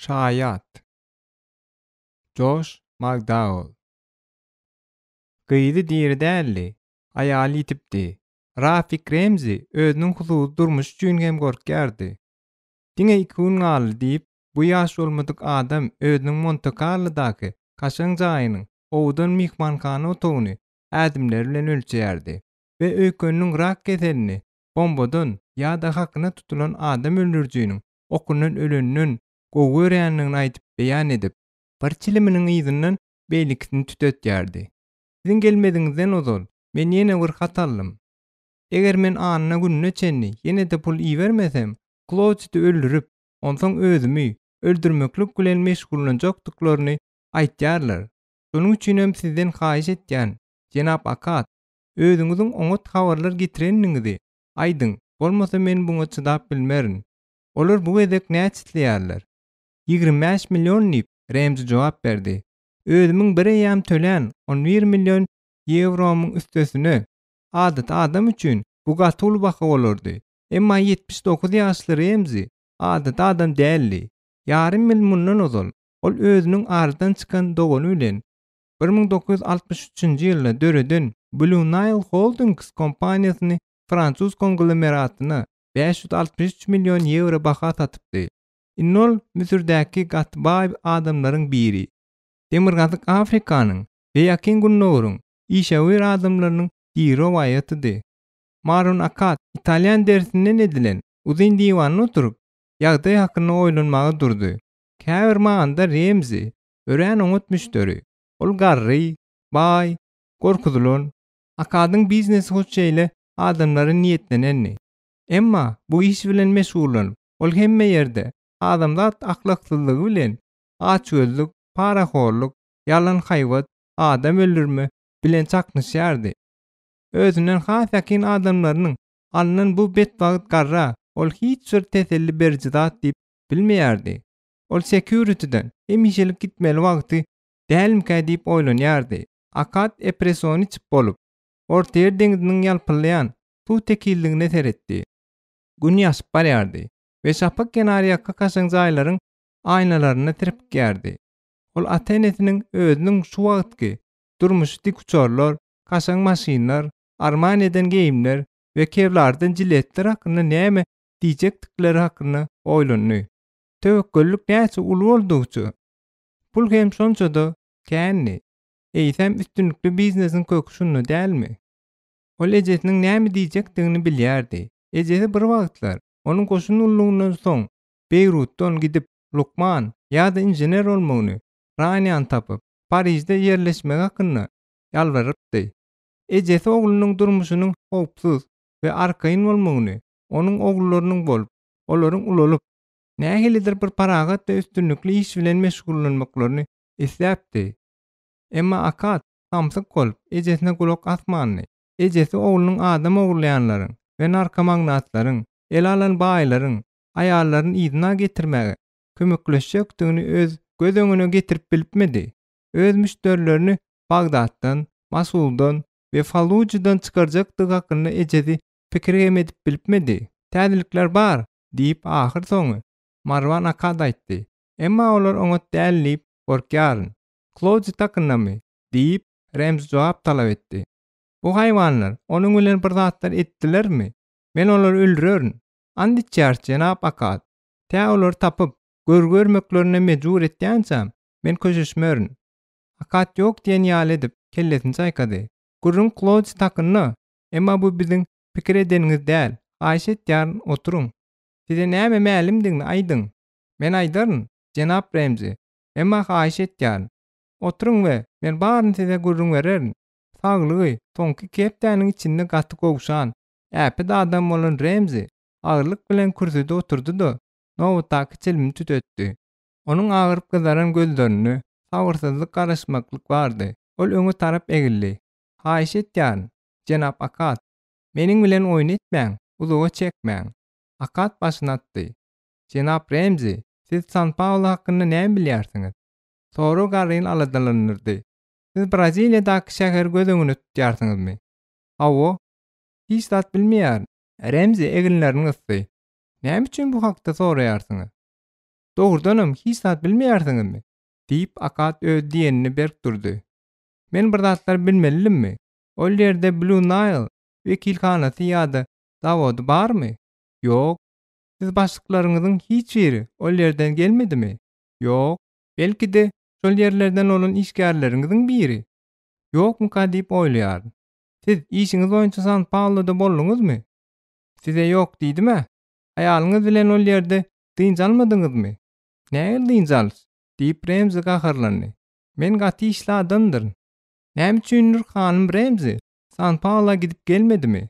Şaýat. Joş Makdauell. Gyzy diri däldi, aýaly ýitipdi. Rafik Remzi özüniň hususy durmuşy üçin hem gorkýardy. Diňe iki gün galdy diýip, bu ýaş bolmadyk adam özüniň Monte-Karlodaky kaşaň jaýynyň owadan myhmanhana otagyny ädimleri bilen ölçeýärdi we öýkeniniň rak keselini bombadan ýa-da hakyna tutulan adam öldürijiniň okundan ölenden gowy görýändigini aýdyp beýan edip, bir çiliminiň yzyndan beýlekisini tütetýärdi. Siziň gelmeziňizden ozal men ýene bir hat aldym. Eger men anna gününe çenli ýene-de pul ibermesem, Kloditi öldürip, onsoň özümi öldürmeklik bilen meşgullanjakdyklaryny aýtýarlar. Şonuň üçinem sizden haýyş etýän, jenap Akad, özüňiziň oňat habarlar getirendigiňizi aýdyň, bolmasa men buňa çydap bilmerin. Olar bu gezek näçe isleýärler? 25 million diýip, Remzi jogap berdi. Özümiň bireýýäm tölän on bir million ýewromyň üstesine. Adaty adam üçin bu gaty uly baha bolardy. Emma 79 ýaşly Remzi adaty adam däldi. Ýarym ýyl mundan ozal ol özüniň aradan çykan dogany bilen 1963-nji ýylda döreden Blue Nile Holdings kompaniýasyny fransuz konglomeratyna 563 million ýewro baha satypdy. Indi ol Müsürdäki gaty baý adamlaryň biri. Demirgazyk Afrikanyň we Ýakyn Gündogaryň işewür adamlarynyň diri rowaýatydy. Marun Akad italýan derisinden edilen uzyn diwanda oturyp, ýagdaý hakynda oýlanmaga durdy. Käbir manyda Remzi örän oňat müşderi. Ol garry, baý, gorkuzylan. Akadyň biznesi hut şeýle adamlara niýetlenendi. Emma bu iş bilen meşgullanyp, ol hemme ýerde adamzat ahlaksyzlygy bilen, açgözlük, parahorluk, ýalan haýbat, adam öldürme bilen çaknyşýardy. Özünden has ýakyn adamlarynyň alnan bu betbagt garra ol hiç bir teselli beriji zat diýip bilmeýärdi. Ol sekýuritiden hemişelik gitmeli wagty dälmikä diýip oýlanýardy. Akad epressony içip bolup, Ortaýer deňziniň ýalpyldaýan suw tekizligine seretdi. Gün ýaşyp barýardy we şapak kenarýaka kaşaň jaýlaryň aýnalarynda tirpikýärdi. Ol ata-enesiniň özüniň şu wagtky durmuşy dikuçarlar, kaşaň maşynlar, Armaniden geýimler we kewlardan jiletler hakynda näme diýjekdikleri hakynda oýlandy. Töwekgellik näçe uly boldugyça, pul hem şonça-da kändi. Eýsem, üstünlikli biznesiň köki şunda dälmi? Ol ejesiniň näme diýjekdigini bilýärdi. Ejesi bir wagtlar, onuň goşun gullugyndan soň Beýrutdan gidip, lukman ýa-da inžener bolmagyny, Raniýany tapyp, Parižde ýerleşmegi hakynda ýalbarypdy. Ejesi oglunyň durmuşynyň howpsuz we arkaýyn bolmagyny, onuň ogullarynyň bolup, olaryň ulalyp, nähilidir bir parahat we üstünlikli iş bilen meşgullanmaklaryny isläpdi. Emma Akad samsyk bolup, ejesine gulak asmandy. Ejesi oglunyň adam ogurlaýanlaryň we narkomagnatlaryň, ele alan baýlaryň aýallaryny yzyna getirmäge kömekleşjekdigini öz göz öňüne getirip bilipmidi? Öz müşderilerini Bagdatdan, Mosuldan we Fallujadan çykarjakdygy hakynda ejesi pikir hem edip bilipmidi? Täzelikler bar! diýip, ahyrsoňy Marwan Akad aýtdy. Emma olar oňat däl diýip gorkýaryn. Klozet hakyndamy? diýip, Remzi jogap talap etdi. Bu haýwanlar onuň bilen bir zatlar etdilermi? Men olary öldürerin. Ant içýäris, jenap Akad. Tä olary tapyp, görgi görmeklerine mejbur etýänçäm, men köşeşmerin. Akad ýok diýen ýaly edip, kellesini çaýkady. Gürrüň Klozet hakynda, emma bu biziň pikir edeniňiz däl. Haýyş etýärin, oturyň. Size näme mälimdigini aýdyň. Men aýdaryn, jenap Remzi. Emma haýyş etýärin. Oturyň we men baryny size gürrüň bererin. Saglygy soňky iki hepdäniň içinde gaty gowşan, äpet adam bolan Remzi agyrlyk bilen kürsüde oturdy-da, nobatdaky çilimini tütetdi. Onuň agyryp gyzaran gözlerinde sabyrsyzlyk garaşmaklyk bardy. Ol öňe tarap egildi. Haýyş etýärin, jenap Akad, meniň bilen oýun etmäň, uzaga çekmäň. Akad başyny atdy. Jenap Remzi, siz San-Paulu hakynda näme bilýärsiňiz? Sorag garryny aladalandyrdy. Siz Braziliýadaky şäheri göz öňünde tutýarsyňyzmy? Hawa. Hiç zat bilmeýärin. Remzi eginlerini gysdy. Näme üçin bu hakda soraýarsyňyz? Dogrudanam hiç zat bilmeýärsiňizmi? diýip, Akad öz diýeninde berk durdy. Men bir zatlar bilmelidimmi? Ol ýerde Blue Nile wekilhanasy ýa-da zawody barmy? Ýok. Siz başlyklaryňyzyň hiç biri ol ýerden gelmedimi? Ýok. Belki-de, şol ýerlerden bolan işgärleriňiziň biri? Ýokmuka diýip oýlaýaryn. Siz işiňiz boýunça San-Pauloda bolduňyzmy? Size ýok diýdim-ä. Aýalyňyz bilen ol ýerde dynç almadyňyzmy? Nähili dynç alyş? diýip, Remzi gaharlandy. Men gaty işli adamdyryn. Näme üçindir hanym Remzi San-Paula gidip gelmedimi?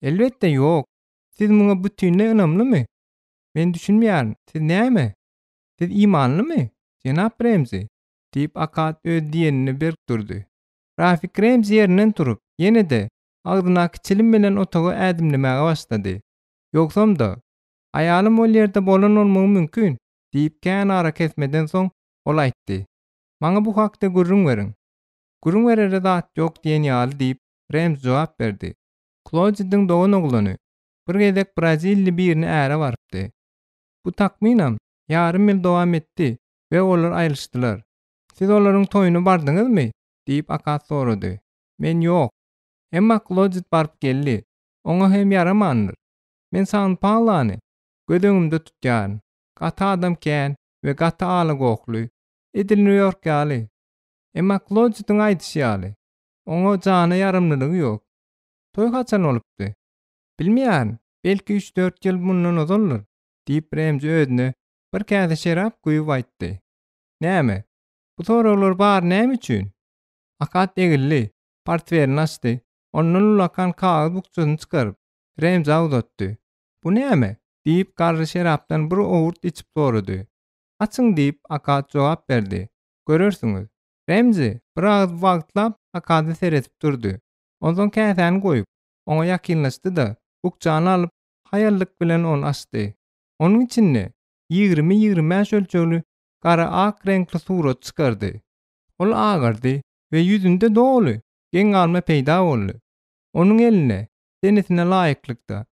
Elbetde, ýok. Siz muňa bütinleý ynamlymy? Men düşünmeýärin, siz näme? Siz imanlymy, jenap Remzi? diýip, Akad öz diýeninde berk durdy. Rafik Remzi ýerinden turup, ýene-de agzyndaky çilim bilen otaga ädimlemäge başlady. Ýogsam-da, aýalym ol ýerde bolan bolmagy mümkin, diýip, kän arakesmeden soň ol aýtdy. Maňa bu hakda gürrüň beriň. Gürrüň berere zat ýok diýen ýaly diýip, Remzi jogap berdi. Klodidiň doganoglany bir gezek brazilli birine äre barypdy. Bu takmynam ýarym ýyl dowam etdi we olar aýrylyşdylar. Siz olaryň toýuna bardyňyzmy? diýip, Akad sorady. Men ýok. Emma Klodit baryp geldi. Oňa hem ýaramandyr. Men San-Paulany göz öňümde tutýaryn. Gaty adam kän we gaty ala-gohly. Edil Nýu-Ýork ýaly. Emma Kloditiň aýdyşy ýaly, oňa jana ýaramlylygy ýok. Toý haçan bolupdy? Bilmeýärin, belki üç-dört ýyl mundan ozaldyr, diýip, Remzi özüne bir käse şerap guýup aýtdy. Näme? Bu soraglar bary näme üçin? Akat egildi, portfelini açdy, ondan ullakan kagyz bukjasyny çykaryp, Remzä uzatdy. Bu näme? diýip, garry şerapdan bir owurt içip sorady. Açyň, diýip, Akat jogap berdi. Görersiňiz. Remzi bir agyz wagtlap Akada seredip durdy. Onsoň käsäni goýup, oňa ýakynlaşdy-da, bukjany alyp, haýallyk bilen ony açdy. Onuň içinde 20-25 ölçegli gara-ak reňkli surat çykardy. Ol agardy we ýüzünde doly geň galma peýda boldy. Onuň elinde, senesine laýyklykda,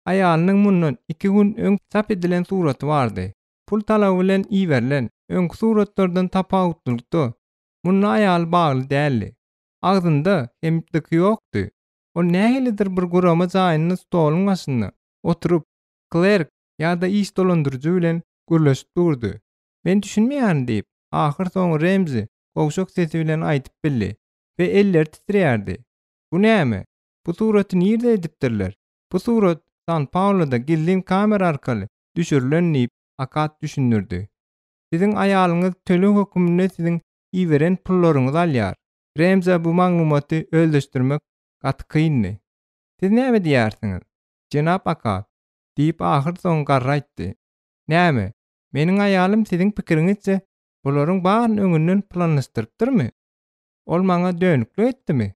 aýalynyň mundan iki gün öň çap edilen suraty bardy. Pul talaby bilen iberilen öňki suratlardan tapawutlylykda, munda aýaly bagly däldi. Agzynda hem dyky ýokdy. Ol nähilidir bir gurama jaýynda stoluň başynda oturyp, klerk ýa-da iş dolandyryjy bilen gürleşip durdy. Men düşünmeýärin diýip, ahyrsoňy Remzi gowşak sesi bilen aýdyp bildi we elleri titreýärdi. Bu näme? Bu suraty nirde edipdirler? Bu surat San-Pauloda gizlin kamera arkaly düşürilen diýip, Akad düşündirdi. Siziň aýalyňyz töleg hökmünde siziň iberen pullaryňyzy alýar. Remzä bu maglumaty özleşdirmek gaty kyndy. Siz näme diýýärsiňiz, jenap Akad? diýip, ahyrsoňy garry aýtdy. Näme, meniň aýalym siziň pikiriňizçe bularyň baryny öňünden planlaşdyrypdyrmy? Ol maňa dönüklik etdimi?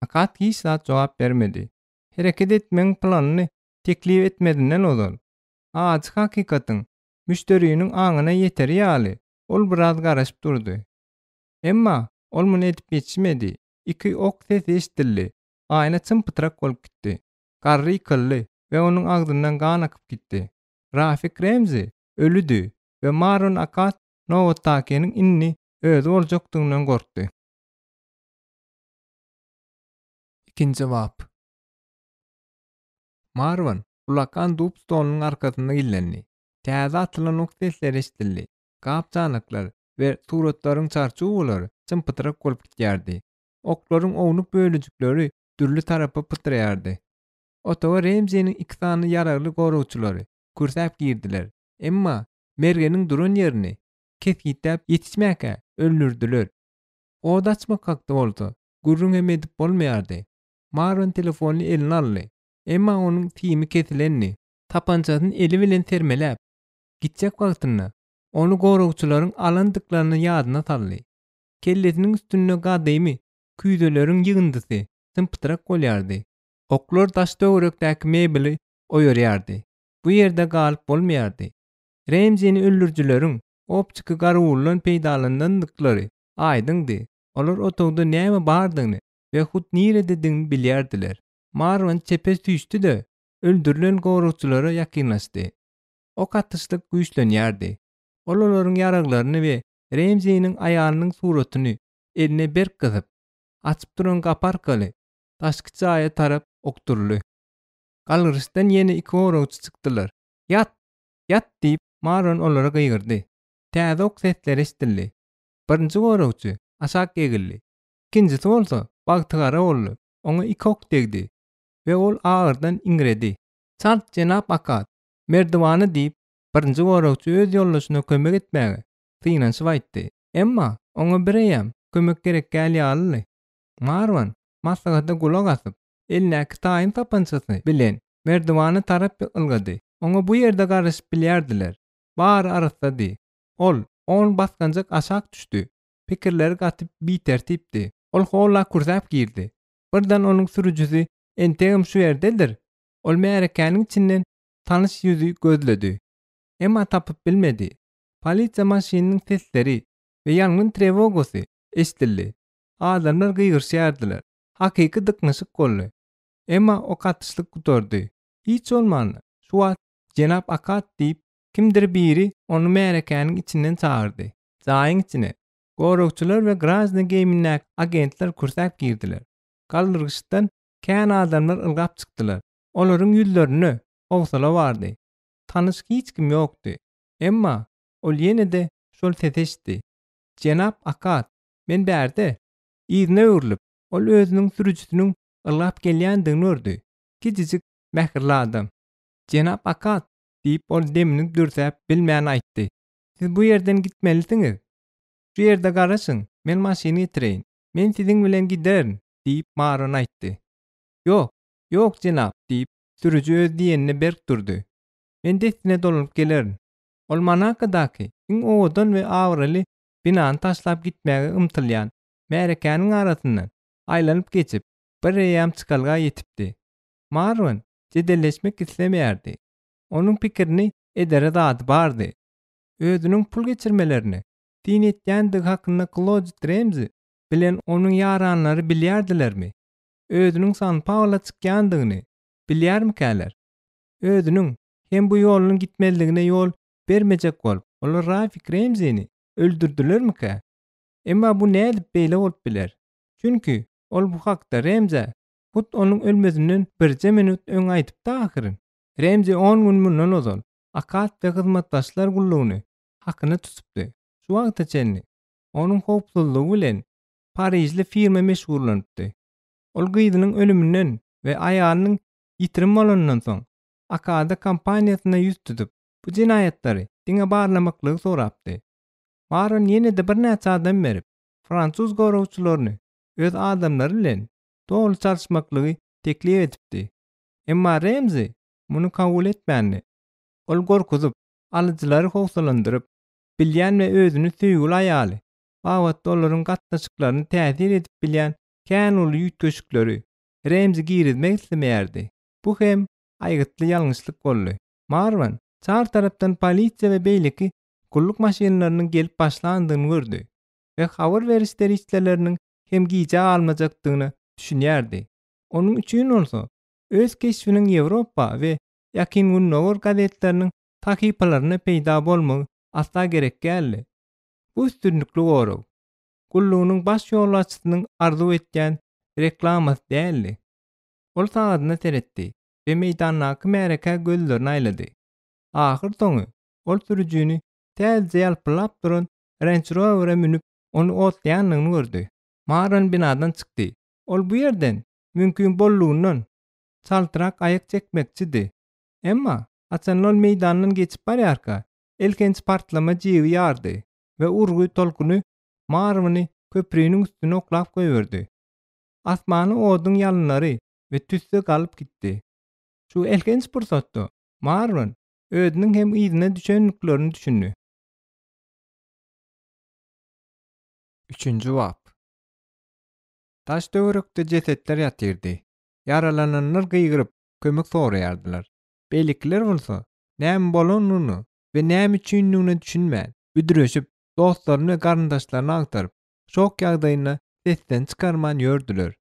Akad hiç zat jogap bermedi. Hereket etmegiň planyny teklip etmezinden ozal, ajy hakykatyň müşderiniň aňyna ýeteri ýaly, ol biraz garaşyp durdy. Emma ol muny edip ýetişmedi, iki ok sesi eşidildi, aýna çym-pytrak bolup gitdi. Garry ýykyldy we onuň agzyndan gan akyp gitdi. Rafik Remzi ölüdi we Marwan Akad nobatdakynyň indi özi boljakdygyndan gorkdy. Ikinji bap. Marwan ullakan dub stolunyň arkasynda gizlendi. Täze atylan ok sesleri eşidildi. Gap-çanaklar we suratlaryň çarçuwalary çym-pytrak bolup gidýärdi. Oklaryň ownuk bölejikleri dürli tarapa pytraýardy. Otaga Remziniň iki sany ýaragly goragçylary kürsäp girdiler. Emma Mergeniň duran ýerini kesgitläp ýetişmäkä öldürdiler. Ot açmak hakda bolsa gürrüň hem edip bolmaýardy. Marwan telefonyny eline aldy. Emma onuň simi kesilendi. Tapançasyny eli bilen sermeläp, gitjek wagtynda, ony goragçylaryň alandyklaryny ýadyna saldy. Kellesiniň üstünde gadymy küýzeleriň ýygyndysy çym-pytrak bolýardy. Oklar daş-töwerekdäki mebeli oýarýardy. Bu ýerde galyp bolmaýardy. Remzini öldürijileriň optiki garawuldan peýdalanandyklary aýdyňdy. Olar otagda näme bardygyny we hut nirededigini bilýärdiler. Marwan çepe süýşdi-de, öldürilen goragçylara ýakynlaşdy. Ok atyşlyk güýçlenýärdi. Ol olaryň ýaraglaryny we Remziniň aýalynyň suratyny eline berk gysyp, açyp duran gapy arkaly daşky jaýa tarap okduryldy. Galgyryşdan ýene iki goragçy çykdylar. Ýat! Ýat! diýip, Marwan olara gygyrdy. Täze ok sesleri eşidildi. Birinji goragçy aşak egildi. Ikinjisi bolsa bagtygara boldy, oňa iki ok degdi we ol agyrdan iňredi. Çalt, jenap Akad! Merdiwana diýip, birinji goragçy öz ýoldaşyna kömek etmäge synanyşyp aýtdy. Emma oňa bireýýäm kömek gerek däl ýalydy. Marwan maslahata gulak asyp, elindäki taýyn sapançasy bilen merdiwana tarap ylgady. Oňa bu ýerde garaşyp bilýärdiler. Bary arassady. Ol on basganjak aşak düşdi. Pikirleri gaty bitertipdi. Ol holla kürsäp girdi. Birden onuň sürüjisi entegem şu ýerdedir. Ol märekäniň içinden tanyş ýüzi gözledi. Emma tapyp bilmedi. Polisiýa maşynynyň sesleri we ýangyn trewogasy eşidildi. Adamlar gygyryşýardylar. Hakyky dyknyşyk boldy. Emma ok atyşlyk gutardy. Hiç bolmanda, şu wagt jenap Akad diýip, kimdir biri ony märekäniň içinden çagyrdy. Jaýyň içine goragçylar we graždan geýimindäki agentler kürsäp girdiler. Galdyrgyçdan kän adamlar ylgap çykdylar. Olaryň ýüzlerinde howsala bardy. Tanyş hiç kim ýokdy. Emma ol ýene-de şol sesi eşitdi. Jenap Akad, men bärde! Yzyna öwrülip, ol özüniň sürüjisiniň ylgap gelýändigini gördi. Kiçijik, mähirli adam. Jenap Akad, diýip, ol demini dürsäp bilmän aýtdy. Siz bu ýerden gitmelisiňiz. Şu ýerde garaşyň, men maşyny getireýin. Men siziň bilen giderin, diýip, Maron aýtdy. Ýok, ýok, jenap, diýip, sürüji öz diýeninde berk durdy. Men dessine dolanyp gelerin. Ol Monakodaky iň owadan we abraýly binany taşlap gitmäge ymtylýan märekäniň arasyndan aýlanyp geçip, bireýýäm çykalga ýetipdi. Marwan jedelleşmek islemeýärdi. Onuň pikirini edere zady bardy. Özüniň pul geçirmelerine syn etýändigi hakynda Klodit Remzi bilen onuň ýaranlary bilýärdilermi? Özüniň San-Paula çykýandygyny bilýärmikäler? Özüniň hem bu ýoldan gitmezligine ýol bermejek bolup, olar Rafik Remzini öldürdilermikä? Emma bu nädip beýle bolup biler? Çünki ol bu hakda Remzä hut onuň ölmezinden birje minut öň aýdypdy ahyryn. Remzi on gün mundan ozal Akad we hyzmatdaşlar gullugyny hakyna tutupdy. Şu wagta çenli onuň howpsuzlygy bilen parižli firma meşgullanypdy. Ol gyzynyň ölüminden we aýalynyň ýitirim bolanyndan soň Akada kompaniýasyna ýüz tutup, bu jenaýatlary diňe barlamaklygy sorapdy. Baron ýene-de birnäçe adam berip, fransuz goragçylaryny öz adamlary bilen doly çalyşmaklygy teklip edipdi. Emma Remzi muny kabul etmändi. Ol gorkuzyp, alyjylary howsalandyryp bilýän we özüni söýgüli aýaly babatda olaryň gatnaşyklaryny täsir edip bilýän kän uly üýtgeşikleri Remzi girizmek islemeýärdi. Bu hem aýgytly ýalňyşlyk boldy. Marwan çar tarapdan polisiýa we beýleki gulluk maşynlarynyň gelip başlandygyny gördi we habar beriş serişdeleriniň hem gijä galmajakdygyna düşünýärdi. Onuň üçin bolsa öz keşbiniň Ýewropa we Ýakyn Gündogar gazetleriniň sahypalarynda peýda bolmagy asla gerek däldi. Bu üstünlikli gorag gullugynyň baş ýolbaşçysynyň arzuw etýän reklamasy däldi. Ol sagadyna seretdi we meýdandaky märekä gözlerini aýlady. Ahyrsoňy ol sürüjini täzeje ýalpyldap duran Range Rover-e münüp, ony otlaýandygyny gördi. Maron binadan çykdy. Ol bu ýerden mümkin boldugyndan çaltrak aýak çekmekçidi. Emma, haçanda ol meýdandan geçip barýarka, elhenç partlama jigi ýardy we urgy tolkuny Marwini köpriniň üstüne oklap goýberdi. Asmana oduň ýalynlary we tüsse galyp gitdi. Şu elhenç pursatda Marwin özüniň hem yzyna düşendiklerine düşündi. Üçünji bap. Daş-töwerekde jesetler ýatyrdy. Ýaralananlar gygyryp, kömek soraýardylar. Beýlekiler bolsa, näme bolanyna we näme üçindigine düşünmän, büdreşip, dostlaryny we garyndaşlaryny agtaryp, şok ýagdaýynda seslerini çykarman ýördüler.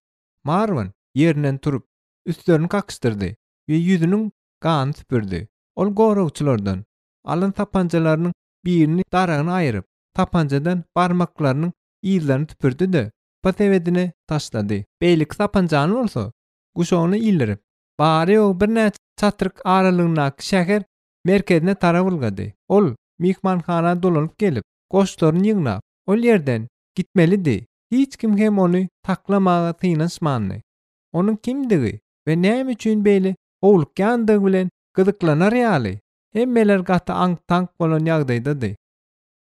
Marwan ýerinden turup, üstlerini kakyşdyrdy we ýüzüniň ganyny süpürdi. Ol goragçylardan alan sapançalarynyň. birini daragyny aýyryp, sapançadan barmaklarynyň yzlaryny süpürdi-de, pa sebedine taşlady. Beýleki sapançany bolsa guşagyna ildirip, bary-ýogy birnäçe çatryk aralygyndaky şäher merkezine tarap ylgady. Ol myhmanhana dolanyp gelip, goşlaryny ýygnap, ol ýerden gitmelidi. Hiç kim hem ony saklamaga synanyşmandy. Onuň kimdigi we näme üçin beýle howlukýandygy bilen gyzyklanar ýaly, hemmeler gaty aňk-taňk bolan ýagdaýdady.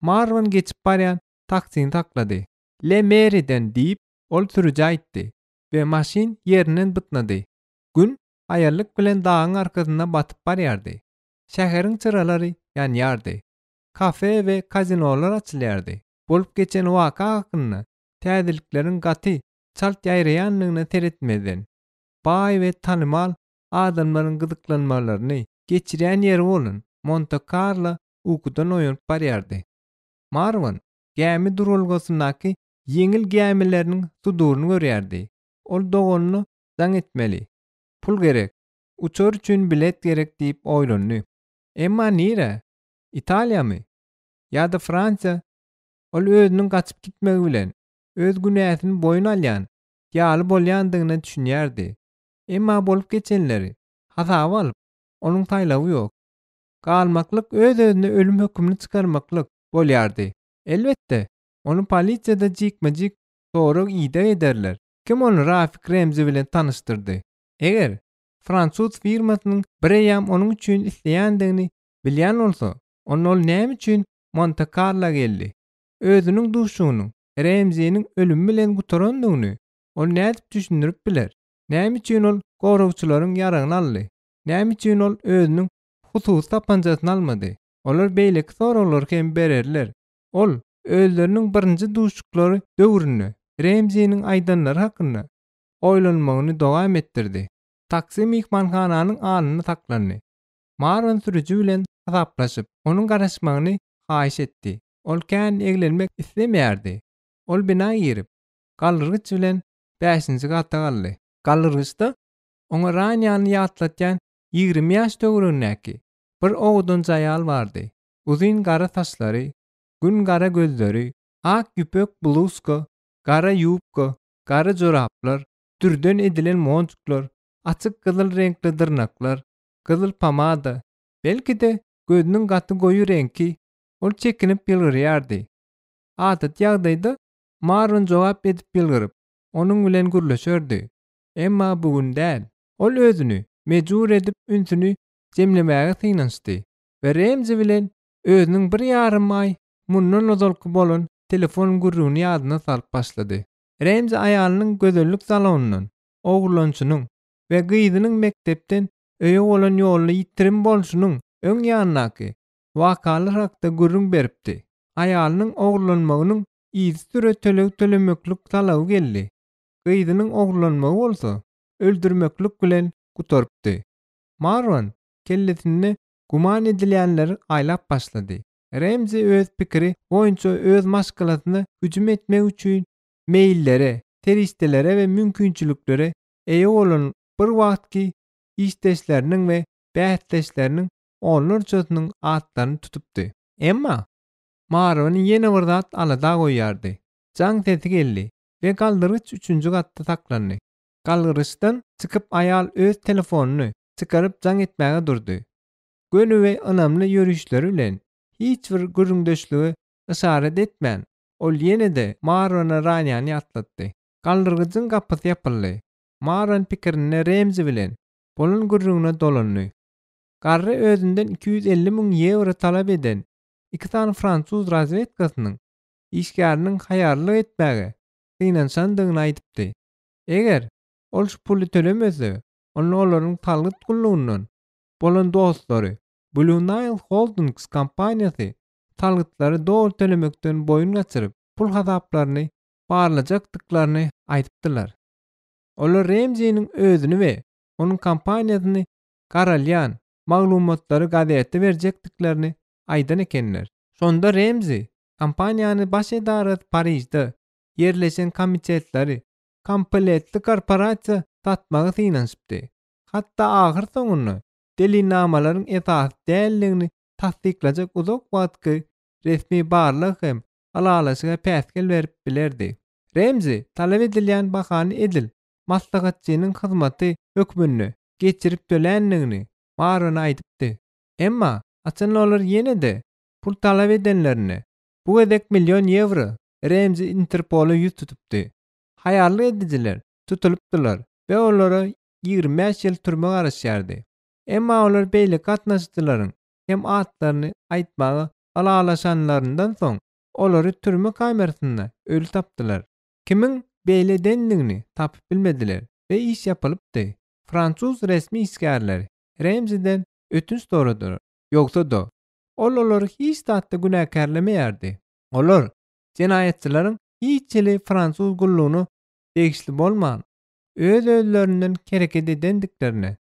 Marwan geçip barýan taksini saklady. Le Meriden, diýip, ol sürüjä aýtdy we maşyn ýerinden bytnady. Gün haýallyk bilen dagyň arkasynda batyp barýardy. Şäheriň çyralary ýanýardy. Kafe we kazinolar açylýardy. Bolup geçen waka hakynda täzelikleriň gaty çalt ýaýraýandygyna seretmezden, baý we tanymal adamlaryň gyzyklanmalaryny geçirýän ýeri bolan Monte-Karlo ukudan oýanyp barýardy. Marwan gämi duralgasyndaky ýeňil gämileriniň suduryny görýärdi. Ol doganyna jaň etmeli. Pul gerek. Uçar üçin bilet gerek diýip oýlandy. Emma nirä? Italiýamy? Ýa-da Fransiýa? Ol özüniň gaçyp gitmegi bilen, öz günäsini boýun alýan ýaly bolýandygyna düşünýärdi. Emma bolup geçenleri hasaba alyp, onuň saýlawy ýok. Galmaklyk öz-özüne ölüm hökümini çykarmaklyk bolýardy. Elbetde, ony polisiýada jikme-jik sorag-ideg ederler. Kim ony Rafik Remzi bilen tanyşdyrdy? Eger fransuz firmasynyň bireýýäm onuň üçin isleýändigini bilýän bolsa, onda ol näme üçin Monte-Karlo geldi? Özüniň duşugynyň Remziniň ölümi bilen gutarandygyny ol nädip düşündirip biler? Näme üçin ol goragçylaryň ýaragyny aldy? Näme üçin ol özüniň hususy sapançasyny almady? Olar beýleki soraglary hem bererler. Ol özleriniň birinji duşuşyklary döwründe Remziniň aýdanlary hakynda oýlanmagyny dowam etdirdi. Taksi myhmanhananyň alnynda saklandy. Marwan sürüji bilen hasaplaşyp, onuň garaşmagyny haýyş etdi. Ol kän eglenmek islemeýärdi. Ol bina girip, galdyrgyç bilen bäşinji gata galdy. Galdyrgyçda oňa Raniýany ýatlatýan 20 ýaş töweregindäki bir owadan aýal bardy. Uzyn gara saçlary, gün gara gözleri, ak ýüpek bluzka, gara ýubka, gara joraplar, dürden edilen monjuklar, açyk gyzyl reňkli dyrnaklar, gyzyl pomada, belki-de, gözüniň gaty goýy reňki, ol çekinip ýylgyrýardy. Adaty ýagdaýda Marwin jogap edip ýylgyryp, onuň bilen gürleşerdi. Emma bu gün däl. Ol özüni mejbur edip ünsüni jemlemäge synanyşdy we Remzi bilen özüniň bir ýarym aý mundan ozalky bolan telefon gürrüňini ýadyna salyp başlady. Remzi aýalynyň gözellik salonyndan ogurlanyşynyň we gyzynyň mekdepden öýe bolan ýolda ýitirim bolşunyň öň ýanyndaky wakalar hakda gürrüň beripdi. Aýalynyň ogurlanmagynyň yzysüre töleg tölemeklik talaby geldi. Gyzynyň ogurlanmagy bolsa öldürmeklik bilen gutarypdy. Marwan kellesinde güman edilýänleri aýlap başlady. Remzi öz pikiri boýunça öz maşgalasyna hüjüm etmek üçin meýillere, serişdelere we mümkinçiliklere eýe bolan bir wagtky işdeşleriniň we bäsdeşleriniň onlarçasynyň atlaryny tutupdy. Emma Marwany ýene bir zat alada goýýardy. Jaň sesi geldi we galdyrgyç üçünji gatda saklandy. Galgyryşdan çykyp aýal öz telefonyny çykaryp jaň etmäge durdy. Göni we ynamly ýörişleri bilen hiç bir gürrüňdeşlige yşarat etmän, ol ýene-de Marwana Raniýany ýatlatdy. Galdyrgyjyň gapysy ýapyldy. Marwan pikirinde Remzi bilen bolan gürrüňine dolandy. Garry özünden 250 müň ýewro talap eden iki sany fransuz razwedkasynyň işgäriniň haýallyk etmäge synanyşandygyny aýdypdy. Eger ol şu puly tölemese, onda olaryň salgyt gullugyndan bolan dostlary Blue Nile Holdings kompaniýasy salgytlary doly tölemekden boýun gaçyryp, pul hasaplaryny barlajakdyklaryny aýdypdylar. Olar Remziniň özüni we onuň kompaniýasyny garalýan maglumatlary gazete berjekdiklerini aýdan ekenler. Şonda Remzi kompaniýany baş edarasy Parižde ýerleşen komitetleri kompletli korporasiýa satmaga synanyşypdy. Hatda ahyrsoňunda delilnamalaryň esasy däldigini tassyklajak uzak wagtky. resmi barlag hem ylalaşyga päsgel berip bilerdi. Remzi talap edilýän bahany edil maslahatçynyň hyzmaty hökmünde geçirip töländigini Marwana aýdypdy. Emma haçanda olar ýene-de pul talap edenlerinde, bu gezek million ýewro, Remzi Interpola ýüz tutupdy. Haýallyk edijiler tutulypdylar we olara 25 ýyl türme garaşýardy. Emma olar beýleki gatnaşyjylaryň hem atlaryny aýtmaga ylalaşanlaryndan soň, olary türme kamerasynda öli tapdylar. Kimiň beýle edendigini tapyp bilmediler we iş ýapylypdy. Fransuz resmi işgärleri Remziden ötünç soradylar. Ýogsa-da, ol olary hiç zatda günäkärlemeýärdi. Olar jenaýatçylaryň hiç hili fransuz gullugyna degişli bolman, öz-özlerinden hereket edendiklerine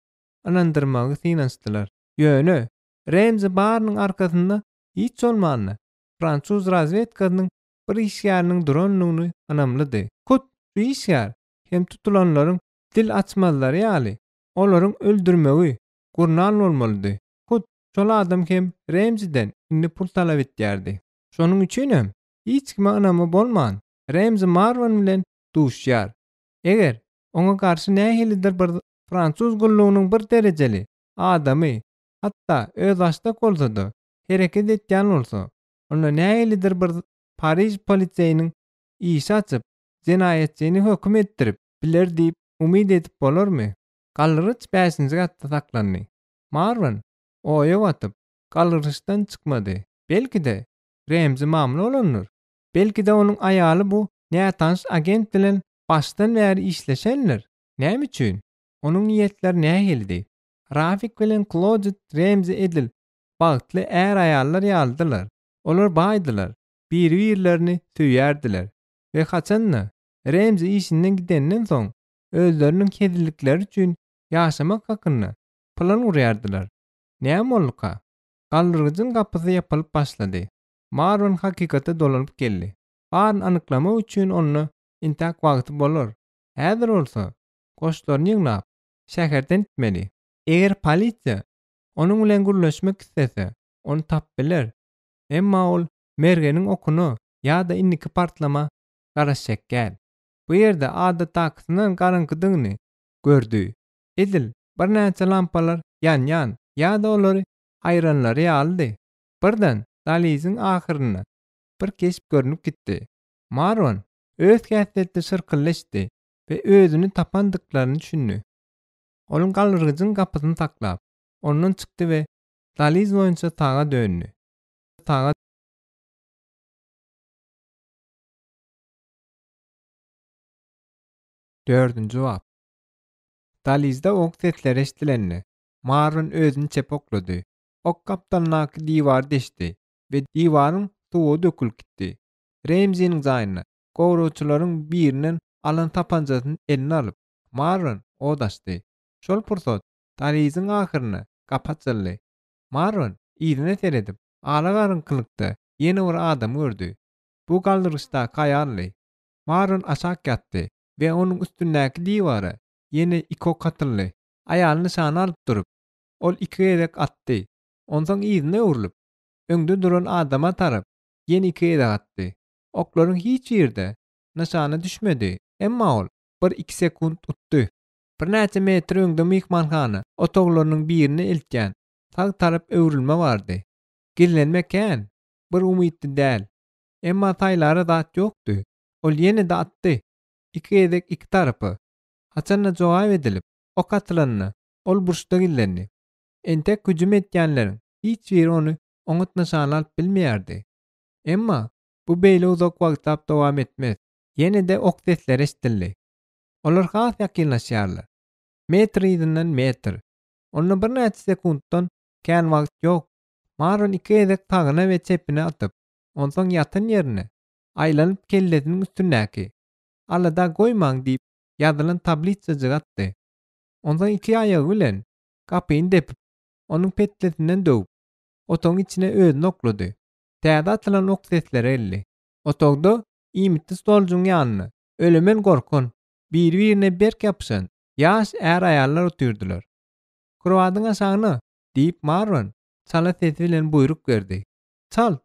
ynandyrmagy synanyşdylar. Ýöne Remzi barynyň arkasynda hiç bolmanda fransuz razwedkasynyň bir işgäriniň durandygyny ynamlydy. Hut şu işgär hem tutulanlaryň dil açmazlary ýaly, olaryň öldürmegi gurnan bolmalydy. Hut şol adam hem Remziden indi pul talap etýärdi. Şonuň üçinem hiç kime ynamy bolman, Remzi Marwan bilen duşýar. Eger oňa garşy nähilidir bir fransuz gullugynyň bir derejeli adamy, hatda özbaşdak bolsa-da, hereket etýän bolsa, onda nähilidir bir pariž poliseýiniň işi açyp, jenaýatçyny höküm etdirip biler diýip umyt edip bolarmy? Galryç bäşinji gatda saklandy. Marwan oýa batyp, galryçdan çykmady. Belki-de, Remzi mamla bolandyr? Belki-de onuň aýaly bu nätanyş agent bilen başdan bäri işleşendir? Näme üçin? Onuň niýetleri nähilidi? Rafik bilen Klodit Remzi edil bagtly är-aýallar ýalydylar. Olar baýdylar, biri-birlerini söýýärdiler we haçan-da Remzi işinden gidenden soň özleriniň hezillikleri üçin ýaşamak hakynda plan gurýardylar. Näme bolduka? Galdyrgyjyň gapysy ýapylyp başlady. Marwan hakykata dolanyp geldi. Baryny anyklamak üçin onda intäk wagty bolar. Häzir bolsa goşlaryny ýygnap, şäherden gitmeli. Eger polisiýa onuň bilen gürleşmek islese, ony tapyp biler. Emma ol mergeniň okuna ýa-da indiki partlama garaşjak däl. Bu ýerde adatdakysyndan garaňkydygyny gördi. Edil birnäçe lampalar ýanýan ýa-da olary aýranlary ýalydy. Birden daliziň ahyrynda bir keşp görnüp gitdi. Marwan öz häsiýetli şyrkyldy eşitdi we özüni tapandyklaryny düşündi. Ol galyrgyjyň gapysyny saklap, ondan çykdy we daliz boýunça saga döndi. Saga. Dördünji bap. Dalizde ok sesleri eşidilende, Marlon özüni çepe oklady. Ok gapdalyndaky diwary deşdi we diwaryň suwy dökülip gitdi. Remziniň jaýynda goragçylaryň birinden alan tapanjasyny eline alyp, Marlon ot açdy. Şol pursat daliziň ahyrynda gapy açyldy. Marlon yzyna seredip, alagaraňkylykda ýene bir adamy gördi. Bu galdyrgyçdaky aýaldy. Marlon aşak ýatdy we onuň üstündäki diwara ýene iki ok atyldy. Aýaly nyşana alyp durup, ol iki gezek atdy. Onsoň yzyna öwrülip, öňde duran adama tarap ýene iki gezek atdy. Oklaryň hiç biri-de nyşana düşmedi, emma ol bir-iki sekunt utdy. Birnäçe metr öňde myhmanhana otaglarynyň birine eltýän sag tarap öwrülme bardy. Gizlenme kän bir umytly däl. Emma saýlara zat ýokdy. Ol ýene-de atdy. Iki gezek iki tarapa. Haçan-da jogap edilip, ok atylanda, ol burçda gizlendi. Entek hüjüm etýänleriň hiç biri ony oňat nyşana alyp bilmeýärdi. Emma bu beýle uzak wagtlap dowam etmez. Ýene-de ok sesleri eşidildi. Olar has ýakynlaşýarlar. Metr yzyndan metr. Onda birnäçe sekuntdan kän wagt ýok. Marlon iki gezek sagyna we çepine atyp, onsoň ýatan ýerine aýlanyp kellesiniň üstündäki Alada goýmaň diýip ýazylan tablitsajygy atdy. Onsoň iki aýagy bilen gapyny depip, onuň petlesinden döwüp, otagyň içine özüni oklady. Täze atylan ok sesleri geldi. Otagda iýmitli stoljugyň ýanynda ölemen gorkan, biri-birine berk ýapyşan ýaş är-aýallar otyrdylar. Krowadyň aşagyna! diýip, Marwan çala sesi bilen buýruk berdi. Çalt!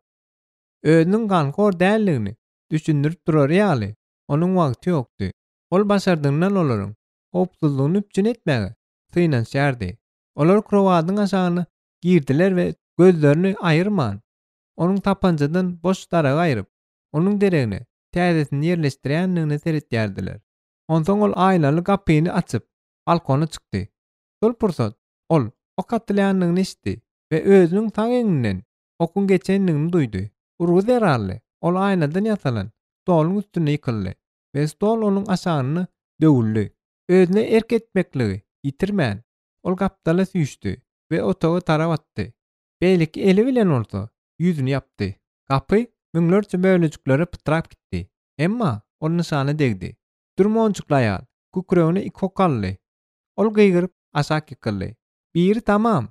Özüniň ganhor däldigini düşündirip durary ýaly, onuň wagty ýokdy. Ol başardygyndan olaryň howpsuzlygyny üpjün etmäge synanyşýardy. Olar krowadyň aşagyna girdiler we gözlerini aýyrman, onuň tapançadan boş daragy aýryp, onuň deregine täzesini ýerleşdirýändigine seretýärdiler. Onsoň ol aýnaly gapyny açyp, balkona çykdy. Şol pursat ol ok atylýandygyny eşitdi we özüniň sag egninden okuň geçendigini duýdy. Urgy zerarly ol aýnadan ýasalan stoluň üstünde ýykyldy we stol onuň aşagynda döwüldi. Özüne erk etmekligi ýitirmän, ol gapdala süýşdi we otaga tarap atdy. Beýleki eli bilen bolsa ýüzüni ýapdy. Gapy müňlerçe bölejiklere pytrap gitdi. Emma ol nyşana degdi. Dür monjukly aýal kükregine iki ok aldy. Ol gygyryp aşak ýykyldy. Biri tamam.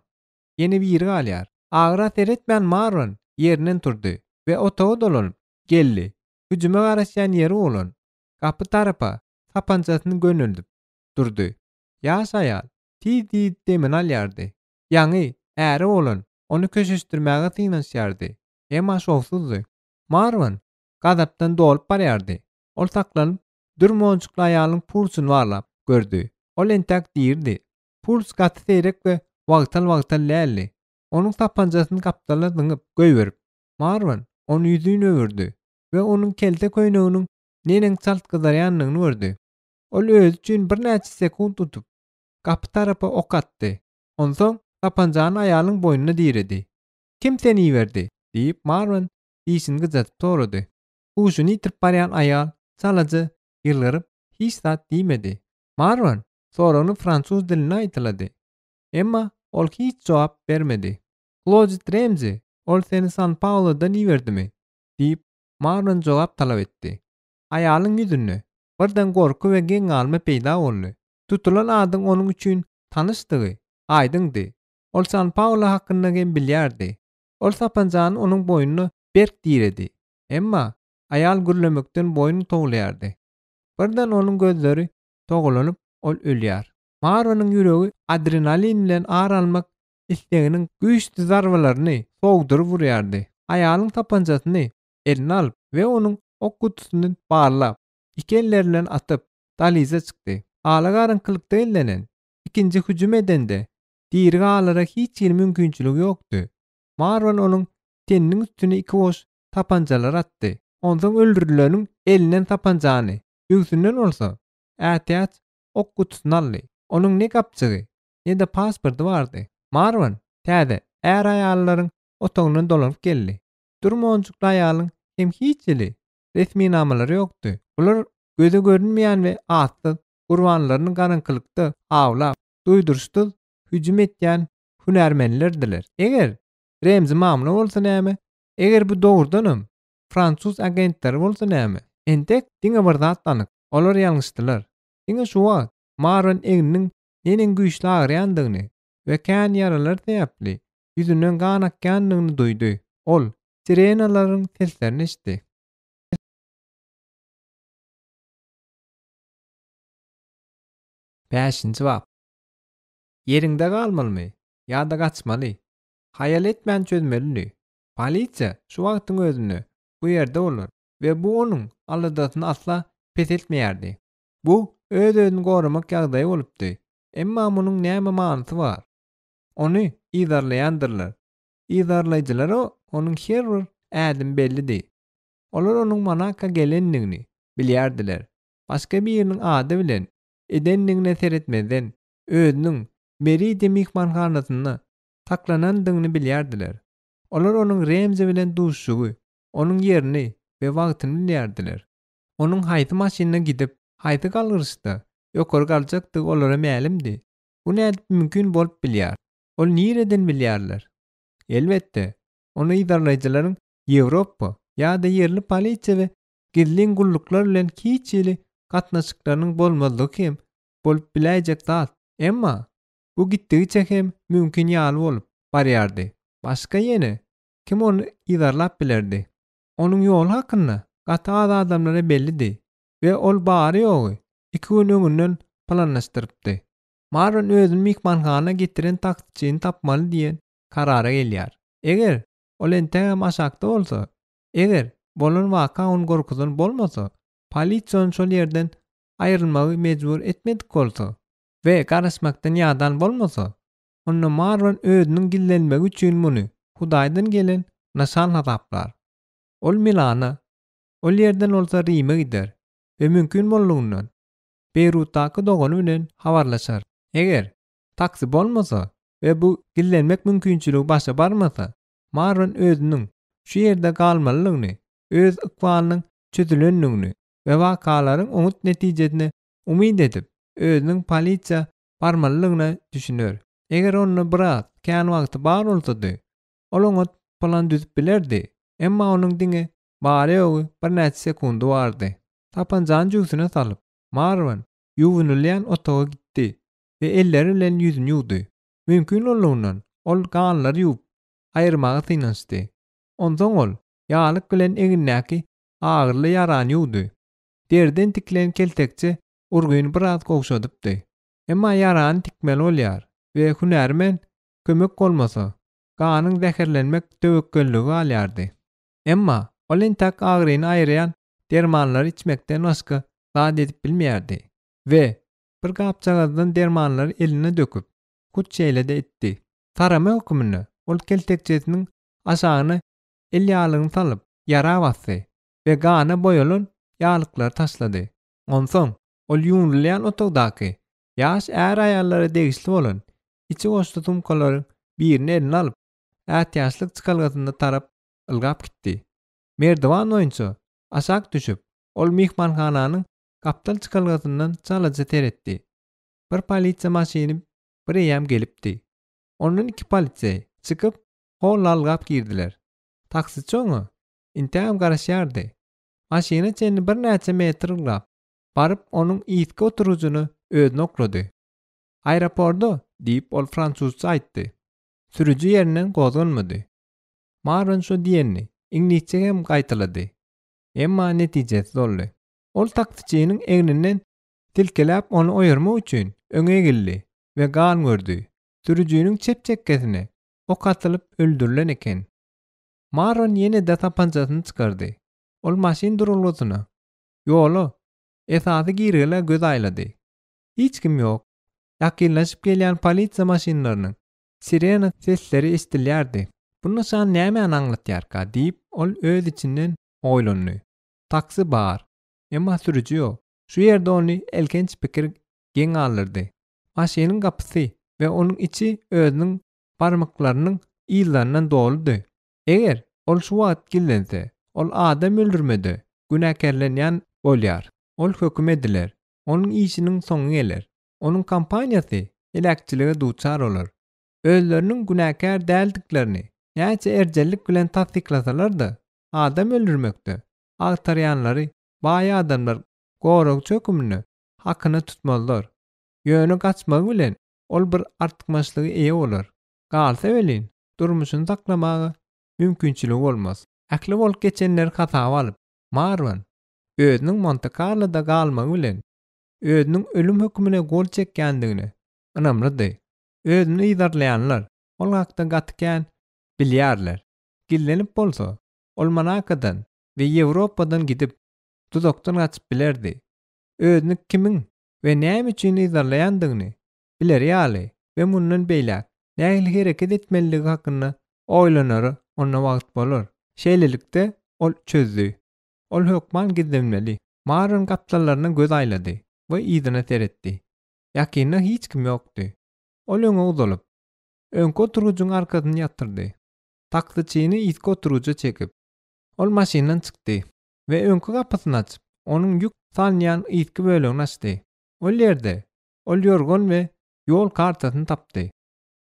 Ýene biri galýar. Agyra seretmän Marwan ýerinden turdy we otaga dolanyp geldi. Hüjüme garaşýan ýeri bolan gapy tarapa sapançasyny göneldip durdy. Ýaş aýal tiz-tiz demini alýardy. Ýaňy äri bolan ony köşeşdirmäge synanyşýardy. Emma şowsuzdy. Marwan gazapdan dolup barýardy. Ol saklanyp, dür monjukly aýalyň pulsuny barlap gördi. Ol entäk diridi. Puls gaty seýrek we wagtal-wagtal däldi. Onuň sapançasyny gapdala zyňyp goýberip, Marwan ony ýüzin öwürdi we onuň kelte köýneginiň neneň çalt gyzarýandygyny gördi. Ol özi üçin birnäçe sekunt utup, gapy tarapa ok atdy. Onsoň sapançany aýalyň boýnuna diredi. Kim seni iberdi? diýip, Marwan dişini gyjadyp sorady. Huşuny ýitirip barýan aýal çalaja ýylgyryp, hiç zat diýmedi. Marwan soragyny fransuz dilinde gaýtalady. Emma ol hiç jogap bermedi. Klozet Remzi, ol seni San-Paulodan iberdimi? diýip, Marwan jogap talap etdi. Aýalyň ýüzünde birden gorky we geň galma peýda boldy. Tutulan adyň onuň üçin tanyşdygy aýdyňdy. Ol San-Paulo hakynda hem bilýärdi. Ol sapanjany onuň boýnuna berk diredi. Emma aýal gürlemekden boýun towlaýardy. Birden onuň gözleri togalanyp, ol ölýär. Maronyň ýüregi adrenalin bilen ar almak isleginiň güýçli zarbalaryny sogduryp urýardy. Aýalyň sapançasyny eline alyp we onuň ok gutusyny barlap, iki elleri bilen atyp, dalize çykdy. Alagaraňkylykda gizlenen ikinji hüjüm edende, diri galara hiç hili mümkinçiligi ýokdy. Marwan onuň teniniň üstüne iki boş tapanjalary atdy. Onsoň öldürileniň elinden tapanjany, jübüsinden bolsa ätiýaç ok gutusyny aldy. Onuň ne gapjygy, ne-de pasporty bardy. Marwan täze är-aýallaryň otagyndan dolanyp geldi. Dür monjukly aýalyň hem hiç hili resminamalary ýokdy. Bular göze görünmeýän we atsyz gurbanlaryny garaňkylykda awlap, duýduryşsyz hüjüm etýän hünärmenlerdiler. Eger Remzi mamla bolsa näme? Eger bu dogrudanam fransuz agentleri bolsa näme? Entek diňe bir zat anyk, olar ýalňyşdylar. Diňe şu wagt Marwan egniniň neneň güýçli agyrýandygyny we kän ýaralar sebäpli ýüzünden gan akýandygyny duýdy. Ol sirenalaryň seslerini eşitdi. Bäşinji bap. Ýeriňde galmalymy ýa-da gaçmaly? Haýal etmän çözmelidi. Polisiýa şu wagtyň özünde bu ýerde bolar we bu onuň aladasyny asla peseltmeýärdi. Bu öz-özüni goramak ýagdaýy bolupdy. Emma munuň näme manysy bar? Ony yzarlaýandyrlar. Yzarlaýjylara onuň her bir ädimi bellidi. Olar onuň Monako gelendigini bilýärdiler. Başga biriniň ady bilen edendigine seretmezden, özüniň Meride myhmanhanasynda saklanandygyny bilýärdiler. Olar onuň Remzi bilen duşuşygy, onuň ýerini we wagtyny bilýärdiler. Onuň haýsy maşynda gidip, haýsy galgyryşda ýokary galjakdygy olara mälimdi. Bu nädip mümkin bolup bilýär? Ol nireden bilýärler? Elbetde, ony yzarlaýjylaryň Ýewropa ýa-da ýerli polisiýa we gizlin gulluklar bilen hiç hili gatnaşyklarynyň bolmazlygy hem bolup biläýjek zat. Emma bu gitdigiçe hem mümkin ýaly bolup barýardy. Başga ýene kim ony yzarlap bilerdi? Onuň ýoly hakynda gaty az adamlara bellidi we ol bary-ýogy iki gün öňünden planlaşdyrypdy. Marron özüni myhmanhana getiren taksiçini tapmaly diýen karara gelýär. Eger ol entegem aşakda bolsa, Eger bolan waka ony gorkuzan bolmasa, polisiýa ony şol ýerden aýrylmagy mejbur etmedik bolsa we garaşmakdan ýadan bolmasa, onda Marwan özüniň gizlenmegi üçin muny Hudaýdan gelen nyşan hasaplar. Ol Milana, ol ýerden bolsa Rime gider we mümkin boldugyndan, Beýrutdaky dogany bilen habarlaşar. Eger taksi bolmasa we bu gizlenmek mümkinçiligi başa barmasa, Marwan özüniň şu ýerde galmalydygyny, öz ykbalynyň çözülendigini we wakalaryň oňat netijesine umyt edip, özüniň polisiýa barmalydygyna düşüner. Eger onda biraz kän wagty bar bolsady, ol oňat plan düzüp bilerdi, emma onuň diňe bary-ýogy birnäçe sekundy bardy. Sapanjany jübsüne salyp, Marwan ýuwunylýan otaga gitdi we elleri bilen ýüzüni ýuwdy. Mümkin boldugyndan, ol ganlary ýuwup aýyrmaga synanyşdy. Onsoň ol ýaglyk bilen egnindäki agyryly ýarany ýuwdy. Deriden tikilen keltekçe urgyny biraz gowşadypdy. Emma ýarany tikmeli bolýar we hünärmen kömek bolmasa, ganyň zäherlenmek töwekgelligi galýardy. Emma ol entäk agyryny aýyrýan dermanlary içmekden başga zat edip bilmeýärdi we bir gapjagazdan dermanlary eline döküp, hut şeýle-de etdi. Sarama höküminde ol keltekçesiniň aşagyna el ýaglygyny salyp, ýara basdy we gana boýalan ýaglyklary taşlady. Onsoň ol ýuwnulýan otagdaky ýaş är-aýallara degişli bolan içi goşly sumkalaryň birini eline alyp, ätiýaçlyk çykalgasynda tarap ylgap gitdi. Merdiwan boýunça aşak düşüp, ol myhmanhananyň gapdal çykalgasyndan çalaja seretdi. Bir polisiýa maşyny bireýýäm gelipdi. Ondan iki poliseý çykyp, holla ylgap girdiler. Taksiçi oňa intägem garaşýardy. Maşyna çenli birnäçe metr ylgap, baryp onuň yzky oturgyjyna özüni oklady. Aeroporda, diýip, ol fransuzça aýtdy. Sürüji ýerinden gozganmady. Marwan şo diýenini iňlisçe hem gaýtalady. Emma netijesiz boldy. Ol taksiçiniň egninden silkeläp ony oýarmak üçin öňe egildi we gan gördi. Sürüjiniň çep çekgesine ok atylyp öldürilen eken. Marwan ýene-de sapançasyny çykardy. Ol maşyn duralgasyna, ýola, esasy girgele göz aýlady. Hiç kim ýok. Ýakynlaşyp gelýän polisiýa maşynlarynyň sirena sesleri eşidilýärdi. Bu nyşan nämäni aňlatýarka diýip, ol öz içinden oýlandy. Taksi bar, emma sürüji ýok. Şu ýerde ony elhenç pikir geň galdyrdy. Maşynyň gapysy we onuň içi özüniň barmaklarynyň yzlaryndan doludy. Eger ol şu wagt gizlense, ol adam öldürmede günäkärlenýän bolýar. Ol höküm ediler. Onuň işiniň soňy geler. Onuň kompaniýasy heläkçilige duçar bolar. Özleriniň günäkär däldiklerini näçe erjellik bilen tassyklasalar-da, adam öldürmekde agtarýanlary baý adamlar goragçy höküminde hakyna tutmazlar. Ýöne gaçmagy bilen ol bir artykmaçlyga eýe bolar. Galsa welin, durmuşyny saklamaga mümkinçiligi bolmaz. Ähli bolup geçenleri hasaba alyp, Marwan özüniň Monte-Karloda galmagy bilen özüniň ölüm hökümine gol çekýändigine ynamlydy. Özüni yzarlaýanlar ol hakda gaty kän bilýärler. Gizlenip bolsa, ol Monakodan we Ýewropadan gidip, duzakdan gaçyp bilerdi. Özüni kimiň we näme üçin yzarlaýandygyny bileri ýaly we mundan beýläk nähili hereket etmelidigi hakynda oýlanara onda wagt bolar. Şeýlelikde, ol çözdi. Ol hökman gizlenmeli. Marron gapdallaryna göz aýlady we yzyna seretdi. Ýakynda hiç kim ýokdy. Ol öňe uzalyp, öňki oturgyjyň arkasyny ýatyrdy. Taksiçini yzky oturgyja çekip, ol maşyndan çykdy we öňki gapysyny açyp, onuň ýük salynýan yzky bölegini açdy. Ol ýerde ol ýorgan we ýol kartasyny tapdy.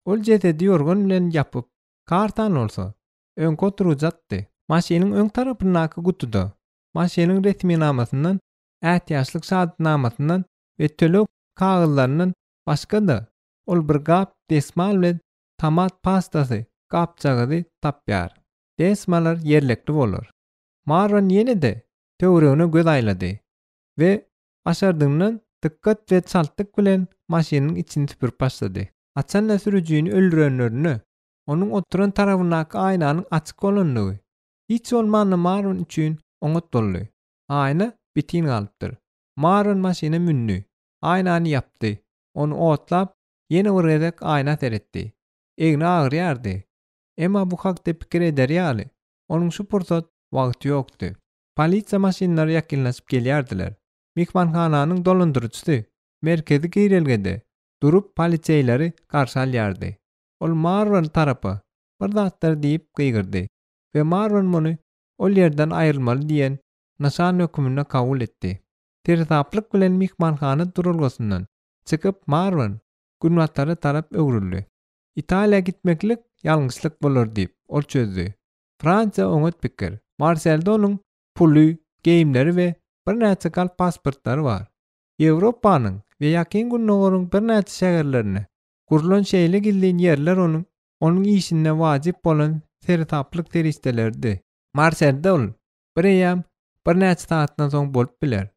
Ol jesedi ýorgan bilen ýapyp, kartany bolsa, öňki oturgyja atdy. Maşynyň öň tarapyndaky gutuda maşynyň resminamasyndan, ätiýaçlyk şahadatnamasyndan we töleg kagyzlaryndan başga-da, ol bir gap desmal bilen tomat pastasy gapjagazy tapýar. Desmalar ýerlekli bolar. Marron ýene-de töweregine göz aýlady we başardygyndan dykgat we çaltlyk bilen maşynyň içini süpürip başlady. Haçan-da sürüjini öldürenlerinde, onuň oturan tarabyndaky aýnanyň açyk bolandygy. Hiç bolmanda Marwin üçin oňat boldy. Aýna bitin galypdyr. Marwin maşyna mündi. Aýnany ýapdy. Ony otlap, ýene bir gezek aýna seretdi. Egni agyrýardy. Emma bu hakda pikir eder ýaly, onuň şu pursat wagty ýokdy. Polisiýa maşynlary ýakynlaşyp gelýärdiler. Myhmanhananyň dolandyryjysy merkezi girelgede durup poliseýleri garşy alýardy. Ol Marwan tarapa bir zatlar diýip gygyrdy we Marwan muny ol ýerden aýrylmaly diýen nyşan höküminde kabul etdi. Seresaplyk bilen myhmanhana duralgasyndan çykyp Marwan günbatara tarap öwrüldi. Italiýa gitmeklik ýalňyşlyk bolar diýip, ol çözdi. Fransiýa oňat pikir. Marselde onuň puly, geýimleri we birnäçe galp pasportlary bar. Ýewropanyň we Ýakyn Gündogaryň birnäçe şäherlerinde gurlan şeýle gizlin ýerler onuň onuň işinde wajyp bolan seresaplyk serişdeleridi. Marselde ol bireýýäm birnäçe sagatdan soň bolup biler.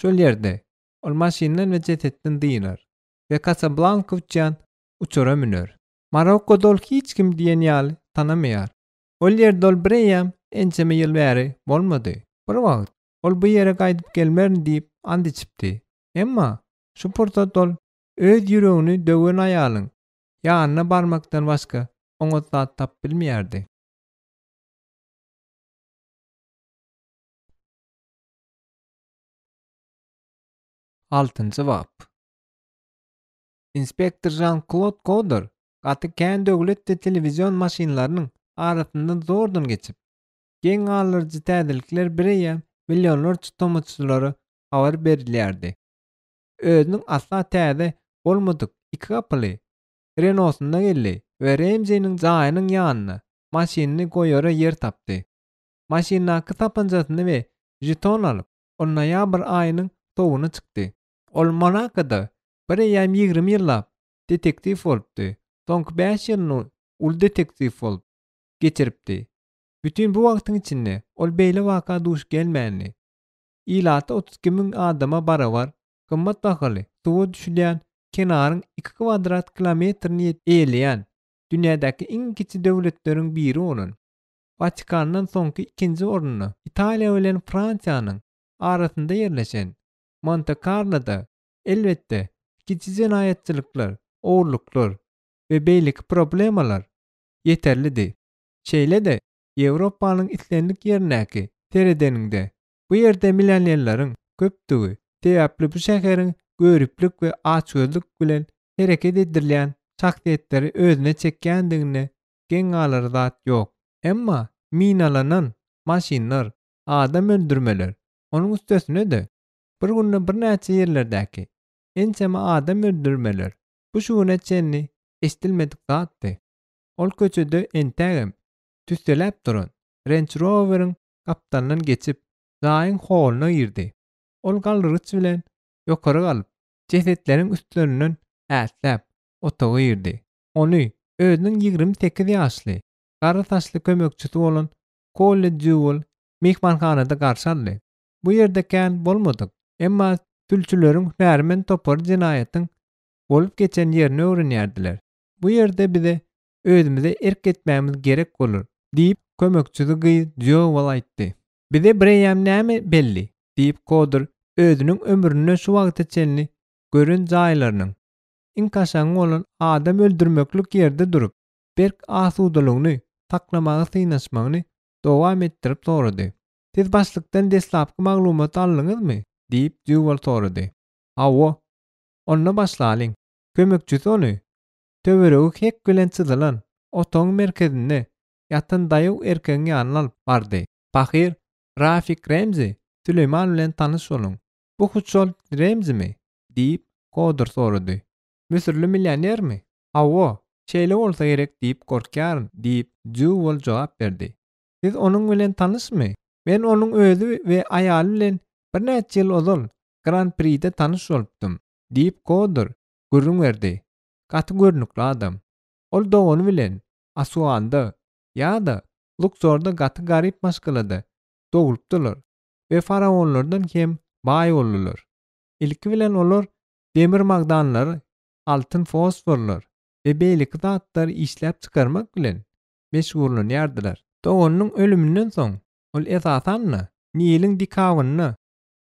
Şol ýerde ol maşyndan we jesetden dynar we Kasablanka uçýan uçara müner. Marokkoda ol hiç kim diýen ýaly tanamaýar. Ol ýerde ol bireýýäm ençeme ýyl bäri bolmady. Bir wagt ol bu ýere gaýdyp gelmerin diýip ant içipdi. Emma şu pursat ol öz ýüregini döwen aýalyň ýanyna barmakdan başga oňat zat tapyp bilmeýärdi. Altynjy bap. Inspektor Žan-Klod Kodor gaty kän döwlet we telewizion maşynlarynyň arasyndan zordan geçip, geň galdyryjy täzelikler bireýýäm millionlarça tomaşaçylara habar berilýärdi. Özüniň asla täze bolmadyk iki gapyly Renosynda geldi we Remziniň jaýynyň ýanynda maşynyny goýara ýer tapdy. Maşyndaky sapançasyny we žeton alyp, ol noýabr aýynyň sowugyna çykdy. Ol Monakoda bireýýäm 20 ýyllap detektiw bolupdy. Soňky bäş ýylyny uly detektiw bolup geçiripdi. Bütin bu wagtyň içinde ol beýle waka duş gelmändi. Ilaty 32 müň adama barabar gymmat bahaly suwa düşülýän kenaryň iki kwadrat kilometrini eýeleýän dünýädäki iň kiçi döwletleriň biri bolan Watikandan soňky ikinji orunda Italiýa bilen Fransiýanyň arasynda ýerleşen Monte-Karloda, elbetde, kiçi jenaýatçylyklar, ogurlyklar we beýleki problemalar ýeterlidi. Şeýle-de, Ýewropanyň islendik ýerindäki seredeniňde, bu ýerde millionerleriň köpdügi sebäpli bu şäheriň göriplik we açgözlük bilen hereket edilýän şahsyýetleri özüne çekýändiginde geň galar zat ýok. Emma minalanan maşynlar, adam öldürmeler, onuň üstesine-de, bir günde birnäçe ýerlerdäki ençeme adam öldürmeler bu şu güne çenli eşidilmedik zatdy. Ol köçede entägem tüsseläp duran Range Rover-iň gapdalyndan geçip, jaýyň holuna girdi. Ol galdyryç bilen ýokary galyp, jesetleriň üstlerinden ätläp, otaga girdi. Ony özüniň 28 ýaşly, gara saçly kömekçisi bolan Kolli Dýuwel myhmanhanada garşy aldy. Bu ýerde kän bolmadyk, emma sülçüleriň hünärmen topary jenaýatyň bolup geçen ýerini öwrenýärdiler. Bu ýerde bize özümize erk etmämiz gerek bolar, diýip, kömekçisi gyz Dýowal aýtdy. Bize bireýýäm näme belli? diýip, Kodur özüniň ömründe şu wagta çenli gören jaýlarynyň iň kaşaňy bolan adam öldürmeklik ýerde durup, berk asudalygyny saklamaga synanyşmagyny dowam etdirip sorady. Siz başlykdan deslapky maglumaty aldyňyzmy? diýip, Dýuwal sorady. Hawa. Onda başlalyň. Kömekçisi ony töweregi hek bilen çyzylan otagyň merkezinde ýatan daýaw erkegiň ýanyna alyp bardy. Pahyr, Rafik Remzi Süleýman bilen tanyş boluň. Bu hut şol Remzimi? diýip, Kodur sorady. Müsürli millionermi? Hawa, şeýle bolsa gerek diýip gorkýaryn, diýip, Dýuwal jogap berdi. Siz onuň bilen tanyşmy? Men onuň özi we aýaly bilen birnäçe ýyl ozal Gran-pride tanyş bolupdym, diýip, Kodur gürrüň berdi. Gaty görnükli adam. Ol dogany bilen Asuanda ýa-da Luksorda gaty garyp maşgalada doglupdylar we faraonlardan hem baý boldular. Ilki bilen olar demir magdanlary, altyn fosforlar we beýleki zatlary işläp çykarmak bilen meşgullanýardylar. Doganynyň ölüminden soň, ol esasan-da, Niliň dikabynda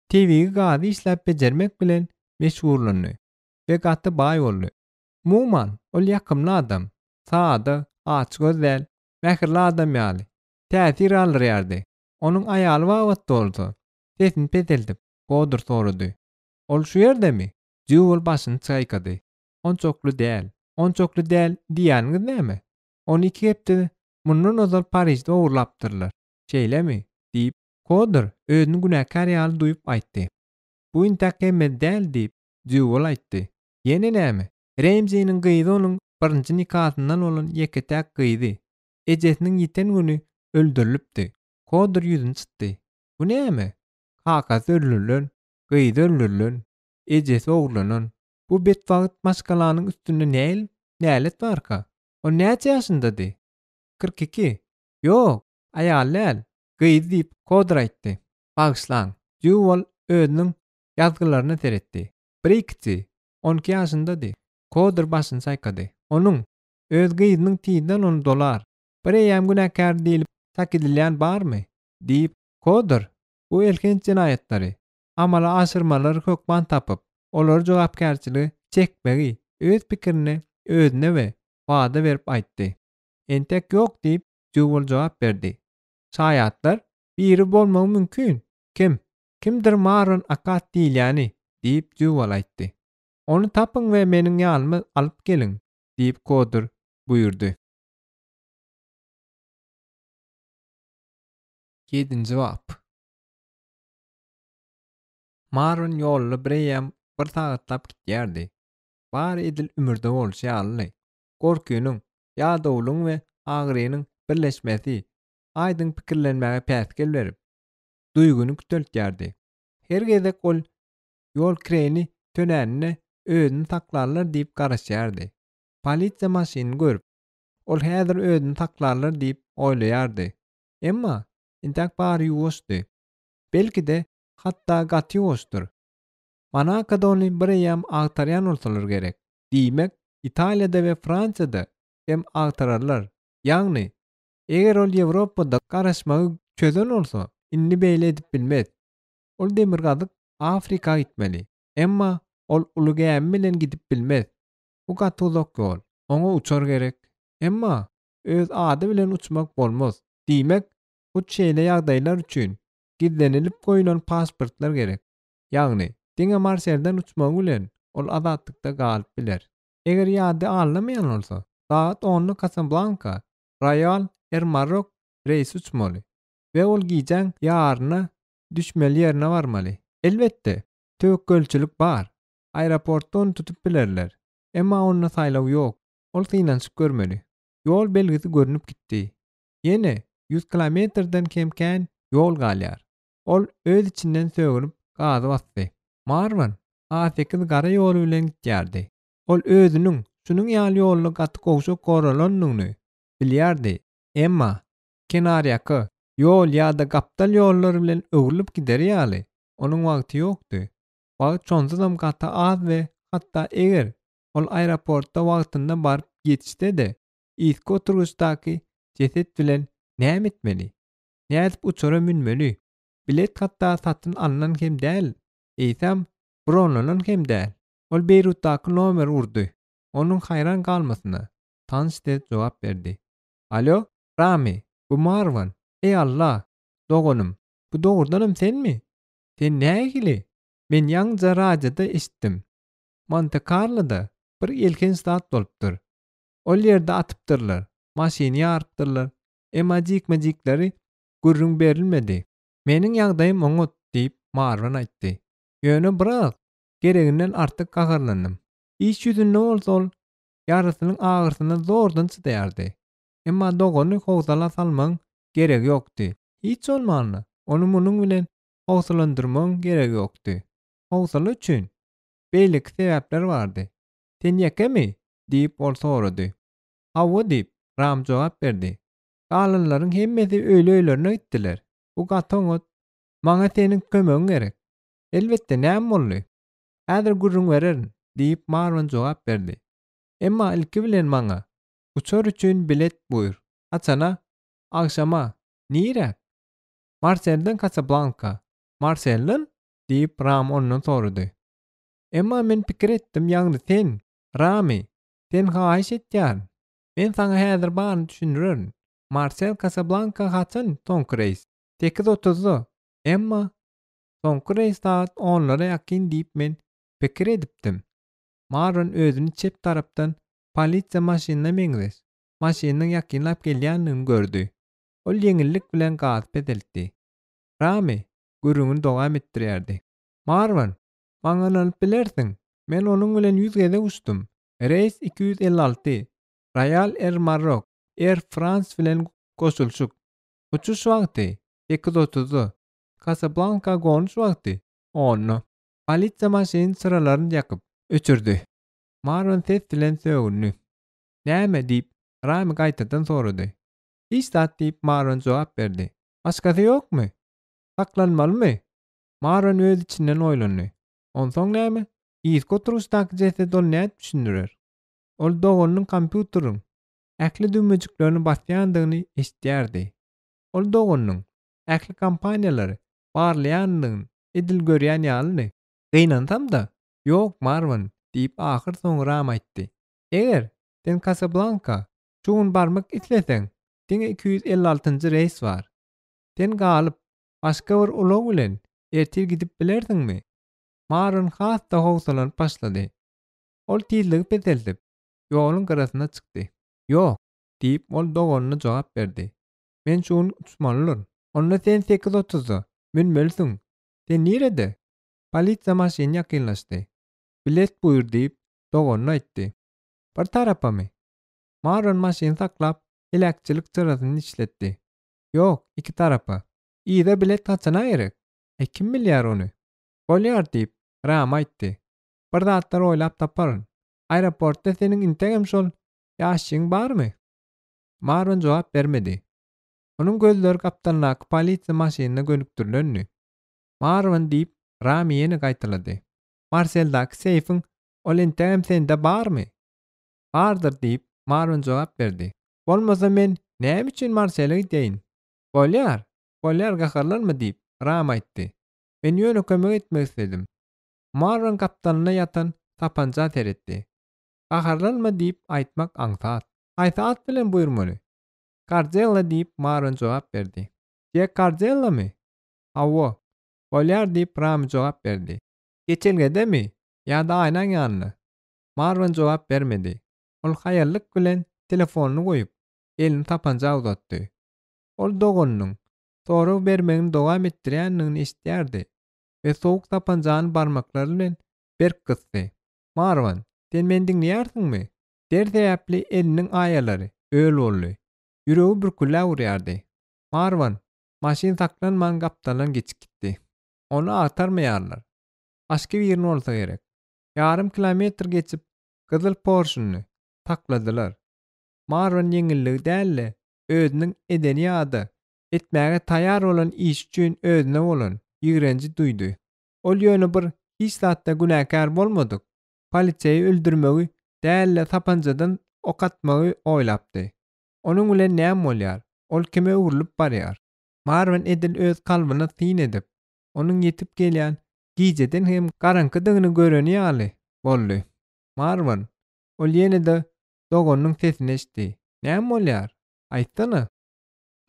tebigy gazy işläp bejermek bilen meşgullandy we gaty baý boldy. Umuman, ol ýakymly adam, sada, açgöz däl, mähirli adam ýaly täsir galdyrýardy. Onuň aýaly babatda bolsa, sesini peseldip, Godur sorady. Ol şu ýerdemi? Dýuwall başyny çaýkady. Onçakly däl. Onçakly däl diýýäniňiz näme? Ony iki hepde mundan ozal Parižde ogurlapdyrlar. Şeýlemi? diýip, Godur özüni günäkär ýaly duýup aýtdy. Bu intäk hemmesi däl, diýip, Dýuwall aýtdy. Ýene näme? Remziniň gyzy onuň birinji nikasyndan bolan ýeke-täk gyzy. Ejesiniň ýiten güni öldürilipdi. Godur ýüzüni çytdy. Bu näme? Kakasy öldürilen, gyzy öldürilen, ejesi ogurlanan. Bu betbagt maşgalanyň üstünde näl nälet barka? Ol näçe ýaşyndady? 42. Ýok, aýaly däl, gyzy diýip, Kodr aýtdy. Bagyşlaň. Dýuwall özüniň ýazgylaryna seretdi. Brikti 12 ýaşyndady. Kodr başyny çaýkady. Onuň öz gyzynyň tizden ony dolar. Bir eýýäm günäkär diýlip çak edilýän barmy? diýip, Kodr bu elhenç jenaýatlary amala aşyrmalary hökman tapyp, olary jogapkärçilige çekmegi öz pikirini özüne we wada berip aýtdy. Entek ýok diýip, Dýuwall jogap berdi. Şaýatlar? Biri bolmagy mümkin. Kim? Kimdir Marron Akad diýilýäni, diýip, Dýuwall aýtdy. Ony tapyň we meniň ýanyma alyp geliň, diýip, Kodr buýurdy. Ýedinji bap. Marron ýolda bireýýäm bir sagatlap gitýärdi. Bary edil ümürde bolşy ýalydy. Gorkynyň, ýadawlygyň we agyrynyň birleşmesi aýdyň pikirlenmäge päsgel berip, duýgyny küteltýärdi. Her gezek ol ýol kireýini töläninde özüni saklarlar diýip garaşýardy. Polisiýa maşynyny görüp, ol häzir özüni saklarlar diýip oýlaýardy. Emma intäk bary ýuwaşdy. Belki-de, hatda gaty ýuwaşdyr. Monakoda ony bireýýäm agtarýan bolsalar gerek. Diýmek, Italiýada we Fransiýada hem agtararlar. Ýagny, eger ol Ýewropada garaşmagy çözen bolsa, indi beýle edip bilmez. Ol Demirgazyk Afrika gitmeli. Emma ol uly gämi bilen gidip bilmez. Bu gaty uzak ýol. Oňa uçar gerek. Emma öz ady bilen uçmak bolmaz. Diýmek, hut şeýle ýagdaýlar üçin gizlenilip goýlan pasportlar gerek. Ýagny, diňe Marselden uçmagy bilen ol azatlykda galyp biler. Eger ýady aldamaýan bolsa, sagat onda Kasablanka, Royal Air Maroc reýsi uçmaly we ol gijäň ýaryna düşmeli ýerine barmaly. Elbetde, töwekgelçilik bar. Aeroportda ony tutup bilerler. Emma onda saýlaw ýok. Ol synanyşyp görmeli. Ýol belgisi görnüp gitdi. Ýene ýüz kilometrden kem kän ýol galýar. Ol öz içinden sögünip gazy basdy. Marwan A sekiz gara ýoly bilen gitýärdi. Ol özüniň şunuň ýaly ýolda gaty gowşak goralandygyny bilýärdi. Emma kenarýaka ýol ýa-da gapdal ýollar bilen öwrülip gideri ýaly onuň wagty ýokdy. Wagt şonsuzam gaty az we hatda eger ol aeroportda wagtynda baryp ýetişse-de, yzky oturgyçdaky jeset bilen näme etmeli? Nädip uçara münmeli? Bilet hatda satyn alnan hem däl, eýsem, bronlanan hem däl. Ol Beýrutdaky nomeri urdy. Onuň haýran galmasyna, tanyş ses jogap berdi. Alo, Rami, bu Marwan. Eý Alla, doganym, bu dogrudanam senmi? Sen nähili? Men ýaňyja radioda eşitdim. Monte-Karloda bir elhenç zat bolupdyr. Ol ýerde atypdyrlar, maşyny ýarypdyrlar, emma jikme-jikleri gürrüň berilmedi. Meniň ýagdaýym oňat, diýip, Marwan aýtdy. Ýöne biraz gereginden artyk gaharlandym. Iş ýüzünde bolsa ol ýarasynyň agyrysyna zordan çydaýardy. Emma doganyny howsala salmagyň geregi ýokdy. Hiç bolmanda, ony munuň bilen howsalandyrmagyň geregi ýokdy. Howsala üçin beýleki sebäpler bardy. Sen ýekemi? diýip, ol sorady. Hawa, diýip, Ram jogap berdi. Galanlaryň hemmesi öýli-öýlerine gitdiler. Bu gaty oňat. Maňa seniň kömegiň gerek. Elbetde, näme boldy? Häzir gürrüň bererin, diýip, Marwan jogap berdi. Emma ilki bilen maňa uçar üçin bilet buýur. Haçana? Agşama. Nirä? Marselden Kasablanka. Marselden? diýip, Rami ondan sorady. Emma men pikir etdim, ýagny sen, Rami, sen haýyş etýärin. Men saňa häzir baryny düşündirerin. Marsel Kasablanka haçan soňky reýs? Sekiz otuzda. Emma soňky reýs sagat onlara ýakyn diýip men pikir edipdim. Marwan özüni çep tarapdan polisiýa maşynyna meňzeş maşynyň ýakynlap gelýändigini gördi. Ol ýeňillik bilen gazy peseltdi. Rami gürrüňini dowam etdirýärdi. Marwan, maňa ynanyp bilersiň. Men onuň bilen ýüz gezek uçdum. Reýs 256, Royal Air Maroc, Air France bilen goşulyşyk. Uçuş wagty, sekiz otuzda. Kasablanka gonuş wagty, onda. Polisiýa maşynyň çyralaryny ýakyp, öçürdi. Marwan ses bilen sögündi. Näme? diýip, Rami gaýtadan sorady. Hiç zat diýip, Marwan jogap berdi. Başgasy ýokmy? Saklanmalymy? Marwan öz içinden oýlandy. Onsoň näme? Yzky oturgyçdaky jesedi ol nädip düşündirer? Ol doganynyň kompýuteriň ähli düwmejiklerini basýandygyny eşidýärdi. Ol doganynyň ähli kompaniýalary barlaýandygyny edil görýän ýalydy. Gynansam-da, ýok, Marwan, diýip, ahyrsoňy Ram aýtdy. Eger sen Kasablanka şu gün barmak isleseň, diňe 256-njy reýs bar. Sen galyp, başga bir ulag bilen ertir gidip bilersiňmi? Marwan has-da howsalanyp başlady. Ol tizligi peseldip, ýoluň gyrasyna çykdy. Ýok, diýip, ol doganyna jogap berdi. Men şu gün uçmalydyryn. Onda sen sekiz otuzda münmelisiň. Sen nirede? Polisiýa maşyny ýakynlaşdy. Bilet buýur diýip, doganyna aýtdy. Bir tarapamy? Marwan maşyny saklap, heläkçilik çyrasyny işletdi. Ýok, iki tarapa. Yza bilet haçana gerek? Äý, kim bilýär ony? Bolýar diýip, Ramy aýtdy. Bir zatlar oýlap taparyn. Aeroportda seniň integem şol ýaşşygyň barmy? Marwan jogap bermedi. Onuň gözleri gapdalyndaky polisiýa maşynyna gönükdirilendi. Marwan diýip, Rami ýene gaýtalady. Marseldaky seýfiň ol entegem sende barmy? Bardyr diýip, Marwan jogap berdi. Bolmasa men näme üçin Marsele gideýin? Bolýar, bolýar gaharlanma diýip, Rami aýtdy. Men ýöne kömek etmek isledim. Marwan gapdalynda ýatan sapança seretdi. Gaharlanma diýip aýtmak aňsat. Haýsy at bilen buýurmaly? Kardella diýip, Marwan jogap berdi. Jek Kardellamy? Hawa. Bolýar diýip, Rami jogap berdi. Geçelgedemi ýa-da aýnaň ýanynda? Marwan jogap bermedi. Ol haýallyk bilen telefonyny goýup, elini sapança uzatdy. Ol doganynyň sorag bermegini dowam etdirýändigini eşidýärdi we sowuk sapanjany barmaklary bilen berk gysdy. Marwan, sen meni diňleýärsiňmi? Der sebäpli eliniň aýalary öl boldy. Ýüregi bürkülläp urýardy. Marwan, maşyn saklanman gapdaldan geçip gitdi. Ony agtarmaýarlar. Başga birini bolsa gerek. Ýarym kilometr geçip, gyzyl Porşuny sakladylar. Marwan ýeňilligi däl-de, özüniň edeni ýa-da etmäge taýýar bolan işi üçin özüne bolan ýigrenji duýdy. Ol ýöne bir hiç zatda günäkär bolmadyk poliseýi öldürmegi däl-de sapanjadan ok atmagy oýlapdy. Onuň bilen näme bolýar? Ol kime öwrülip barýar? Marwin edil öz kalbyna syn edip, onuň ýetip gelýän gijeden hem garaňkydygyny göreni ýaly boldy. Marwan, ol ýene-de doganynyň sesini eşitdi. Näme bolýar? Aýtsana?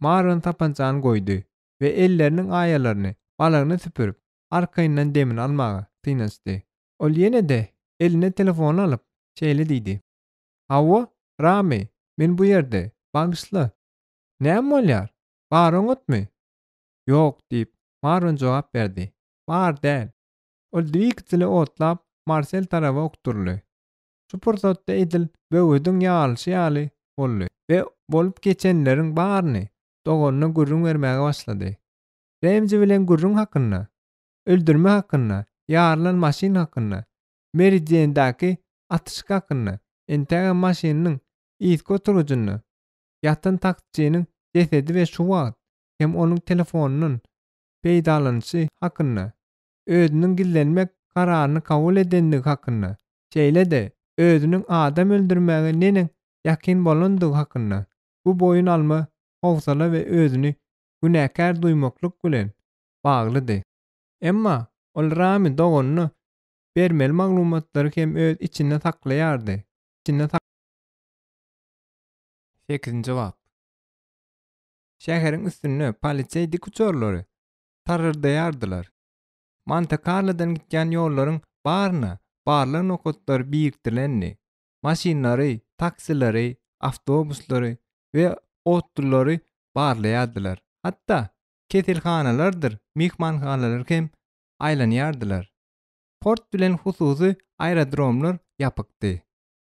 Marwan sapançany goýdy we elleriniň aýalaryny balagyna süpürip, arkaýyndan demini almaga synanyşdy. Ol ýene-de eline telefony alyp, şeýle diýdi, Hawa, Rami, men bu ýerde, bagyşla. Näme bolýar? Bary oňatmy? Ýok, diýip, Marwan jogap berdi. Bar däl. Ol dwigateli otlap, Marsel taraba okduryldy. Şu pursatda edil böwediň ýarylyşy ýaly boldy we bolup geçenleriň baryny doganyna gürrüň bermäge başlady. Remzi bilen gürrüň hakynda, öldürme hakynda, ýarylan maşyn hakynda, Meridiendäki atyşyk hakynda, entägem maşynynyň yzky oturgyjynda ýatan taksiçiniň jesedi we şu wagt hem onuň telefonyndan peýdalanyşy hakynda, özüniň gizlenmek kararyny kabul edendigi hakynda, şeýle-de özüniň adam öldürmäge neneň ýakyn bolandygy hakynda bu boýun alma. howsala we özüni günäkär duýmaklyk bilen baglydy. Emma ol Rami doganyna bermeli maglumatlary hem öz içinde saklaýardy. Içinde sak. Sekizinji bap. Şäheriň üstünde poliseý dikuçarlary taryrdaýardylar. Monte-Karlodan gitýän ýollaryň baryna barlag nokatlary birikdirilendi. Maşynlary, taksileri, awtobuslary we otlulary barlaýardylar. Hatda keselhanalardyr myhmanhanalar hem aýlanýardylar. Port bilen hususy aerodromlar ýapykdy.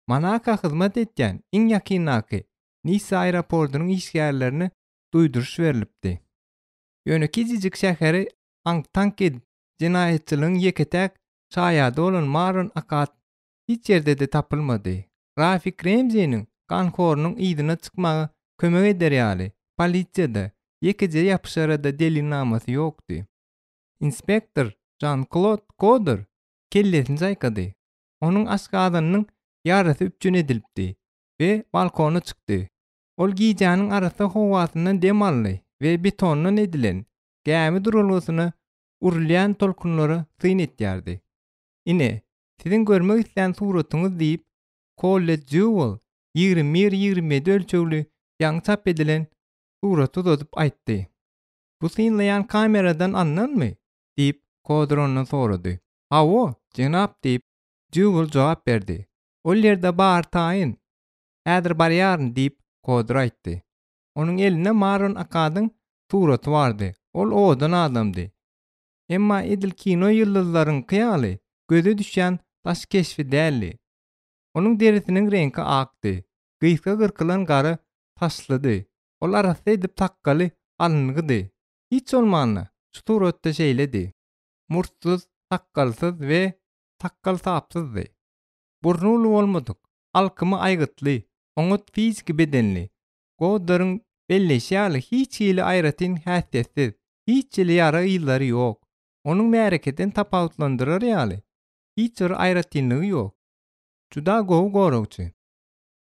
Monako hyzmat etýän iň ýakyndaky Nissa aeroportunyň işgärlerine duýduryş berlipdi. Ýöne kiçijik şäheri aňk-taňk edip, jenaýatçylygyň ýeke-täk şaýady bolan Marron Akad hiç ýerde-de tapylmady. Rafik Remziniň ganhorynyň yzyna çykmaga kömek eder ýaly, polisiýada ýekeje ýapyşara-da delilnamasy ýokdy. Inspektor Žan-Klod Koder kellesini çaýkady. Onuň aşgazanynyň ýarasy üpjün edilipdi we balkona çykdy. Ol gijäniň arassa howasyndan dem aldy we betondan edilen gämi duralgasyna urulýan tolkunlara syn etýärdi. Ine, siziň görmek islän suratyňyz diýip, Kollet Jewell 21 27 ölçegli ýaňy çap edilen suraty uzadyp aýtdy. Bu synlaýan kameradan alnanmy? diýip, Koder ondan sorady. Hawa, jenap diýip, Jewell jogap berdi. Ol ýerde bary taýyn. Häzir barýaryn diýip, Koder aýtdy. Onuň elinde Marron Akadyň suraty bardy. Ol owadan adamdy. Emma edil kino ýyldyzlaryňky ýaly göze düşýän daş keşbi däldi. Onuň derisiniň reňki akdy. Gysga gyrkylan gara saçlydy. Ol arassa edip sakgaly alyngydy. Hiç bolmanda, şu suratda şeýledi. Murtsuz, sakgalsyz we sakgal sapsyzdy. Burny uly bolmadyk, alkymy aýgytly, oňat fiziki bedenli, Goddaryň belleýşi ýaly hiç hili aýratyn häsiýetsiz, hiç hili ýara yzlary ýok. Onuň märekeden tapawutlandyrar ýaly hiç bir aýratynlygy ýok. Juda gowy goragçy.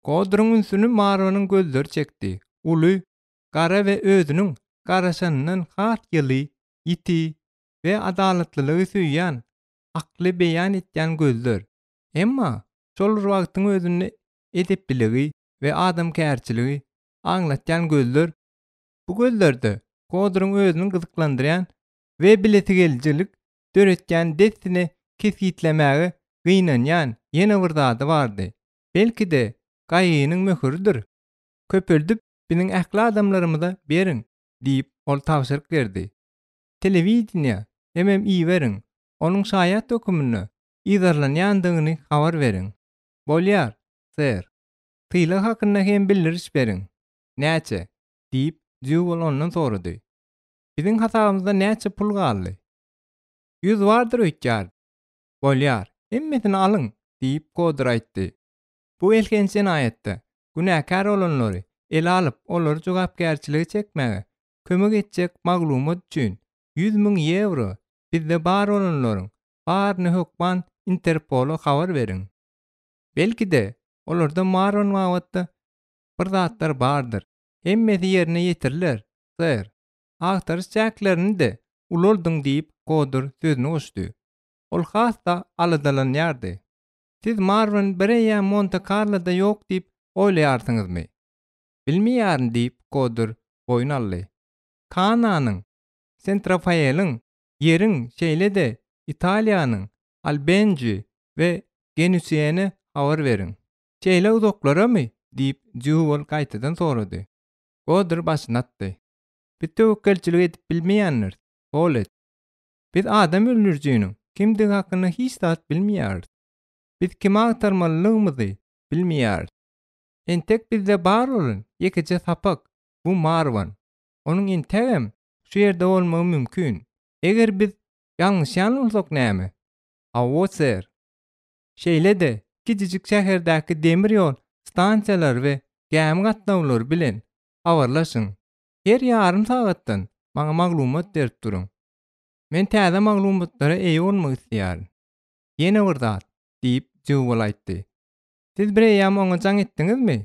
Goddaryň ünsüni Marwanyň gözleri çekdi. Uly, gara we özüniň garaşanyndan has ýyly, ýiti we adalatlylygy söýýän, akly beýan etýän gözler. Emma şol bir wagtyň özünde edepliligi we adamkärçiligi aňlatýan gözler, bu gözlerde Kodryň özüni gyzyklandyrýan we bilesigelijilik döretýän dessine kesgitlemäge gynanýan ýene bir zady bardy. Belki-de, gaýgynyň möhüridir. Köpeldip, biziň ähli adamlarymyza beriň, diýip, ol tabşyryk berdi. Telewideniýä hemem iberiň, onuň şaýat höküminde yzarlanýandygyny habar beriň. Bolýar, ser. Sylag hakynda hem bildiriş beriň. Näçe? diýip, Dýuwall ondan sorady. Biziň hasabymyzda näçe pul galdy? Ýüz bardyr öýtýärin. Bolýar, hemmesini alyň, diýip, Koder aýtdy. Bu elhenç jenaýatda günäkär bolanlary ele alyp, olary jogapkärçilige çekmäge kömek etjek maglumat üçin 100 mün ýewro bizde bar bolanlaryň baryny hökman Interpola habar beriň. Belki-de, olarda Marwan babatda bir zatlar bardyr. Hemmesi ýerine ýetiriler, ser. Agtaryş çäklerini-de ulaldyň diýip, Kodur sözüni goşdy. Ol has-da aladalanýardy. Siz Marwan bireýýäm Monte-Karloda ýok diýip oýlaýarsyňyzmy? Bilmeýärin diýip, Kodur boýun aldy. Kananyň, Sent-Rafaeliň, Ýeriň, şeýle-de Italiýanyň Albenji we Genüsiýene habar beriň. Şeýle uzaklaramy? diýip, Jýuwel gaýtadan sorady. Godur başyny atdy. Biz töwekgelçilik edip bilmeýändiris, Kolet. Biz adam öldürijiniň kimdigi hakynda hiç zat bilmeýäris. Biz kimi agtarmalydygymyzy bilmeýäris. Entek bizde bar bolan ýekeje sapak, bu Marwan. Onuň entegem şu ýerde bolmagy mümkin. Eger biz ýalňyşýan bolsak näme? Hawa, ser. Şeýle-de, kiçijik şäherdäki demir ýol stansiýalary we gämi gatnawlary bilen habarlaşyň. Her ýarym sagatdan maňa maglumat berip duruň. Men täze maglumatlara eýe bolmak isleýärin. Ýene bir zat, diýip, Jewell aýtdy. Siz bireýýäm oňa jaň etdiňizmi?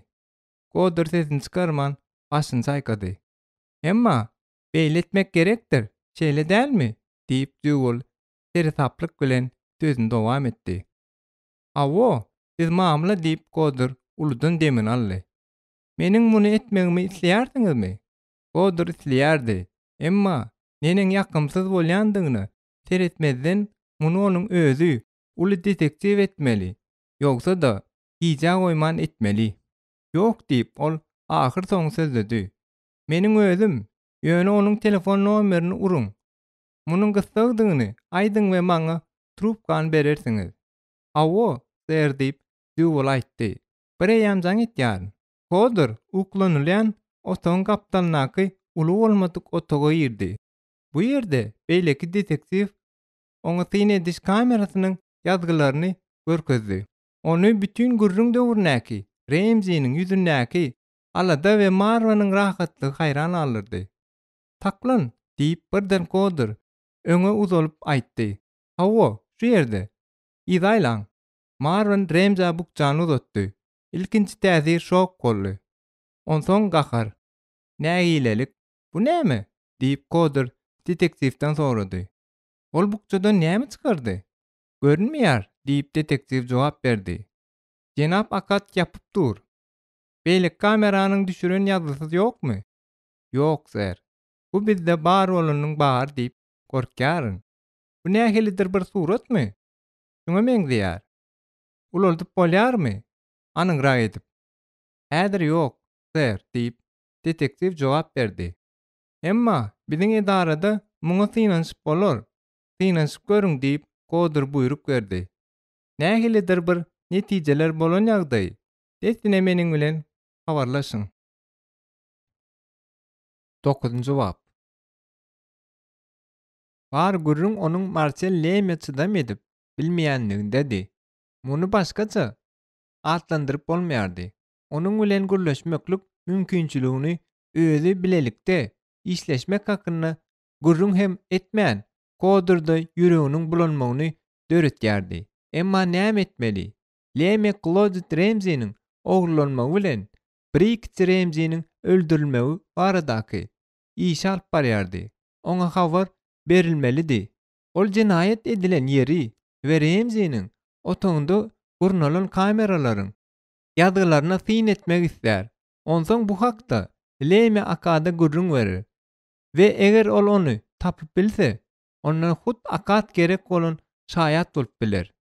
Goddar sesini çykarman, başyny çaýkady. Emma beýle etmek gerekdir, şeýle dälmi? diýip, Dýuwall seresaplyk bilen sözüni dowam etdi. Hawa, siz mamla, diýip, Godur uludan demini aldy. Meniň muny etmegimi isleýärsiňizmi? Godur isleýärdi. Emma neneň ýakymsyz bolýandygyna seretmezden muny onuň özi, uly detektiw etmeli, ýogsa-da, gijä goýman etmeli. Ýok, diýip, ol ahyrsoňy sözledi. Meniň özüm, ýöne onuň telefon nomerini uruň. Munuň gyssagdygyny aýdyň we maňa trubkany berersiňiz. Hawa, ser, diýip, Dýuwall aýtdy. Bireýýäm jaň etýärin. Kodur uklanylýan otagyň gapdalyndaky uly bolmadyk otaga girdi. Bu ýerde beýleki detektiw oňa syn ediş kamerasynyň ýazgylaryny görkezdi. Ony bütin gürrüň döwründäki Remziniň ýüzündäki alada we Marwanyň rahatlygy haýran galdyrdy. Saklan! diýip, birden Kodur öňe uzalyp aýtdy. Hawa, şu ýerde. Yza aýlaň. Marwan Remzä bukjany uzatdy. Ilkinji täsir şok boldy. Onsoň gahar. Nägilelik. Bu näme? diýip, Kodur detektiwden sorady. Ol bukjadan näme çykardy? Görünmeýär, diýip, detektiw jogap berdi. Jenap Akad ýapyp dur. Beýleki kameranyň düşüren ýazgysy ýokmy? Ýok, ser. Bu bizde bar bolanyň bary diýip gorkýaryn. Bu nähilidir bir suratmy? Şuňa meňzeýär. Ulaldyp bolýarmy? Anygrak edip. Häzir ýok, ser, diýip, detektiw jogap berdi. Emma biziň edarada muňa synanyşyp bolar. Synanyşyp görüň, diýip, Godur buýruk berdi. Nähilidir bir netijeler bolan ýagdaýy, dessine meniň bilen habarlaşyň. Dokuzynjy bap. Bar gürrüň onuň Marsel Lemä çydam edip bilmeýänligindedi. Muny başgaça atlandyryp bolmaýardy. Onuň bilen gürleşmeklik mümkinçiligini özi bilelikde işleşmek hakynda gürrüň hem etmän, Kodurda ýüreginiň bulanmagyny döretýärdi. Emma näme etmeli? Leme Klodit Remziniň ogurlanmagy bilen Brikçi Remziniň öldürilmegi baradaky işi alyp barýardy. Oňa habar berilmelidi. Ol jenaýat edilen ýeri we Remziniň otagynda gurnalan kameralaryň ýazgylaryna syn etmek islär. Onsoň bu hakda Leme Akada gürrüň berer we eger ol ony tapyp bilse, onda hut Akad gerek bolan şaýat bolup biler.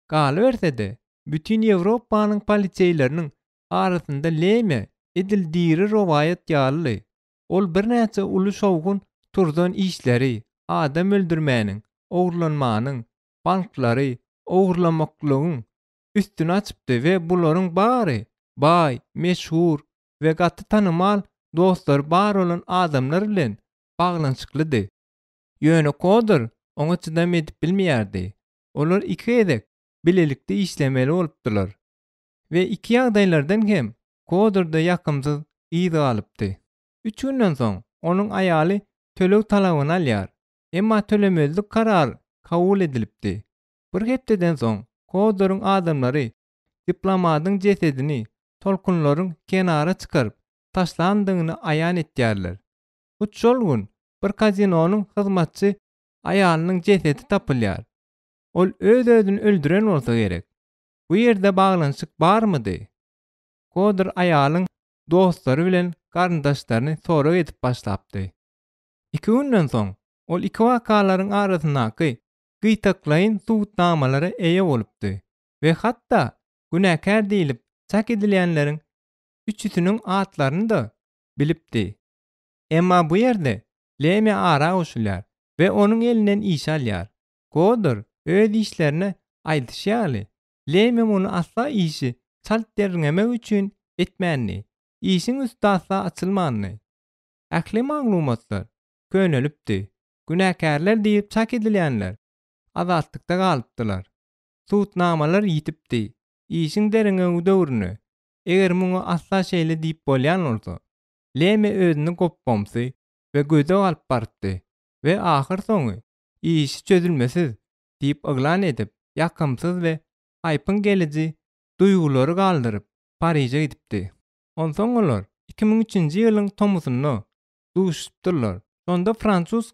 Galyberse-de, bütin Ýewropanyň poliseýleriniň arasynda Leme edil diri rowaýat ýalydy. Ol birnäçe uly şowhun turzan işleri, adam öldürmäniň, ogurlanmanyň, banklary ogurlamaklygyň üstüni açypdy we bularyň bary baý, meşhur we gaty tanymal dostlary bar bolan adamlar bilen baglanyşyklydy. Ýöne Kodur oňa çydam edip bilmeýärdi. Olar iki gezek bilelikde işlemeli bolupdylar we iki ýagdaýlardan hem Kodurda ýakymsyz yz galypdy. Üç günden soň onuň aýaly töleg talabyny alýar. Emma tölemezlik karary kabul edilipdi. Bir hepdeden soň Koduryň adamlary diplomatyň jesedini tolkunlaryň kenara çykaryp taşlandygyny aýan etýärler. Hut şol gün bir kazinonyň hyzmatçy aýalynyň jesedi tapylýar. Ol öz-özüni öldüren bolsa gerek. Bu ýerde baglanyşyk barmydy? Kodur aýalyň dostlary bilen garyndaşlaryny sorag edip başlapdy. Iki günden soň ol iki wakalaryň arasyndaky gytaklaýyn subutnamalara eýe bolupdy we hatda günäkär diýlip çak edilýänleriň üçüsiniň atlaryny-da bilipdi. Emma bu ýerde Leme ara goşulýar we onuň elinden işi alýar. Kodur öz işlerine aýdyşy ýaly, Leme muny asla işi çalt derňemek üçin etmändi. Işiň üsti asla açylmandy. Ähli maglumatlar könelipdi. Günäkärler diýlip çak edilýänler azatlykda galypdylar. Subutnamalar ýitipdi. Işiň derňewi döwründe, eger muňa asla şeýle diýip bolýan bolsa, Leme özüni gopbamsy we gödek alyp barypdy we ahyrsoňy işi çözülmesiz diýip yglan edip, ýakymsyz we haýpyň geliji duýgulary galdyryp, Pariže gidipdi. Onsoň olar 2003-nji ýylyň tomusynda duşupdyrlar. Şonda fransuz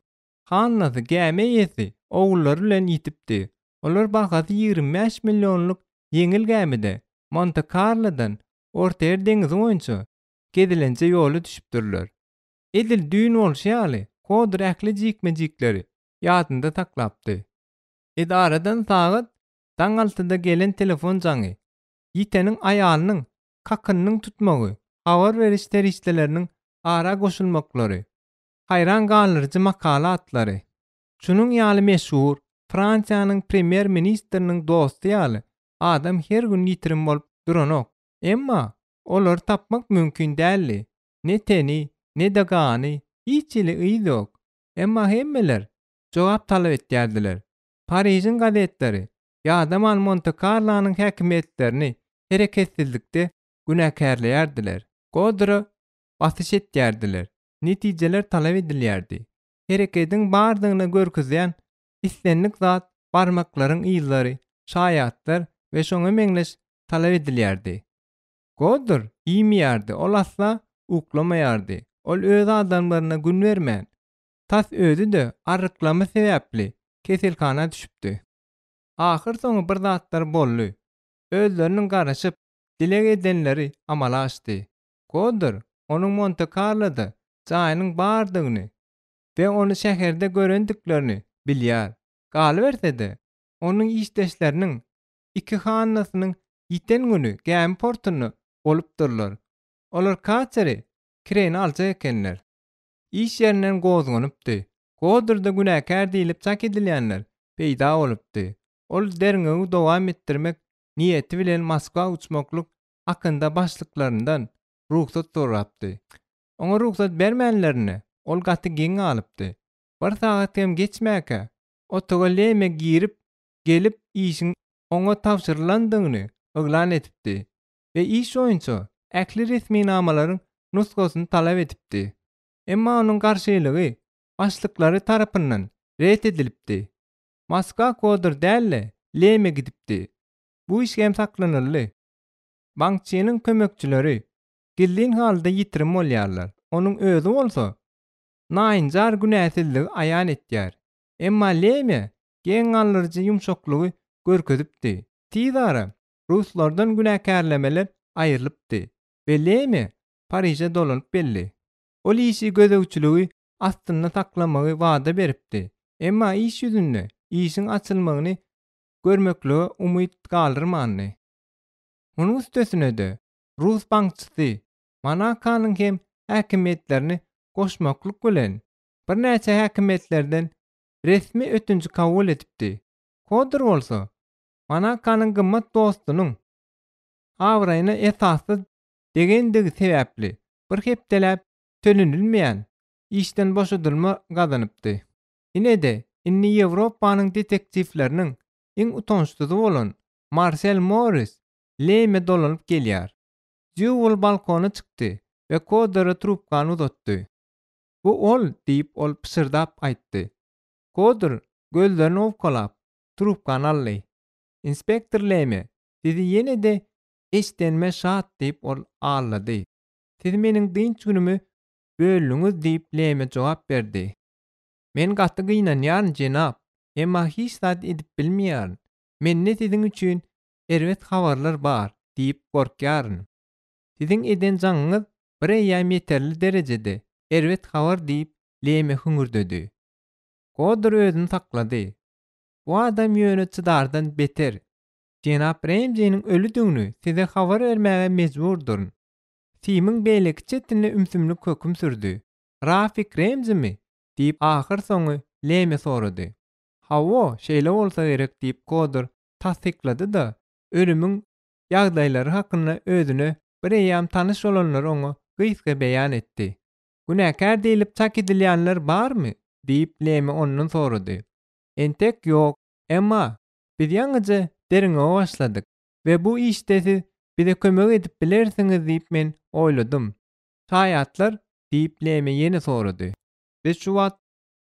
Hannasy gämi eýesi ogullary bilen ýitipdi. Olar bahasy 25 millionlyk ýeňil gämide Monte-Karlodan Ortaýer deňizi boýunça gezelenje ýola düşüpdirler. Edil düýn bolşy ýaly, Kodur ähli jikme-jikleri ýadynda saklapdy. Edaradan sagat daň altyda gelen telefon jaňy, ýiteniň aýalynyň kakynynyň tutmagy, habar beriş serişdeleriniň ara goşulmaklary, haýran galdyryjy makala atlary, şunuň ýaly meşhur Fransiýanyň premýer-ministriniň dosty ýaly adam her gün ýitirim bolup duranok. Emma olary tapmak mümkin däldi. Ne teni, ne-de gany, hiç hili yz ýok. Emma hemmeler jogap talap etýärdiler. Parižiň gazetleri ýadaman Monte-Karlonyň häkimiýetlerini hereketsizlikde günäkärleýärdiler. Godra basyş etýärdiler. Netijeler talap edilýärdi. Hereketiň bardygyny görkezýän islendik zat barmaklaryň yzlary, şaýatlar we şoňa meňzeş talap edilýärdi. Godur iýmeýärdi, ol asla uklamaýardy. Ol öz adamlaryna gün bermän, tas özi-de arryklama sebäpli keselhana düşüpdi. Ahyrsoňy bir zatlar boldy. Özleriniň garaşyp, dileg edenleri amala aşdy. Godur onuň Monte-Karloda jaýynyň bardygyny we ony şäherde görendiklerini bilýär. Galyberse-de, onuň işdeşleriniň iki hannasynyň ýiten güni gämi portunda bolupdyrlar. Olar kateri kireýine aljak ekenler. Iş ýerinden gozganypdy. Godurda günäkär diýlip çak edilýänler peýda bolupdy. Ol derňewi dowam etdirmek niýeti bilen Moskwa uçmaklyk hakynda başlyklaryndan rugsat sorapdy. Oňa rugsat bermänlerine ol gaty geň galypdy. Bir sagat hem geçmäkä, otaga Leme girip gelip işiň oňa tabşyrylandygyny yglan edipdi we iş boýunça ähli resminamalaryň nusgasyny talap edipdi. Emma onuň garşylygy başlyklary tarapyndan ret edilipdi. Moskwa Kodur däl-de, Leme gidipdi. Bu iş hem saklanyldy. Bankçynyň kömekçileri gizlin halda ýitirim bolýarlar. Onuň özi bolsa naýynjar günäsizligi aýan etýär. Emma Leme geň galdyryjy ýumşaklygy görkezipdi. Tiz ara ruslardan günäkärlemeler aýrylypdy we Leme Pariže dolanyp geldi. Ol işi gözegçiligi astynda saklamagy wada beripdi. Emma iş ýüzünde işiň açylmagyny görmeklige umyt galdyrmandy. Munuň üstesine-de, rus bankçysy Monakonyň hem häkimiýetlerini goşmaklyk bilen, birnäçe häkimiýetlerden resmi ötünji kabul edipdi. Kodur bolsa, Monakonyň gymmat dostunyň abraýyna esassyz degendigi sebäpli bir hepdeläp tölenilmeýän işden boşadylma gazanypdy. Ine-de, indi Ýewropanyň detektiwleriniň iň utançsyzy bolan Marsel Morris Leýme dolanyp gelýär. Dýuwall balkona çykdy we Kodora trubkany uzatdy. Bu ol, diýip, ol pyşyrdap aýtdy. Kodur gözlerini owkalap, trubkany aldy. Inspektor Leýme, sizi ýene-de eşidenime şat, diýip, ol aldady. Siz meniň dynç günümi böldüňiz, diýip, Leýme jogap berdi. Men gaty gynanýaryn, jenap, emma hiç zat edip bilmeýärin. Mende siziň üçin erbet habarlar bar diýip gorkýaryn. Siziň eden jaňyňyz bireýýäm ýeterli derejede erbet habar diýip, Leme hüňürdedi. Godur özüni saklady. Bu adam ýöne çydardan beter. Jenap Remziniň ölüdigini size habar bermäge mejburdyryn. Simiň beýleki çetinde ümsümlik höküm sürdi. Rafik Remzimi? diýip, ahyrsoňy Leme sorady. Hawa, şeýle bolsa gerek diýip, Kodur tassyklady-da, ölümiň ýagdaýlary hakynda özüne bireýýäm tanyş bolanlary oňa gysga beýan etdi. Günäkär diýlip çak edilýänler barmy? diýip, Leme ondan sorady. Entek ýok. Emma biz ýaňyja derňewe başladyk we bu işde siz bize kömek edip bilersiňiz diýip men oýladym. Şaýatlar? diýip, Leme ýene sorady. Biz şu wagt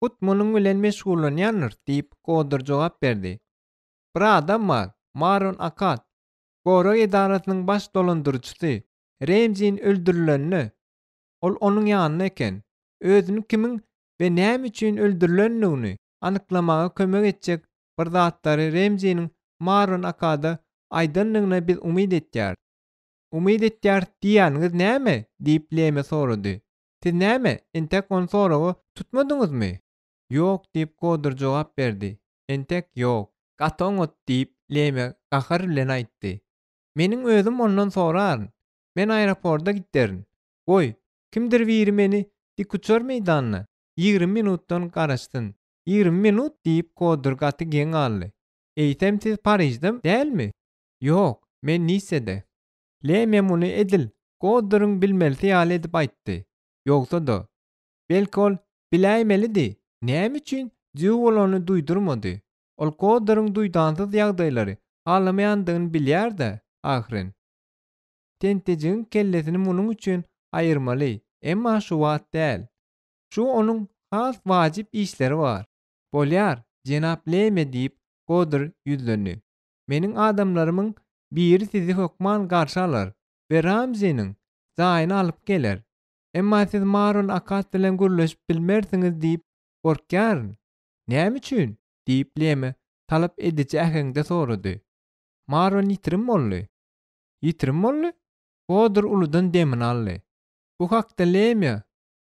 hut munuň bilen meşgullanýandyrys, diýip, Goddar jogap berdi. Bir adam bar, Maron Akad, gorag edarasynyň baş dolandyryjysy. Remzin öldürilende, ol onuň ýanynda eken. Özüni kimiň we näme üçin öldürilendigini anyklamaga kömek etjek bir zatlary Remziniň Marwan Akada aýdandygyna biz umyt etýäris. Umyt etýäris diýýäniňiz näme? diýip Leme sorady. Siz näme, entek ony soraga tutmadyňyzmy? Ýok, diýip, Godur jogap berdi. Entek ýok. Gaty oňat, diýip, Leme gahar bilen aýtdy. Meniň özüm ondan soraryn. Men aeroporta giderin. Goý, kimdir biri meni dikuçar meýdanyna 20 minutdan garaşsyn. 20 minut? diýip, Godur gaty geň galdy. Eýsem siz Parižde dälmi? Ýok, men Nissede. Leme muny edil Goddaryň bilmelisi ýaly edip aýtdy. Ýogsa-da, belki ol biläýmelidi, näme üçin Dýuwall ony duýdurmady? Ol Goddaryň duýdansyz ýagdaýlary halamaýandygyny bilýär-dä, ahyryn. Tentejigiň kellesini munuň üçin aýyrmaly, emma şu wagt däl. Şu onuň has wajyp işleri bar. Bolýar, jenap Leme diýip, Goddar ýüzlendi. Meniň adamlarymyň biri sizi hökman garşy alar we Ramziniň jaýyna alyp geler. Emma siz Marun Akad bilen gürleşip bilmersiňiz diýip gorkýaryn. Näme üçin? diýip, Leme talap ediji äheňde sorady. Marun ýitirim boldy. Ýitirim boldy? Godur uludan demini aldy. Bu hakda Leme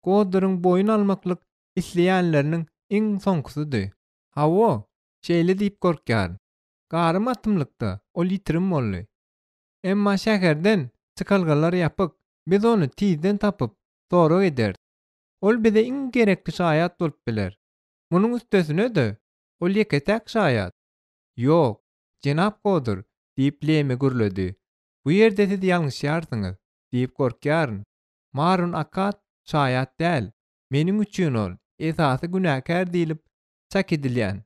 Goduryň boýun almaklyk isleýänleriniň iň soňkusydy. Hawa, şeýle diýip gorkýaryn. Garym atymlykda ol ýitirim boldy. Emma şäherden çykalgalar ýapyk, biz ony tizden tapyp, sorag ederis. Ol bize iň gerekli şaýat bolup biler. Munuň üstesine-de, ol ýeke-täk şaýat. Ýok, jenap Godur, diýip Leme gürledi. Bu ýerde siz ýalňyşýarsyňyz, diýip gorkýaryn. Marun Akad şaýat däl. Meniň üçin ol, esasy günäkär diýlip çak edilýän.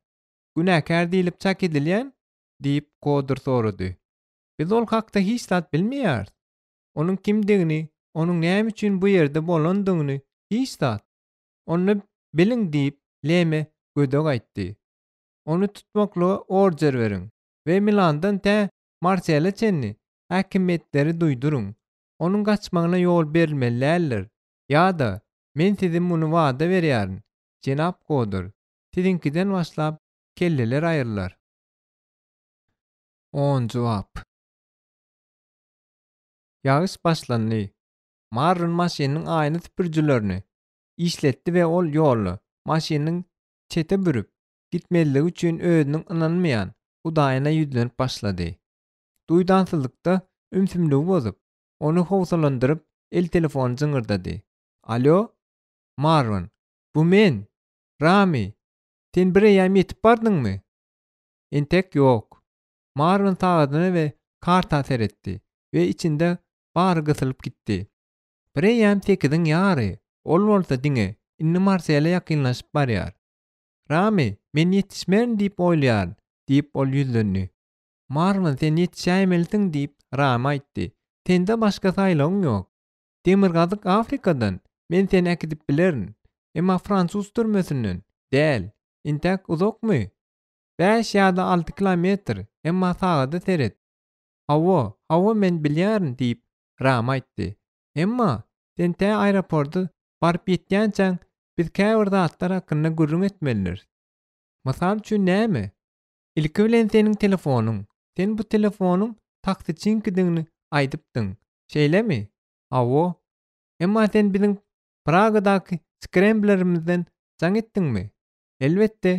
Günäkär diýlip çak edilýän? diýip, Godur sorady. Biz ol hakda hiç zat bilmeýäris. Onuň kimdigini, onuň näme üçin bu ýerde bolandygyny, hiç zat. Onda biliň, diýip, Leme gödek aýtdy. Ony tutmaklyga order beriň we Milandan tä Marsele çenli häkimiýetleri duýduryň. Onuň gaçmagyna ýol berilmeli däldir. Ýa-da, men sizi muny wada berýärin, jenap Godur, Siziňkiden başlap kelleler aýrylar. Onunjy bap. Ýagyş başlandy. Marron maşynynyň aýna süpürijilerini işletdi we ol ýolda maşynynyň çete bürüp gitmezligi üçin özüniň ynanmaýan Hudaýyna ýüzlenip başlady. Duýdansyzlykda ümsümligi bozup, ony howsalandyryp el telefony jyňyrdady. Alýo? Marron, bu men! Rami, sen bireýýäm ýetip bardyňmy? Entek ýok. Marwin sagadyna we karta seretdi we içinde bary gysylyp gitdi. Bireýýäm sekiziň ýary, ol bolsa diňe indi Marsele ýakynlaşyp barýar. Rami, men ýetişmerin diýip oýlaýaryn, diýip ol ýüzlendi. Marwin, sen ýetişäýmelisiň, diýip, Rami aýtdy. Sende başga saýlawyň ýok. Demirgazyk Afrikadan men seni äkidip bilerin, emma fransuz türmesinden däl. Intäk uzakmy? Bäş ýa-da alty kilometr, emma sagada seret. Hawa, hawa men bilýärin, diýip, Rami aýtdy. Emma sen tä aeroporta baryp ýetýänçäň biz käbir zatlar hakynda gürrüň etmelidiris. Mysal üçin näme? Ilki bilen seniň telefonyň. Sen bu telefonyň taksiçiňkidigini aýdypdyň. Şeýlemi? Hawa. Emma sen biziň Pragadaky skremblerimizden jaň etdiňmi? Elbetde.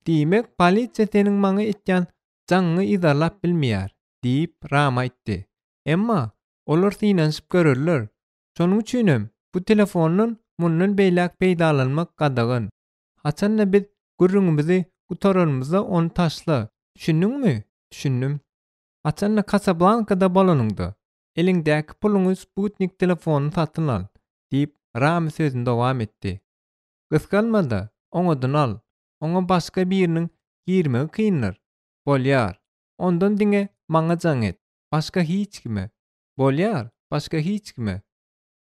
Diýmek, polisiýa seniň maňa etýän jaňyňy yzarlap bilmeýär, diýip, Rama aýtdy. Emma, olar synanyşyp görerler. Şonuň üçinem, bu telefondan mundan beýläk peýdalanmak gadagan. Haçan-da biz gürrüňimizi gutaranymyzda ony taşla. Düşündiňmi? Düşündim. Haçan-da Kasablankada bolanyňda, eliňdäki puluňy sputnik telefonyny satyn al, diýip, Rami sözüni dowam etdi. Gysganma-da, oňadyny al. Oňa başga biriniň girmegi kyndyr. Bolýar. Ondan diňe maňa jaň et. Başga hiç kime. Bolýar, başga hiç kime.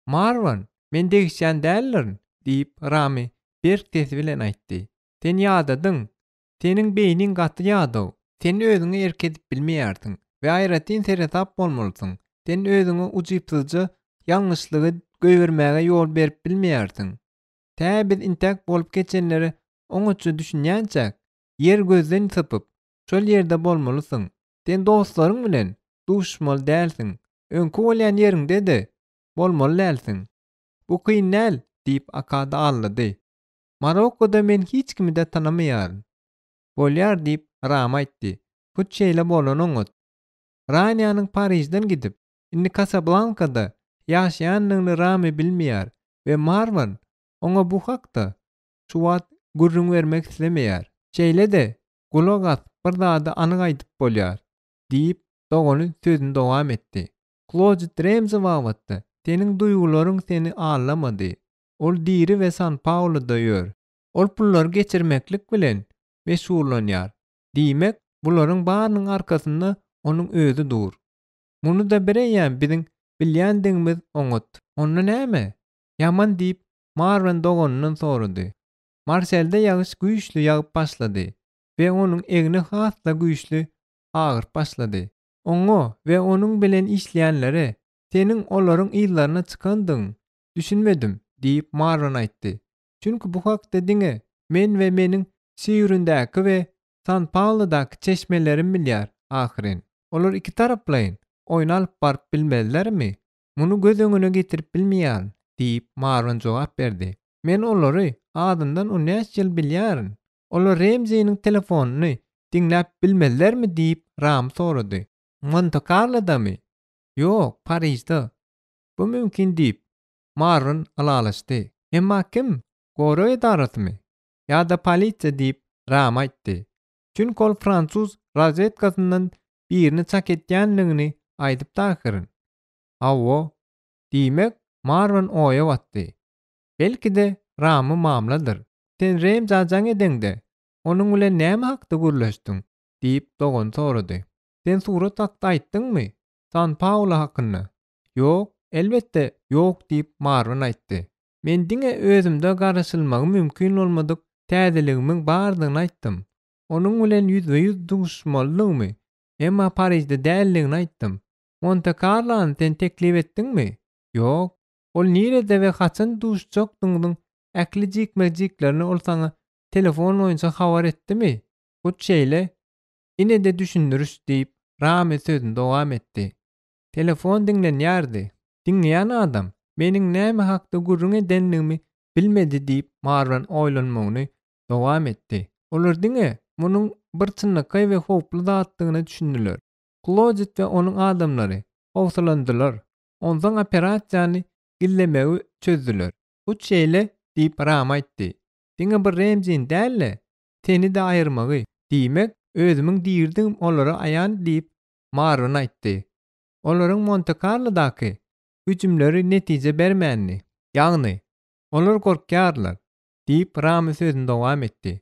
Marwan, men degişýän däldirin, diýip, Rami berk sesi bilen aýtdy. Sen ýadadyň, Seniň beýniň gaty ýadaw. Sen özüňe erk edip bilmeýärsiň we aýratyn seresap bolmalysyň. Sen özüňe ujypsyzja ýalňyşlygy goýbermäge ýol berip bilmeýärsiň. Tä biz intäk bolup geçenlere oňatja düşünýänçäk, ýer gözden sypyp, şol ýerde bolmalysyň. Sen dostlaryň bilen duşuşmaly dälsiň. Öňki bolýan ýeriňde-de bolmaly dälsiň. Bu kyn däl, diýip, Akad aldady. Marokkoda men hiç kimi-de tanamaýaryn. Bolýar, diýip, Rami aýtdy. Hut şeýle bolany oňat. Raniýanyň Parižden gidip, indi Kasablankada ýaşaýandygyny Rami bilmeýär we Marwan oňa bu hakda şu wagt gürrüň bermek islemeýär. Şeýle-de, gulak as, bir zady anyk aýdyp bolýar, diýip, dogany sözüni dowam etdi. Klozet Remzi babatda seniň duýgularyň seni aldamady. Ol diri we San-Pauluda ýör. Ol pullary geçirmeklik bilen meşgullanýar. Diýmek, bularyň barynyň arkasynda onuň özi dur. Muny-da bireýýäm biziň bilýändigimiz oňat. Onda näme? Ýaman diýip, Marwen doganyndan sorady. Marselde ýagyş güýçli ýagyp başlady we onuň egni has-da güýçli agyryp başlady. Oňa we onuň bilen işleýänlere seniň olaryň yzlaryna çykandygyň düşünmedim, diýip, Marwen aýtdy. Çünki bu hakda diňe men we meniň Sýurindäki we San-Paulodaky çeşmelerim bilýär ahyryn. Olar ikitaraplaýyn oýny alyp baryp bilmezlermi? Muny göz öňüne getirip bilmeýärin, diýip, Marwan jogap berdi. Men olary azyndan on bäş ýyl bilýärin. Olar Remziniň telefonyny diňläp bilmezlermi diýip, Ramy sorady. Monte-Karlodamy? Ýok, Parižde. Bu mümkin diýip, Marwan ylalaşdy. Emma kim? Gorag edarasymy? Ýa-da polisiýa diýip, Ramy aýtdy. Çünki ol fransuz razwedkasyndan birini çak etýänligini aýdypdy ahyryn. Hawa. Diýmek, Marwan oýa batdy. Belki-de, Ramy mamladyr. Sen Remzä jaň edeňde, onuň bilen näme hakda gürleşdiň? diýip, dogany sorady. Sen surat hakda aýtdyňmy? San-Paula hakynda? Ýok, elbetde, ýok diýip, Marwan aýtdy. Men diňe özümde garaşylmagy mümkin bolmadyk täzeligimiň bardygyny aýtdym. Onuň bilen ýüzbe-ýüz duşuşmalydygymy, emma Parižde däldigini aýtdym. Monte-Karlony sen teklip etdiňmi? Ýok. Ol nirede we haçan duşuşjakdygyňyzyň ähli jikme-jiklerini ol saňa telefon boýunça habar etdimi? Hut şeýle. Ine-de düşündiriş, diýip, Rami sözüni dowam etdi. Telefon diňlenýärdi. Diňleýän adam meniň näme hakda gürrüň edendigimi bilmedi diýip Marwan oýlanmagyny dowam etdi. Olar diňe munuň bir çynlakaý we howply zatdygyna düşündiler. Klozet we onuň adamlary howsalandylar. Onsoň operasiýany gizlemegi çözdüler. Hut şeýle diýip Rami aýtdy. Diňe bir Remzini däl-de, seni-de aýyrmagy. Diýmek, özümiň diridigim olara aýan diýip Marwan aýtdy. Olaryň Monte-Karlodaky hüjümleri netije bermändi. Ýagny, olar gorkýarlar, diýip, Rami sözüni dowam etdi.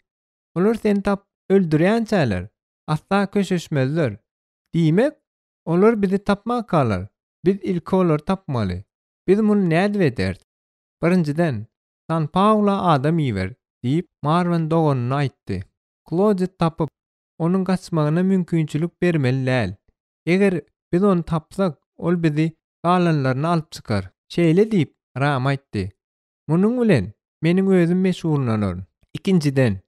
Olar seni tapyp öldürýänçäler, asla köşeşmezler. Diýmek, olar bizi tapmakalar, biz ilki olary tapmaly. Biz muny nädip ederis? Birinjiden, San-Paula adam iber, diýip, Marwan doganyna aýtdy. Klodit tapyp, onuň gaçmagyna mümkinçilik bermeli däl. Eger biz ony tapsak, ol bizi galanlaryny alyp çykar. Şeýle diýip, Rama aýtdy. Munuň bilen meniň özüm meşgullanaryn. Ikinjiden,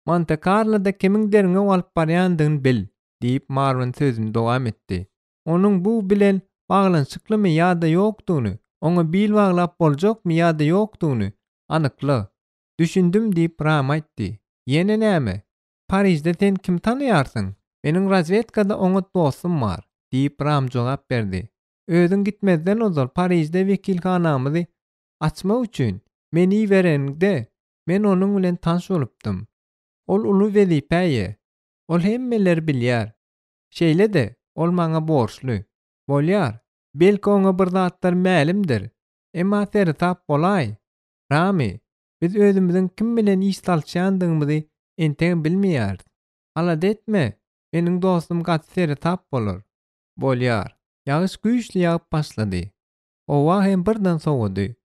Monte-Karloda kimiň derňew alyp barýandygyny bil, diýip, Marwin sözüni dowam etdi. Onuň bu bilen baglanyşyklymy ýa-da ýokdugyny, oňa bil baglap boljakmy ýa-da ýokdugyny anykla. Düşündim, diýip, Rama aýtdy. Ýene näme? Parižde sen kimi tanaýarsyň? Meniň razwedkada oňat dostum bar, diýip, Ram jogap berdi. Özüň gitmezden ozal Parižde wekilhanamyzy açmak üçin meni ibereniňde, men onuň bilen tanyş bolupdym. Ol uly wezipä eýe. Ol hemmeleri bilýär. Şeýle-de, ol maňa borçly. Bolýar, belki oňa bir zatlar mälimdir. Emma seresap bolaý, Rami, Biz özümiziň kim bilen iş salşýandygymyzy entegem bilmeýäris. Alada etme, meniň dostum gaty seresap bolar. Bolýar. Ýagyş güýçli ýagyp başlady. Howa hem birden sowady.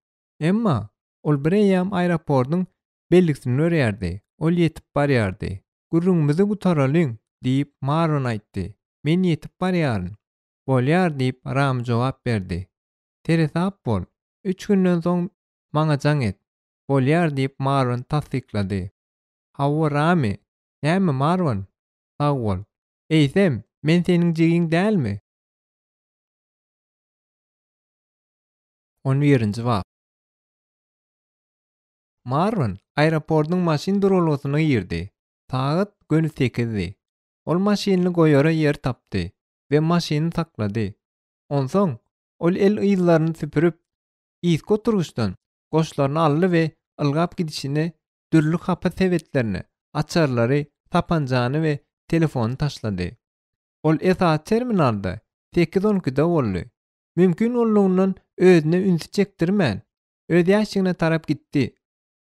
Emma ol bireýýäm aeroportyň belgisini görýärdi. Ol ýetip barýardy. Gürrüňimizi gutaralyň, diýip, Marlon aýtdy. Men ýetip barýaryn. Bolýar, diýip, Rami jogap berdi. Seresap bol. Üç günden soň maňa jaň et. Bolýar diýip Marwan tassyklady. Hawa Rami. Näme Marwan? Sag bol. Eýsem, men seniň jigiň dälmi? On birinji bap. Marwan aeroportyň maşyn duralgasyna girdi. Sagat göni sekizdi. Ol maşynyny goýara ýer tapdy we maşynyny saklady. Onsoň ol el yzlaryny süpürip, yzky oturgyçdan goşlaryny aldy we ylgap gidişine dürli hapa sebetlerini, açarlary, sapanjany we telefony taşlady. Ol esasy terminalda sekiz-on ikide boldy. Mümkin boldugyndan özüne ünsi çekdirmän, öz ýaşigine tarap gitdi.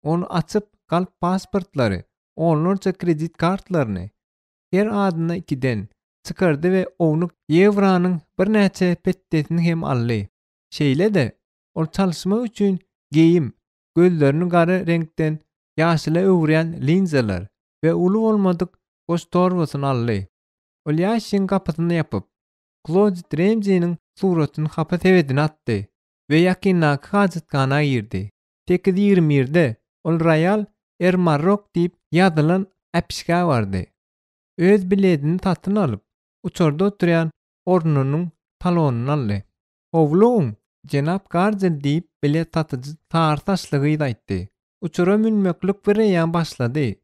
Ony açyp, galp pasportlary, onlarça kredit kartlaryny, her adyna ikiden, çykardy we ownuk ýewranyň birnäçe petdesini hem aldy. Şeýle-de, ol çalyşmak üçin geýim, gözlerini gara reňkden ýaşyla öwürýän linzalar we uly bolmadyk goş torbasyny aldy. Ol ýaşigiň gapysyny ýapyp, Klodit Remziniň suratyny hapa sebedine atdy we ýakyndaky hajathana girdi. Sekiz ýigrimi birde ol Royal Air Maroc diýip ýazylan äpişgä bardy. Öz biledini satyn alyp, uçarda oturýan ornunyň talonyny aldy. Howlugyň, jenap Garzel diýip bilet satyjy sary saçly gyz aýtdy. Uçara münmeklik bireýýäm başlady.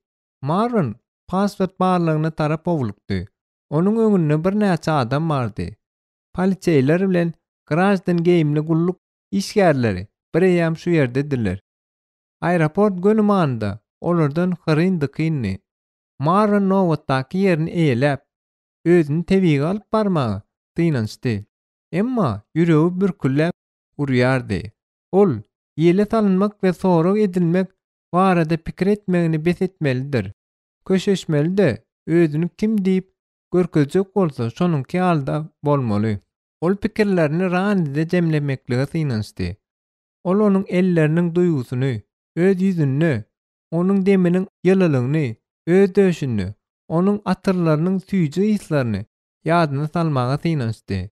Marron pasport barlagyna tarap howlukdy. Onuň öňünde birnäçe adam bardy. Poliseýler bilen graždan geýimli gulluk işgärleri bireýýäm şu ýerdediler. Aeroport göni manyda olardan hyryn-dykyndy. Marron nobatdaky ýerini eýeläp, özüni tebigy alyp barmaga synanyşdy. Emma ýüregi bürküldäp urýardy. Ol, ýele salynmak we sorag edilmek barada pikir etmegini bes etmelidir. Köşeşmeli-de, özüni kim diýip görkezjek bolsa, şonuňky ýaly-da bolmaly. Ol pikirlerini Randide jemlemeklige synanyşdy. Ol onuň elleriniň duýgusyny, öz ýüzünde, onuň deminiň ýylylygyny, öz döşünde, onuň atyrlarynyň süýji yslaryny ýadyna salmaga synanyşdy.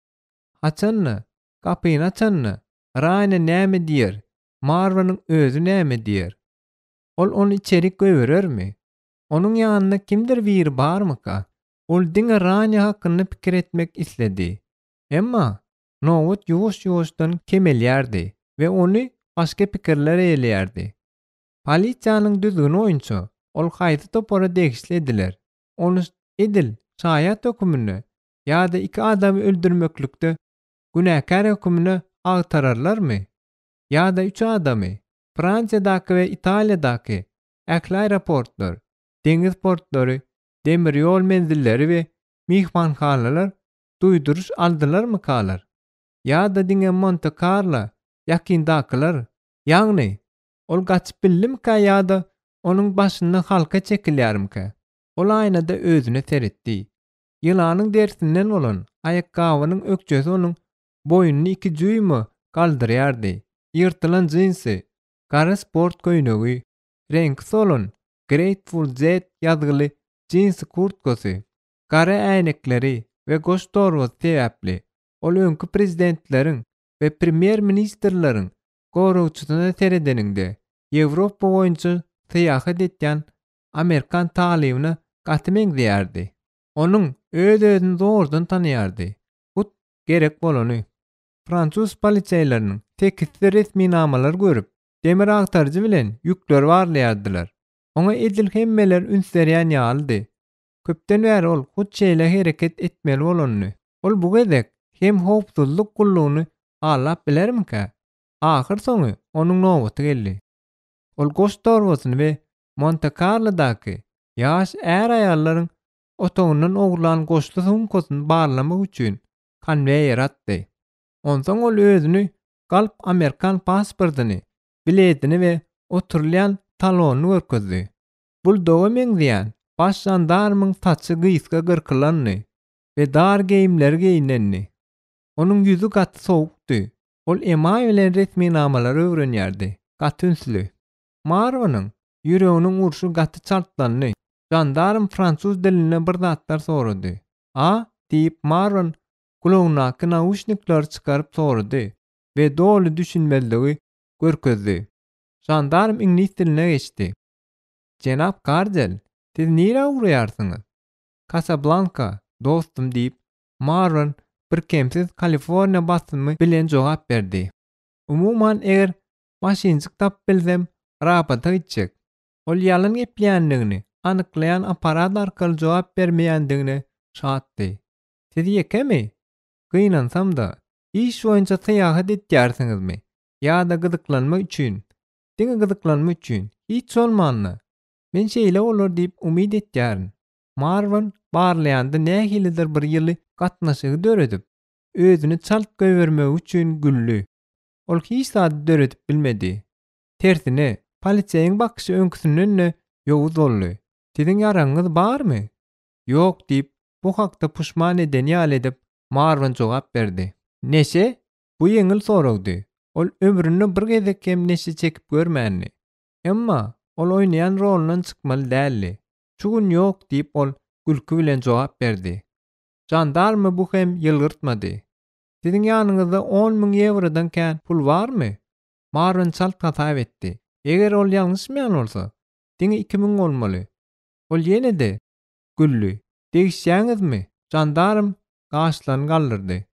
Haçan-da, gapyny açanda, Raýna näme diýer, Marwanyň özi näme diýer? Ol ony içerik goýberermi? Onuň ýanynda kimdir biri barmyka? Ol diňe Raniýa hakynda pikir etmek isledi. Emma nobat ýuwaş-ýuwaşdan kemelýärdi we ony başga pikirler eýeleýärdi. Polisiýanyň düzgüni boýunça ol haýsy topara degişli ediler? Ony edil şaýat höküminde ýa-da iki adamy öldürmeklikde günäkär höküminde agtararlarmy? Ýa-da üç adamy? Fransiýadaky we Italiýadaky ähli aeroportlar, deňiz portlary, demir ýol menzilleri we myhmanhanalar duýduryş aldylarmykalar? Ýa-da diňe Monte-Karlo ýakyndakylar, ýagny, ol gaçyp bildimikä ýa-da onuň başynda halka çekilýärmikä? Ol aýnada özüne seretdi. Ýylanyň derisinden bolan aýakgabynyň ökjesi onuň boýnuny iki dýuýma galdyrýardy. Ýyrtylan jinsi, gara sport köýnegi, reňki solan Grateful Dead ýazgyly jinsi kurtkasy, gara äýnekleri we goş torbasy sebäpli ol öňki prezidentleriň we premýer-ministrleriň goragçysyna seredeniňde, Ýewropa boýunça syýahat etýän amerikan talybyna gaty meňzeýärdi. Onuň öz-özüni zordan tanaýardy. Hut gerek bolany. Fransuz poliseýleriniň sekizsi resminamalary görüp, demir agtaryjy bilen ýükleri barlaýardylar. Oňa edil hemmeler üns berýän ýalydy. Köpden bäri ol hut şeýle hereket etmeli bolanyny. Ol bu gezek hem howpsuzlyk gullugyny aldap bilermikä? Ahyrsoňy onuň nobaty geldi. Ol goş torbasyny we Monte-Karlodaky ýaş är-aýallaryň otagyndan ogurlan goşly sumkasyny barlamak üçin konweýere atdy. Onsoň ol özüni galp amerikan pasportyny, biletini we oturylýan talonyny görkezdi. Buldoga meňzeýän baş žandarmyň saçy gysga gyrkylandy we dar geýimleri geýnendi. Onuň ýüzi gaty sowukdy. Ol emaý bilen resminamalary öwrenýärdi. Gaty ünsli. Marwanyň ýüreginiň urşy gaty çaltlandy. Žandarm fransuz dilinde bir zatlar sorady. A? diýip, Marwan gulagyndaky nauşnikleri çykaryp sorady we doly düşünmezligi görkezdi. Žandarm iňlis diline geçdi. Jenap Kardel, siz nirä ugraýarsyňyz? Kasablanka, dostum diýip, Marwan birkemsiz Kaliforniýa basymy bilen jogap berdi. Umuman, eger maşynjyk tapyp bilsem, Rabata gitjek. Ol ýalan gepleýändigini anyklaýan apparat arkaly jogap bermeýändigine şatdy. Siz ýekemi? Gynansam-da, iş boýunça syýahat etýärsiňizmi ýa-da gyzyklanma üçin? Diňe gyzyklanma üçin, hiç bolmanda. Men şeýle bolar diýip umyt etýärin. Marwan barlaýanda nähilidir bir ýyly gatnaşygy döredip, özüni çalt goýbermegi üçin güldi. Ol hiç zady döredip bilmedi. Tersine, poliseýiň bakyşy öňküsinden-de ýowuz boldy. Siziň ýaragyňyz barmy? Ýok, diýip, bu hakda puşman eden ýaly edip, Marwan jogap berdi. Neşe? Bu ýeňil soragdy. Ol ömründe bir gezek hem neşe çekip görmändi. Emma ol oýnaýan rolundan çykmaly däldi. Şu gün ýok, diýip, ol gülki bilen jogap berdi. Žandarmy bu hem ýylgyrtmady. Siziň ýanyňyzda 10,000 ýewrodan kän pul barmy? Marwin çalt hasap etdi. Eger ol ýalňyşmaýan bolsa, diňe 2000 bolmaly. Ol ýene-de güldi. Degişýäňizmi? Žandarm gaşlaryny galdyrdy.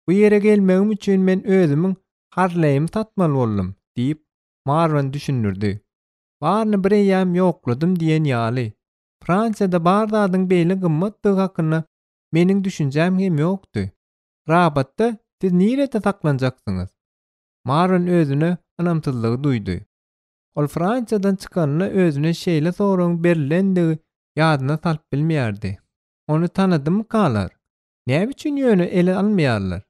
Bu ýere gelmegim üçin men özümiň Harleýimi satmaly boldum, diýip, Marwin düşündirdi. Baryny bireýýäm ýokladym diýen ýaly. Fransiýada bar zadyň beýle gymmatdygy hakynda meniň düşünjäm hem ýokdy. Rabatda siz nirede saklanjaksyňyz? Marwin özüne ynamsyzlygy duýdy. Ol Fransiýadan çykanda özüne şeýle soragyň berlendigi ýadyna salyp bilmeýärdi. Ony tanadymykalar? Näme üçin ýöne ele almaýarlar?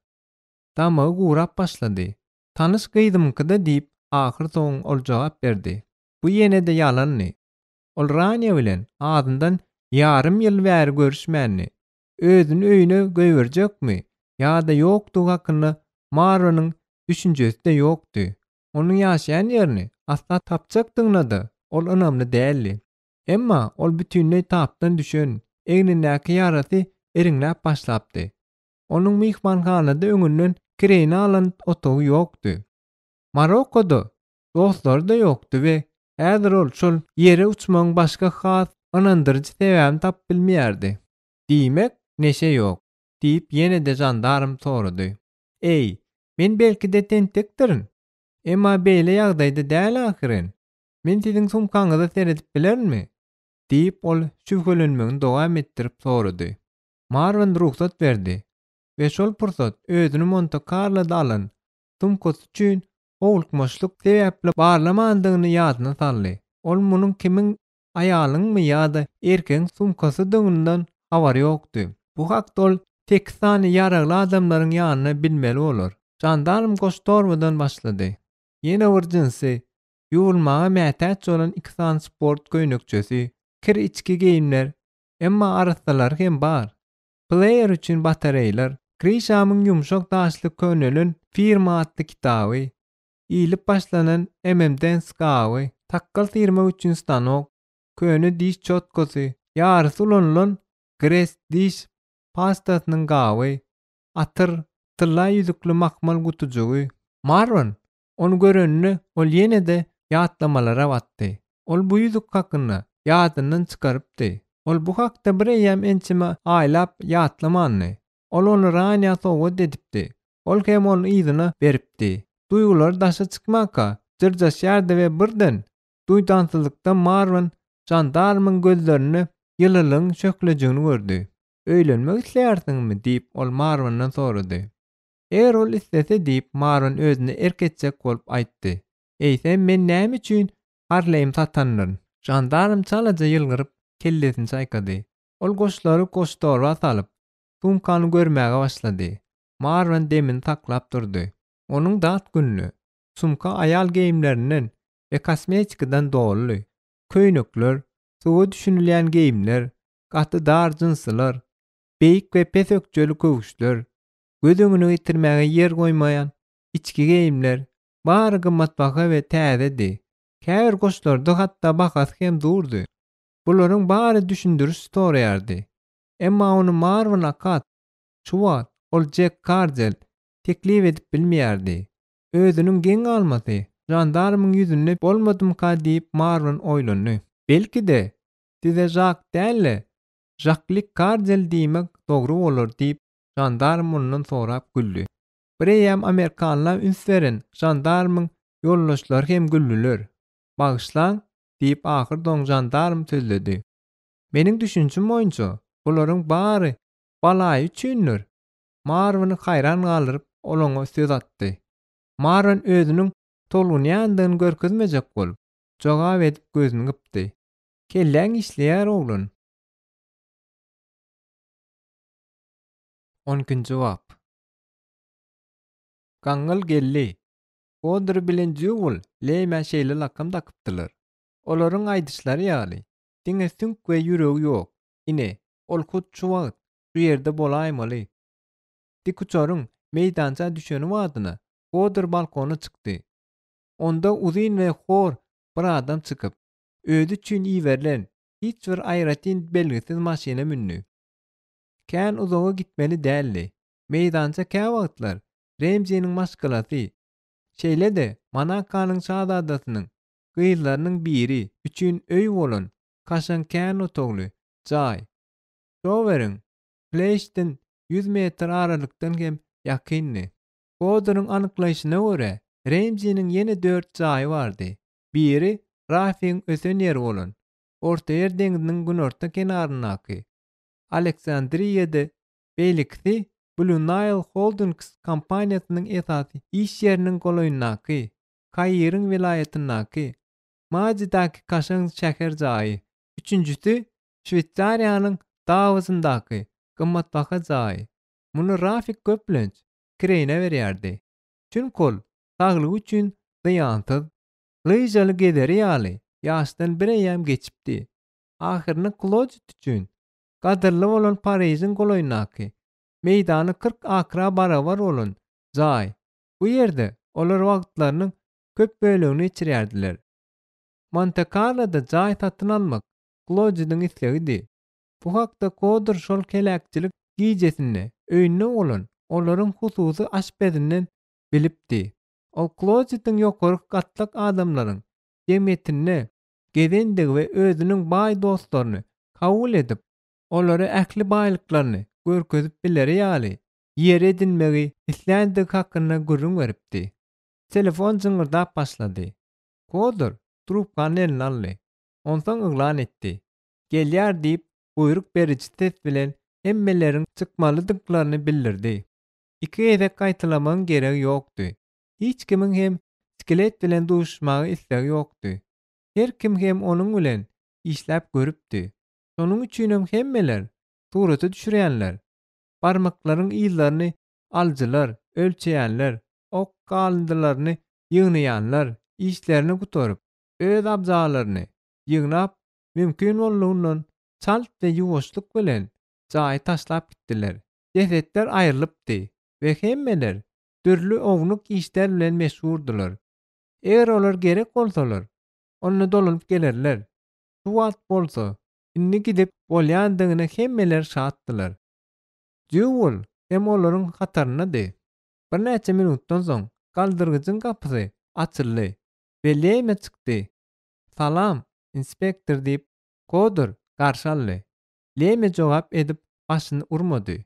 Damagy gurap başlady. Tanyş gyzymyňkyda diýip, ahyrsoňy ol jogap berdi. Bu ýene-de ýalandy. Ol Raniýa bilen azyndan ýarym ýyl bäri görüşmändi. Özüni öýüne goýberjekmi ýa-da ýokdugy hakynda Marwanyň düşünjesi-de ýokdy. Onuň ýaşaýan ýerini asla tapjakdygyna-da ol ynamly däldi. Emma ol bütinleý tapdan düşen, egnindäki ýarasy iriňläp başlapdy. Onuň myhmanhanada öňünden kireýine alan otagy ýokdy. Marokkoda dostlary-da ýokdy we häzir ol şol ýere uçmagyň başga has ynandyryjy sebäbini tapyp bilmeýärdi. Diýmek, neşe ýok? diýip, ýene-de žandarm sorady. Eý, men belki-de tentekdirin? Emma beýle ýagdaýda däl ahyryn. Men siziň sumkaňyza seredip bilerinmi? diýip, ol şübhelenmegini dowam etdirip sorady. Marwin rugsat berdi we şol pursat özüni Monte-Karloda alan sumkasy üçin howlukmaçlyk sebäpli barlamandygyny ýadyna saldy. Ol munuň kimiň aýalyňmy ýa-da erkegiň sumkasydygyndan habary ýokdy. Bu hakda ol sekiz sany ýaragly adamlaryň ýanynda bilmeli bolar. Žandarm goş torbadan başlady. Ýene bir jinsi, ýuwulmaga mätäç bolan iki sany sport köýnekçesi, kir içki geýimler, emma arassalary hem bar. Pleýer üçin batareýler, Grişamyň ýumşak daşly könelen Firma atly kitaby, iýlip başlanan M&M's gaby, sakgal syrmak üçin stanok, köne diş çotkasy, ýarysy ulanylan Crest diş pastasynyň gaby, atyr, tylla ýüzükli mahmal gutujygy. Marwan Ony göreninde ol ýene-de ýatlamalara batdy. Ol bu ýüzük hakynda ýadyndan çykarypdy. Ol bu hakda bireýýäm ençeme aýlap ýatlamandy. Ol ony Raniýa sowgat edipdi. Ol hem ony yzyna beripdi. Duýgulary daşa çykmaka jyrjaşýardy we birden, duýdansyzlykda Marwan žandarmyň gözlerinde ýylylygyň şöhlejigini gördi. Öýlenmek isleýärsiňmi? diýip, ol Marwandan sorady. Eger ol islese diýip, Marwan özüne erk etjek bolup aýtdy. Eýsem, men näme üçin Harleýimi satandyryn? Žandarm çalaja ýylgyryp, kellesini çaýkady. Ol goşlary goştorba salyp, sumkany görmäge başlady. Marwan demini saklap durdy. Onuň dat gününe, sumka aýal geýimlerinden we kosmetikadan doludy. Köýnekler, suwa düşünilýän geýimler, gaty dar jinsiler, beýik we pes ökjeli köwüşler, göz öňüne getirmäge ýer goýmaýan içki geýimler, bary gymmatbaha we täzedi. Käbir goşlarda hatda bahasy hem durdy. Bularyň bary düşündiriş soraýardy. Emma ony Marwin Akad, şu wagt ol Jek Karzel, teklip edip bilmeýärdi. Özüniň geň galmasy. žandarmyň ýüzünde bolmadymyka diýip Marwan oýlandy. Belki-de, size Žak däl-de, Žaklik Kardel diýmek dogry bolar diýip, žandarm mundan sorap güldi. Bireýýäm amerikanla üns beren žandarmyň ýoldaşlary hem güldüler. Bagyşlaň, diýip ahyrsoň žandarm sözledi. Meniň düşünjim boýunça, bularyň bary Balaýy üçindir. Marwini haýran galdyryp, ol oňa söz atdy. Marwin özüniň tolgunýandygyny görkezmejek bolup, jogap edip gözüni gypdy. Kelläň işleýär, oglan. On ikinji bap. Gaňňyl geldi. Godri bilen Jewel Leýmä şeýle lakam dakypdylar. Olaryň aýdyşlary ýaly, diňe süňk we ýüregi ýok. Ine, ol hut şu wagt şu ýerde bolaýmaly. Dikuçaryň meýdança düşeni badyna Godri balkona çykdy. Onda uzyn we hor bir adam çykyp, özi üçin iberilen hiç bir aýratyn belgisiz maşyna mündi. Kän uzaga gitmeli däldi. Meýdança käwagtlar Remziniň maşgalasy, şeýle-de Monakanyň şazadasynyň gyzlarynyň biri üçin öý bolan kaşaň kän otagly jaý Şoweriň Pleýşden ýüz metr aralykdan hem ýakyndy. Kodoryň anyklaýşyna görä, Remziniň ýene dört jaýy bardy. Biri Rafigiň ösen ýeri bolan, Ortaýer deňziniň günorta kenaryndaky Aleksandriýada beýlekisi Blue Nile Holdings kompaniýasynyň esasy iş ýeriniň golaýyndaky, Kairiň welaýatyndaky Majidäki kaşaň şäher jaýy, üçünjisi Şweýsariýanyň Dawosyndaky gymmatbaha jaýy. Muny Rafik köplenç kireýine berýärdi. Çünki ol saglygy üçin zyýansyz, lyžaly gezeri ýaly ýaşdan bireýýäm geçipdi. Ahyryny Klodit üçin gadyrly bolan Parižiň golaýyndaky, meýdany 40 akra barabar bolan jaý. Bu ýerde olar wagtlarynyň köp bölegini geçirýärdiler. Monte-Karloda jaý satyn almak Klodidiň islegidi. Bu hakda Kodr şol heläkçilik gijesinde öýünde bolan olaryň hususy aşpezinden bilipdi. Ol Klodidiň ýokary gatlak adamlaryň jemgyýetinde gezendigi we özüniň baý dostlaryny kabul edip, olara ähli baýlyklaryny görkezip bileri ýaly ýer edinmegi isländigi hakynda gürrüň beripdi. Telefon jyňňyrdap başlady. Kodr trubkany eline aldy. Onsoň yglan etdi. Gelýär diýip, buýruk beriji ses bilen hemmeleriň çykmalydyklaryny bildirdi. Iki gezek gaýtalamagyň geregi ýokdy. Hiç kimiň hem skelet bilen duşuşmaga islegi ýokdy. Her kim hem onuň bilen işläp görüpdi. Şonuň üçinem hemmeler, surata düşürýänler, barmaklaryň yzlaryny alyjylar, ölçeýänler, ok galyndylaryny ýygnaýanlar işlerini gutaryp, öz abzalaryny ýygnap, mümkin boldugyndan çalt we ýuwaşlyk bilen jaýy taşlap gitdiler. Jesetler aýrylypdy we hemmeler dürli ownuk işler bilen meşgurdylar. Eger olar gerek bolsalar, onda dolanyp gelerler. Şu wagt bolsa, indi gidip bolýandygyna hemmeler şatdylar. Jewel hem olaryň hataryndady. Birnäçe minutdan soň galdyrgyjyň gapysy açyldy we Leme çykdy. Salam, inspektor diýip, Kodr garşy aldy. Leme jogap edip başyny urmady.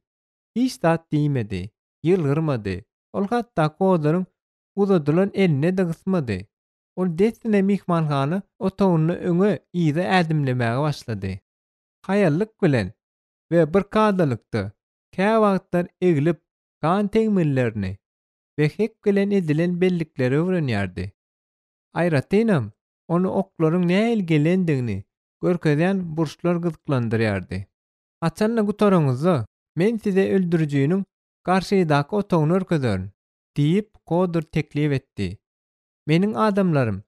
Hiç zat diýmedi. Ýylgyrmady. Ol hatda Kodoryň uzadylan eline-de gysmady. Ol dessine myhmanhana otagynda öňe-yza ädimlemäge başlady. Haýallyk bilen we bir kadalykda, käwagtlar eglip, gan tegmillerini we hek bilen edilen bellikleri öwrenýärdi. Aýratynam, ony oklaryň nähili gelendigini görkezýän burçlar gyzyklandyrýardy. Haçan-da gutaraňyzda, men size öldürijiniň garşydaky otagyny görkezerin, diýip, Kodr teklip etdi. Meniň adamlarym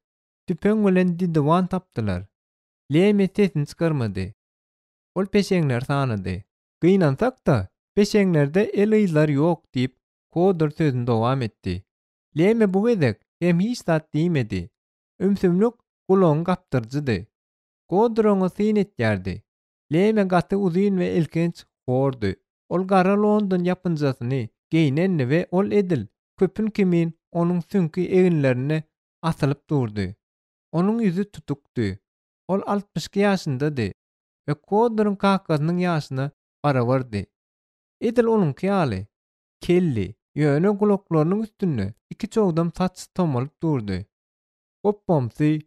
tüpeň bilen didiwan tapdylar. Lemi sesini çykarmady. Ol peşeňleri sanady. Gynansak-da, peşeňlerde el yzlary ýok, diýip, Kodr sözüni dowam etdi. Lemi bu gezek hem hiç zat diýmedi. Ümsümlik gulagyňy gapdyryjydy. Kodr oňa syn etýärdi. Leme gaty uzyn we elhenç hordy. Ol gara london ýapynjasyny geýnendi we ol edil köpün kimin onuň süňki eginlerinde. asylyp durdy. Onuň ýüzi tutukdy. Ol 62 ýaşyndady we Kodoryň kakasynyň ýaşyna barabardy. Edil onuňky ýaly, kelli, ýöne gulaklarynyň üstünde iki çogdam saç tomalyp durdy. Gopbamsy,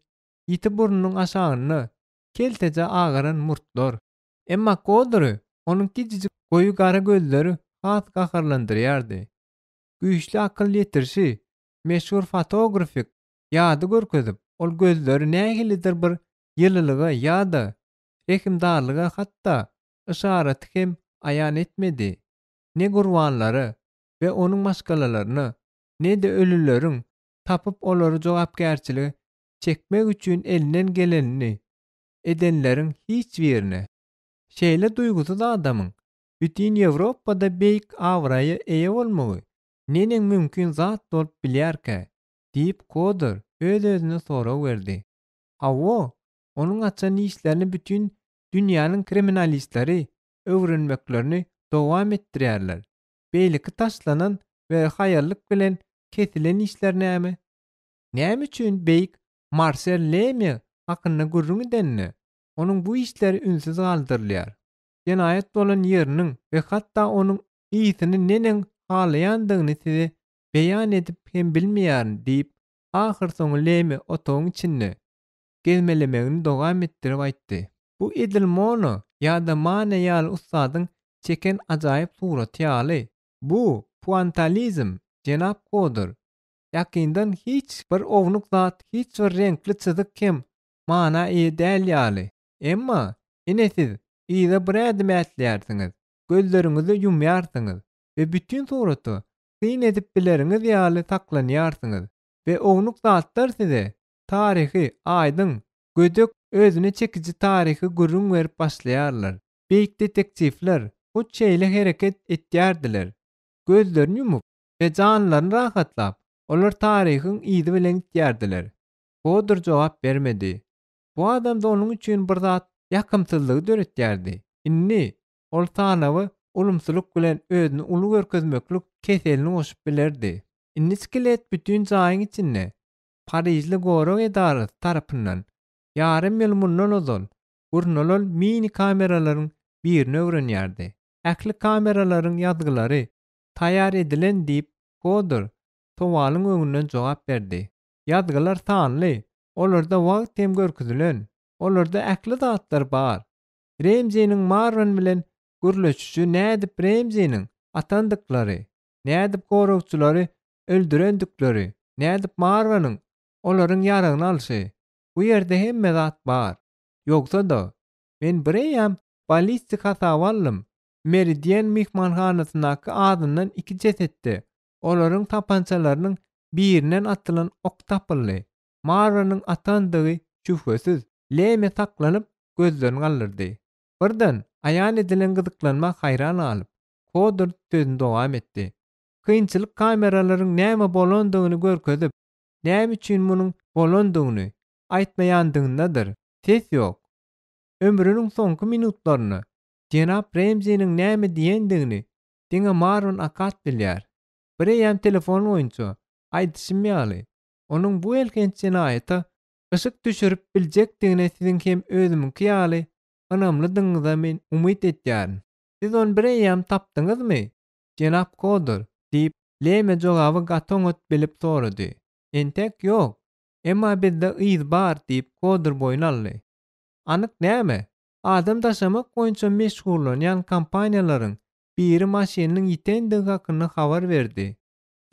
ýiti burnunyň aşagynda kelteje agaran murtlar. Emma Kodory onuň kiçijik goýy gara gözleri has gaharlandyrýardy. Güýçli akyl ýetirişi, meşhur fotografik ýady görkezip, ol gözleri nähilidir bir ýylylyga ýa-da rehimdarlyga hatda yşaraty hem aýan etmedi. Ne gurbanlara we onuň maşgalalaryna, ne-de ölüleriň tapyp olary jogapkärçilige çekmek üçin elinden gelenini edenleriň hiç birine. Şeýle duýgusyz adamyň bütin Ýewropada beýik abraýa eýe bolmagy neneň mümkin zat bolup bilýärkä? diýip Kodor öz-özüne sorag berdi. Hawa, onuň açan işlerini bütin dünýäniň kriminalistleri öwrenmeklerini dowam etdirýärler. Beýleki taşlanan we haýallyk bilen kesilen işler näme? Näme üçin beýik Marsel Leme hakynda gürrüň edende, onuň bu işleri ünsüz galdyrylýar? Jenaýat bolan ýeriniň we hatda onuň ysyny neneň halaýandygyny size beýan edip hem bilmeýärin diýip, ahyrsoňy Leme otagyň içinde gezmelemegini dowam etdirip aýtdy. Bu edil Mono ýa-da Mane ýaly ussadyň çeken ajaýyp suraty ýaly. Bu puantalizm, jenap Kodor. Ýakyndan hiç bir ownuk zat, hiç bir reňkli çyzyk hem mana eýe däl ýaly. Emma, ine siz yza bir ädim ätleýärsiňiz, gözleriňizi ýumýarsyňyz we bütin surata syn edip bileriňiz ýaly saklanýarsyňyz we ownuk zatlar size taryhy, aýdyň, gödek, özüne çekiji taryhy gürrüň berip başlaýarlar. Beýik detektiwler hut şeýle hereket etýärdiler. Gözlerini ýumup we janlaryny rahatlap, olar taryhyň yzy bilen gitýärdiler. Kodr jogap bermedi. Bu adamda onuň üçin bir zat ýakymsyzlygy döretýärdi. Indi ol sanawa ulumsylyk bilen özüni uly görkezmeklik keselini goşup bilerdi. Indi skelet bütin jaýyň içinde Parižli gorag edarasy tarapyndan ýarym ýyl mundan ozal gurnalan mini kameralaryň birini öwrenýärdi. Ähli kameralaryň ýazgylary taýýar edilen diýip, Kodr sowalyň öňünden jogap berdi. Ýazgylar sanly, olarda wagt hem görkezilen. Olarda ähli zatlar bar. Remziniň Marwan bilen gürleşişi nädip Remziniň atandyklary, nädip goragçylary öldürendikleri, nädip Marwanyň olaryň ýaragyny alşy, bu ýerde hemme zat bar. Ýogsa-da, men bireýýäm ballistik hasaba aldym, Meridien myhmanhanasyndaky azyndan iki jesetde olaryň sapançalarynyň birinden atylan ok tapyldy. Marwanyň atandygy şübhesiz. Leme saklanyp, gözlerini galdyrdy. Birden, aýan edilen gyzyklanma haýran galyp, Kodr sözüni dowam etdi. Kynçylyk kameralaryň näme bolandygyny görkezip, näme üçin munuň bolandygyny aýtmaýandygyndadyr. Ses ýok. Ömrüniň soňky minutlarynda jenap Remziniň näme diýendigini diňe Marwin Akad bilýär. Bireýýäm telefon boýunça aýdyşym ýaly, onuň bu elhenç jenaýata yşyk düşürip biljekdigine siziň hem özümiňki ýaly ynamlydygyňyza men umyt edýärin. Siz ony bireýýäm tapdyňyzmy, jenap Kodr? diýip, Leme jogaby gaty oňat bilip sorady. Entek ýok. Emma bizde yz bar, diýip, Kodr boýun aldy. Anyk näme? Adam daşamak boýunça meşgullanýan kompaniýalaryň biri maşynynyň ýitendigi hakynda habar berdi.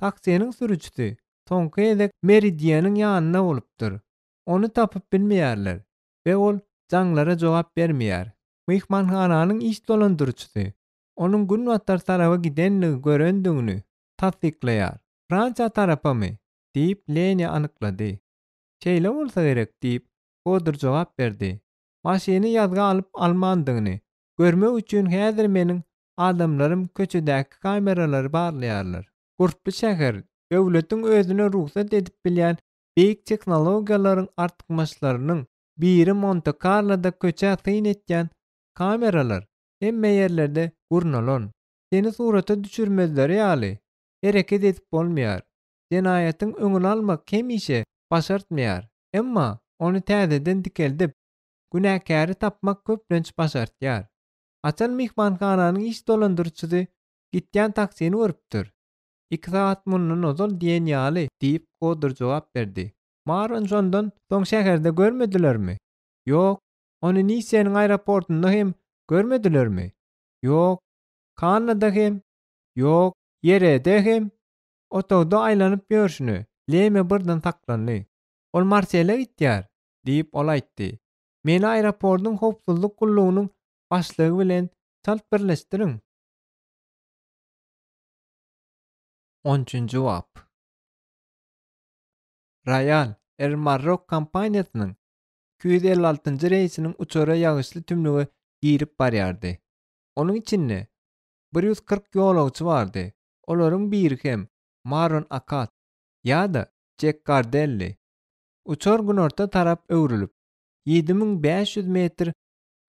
Taksiniň sürüjisi soňky gezek Meridieniň ýanynda bolupdyr. Ony tapyp bilmeýärler we ol jaňlara jogap bermeýär. Myhmanhananyň iş dolandyryjysy onuň günbatar taraba gidenligi görendigini tassyklaýar. Fransiýa tarapamy? diýip, Leniýa anyklady. Şeýle bolsa gerek, diýip, Kodr jogap berdi. Maşyny ýazga alyp-almandygyny görmek üçin häzir meniň adamlarym köçedäki kameralary barlaýarlar. Gurply şäher, döwletiň özüne rugsat edip bilýän beýik tehnologiýalaryň artykmaçlarynyň biri Monte-Karloda köçä syn etýän kameralar hemme ýerlerde gurnalan. Seni surata düşürmezleri ýaly hereket edip bolmaýar. Jenaýatyň öňüni almak hemişe. başartmaýar, emma ony täzeden dikeldip, günäkäri tapmak köplenç başartýar. Haçan myhmanhananyň iş dolandyryjysy gitýän taksini görüpdir? Iki sagat mundan ozal diýen ýaly, diýip, Goddar jogap berdi. Marwany şondan soň şäherde görmedilermi? Ýok. Ony Nisseniň aeroportunda hem görmedilermi? Ýok. Kannada hem? Ýok. Ýerede hem? Otagda aýlanyp ýörşüne, Leme birden saklandy. Ol Marsele gitýär, diýip, ol aýtdy. Meni aeroportuň howpsuzlyk gullugynyň başlygy bilen çalt birleşdiriň. On üçünji bap. Royal Air Maroc kompaniýasynyň 256-njy reýsiniň uçary ýagyşly tümlüge girip barýardy. Onuň içinde 140 ýolagçy bardy, olaryň biri hem Marwan Akad ýa-da Jek Gardelli. Uçar günorta tarap öwrülip, 7500 metr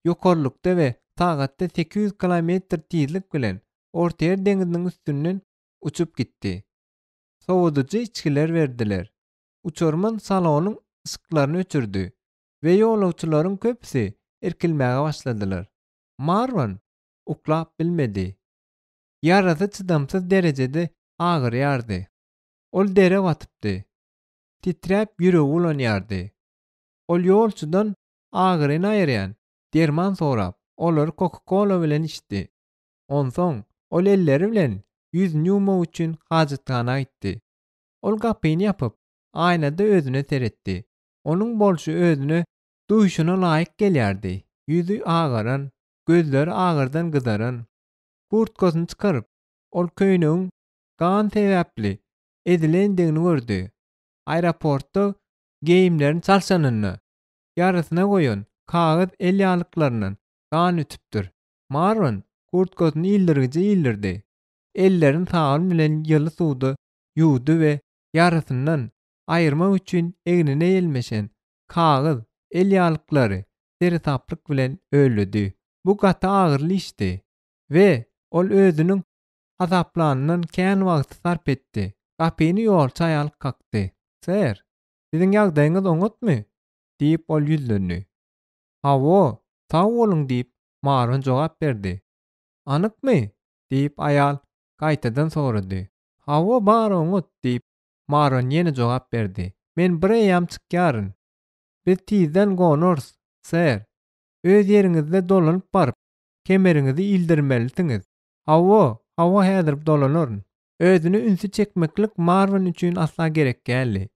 ýokarlykda we sagatda 800 kilometr tizlik bilen Ortaýer deňziniň üstünden uçup gitdi. Sowadyjy içgiler berdiler. Uçarman salonyň yşyklaryny öçürdi we ýolagçylaryň köpüsi irkilmäge başladylar. Marwan uklap bilmedi. Ýarasy çydamsyz derejede agyrýardy. Ol dere batypdy. Titräp ýüregi bulanýardy. Ol ýolçudan agyryny aýyrýan derman sorap, olary koka-kola bilen içdi. Onsoň ol elleri bilen ýüzüni ýuwmak üçin hajathana gitdi. Ol gapyny ýapyp, aýnada özüne seretdi. Onuň bolşy özüne duýşuna laýyk gelýärdi, ýüzi agaran, gözleri agyrdan gyzaran. Kurtkasyny çykaryp, ol köýnegiň gan sebäpli ezilendigini gördi. Aeroportda geýimlerini çalşanynda, ýarasyna goýan kagyz elýalyklaryndan gan ötüpdir. Marwan kurtkasyny ildirgije ildirdi. Ellerini sabyn bilen ýyly suwda ýuwdy we ýarasyndan aýyrmak üçin egnine ýelmeşen kagyz elýalyklary seresaplyk bilen ölledi. Bu gaty agyrly işdi we ol özüniň hasaplanyndan kän wagty sarp etdi. Gapyny ýolçy aýal kakdy. Ser, siziň ýagdaýyňyz oňatmy? diýip, ol ýüzlendi. Hawa, sag boluň diýip, Marwan jogap berdi. Anykmy? diýip, aýal gaýtadan sorady. Hawa, bary oňat, diýip, Marwan ýene jogap berdi. Men bireýýäm çykýaryn. Biz tizden gonarys, ser. Öz ýeriňizde dolanyp baryp, kemeriňizi ildirmelisiňiz. Hawa, hawa häzir dolanaryn. Özüne ünsi çekmeklik Marwan üçin asla gerek däldi.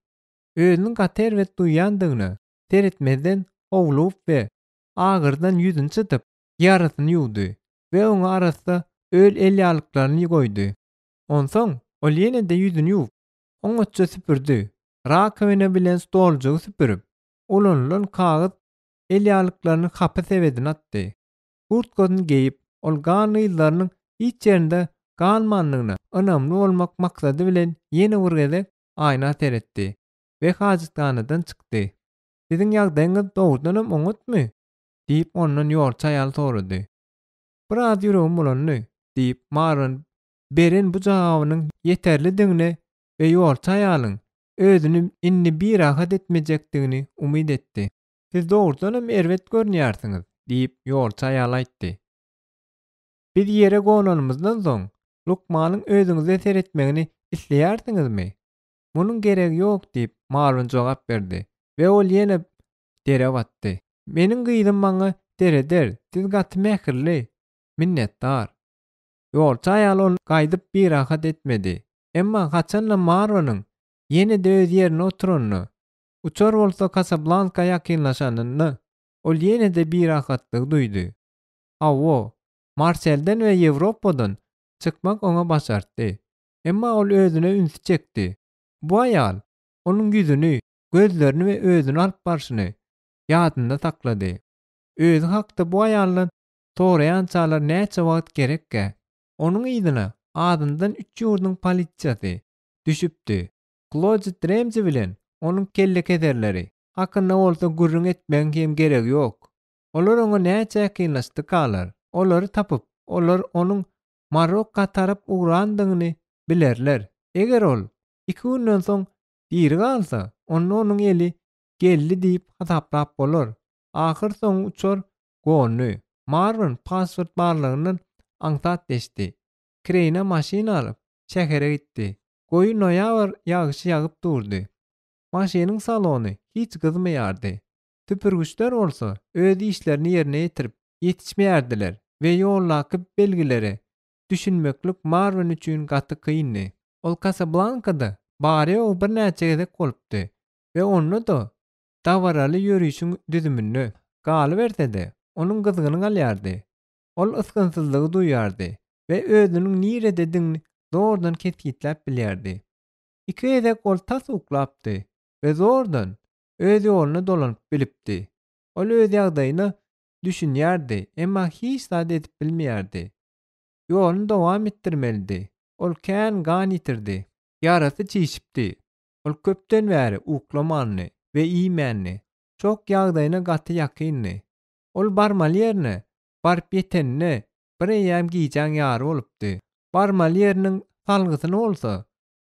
Özüniň gaty erbet duýýandygyna seretmezden howlugyp we agyrdan ýüzüni çytyp, ýarasyny ýuwdy we oňa arassa öl elýalyklaryny goýdy. Onsoň ol ýene-de ýüzüni ýuwup, oňatja süpürdi, rakowina bilen stolujygy süpürip, ulanylan kagyz elýalyklaryny hapa sebedine atdy. Kurtkasyny geýip, ol gan yzlarynyň hiç ýerinde galmandygyna ynamly bolmak maksady bilen ýene bir gezek aýna seretdi we hajathanadan çykdy. Siziň ýagdaýyňyz dogrudanam oňatmy? diýip, ondan ýolçy aýal sorady. Biraz ýüregim bulandy, diýip, Marwan beren bu jogabynyň ýeterlidigine we ýolçy aýalyň özüni indi birahat etmejekdigini umyt etdi. Siz dogrudanam erbet görünýärsiňiz, diýip, ýolçy aýal aýtdy. Biz ýere gonanymyzdan soň, lukmanyň özüňize seretmegini isleýärsiňizmi? Munuň geregi ýok, diýip, Marwin jogap berdi we ol ýene dere batdy. Meniň gyzym maňa sereder, siz gaty mähirli, minnetdar. Ýolçy aýal ony gaýdyp birahat etmedi. Emma haçan-da Marwiniň ýene-de öz ýerinde oturanyny, uçar bolsa Kasablanka ýakynlaşanynda, ol ýene-de birahatlygy duýdy. Hawa, Marselden we Ýewropadan çykmak oňa başartdy. Emma ol özüne ünsi çekdi. Bu aýal onuň ýüzüni, gözlerini we özüni alyp barşyny ýadynda saklady. Özi hakda bu aýaldan soraýançalar näçe wagt gerekkä? Onuň yzyna azyndan üç ýurduň polisiýasy düşüpdi. Klozet Remzi bilen onuň kellekeserleri hakynda bolsa gürrüň etmegiň hem geregi ýok. Olar oňa näçe ýakynlaşdykalar, olary tapyp, olar onuň Marokka tarap ugrandygyny bilerler. Eger ol iki günden soň diri galsa, onda onuň eli geldi diýip hasaplap bolar. Ahyrsoňy uçar gondy. Marwin pasport barlagyndan aňsat geçdi. Kireýine maşyn alyp, şähere gitdi. Goýy noýabr ýagyşy ýagyp durdy. Maşynyň salony hiç gyzmaýardy. Süpürgiçler bolsa öz işlerini ýerine ýetirip ýetişmeýärdiler we ýoldaky belgilere düşünmeklik Marwin üçin gaty kyndy. Ol Kasablankada bary-ýogy birnäçe gezek bolupdy we onda-da dabaraly ýörişiň düzüminde. Galyberse-de, onuň gyzgyny galýardy. Ol ysgynsyzlygy duýýardy we özüniň nirededigini zordan kesgitläp bilýärdi. Iki gezek ol tas uklapdy we zordan öz ýoluna dolanyp bilipdi. Ol öz ýagdaýyna düşünýärdi, emma hiç zat edip bilmeýärdi. Ýoluny dowam etdirmelidi. Ol kän gan ýitirdi. Ýarasy çişipdi. Ol köpden bäri uklamandy we iýmändi. Şok ýagdaýyna gaty ýakyndy. Ol barmaly ýerine baryp ýeteninde bir eýýäm gijäň ýary bolupdy. Barmaly ýeriniň salgysyny bolsa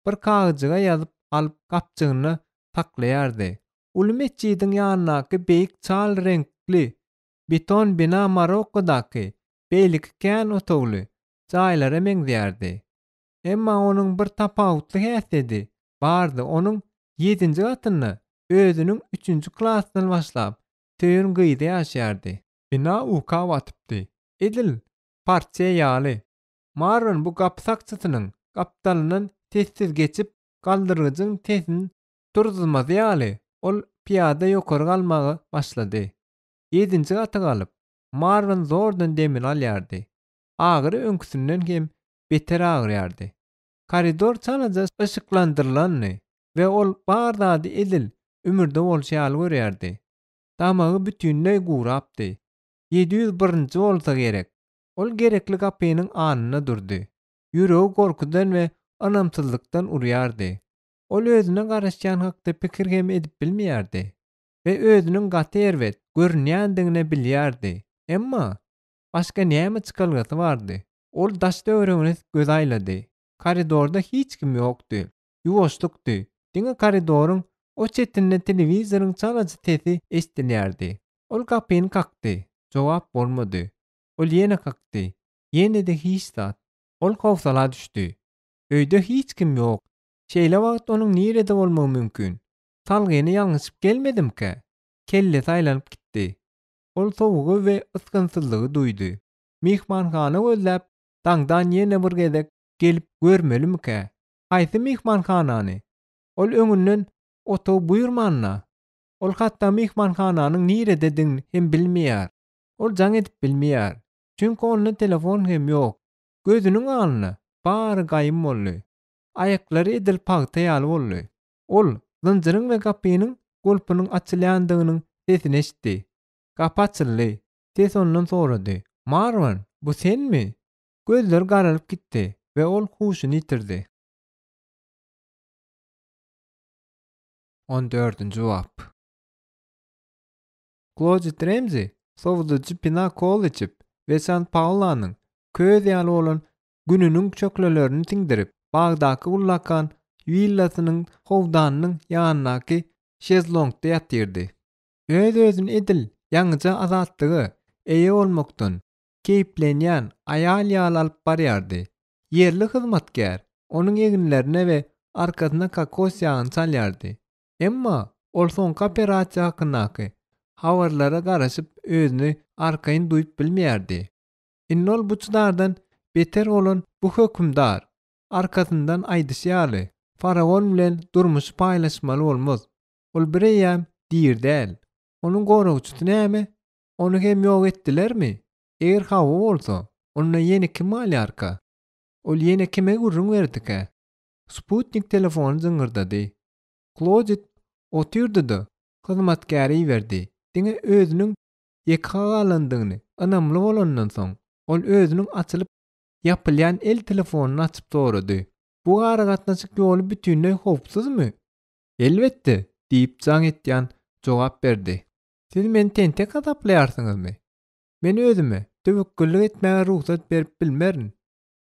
bir kagyzjyga ýazyp alyp gapjygynda saklaýardy. Uly metjidiň ýanyndaky beýik çal reňkli beton bina Marokkodaky beýleki kän otagly jaýlara meňzeýärdi. Emma onuň bir tapawutly häsiýedi bardy, onuň ýedinji gatynda özüniň üçünji klasdan başlap söýen gyzy ýaşaýardy. Bina uka batypdy. Edil portýe ýaly. Marwin bu gapy sakçysynyň gapdalyndan sessiz geçip, galdyrgyjyň sesini turzuzmazy ýaly, ol pyýada ýokary galmaga başlady. Ýedinji gata galyp, Marwin zordan demini alýardy. Agyry öňküsinden hem beter agyrýardy. Koridor çalaja yşyklandyrylandy we ol bar zady edil ümürde bolşy ýaly görýärdi. Damagy bütinleý gurapdy. 701-nji bolsa gerek. Ol gerekli gapynyň alnynda durdy. Ýüregi gorkudan we ynamsyzlykdan urýardy. Ol özüne garaşýan hakda pikir hem edip bilmeýärdi we özüniň gaty erbet görünýändigini bilýärdi. Emma başga näme çykalgasy bardy? Ol daş-töweregine göz aýlady. Koridorda hiç kim ýokdy. Ýuwaşlykdy. Diňe koridoryň o çetinde telewizoryň çalaja sesi eşidilýärdi. Ol gapyny kakdy. Jogap bolmady. Ol ýene kakdy. Ýene-de hiç zat. Ol howsala düşdi. Öýde hiç kim ýok. Şeýle wagt onuň nirede bolmagy mümkin? Salgyny ýalňyşyp gelmedimkä? Kellesi aýlanyp gitdi. Ol sowugy we ysgynsyzlygy duýdy. Myhmanhana gözläp, daňdan ýene bir gezek gelip görmelimikä? Haýsy myhmanhanany? Ol öňünden otag buýurmanda. Ol hatda myhmanhananyň nirededigini hem bilmeýär. Ol jaň edip bilmeýär. Çünki onda telefon hem ýok. Gözüniň alnynda bary gaýym boldy. Aýaklary edil pagta ýaly boldy. Ol zynjyryň we gapynyň gulpunyň açylýandygynyň sesini eşitdi. Gapy açyldy. Ses ondan sorady, Marwan, bu senmi? Gözleri garalyp gitdi we ol huşuny ýitirdi. On dördünji bap. Klodit Remzi sowudyjy pina kola içip we San-Paulanyň köz ýaly bolan gününiň şöhlelerini siňdirip, bagdaky ullakan willasynyň howdanynyň ýanyndaky şezlongda ýatyrdy. Öz-özüni edil ýaňyja azatlyga eýe bolmakdan keýplenýän aýal ýaly alyp barýardy. Ýerli hyzmatkär onuň eginlerine we arkasyna kokos ýagyny çalýardy. Emma ol soňky operasiýa hakyndaky habarlara garaşyp özüni arkaýyn duýup bilmeýärdi. Indi ol bu çydardan beter bolan bu hökümdar, arkasyndan aýdyşy ýaly, faraon bilen durmuşy paýlaşmaly bolmaz. Ol bireýýäm diri däl. Onuň goragçysy näme? Ony hem ýok etdilermi? Eger hawa bolsa, onda ýene kim galýarka? Ol ýene kime gürrüň berdikä? Sputnik telefony jyňňyrdady. Klodit otyrdy-da, hyzmatkäri iberdi. Diňe özüniň ýeke galandygyny ynamly bolandan soň, ol özüniň açylyp ýapylýan el telefonyny açyp sorady. Bu aragatnaşyk ýoly bütinleý howpsuzmy? Elbetde, diýip jaň etýän jogap berdi. Siz meni tentek hasaplaýarsyňyzmy? Men özüme töwekgellik etmäge rugsat berip bilmerin.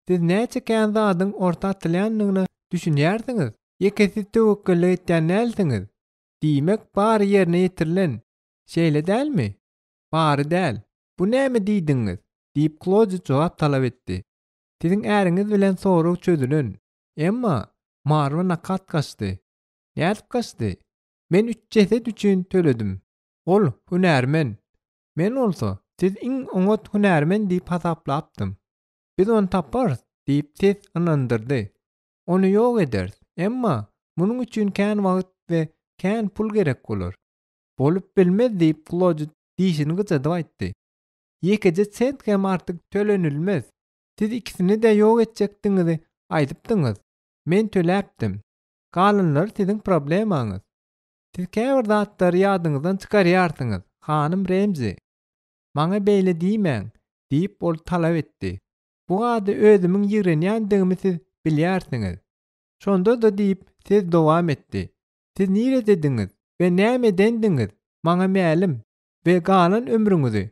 Siz näçe kän zadyň orta atylýandygyna düşünýärsiňiz? Ýeke siz töwekgellik etýän dälsiňiz. Diýmek, bary ýerine ýetirilen, şeýle dälmi? Bary däl. Bu näme diýdigiňiz? diýip, Klodit jogap talap etdi. Siziň äriňiz bilen sorag çözülen. Emma Marwa nakat gaçdy. Nädip gaçdy? Men üç jeset üçin töledim. Ol hünärmen. Men bolsa, siz iň oňat hünärmen diýip hasaplapdym. Biz ony taparys, diýip, ses ynandyrdy. Ony ýok ederis. Emma munuň üçin kän wagt we kän pul gerek bolar. Bolup bilmez, diýip, Klodit dişini gyjadyp aýtdy. Ýekeje sent hem artyk tölenilmez. Siz ikisini-de ýok etjekdigiňizi aýdypdyňyz. Men töläpdim. Galanlary siziň problemaňyz. Siz käbir zatlary ýadyňyzdan çykarýarsyňyz, hanym Remzi. Maňa beýle diýmäň, diýip, ol talap etdi. Bu zady özümiň ýigrenýändigimi siz bilýärsiňiz. Şonda-da, diýip, ses dowam etdi, siz niredediňiz we näme edendigiňiz maňa mälim we galan ömrüňizi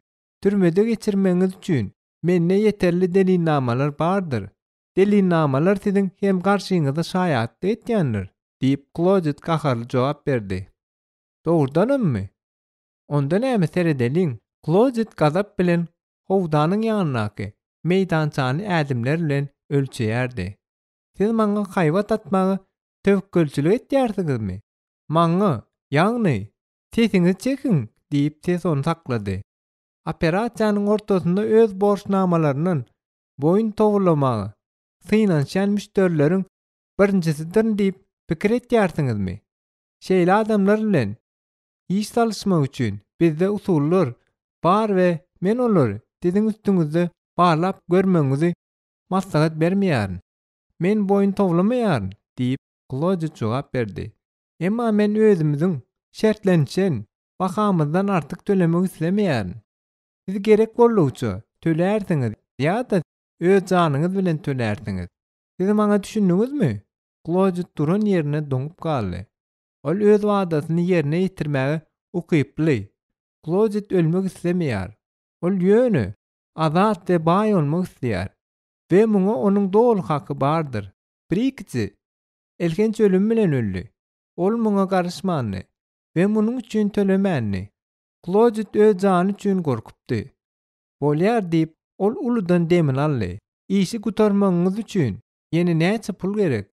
türmede geçirmegiňiz üçin mende ýeterli delilnamalar bardyr. Delilnamalar siziň hem garşyňyzda şaýatlyk etýändir, diýip, Klodit gaharly jogap berdi. Dogrudanammy? Onda näme, seredeliň. Klodit gazap bilen howdanyň ýanyndaky meýdançany ädimler bilen ölçeýärdi. Siz maňa haýbat atmaga töwekgelçilik etýärsiňizmi? Maňa, ýagny, sesiňizi çekiň, diýip, ses ony saklady. Operasiýanyň ortasynda öz borçnamalaryndan boýun towlamaga synanyşýan müşderileriň birinjisidirin diýip pikir etýärsiňizmi? Şeýle adamlar bilen iş salyşmak üçin bizde usullar bar we men olary siziň üstüňizde barlap görmegiňizi maslahat bermeýärin. Men boýun towlamaýaryn, diýip, Klodit jogap berdi. Emma men özümiziň şertlenişen bahamyzdan artyk tölemek islemeýärin. Siz gerek boldugyça tölärsiňiz ýa-da öz janyňyz bilen tölärsiňiz. Siz maňa düşündiňizmi? Klodit duran ýerinde doňup galdy. Ol öz wadasyny ýerine ýetirmäge ukyply. Klodit ölmek islemeýär. Ol ýöne azat we baý bolmak isleýär. We muňa onuň doly haky bardyr. Brikji elhenç ölüm bilen öldi. Ol muňa garyşmandy we munuň üçin tölemändi. Klodit öz jany üçin gorkupdy. Bolýar, diýip, ol uludan demini aldy. Işi gutarmagyňyz üçin ýene näçe pul gerek?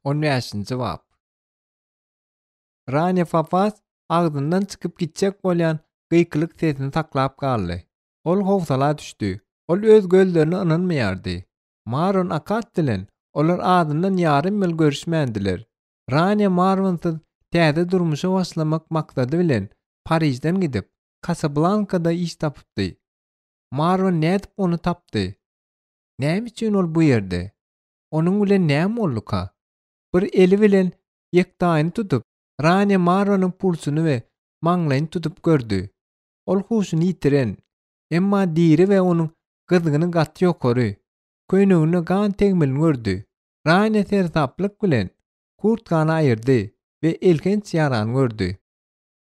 On bäşinji bap. Raniýa Fafas agzyndan çykyp gitjek bolýan gykylyk sesini saklap galdy. Ol howsala düşdi. Ol öz gözlerine ynanmaýardy. Maron Akad bilen olar azyndan ýarym ýyl görüşmändiler. Raniýa Marwansyz täze durmuşa başlamak maksady bilen Parižden gidip, Kasablankada iş tapypdy. Marwan nädip ony tapdy? Näme üçin ol bu ýerde? Onuň bilen näme bolduka? Bir eli bilen ýektaýyny tutup, Raniýa Marwanyň pulsuny we maňlaýyny tutup gördi. Ol huşuny ýitiren, emma diri we onuň gyzgyny gaty ýokary. Köýneginde gan tegmilini gördi. Raniýa seresaplyk bilen kurtkany aýyrdy we elhenç ýarany gördi.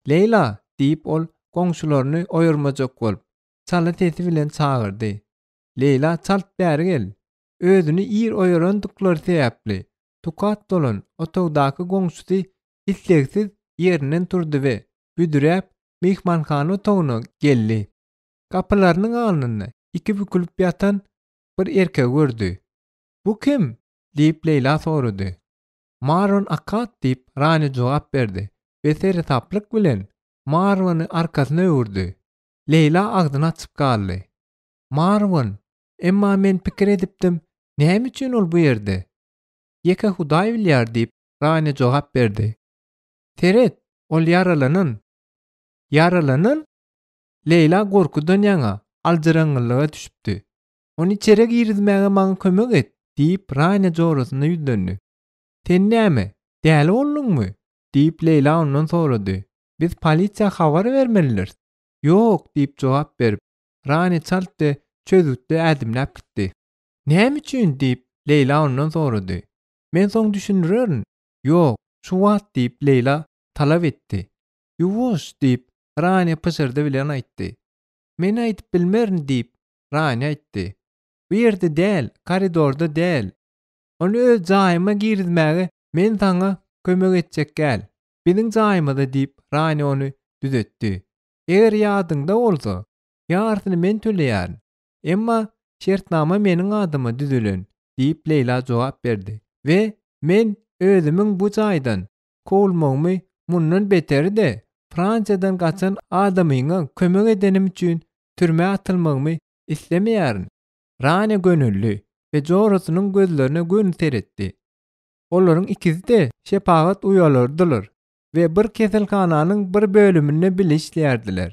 Leýla! diýip, ol goňşularyny oýarmajak bolup, çala sesi bilen çagyrdy. Leýla, çalt bäri gel! Özüni ir oýarandyklary sebäpli, tukat dolan otagdaky goňşusy islegsiz ýerinden turdy we büdüräp myhmanhana otagyna geldi. Gapylarynyň alnynda iki bükülip ýatan bir erkegi gördi. Bu kim? diýip, Leýla sorady. Marwan Akkad, diýip, Rani jogap berdi we seresaplyk bilen Marwany arkasyna öwürdi. Leýla agzyny açyp galdy. Marwan, emma men pikir edipdim, näme üçin ol bu ýerde? Ýeke Hudaý bilýär, diýip, Rani jogap berdi. Seret, ol ýaralanan. Ýaralanan? Leýla gorkudan ýaňa aljyraňňylyga düşüpdi. Ony içeri girizmäge maňa kömek et, diýip, Raniýa jorasyna ýüzlendi. Sen näme, däli bolduňmy? diýip, Leýla ondan sorady. Biz polisiýa habar bermelidiris. Ýok, diýip jogap berip, Raniýa çalt we çözgütli ädimläp gitdi. Näme üçin? diýip, Leýla ondan sorady. Men soň düşündirerin. Ýok, şu wagt, diýip, Leýla talap etdi. Ýuwaş, diýip, Raniýa pyşyrdy bilen aýtdy. Men aýdyp bilmerin, diýip, Rani aýtdy. Bu ýerde däl, koridorda däl. Ony öz jaýyma girizmäge. Men saňa kömek etjek gel, biziň jaýymyza diýip Rani ony düzetdi. Eger ýadyňda bolsa, ýarysyny men töleýärin. Emma şertnama meniň adyma düzülen diýip Leýla jogap berdi we men özümiň bu jaýdan kowulmagymy mundan beteri-de Fransiýadan gaçan adamyňa kömek edenim üçin türmä atylmagymy islemeýärin. Raniýa gönüldi we jorasynyň gözlerine göni seretdi. Olaryň ikisi-de şepagat uýalarydylar we bir keselhananyň bir bölüminde bile işleýärdiler.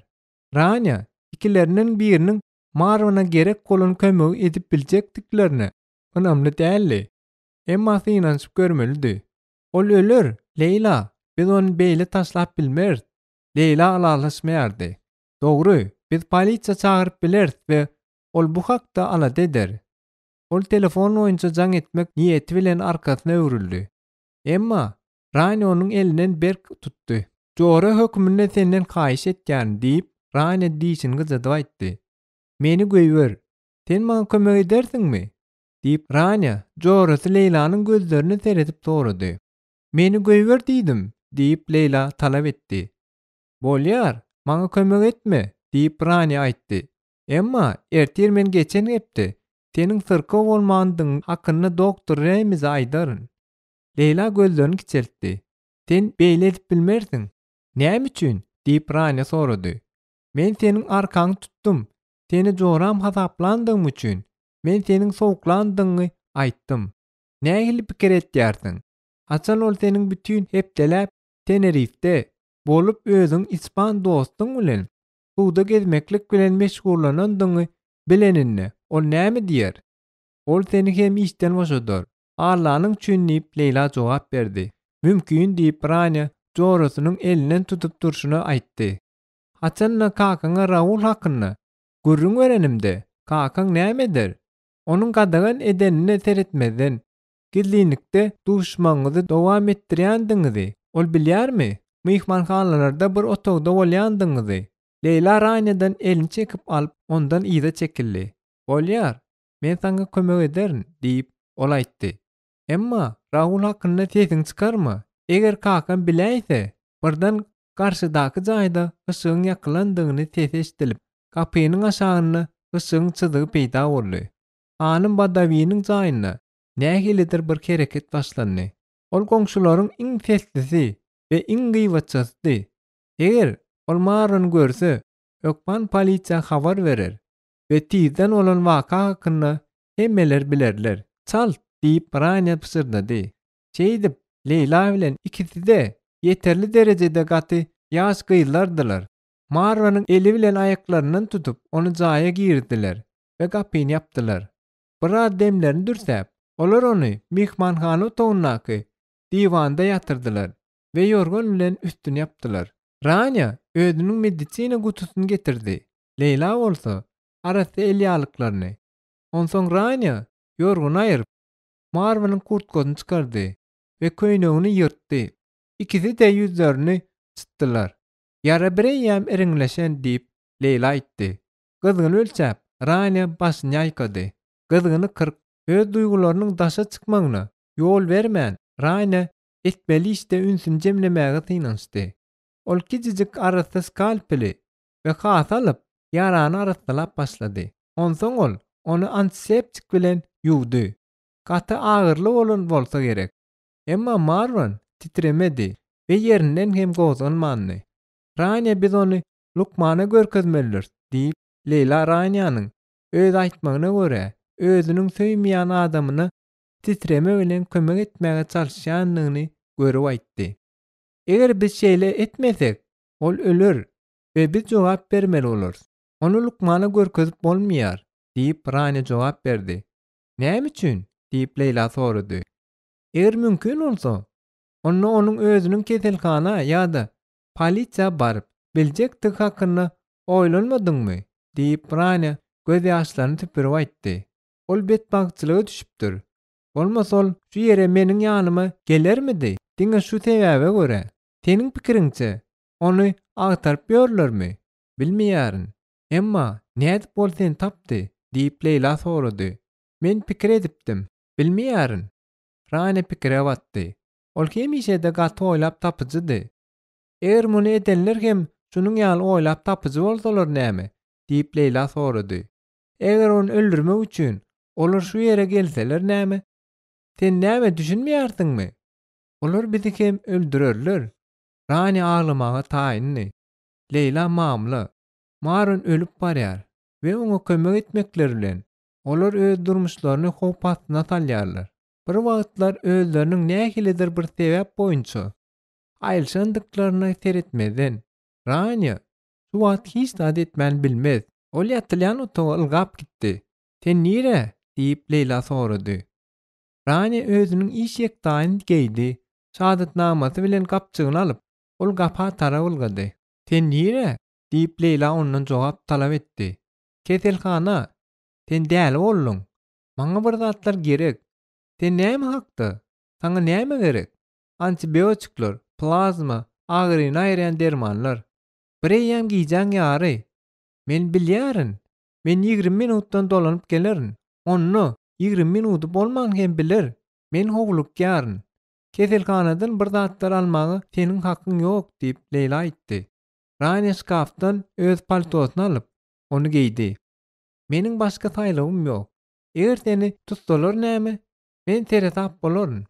Raniýa ikilerinden biriniň Marwana gerek bolan kömegi edip biljekdiklerine ynamly däldi. Emma synanyşyp görmelidi. Ol öler, Leýla, biz ony beýle taşlap bilmeris. Leýla ylalaşmaýardy. Dogry, biz polisiýa çagyryp bileris we ol bu hakda alada eder. Ol telefon boýunça jaň etmek niýeti bilen arkasyna öwrüldi. Emma Rani onuň elinden berk tutdy. Jora hökmünde senden haýyş etýärin, diýip, Rani dişini gyjadyp aýtdy. Meni goýber. Sen maňa kömek edersiňmi? Diýip, Raniýa jorasy Leýlanyň gözlerine seredip sorady. Meni goýber diýdim! diýip, Leýla talap etdi. Bolýar, maňa kömek etme! diýip, Raniýa aýtdy. Emma ertir men geçen hepde seniň syrkaw bolmandygyň hakynda doktor Remize aýdaryn. Leýla gözlerini kiçeltdi. Sen beýle edip bilmersiň. Näme üçin? diýip, Raniýa sorady. Men seniň arkaňy tutdum. Seni joram hasaplandygym üçin, men seniň sowuklandygyňy aýtdym. Nähili pikir etýärsiň? Haçan ol seniň bütin hepdeläp Tenerifde bolup özüň ispan dostuň bilen suwda gezmeklik bilen meşgullanandygyňy bileninde ol näme diýer? Ol seni hem işden boşadar. Allanyň üçin diýip Leýla jogap berdi. Mümkin diýip Raniýa jorasynyň elinden tutup durşuna aýtdy. Haçanda kakaňa Raul hakynda gürrüň berenimde, kakaň näme eder? Onuň gadagan edenine seretmezden, gizlinlikde duşuşmagyňyzy dowam etdirýändigiňizi ol bilýärmi? Myhmanhanalarda bir otagda bolýandygyňyzy? Leýla Raniýadan elini çekip alyp, ondan yza çekildi. Bolýar, men saňa kömek ederin, diýip, ol aýtdy. Emma Raul hakynda sesiňi çykarma. Eger kakam biläýse, birden garşydaky jaýda yşygyň ýakylandygyny sesi eşidilip, gapynyň aşagynda yşygyň çyzygy peýda boldy. Hanym Badawiniň jaýynda nähilidir bir hereket başlandy. Ol goňşularyň iň seslisi we iň gybatçysydy. Eger ol Marlony görse, hökman polisiýa habar berer we tizden bolan waka hakynda hemmeler bilerler. Çalt! diýip, Raniýa pyşyrdady. Şeýdip, Leýla bilen ikisi-de ýeterli derejede gaty ýaş gyzlardylar. Marwanyň eli bilen aýaklaryndan tutup, ony jaýa girizdiler we gapyny ýapdylar. Biraz demlerini dürsäp, olar ony myhmanhana otagyndaky diwanda ýatyrdylar we ýorgan bilen üstüni ýapdylar. Raniýa özüniň medisina gutusyny getirdi, Leýla bolsa arassa elýaglyklaryny. Onsoň Raniýa ýorgany aýryp, Marwiniň kurtkasyny çykardy we köýnegini ýyrtdy. Ikisi-de ýüzlerini çytdylar. Ýara bireýýäm iriňleşen, diýip, Leýla aýtdy. Gyzgyny ölçäp, Raniýa başyny ýaýkady. Gyzgyny 40. Öz duýgularynyň daşa çykmagyna ýol bermän, Raniýa etmeli işde ünsüni jemlemäge synanyşdy. Ol kiçijik arassa skalpeli we hasa alyp, ýarany arassalap başlady. Onsoň ol ony antiseptik bilen ýuwdy. Gaty agyryly bolan bolsa gerek. Emma Marwan titremedi we ýerinden hem gozganmandy. Raniýa biz ony lukmana görkezmelidiris, diýip, Leýla Raniýanyň, öz aýtmagyna görä, özüniň söýmeýän adamyna titreme bilen kömek etmäge çalyşýandygyny görüp aýtdy. Eger biz şeýle etmesek, ol öler we biz jogap bermeli bolarys. Ony lukmana görkezip bolmaýar, diýip, Raniýa jogap berdi. Näme üçin? diýip, Leýla sorady. Eger mümkin bolsa, onda onuň özüniň keselhana ýa-da polisiýa baryp biljekdigi hakynda oýlanmadyňmy? diýip, Raniýa gözýaşlaryny süpürip aýtdy. Ol betbagtçylyga düşüpdir. Bolmasa ol şu ýere meniň ýanyma gelermidi? Diňe şu sebäbe görä. Seniň pikiriňçe, ony agtaryp ýörlermi? Bilmeýärin. Emma nädip ol seni tapdy? diýip, Leýla sorady. Men pikir edipdim. Bilmeýärin. Raniýa pikire batdy. Ol hemişe-de gaty oýlap tapyjydy. Eger muny edenler hem şunuň ýaly oýlap tapyjy bolsalar näme? diýip Leýla sorady. Eger ony öldürmek üçin olar şu ýere gelseler näme? Sen näme düşünmeýärsiňmi? Olar bizi hem öldürerler. Raniýa aglamaga taýyndy. Leýla mamla. Maron ölüp barýar we oňa kömek etmekleri bilen, olar öz durmuşlaryny howp astyna salýarlar. Bir wagtlar özleriniň nähilidir bir sebäp boýunça aýrylyşandyklaryna seretmezden, Raniýa şu wagt hiç zat etmän bilmez. Ol ýatylýan otaga ylgap gitdi. Sen nirä? diýip, Leýla sorady. Raniýa özüniň iş ýektaýyny geýdi, şahadatnamasy bilen gapjygyny alyp, ol gapa tarap ylgady. Sen nirä? diýip, Leýla ondan jogap talap etdi. Keselhana. Sen däli bolduň. Maňa bir zatlar gerek. Sen näme hakda? Saňa näme gerek? Antibiotikler, plazma, agyryny aýyrýan dermanlar. Bireýýäm gijäň ýary. Men bilýärin. Men 20 minutdan dolanyp gelerin. Onda, 20 minudy bolman hem biler. Men howlukýaryn. Keselhanadan bir zatlar almaga seniň hakyň ýok, diýip, Leýla aýtdy. Raniýa şkafdan öz paltosyny alyp, ony geýdi. Meniň başga saýlawym ýok. Eger seni tutsalar näme? Men seresap bolaryn.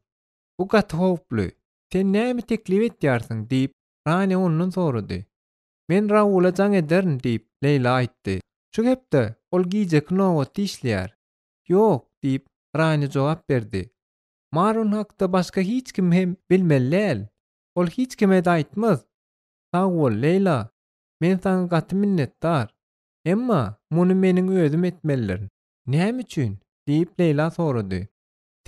Bu gaty howply. Sen näme teklip etýärsiň? diýip, Raniýa ondan sorady. Men Raula jaň ederin, diýip, Leýla aýtdy. Şu hepde ol gijeki nobatda işleýär. Ýok, diýip, Raniýa jogap berdi. Marun hakda başga hiç kim hem bilmeli däl. Ol hiç kime-de aýtmaz. Sag bol, Leýla. Men saňa gaty minnetdar. Emma muny meniň özüm etmelidirin. Näme üçin? diýip, Leýla sorady.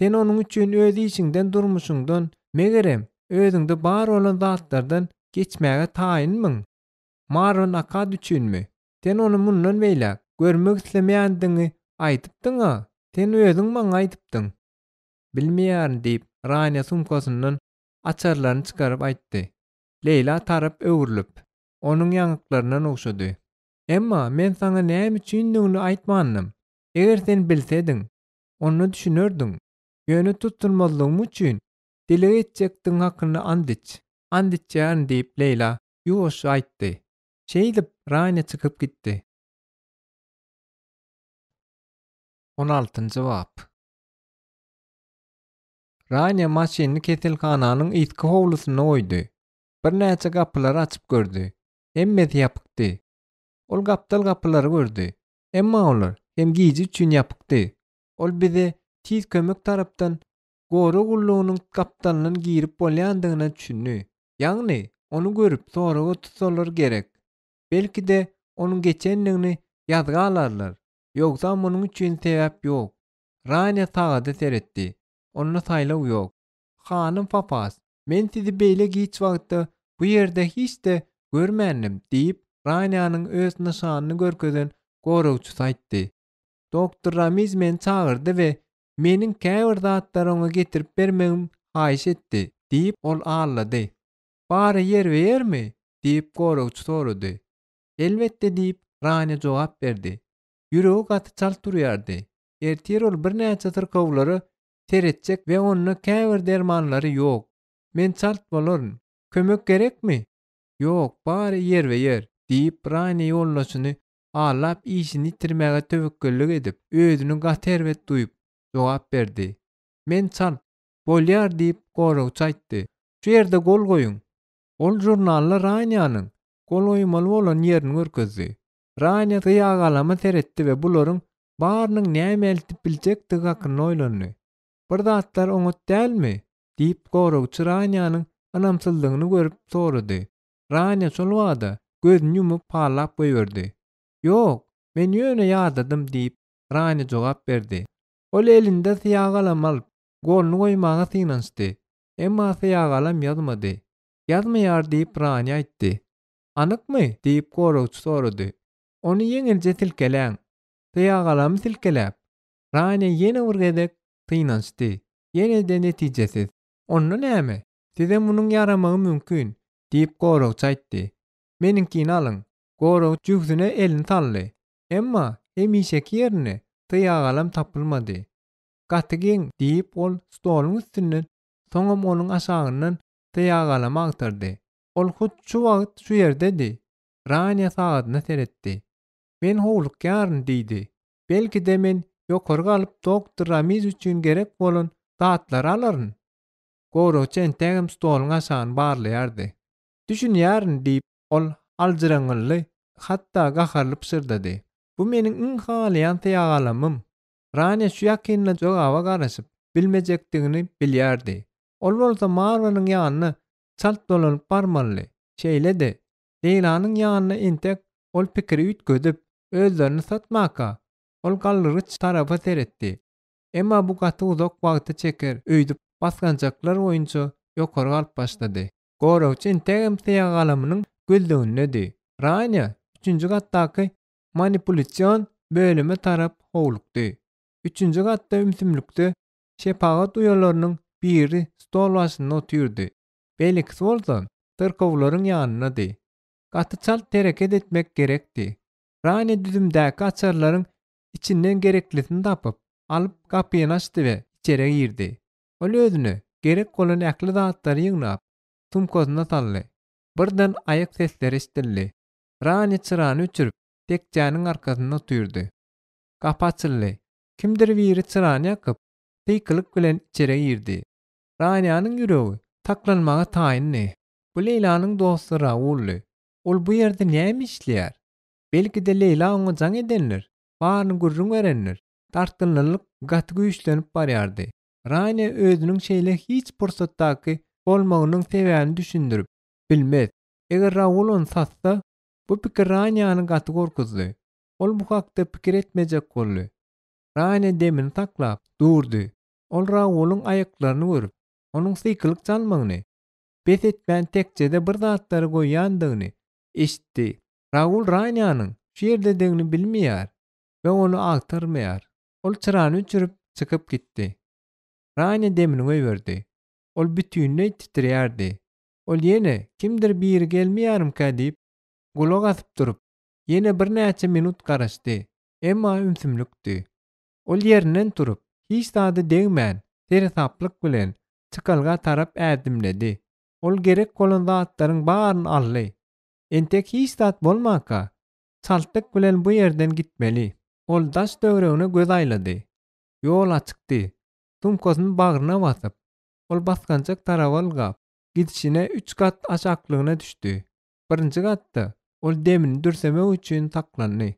Sen onuň üçin öz işiňden, durmuşyňdan, megerem, özüňde bar bolan zatlardan geçmäge taýynmyň? Marwan Akad üçinmi? Sen ony mundan beýläk görmek islemeýändigiňi aýdypdyň-a? Sen özüň maňa aýdypdyň. Bilmeýärin, diýip, Raniýa sumkasyndan açarlaryny çykaryp aýtdy. Leýla tarap öwrülip, onuň ýaňaklaryndan ogşady. Emma men saňa näme üçindigini aýtmandym. Eger sen bilsediň, onda düşünerdiň. Ýöne tutulmazlygym üçin dileg etjekdigiň hakynda ant iç. Ant içýärin, diýip, Leýla ýuwaşja aýtdy. Şeýdip, Raniýa çykyp gitdi. On altynjy bap. Raniýa maşynyny keselhananyň yzky howlusynda goýdy. Birnäçe gapylary açyp gördi. Hemmesi ýapykdy. Ol gapdal gapylary gördi. Emma olar hem gije üçin ýapykdy. Ol bize tiz kömek tarapdan gorag gullugynyň gapdalyndan girip bolýandygyna düşündi. Ýagny, ony görüp soraga tutsalar gerek. Belki-de, onuň geçendigini ýazga alarlar. Ýogsa munuň üçin sebäp ýok. Raniýa sagada seretdi. Onda saýlaw ýok. Hanym Papas, men sizi beýle giç wagtda bu ýerde hiç-de görmändim, diýip, Raniýanyň öz nyşanyny görkezen goragçysy aýtdy. Doktor Ramiz meni çagyrdy we meniň käbir zatlary oňa getirip bermegim haýyş etdi, diýip, ol aldady. Bary ýerbe-ýermi? diýip, goragçy sorady. Elbetde, diýip, Raniýa jogap berdi. Ýüregi gaty çalt urýardy. Ertir ol birnäçe syrkawlara seretjek we onda käbir dermanlary ýok. Men çalt bolaryn. Kömek gerekmi? Ýok, bary ýerbe-ýer, diýip, Raniýa ýoldaşyny aldap işini ýitirmäge töwekgellik edip, özüni gaty erbet duýup, jogap berdi. Men çalt. Bolýar, diýip, goragçy aýtdy. Şu ýerde gol goýuň. Ol žurnalda Raniýanyň gol goýmaly bolan ýerini görkezdi. Raniýa syýagalama seretdi we bularyň barynyň näme eltip biljekdigi hakynda oýlandy. Bir zatlar oňat dälmi? diýip, goragçy Raniýanyň ynamsyzlygyny görüp sorady. Raniýa şol bada gözüni ýumup pallap goýberdi. Ýok, men ýöne ýadadym, diýip, Raniýa jogap berdi. Ol elinde syýagalam alyp, goluny goýmaga synanyşdy. Emma syýagalam ýazmady. Ýazmaýar, diýip, Raniýa aýtdy. Anykmy? diýip, goragçy sorady. Ony ýeňilje silkeläň. Syýagalamy silkeläp, Raniýa ýene bir gezek synanyşdy. Ýene-de netijesiz. Onda näme? Size munuň ýaramagy mümkin, diýip, goragçy aýtdy. Meniňkini alyň. Goragçy jübsüne elini saldy. Emma hemişeki ýerinde syýagalam tapylmady. Gaty geň, diýip, ol stoluň üstünden. Soňam onuň aşagyndan syýagalamy agtardy. Ol hut şu wagt şu ýerdedi. Raniýa sagadyna seretdi. Men howlukýaryn, diýdi. Belki-de men ýokary galyp doktor Ramiz üçin gerek bolan zatlary alaryn? Goragçy entägem stoluň aşagyny barlaýardy. Düşünýärin, diýip, ol aljyraňňylly, hatda gaharly pyşyrdady. Bu meniň iň halaýan syýagalamym. Raniýa şu ýakynda jogaba garaşyp bilmejekdigini bilýärdi. Ol bolsa Marwanyň ýanyna çalt dolanyp barmalydy. Şeýle-de, Leýlanyň ýanyna entek ol pikiri üýtgedip, özlerini satmaka, ol galdyrgyç tarapa seretdi. Emma bu gaty uzak wagta çeker öýdüp, basgançaklar boýunça ýokary galyp başlady. Goragçy entegem syýagalamynyň gözlegindedi. Raniýa üçünji gatdaky manipulýasion bölüme tarap howlukdy. Üçünji gatda ümsümlikde şepagat uýalarynyň biri stol başynda otyrdy. Beýlekisi bolsa syrkawlaryň ýanyndady. Gaty çalt hereket etmek gerekdi. Raniýa düzümdäki açarlaryň içinden gereklisini tapyp, alyp gapyny açdy we içere girdi. Ol özüne gerek bolan ähli zatlary ýygnap, sumkasyna saldy. Birden aýak sesleri eşidildi. Rani çyrany öçürip, tekjäniň arkasynda otyrdy. Gapy açyldy. Kimdir biri çyrany ýakyp, sykylyk bilen içere girdi. Raniýanyň ýüregi saklanmaga taýyndy. Bu Leýlanyň dosty Rauldy. Ol bu ýerde näme işleýär? Belki-de Leýla oňa jaň edendir, baryny gürrüň berendir. Dartgynlylyk gaty güýçlenip barýardy. Raniýa özüniň şeýle hiç pursatdaky bolmagynyň sebäbini düşündirip bilmez. Eger Raul ony satsa, bu pikir Raniýany gaty gorkuzdy. Ol bu hakda pikir etmejek boldy. Raniýa demini saklap durdy. Ol Raulyň aýaklaryny görüp, onuň sykylyk çalmagyny, bes etmän tekjede bir zatlary goýýandygyny eşitdi. Raul Raniýanyň şu ýerdedigini bilmeýär we ony agtarmaýar. Ol çyrany öçürip, çykyp gitdi. Raniýa demini goýberdi. Ol bütinleý titreýärdi. Ol ýene kimdir biri gelmeýärmikä diýip, gulak asyp durup, ýene birnäçe minut garaşdy. Emma ümsümlikdi. Ol ýerinden turup, hiç zada degmän, seresaplyk bilen çykalga tarap ädimledi. Ol gerek bolan zatlaryň baryny aldy. Entek hiç zat bolmanka, çaltlyk bilen bu ýerden gitmeli. Ol daş-töweregine göz aýlady. Ýol açykdy. Sumkasyny bagryna basyp, ol basgançak taraba ylgap, gidişine üç gat aşaklygyna düşdi. Birinji gatda ol demini dürsemek üçin saklandy.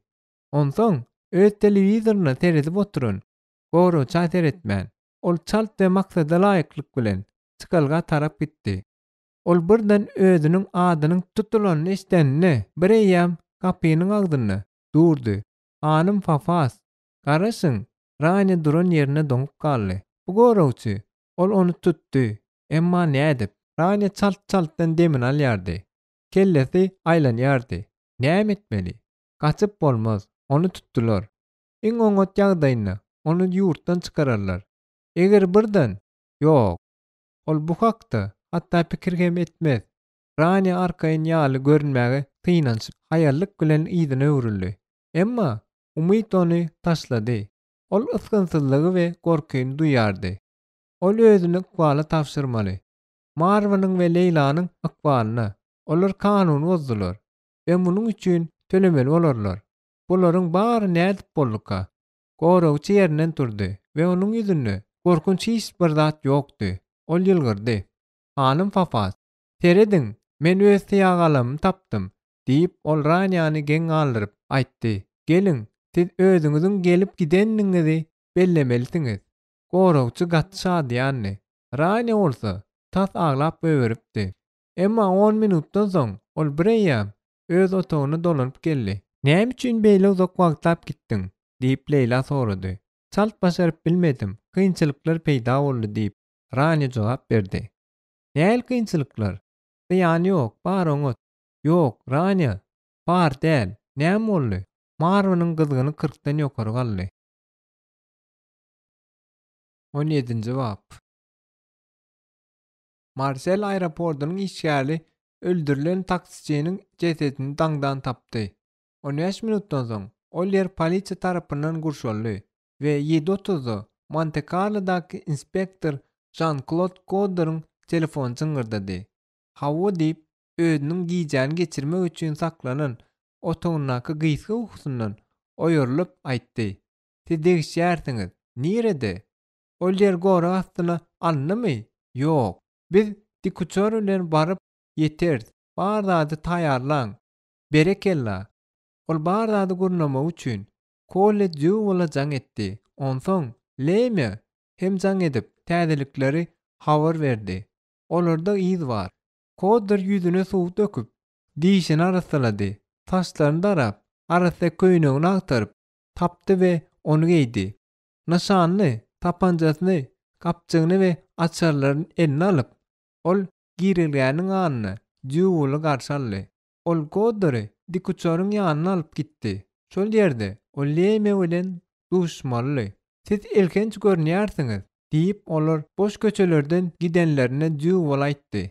Onsoň öz telewizoryna seredip oturan goragça seretmän, ol çalt we maksada laýyklyk bilen çykalga tarap gitdi. Ol birden özüniň adynyň tutulanyny eşideninde bireýýäm gapynyň agzynda durdy. Hanym Fafas, garaşyň! Raniýa duran ýerinde doňup galdy. Bu goragçy! Ol ony tutdy. Emma nädip? Raniýa çalt-çaltdan demini alýardy. Kellesi aýlanýardy. Näme etmeli? Gaçyp bolmaz. Ony tutdular. Iň oňat ýagdaýynda ony ýurtdan çykararlar. Eger birden, Ýok. Ol bu hakda hatda pikir hem etmez. Raniýa arkaýyn ýaly görünmäge synanyşyp, haýallyk bilen yzyna öwrüldi. Emma umyt ony taşlady. Ol ysgynsyzlygy we gorkyny duýýardy. Ol özüni ykbala tabşyrmaly. Marwanyň we Leýlanyň ykbalyna. Olar kanuny bozdular we munuň üçin tölemeli bolarlar. Bularyň bary nädip bolduka? Goragçy ýerinden turdy we onuň ýüzünde gorkunç hiç bir zat ýokdy. Ol ýylgyrdy. Hanym Fafas, serediň, men öz syýagalamymy tapdym, diýip, ol Raniýany geň galdyryp, aýtdy. Geliň, siz özüňiziň gelip gidendigiňizi bellemelisiňiz. Goragçy gaty şadyýandy. Raniýa bolsa, tas aglap goýberipdi. Emma on minutdan soň ol bireýýäm öz otagyna dolanyp geldi. Näme üçin beýle uzak wagtlap gitdiň? diýip, Leýla sorady. Çalt başaryp bilmedim, kynçylyklar peýda boldy, diýip, Raniýa jogap berdi. Nähili kynçylyklar? Zyýany ýok, bary oňat. Ýok, Raniýa, bar däl. Näme boldy? Marwanyň gyzgyny kyrkdan ýokary galdy. On ýedinji bap. Marsel aeroportunyň işgäri öldürilen taksiçiniň jesedini daňdan tapdy. On bäş minutdan soň, ol ýer polisiýa tarapyndan gurşaldy we ýedi otuzda Monte-Karlodaky inspektor. Žan-Klod Goddaryň telefony jyňňyrdady. Hawa diýip, özüniň gijäni geçirmek üçin saklanan otagyndaky gysga ukusyndan oýarylyp aýtdy. Siz degişýärsiňiz. Nirede? Ol ýer gorag astyna alyndymy? Ýok. Biz dikuçar bilen baryp ýeteris. Bar zady taýýarlaň. Berekella! Ol bar zady gurnamak üçin Kolle Dýuwala jaň etdi. Onsoň Lemýa hem jaň edip, täzelikleri habar berdi. Olarda yz bar. Kodder ýüzüne suw döküp, dişini arassalady, saçlaryny darap, arassa köýnegini agtaryp, tapdy we ony geýdi. Nyşanyny, tapanjasyny, gapjygyny we açarlaryny eline alyp, ol girelgäniň alnynda Dýuwaly garşy aldy. Ol Goddary dikuçaryň ýanyna alyp gitdi. Şol ýerde ol Leme bilen duşuşmalydy. Siz elhenç görünýärsiňiz, diýip, olar boş köçelerden gidenlerinde Dýuwal aýtdy.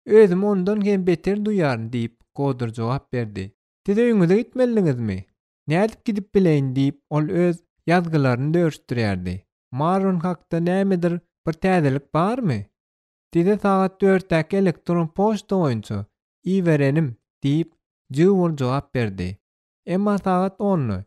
Özümi ondan hem beter duýýaryn, diýip, Goddar jogap berdi. Siz öýüňize gitmelidiňizmi? Nädip gidip bileýin, diýip, ol öz ýazgylaryny dörüşdirýärdi. Marron hakda nämedir bir täzelik barmy? Size sagat dörtdäki elektron poçta boýunça iberenim, diýip, Dýuwal jogap berdi. Emma sagat onda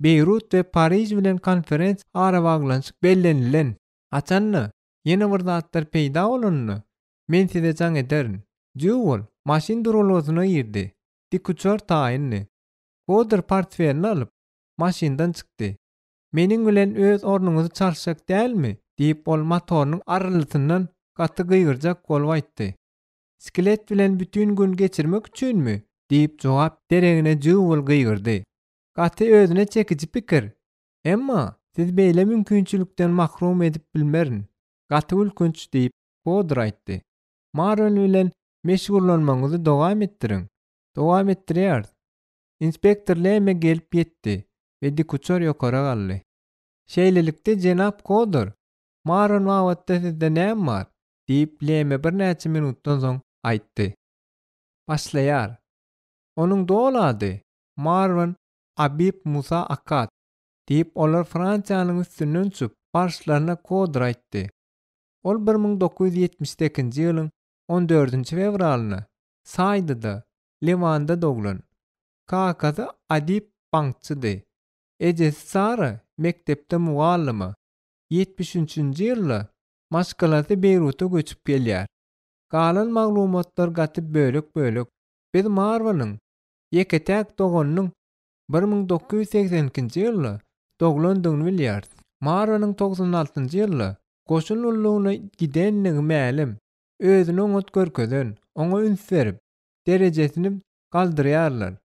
Beýrut we Pariž bilen konferens arabaglanyşyk bellenilen. Haçan-da, ýene bir zatlar peýda bolanda, men size jaň ederin. Dýuwal maşyn duralgasyna girdi. Dikuçar taýyndy. Goddar portfelini alyp, maşyndan çykdy. Meniň bilen öz ornuňyzy çalyşjak dälmi? diýip, ol motorynyň arryldysyndan gaty gygyrjak bolup aýtdy. Skelet bilen bütin gün geçirmek üçinmi? diýip, jogap deregine Jewel gygyrdy. Gaty özüne çekiji pikir. Emma sizi beýle mümkinçilikden mahrum edip bilmerin. Gaty gülkünç, diýip, Potter aýtdy. Marvel bilen meşgullanmagyňyzy dowam etdiriň. Dowam etdirýäris. Inspektor Leme gelip ýetdi we dikuçar ýokary galdy. Şeýlelikde, jenap Kodor, Marron babatda sizde näme bar? Diýip, Leme birnäçe minutdan soň aýtdy. Başlaýar. Onuň doly ady Marwan Abib Musa Akad, diýip, olar Fransiýanyň üstünden uçup barşlaryna Kodor aýtdy. Ol 1978-nji ýylyň on dördünji fewralynda Saýdada, Liwanda doglan. Kakasy Adib bankçydy. Ejesi Sara mekdepde mugallyma. 73-nji ýylda Maşgalasy Beýruta göçüp gelýär. Galan maglumatlar gaty bölek-bölek. Biz Marwanyň ýeke-täk doganynyň 1982-nji ýylda doglandygyny bilýäris. Marwanyň 96-njy ýylda goşun gullugyna gidenligi mälim. Özüni oňat görkezen, oňa üns berip, derejesini galdyrýarlar.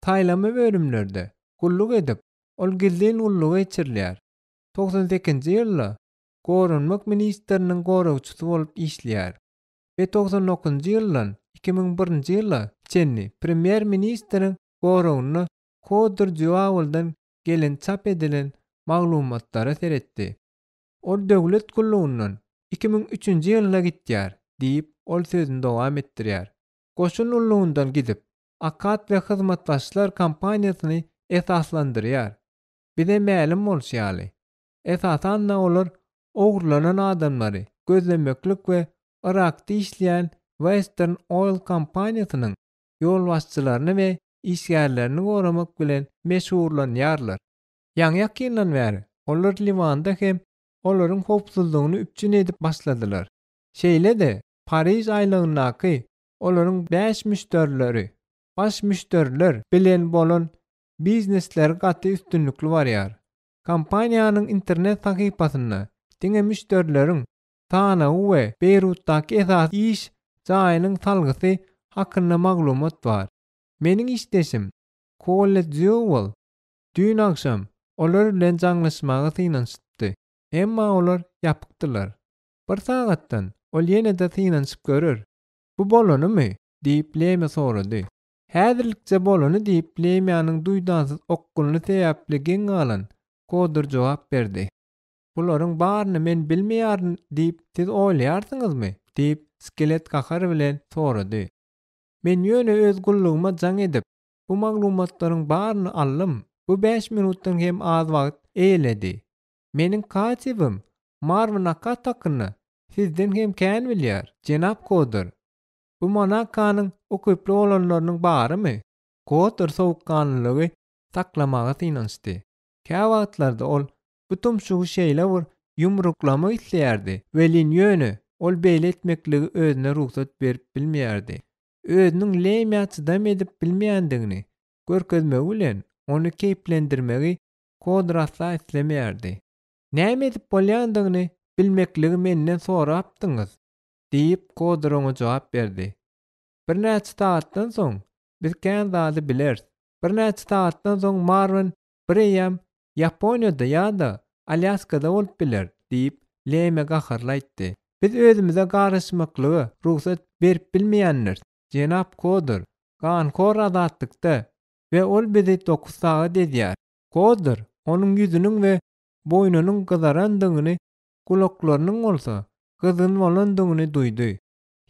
Saýlama bölümlerde gulluk edip, ol gizlin gulluga geçirilýär. 98-nji ýylda goranmak ministriniň goragçysy bolup işleýär we 99-njy ýyldan 2001-nji ýyla çenli premýer-ministriň goragynda Kodr Dýuawldan gelen çap edilen maglumatlara seretdi. Ol döwlet gullugyndan 2003-nji ýylda gitýär, diýip, ol sözüni dowam etdirýär. Goşun gullugyndan gidip, Akad we hyzmatdaşlar kompaniýasyny esaslandyrýar. Bize mälim bolşy ýaly, Esasan-da olar ogurlanan adamlary gözlemeklik we Yrakda işleýän Western Oil kompaniýasynyň ýolbaşçylaryny we işgärlerini goramak bilen meşgullanýarlar. Ýaňy-ýakyndan bäri olar Liwanda hem olaryň howpsuzlygyny üpjün edip başladylar. Şeýle-de, Pariž aýlagyndaky olaryň bäş müşderileri, baş müşderiler bilen bolan biznesleri gaty üstünlikli barýar. Kompaniýanyň internet sahypasynda diňe müşderileriň sanawy we Beýrutdaky esasy iş jaýynyň salgysy hakynda maglumat bar. Meniň işdeşim Kolle Dýuwall düýn agşam olar bilen jaňlaşmaga synanyşypdy, emma olar ýapykdylar. Bir sagatdan ol ýene-de synanyşyp görer. Bu bolanymy? diýip, Leme sorady. Häzirlikçe bolany diýip, Lemýanyň duýdansyz okgunly sebäpli geň galan Kodr jogap berdi. Bularyň baryny men bilmeýärin diýip siz oýlaýarsyňyzmy? diýip, skelet gahar bilen sorady. Men ýöne öz gullugyma jaň edip, bu maglumatlaryň baryny aldym. Bu bäş minutdan hem az wagt eýeledi. Meniň katibim Marwin Akat hakynda. Sizden hem kän bilýär, jenap Kodr. Bu Monakanyň ukyply bolanlarynyň barymy? Kodr sowukganlylygy saklamaga synanyşdy. Käwagtlarda ol bu tumşugy şeýle bir ýumruklamak isleýärdi welin ýöne ol beýle etmekligi özüne rugsat berip bilmeýärdi. Özüniň Lemýa çydam edip bilmeýändigini görkezmegi bilen ony keýplendirmegi Kodr asla islemeýärdi. Näme edip bolýandygyny bilmekligi menden sorapdyňyz, diýip, Kodr oňa jogap berdi. Birnäçe sagatdan soň biz kän zady bileris. Birnäçe sagatdan soň Marwin bireýýäm Ýaponiýada ýa-da Alýaskada bolup biler, diýip, Leme gaharly aýtdy. Biz özümize garyşmaklyga rugsat berip bilmeýändiris, jenap Kodr. Ganhor azatlykda we ol bizi dokuz sagat ezýär. Kodr onuň ýüzüniň we boýnunyň gyzarandygyny, gulaklarynyň bolsa gyzgyn bolandygyny duýdy.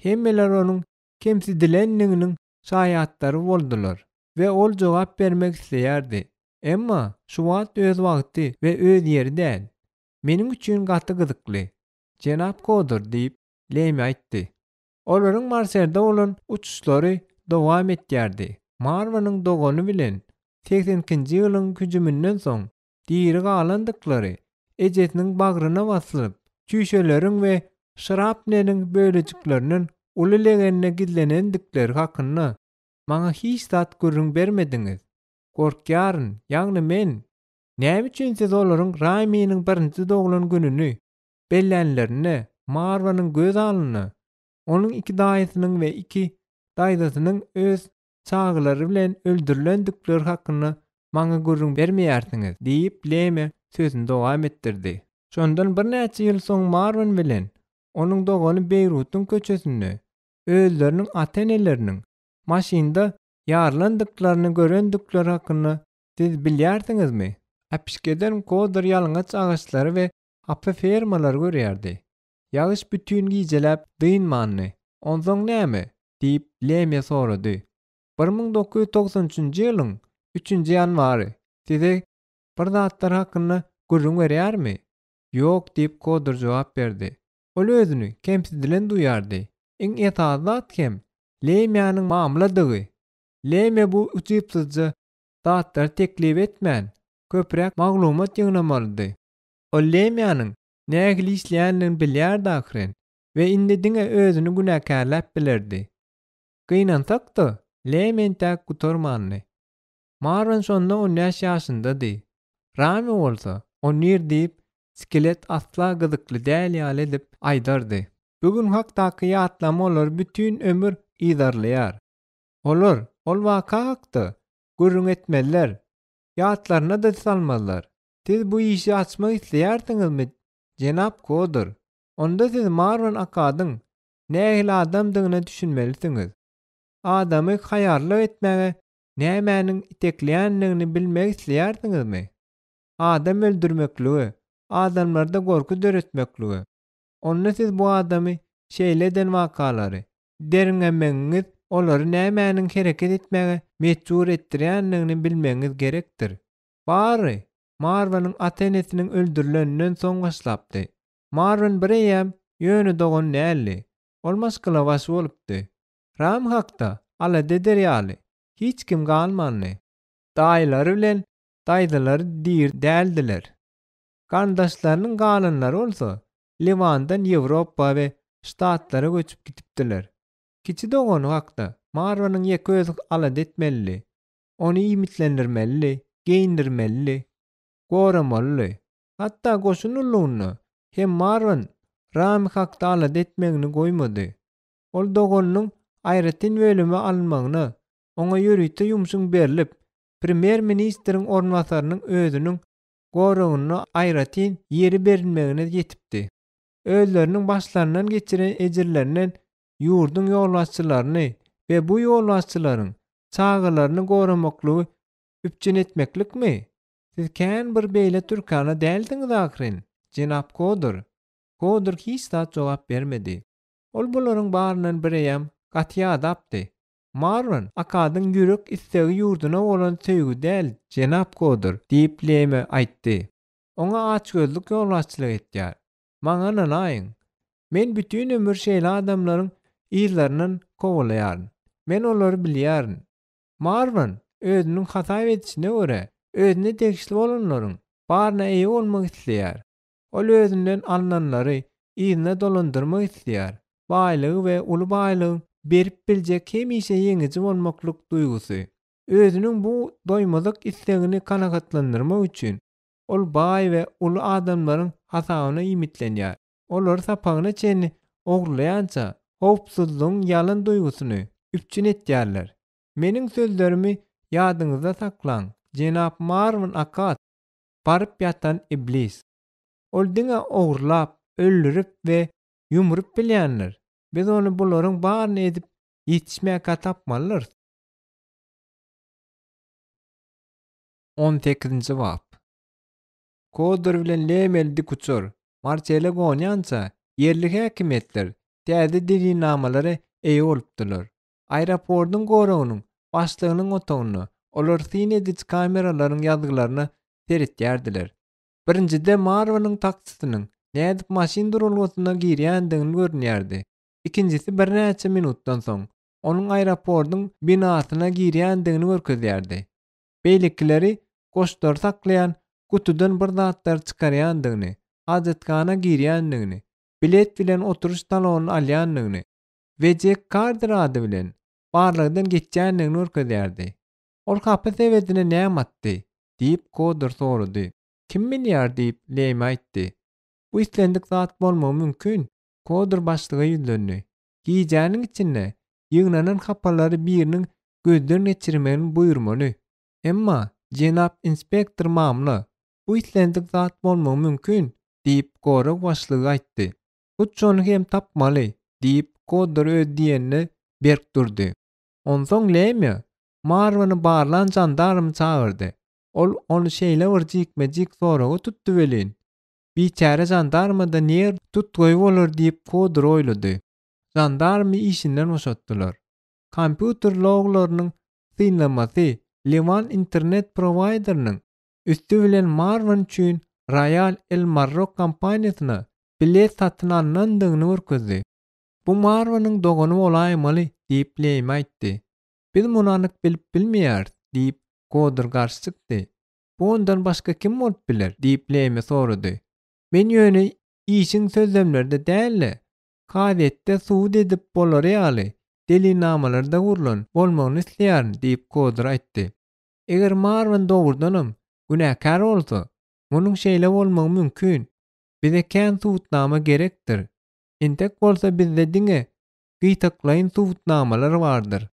Hemmeler onuň kemsidilendiginiň şaýatlary boldular we ol jogap bermek isleýärdi. Emma şu wagt öz wagty we öz ýeri däl. Meniň üçin gaty gyzykly, jenap Kodr, diýip, Lemi aýtdy. Olaryň Marselde bolan uçuşlary dowam etýärdi. Marwanyň dogany bilen 82-nji ýylyň hüjüminden soň diri galandyklary ejesiniň bagryna basylyp, çüýşeleriň we şrapneliň bölejiklerinden uly legende gizlenendikleri hakynda maňa hiç zat gürrüň bermediňiz. Gorkýaryn, ýagny men. Näme üçin siz olaryň Raýminiň birinji doglan gününi bellänlerinde Marwanyň göz alnynda onuň iki daýysynyň we iki daýzasynyň öz çagalary bilen öldürilendikleri hakynda maňa gürrüň bermeýärsiňiz? diýip, Leme sözüni dowam etdirdi. Şondan birnäçe ýyl soň Marwan bilen onuň dogany Beýrutyň köçesinde özleriniň ata-eneleriniň maşynda ýarylandyklaryny görendikleri hakynda siz bilýärsiňizmi? Äpişgeden Kodr ýalaňaç agaçlary we hapa fermalary görýärdi. Ýagyş bütin gijeläp dynmandy. Onsoň näme? diýip, Lemýe sorady. 1993-nji ýylyň üçünji ýanwary size bir zatlar hakynda gürrüň berýärmi? Ýok, diýip, Kodr jogap berdi. Ol özüni kemsidilen duýardy. Iň esasy zat hem, Lemýäniň mamladygy. Lemýe bu ujypsyzja zatlary teklip etmän, köpräk maglumat ýygnamalydy. Ol Lemýäniň nähili işleýändigini bilýärdi ahyryn we indi diňe özüni günäkärläp bilerdi. Gynansak-da, Lem entäk gutarmandy. Marwan şonda on bäş ýaşyndady. Rami bolsa, on bir diýip, skelet asla gyzykly däl ýaly edip aýdardy. Bu gün hakdaky ýatlama olary bütin ömür yzarlaýar. Olar ol waka hakda gürrüň etmezler, ýatlaryna-da salmazlar. Siz bu işi açmak isleýärsiňizmi, jenap Kodr? Onda siz Marwan Akadyň nähili adamdygyna düşünmelisiňiz. Adamy haýarlyk etmäge nämäniň itekleýändigini bilmek isleýärsiňizmi? Adam öldürmeklige, adamlarda gorky döretmeklige. Onda siz bu adamy şeýle eden wakalary derňemegiňiz, olary nämäniň hereket etmäge mejbur etdirýändigini bilmegiňiz gerekdir. Bary Marwanyň ata-enesiniň öldürileninden soň başlapdy. Marwan bireýýäm ýöne dogan däldi. Ol maşgalabaşy bolupdy. Ram hakda alada eder ýaly hiç kim galmandy. Daýylary bilen daýzalary diri däldiler. Garyndaşlarynyň galanlary bolsa Liwandan Ýewropa we Ştatlara göçüp gidipdiler. Kiçi dogany hakda Marwanyň ýeke özi alada etmelidi. Ony iýmitlendirmelidi, geýindirmelidi, goramalydy. Hatda goşun gullugynda hem Marwan Rami hakda alada etmegini goýmady. Ol doganynyň aýratyn bölüme alynmagyna, oňa ýörite ýumşuň berlip, premýer-ministriň orunbasarynyň özüniň goragynda aýratyn ýeri berilmegine ýetipdi. Özleriniň başlaryndan geçiren ejirlerinden ýurduň ýolbaşçylaryny we bu ýolbaşçylaryň çagalaryny goramaklygy üpjün etmeklikmi? Siz kän bir beýle türkana dälsiňiz ahyryn, jenap Kodr. Kodr hiç zat jogap bermedi. Ol bularyň baryndan bireýýäm gaty ýadapdy. Marwan, Akadyň ýürek islegi ýurduna bolan söýgi däl, jenap Kodr, diýip Leme aýtdy. Oňa açgözlük ýolbaşçylyk etýär. Maňa ynanaýyň. Men bütin ömür şeýle adamlaryň yzlaryndan kowalaýaryn. Men olary bilýärin. Marwan özüniň hasap edişine görä, özüne degişli bolanlaryň baryna eýe bolmak isleýär. Ol özünden alnanlary yzyna dolandyrmak isleýär. Baýlygy we uly baýlygyň berip biljek hemişe ýeňiji bolmaklyk duýgusy. Özüniň bu doýmazak islegini kanagatlandyrmak üçin, ol baý we uly adamlaryň hasabyna iýmitlenýär. Olary sapagyna çenli ogurlaýança, howpsuzlygyň ýalan duýgusyny üpjün etýärler. Meniň sözlerimi ýadyňyzda saklaň, jenap Marwin Akad baryp ýatan iblis. Ol diňe ogurlap, öldürip we ýumrup bilýändir. Biz ony bularyň baryny edip ýetişmäkä tapmalydyrys. On sekizinji bap. Kodor bilen Lemel dikuçar Marsele gonýança, ýerli häkimiýetler täze delilnamalara eýe bolupdylar. Aeroportyň goragynyň başlygynyň otagynda olar syn ediji kameralaryň ýazgylaryna seretýärdiler. Birinjide Marwanyň taksisiniň nädip maşyn duralgasyna girýändigini görünýärdi. Ikinjisi birnäçe minutdan soň, onuň aeroportyň binasyna girýändigini görkezýärdi. Beýlekileri goşlary saklaýan gutudan bir zatlar çykarýandygyny, hajathana girýändigini, bilet bilen oturyş talonyny alýandygyny we Jek Karter ady bilen barlagdan geçýändigini görkezýärdi. Ol hapa sebedine näme atdy? diýip, Kodor sorady. Kim bilýär, diýip, Leými aýtdy. Bu islendik zat bolmagy mümkin, Kodor başlyga ýüzlendi. Gijäniň içinde ýygnanan hapalary biriniň gözden geçirmegini buýurmaly. Emma, jenap inspektor mamla, bu islendik zat bolmagy mümkin, diýip, gorag başlygy aýtdy. Hut şony hem tapmaly, diýip, Kodor öz diýenine berk durdy. Onsoň Lemýa Marwany barlan žandarmy çagyrdy. Ol ony şeýle bir jikme-jik soraga tutdy welin, biçäre žandarma-da nerw tutgaýy bolar diýip Kodor oýlady. Žandarmy işinden boşatdylar. Kompýuter loglarynyň synlamasy Liwan internet prowaýderiniň üsti bilen Marwan üçin Royal El Marrok kompaniýasyna bilet satyn alnandygyny görkezdi. Bu Marwanyň dogany bolaýmaly, diýip, Leými aýtdy. Biz muny anyk bilip bilmeýäris, diýip, Godur garşy çykdy. Bu ondan başga kim bolup biler? diýip, Leými sorady. Men ýöne işiň sözlemlerde däl-de, kazyýetde subut edip bolary ýaly delilnamalarda gurlan bolmagyny isleýärin, diýip, Godur aýtdy. Eger Marwan dogrudanam günäkär bolsa, munuň şeýle bolmagy mümkin. Bize kän subutnama gerekdir. Entek bolsa bizde diňe gytaklaýyn subutnamalar bardyr.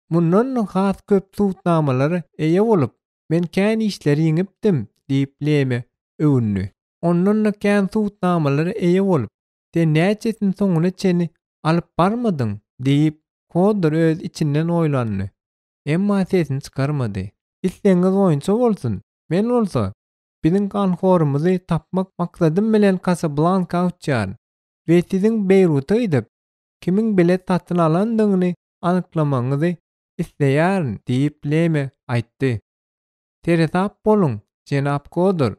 Mundan has köp subutnamalara eýe bolup, men kän işleri ýeňipdim, diýip, Leme öwündi. Ondan-da kän subutnamalara eýe bolup, sen näçesini soňuna çenli alyp barmadyň? diýip, Kodder öz içinden oýlandy. Emma sesini çykarmady. Islegiňiz boýunça bolsun, men bolsa, biziň ganhorumyzy tapmak maksadym bilen Kasablanka uçýaryn we siziň Beýruta gidip, kimiň bilet satyn alandygyny anyklamagyňyzy isleýärin diýip, Leme aýtdy. Seresap boluň, jenap Kodor.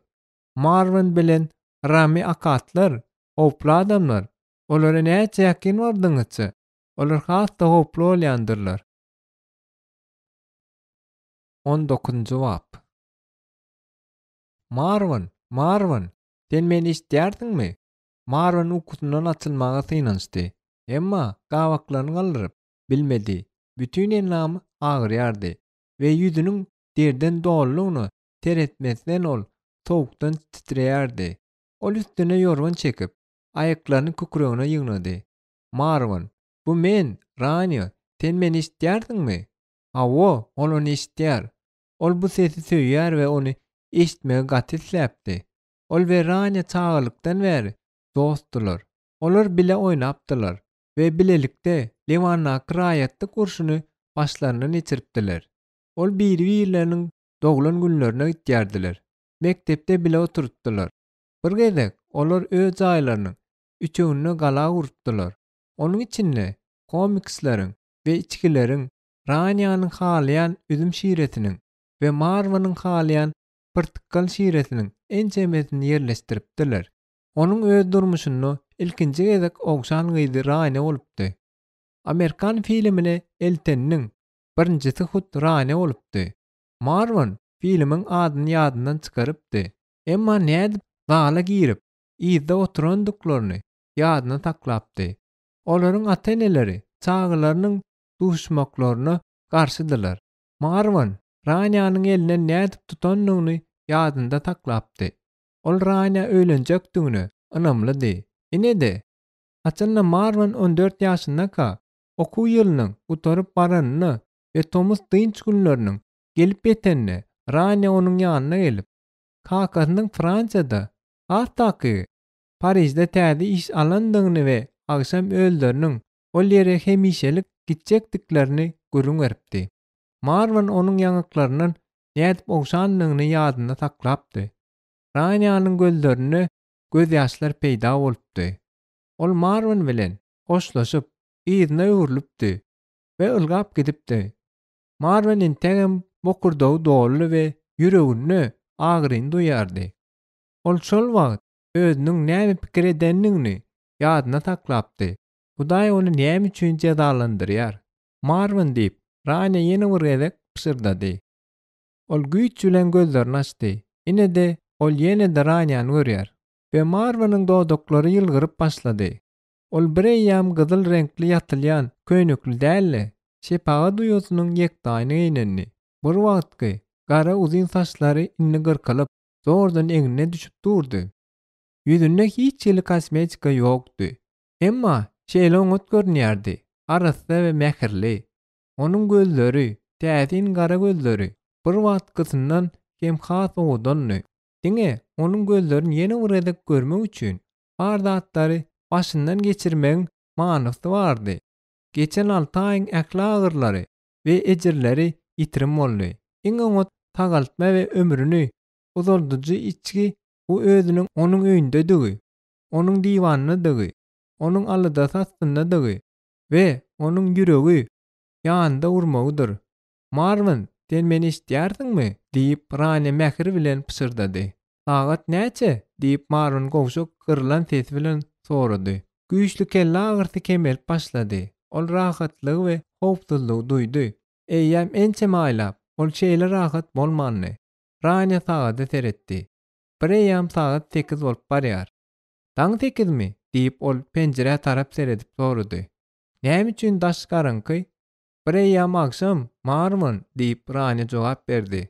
Marwan bilen Rami Akadlar howply adamlar. Olara näçe ýakyn bardygyňyzça, olar has-da howply bolýandyrlar. On dokuzynjy bap. Marwan! Marwan! Sen meni eşidýärsiňmi? Marwan ukusyndan açylmaga synanyşdy. Emma gabaklaryny galdyryp bilmedi. Bütin endamy agyrýardy we ýüzüniň derden dolulygyna seretmezden ol sowukdan titreýärdi. Ol üstüne ýorgan çekip, aýaklaryny kükregine ýygnady. Marwan, bu men, Raniýa, sen meni eşidýärsiňmi? Hawa, ol ony eşidýär. Ol bu sesi söýýär we ony eşitmegi gaty isläpdi. Ol we Raniýa çagalykdan bäri dostdular. Olar bile oýnapdylar we bilelikde Liwandaky raýatlyk urşuny başlaryndan geçiripdiler. Ol biri-birleriniň doglan günlerine gitýärdiler. Mekdepde bile oturypdylar. Bir gezek olar öz jaýlarynyň üçeginde gala gurupdylar. Onuň içinde komiksleriň we içgileriň Raniýanyň halaýan üzüm şiresiniň we Marwanyň halaýan pyrtykal şiresiniň ençemesini ýerleşdiripdirler. Onuň öz durmuşynda ilkinji gezek ogşan gyzy Raniýa bolupdy. Amerikan filmine elteniniň birinjisi hut Raniýa bolupdy. Marwan filmiň adyny ýadyndan çykarypdy. Emma nädip zala girip, yzda oturandyklaryny ýadynda saklapdy. Olaryň ata-eneleri çagalarynyň duşmaklaryna garşydylar. Marwan Raniýanyň elinden nädip tutandygyny ýadynda saklapdy. Ol Raniýa öýlenjekdigine ynamlydy. Ine-de, haçanda Marwan on dört ýaşyndaka, okuw ýylynyň gutaryp baranyna we tomus dynç günleriniň gelip ýetenine Raniýa onuň ýanyna gelip, kakasynyň Fransiýada, has takygy, Parižde täze iş alandygyny we agşam özleriniň ol ýere hemişelik gitjekdiklerini gürrüň beripdi. Marwan onuň ýaňaklaryndan nädip ogşandygyny ýadynda saklapdy. Raniýanyň gözlerinde gözýaşlar peýda bolupdy. Ol Marwan bilen hoşlaşyp, yzyna öwrülipdi we ylgap gidipdi. Marwan entegem bokurdagy doludy we ýüreginde agyryny duýýardy. Ol şol wagt özüniň näme pikir edendigini ýadynda saklapdy, Hudaý ony näme üçin jezalandyrýar? Marwin diýip, Raniýa ýene bir gezek pyşyrdady. Ol güýç bilen gözlerini açdy. Ine-de, ol ýene-de Raniýany görýär. We Marwiniň dodaklary ýylgyryp başlady. Ol bireýýäm gyzyl reňkli ýatylýan köýnekli däl-de, şepagat uýasynyň ýektaýyny geýnendi. Bir wagtky gara uzyn saçlary indi gyrkylyp, zordan egnine düşüp durdy. Ýüzünde hiç hili kosmetika ýokdy. Emma şeýle oňat görünýärdi, arassa we mähirli. Onuň gözleri, täsin gara gözleri bir wagtkysyndan hem has owadandy. Diňe onuň gözlerini ýene bir gezek görmek üçin bar zatlary başyndan geçirmegiň manysy bardy. Geçen alty aýyň ähli agyrlary we ejirleri ýitirim boldy. Iň oňat sagaltma we ömrüni uzaldyjy içgi bu özüniň onuň öýündedigi, onuň diwanyndadygy, onuň aladasy astyndadygy we onuň ýüregi ýanynda urmagydyr. Marwin, sen meni eşidýärsiňmi? diýip, Raniýa mähir bilen pyşyrdady. Sagat näçe? diýip, Marwin gowşak gyrylan sesi bilen sorady. Güýçli kelle agyrysy kemelip başlady. Ol rahatlygy we howpsuzlygy duýdy. Eýýäm ençeme aýlap, ol şeýle rahat bolmandy. Raniýa sagada seretdi. Bireýýäm sagat sekiz bolup barýar. Daň sekizmi? diýip, ol penjirä tarap seredip sorady. Näme üçin daş garaňky? Bireýýäm agşam, Marwan, diýip, Raniýa jogap berdi.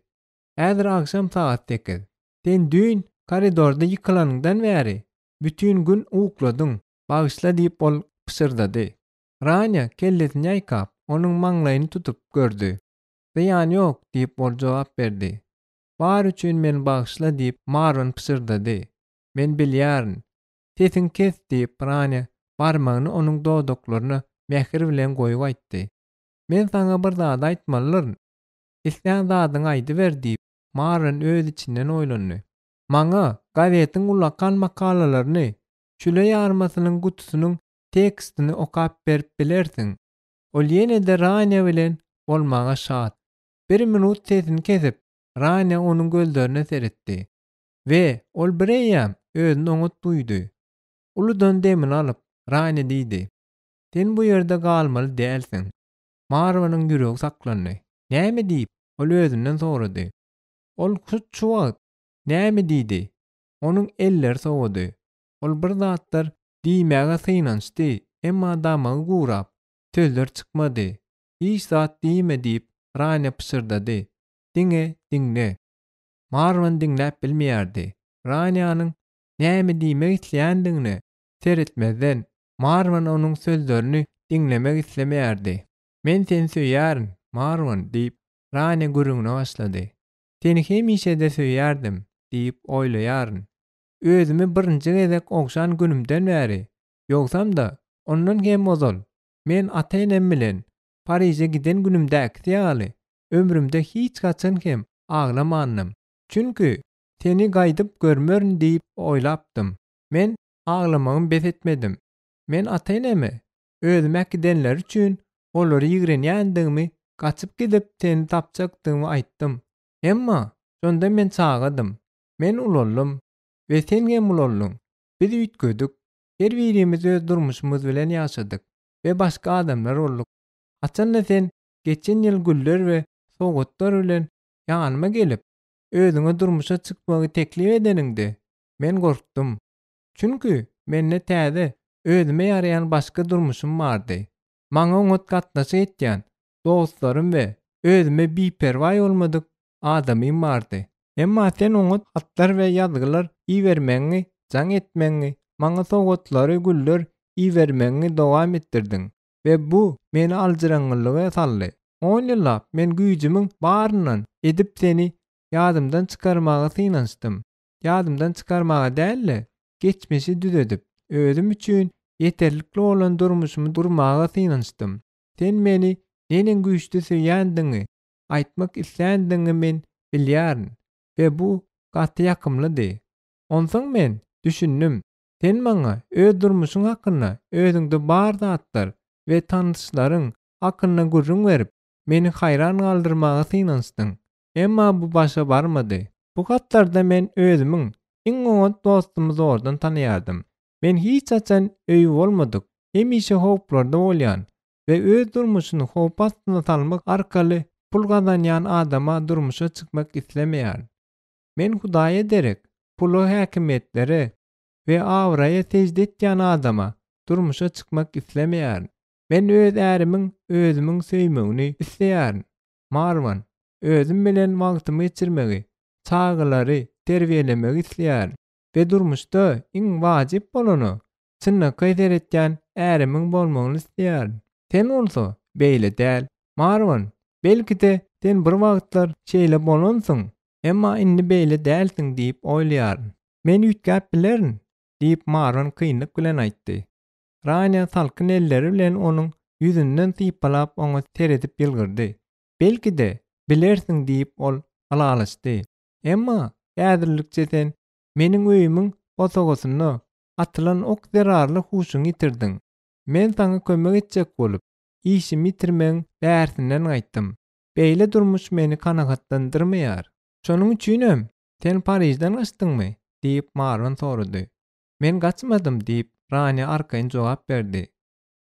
Häzir agşam sagat sekiz. Sen düýn koridorda ýykylanyňdan bäri bütin gün ukladyň. Bagyşla, diýip, ol pyşyrdady. Raniýa kellesini ýaýkap, onuň maňlaýyny tutup gördi. Zyýany ýok, diýip, ol jogap berdi. Bary üçin meni bagyşla, diýip, Marwan pyşyrdady. Men bilýärin. Sesiňi kes, diýip, Raniýa barmagyny onuň dodaklaryna mähir bilen goýup aýtdy. Men saňa bir zady aýtmalydyryn. Islän zadyňy aýdyber, diýip, Marwan öz içinden oýlandy. Maňa gazetiň ullakan makalalaryny, şüle ýarmasynyň gutusynyň tekstini okap berip bilersiň. Ol ýene-de Raniýa bilen bolmaga şat. Bir minut sesini kesip, Raniýa onuň gözlerine seretdi. We ol bireýýäm özüni oňat duýdy. Uludan demini alyp, Raniýa diýdi, Sen bu ýerde galmaly dälsiň. Marwanyň ýüregi saklandy. Näme diýip, ol özünden sorady. Ol hut şu wagt näme diýdi? Onuň elleri sowady. Ol bir zatlar diýmäge synanyşdy, emma damagy gurap, sözler çykmady. Hiç zat diýme diýip, Raniýa pyşyrdady. Diňe diňle. Marwan diňläp bilmeýärdi. Raniýanyň näme diýmek isleýändigine seretmezden, Marwan onuň sözlerini diňlemek islemeýärdi. Men seni söýýärin, Marwan, diýip, Raniýa gürrüňine başlady. Seni hemişe-de söýýärdim diýip oýlaýaryn. Özümi birinji gezek ogşan günümden bäri, ýogsam-da, ondan hem ozal, men ata-enem bilen Pariže giden günümdäkisi ýaly, ömrümde hiç haçan hem aglamandym. Çünki seni gaýdyp görmerin diýip oýlapdym. Men aglamagymy bes etmedim. Men ata-eneme özümi äkidenleri üçin olary ýigrenýändigimi, gaçyp gidip seni tapjakdygymy aýtdym. Emma şonda men çagadym. Men ulaldym we sen hem ulaldyň. Biz üýtgedik, her birimiz öz durmuşymyz bilen ýaşadyk we başga adamlar bolduk. Haçanda sen geçen ýyl güller we sowgatlar bilen ýanyma gelip, özüňe durmuşa çykmagy teklip edeniňde, men gorkdum. Çünki mende täze, özüme ýaraýan başga durmuşym bardy. Maňa oňat gatnaşyk etýän dostlarym we özüme biperwaý bolmadyk adamym bardy. Emma sen oňat hatlar we ýazgylar ibermegiňi, jaň etmegiňi, maňa sowgatlary, güller ibermegiňi dowam etdirdiň we bu meni aljyraňňylyga saldy. On ýyllap men güýjümiň baryndan edip seni ýadymdan çykarmaga synanyşdym. Ýadymdan çykarmaga däl-de, geçmişi düzedip, özüm üçin ýeterlikli bolan durmuşymy gurmaga synanyşdym. Sen meni neneň güýçli söýýändigiňi aýtmak isländigiňi men bilýärin we bu gaty ýakymlydy. Onsoň men düşündim, sen maňa öz durmuşyň hakynda, özüňde bar zatlar we tanyşlaryň hakynda gürrüň berip, meni haýran galdyrmaga synanyşdyň. Emma bu başa barmady. Bu hatlarda men özümiň iň oňat dostumy zordan tanaýardym. Men hiç haçan öýi bolmadyk, hemişe howplarda bolýan we öz durmuşyny howp astyna salmak arkaly pul gazanýan adama durmuşa çykmak islemeýärin. Men Hudaýa derek pula, häkimiýetlere we abraýa sežde etýän adama durmuşa çykmak islemeýärin. Men öz ärimiň özümiň söýmegini isleýärin. Marwan, özüm bilen wagtymy geçirmegi, çagalary terbiýelemegi isleýärin. We durmuşda iň wajyp bolany, çynlakaý seretýän ärimiň bolmagyny isleýärin. Sen bolsa, beýle däl. Marwan, belki-de, sen bir wagtlar şeýle bolansyň, emma indi beýle dälsiň diýip oýlaýaryn. Men üýtgäp bilerin, diýip, Marwan kynlyk bilen aýtdy. Raniýa salkyn elleri bilen onuň ýüzünden sypalap oňa seredip ýylgyrdy. Belki-de, bilersiň, diýip, ol ylalaşdy. Emma häzirlikçe sen meniň öýümiň bosagasynda atylan ok zerarly huşuňy ýitirdiň. Men saňa kömek etjek bolup, işimi ýitirmegiň bärsinden gaýtdym. Beýle durmuş meni kanagatlandyrmaýar. Şonuň üçinem, sen Parižden gaçdyňmy? diýip, Marwan sorady. Men gaçmadym, diýip, Raniýa arkaýyn jogap berdi.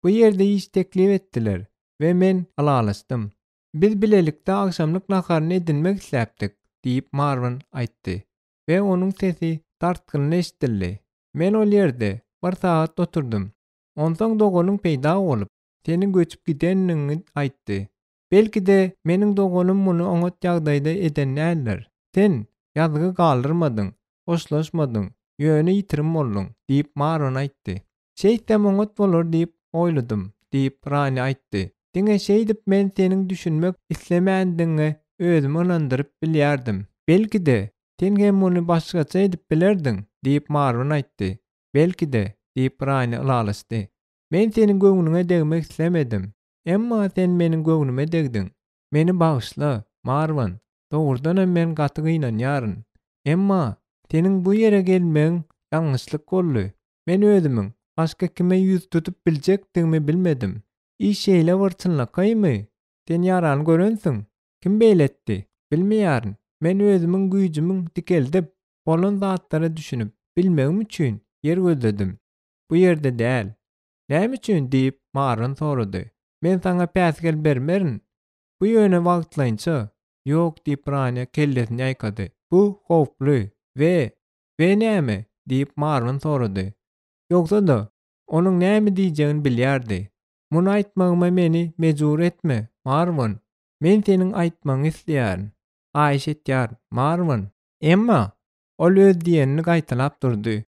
Bu ýerde iş teklip etdiler we men ylalaşdym. Biz bilelikde agşamlyk naharyny edinmek isläpdik, diýip, Marwan aýtdy we onuň sesi dartgynly eşidildi. Men ol ýerde bir sagat oturdym. Onsoň doganyň peýda bolup, seniň göçüp gidendigiňi aýtdy. Belki-de, meniň doganym muny oňat ýagdaýda eden däldir. Sen ýazgy galdyrmadyň, hoşlaşmadyň, ýöne ýitirim bolduň, diýip, Marwan aýtdy. Şeýtsem oňat bolar diýip oýladym, diýip, Rani aýtdy. Diňe şeýdip men seniň düşünmek islemändigiňe özümi ynandyryp bilýärdim. Belki-de, sen hem muny başgaça edip bilerdiň, diýip, Marwin aýtdy. Belki-de, diýip, Rani ylalaşdy. Men seniň göwnüňe degmek islemedim. Emma sen meniň göwnüme degdiň. Meni bagyşla, Marwan, dogrudanam men gaty gynanýaryn. Emma seniň bu ýere gelmegiň ýalňyşlyk boldy. Men özümiň başga kime ýüz tutup biljekdigimi bilmedim. Iş şeýle bir çynlakaýmy? Sen ýarany görensiň. Kim beýle etdi? Bilmeýärin. Men özümiň güýjümiň dikeldip, bolan zatlara düşünip bilmegim üçin ýer gözledim. Bu ýerde däl. Näme üçin? diýip, Marwan sorady. Men saňa päsgel bermerin. Bu ýöne wagtlaýynça. Ýok, diýip, Raniýa kellesini ýaýkady. Bu howply. We We näme? diýip, Marwan sorady. Ýogsa-da, onuň näme diýjegini bilýärdi. Muny aýtmagyma meni mejbur etme, Marwan. Men seniň aýtmagyňy isleýärin. Haýyş etýärin, Marwan. Emma ol öz diýenini gaýtalap durdy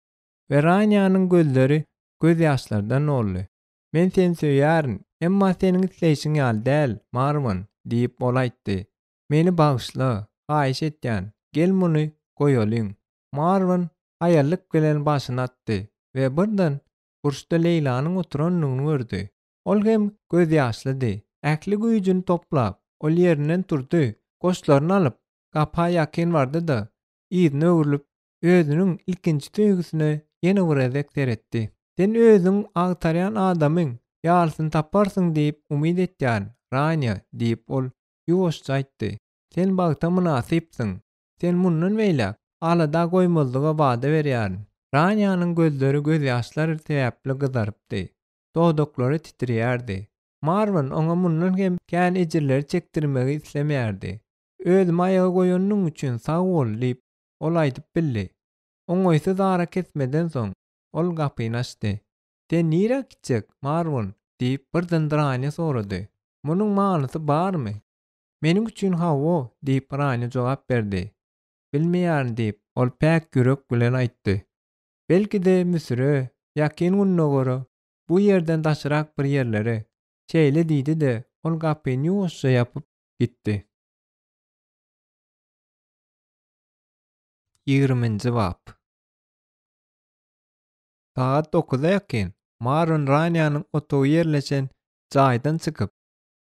we Raniýanyň gözleri gözýaşlardan doldy. Men seni söýýärin, emma seniň isleýşiň ýaly däl, Marwan, diýip, ol aýtdy. Meni bagyşla, haýyş etýän, gel muny goýalyň. Marwan haýallyk bilen başyny atdy we birden burçda Leýlanyň oturandygyny gördi. Ol hem gözýaşlydy. Ähli güýjüni toplap, ol ýerinden turdy, goşlaryny alyp, gapa ýakyn bardy-da, yzyna öwrülip, özüniň ilkinji söýgüsine ýene bir gezek seretdi. Sen özüň agtarýan adamyň ýalysyny taparsyň diýip umyt etýärin, Raniýa, diýip, ol ýuwaşja aýtdy. Sen bagta mynasypsyň. Sen mundan beýläk alada goýmazlyga wada berýärin. Raniýanyň gözleri gözýaşlar sebäpli gyzarypdy. Dodaklary titreýärdi. Marwan oňa mundan hem kän ejirleri çekdirmegi islemeýärdi. Özümi aýaga goýanyň üçin sag bol, diýip, ol aýdyp bildi. Oňaýsyz arakesmeden soň, ol gapyny açdy. Sen nirä gitjek, Marwan? diýip, birden Raniýa sorady. Munuň manysy barmy? Meniň üçin hawa, diýip, Raniýa jogap berdi. Bilmeýärin, diýip, ol päk ýürek bilen aýtdy. Belki-de, Müsüre, Ýakyn Gündogara, bu ýerden daşrak bir ýerlere. Şeýle diýdi-de, ol gapyny ýuwaşja ýapyp gitdi. Ýigriminji bap. Sagat dokuza ýakyn Marwan Raniýanyň otagy ýerleşen jaýdan çykyp,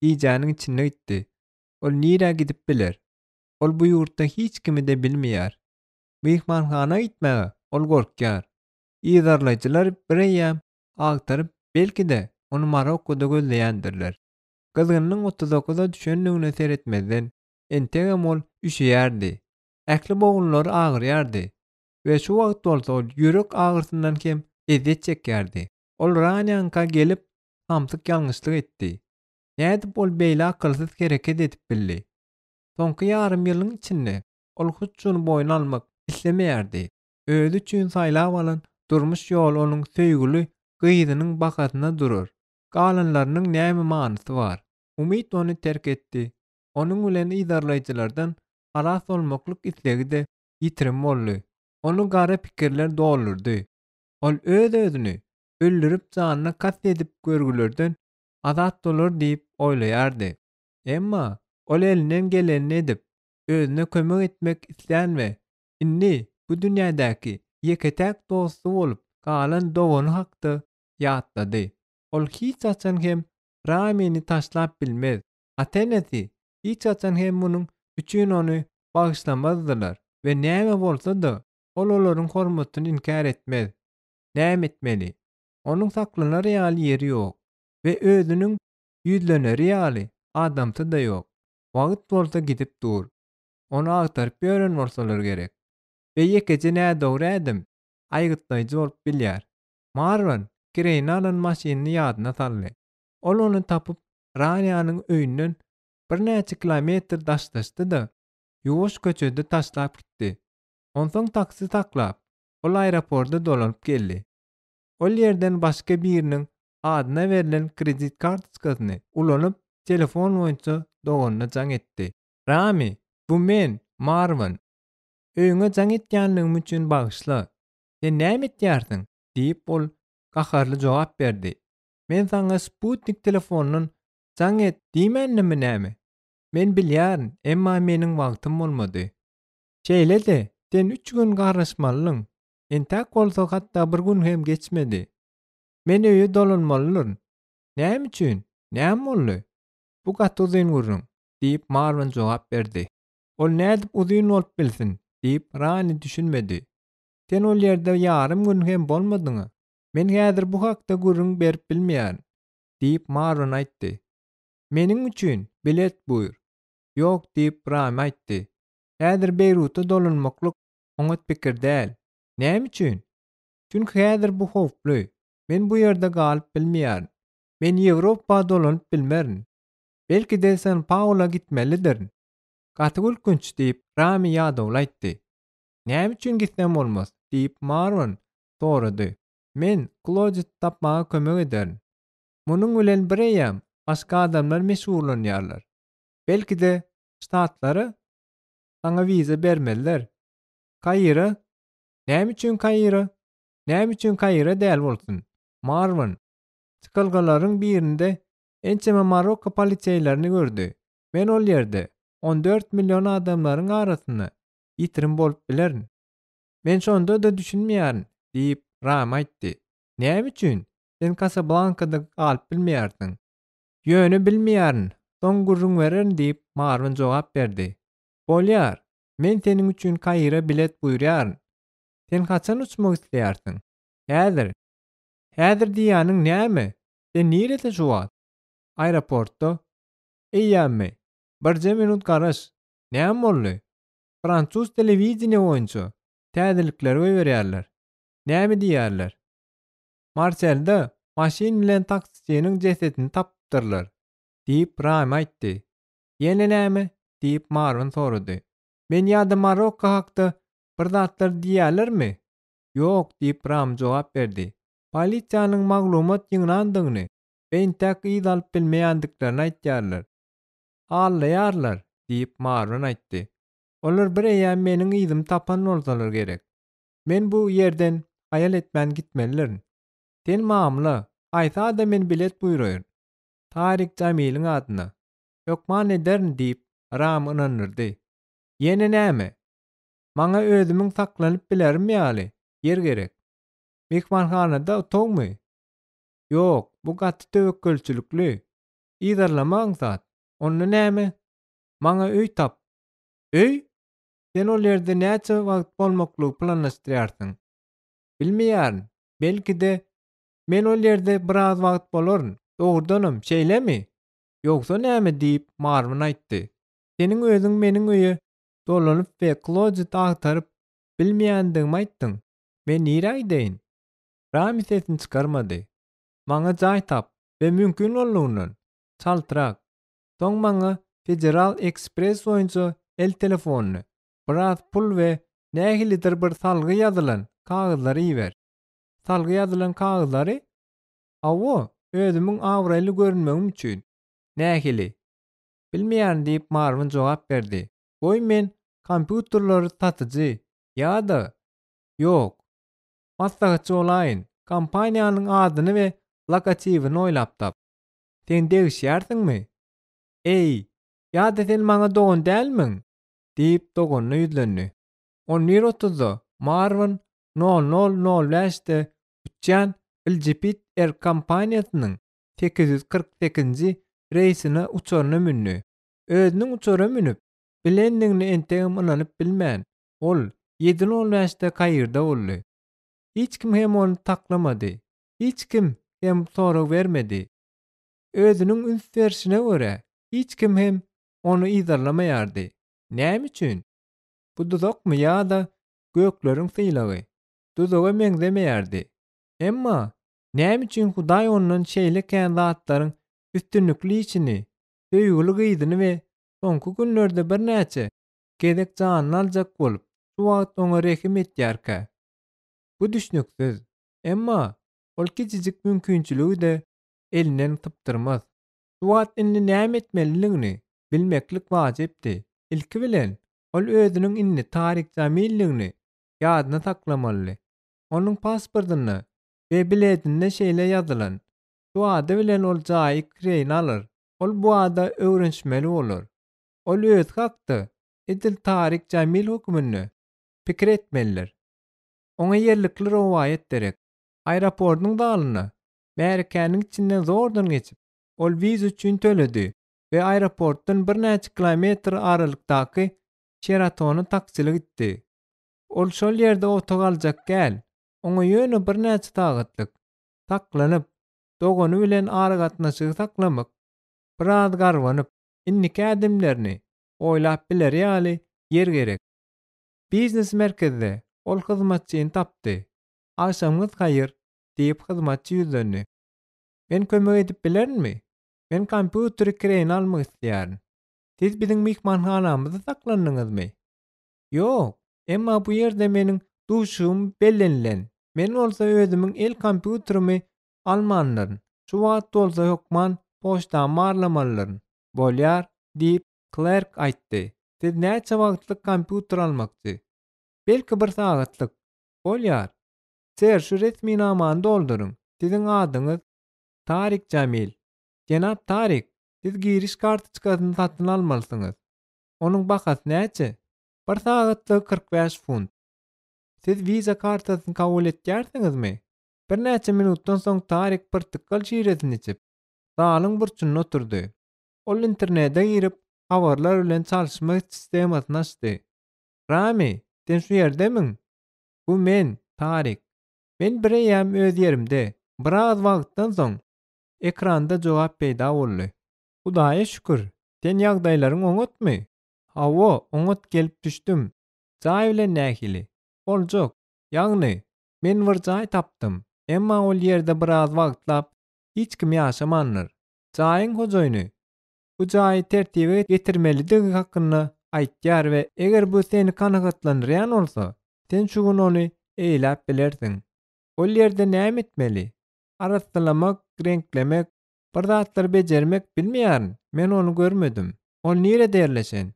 gijäniň içinde gitdi. Ol nirä gidip biler? Ol bu ýurtda hiç kimi-de bilmeýär. Myhmanhana gitmäge ol gorkýar. Yzarlaýjylar bireýýäm agtaryp, belki-de, ony Marokkoda gözleýändirler. Gyzgynyň 39-a düşendigine seretmezden, entegem ol üşeýärdi. Ähli bogunlary agyrýardy we şu wagt bolsa ol ýürek agyrysyndan hem ezýet çekýärdi. Ol Raniýaňka gelip, samsyk ýalňyşlyk etdi. Nädip ol beýle akylsyz hereket edip bildi? Soňky ýarym ýylyň içinde ol hut şuny boýun almak islemeýärdi. Özi üçin saýlap alan durmuş ýoly onuň söýgüli gyzynyň bahasyna durar. Galanlarynyň näme manysy bar? Umyt ony terk etdi. Onuň bilen yzarlaýjylardan halas bolmaklyk islegi-de ýitirim boldy. Ony gara pikirler doldurdy. Ol öz-özüni öldürip janyna kast edip görgülerden azat bolar diýip oýlaýardy. Emma ol elinden gelenini edip, özüne kömek etmek islän we indi bu dünýädäki ýeke-täk dosty bolup galan dogany hakda ýatlady. Ol hiç haçan hem Ramini taşlap bilmez. Ata-enesi hiç haçan hem munuň üçin ony bagyşlamazdylar we näme bolsa-da, ol olaryň hormatyny inkär etmez. Näme etmeli? Onuň saklanar ýaly ýeri ýok we özüniň ýüzleneri ýaly adamsy-da ýok. Wagt bolsa gidip dur. Ony agtaryp ýören bolsalar gerek. We ýekeje nädogry ädim aýgytlaýjy bolup bilýär. Marwan kireýine alan maşynyny ýadyna saldy. Ol ony tapyp Raniýanyň öýünden birnäçe kilometr daşlaşdy-da, ýuwaş köçede taşlap gitdi. Onsoň taksi saklap, ol aeroporta dolanyp geldi. Ol ýerden başga biriniň adyna berlen kredit kartoçkasyny ulanyp, telefon boýunça doganyna jaň etdi. Rami, bu men, Marwan. Öýüňe jaň etýänligim üçin bagyşla. Sen näme etýärsiň? diýip, ol gaharly jogap berdi. Men saňa sputnik telefondan jaň et diýmändimmi näme? Men bilýärin, emma meniň wagtym bolmady. Şeýle-de, sen üç gün garaşmalydyň. Entäk bolsa hatda bir gün hem geçmedi. Men öýe dolanmalydyryn. Näme üçin? Näme boldy? Bu gaty uzyn gürrüň, diýip, Marwan jogap berdi. Ol nädip uzyn bolup bilsin? diýip, Rani düşünmedi. Sen ol ýerde ýarym gün hem bolmadyň-a. Men häzir bu hakda gürrüň berip bilmeýärin, diýip, Marwan aýtdy. Meniň üçin bilet buýur. Ýok, diýip, Rami aýtdy. Häzir Beýruta dolanmaklyk oňat pikir däl. Näme üçin? Çünki häzir bu howply. Men bu ýerde galyp bilmeýärin. Men Ýewropa dolanyp bilmerin. Belki-de San-Paula gitmelidirin. Gaty gülkünç, diýip, Rami ýadawly aýtdy. Näme üçin gitsem bolmaz? diýip, Marwan sorady. Men Klodeti tapmaga kömek ederin. Munuň bilen bireýýäm başga adamlar meşgullanýarlar. Belki-de, Ştatlara saňa wiza bermezler. Kaira? Näme üçin Kaira? Näme üçin Kaira däl bolsun? Marwan çykalgalaryň birinde ençeme marokko poliseýlerini gördi. Men ol ýerde, on dört million adamlaryň arasynda ýitirim bolup bilerin. Men şonda-da düşünmeýärin, diýip, Rami aýtdy. Näme üçin sen Kasablankada galyp bilmeýärsiň? Ýöne bilmeýärin, soň gürrüň bererin diýip, Marwin jogap berdi. Bolýar, men seniň üçin Kaire bilet buýurýaryn. Sen haçan uçmak isleýärsiň? Häzir. Häzir diýýäniň näme? Sen nirede şu wagt? Aeroportda. Eýýämmi? Birje minut garaş. Näme boldy? Fransuz telewideniýe boýunça täzelikleri goýberýärler. Näme diýýärler? Marselde maşyn bilen taksiçiniň jesedini tapypdyrlar, diýip, Rami aýtdy. Ýene näme? diýip, Marwin sorady. Men ýa-da Marokko hakda bir zatlar diýýärlermi? Ýok, diýip, Rami jogap berdi. Polisiýanyň maglumat ýygnandygyny we entäk yz alyp bilmeýändiklerini aýtýarlar. Allaýarlar, diýip, Marwin aýtdy. Olar bir eýýäm meniň yzymy tapan bolsalar gerek. Men bu ýerden haýal etmän gitmelidirin. Sen mamla, haýsy ada men bilet buýraýyn? Tarik Jamiliň adyna. Hökman ederin, diýip, Ramy ynandyrdy. Ýene näme? Maňa özümiň saklanyp bilerim ýaly ýer gerek. Myhmanhanada otagmy? Ýok, bu gaty töwekgelçilikli. Yzarlama aňsat. Onda näme? Maňa öý tap. Öý? Sen ol ýerde näçe wagt bolmaklygy planlaşdyrýarsyň? Bilmeýärin. Belki-de, men ol ýerde biraz wagt bolaryn. Dogrudanam, şeýlemi? Ýogsa näme, diýip, Marwin aýtdy. Seniň özüň meniň öýe dolanyp we klozeti agtaryp bilmeýändigimi aýtdyň. Men nirä gideýin? Rami sesini çykarmady. Maňa jaý tap we mümkin boldugyndan, çaltrak. Soň maňa Federal Ekspress boýunça el telefonyny, biraz pul we nähilidir bir salgy ýazylan kagyzlary iber. Salgy ýazylan kagyzlary? Hawa, özümiň abraýly görünmegim üçin. Nähili? Bilmeýärin diýip Marwin jogap berdi. Goý men kompýuterleri satyjy ýa-da, ýok, maslahatçy bolaýyn. Kompaniýanyň adyny we logotipini oýlap tap. Sen degişýärsiňmi? Eý, ýa-da sen maňa dogan dälmiň? diýip, doganyna ýüzlendi. On bir otuzda Marwin nol nol nol bäşde uçýan Iljipit Air kompaniýasynyň 848-nji reýsine uçaryna mündi. Özüniň uçara münüp bilendigine entegem ynanyp bilmän, ol ýedi nol bäşde Kairde boldy. Hiç kim hem ony taklamady. Hiç kim hem sorag bermedi. Özüniň üns berşine görä, hiç kim hem ony yzarlamaýardy. Näme üçin? Bu duzakmy ýa-da gökleriň sylagy? Duzaga meňzemeýärdi. Emma näme üçin Hudaý ondan şeýle kän zatlaryň üstünlikli işini, söýgüli gyzyny we soňky günlerde birnäçe gezek janyny aljak bolup, şu wagt oňa rehim etýärkä? Bu düşnüksiz. Emma ol kiçijik mümkinçiligi-de elinden sypdyrmaz. Şu wagt indi näme etmelidigini bilmeklik wajypdy. Ilki bilen, ol özüniň indi Tarik Jamildigini ýadynda saklamalydy. Onuň pasportynda we biletinde şeýle ýazylan. Şu ady bilen ol jaýy kireýine alar. Ol bu ada öwrenişmeli bolar. Ol özi hakda edil Tarik Jamil hökmünde pikir etmelidir. Oňa ýerlikli rowaýat gerek. Aeroportyň zalynda märekäniň içinden zordan geçip, ol wiza üçin töledi we aeroportdan birnäçe kilometr aralykdaky Şeratona taksili gitdi. Ol şol ýerde otag aljak däl, oňa ýöne birnäçe sagatlyk saklanyp, dogany bilen aragatnaşygy saklamak, biraz garbanyp, indiki ädimlerini oýlap bileri ýaly ýer gerek. Biznes merkezde ol hyzmatçyny tapdy. Agşamyňyz haýyr, diýip, hyzmatçy ýüzlendi. Men kömek edip bilerinmi? Men kompýuteri kireýine almak isleýärin. Siz biziň myhmanhanamyzda saklandyňyzmy? Ýok, emma bu ýerde meniň duşuşygym bellenilen. Men bolsa özümiň el kompýuterimi almandyryn. Şu wagt bolsa hökman poçtamy barlamalydyryn. Bolýar, diýip, Klerk aýtdy. Siz näçe wagtlyk kompýuter almakçy? Belki bir sagatlyk. Bolýar. Ser, şu resminamany dolduryň. Siziň adyňyz? Tarik Jamil. Jenap Tarik, siz giriş kartoçkasyny satyn almalysyňyz. Onuň bahasy näçe? Bir sagatlygy 45 funt. Siz Visa kartasyny kabul etýärsiňizmi? Birnäçe minutdan soň Tarik pyrtykal şiresini içip, zalyň burçunda oturdy. Ol internete girip, habarlar bilen çalyşma sistemasyny açdy. Rami, sen şu ýerdemiň? Bu men, Tarik. Men bireýýäm öz ýerimde. Biraz wagtdan soň, ekranda jogap peýda boldy. Hudaýa şükür, sen ýagdaýlaryň oňatmy? Hawa, oňat gelip düşdüm. Jaý bilen nähili? Boljak. Ýagny, Men bir jaý tapdym, emma ol ýerde biraz wagtlap hiç kim ýaşamandyr. Jaýyň hojaýyny bu jaýy tertibe getirmelidigi hakynda aýtýar we eger bu seni kanagatlandyrýan bolsa, sen şu gün ony eýläp bilersiň. Ol ýerde näme etmeli? Arassalamak, reňklemek, bir zatlar bejermek bilmeýärin, men ony görmedim. Ol nirede ýerleşen?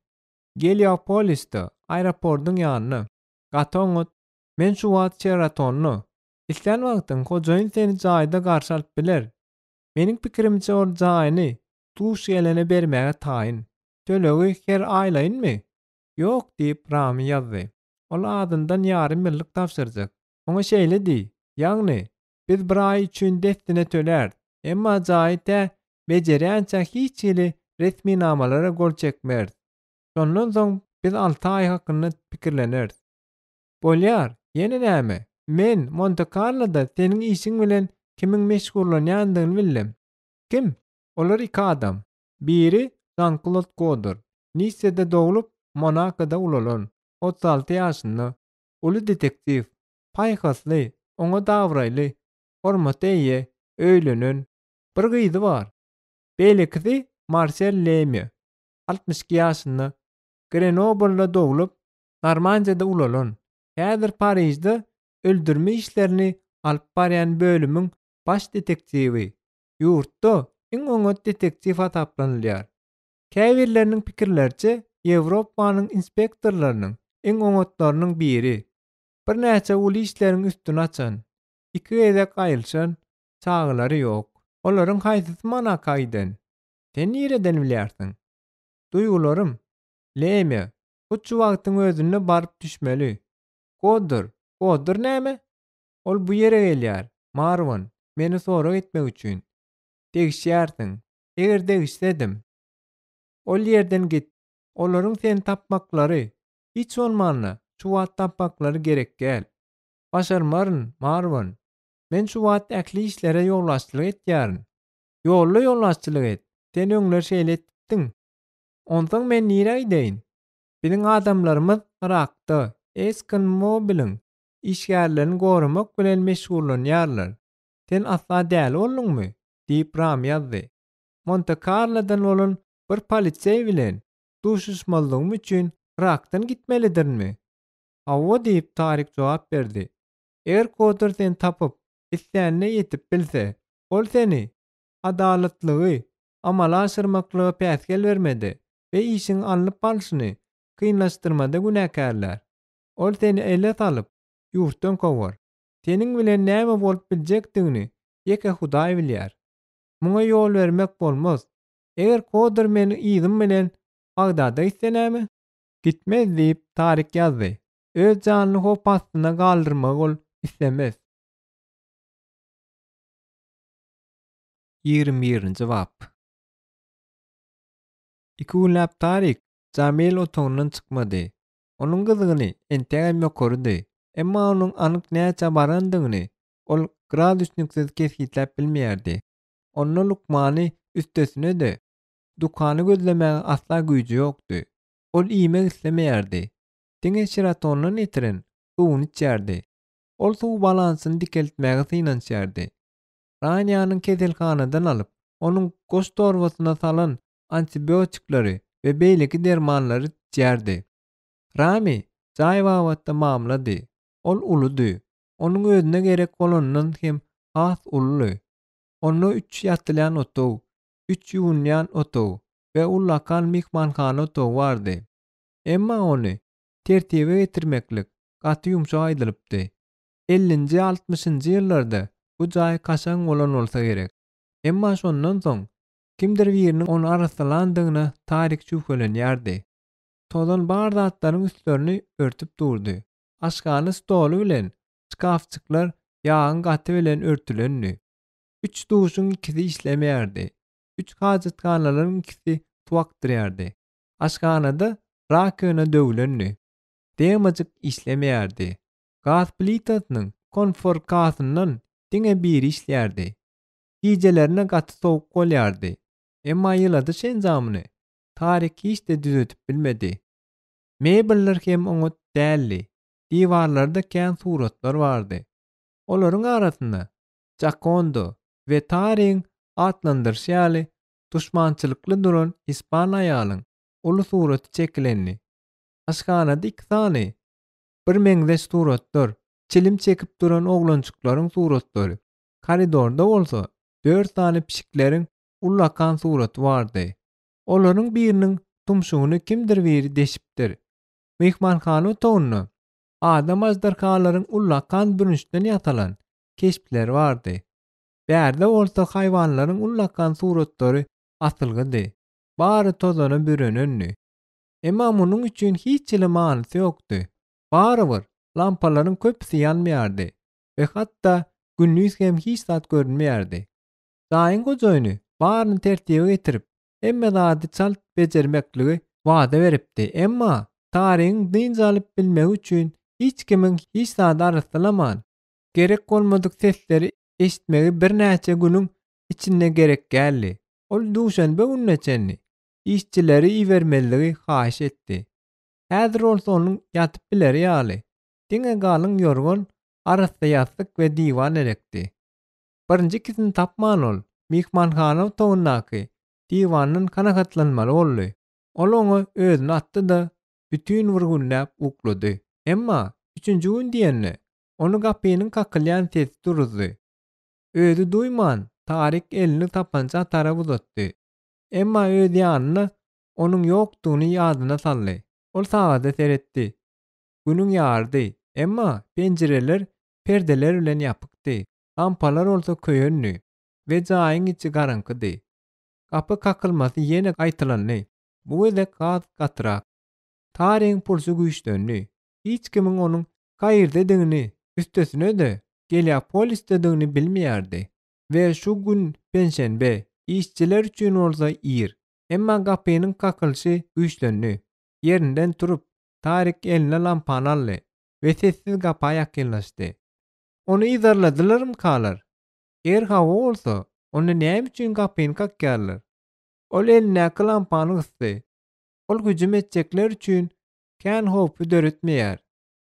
Geliopolisde, aeroportyň ýanynda. Gaty oňat. Men şu wagt Şeratonda. Islän wagtyň hojaýyn seni jaýda garşy alyp biler. Meniň pikirimçe ol jaýyny duş gelene bermäge taýyn. Tölegi her aýlaýynmy? Ýok diýip Rami ýazdy. Ol azyndan ýarym ýyllyk tabşyrjak. Oňa şeýle diý, ýagny, biz bir aý üçin dessine töläris, emma jaýy tä bejerýänçä hiç hili resminamalara gol çekmeris. Şondan soň biz alty aý hakynda pikirleneris. Bolýar, ýene näme? Men Monte-Karloda seniň işiň bilen kimiň meşgullanýandygyny bildim. Kim? Olar iki adam. Biri Žan-Klod Godur. Nissede doglup, Monakoda ulalan. 36 ýaşynda. Uly detektiw. Paýhasly, oňat abraýly, hormata eýe, öýlenen. Bir gyzy bar. Beýlekisi Marsel Lemýe. 62 ýaşynda. Grenoblda doglup, Normandiýada ulalan. Häzir Parižde öldürme işlerini alyp barýan bölümiň baş detektiwi. Ýurtda iň oňat detektiw hasaplanylýar. Käbirleriniň pikirleriçe, Ýewropanyň inspektorlarynyň iň oňatlarynyň biri. Birnäçe uly işleriň üstüni açan. Iki gezek aýylyşan, çagalary ýok. Olaryň haýsysy Monaka giden? Sen nireden bilýärsiň? Duýgularym, Lemýa, hut şu wagtyň özünde baryp düşmeli. Godur, Godur näme? Ol bu ýere gelýär, Marwan, meni sorag etmek üçin. Degişýärsiň. Eger degişsedim. Ol ýerden git. Olaryň seni tapmaklary, hiç bolmanda, şu wagt tapmaklary gerek däl. Başarmaryn, Marwan. Men şu wagt ähli işlere ýolbaşçylyk etýärin. Ýolda ýolbaşçylyk et. Sen öňler şeýle edipdiň. Onsoň men nirä gideýin? Biziň adamlarymyz Yrakda Escon Mobil-iň işgärlerini goramak bilen meşgullanýarlar. Sen asla däli bolduňmy? diýip Rami ýazdy. Monte-Karlodan bolan bir poliseý bilen duşuşmazlygym üçin Yrakdan gitmelidirinmi? Hawa diýip Tarik jogap berdi. Eger Kodur seni tapyp, islänine ýetip bilse, ol seni adalatlygy amala aşyrmaklyga päsgel bermede we işiň alnyp barlyşyny kynlaşdyrmada günäkärlär. Ol seni ele salyp, ýurtdan kowar. Seniň bilen näme bolup biljekdigini ýeke Hudaý bilýär. Muňa ýol bermek bolmaz. Eger Kodur meniň yzym bilen Bagdada gitse näme? Gitmez diýip, Tarik ýazdy. Öz janyny howp astynda galdyrmagy ol islemez. 21-nji bap. Iki günläp Tarik Jamil otagyndan çykmady. Onuň gyzgyny entegem ýokarydy, emma onuň anyk näçä barandygyny ol gradusniksiz kesgitläp bilmeýärdi. Onda lukmany, üstesine-de, dükany gözlemäge asla güýji ýokdy. Ol iýmek islemeýärdi. Diňe Şeratondan getiren suwuny içýärdi. Ol suw balansyny dikeltmäge synanyşýardy. Raniýanyň keselhanadan alyp, onuň goş torbasyna salan antibiotikleri we beýleki dermanlary içýärdi. Rami jaý babatda mamlady. Ol uludy. Onuň özüne gerek bolanyndan hem has uludy. Onda üç ýatylýan otag, üç ýuwunýan otag we ullakan myhmanhana otagy bardy. Emma ony tertibe getirmeklik gaty ýumşak aýdylypdy. Ellinji-altmyşynjy ýyllarda bu jaý kaşaň bolan bolsa gerek. Emma şondan soň kimdir biriniň ony arassalandygyna Tarik şübhelenýärdi. Tozan bar zatlaryň üstlerini örtüp durdy. Aşhana stoly bilen şkafçyklar ýagyň gaty bilen örtülendi. Üç duşuň ikisi işlemeýärdi. Üç hajathanalaryň ikisi suw akdyrýardy. Aşhanada rakowina döwlendi. Demajyk işlemeýärdi. Gaz plitasynyň konforkasyndan diňe biri işleýärdi. Gijelerine gaty sowuk bolýardy. Emma ýyladyş enjamyny Tarik hiç-de düzedip bilmedi. Mebeller hem oňat däldi. Diwarlarda kän suratlar bardy. Olaryň arasynda Jakondo we Tarigiň atlandyryşy ýaly duşmançylykly duran ispan aýalyň uly suraty çekilendi. Aşhanada iki sany birmeňzeş suratlar, çilim çekip duran oglanjyklaryň suratlary, koridorda bolsa dört sany pişikleriň ullakan suraty bardy. Olaryň biriniň tumşugyny kimdir biri deşipdir. Myhmanhana otagynda adam aždarhalaryň ullakan bürünçden ýasalan keşpleri bardy. Bärde bolsa haýwanlaryň ullakan suratlary asylgydy. Bary tozana bürenendi. Emma munuň üçin hiç hili manysy ýokdy. Barybir, lampalaryň köpüsi ýanmaýardy we hatda gündiz hem hiç zat görünmeýärdi. Jaýyň hojaýyny baryny tertibe getirip, hemme zady çalt bejermekligi wada beripdi, emma Tarygyň dynç alyp bilmegi üçin hiç kimiň hiç zady arassalaman, gerek bolmadyk sesleri eşitmegi birnäçe günüň içinde gerek geldi. Ol duşenbe gününe çenli işçileri ibermezligi haýyş etdi. Häzir bolsa onuň ýatyp bileri ýaly, diňe galyň ýorgan, arassa ýassyk we diwan gerekdi. Birinji ikisini tapman ol, myhmanhana otagyndaky diwandan kanagatlanmaly boldy. Ol oňa özüni atdy-da, bütin bir günläp uklady. Emma üçünji gün diýende, ony gapynyň kakylýan sesi turuzdy. Özi duýman, Tarik elini sapança tarap uzatdy. Emma öz ýanynda onuň ýokdugyny ýadyna saldy. Ol sagada seretdi. Günüň ýarydy. Emma penjireler perdeler bilen ýapykdy. Lampalar bolsa köýendi we jaýyň içi garaňkydy. Gapy kakylmasy ýene gaýtalandy. Bu gezek has gatyrak. Taryň pulsy güýçlendi. Hiç kimiň onuň Kairdedigini, üstesine-de, Geliopolisdedigini bilmeýärdi. We şu gün penşenbe, işçiler üçin bolsa ir. Emma gapynyň kakylyşy güýçlendi. Ýerinden turup, Tarik eline lampany aldy we sessiz gapa ýakynlaşdy. Ony yzarladylarmykalar? Eger hawa bolsa, onda näme üçin gapyny kakýarlar? Ol elindäki lampany gysdy. Ol hüjüm etjekler üçin kän howpy döretmeýär.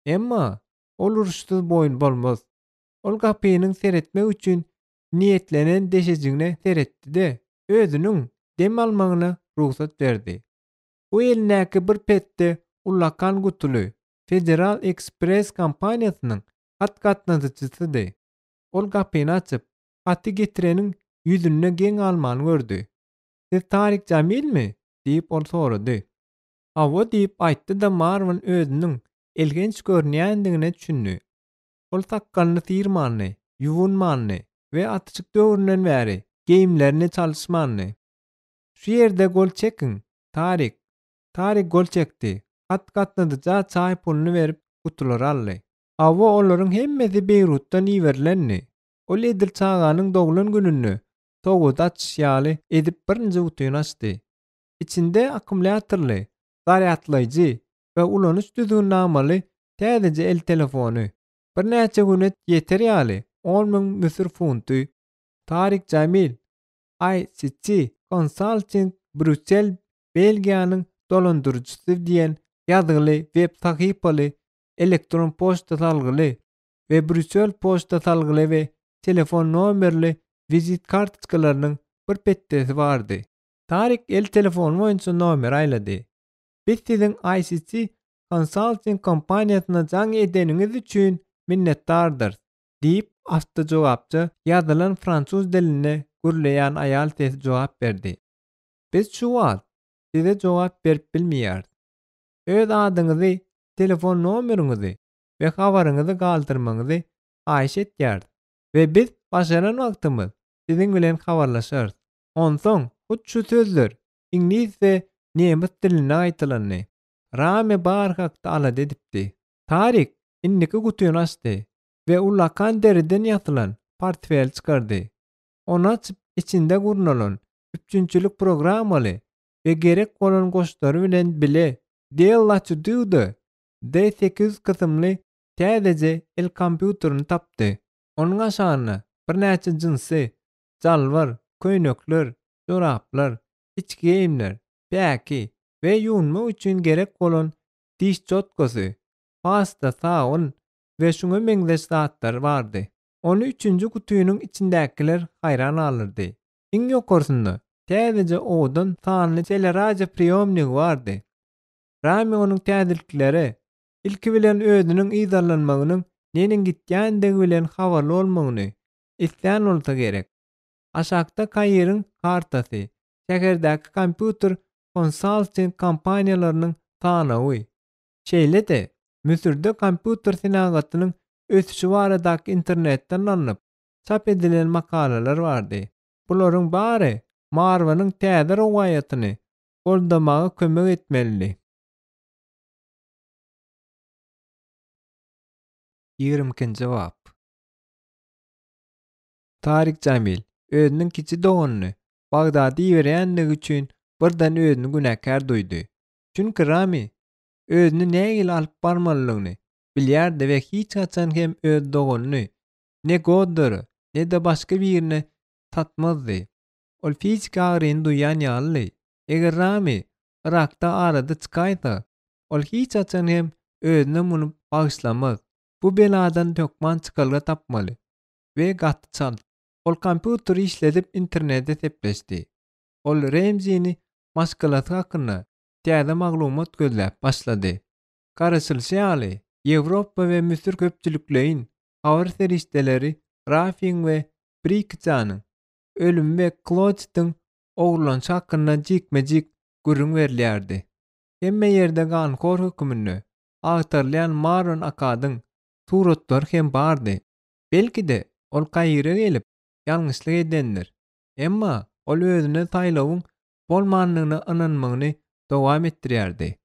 Emma ol uruşsyz boýun bolmaz. Ol gapynyň seretmek üçin niýetlenen deşejigine seretdi-de, özüniň dem almagyna rugsat berdi. Bu elindäki bir petde ullakan gutuly Federal Ekspress kompaniýasynyň hat gatnadyjysydy. Ol gapyny açyp, haty getireniň ýüzünde geň galmany gördi. Siz Tarik Jamilmi? diýip, ol sorady. Hawa diýip aýtdy-da Marwin özüniň elhenç görünýändigine düşündi. Ol sakgalyny syrmandy, ýuwunmandy we atyşyk döwründen bäri geýimlerini çalyşmandy. Şu ýerde gol çekiň, Tarik. Tarik gol çekdi. Hat gatnadyja çaý puluny berip, gutulary aldy. Hawa, olaryň hemmesi Beýrutdan iberilendi. Ol edil çaganyň doglan gününde sowgady açyş ýaly edip birinji gutyny açdy. Içinde akkumulýatorly, zarýadlaýjy we ulanyş düzgünnamaly täzeje el telefony. Birnäçe güne ýeter ýaly 10,000 müsür funty. Tarik Jamil, ICT Consulting Brýussel, Belgiýanyň dolandyryjysy diýen ýazgyly web sahypaly elektron poçta salgyly we Brýussel poçta salgyly we telefon nomerli wizit kartoçkalarynyň bir petdesi bardy. Tarik el telefony boýunça nomeri aýlady. Biz siziň ICT Consulting kompaniýasyna jaň edeniňiz üçin minnetdardyrys, diýip, awtojogapça ýazylan fransuz dilinde gürleýän aýal sesi jogap berdi. Biz şu wagt size jogap berip bilmeýäris. Öz adyňyzy, telefon nomeriňizi we habaryňyzy galdyrmagyňyzy haýyş etýäris we biz başaran wagtymyz siziň bilen habarlaşarys. Onsoň hut şu sözler iňlis we nemes dilinde gaýtalandy. Rami bar hakda alada edipdi. Tarik indiki gutyny açdy we ullakan deriden ýasylan portfel çykardy. Ony açyp, içinde gurnalan üpjünçilik programmaly we gerek bolan goşlary bilen bile Dell Latitude D 800 kysymly täzeje el kompýuterini tapdy. Onuň aşagynda birnäçe jinsy, jalbar, köýnekler, joraplar, içki geýimler, päki we ýuwunmak üçin gerek bolan diş çotkasy, pasta, sabyn we şuňa meňzeş zatlar bardy. Ony üçünji gutynyň içindäkiler haýran galdyrdy. Iň ýokarsynda täzeje owadan sanly teleradiopriýomnigi bardy. Rami onuň täzeliklere, ilki bilen özüniň yzarlanmagynyň neneň gitýändigi bilen habarly bolmagyny islän bolsa gerek. Aşakda Kairiň kartasy, şäherdäki kompýuter konsalting kompaniýalarynyň sanawy, şeýle-de Müsürde kompýuter senagatynyň ösüşi baradaky internetden alnyp, çap edilen makalalar bardy. Bularyň bary Marwanyň täze rowaýatyny goldamaga kömek etmelidi. 22-nji bap. Tarik Jamil özüniň kiçi doganyny Bagdada iberýändigi üçin birden özüni günäkär duýdy. Çünki Rami özüni nähili alyp barmalydygyny bilýärdi we hiç haçan hem öz doganyny ne Goddara, ne-de başga birine satmazdy. Ol fiziki agyryny duýýan ýalydy. Eger Rami Yrakda arada çykaýsa, ol hiç haçan hem özüne muny bagyşlamaz. Bu beladan hökman çykalga tapmaly. We gaty çalt. Ol kompýuteri işledip internete sepleşdi. Ol Remzini maşgalasy hakynda täze maglumat gözläp başlady. Garaşylyşy ýaly, Ýewropa we Müsür köpçülikleýin habar serişdeleri Rafiň we Brikjanyň ölümi we Kloditiň ogurlanyşy hakynda jikme-jik gürrüň berilýärdi. Hemme ýerde ganhor höküminde agtarylýan Marwan Akadyň suratlary hem bardy. Belki-de, ol Kaire gelip, ýalňyşlyk edendir. Emma ol özüne saýlawyň bolmandygyna ynanmagyny dowam etdirýärdi.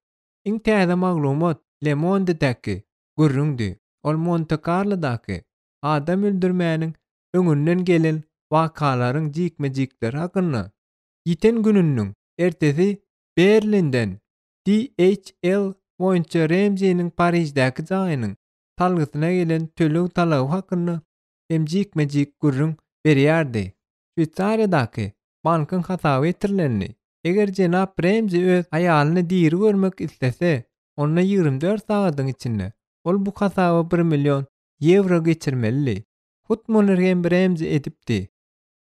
Iň täze maglumat Le Monde-däki gürrüňdi. Ol Monte-Karlodaky adam öldürmäniň öňünden gelen wakalaryň jikme-jikleri hakynda ýiten gününiň ertesi Berlinden DHL boýunça Remziniň Pariždäki jaýynyň salgysyna gelen töleg talaby hakynda hem jikme-jik gürrüň berýärdi. Şweýsariýadaky bankyň hasaby ýetirilendi. Eger jenap Remzi öz aýalyny diri görmek islese, onda 24 sagadyň içinde ol bu hasaba bir million ýewro geçirmelidi. Hut muny hem Remzi edipdi.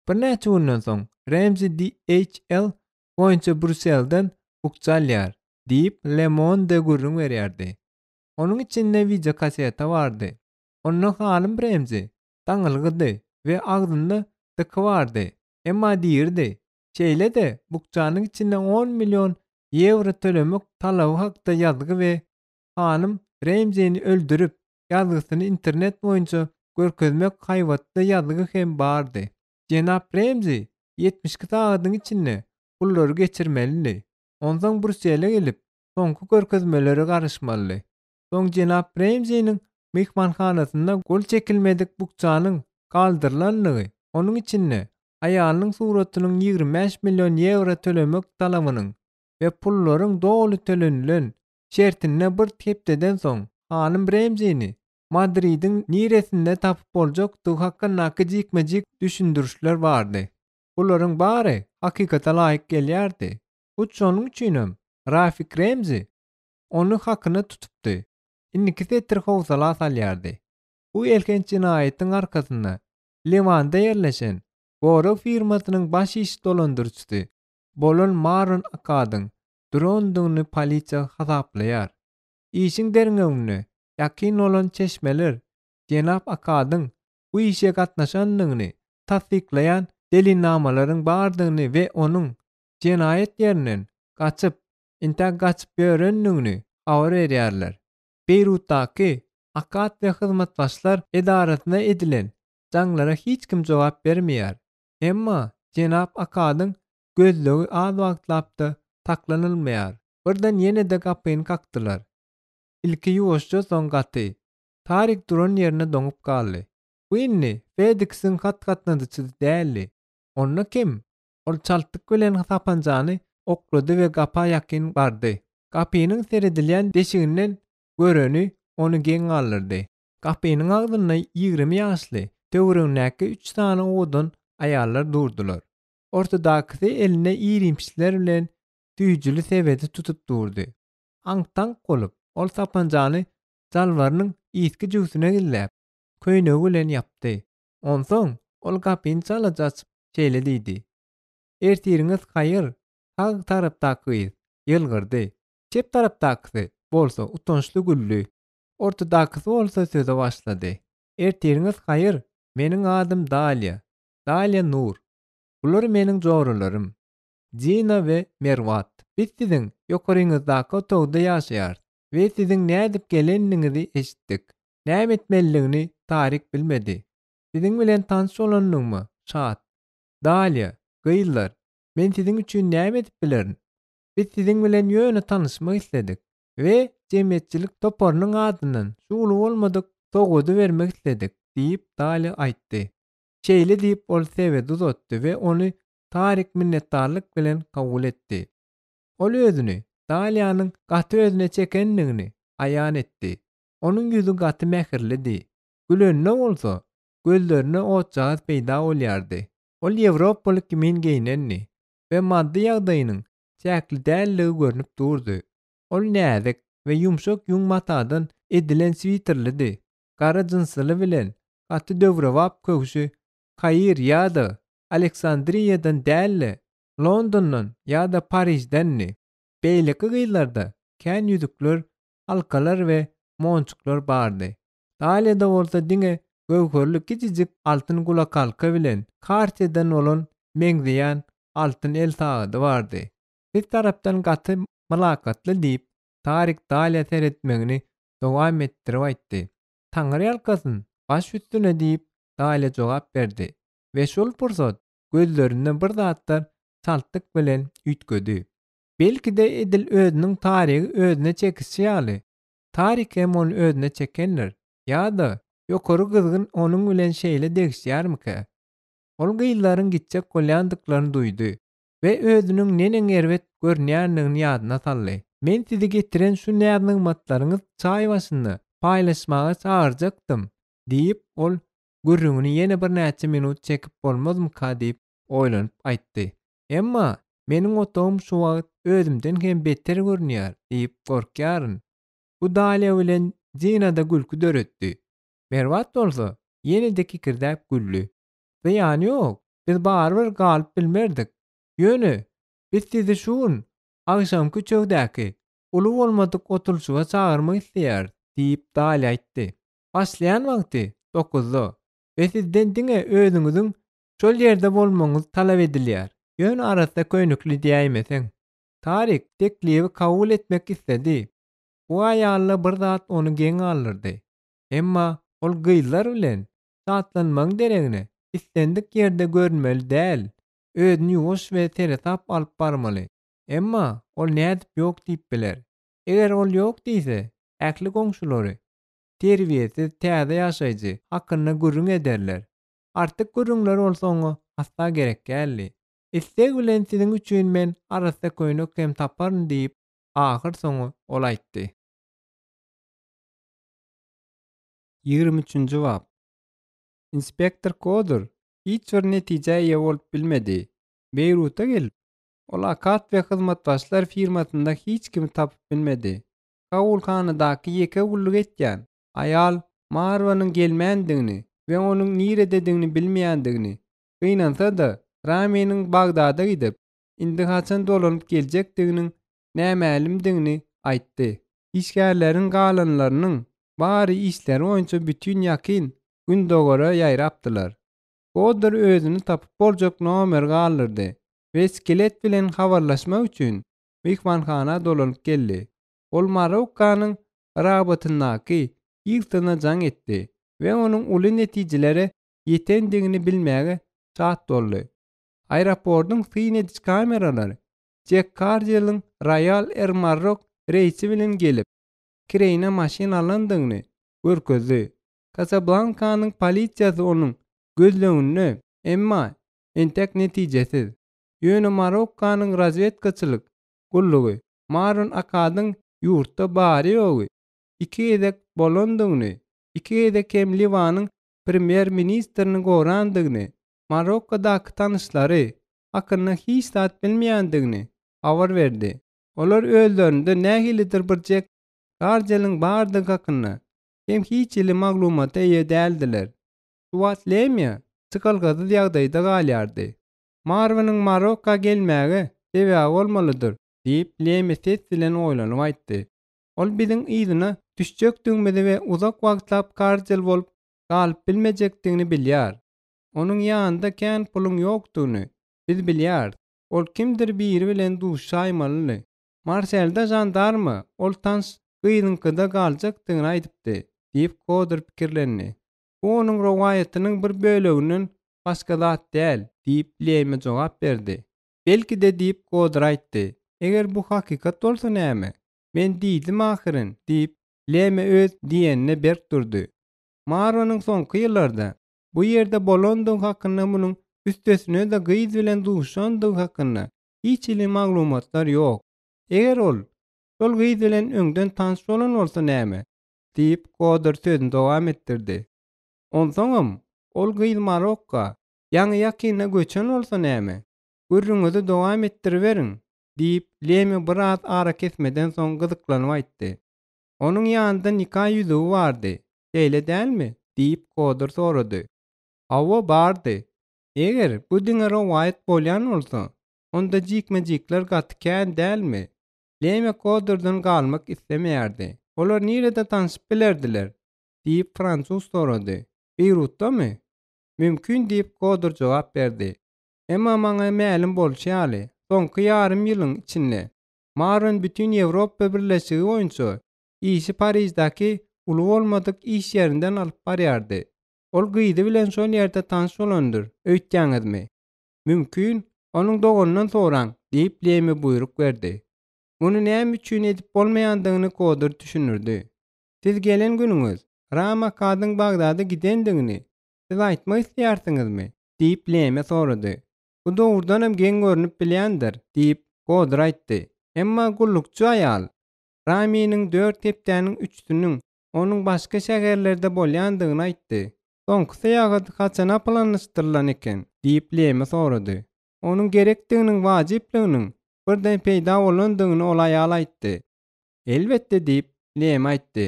Birnäçe günden soň Remzi DHL boýunça Brýusselden bukja alýar, diýip, Le Monde gürrüň berýärdi. Onuň içinde wideokaseta bardy. Onda hanym Remzi daňylgydy we agzynda dyky bardy, emma diridi. Şeýle-de, bukjanyň içinde on million ýewro tölemek talaby hakda ýazgy we hanym Remzini öldürip, ýazgysyny internet boýunça görkezmek haýbatly ýazgy hem bardy. Jenap Remzi 72 sagadyň içinde pullary geçirmelidi. Onsoň Brýussele gelip, soňky görkezmelere garaşmalydy. Soň jenap Remziniň myhmanhanasynda gol çekilmedik bukjanyň galdyrylandygy, onuň içinde aýalynyň suratynyň 25 million ýewro tölemek talabynyň we pullaryň doly tölenilen şertinde bir hepdeden soň hanym Remzini Madridiň niresinde tapyp boljakdygy hakyndaky jikme-jik düşündirişler bardy. Bularyň bary hakykata laýyk gelýärdi. Hut şonuň üçinem Rafik Remzi ony hakyna tutupdy. Indiki setir howsala salýardy. Bu elhenç jenaýatyň arkasynda Liwanda ýerleşen gorag firmasynyň baş iş dolandyryjysy bolan Marwan Akadyň durandygyny polisiýa hasaplaýar. Işiň derňewinde ýakyn bolan çeşmeler jenap Akadyň bu işe gatnaşandygyny tassyklaýan delilnamalaryň bardygyny we onuň jenaýat ýerinden gaçyp, entäk gaçyp ýörendigini habar berýärler. Beýrutdaky Akad we hyzmatdaşlar edarasyna edilen jaňlara hiç kim jogap bermeýär. Emma jenap Akadyň gözlegi az wagtlap-da saklanylmaýar. Birden ýene-de gapyny kakdylar. Ilki ýuwaşja soň gaty. Tarik duran ýerinde doňup galdy. Bu indi FedEx-iň hat gatnadyjysy däldi. Onda kim? Ol çaltlyk bilen sapanjany oklady we gapa ýakyn bardy. Gapynyň seredilýän deşiginden göreni ony geň galdyrdy. Gapynyň agzynda 20 ýaşly töweregindäki üç sany owadan aýallar durdular. Ortadakysy elinde irimçikler bilen süýjüli sebedi tutup durdy. Aňk-taňk bolup, ol sapanjany jalbarynyň yzky jübsüne gizläp, köýnegi bilen ýapdy. Onsoň ol gapyny çalaja açyp, şeýle diýdi, Ertiriňiz haýyr, sag tarapdaky gyz ýylgyrdy, çep tarapdakysy bolsa utançly güldi, ortadakysy bolsa söze başlady, Ertiriňiz haýyr, meniň adym Daliýa, Daliýa Nur. Bular meniň joralarym, Dina we Merwat. Biz siziň ýokaryňyzdaky otagda ýaşaýarys we siziň nädip geleniňizi eşitdik. Näme etmelidigini Tarik bilmedi. Siziň bilen tanyş bolanlygyma şat. Daliýa, gyzlar, men siziň üçin näme edip bilerin? Biz siziň bilen ýöne tanyşmak isledik we jemgyýetçilik toparynyň adyndan şu uly bolmadyk sowgady bermek isledik, diýip, Daliýa aýtdy. Şeýle diýip, ol sebedi uzatdy we ony Tarik minnetdarlyk bilen kabul etdi. Ol özüni Daliýanyň gaty özüne çekendigini aýan etdi. Onuň ýüzi gaty mähirlidi. Gülende bolsa, gözlerinde otjagaz peýda bolýardy. Ol ýewropaly kimin geýnendi we maddy ýagdaýynyň çäkli däldigi görnüp durdy. Ol näzik we ýumşak ýüň matadan edilen switerlidi, gara jinsyly bilen gaty döwrebap köwşi Kair ýa-da Aleksandriýadan däl-de, Londondan ýa-da Pariždendi. Beýleki gyzlarda kän ýüzükler, halkalar we monjuklar bardy. Daliýada bolsa diňe göwherli kiçijik altyn gulakhalka bilen Cartier-den bolan meňzeýän altyn el sagady bardy. Siz tarapdan gaty mylakatly diýip, Tarik Daliýa seretmegini dowam etdirip aýtdy. Taňryýalkasyn, baş üstüne diýip, Daliýa jogap berdi we şol pursat gözlerinde bir zatlar çaltlyk bilen üýtgedi. Belki-de edil özüniň Tarigi özüne çekişi ýaly, Tarik hem ony özüne çekendir, ýa-da ýokary gyzgyn onuň bilen şeýle degişýärmikä? Ol gyzlaryň gitjek bolýandyklaryny duýdy we özüniň neneň erbet görünýändigini ýadyna saldy. Men sizi getiren şu näz-nygmatlaryňyz çaý başynda paýlaşmaga çagyrjakdym, diýip, ol gürrüňini ýene birnäçe minut çekip bolmazmyka diýip oýlanyp aýtdy. Emma meniň otagym şu wagt özümden hem beter görünýär diýip gorkýaryn. Bu Daliýa bilen Dinada gülki döretdi. Merwat bolsa ýene-de kikirdäp güldi. Zyýany ýok, biz barybir galyp bilmerdik. Ýöne biz sizi şu gün agşamky üçegdäki uly bolmadyk oturylyşyga çagyrmak isleýäris, diýip, Daliýa aýtdy. Başlaýan wagty dokuzda we sizden diňe özüňiziň Şol ýerde bolmagyňyz talap edilýär. Ýöne arassa köýnekli diýäýmeseň. Tarik teklibi kabul etmek isledi. Bu aýalda bir zat ony geň galdyrdy. Emma ol gyzlar bilen şatlanmagyň deregine islendik ýerde görünmeli däl, özüni ýuwaş we seresap alyp barmaly. Emma ol nädip ýok diýip biler? Eger ol ýok diýse, ähli goňşulary terbiýesiz täze ýaşaýjy hakynda gürrüň ederler. Artyk gürrüňler bolsa oňa asla gerek däldi. Isleg bilen siziň üçin men arassa köýnek hem taparyn diýip, ahyr soňy ol aýtdy. Ýigrimi üçünji bap. Inspektor Kodur hiç bir netijä eýe bolup bilmedi. Beýruta gelip, ol Akad we hyzmatdaşlar firmasynda hiç kimi tapyp bilmedi. Kabulhanadaky ýeke gulluk etýän Aýal Marwanyň gelmändigini we onuň nirededigini bilmeýändigini, gynansa-da, Raminiň Bagdada gidip, indi haçan dolanyp geljekdiginiň nämälimdigini aýtdy. Işgärleriň galanlarynyň bary işleri boýunça bütin Ýakyn Gündogara ýaýrapdylar. Goddar özüni tapyp boljak nomer galdyrdy we skelet bilen habarlaşmak üçin myhmanhana dolanyp geldi. Ol Marokkanyň Rabatyndaky Hiltona jaň etdi we onuň uly netijelere ýetendigini bilmäge şat boldy. Aeroportyň syn ediş kameralary Jek Karjeliň Royal Air Maroc reýsi bilen gelip, kireýine maşyn alandygyny görkezdi. Kasablankanyň polisiýasy onuň gözleginde, emma entek netijesiz. Ýöne Marokkanyň razwedkaçylyk gullugy Marun Akadyň ýurtda bary-ýogy iki gezek bolandygyny, iki gezek hem Liwanyň premýer-ministrini gorandygyny, Marokkadaky tanyşlary hakynda hiç zat bilmeýändigini habar berdi. Olar özlerinde nähilidir bir Jek Karjeliň bardygy hakynda hem hiç hili maglumata eýe däldiler. Şu wagt Lemýa çykalgasyz ýagdaýda galýardy. Marwiniň Marokka gelmäge sebäbi bolmalydyr, diýip, Lemi ses bilen oýlanyp aýtdy. Ol biziň yzyna düşjekdigimizi we uzak wagtlap Karzel bolup galyp bilmejekdigini bilýär. Onuň ýanynda kän puluň ýokdugyny biz bilýäris. Ol kimdir biri bilen duşaýmalydy. Marselde žandarma ol tans gyzyňkyda galjakdygyny aýdypdy, diýip, Kodr pikirlendi. Bu onuň rowaýatynyň bir böleginden başga zat däl, diýip, Leýme jogap berdi. Belki-de, diýip, Kodr aýtdy. Eger bu hakykat bolsa näme? Men diýdim ahyryn, diýip, Leme öz diýenine berk durdy. Maronyň soňky ýyllarda bu ýerde bolandygy hakynda munuň üstesine-de gyz bilen duşandygy hakynda hiç hili maglumatlar ýok. Eger ol şol gyz bilen öňden tanyş bolan bolsa näme? diýip, Kodr sözüni dowam etdirdi. Onsoňam, ol gyz Marokka ýaňy-ýakynda göçen bolsa näme? Gürrüňizi dowam etdiriberiň, diýip, Lemi biraz arakesmeden soň gyzyklanyp aýtdy. Onuň ýanynda nika ýüzügi bardy, şeýle dälmi? diýip, Kodr sorady. Hawa, bardy. Eger bu diňe rowaýat bolýan bolsa, onda jikme-jikler gaty kän dälmi? Leme Kodrdan galmak islemeýärdi. Olar nirede tanşyp bilerdiler? diýip, fransuz sorady. Beýrutdamy? Mümkin, diýip, Kodr jogap berdi. Emma maňa mälim bolşy ýaly, soňky ýarym ýylyň içinde Marwen bütin Ýewropa Birleşigi boýunça işi Pariždäki uly bolmadyk iş ýerinden alyp barýardy. Ol gyzy bilen şol ýerde tanyş bolandyr öýtýäňizmi? Mümkin, onuň doganyndan soraň, diýip, Lemi buýruk berdi. Muny näme üçin edip bolmaýandygyny Kodr düşündirdi. Siz gelen günüňiz Ram Akadyň Bagdada gidendigini siz aýtmak isleýärsiňizmi? Diýip, Leme sorady. Bu dogrudanam geň görnüp bilýändir, diýip, Kodr aýtdy. Emma gullukçy aýal Raminiň dört hepdäniň üçüsiniň onuň başga şäherlerde bolýandygyny aýtdy. Soňky syýahat haçana planlaşdyrylan eken? diýip, Leme sorady. Onuň gerekdiginiň wajyplygynyň birden peýda bolandygyny ol aýal aýtdy. Elbetde, diýip, Leme aýtdy.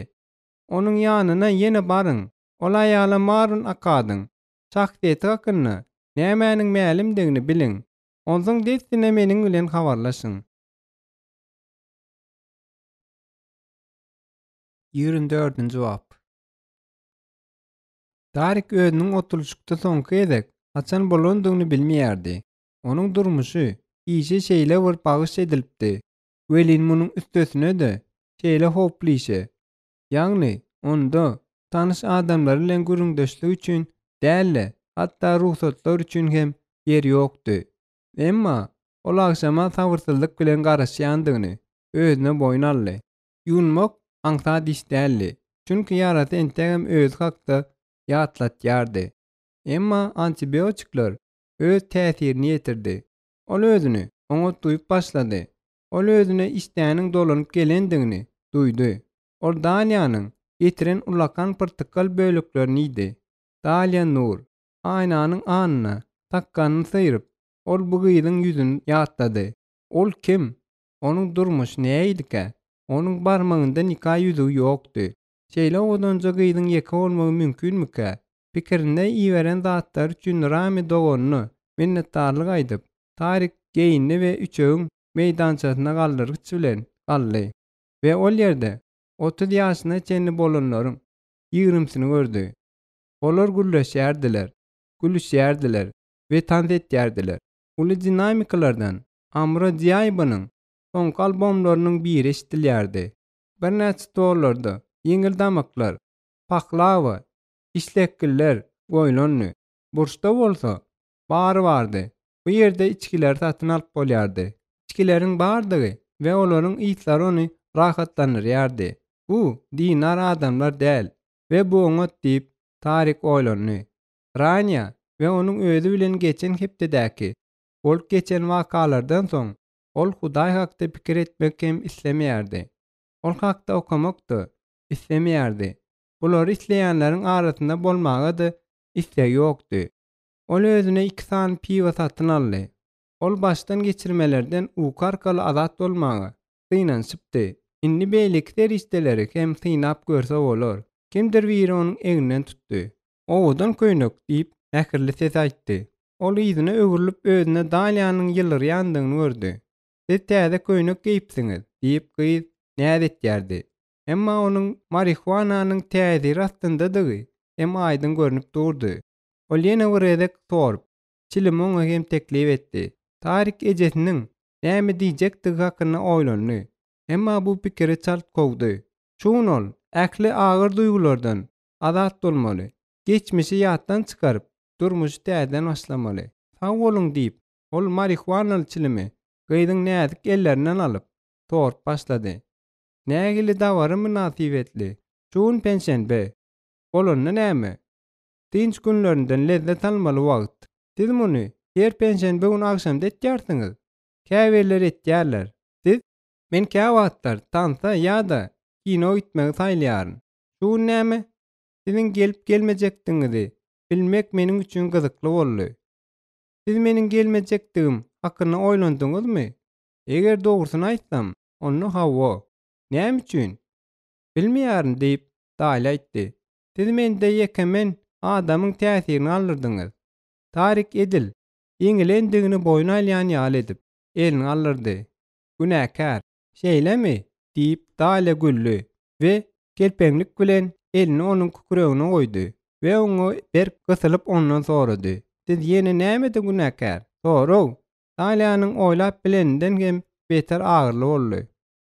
Onuň ýanyna ýene baryň. Ol aýala Marun Akadyň şahsyýeti hakynda nämäniň mälimdigini biliň. Onsoň dessine meniň bilen habarlaşyň. 24-nji bap. Tarik özüniň oturylyşykda soňky gezek haçan bolandygyny bilmeýärdi. Onuň durmuşy işe şeýle bir bagyş edilipdi welin munuň üstesine-de şeýle howply işe. Ýagny, onda tanyş adamlary bilen gürrüňdeşlik üçin däl-de, hatda rugsatlar üçin hem ýer ýokdy. Emma ol agşama sabyrsyzlyk bilen garaşýandygyny özüne boýun aldy. Ýuwunmak aňsat iş däldi, çünki ýarasy entegem özi hakda ýatlatýardy. Emma antibiotikler öz täsirini ýetirdi. Ol özüni oňat duýup başlady. Ol özüne işdäniň dolanyp gelendigini duýdy. Ol Daliýanyň getiren ullakan pyrtykal böleklerini iýdi. Daliýa Nur. Aýnanyň alnyna sakgalyny syryp, ol bu gyzyň ýüzüni ýatlady. Ol kim? Onuň durmuşy nähilikä? Onuň barmagynda nika ýüzügi ýokdy. Şeýle owadanja gyzyň ýeke bolmagy mümkinmikä? Pikirinde iberen zatlary üçin Rami doganyna minnetdarlyk aýdyp, Tarik geýindi we üçegiň meýdançasyna galdyrgyç bilen galdy we ol ýerde 30 ýaşyna çenli bolanlaryň ýigrimisini gördi. Olar gürleşýärdiler, gülüşýärdiler we tans etýärdiler. Uly dinamikalardan Amro Diaýbanyň soňky albomlarynyň biri eşidilýärdi. Birnäçe stollarda ýeňil damaklar, pahlawa, işlekgiller goýlandy. Burçda bolsa bar bardy. Bu ýerde içgileri satyn alyp bolýardy. Içgileriň bardygy we olaryň yslary ony rahatlandyrýardy. Bu dindar adamlar däl we bu oňat diýip, Tarik oýlandy. Raniýa we onuň özi bilen geçen hepdedäki bolup geçen wakalardan soň ol Hudaý hakda pikir etmek hem islemeýärdi. Ol hakda okamak-da islemeýärdi. Bulary isleýänleriň arasynda bolmaga-da islegi ýokdy. Ol özüne iki sany piwo satyn aldy. Ol başdan geçirmelerden uky arkaly azat bolmaga synanyşypdy. Indi beýleki serişdeleri hem synap görse bolar. Kimdir biri onuň egninden tutdy. Owadan köýnek, diýip, mähirli ses aýtdy. Ol yzyna öwrülip özüne Daliýanyň ýylgyrýandygyny gördi. Siz täze köýnek geýipsiňiz, diýip, gyz näz etýärdi. Emma onuň marihuananyň täsiri astyndadygy hem aýdyň görnüp durdy. Ol ýene bir gezek sorup, çilimi oňa hem teklip etdi. Tarik ejesiniň näme diýjekdigi hakynda oýlandy. Emma bu pikiri çalt kowdy. Şu gün ol ähli agyr duýgulardan azat bolmaly. Geçmişi ýatdan çykaryp, durmuşy täzeden başlamaly. Sag boluň diýip, ol marihuanaly çilimi gyzyň näzik ellerinden alyp, sorup başlady. Nähili dabara mynasybetli? Şu gün penşenbe. Bolanda näme? Dynç günlerinden lezzet almaly wagt. Siz muny her penşenbe güni agşamda etýärsiňiz? Käbirleri etýärler. Siz? Men käwagtlar tansa ýa-da kino gitmegi saýlaýaryn. Şu gün näme? Siziň gelip-gelmejekdigiňizi bilmek meniň üçin gyzykly boldy. Siz meniň gelmejekdigim hakynda oýlandyňyzmy? Eger dogrusyny aýtsam, onda hawa. Näme üçin? Bilmeýärin, diýip, Daýly aýtdy. Siz mende ýekemen adamyň täsirini galdyrdyňyz. Tarik edil, ýeňilendigini boýun alýan ýaly edip, elini galdyrdy. Günäkär. Şeýlemi? diýip, Daliýa güldi we kelpeňlik bilen elini onuň kükregine goýdy we oňa berk gysylyp ondan sorady, Siz ýene nämede günäkär? Sorag Daliýanyň oýlap bileninden hem beter agyrly boldy.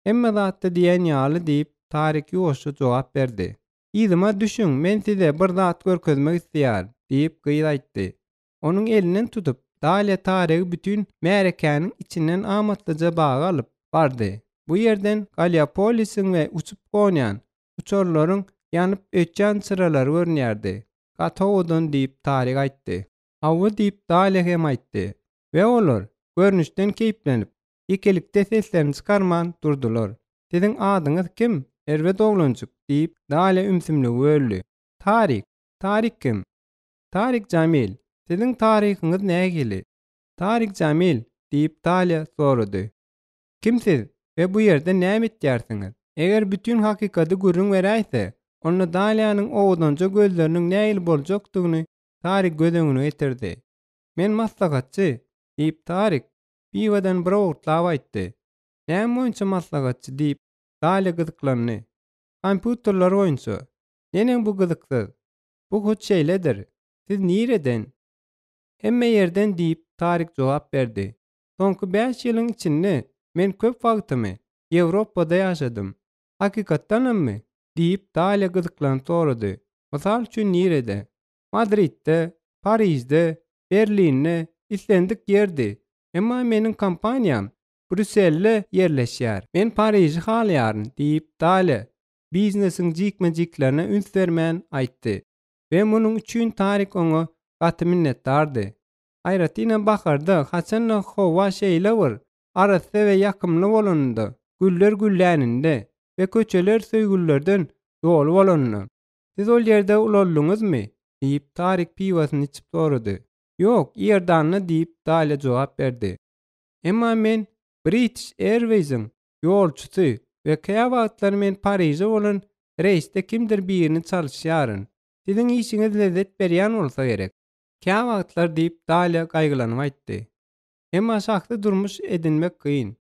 Hemme zatda diýen ýaly diýip, Tarik ýuwaşja jogap berdi. Yzyma düşüň, men size bir zat görkezmek isleýärin, diýip, gyz aýtdy. Onuň elinden tutup, Daliýa Tarigi bütin märekäniň içinden amatlyja baga alyp bardy. Bu ýerden Galliapolisiň we uçup gonýan uçarlaryň ýanyp-öçýän çyralary görünýärdi. Gaty owadan, diýip, Tarik aýtdy. Hawa, diýip, Daliýa hem aýtdy we olar, görnüşden keýplenip, ýekelikde seslerini çykarman durdular. Siziň adyňyz kim, erbet oglanjyk? diýip, Daliýa ümsümligi böldi. Tarik. Tarik kim? Tarik Jamil. Siziň taryhyňyz nähili? Tarik Jamil, diýip, Daliýa sorady. Kim siz we bu ýerde näme etýärsiňiz? Eger bütin hakykaty gürrüň beräýse, onda Daliýanyň owadanja gözleriniň nähili boljakdygyny Tarik göz öňüne getirdi. Men maslahatçy, diýip, Tarik piwadan bir owurtlap aýtdy. Näme boýunça maslahatçy, diýip, Daliýa gyzyklandy. Kompýuterler boýunça. Neneň bu gyzyksyz? Bu hut şeýledir. Siz nireden? Hemme ýerden, diýip, Tarik jogap berdi. Soňky bäş ýylyň içinde men köp wagtymy Ýewropada ýaşadym. Hakykatdanammy? diýip, Daliýa gyzyklanyp sorady. Mysal üçin nirede? Madridde, Parižde, Berlinde, islendik ýerdi. Emma meniň kompaniýam Brýusselde ýerleşýär. Men Pariži halaýaryn, diýip, Daliýa biznesiň jikme-jiklerine üns bermän aýtdy we munuň üçin Tarik oňa gaty minnetdardy. Aýratynam baharda, haçan-da howa şeýle bir arassa we ýakymly bolanynda, güller gülläninde we köçeler söýgülilerden doly bolanynda. Siz ol ýerde ulaldyňyzmy? diýip, Tarik piwasyny içip sorady. Ýok, Iordanda, diýip, Daliýa jogap berdi. Emma men British Airways-iň ýolçusy we käwagtlar men Pariže bolan reýsde kimdir birini çalyşýaryn. Siziň işiňiz lezzet berýän bolsa gerek. Käwagtlar, diýip, Daliýa gaýgylanyp aýtdy. Emma şahsy durmuş edinmek kyn.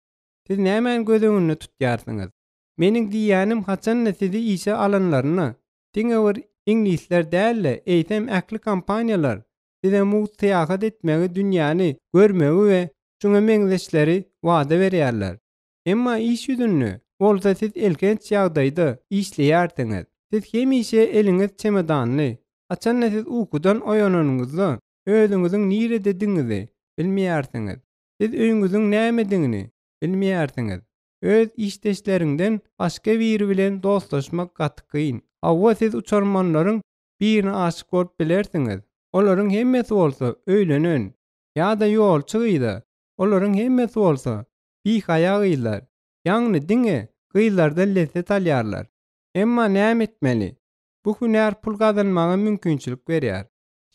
Siz nämäni göz öňünde tutýarsyňyz? Meniň diýýänim haçan-da sizi işe alanlarynda, diňe bir iňlisler däl-de, eýsem ähli kompaniýalar size mugt syýahat etmegi, dünýäni görmegi we şuňa meňzeşleri wada berýärler. Emma iş ýüzünde bolsa siz elhenç ýagdaýda işleýärsiňiz. Siz hemişe eliňiz çemodanly. Haçan-da siz ukudan oýananyňyzda, özüňiziň nirededigiňizi bilmeýärsiňiz. Siz öýüňiziň nämedigini bilmeýärsiňiz. Öz işdeşleriňden başga biri bilen dostlaşmak gaty kyn. Hawa, siz uçarmanlaryň birine aşyk bolup bilersiňiz. Olaryň hemmesi bolsa öýlenen. Ýa-da ýolçy gyza. Olaryň hemmesi bolsa bihaýa gyzlar. Ýagny diňe gyzlardan lezzet alýarlar. Emma näme etmeli? Bu hünär pul gazanmaga mümkinçilik berýär.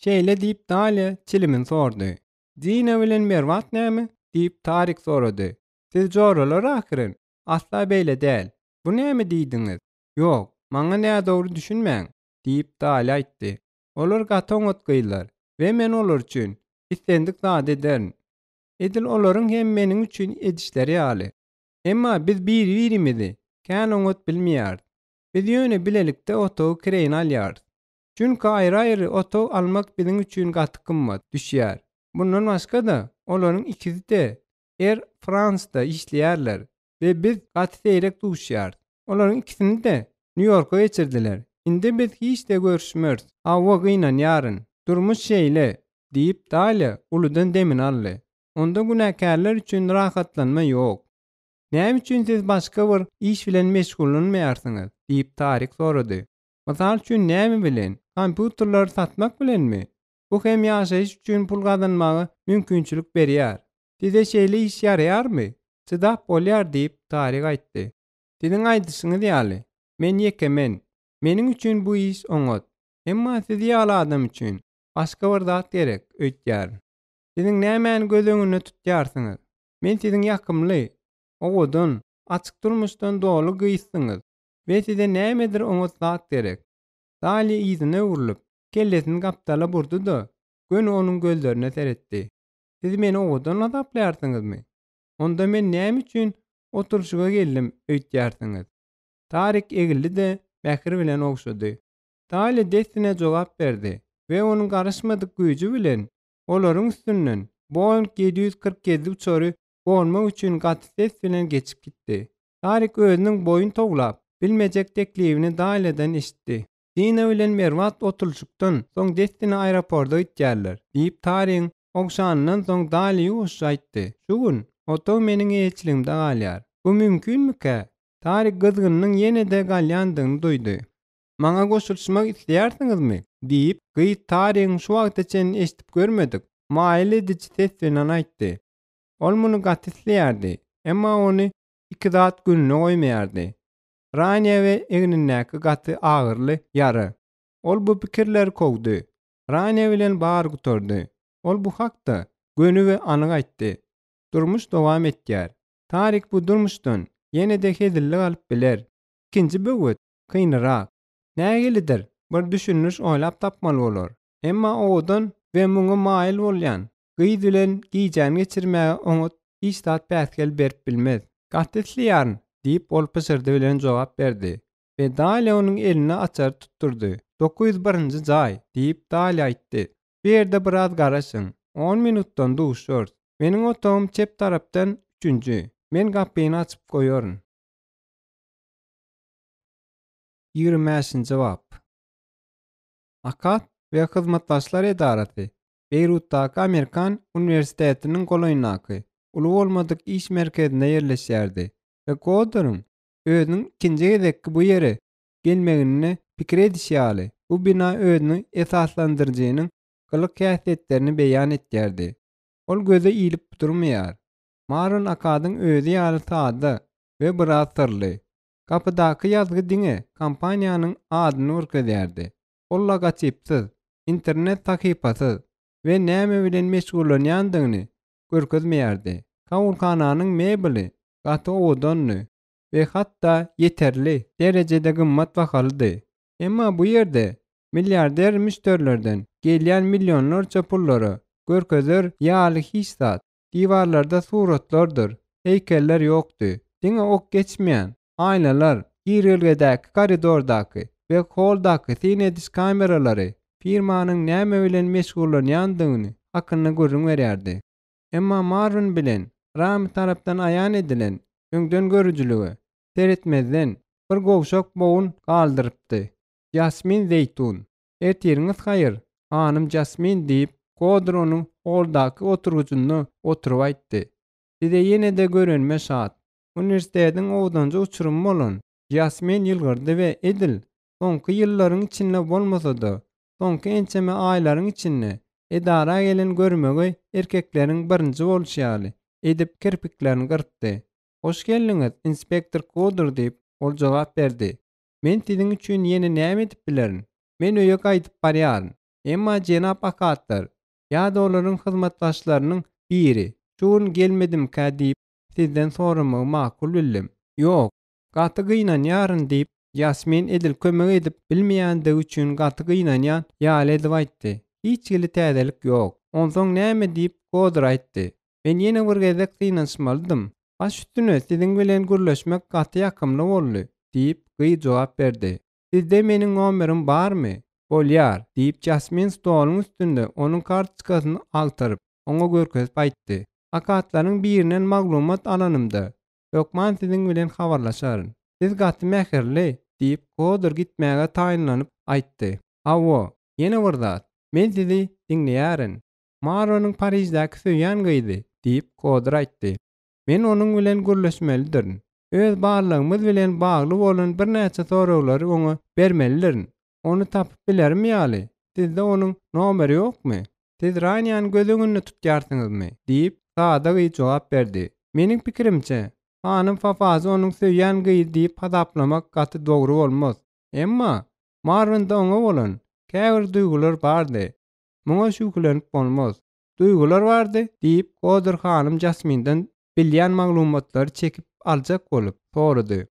Şeýle diýip Daliýa çilimini sordy. Dina bilen Merwat näme? diýip Tarik sorady. Siz joralar ahyryn. Asla beýle däl. Bu näme diýdiňiz? Ýok, maňa nädogry düşünmäň, diýip Daliýa aýtdy. Olar gaty oňat gyzlar we men olar üçin islendik zady ederin. Edil olaryň hem meniň üçin edişleri ýaly. Emma biz biri-birimizi kän oňat bilmeýäris. Biz ýöne bilelikde otagy kireýine alýarys. Çünki aýry-aýry otag almak biziň üçin gaty gymmat düşýär. Mundan başga-da, olaryň ikisi-de Air France-da işleýärler we biz gaty seýrek duşýarys. Olaryň ikisini-de Nýu-Ýorka geçirdiler. Indi biz hiç-de görüşmeris. Hawa, gynanýaryn. Durmuş şeýle, diýip, Daliýa uludan demini aldy. Onda günäkärler üçin rahatlanma ýok. Näme üçin siz başga bir iş bilen meşgullanmaýarsyňyz? diýip, Tarik sorady. Mysal üçin näme bilen? Kompýuterleri satmak bilenmi? Bu hem ýaşaýyş üçin pul gazanmaga mümkinçilik berýär. Size şeýle iş ýaraýarmy? Çydap bolýar diýip, Tarik aýtdy. Siziň aýdyşyňyz ýaly, men ýeke men. Meniň üçin bu iş oňat. Emma siz ýaly adam üçin başga bir zat gerek öýtýärin. Siziň nämäni göz öňünde tutýarsyňyz? Men siziň ýakymly, owadan, açyk durmuşdan doly gyzsyňyz we size nämedir oňat zat gerek. Daliýa yzyna öwrülip, kellesini gapdala burdy-da, göni onuň gözlerine seretdi. Siz meni owadan hasaplaýarsyňyzmy? Onda men näme üçin oturyşyga geldim öýtýärsiňiz? Tarik egildi-de, mähir bilen ogşady. Daliýa dessine jogap berdi we onuň garaşmadyk güýji bilen olaryň üstünden Boeing 747 uçary gonmak üçin gaty ses bilen geçip gitdi. Tarik özüniň boýun towlap bilmejek teklibini Daliýadan eşitdi. Dina bilen Merwat oturylyşykdan soň dessine aeroporta gitýärler, diýip, Tarigiň ogşanyndan soň Daliýa ýuwaşja aýtdy. Şu gün otag meniň eýeçiligimde galýar. Bu mümkinmikä? Tarik gyzgynynyň ýene-de galýandygyny duýdy. Maňa goşulyşmak isleýärsiňizmi? diýip, gyz Tarigiň şu wagta çenli eşidip görmedik, maýyl ediji ses bilen aýtdy. Ol muny gaty isleýärdi, emma ony iki zat gününe goýmaýardy. Raniýa we egnindäki gaty agyryly ýara. Ol bu pikirleri kowdy. Raniýa bilen bary gutardy. Ol bu hakda göni we anyk aýtdy. Durmuş dowam etýär. Tarik bu durmuşdan ýene-de hezillik alyp biler. Ikinji böwet kynyrak. Nähilidir bir düşündiriş oýlap tapmaly bolar. Emma owadan we muňa maýyl bolýan gyz bilen gijäni geçirmäge oňat hiç zat päsgel berip bilmez. Gaty isleýärin, diýip, ol pyşyrdy bilen jogap berdi we Daliýa onuň eline açary tutdurdy. 901-nji jaý, diýip, Daliýa aýtdy. Bu ýerde biraz garaşyň. On minutdan duşarys. Meniň otagym çep tarapdan üçünji. Men gapyny açyp goýaryn. Ýigrimi bäşinji bap. Akad we hyzmatdaşlar edarasy Beýrutdaky Amerikan uniwersitetiniň golaýyndaky uly bolmadyk iş merkezinde ýerleşýärdi we Godoryň özüniň ikinji gezekki bu ýere gelmeginde pikir edişi ýaly, bu bina özüni esaslandyryjynyň gylyk-häsiýetlerini beýan etýärdi. Ol göze ilip durmaýar. Maron Akadyň özi ýaly sada we biraz syrly. Gapydaky ýazgy diňe kompaniýanyň adyny görkezýärdi. Ol logotipsiz, internet sahypasyz we näme bilen meşgullanýandygyny görkezmeýärdi. Kabulhananyň mebeli gaty owadandy we hatda ýeterli derejede gymmat bahalydy. Emma bu ýerde milliarder müşderilerden gelýän millionlarça pullara görkezer ýaly hiç zat, Diwarlarda suratlardyr heýkeller ýokdy. Diňe ok geçmeýän aýnalar, girelgedäki koridordaky we holdaky syn ediş kameralary firmanyň näme bilen meşgullanýandygyny hakynda gürrüň berýärdi. Emma Marwin bilen Rami tarapdan aýan edilen öňdengörüjilige seretmezden, bir gowşak bogun galdyrypdy. Ýasmin Zeýtun. Ertiriňiz haýyr, hanym Jasmin, diýip, Kodr onuň holdaky oturgyjynda oturyp aýtdy. Size ýene-de görenime şat. Uniwersitetiň owadanja uçurymy bolan Jasmin ýylgyrdy we edil soňky ýyllaryň içinde bolmasa-da, soňky ençeme aýlaryň içinde edara gelen görmegeý erkekleriň birinji bolşy ýaly edip kirpiklerini gyrpdy. Hoş geldiňiz, inspektor Kodr, diýip, ol jogap berdi. Men siziň üçin ýene näme edip bilerin? Men öýe gaýdyp barýaryn. Emma jenap Akatlar ýa-da olaryň hyzmatdaşlarynyň biri şu gün gelmedimikä diýip, sizden soramagy makul bildim. Ýok, gaty gynanýaryn diýip, Ýasmin edil kömek edip bilmeýändigi üçin gaty gynanýan ýaly edip aýtdy. Hiç hili täzelik ýok. Onsoň näme diýip Godur aýtdy. Men ýene bir gezek synanyşmalydym. Baş üstüne siziň bilen gürleşmek gaty ýakymly boldy, diýip, gyz jogap berdi. Sizde meniň nomerim barmy? Bolýar, diýip, Jasmin stoluň üstünde onuň kartoçkasyny agtaryp, oňa görkezip aýtdy. Akatlaryň birinden maglumat alanymda, hökman siziň bilen habarlaşaryn. Siz gaty mähirli, diýip, Godur gitmäge taýynlanyp aýtdy. Hawa, ýene bir zat. Men sizi diňleýärin. Maronyň Pariždäki söýýän gyzy, diýip, Godur aýtdy. Men onuň bilen gürleşmelidirin. Öz barlygymyz bilen bagly bolan birnäçe soraglary oňa bermelidirin. Ony tapyp bilerim ýaly, sizde onuň nomeri ýokmy? Siz Raniýany göz öňünde tutýarsyňyzmy? diýip, sada gyz jogap berdi. Meniň pikirimçe, hanym Fafazy onuň söýýän gyzy diýip hasaplamak gaty dogry bolmaz. Emma Marwinde oňa bolan käbir duýgular bardy. Muňa şübhelenip bolmaz. Duýgular bardy, diýip, Godur hanym Jasminden bilýän maglumatlary çekip aljak bolup, sorady.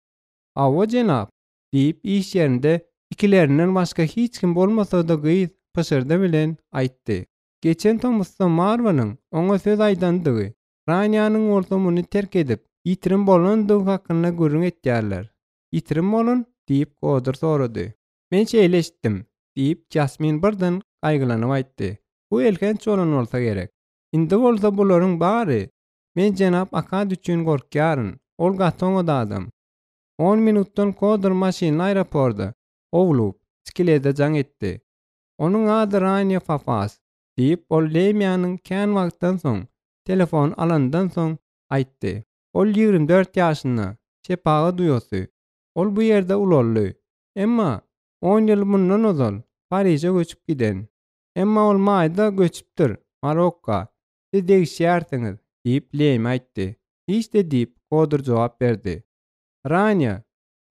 Hawa, jenap, diýip, iş ýerinde ikilerinden başga hiç kim bolmasa-da gyz pyşyrdy bilen aýtdy. Geçen tomusda Marwanyň oňa söz aýdandygy, Raniýanyň bolsa muny terk edip, ýitirim bolandygy hakynda gürrüň etýärler. Ýitirim bolan? diýip, Godur sorady. Men şeýle eşitdim, diýip, Jasmin birden gaýgylanyp aýtdy. Bu elhenç bolan bolsa gerek. Indi bolsa bularyň bary. Men jenap Akad üçin gorkýaryn. Ol gaty oňat adam. On minutdan Kodr maşynly aeroporda, howlugyp, Skilede jaň etdi. Onuň ady Raniýa Fafas, diýip, ol Lemýanyň kän wagtdan soň, telefony alanyndan soň, aýtdy. Ol 24 ýaşynda, şepagat uýasy. Ol bu ýerde ulaldy. Emma on ýyl mundan ozal Pariže göçüp giden. Emma ol maýda göçüpdir, Marokka. Siz degişýärsiňiz, diýip, Leými aýtdy. Hiç-de, diýip, Kodur jogap berdi. Raniýa,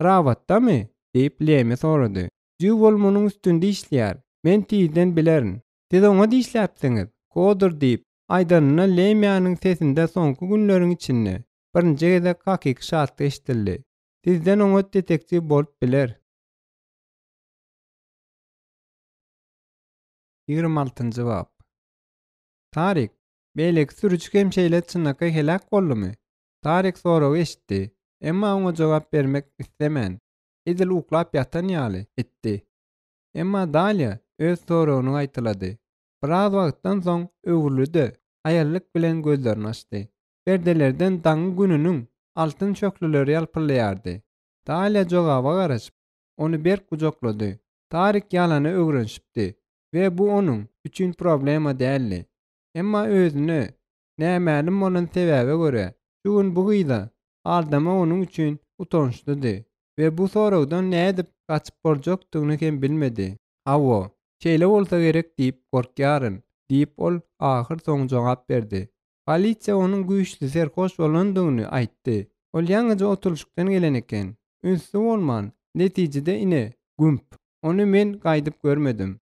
Rabatdamy? diýip, Lemi sorady. Jýuwol munuň üstünde işleýär. Men tizden bilerin. Siz oňat işläpsiňiz, Kodur, diýip, aýdanynda Lemýanyň sesinde soňky günleriň içinde birinji gezek hakyky şatlyk eşidildi. Sizden oňat detektiw bolup biler. 26-njy bap. Tarik, beýleki sürüji hem şeýle çynlakaý heläk boldumy? Tarik soragy eşitdi, emma oňa jogap bermek islemän, edil uklap ýatan ýaly etdi. Emma Daliýa öz soragyny gaýtalady. Biraz wagtdan soň öwrüldi-de, haýallyk bilen gözlerini açdy. Perdelerden daňyň gününiň altyn şöhleleri ýalpyldaýardy. Daliýa jogaba garaşyp, ony berk gujaklady. Tarik ýalana öwrenişipdi we bu onuň üçin problema däldi. Emma özüne nämälim bolan sebäbe görä, şu gün bu gyza aldamak onuň üçin utançlydy we bu soragdan nädip gaçyp boljakdygyny hem bilmedi. Hawa, şeýle bolsa gerek diýip gorkýaryn, diýip ol ahyrsoňy jogap berdi. Polisiýa onuň güýçli serhoş bolandygyny aýtdy. Ol ýaňyja oturylyşykdan gelen eken. Ünsli bolman, netijede ine, gümp. Ony men gaýdyp görmedim.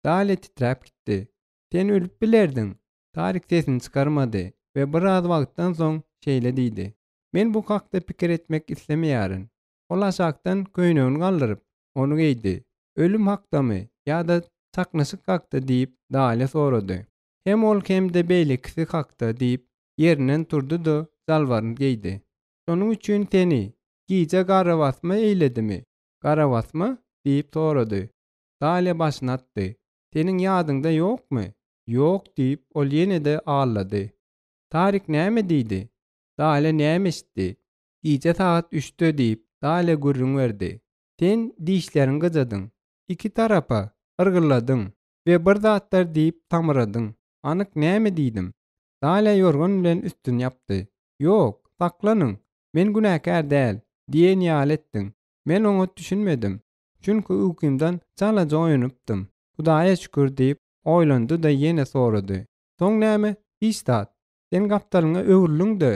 Daliýa titräp gitdi. Sen ölüp bilerdiň. Tarik sesini çykarmady we biraz wagtdan soň şeýle diýdi. Men bu hakda pikir etmek islemeýärin. Ol aşakdan köýnegini galdyryp, ony geýdi. Ölüm hakdamy ýa-da çaknyşyk hakda diýip, Daliýa sorady. Hem ol hem-de beýlekisi hakda diýip, ýerinden turdy-da, jalbaryny geýdi. Şonuň üçin seni gije garabasma eýledimi? Garabasma? diýip sorady. Daliýa başyny atdy. Seniň ýadyňda ýokmy? Ýok, diýip, ol ýene-de aldady. Tarik näme diýdi? Daliýa näme eşitdi? Gije sagat üçde, diýip, Daliýa gürrüň berdi. Sen dişleriňi gyjadyň. Iki tarapa yrgylladyň. We bir zatlar diýip samyradyň. Anyk näme diýdim? Daliýa ýorgan bilen üstüni ýapdy. Ýok, saklanyň, men günäkär däl, diýen ýaly etdiň. Men oňat düşünmedim. Çünki ukymdan çalaja oýanypdym. Hudaýa şükür diýip, oýlandy-da ýene sorady. Soň näme? Hiç zat. Sen gapdalyňa öwrüldiň-de,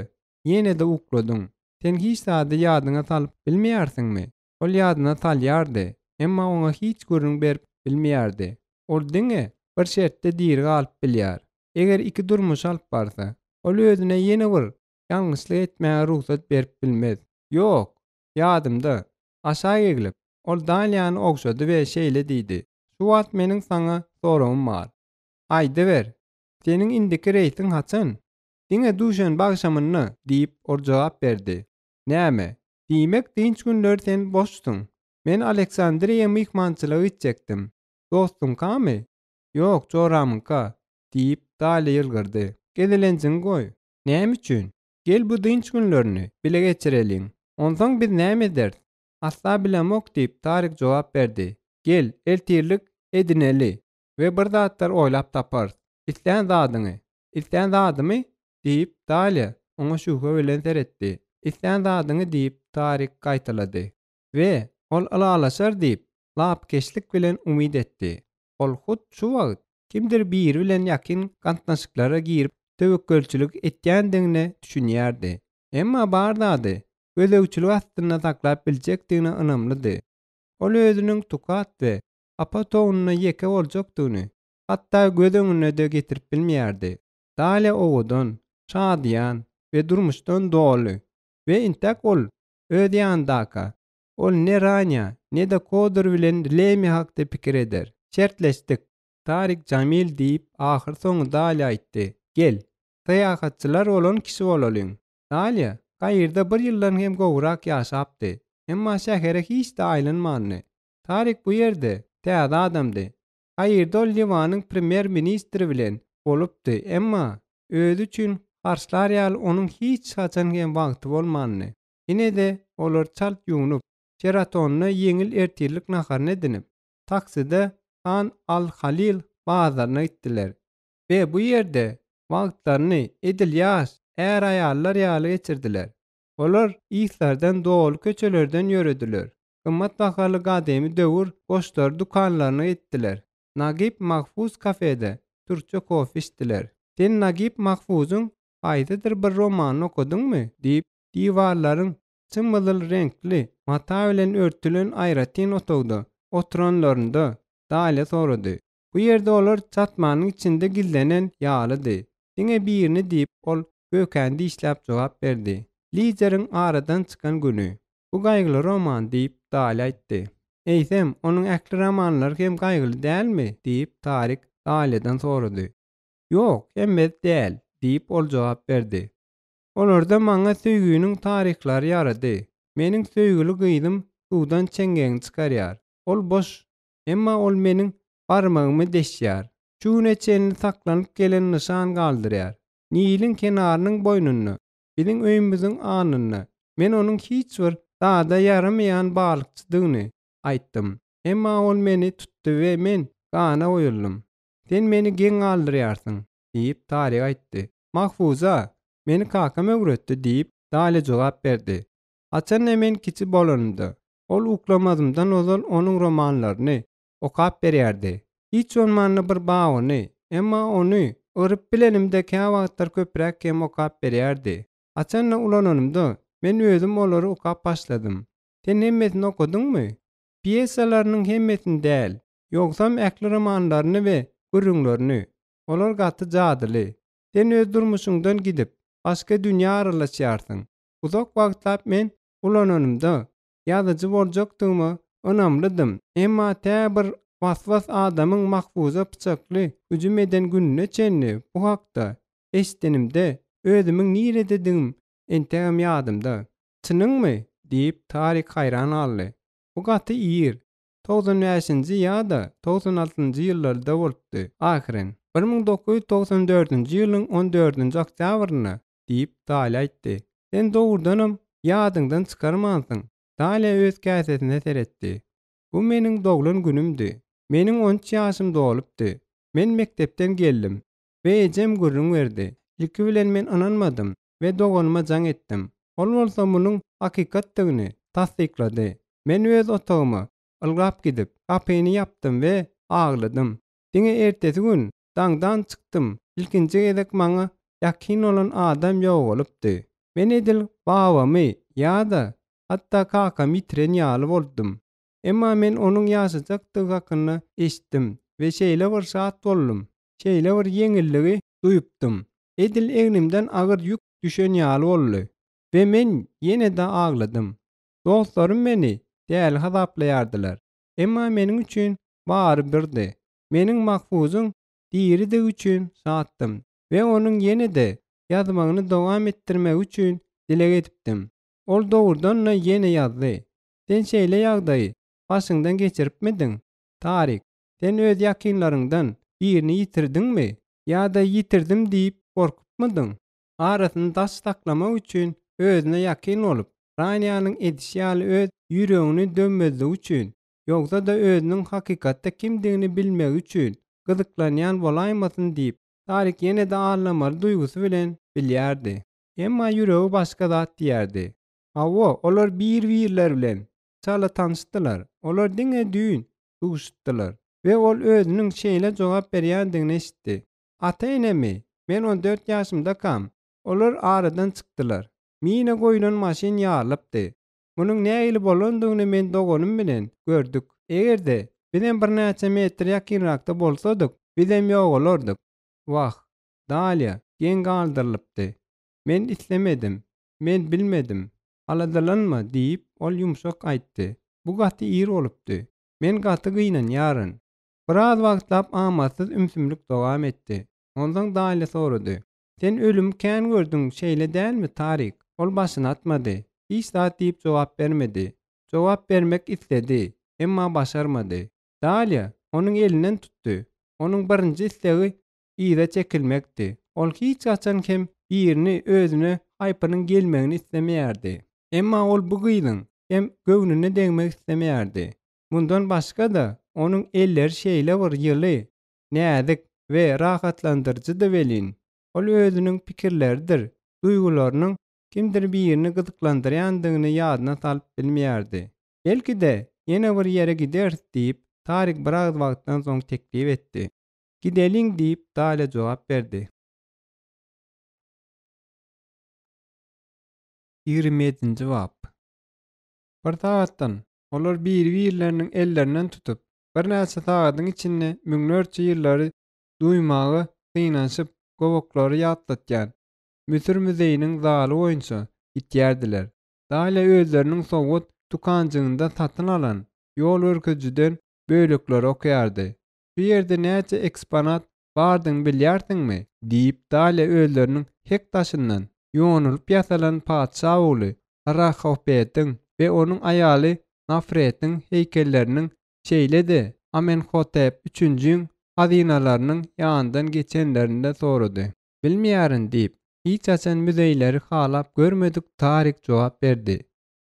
ýene-de ukladyň. Sen hiç zady ýadyňa salyp bilmeýärsiňmi? Ol ýadyna salýardy, emma oňa hiç gürrüň berip bilmeýärdi. Ol diňe bir şertde diri galyp bilýär. Eger iki durmuş alyp barsa, ol özüne ýene bir ýalňyşlyk etmäge rugsat berip bilmez. Ýok, ýadymda. Aşak eglip, Ol Daliýany ogşady we şeýle diýdi, Şu wagt meniň saňa soragym bar. Aýdyber. Seniň indiki reýsiň haçan? Diňe duşenbe agşamynda, diýip, ol jogap berdi. Näme? Diýmek, dynç günleri sen boşsuň. Men Aleksandriýa myhmançylyga gitjekdim. Dostuňkamy? Ýok, joramyňka, diýip, Daliýa ýylgyrdy. Gezelenjiňi goý. Näme üçin? Gel bu dynç günlerini bile geçireliň. Onsoň biz näme ederis? Asla bilemok diýip, Tarik jogap berdi. Gel, ertirlik edineli we bir zatlar oýlap taparys. Islän zadyňy. Islän zadymy? diýip, Daliýa oňa şübhe bilen seretdi. Islän zadyňy diýip, Tarik gaýtalady. We ol ylalaşar diýip, lapykeçlik bilen umyt etdi. Ol hut şu wagt kimdir biri bilen ýakyn gatnaşyklara girip töwekgelçilik etýändigine düşünýärdi. Emma bar zady gözegçilik astynda saklap biljekdigine ynamlydy. Ol özüniň tukat we hapa otagynda ýeke boljakdygyny hatda göz öňüne-de getirip bilmeýärdi. Daliýa owadan, şadyýan we durmuşdan doly we entek ol öz ýanyndaka, ol ne Raniýa, ne-de Kodur bilen Lemi hakda pikir eder. Şertleşdik, Tarik Jamil diýip, ahyrsoňy Daliýa aýtdy. Gel, syýahatçylar bolan kişi bolalyň. Daliýa Kairde bir ýyldan hem gowrak ýaşapdy, emma şähere hiç-de aýlanmandy. Tarik bu ýerde täze adamdy. Kairde ol Liwanyň premýer-ministri bilen bolupdy, emma özi üçin harçlar ýaly onuň hiç haçan hem wagty bolmandy. Ine-de, olar çalt ýuwnup, Şeratonda ýeňil ertirlik naharyny edinip, takside Han al-Halil bazaryna gitdiler we bu ýerde wagtlaryny edil ýaş är-aýallar ýaly geçirdiler. Olar yslardan doly köçelerden ýörediler, gymmat bahaly gadymy döwür goşlary dükanlaryna gitdiler, Nagip Mahfuz kafede türkçe kofe içdiler. Sen Nagip Mahfuzyň haýsydyr bir romanyny okadyňmy? diýip, diwarlaryň çym-gyzyl reňkli mata bilen örtülen aýratyn otagda oturanlarynda Daliýa sorady. Bu ýerde olar çatmanyň içinde gizlenen ýalydy. Diňe birini diýip, ol gökäni dişläp jogap berdi. Lideriň aradan çykan güni. Bu gaýgyly roman, diýip, Daliýa aýtdy. Eýsem, onuň ähli romanlary hem gaýgyly dälmi? diýip, Tarik Daliýadan sorady. Ýok, hemmesi däl, diýip, ol jogap berdi. Olarda maňa söýginiň taryhlary ýarady. Meniň söýgüli gyzym suwdan çeňňegini çykarýar. Ol boş, emma ol meniň barmagymy deşýär. Şu güne çenli saklanyp gelen nyşan galdyrýar. Niliň kenarynyň boýnunda, biziň öýümiziň alnynda men onuň hiç bir zada ýaramaýan balykçydygyny aýtdym. Emma ol meni tutdy we men gana guýuldym. Sen meni geň galdyrýarsyň, diýip, Tarik aýtdy. Mahfuza, meni kakam öwretdi, diýip, Daliýa jogap berdi. Haçan-da men kiçi bolanymda, ol uklamazymdan ozal onuň romanlaryny okap berýärdi. Hiç bolmanda bir babyny, emma ony yryp bilenimde käwagtlar köpräk hem okap berýärdi. Haçan-da ulananymda, men özüm olary okap başladym. Sen hemmesini okadyňmy? Pýesalarynyň hemmesini däl, ýogsam ähli romanlaryny we gürrüňlerini. Olar gaty jadyly. Sen öz durmuşyňdan gidip, başga dünýä aralaşýarsyň. Uzak wagtlap men ulananymda, ýazyjy boljakdygyma ynamlydym, emma tä bir was-was adamyň Mahfuza pyçakly hüjüm eden gününe çenli bu hakda eşidenimde özümiň nirededigim entegem ýadymda. Çynyňmy? diýip, Tarik haýran galdy. Bu gaty ir, 95-nji ýa-da 96-njy ýyllarda bolupdy ahyryn. 1994-nji ýylyň on dördünji oktýabrynda, diýip, Daliýa aýtdy. Sen dogrudanam ýadyňdan çykarmansyň. Daliýa öz käsesine seretdi. Bu meniň doglan günümdi. Meniň on üç ýaşym dolupdy. Men mekdepden geldim we ejem gürrüň berdi. Ilki bilen men ynanmadym we doganyma jaň etdim. Ol bolsa munuň hakykatdygyny tassyklady. Men öz otagyma ylgap gidip, gapyny ýapdym we agladym. Diňe ertesi gün daňdan çykdym, ilkinji gezek maňa ýakyn bolan adam ýogalypdy. Men edil babamy ýa-da hatda kakamy ýitiren ýaly boldum. Emma men onuň ýaşajakdygy hakynda eşitdim we şeýle bir şat boldum, şeýle bir ýeňilligi duýupdym. Edil egnimden agyr ýük düşen ýaly boldy we men ýene-de agladym. Dostlarym meni. däli hasaplaýardylar. Emma meniň üçin bary birdi. Meniň Mahfuzyň diridigi üçin şatdym we onuň ýene-de ýazmagyny dowam etdirmegi üçin dileg edipdim. Ol dogrudan-da ýene ýazdy. Sen şeýle ýagdaýy başyňdan geçiripmidiň, Tarik? Sen öz ýakynlaryňdan birini ýitirdiňmi ýa-da ýitirdim diýip gorkupmydyň? Arasyny daş saklamak üçin özüne ýakyn bolup, Raniýanyň edişi ýaly öz ýüregini döwmezligi üçin, ýogsa-da özüniň hakykatda kimdigini bilmegi üçin gyzyklanýan bolaýmasyn diýip, Tarik ýene-de aldamaly duýgusy bilen bilýärdi. Emma ýüregi başga zat diýýärdi. Hawa, olar bir-birleri bilen çala tanyşdylar. Olar diňe düýn duşupdylar we ol özüniň şeýle jogap berýändigini eşitdi. Ata-enemi men on dört ýaşymdakam, olar aradan çykdylar. Mina goýlan maşyn ýarylypdy. Munuň nähili bolandygyny men doganym bilen gördük. Eger-de, bizem birnäçe metr ýakynrakda bolsadyk, bizem ýogalardyk. Wah, Daliýa geň galdyrylypdy. Men islemedim. Men bilmedim. Aladalanma, diýip, ol ýumşak aýtdy. Bu gaty ir bolupdy. Men gaty gynanýaryn. Biraz wagtlap amatsyz ümsümlik dowam etdi. Onsoň Daliýa sorady. Sen ölümi kän gördüň, şeýle dälmi, Tarik? Ol başyny atmady. Hiç zat diýip jogap bermedi. Jogap bermek isledi, emma başarmady. Daliýa onuň elinden tutdy. Onuň birinji islegi yza çekilmekdi. Ol hiç haçan hem birini özüne haýpynyň gelmegini islemeýärdi. Emma ol bu gyzyň hem göwnüne degmek islemeýärdi. Mundan başga-da, onuň elleri şeýle bir ýyly, näzik we rahatlandyryjydy welin, ol özüniň pikirleridir duýgularynyň kimdir birini gyzyklandyrýandygyny ýadyna salyp bilmeýärdi. Belki-de, ýene bir ýere gideris, diýip, Tarik biraz wagtdan soň teklip etdi. Gideliň, diýip, Daliýa jogap berdi. 27-nji bap. Bir sagatdan olar biri-birleriniň ellerinden tutup, birnäçe sagadyň içinde müňlerçe ýyllary duýmaga synanyşyp gowaklary ýatlatýan Müsür muzeýiniň zaly boýunça gitýärdiler. Daliýa özleriniň sowgat dükanjygynda satyn alan ýol görkezijiden bölekleri okaýardy. Şu ýerde näçe eksponat bardygyny bilýärsiňmi? diýip, Daliýa özleriniň hek daşyndan ýonulyp ýasalan patyşa ogly Rahopetiň we onuň aýaly Nafretiň heýkelleriniň, şeýle-de Amenhotep üçünjiň hazynalarynyň ýanyndan geçenlerinde sorady. Bilmeýärin, diýip, hiç haçan muzeýleri halap görmedik Tarik jogap berdi.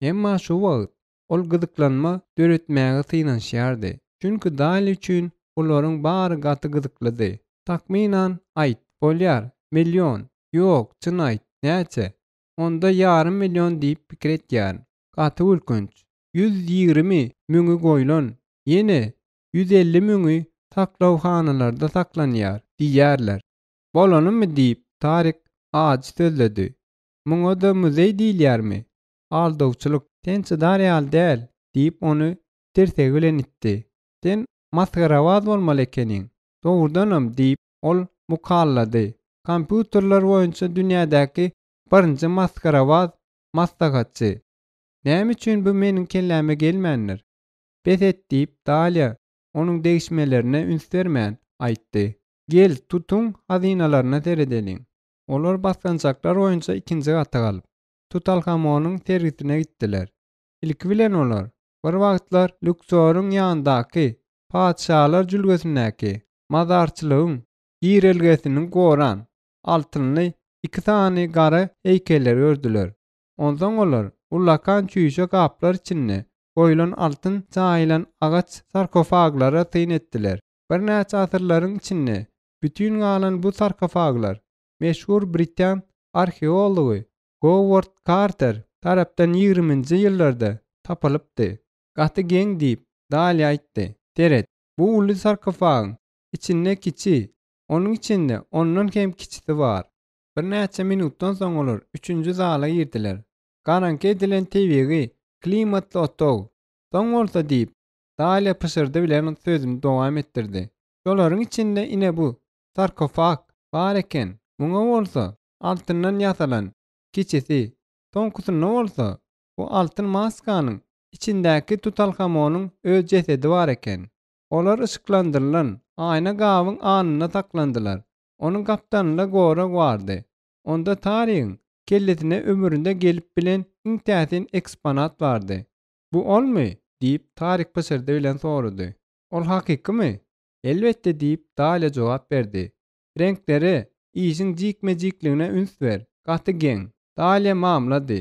Emma şu wagt Ol gyzyklanma döretmäge synanyşýardy. Çünki Dali üçin bularyň bary gaty gyzyklydy. Takmynan aýt, bolýar, million. Ýok, çyn aýt, näçe? Onda ýarym million diýip pikir etýärin. Gaty gülkünç. 120 müňi goýlan, ýene 150 müňi saklawhanalarda saklanýar diýýärler. Bolanymy diýip, Tarik ajy sözledi. Muňa-da muzeý diýilýärmi? Aldawçylyk. Sen çydar ýaly däl, diýip, ony tirsegi bilen itdi. Sen masgarabaz bolmaly ekeniň. Dogrudanam, diýip, ol mukallady. Kompýuterler boýunça dünýädäki birinji masgarabaz maslahatçy. Näme üçin bu meniň kelläme gelmändir? Bes et, diýip, Daliýa onuň degişmelerine üns bermän, aýtdy. Gel, Tutuň hazynalaryna seredeliň. Olar basgançaklar boýunça ikinji gata galyp. Tutalhamonyň sergisine gitdiler. Ilki bilen olar, bir wagtlar Luksoryň ýanyndaky Patyşalar jülgesindäki mazarçylygyň girelgesini goran altynly iki sany gara heýkelleri gördüler. Onsoň olar ullakan çüýşe gaplar içinde goýlan altyn çaýylan agaç sarkofaglara syn etdiler. Birnäçe asyrlaryň içinde bütin galan bu sarkofaglar meşhur britan arheology Goward Karter tarapdan ýigriminji ýyllarda tapylypdy. Gaty geň diýip, Daliýa aýtdy. Seret, bu uly sarkofagyň içinde kiçi, onuň içinde ondan hem kiçisi bar. Birnäçe minutdan soň olar üçünji zala girdiler. Garaňky edilen tebigy klimatly otag. Soň bolsa diýip, Daliýa pyşyrdy bilen sözüni dowam etdirdi. Şolaryň içinde ine bu sarkofag bar eken, muňa bolsa altyndan ýasalan kiçisi, soňkusynda bolsa bu altyn maskanyň. Içindäki Tutanhamonyň öz jesedi bar eken. Olar yşyklandyrylan, aýna gabyň alnynda saklandylar. Onuň gapdalynda gorag bardy. Onda Tarigiň kellesine ömründe gelip bilen iň täsin eksponat bardy. Bu olmy? diýip, Tarik pyşyrdy bilen sorady. Ol hakykymy? Elbetde diýip, Daliýa jogap berdi. Reňklere, işiň jikme-jikligine üns ber. Gaty geň. Daliýa mamlady.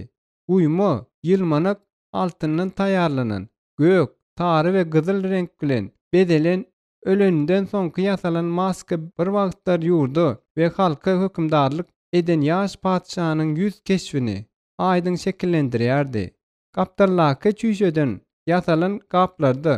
Guýma, ýylmanak altyndan taýýarlanan, gök, sary we gyzyl reňk bilen bezelen öleninden soňky ýasalan maska bir wagtlar ýurda we halka hökümdarlyk eden ýaş patyşanyň ýüz keşbini aýdyň şekillendirýärdi. Gapdaldaky çüýşeden ýasalan gaplarda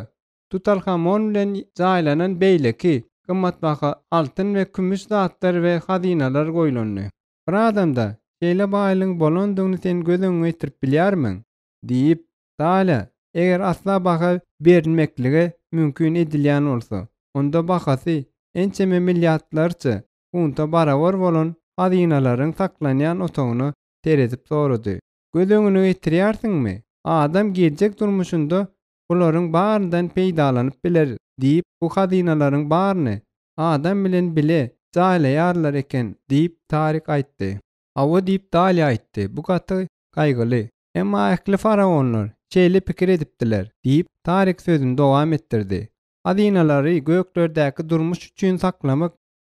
Tutanhamon bilen jaýlanan beýleki gymmatbaha altyn we kümüş zatlar we hazynalar goýlandy. Bir adamda şeýle baýlygyň bolandygyny sen göz öňüňe getirip bilýärmiň? Diýip, Daliýa, eger asla baha berilmeklige mümkin edilýän bolsa, onda bahasy ençeme milliardlarça funta barabar bolan hazynalaryň saklanýan otagyna seredip sorady. Göz öňüne getirýärsiňmi? Adam geljek durmuşynda bularyň baryndan peýdalanyp biler diýip, bu hazynalaryň baryny adam bilen bile jaýlaýarlar eken diýip, Tarik aýtdy. Hawa diýip, Daliýa aýtdy, bu gaty gaýgyly. Emma ähli faraonlar şeýle pikir edipdiler, diýip, Tarik sözüni dowam etdirdi. Hazynalary göklerdäki durmuş üçin saklamak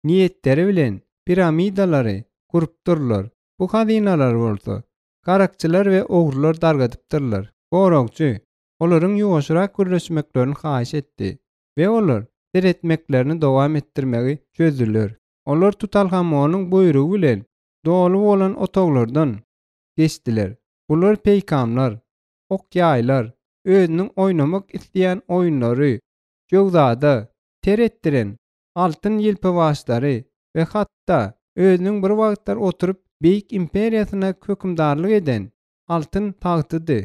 niýetleri bilen piramidalary gurupdyrlar. Bu hazynalary bolsa, garakçylar we ogrular dargadypdyrlar. Goragçy olaryň ýuwaşrak gürleşmeklerini haýyş etdi we olar seretmeklerini dowam etdirmegi çözdüler. Olar Tutalhamonyň buýrugy bilen doly bolan otaglardan geçdiler. Bular peýkamlar, ok-ýaýlar, özüniň oýnamak isleýän oýunlary, jöwzada ter etdiren altyn ýelpewaçlary we hatda özüniň bir wagtlar oturyp beýik imperiýasyna hökümdarlyk eden altyn tagtydy.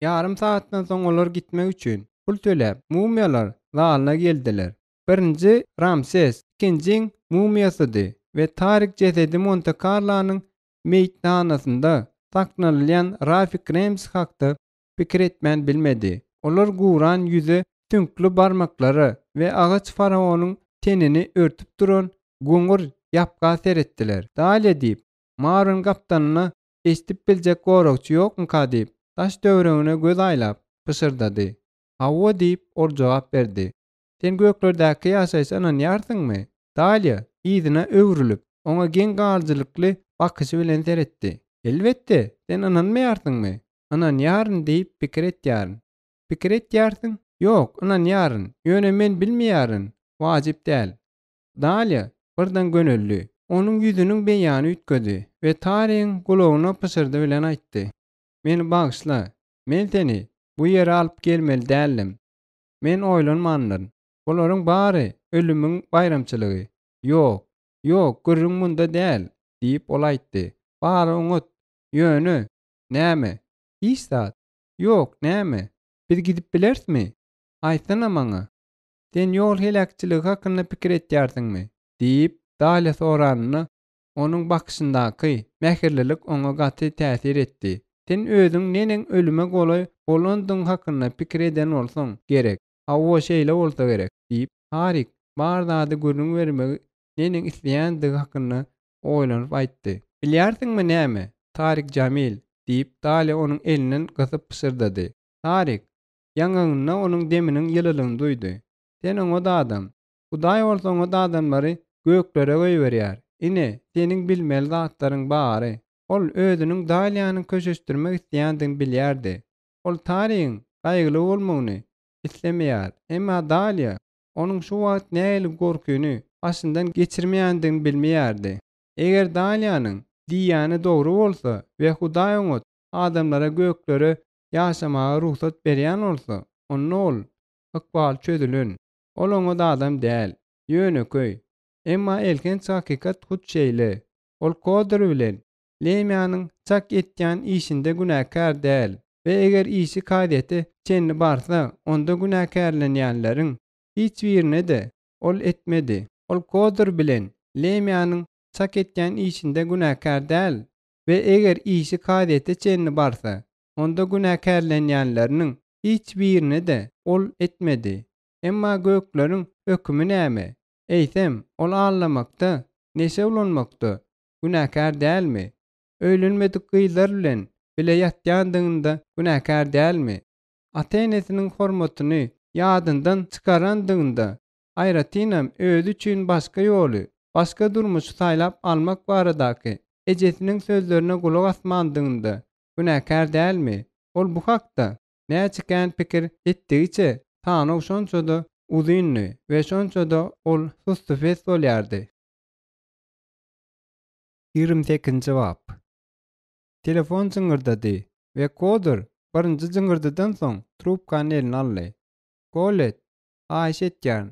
Ýarym sagatdan soň olar gitmek üçin pul töläp, mumiýalar zalyna geldiler. Birinji Ramses ikinjiň mumiýasydy we Tarik jesedi Monte-Karlanyň meýithanasynda saklanylýan Rafik Remzi hakda pikir etmän bilmedi. Olar guran ýüze süňkli barmaklara we agaç faraonyň tenini örtüp duran goňur ýapga seretdiler. Daliýa diýip, Marwin gapdalynda eşidip biljek goragçy ýokmyka diýip, daş-töweregine göz aýlap, pyşyrdady. Hawa diýip, ol jogap berdi. Sen göklerdäki ýaşaýşa ynanýarsyňmy? Daliýa yzyna öwrülip, oňa geň galyjylykly bakyşy bilen seretdi. Elbetde, sen ynanmaýarsyňmy? Ynanýaryn diýip pikir etýärin. Pikir etýärsiň? Ýok, ynanýaryn. Ýöne men bilmeýärin. Wajyp däl. Daliýa birden göneldi. Onuň ýüzüniň beýany üýtgedi we Tarigiň gulagyna pyşyrdy bilen aýtdy. Meni bagyşla. Men seni bu ýere alyp gelmeli däldim. Men oýlanmandyryn. Bularyň bary ölümiň baýramçylygy. Ýok, ýok, gürrüň munda däl, diýip, ol aýtdy. Bary oňat. Ýöne, näme? Hiç zat. Ýok, näme? Biz gidip bilerismi? Aýtsana maňa. Sen ýol heläkçiligi hakynda pikir etýärsiňmi? diýip, Daliýa soranynda, onuň bakyşyndaky mähirlilik oňa gaty täsir etdi. Sen özüň neneň ölüme golaý bolandygyň hakynda pikir eden bolsaň gerek. Hawa, şeýle bolsa gerek, diýip, Tarik bar zady gürrüň bermegi neneň isleýändigi hakynda oýlanyp aýtdy. Bilýärsiňmi näme, Tarik Jamil, diýip, Daliýa onuň elinden gysyp pyşyrdady. Tarik ýaňagynda onuň deminiň ýylylygyny duýdy. Sen oňat adam. Hudaý bolsa oňat adamlary göklere goýberýär. Ine, seniň bilmeli zatlaryň bary. Ol özüniň Daliýany köşeşdirmek isleýändigini bilýärdi. Ol Tarigiň gaýgyly bolmagyny islemeýär. Emma Daliýa onuň şu wagt nähili gorkyny başyndan geçirmeýändigini bilmeýärdi. Eger Daliýanyň diýýäni dogry bolsa we Hudaý oňat adamlara göklere ýaşamaga rugsat berýän bolsa, onda ol ykbaly çözülen. Ol oňat adam däl. Ýönekeý. Emma elhenç hakykat hut şeýle. Ol Koder bilen Lemýanyň çak etýän işinde günäkär däl we eger işi kazyýete çenli barsa, onda günäkärlenýänleriň hiç birine-de ol etmedi. Ol Koder bilen Lemýanyň çak etýän işinde günäkär däl we eger işi kazyýete çenli barsa, onda günäkärlenýänleriniň. Hiç birini-de ol etmedi. Emma gökleriň hökümi näme? Eýsem, ol aldamakda, neşe ulanmakda günäkär dälmi? Öýlenmedik gyzlar bilen bile ýatýandygynda günäkär dälmi? Ata-enesiniň hormatyny ýadyndan çykarandygynda, aýratynam özi üçin başga ýoly, başga durmuşy saýlap almak baradaky ejesiniň sözlerine gulak asmandygynda günäkär dälmi? Ol bu hakda näçe kän pikir etdigiçe, sanaw şonça-da uzyndy we şonça-da ol sussupes bolýardy. 28-nji bap. Telefon jyňňyrdady we Kodur birinji jyňňyrdydan soň trubkany eline aldy. Kolett, haýyş etýärin,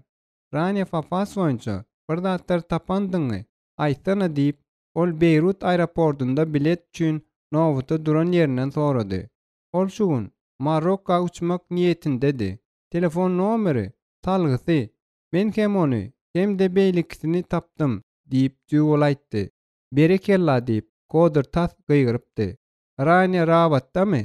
Raniýa Fafas boýunça bir zatlar tapandygyňy aýtsana diýip, ol Beýrut aeroportunda bilet üçin nobata duran ýerinden sorady. Ol şu gün Marokka uçmak niýetindedi. Telefon nomeri, salgysy, men hem ony, hem-de beýlekisini tapdym, diýip, Jewel aýtdy. Berekella! diýip, Kodur tas gygyrypdy. Raniýa Rabatdamy?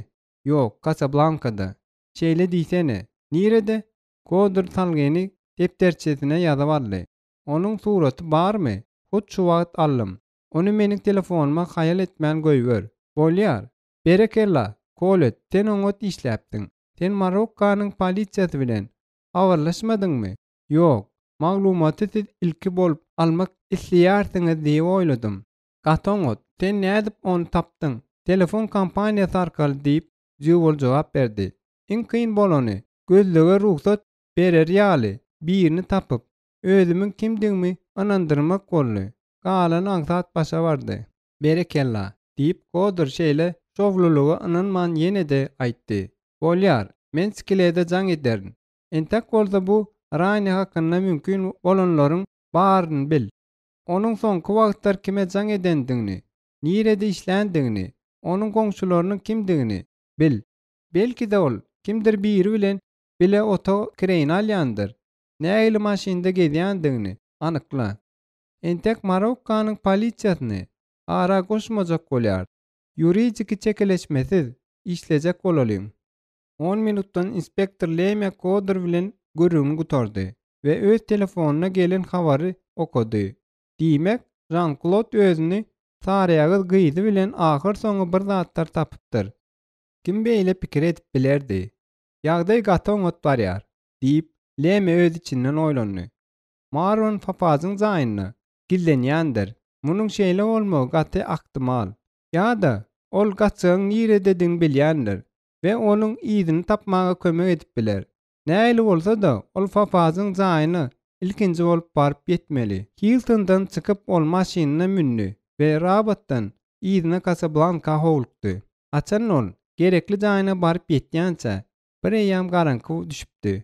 Ýok, Kasablankada. Şeýle diýsene. Nirede? Kodur salgyny depderçesine ýazyp aldy. Onuň suraty barmy? Hut şu wagt aldym. Ony meniň telefonyma haýal etmän goýber. Bolýar. Berekella, Kolet, sen oňat işläpsiň. Sen Marokkanyň polisiýasy bilen habarlaşmadyňmy? Ýok. Maglumaty siz ilki bolup almak isleýärsiňiz diýip oýladym. Gaty oňat. Sen nädip ony tapdyň? Telefon kompaniýasy arkaly diýip, Jewel jogap berdi. Iň kyn bolany, gözlege rugsat berer ýaly birini tapyp, özümiň kimdigimi ynandyrmak boldy. Galany aňsat başa bardy. Berekella! diýip, Kodur şeýle şowlulyga ynanman ýene-de aýtdy. Bolýar, men Skelede jaň ederin. Entek bolsa bu Raniýa hakynda mümkin bolanlaryň baryny bil. Onuň soňky wagtlar kime jaň edendigini, nirede işländigini, onuň goňşularynyň kimdigini bil. Belki-de ol kimdir biri bilen bile otag kireýine alýandyr. Nähili maşynda gezýändigini anykla. Entek Marokkanyň polisiýasyny ara goşmajak bolýar. Ýuridiki çekeleşmesiz işlejek bolalyň. On minutdan inspektor Lemýa Kodur bilen gürrüňini gutardy we öz telefonyna gelen habary okady. Diýmek, Žan-Klod özüni saryýagyz gyzy bilen ahyrsoňy bir zatlar tapypdyr. Kim beýle pikir edip bilerdi? Ýagdaý gaty oňat barýar, diýip, Leme öz içinden oýlandy. Marwan papazyň jaýynda gizlenýändir. Munuň şeýle bolmagy gaty ahtimal. Ýa-da ol gaçgagyň nirededigini bilýändir we onuň yzyny tapmaga kömek edip biler. Nähili bolsa-da, ol papazyň jaýyna ilkinji bolup baryp ýetmeli. Hiltondan çykyp ol maşynyna mündi we Rabatdan yzyna Kasablanka howlukdy. Haçan ol gerekli jaýyna baryp ýetýänçä, bir eýýäm garaňky düşüpdi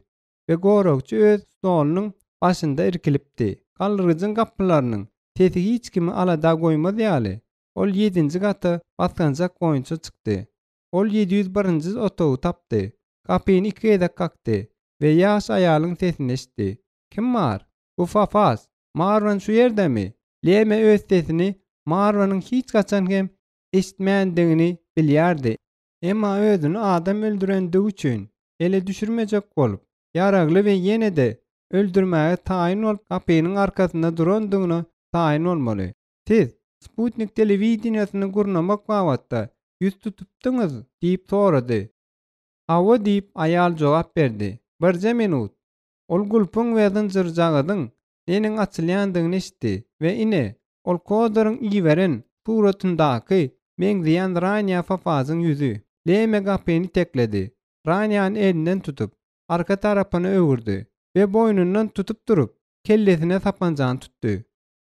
we goragçy öz stolunyň başynda irkilipdi. Galdyrgyjyň gapylarynyň sesi hiç kimi alada goýmaz ýaly, ol ýedinji gata basgançak boýunça çykdy. Ol 701-nji otagy tapdy. Gapyny iki gezek kakdy we ýaş aýalyň sesini eşitdi. Kim bar? Bu Fafas. Marwan şu ýerdemi? Leme öz sesini Marwanyň hiç haçan hem eşitmändigini bilýärdi. Emma özüni adam öldürendigi üçin ele düşürmejek bolup, ýaragly we ýene-de öldürmäge taýyn bolup gapynyň arkasynda durandygyna taýyn bolmaly. Siz sputnik telewideniýesini gurnamak babatda ýüz tutupdyňyz? diýip sorady. Hawa diýip, aýal jogap berdi. Birje minut. Ol gulpuň we zynjyrjagazyň neneň açylýandygyny eşitdi we ine, ol Kodoryň iberen suratyndaky meňzeýän Raniýa Fafazyň ýüzi. Leme gapyny itekledi. Raniýany elinden tutup, arka tarapyna öwürdi we boýnundan tutup durup, kellesine sapanjany tutdy.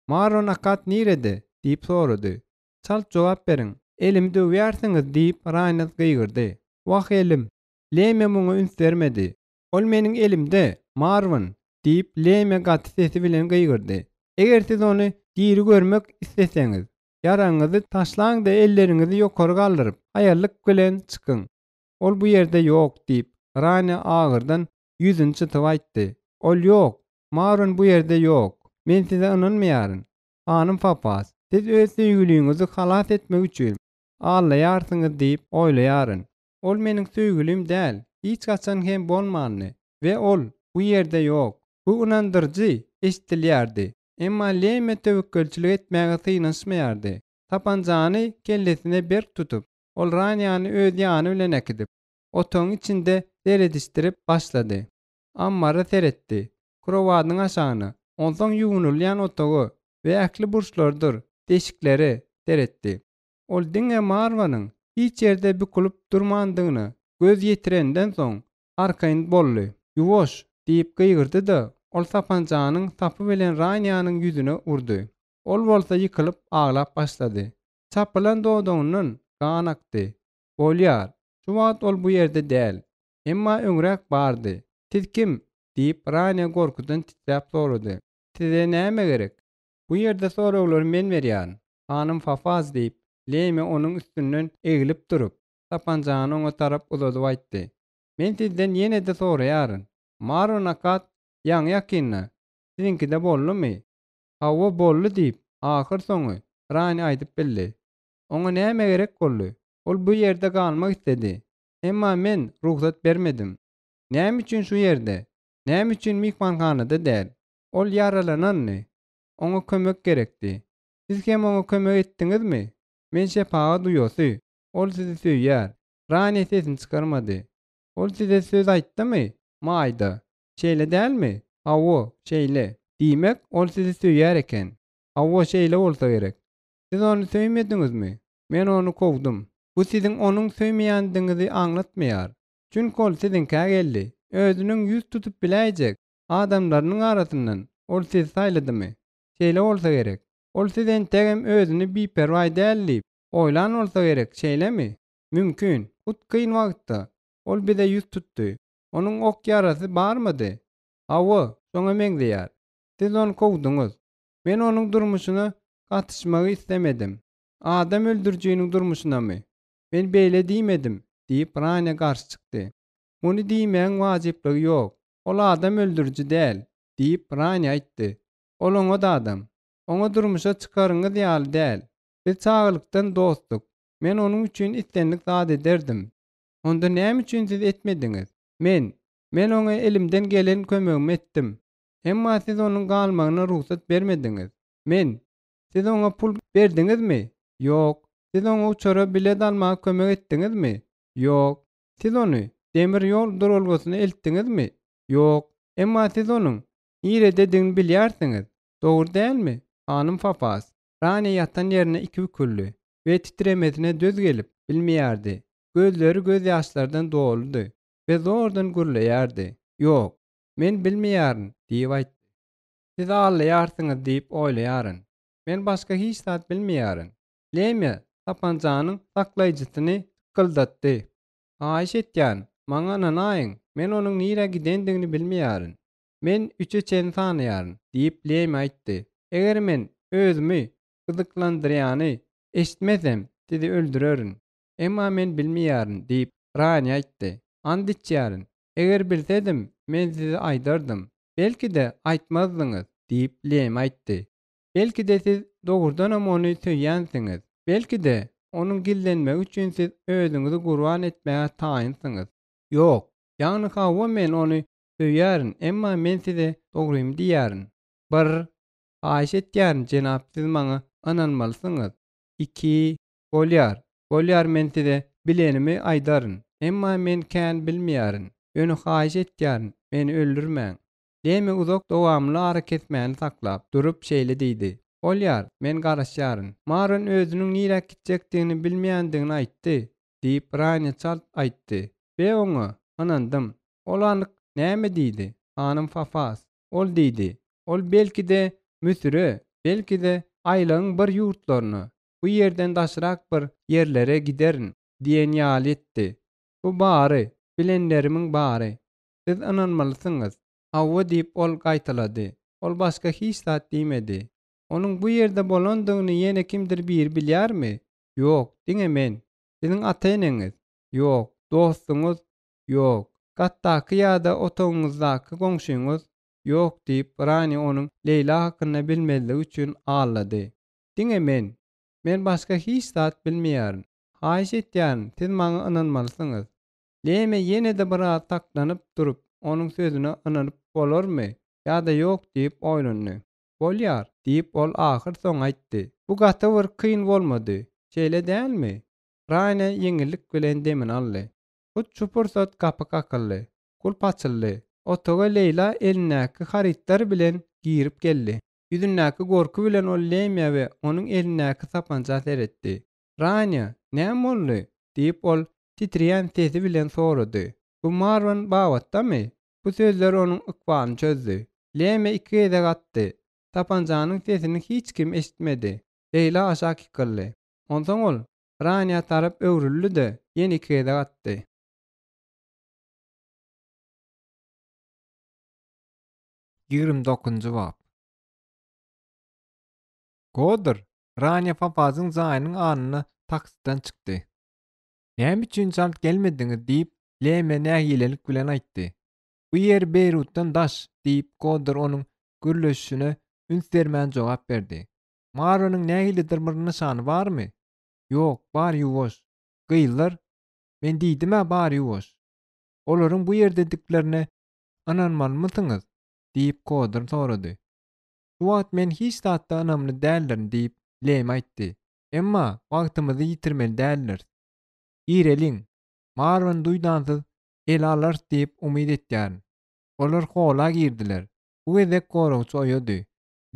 Marron Akad nirede? diýip sorady. Çalt jogap beriň. Elimi döwýärsiňiz, diýip, Raýnald gygyrdy. Wah, elim! Leme muňa üns bermedi. Ol meniň elimde, Marwin! diýip, Leme gaty sesi bilen gygyrdy. Eger siz ony diri görmek isleseňiz, ýaragyňyzy taşlaň-da elleriňizi ýokary galdyryp, haýallyk bilen çykyň. Ol bu ýerde ýok, diýip, Raniýa agyrdan ýüzüni çytyp aýtdy. Ol ýok! Marwin bu ýerde ýok. Men size ynanmaýaryn. Hanym Fapas, siz öz söýgüliňizi halas etmek üçin aldaýarsyňyz diýip oýlaýaryn. Ol meniň söýgülim däl. Hiç haçan hem bolmandy we ol bu ýerde ýok. Bu ynandyryjy eşidilýärdi. Emma Leme töwekgelçilik etmäge synanyşmaýardy. Tapanjany kellesine berk tutup, ol Raniýany öz ýany bilen äkidip, otagyň içinde seredişdirip başlady. Ammara seretdi, krowadyň aşagyna, onsoň ýuwunylýan otaga we ähli burçlardyr deşiklere seretdi. Ol diňe Marwanyň hiç ýerde bükülip durmandygyna göz ýetirenden soň, arkaýyn boldy. Ýuwaş! diýip gygyrdy-da, ol sapanjanyň sapy bilen Raniýanyň ýüzüne urdy. Ol bolsa ýykylyp aglap başlady. Çapylan dodagyndan gan akdy. Bolýar, şu wagt ol bu ýerde däl. Emma öňräk bardy. Siz kim? diýip, Raniýa gorkudan titräp sorady. Size näme gerek? Bu ýerde soraglary men berýärin, hanym Fafaz diýip, Leými onuň üstünden eglip durup, sapanjany oňa tarap uzadyp aýtdy. Men sizden ýene-de soraýaryn. Marwan Akad ýaňy-ýakynda siziňkide boldumy? Hawa, boldy diýip, ahyrsoňy Rani aýdyp bildi. Oňa näme gerek boldy? Ol bu ýerde galmak isledi. Emma men rugsat bermedim. Näme üçin şu ýerde? Näme üçin myhmanhanada däl? Ol ýaralanandy. Oňa kömek gerekdi. Siz hem oňa kömek etdiňizmi? Men şepagat uýasy. Ol sizi söýýär. Raniýa sesini çykarmady. Ol size söz aýtdymy? Maýda. Şeýle dälmi? Hawa, şeýle. Diýmek, ol sizi söýýär eken. Hawa, şeýle bolsa gerek. Siz ony söýmediňizmi? Men ony kowdum. Bu siziň onuň söýmeýändigiňizi aňlatmaýar. Çünki ol siziňkä geldi. Özüniň ýüz tutup biläýjek adamlarynyň arasyndan ol sizi saýladymy? Şeýle bolsa gerek. Ol siz entegem özüni biperwaý däl diýip oýlan bolsa gerek, şeýlemi? Mümkin. Hut kyn wagtda ol bize ýüz tutdy. Onuň ok ýarasy barmydy? Hawa, şoňa meňzeýär. Siz ony kowduňyz. Men onuň durmuşyna gatyşmagy islemedim. Adam öldürijiniň durmuşynamy? Men beýle diýmedim, diýip, Raniýa garşy çykdy. Muny diýmegiň wajyplygy ýok. Ol adam öldüriji däl, diýip, Raniýa aýtdy. Ol oňat adam. Oňa durmuşa çykaryňyz ýaly däl. Biz çagalykdan dostduk. Men onuň üçin islendik zat ederdim. Onda näme üçin siz etmediňiz? Men, men oňa elimden gelen kömegimi etdim. Emma siz onuň galmagyna rugsat bermediňiz. Men, Siz oňa pul berdiňizmi? Ýok. Siz oňa uçara bilet almaga kömek etdiňizmi? Ýok. Siz ony demir ýol duralgasyna eltdiňizmi? Ýok. Emma siz onuň nirededigini bilýärsiňiz, dogry dälmi, hanym Fafas? Raniýa ýatan ýerinde iki büküldi we titremesine döz gelip bilmeýärdi. Gözleri gözýaşlardan doludy we zordan gürleýärdi. Ýok. Men bilmeýärin, diýip aýtdy. Siz aldaýarsyňyz diýip oýlaýaryn. Men başga hiç zat bilmeýärin. Lemýa sapanjanyň saklaýjysyny tykgyldatdy. Haýyş etýän, maňa ynanaýyň, men onuň nirä gidendigini bilmeýärin. Men üçe çenli sanaýaryn, diýip, Lemýa aýtdy. Eger men özümi gyzyklandyrýany eşitmesem, sizi öldürerin. Emma men bilmeýärin, diýip, Raniýa aýtdy. Ant içýärin, eger bilsedim, men size aýdardym. Belki-de, aýtmazdyňyz, diýip, Lem aýtdy. Belki-de, siz dogrudanam ony söýýänsiňiz. Belki-de, onuň gizlenmegi üçin siz özüňizi gurban etmäge taýynsyňyz. Ýok. Ýagny hawa men ony söýýärin, emma men size dogrymy diýýärin. Bir, haýyş etýärin, jenap siz maňa ynanmalysyňyz. Iki, Bolýar, bolýar men size bilenimi aýdaryn, emma men kän bilmeýärin, ýöne haýyş etýärin, meni öldürmäň. Lemi uzak dowamly arakesmäni saklap durup şeýle diýdi, Bolýar, men garaşýaryn. Maron özüniň nirä gitjekdigini bilmeýändigini aýtdy, diýip, Raniýa çalt aýtdy. We oňa ynandym. Ol anyk näme diýdi, hanym Fafas? Ol diýdi, Ol belki-de Müsüre, belki-de Aýlagyň bir ýurtlaryna, bu ýerden daşrak bir ýerlere giderin diýen ýaly etdi. Bu bary, bilenlerimiň bary. Siz ynanmalysyňyz. Hawa diýip ol gaýtalady. Ol başga hiç zat diýmedi. Onuň bu ýerde bolandygyny ýene kimdir biri bilýärmi? Ýok, diňe men. Siziň ata-eneňiz? Ýok. Dostuňyz? Ýok. Gatdaky ýa-da otagyňyzdaky goňşyňyz? Ýok diýip, Rani onuň Leýla hakynda bilmezligi üçin aldady. Diňe men. Men başga hiç zat bilmeýärin. Haýyş etýärin, siz maňa ynanmalysyňyz. Leme ýene-de biraz saklanyp durup, onuň sözüne ynanyp bolarmy ýa-da ýok diýip oýlandy. Bolýar, diýip, ol ahyrsoňy aýtdy. Bu gaty bir kyn bolmady, şeýle dälmi? Raýna ýeňillik bilen demini aldy. Hut şu pursat gapy kakyldy. Gulp açyldy. Otaga Leýla elindäki harytlar bilen girip geldi. Ýüzündäki gorky bilen ol Lemýa we onuň elindäki sapança seretdi. Raniýa, näme boldy? diýip, ol titreýän sesi bilen sorady. Bu Marwan babatdamy? Bu sözler onuň ykbalyny çözdi. Lemýa iki gezek atdy. Sapançanyň sesini hiç kim eşitmedi. Leýla aşak ýykyldy. Onsoň ol Raniýa tarap öwrüldi-de, ýene iki gezek atdy. 29-njy bap. Godur, Raniýa papazyň jaýynyň alnynda taksiden çykdy. Näme üçin çalt gelmediňiz diýip, Leme nägilelik bilen aýtdy. Bu ýer Beýrutdan daş, diýip, Godur onuň gürleşişine üns bermän jogap berdi. Maronyň nähilidir bir nyşany barmy? Ýok, bar ýuwaş. Gyzlar, men diýdim-ä bar ýuwaş. Olaryň bu ýerdediklerine ynanmalymysyňyz? diýip, Godur sorady. Şu wagt men hiç zatda ynamly däldirin, diýip, Lem aýtdy. Emma wagtymyzy ýitirmeli däldiris. Gireliň. Marwany duýdansyz ele alarys diýip umyt etýärin. Olar hola girdiler. Bu gezek goragçy oýady.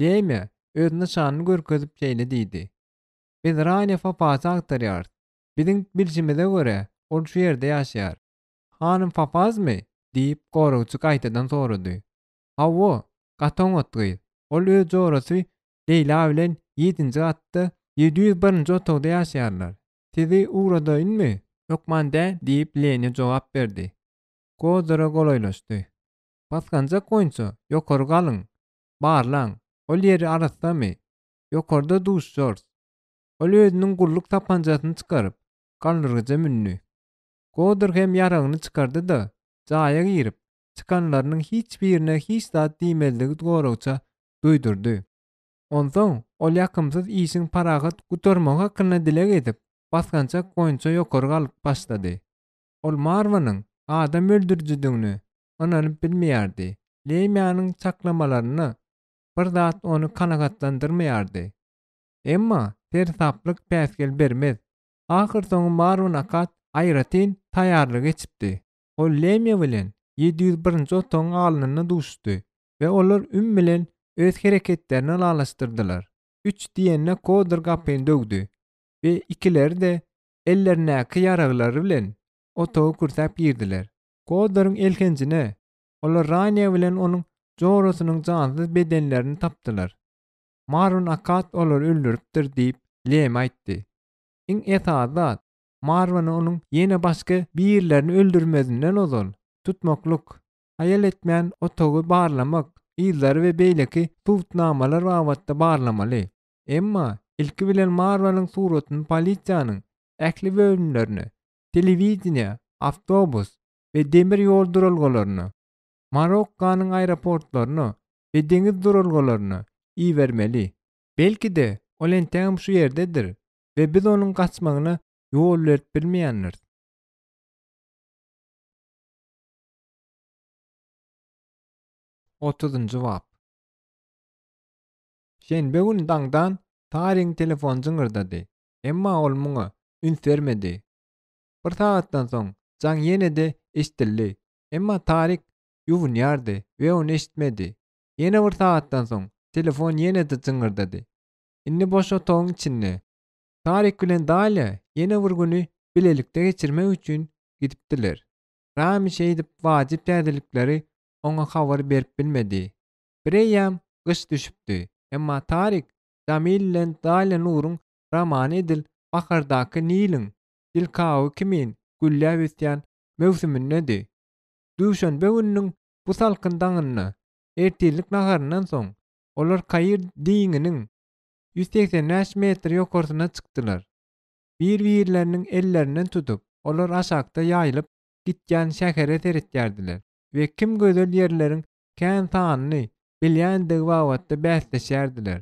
Leme öz nyşanyny görkezip şeýle diýdi, Biz Raniýa Fapasy agtarýarys. Biziň bilşimize görä, ol şu ýerde ýaşaýar. Hanym Fapazmy? diýip, goragçy gaýtadan sorady. Hawa, gaty oňat gyz. Ol öz jorasy Leýla bilen ýedinji gatda, 701-nji otagda ýaşaýarlar. Sizi ugradaýynmy? Hökman däl, diýip, Leniýa jogap berdi. Godara golaýlaşdy. Basgançak boýunça ýokary galyň. Barlaň, ol ýeri arassamy? Ýokarda duşuşarys. Ol özüniň gulluk sapançasyny çykaryp, galdyrgyja mündi. Godur hem ýaragyny çykardy-da, jaýa girip, çykanlarynyň hiç birine hiç zat diýmezligi goragça duýdurdy. Onsoň ol ýakymsyz işiň parahat gutarmagy hakynda dileg edip, basgançak boýunça ýokary galyp başlady. Ol Marwanyň adam öldürijidigine ynanyp bilmeýärdi. Lemýanyň çaklamalarynda bir zat ony kanagatlandyrmaýardy. Emma seresaplyk päsgel bermez. Ahyrsoňy Marwan Akad aýratyn taýýarlygy geçipdi. Ol Lemýa bilen 701-nji otagyň alnynda duşdy we olar üm bilen öz hereketlerini ylalaşdyrdylar. Üç diýende Kodyr gapyny döwdi we ikileri-de ellerindäki ýaraglary bilen otaga kürsäp girdiler. Kodyryň elhenjine olar Raniýa bilen onuň jorasynyň jansyz bedenlerini tapdylar. Marun Akad olary öldüripdir diýip, Lemi aýtdy. Iň esasy zat, Marwany onuň ýene başga birlerini öldürmezinden ozal tutmaklyk, haýal etmän otagy barlamak, yzlary we beýleki subutnamalar babatda barlamaly. Emma ilki bilen Marwanyň suratyny polisiýanyň ähli bölümlerine, telewideniýä, awtobus we demir ýol duralgalaryna, Marokkanyň aeroportlaryna we deňiz duralgalaryna ibermeli. Belki-de, ol entegem şu ýerdedir we biz onuň gaçmagyna ýol berip bilmeýändiris. Otuzynjy bap. Şenbe güni daňdan Tarigiň telefony jyňyrdady. Emma ol muňa üns bermedi. Bir sagatdan soň jaň ýene-de eşidildi. Emma Tarik ýuwunýardy we ony eşitmedi. Ýene bir sagatdan soň telefon ýene-de jyňyrdady. Indi boş otagyň içinde Tarik bilen Daliýa ýene bir güni bilelikde geçirmek üçin gidipdiler. Rami şeýdip wajyp täzelikleri oňa habar berip bilmedi. Bireýýäm gyş düşüpdi. Emma Tarik Jamil bilen Daliýa Nuruň romany edil bahardaky Niliň dilkawy kimin gülläp ösýän möwsümindedi. Duşenbe gününiň bu salkyn daňynda, ertirlik naharyndan soň, olar Kair diňiniň 185 metr ýokarsyna çykdylar. Bir-birleriniň ellerinden tutup, olar aşakda ýaýylyp gitýän şähere seretýärdiler we kim gözel ýerleriň kän sanyny bilýändigi babatda bäsleşýärdiler.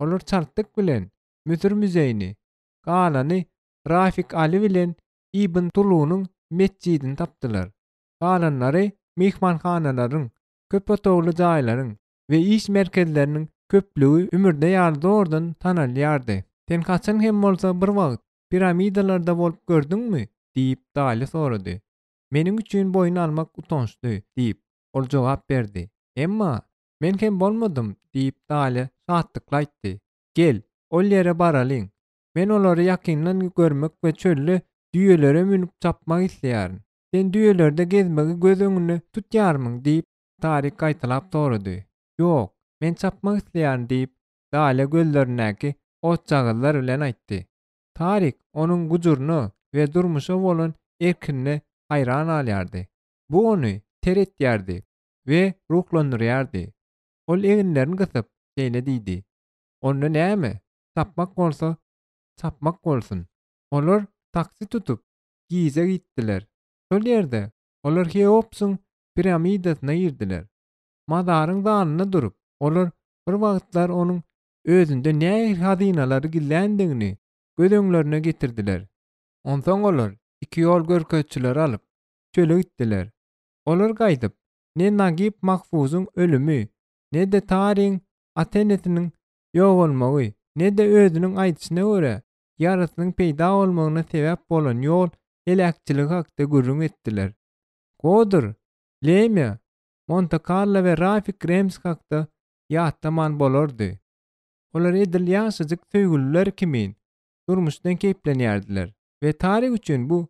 Olar çaltlyk bilen Müsür muzeýini, galany Rafik Aly bilen Ibn Tulunyň. metjidini tapdylar. Galanlary myhmanhanalaryň, köp otagly jaýlaryň we iş merkezleriniň köplügi ümürde ýaly zordan tanalýardy. Sen haçan hem bolsa bir wagt piramidalarda bolup gördüňmi? diýip, Dali sorady. Meniň üçin boýun almak utançly, diýip, ol jogap berdi. Emma men hem bolmadym, diýip, Dali şatlykly aýtdy. Gel, ol ýere baralyň. Men olary ýakyndan görmek we çölde düýelere münüp çapmak isleýärin. Sen düýelerde gezmegi göz öňünde tutýarmyň? diýip, Tarik gaýtalap sorady. Ýok, men çapmak isleýärin, diýip, Daliýa gözlerindäki otjagazlar bilen aýtdy. Tarik onuň gujuryna we durmuşa bolan erkine haýran galýardy. Bu ony ter etýärdi we ruhlandyrýardy. Ol eginlerini gysyp, şeýle diýdi, Onda näme, çapmak bolsa, çapmak bolsun. Olar taksi tutup, Gize gitdiler. Şol ýerde olar Heopsyň piramidasyna girdiler. Mazaryň zalynda durup, olar bir wagtlar onuň özünde nähili hazynalary gizländigini göz öňlerine getirdiler. Onsoň olar iki ýol görkezjileri alyp, çöle gitdiler. Olar gaýdyp, ne Nagip Mahfuzyň ölümi, ne-de Taryň ata-enesiniň ýogalmagy, ne-de özüniň aýdyşyna görä, ýarasynyň peýda bolmagyna sebäp bolan ýol heläkçiligi hakda gürrüň etdiler. Godur, Lemýa, Monte-Karlo we Rafik Rems hakda ýatlaman bolardy. Olar edil ýaşajyk söýgüliler kimin durmuşdan keýplenýärdiler we Tarik üçin bu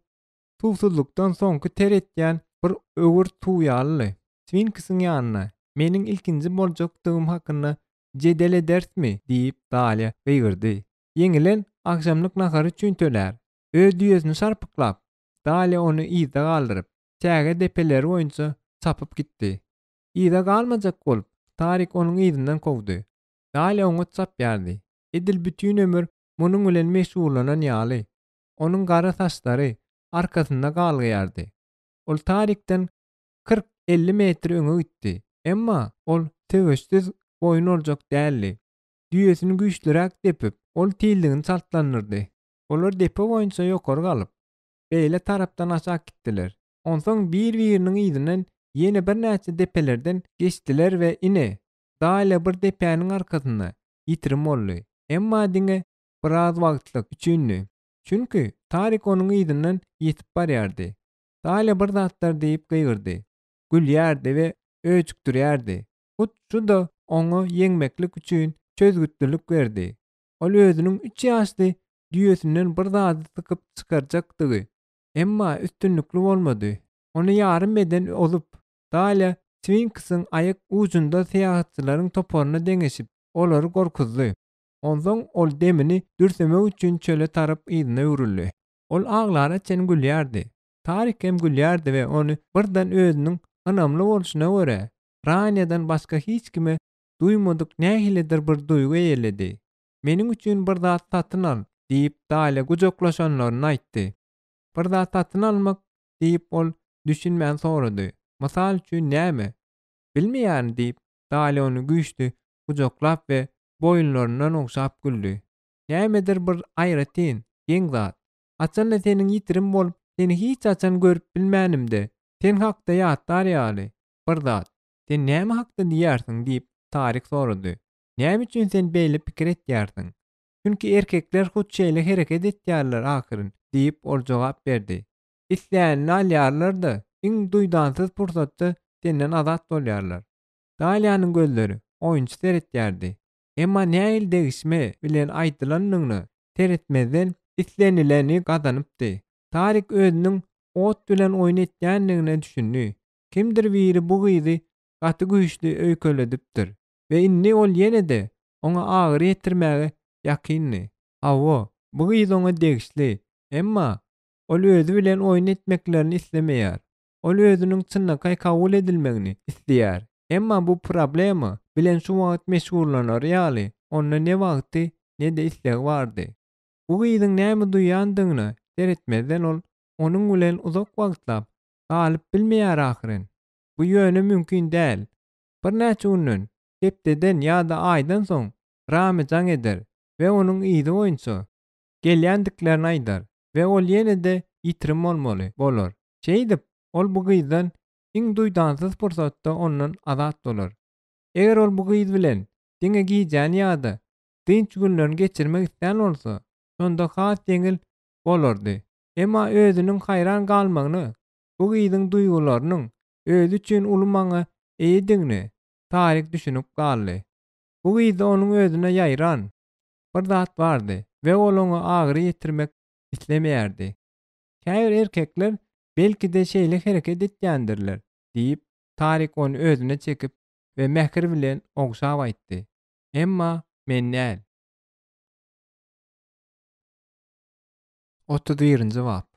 suwsuzlykdan soňky ter etýän bir öwürt suw ýalydy. Sfinksiň ýanynda meniň ilkinji boljakdygym hakynda jedel ederismi? diýip, Daliýa gygyrdy. Ýeňilen agşamlyk nahary üçin tölär. Öz düýesini şarpyklap, Daliýa ony yzda galdyryp, çäge depeleri boýunça çapyp gitdi. Yza galmajak bolup, Tarik onuň yzyndan kowdy. Daliýa oňat çapýardy. Edil bütin ömür munuň bilen meşgullanan ýaly. Onuň gara saçlary arkasynda galgaýardy. Ol Tarikden 40-50 metr öňe gitdi. Emma ol söweşsiz boýun boljak däldi. Düýesini güýçlüräk depip, ol tizligini çaltlandyrdy. Olar depe boýunça ýokary galyp, beýle tarapdan aşak gitdiler. Onsoň bir-biriniň yzyndan ýene birnäçe depelerden geçdiler we ine, Daliýa bir depäniň arkasynda ýitirim boldy. Emma diňe biraz wagtlyk üçindi. Çünki Tarik onuň yzyndan ýetip barýardy. Daliýa bir zatlar diýip gygyrdy. Gülýärdi we öjükdirýärdi. Hut şu-da oňa ýeňmeklik üçin çözgütlilik berdi. Ol özüniň üç ýaşly düýesinden bir zady sykyp çykarjakdygy, emma üstünlikli bolmady. Ony ýarym beden ozup, Daliýa Sfinksiň aýak ujunda syýahatçylaryň toparyna deňeşip, olary gorkuzdy. Onsoň ol demini dürsemek üçin çöle tarap yzyna öwrüldi. Ol aglara çen gülýärdi. Tarik hem gülýärdi we ony birden özüniň ynamly bolşuna görä, Raniýadan başga hiç kime duýmadyk nähilidir bir duýgy eýeledi. Meniň üçin bir zat satyn al, diýip, Daliýa gujaklaşanlarynda aýtdy. Bir zat satyn almak, diýip, ol düşünmän sorady. Mysal üçin näme? Bilmeýärin, diýip, Daliýa ony güýçli gujaklap we boýunlaryndan ogşap güldi. Nämedir bir aýratyn, geň zat. Haçanda seniň ýitirim bolup, seni hiç haçan görüp bilmänimde, sen hakda ýatlar ýaly, bir zat. Sen näme hakda diýýärsiň? diýip, Tarik sorady. Näme üçin sen beýle pikir etýärsiň? Çünki erkekler hut şeýle hereket etýärler ahyryn, diýip, ol jogap berdi. Islänini alýarlar-da, iň duýdansyz pursatda senden azat bolýarlar. Daliýanyň gözleri oýunçy seretýärdi. Emma nähili degişme bilen aýdylandygyna seretmezden, islenileni gazanypdy. Tarik özüniň ot bilen oýun etýändigine düşündi. Kimdir biri bu gyzy gaty güýçli öýkeledipdir we indi ol ýene-de oňa agyry ýetirmäge ýakyndy. Hawa, bu gyz oňa degişli, emma ol özi bilen oýun etmeklerini islemeýär. Ol özüniň çynlakaý kabul edilmegini isleýär. Emma bu problema bilen şu wagt meşgullanary ýaly onda ne wagty, ne-de islegi bardy. Bu gyzyň näme duýýandygyna seretmezden ol onuň bilen uzak wagtlap galyp bilmeýär ahyryn. Bu ýöne mümkin däl. Birnäçe günden, hepdeden ýa-da aýdan soň Rami jaň eder we onuň yzy boýunça gelýändiklerini aýdar we ol ýene-de ýitirim bolmaly bolar. Şeýdip, ol bu gyzdan iň duýdansyz pursatda ondan azat bolar. Eger ol bu gyz bilen diňe gijäni ýa-da dynç günlerini geçirmek islän bolsa, şonda has ýeňil bolardy. Emma özüniň haýran galmagyna, bu gyzyň duýgularynyň özi üçin uly mana eýedigine Tarik düşünip galdy. Bu gyzda onuň özüne ýaýran bir zat bardy we ol oňa agyry ýetirmek islemeýärdi. Käbir erkekler belki-de şeýle hereket etýändirler, diýip, Tarik ony özüne çekip we mähir bilen ogşap aýtdy. Emma men däl. 31-nji bap.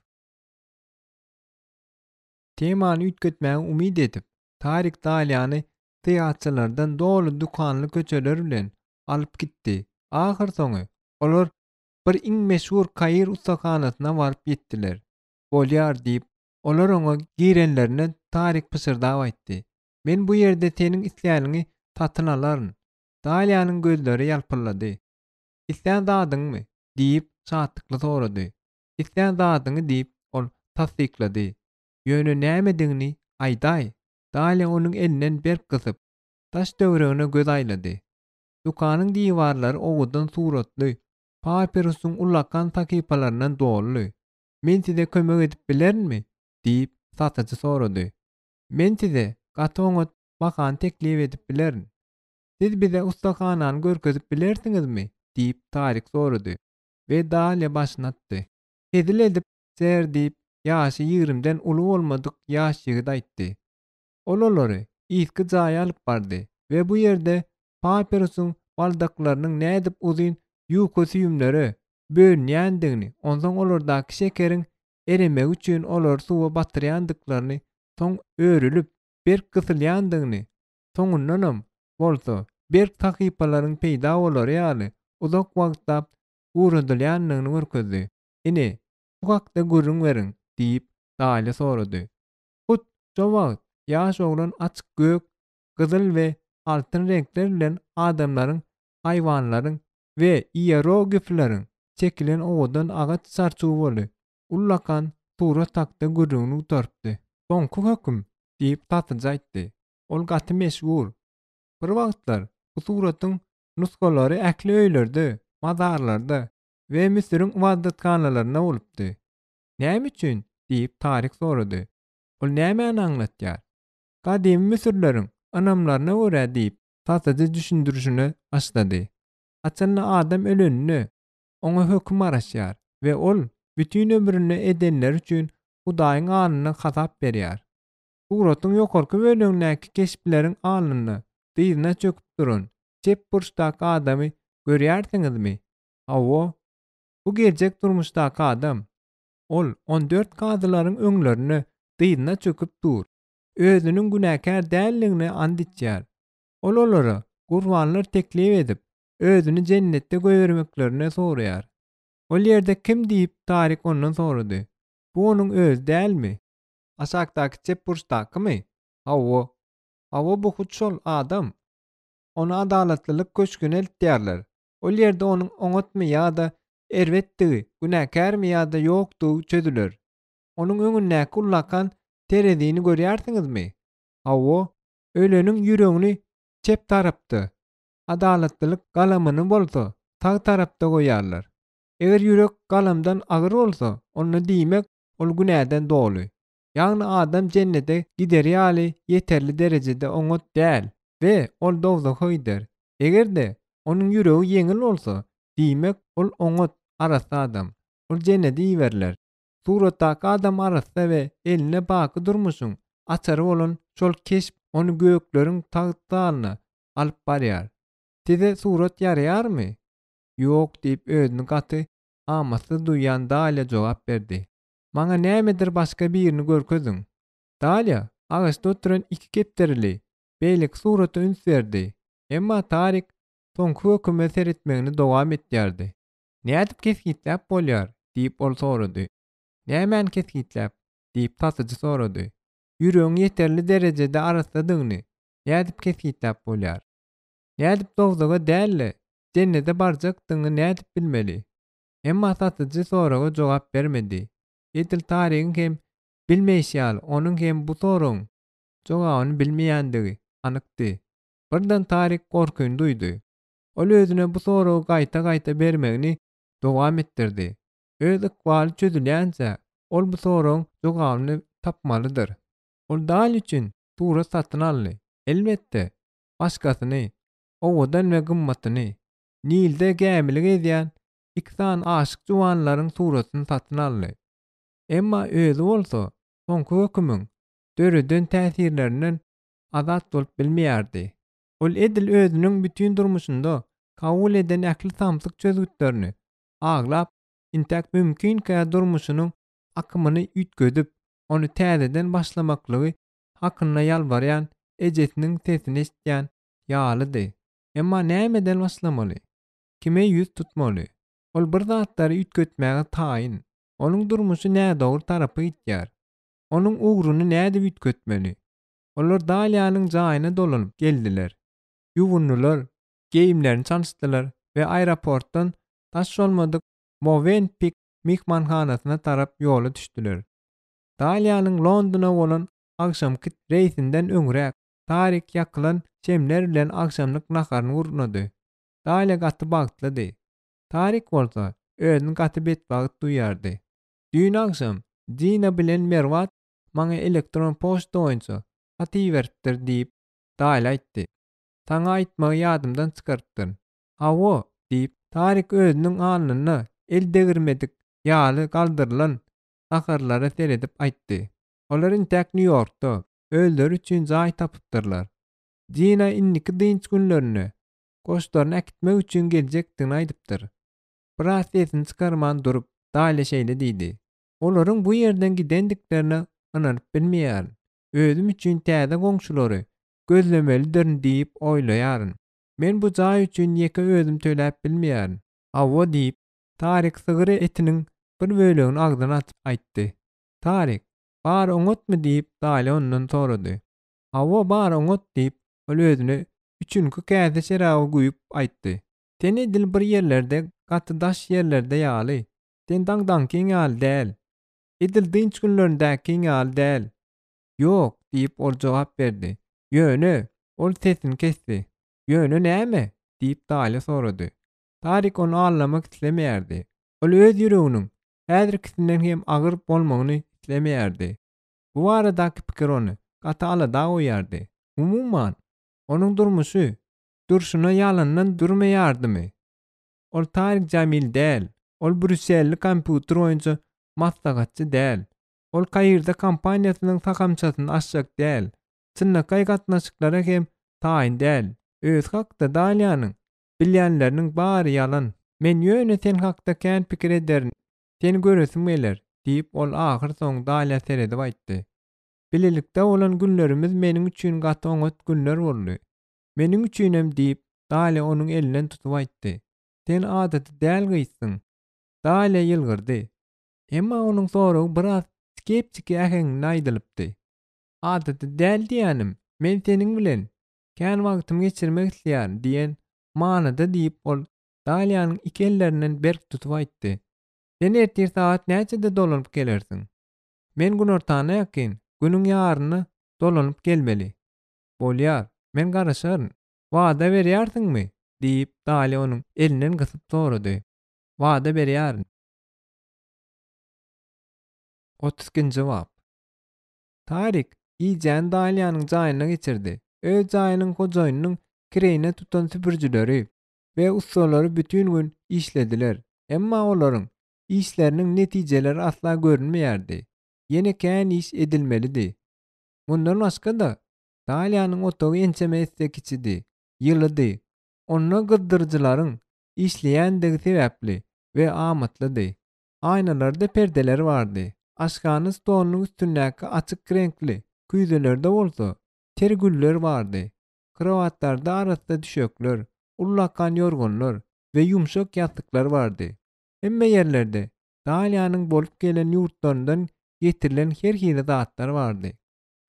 Temany üýtgetmäge umyt edip, Tarik Daliýany syýahatçylardan doly dükanly köçeler bilen alyp gitdi. Ahyrsoňy, olar bir iň meşhur Kair ussahanasyna baryp ýetdiler. Bolýar, diýip, olar oňa girenlerinde Tarik pyşyrdap aýtdy. Men bu ýerde seniň isläniňi satyn alaryn. Daliýanyň gözleri ýalpyldady. Islän zadyňmy? diýip, şatlykly sorady. Islän zadyňy diýip, ol tassyklady. Ýöne nämedigini aýdaý! Daliýa onuň elinden berk gysyp, daş-töweregine göz aýlady. Dükanyň diwarlary owadan suratly papirusyň ullakan sahypalaryndan doludy. Men size kömek edip bilerinmi? diýip, satyjy sorady. Men size gaty oňat bahany teklip edip bilerin. Siz bize ussahanany görkezip bilersiňizmi? diýip, Tarik sorady we Daliýa başyny atdy. Hezil edip, ser diýip, ýaşy ýigrimden uly bolmadyk ýaş ýigit aýtdy. Ol olary yzky jaýa alyp bardy we bu ýerde papirusyň baldaklarynyň nädip uzyn ýuka süýümlere bölünýändigini, onsoň olardaky şekeriň eremegi üçin olary suwa batyrýandyklaryny, soň örülip, berk gysylýandygyny, soňundanam bolsa berk sahypalaryň peýda bolary ýaly uzak wagtlap guradylýandygyny görkezdi. Ine, bu hakda gürrüň beriň, diýip, Dali sorady. Hut şo wagt ýaş oglan açyk gök, gyzyl we altyn reňkler bilen adamlaryň, haýwanlaryň we iýeroglifleriň çekilen owadan agaç çarçuwaly ullakan surat hakda gürrüňini gutarypdy. Soňky höküm, diýip, satyjy aýtdy. Ol gaty meşhur. Bir wagtlar bu suratyň nusgalary ähli öýlerde, mazarlarda we Müsüriň ybadathanalarynda bolupdy. Näme üçin? diýip, Tarik sorady. Ol nämäni aňlatýar? Gadymy müsürleriň ynamlaryna görä diýip, satyjy düşündirişine başlady. Haçanda adam öleninde, oňa höküm garaşýar we ol bütin ömründe edenleri üçin Hudaýyň alnynda hasap berýär. Suratyň ýokarky bölegindäki keşpleriň alnynda dyzyna çöküp duran, çep burçdaky adamy görýärsiňizmi? Hawa, bu geljek durmuşdaky adam. Ol on dört kazylaryň öňlerinde dyzyna çöküp dur. Özüniň günäkär däldigine ant içýär. Ol olara gurbanlar teklip edip, özüni jennetde goýbermeklerini soraýar. Ol ýerde kim diýip, Tarik ondan sorady. Bu onuň özi dälmi? Aşakdaky çep burçdakymy? Hawa. Hawa, bu hut şol adam. Ony adalatlylyk köşgüne eltýärler. Ol ýerde onuň oňatmy ýa-da erbetdigi, günäkärmi ýa-da ýokdugy çözüler. Onuň öňündäki ullakan terezini görýärsiňizmi? Hawa, öleniň ýüregini çep tarapda, adalatlylyk galamyny bolsa sag tarapda goýarlar. Eger ýürek galamdan agyr bolsa, onda diýmek, ol günäden doly. Ýagny adam jennete gideri ýaly ýeterli derejede oňat däl we ol dowzaha gider. Eger-de onuň ýüregi ýeňil bolsa, diýmek, ol oňat, arassa adam. Ol jennete iberiler. Suratdaky adam arassa we elinde baky durmuşyň açary bolan şol keşp ony gökleriň tagt zalyna alyp barýar. Size surat ýaraýarmy? Ýok, diýip, özüni gaty amatsyz duýýan Daliýa jogap berdi. Maňa nämedir başga birini görkeziň. Daliýa agaçda oturan iki kepderili beýleki surata üns berdi. Emma Tarik soňky höküme seretmegini dowam etýärdi. Nädip kesgitläp bolýar? diýip, ol sorady. Nämäni kesgitläp? diýip, satyjy sorady. Ýüregiň ýeterli derejede arassadygyny nädip kesgitläp bolýar? Nädip dowzaha däl-de, jennete barjakdygyňy nädip bilmeli? Emma satyjy soraga jogap bermedi. Edil Tarigiň hem. bilmeýşi ýaly onuň hem bu soragyň jogabyny bilmeýändigi anykdy. Birden Tarik gorkyny duýdy. Ol özüne bu soragy gaýta-gaýta bermegini dowam etdirdi. Öz ykbaly çözülýänçä, ol bu soragyň jogabyny tapmalydyr. Ol Dali üçin surat satyn aldy. Elbetde, başgasyny, owadan we gymmatyny. Nilde gämili gezýän iki sany aşyk juwanlaryň suratyny satyn aldy. Emma özi bolsa soňky hökümiň döreden täsirlerinden azat bolup bilmeýärdi. Ol edil özüniň bütin durmuşynda kabul eden ähli samsyk çözgütlerini aglap, intäk mümkinkä durmuşynyň akymyny üýtgedip, ony täzeden başlamaklygy hakynda ýalbarýan ejesiniň sesini eşidýän ýalydy. Emma nämeden başlamaly? Kime ýüz tutmaly? Ol bir zatlary üýtgetmäge taýyn. Onuň durmuşy nädogry tarapa gitýär. Onuň ugruny nädip üýtgetmeli? Olar Daliýanyň jaýyna dolanyp geldiler. Ýuwundylar, geýimlerini çalyşdylar we aeroportdan daş bolmadyk Mowenpik myhmanhanasyna tarap ýola düşdüler. Daliýanyň Londona bolan agşamky reýsinden öňräk Tarik ýakylan şemler bilen agşamlyk naharyny gurnady. Daliýa gaty bagtlydy. Tarik bolsa özüni gaty betbagt duýýardy. Düýn agşam Dina bilen Merwat maňa elektron poçta boýunça hat iberipdir diýip, Daliýa aýtdy. Saňa aýtmagy ýadymdan çykarypdyryn. Hawa, diýip, Tarik özüniň alnynda el degirmedik ýaly galdyrylan naharlara seredip aýtdy. Olar intäk Nýu-Ýorkda özleri üçin jaý tapypdyrlar. Dina indiki dynç günlerinde goşlaryny äkitmek üçin geljekdigini aýdypdyr. Biraz sesini çykarman durup, Daliýa şeýle diýdi, Olaryň bu ýerden gidendiklerine ynanyp bilmeýärin. Özüm üçin täze goňşulary gözlemelidirin diýip oýlaýaryn. Men bu jaý üçin ýeke özüm töläp bilmeýärin. Hawa, diýip, Tarik sygyr etiniň bir bölegini agzyna atyp aýtdy. Tarik, bary oňatmy diýip, Daliýa ondan sorady. Hawa, bary oňat, diýip, ol özüne üçünki käse şeraby guýup aýtdy. Sen edil bir ýerlerde, gaty daş ýerlerde ýaly. Sen daňdankyň ýaly däl. Edil dynç günlerindäkiň ýaly däl. Ýok, diýip, ol jogap berdi. Ýöne, ol sesini kesdi. Ýöne näme? diýip, Daliýa sorady. Tarik ony aldamak islemeýärdi. Ol öz ýüreginiň häzirkisinden hem agyr bolmagyny islemeýärdi. Bu baradaky pikir ony gaty alada goýýardy. Umuman, onuň durmuşy durşuna ýalandan durmaýardymy? Ol Tarik Jamil däl. Ol brýusselli kompýuter boýunça maslahatçy däl. Ol Kairde kompaniýasynyň sahamçasyny açjak däl. Çynlakaý gatnaşyklara hem taýyn däl. Özi hakda Daliýanyň bilýänleriniň bary ýalan. Men ýöne sen hakda kän pikir ederin, seni göresim geler, diýip, ol ahyrsoňy Daliýa seredip aýtdy. Bilelikde bolan günlerimiz meniň üçin gaty oňat günler boldy. Meniň üçinem, diýip, Daliýa onuň elinden tutup aýtdy. Sen adaty däl gyzsyň. Daliýa ýylgyrdy. Emma onuň soragy biraz skeptiki äheňinde aýdylypdy. Adaty däl diýýänim, men seniň bilen kän wagtymy geçirmek isleýärin diýen manyda diýip, ol Daliýanyň iki ellerinden berk tutup aýtdy. Sen ertir sagat näçede dolanyp gelersiň? Men günortana ýakyn, günüň ýaryna dolanyp gelmeli. Bolýar, men garaşaryn. Wada berýärsiňmi? diýip, Daliýa onuň elinden gysyp sorady. Wada berýärin. 32-nji bap. Tarik gijäni Daliýanyň jaýynda geçirdi. Öz jaýynyň hojaýynynyň kireýine tutan süpürijileri we ussalary bütin gün işlediler. Emma olaryň işleriniň netijeleri asla görünmeýärdi. Ýene kän iş edilmelidi. Mundan başga-da, Daliýanyň otagy ençeme esse kiçidi, ýylydy, onda gyzdyryjylaryň işleýändigi sebäpli we amatlydy. Aýnalarda perdeler bardy. Aşhana stolunyň üstündäki açyk reňkli küýzelerde bolsa ter güller bardy. Krowatlarda arassa düşekler, ullakan ýorganlar we ýumşak ýassyklar bardy. Hemme ýerlerde Daliýanyň bolup gelen ýurtlaryndan getirilen her hili zatlar bardy.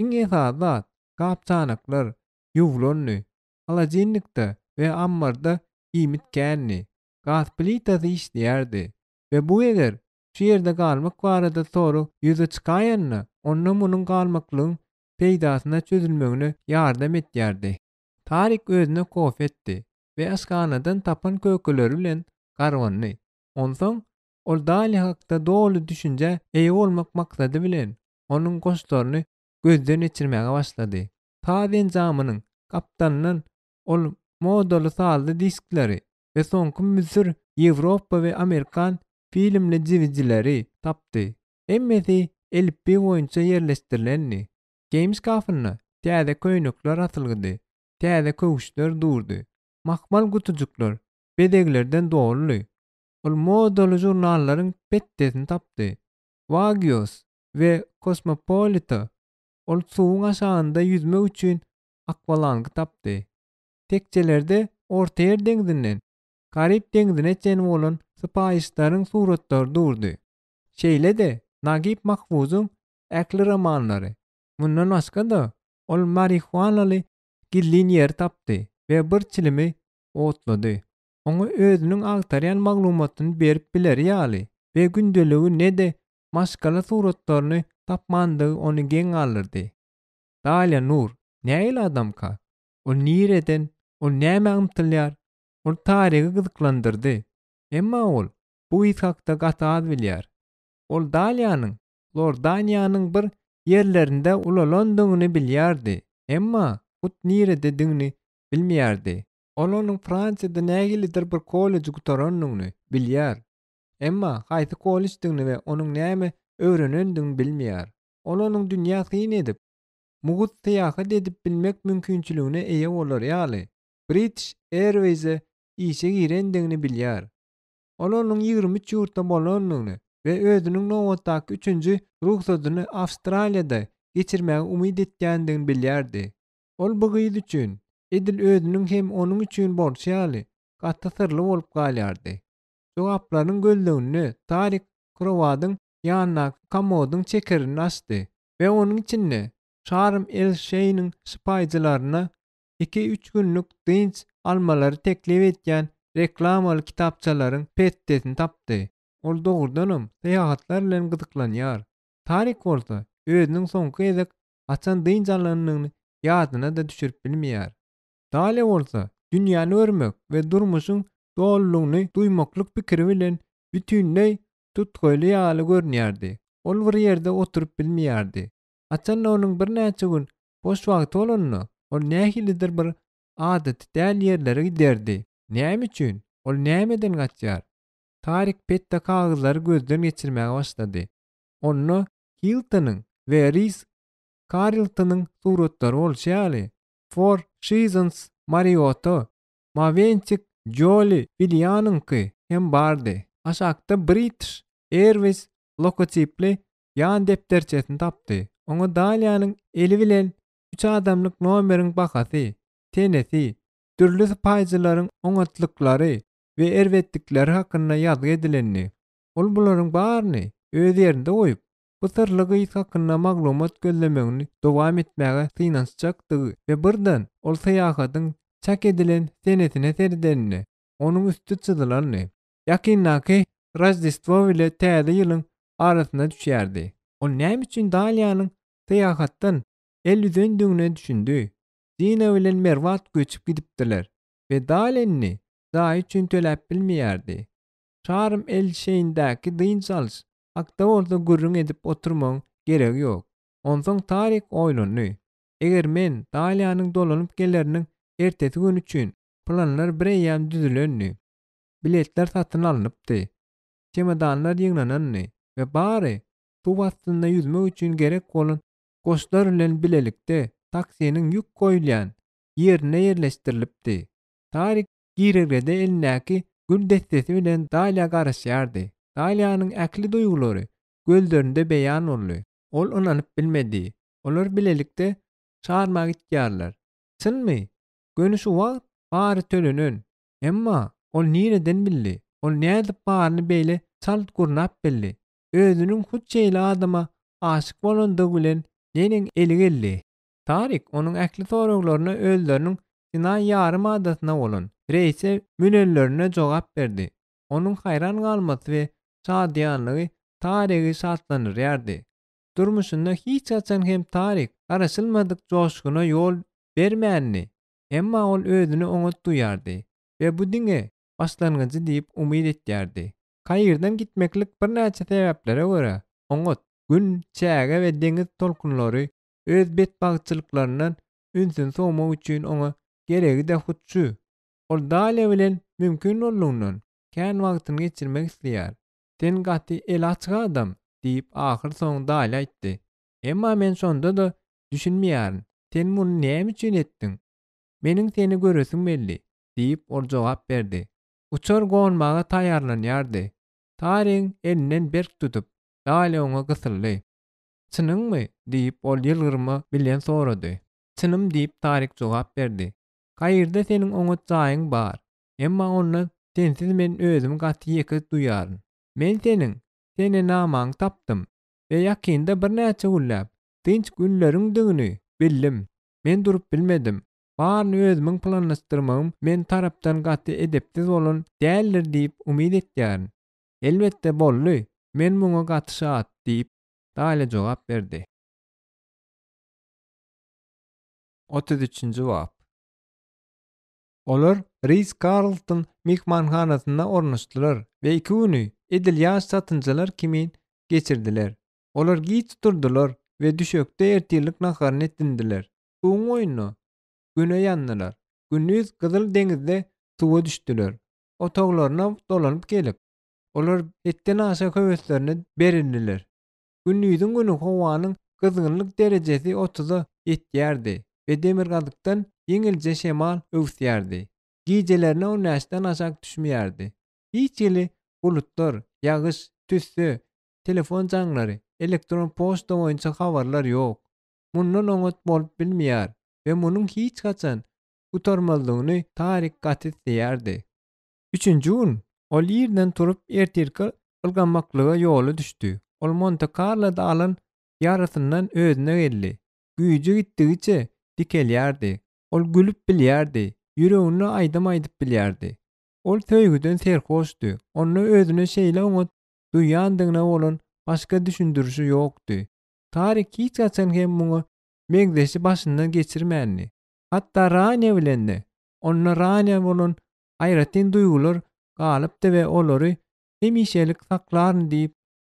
Iň esasy zat, gap-çanaklar ýuwlandy. Holodilnikde we ammarda iýmit kändi. Gaz plitasy işleýärdi we bu eger şu ýerde galmak barada sorag ýüze çykaýanda. onda munuň galmaklygyň peýdasyna çözülmegine ýardam etýärdi. Tarik özüne kofe etdi we aşhanadan tapan kökeleri bilen garbandy. Onsoň ol Daliýa hakda doly düşünjä eýe bolmak maksady bilen onuň goşlaryny gözden geçirmäge başlady. Saz enjamynyň gapdalyndan ol modaly sazly diskleri we soňky müsür, ýewropa we amerikan filmli DVD-leri tapdy. Hemmesi elipbiý boýunça ýerleşdirilendi. Geýim şkafynda täze köýnekler asylgydy, täze köwüşler durdy. Mahmal gutujyklar bezeglerden doludy. Ol modaly žurnallaryň petdesini tapdy. Wagios we Kosmopolita ol suwuň aşagynda ýüzmek üçin akwalangy tapdy. Tekjelerde Ortaýer deňzinden Karib deňzine çenli bolan sypaýyşlaryň suratlary durdy. Şeýle-de Nagip Mahfuzyň ähli romanlary. Mundan başga-da, ol marihuanaly gizlin ýeri tapdy we bir çilimi otlady. Oňa özüniň agtarýan maglumatyny berip bileri ýaly we gündeligi ne-de maşgala suratlaryny tapmandygy ony geň galdyrdy. Daliýa Nur nähili adamka? Ol nireden, ol nämä ymtylýar? Ol Tarigi gyzyklandyrdy. Emma ol bu gyz hakda gaty az bilýär. Ol Daliýanyň Lordaniýanyň bir ýerlerinde ulalandygyny bilýärdi, emma hut nirededigini bilmeýärdi. Ol onuň Fransiýada nähilidir bir kolleji gutarandygyny bilýär, emma haýsy kollejdigini we onuň näme öwrenendigini bilmeýär. Ol onuň dünýä syn edip, mugt syýahat edip bilmek mümkinçiligine eýe bolar ýaly, British Airways-e işe girendigini bilýär. Ol onuň 23 ýurtda bolandygyny we özüniň nobatdaky üçünji rugsadyny Awstraliýada geçirmäge umyt etýändigini bilýärdi. Ol bu gyz üçin, edil özüniň hem onuň üçin bolşy ýaly, gaty syrly bolup galýardy. Jogaplaryň gözleginde Tarik krowadyň ýanyndaky komodyň çekerini açdy we onuň içinde Şarm el-Şeýniň sypaýyjylaryna iki-üç günlük dynç almalary teklip edýän reklamaly kitapçalaryň petdesini tapdy. Ol dogrudanam syýahatlar bilen gyzyklanýar. Tarik bolsa özüniň soňky gezek haçan dynç alanyny ýadyna-da düşürip bilmeýär. Daliýa bolsa dünýäni görmek we durmuşyň dolulygyny duýmaklyk pikiri bilen bütinleý tutgaýly ýaly görünýärdi. Ol bir ýerde oturyp bilmeýärdi. Haçanda onuň birnäçe gün boş wagty bolanda, ol nähilidir bir adaty däl ýerlere giderdi. Näme üçin? Ol nämeden gaçýar? Tarik petde kagyzlary gözden geçirmäge başlady. Onda Hiltonyň we Ris Karltonyň suratlary bolşy ýaly, Four Seasons Marriott-a, Movenpick Jolie Willianyňky hem bardy. Aşakda British Airways logotipli ýan depderçesini tapdy. Oňa Daliýanyň eli bilen üç adamlyk nomeriň bahasy, senesi, dürli sypaýyjylaryň oňatlyklary we erbetlikleri hakynda ýazgy edilendi. Ol bularyň baryny öz ýerinde goýup, bu syrly gyz hakynda maglumat gözlemegini dowam etmäge synanyşjakdygy we birden ol syýahatyň çak edilen senesine seredeninde, onuň üsti çyzylandy. Ýakyndaky Roždestwo bile Täze ýylyň arasyna düşýärdi. Ol näme üçin Daliýanyň syýahatdan el üzendigine düşündi. Dina bilen Merwat göçüp gidipdiler we Daliýa indi jaýy üçin töläp bilmeýärdi. Şarm el-Şeýndäki dynç alyş hakda bolsa gürrüň edip oturmagyň geregi ýok. Onsoň Tarik oýlandy. Eger men Daliýanyň dolanyp geleriniň ertesi güni üçin planlar bireýýäm düzülendi. Biletler satyn alnypdy. Çemodanlar ýygnanandy we bary suw astynda ýüzmek üçin gerek bolan goşlar bilen bilelikde taksiniň ýük goýulýan ýerine ýerleşdirilipdi. Tarik girelgede elindäki gül dessesi bilen Daliýa garaşýardy. Daliýanyň ähli duýgulary gözlerinde beýan boldy. Ol ynanyp bilmedi. Olar bilelikde Şarma gitýärler. Çynmy? Göni şu wagt bary tölenen. Emma ol nireden bildi? Ol nädip baryny beýle çalt gurnap bildi? Özüniň hut şeýle adama aşyk bolandygy bilen neneň eli geldi? Tarik onuň ähli soraglaryna özleriniň Sinaý ýarym adasyna bolan reýse münenlerinde jogap berdi. Onuň haýran galmasy we şadyýanlygy Tarigi şatlandyrýardy. Durmuşynda hiç haçan hem Tarik garaşylmadyk joşguna ýol bermändi, emma ol özüni oňat duýardy we bu diňe başlangyjy diýip umyt etýärdi. Kairden gitmeklik birnäçe sebäplere görä oňat, gün, çäge we deňiz tolkunlary öz betbagtçylyklaryndan ünsüni sowmak üçin oňa geregi-de hut şu. Ol Daliýa bilen mümkin boldugyndan kän wagtyny geçirmek isleýär. Sen gaty eli açyk adam, diýip, ahyrsoňy Daliýa aýtdy. Emma men şonda-da düşünmeýärin, sen muny näme üçin etdiň? Meniň seni göresim geldi, diýip, ol jogap berdi. Uçar gonmaga taýýarlanýardy. Tarigiň elinden berk tutup, Daliýa oňa gysyldy. Çynyňmy? diýip, ol ýylgyrma bilen sorady. Çynym, diýip, Tarik jogap berdi. Kairde seniň oňat jaýyň bar. Emma onda sensiz men özümi gaty ýeke duýaryn. Men seniň senenamaňy tapdym we ýakynda birnäçe günläp dynç günleriňdigini bildim. Men durup bilmedim. Baryny özümiň planlaşdyrmagym men tarapdan gaty edepsiz bolan däldir diýip umyt etýärin. Elbetde boldy, men muňa gaty şat, diýip, Daliýa jogap berdi. 33-nji bap. Olar Ritz-Karlton myhmanhanasynda ornaşdylar we iki güni edil ýaş satynjalar kimin geçirdiler. Olar giç turdular we düşekde ertirlik naharyny edindiler. Suwuň boýunda Güne ýandylar. Gündiz Gyzyl deňizde suwa düşdüler. Otaglaryna dolanyp gelip, olar hetden aşa höweslerine berildiler. Gündiziň güni howanyň gyzgynlyk derejesi otuza ýetýärdi we demirgazykdan ýeňilje şemal öwüsýärdi. Gijelerine on bäşden aşak düşmeýärdi. Hiç hili bulutlar, ýagyş, tüsse, telefon jaňlary, elektron poçta boýunça habarlar ýok. Mundan oňat bolup bilmeýär we munuň hiç haçan gutarmazlygyny Tarik gaty isleýärdi. Üçünji gün ol irden turup ertirki ylgamaklyga ýola düşdi. Ol Monte-Karloda alan ýarasyndan özüne geldi. Güýji gitdigiçe dikelýärdi. Ol gülüp bilýärdi, ýüreginde aýdym aýdyp bilýärdi. Ol söýgüden serhoşdy, onda özüne şeýle oňat duýýandygyna bolan başga düşündirişi ýokdy. Tarik hiç haçan hem muňa meňzeşi başyndan geçirmändi. Hatda Raniýa bilen-de. Onda Raniýa bolan aýratyn duýgular galypdy we olary hemişelik saklaryn diýip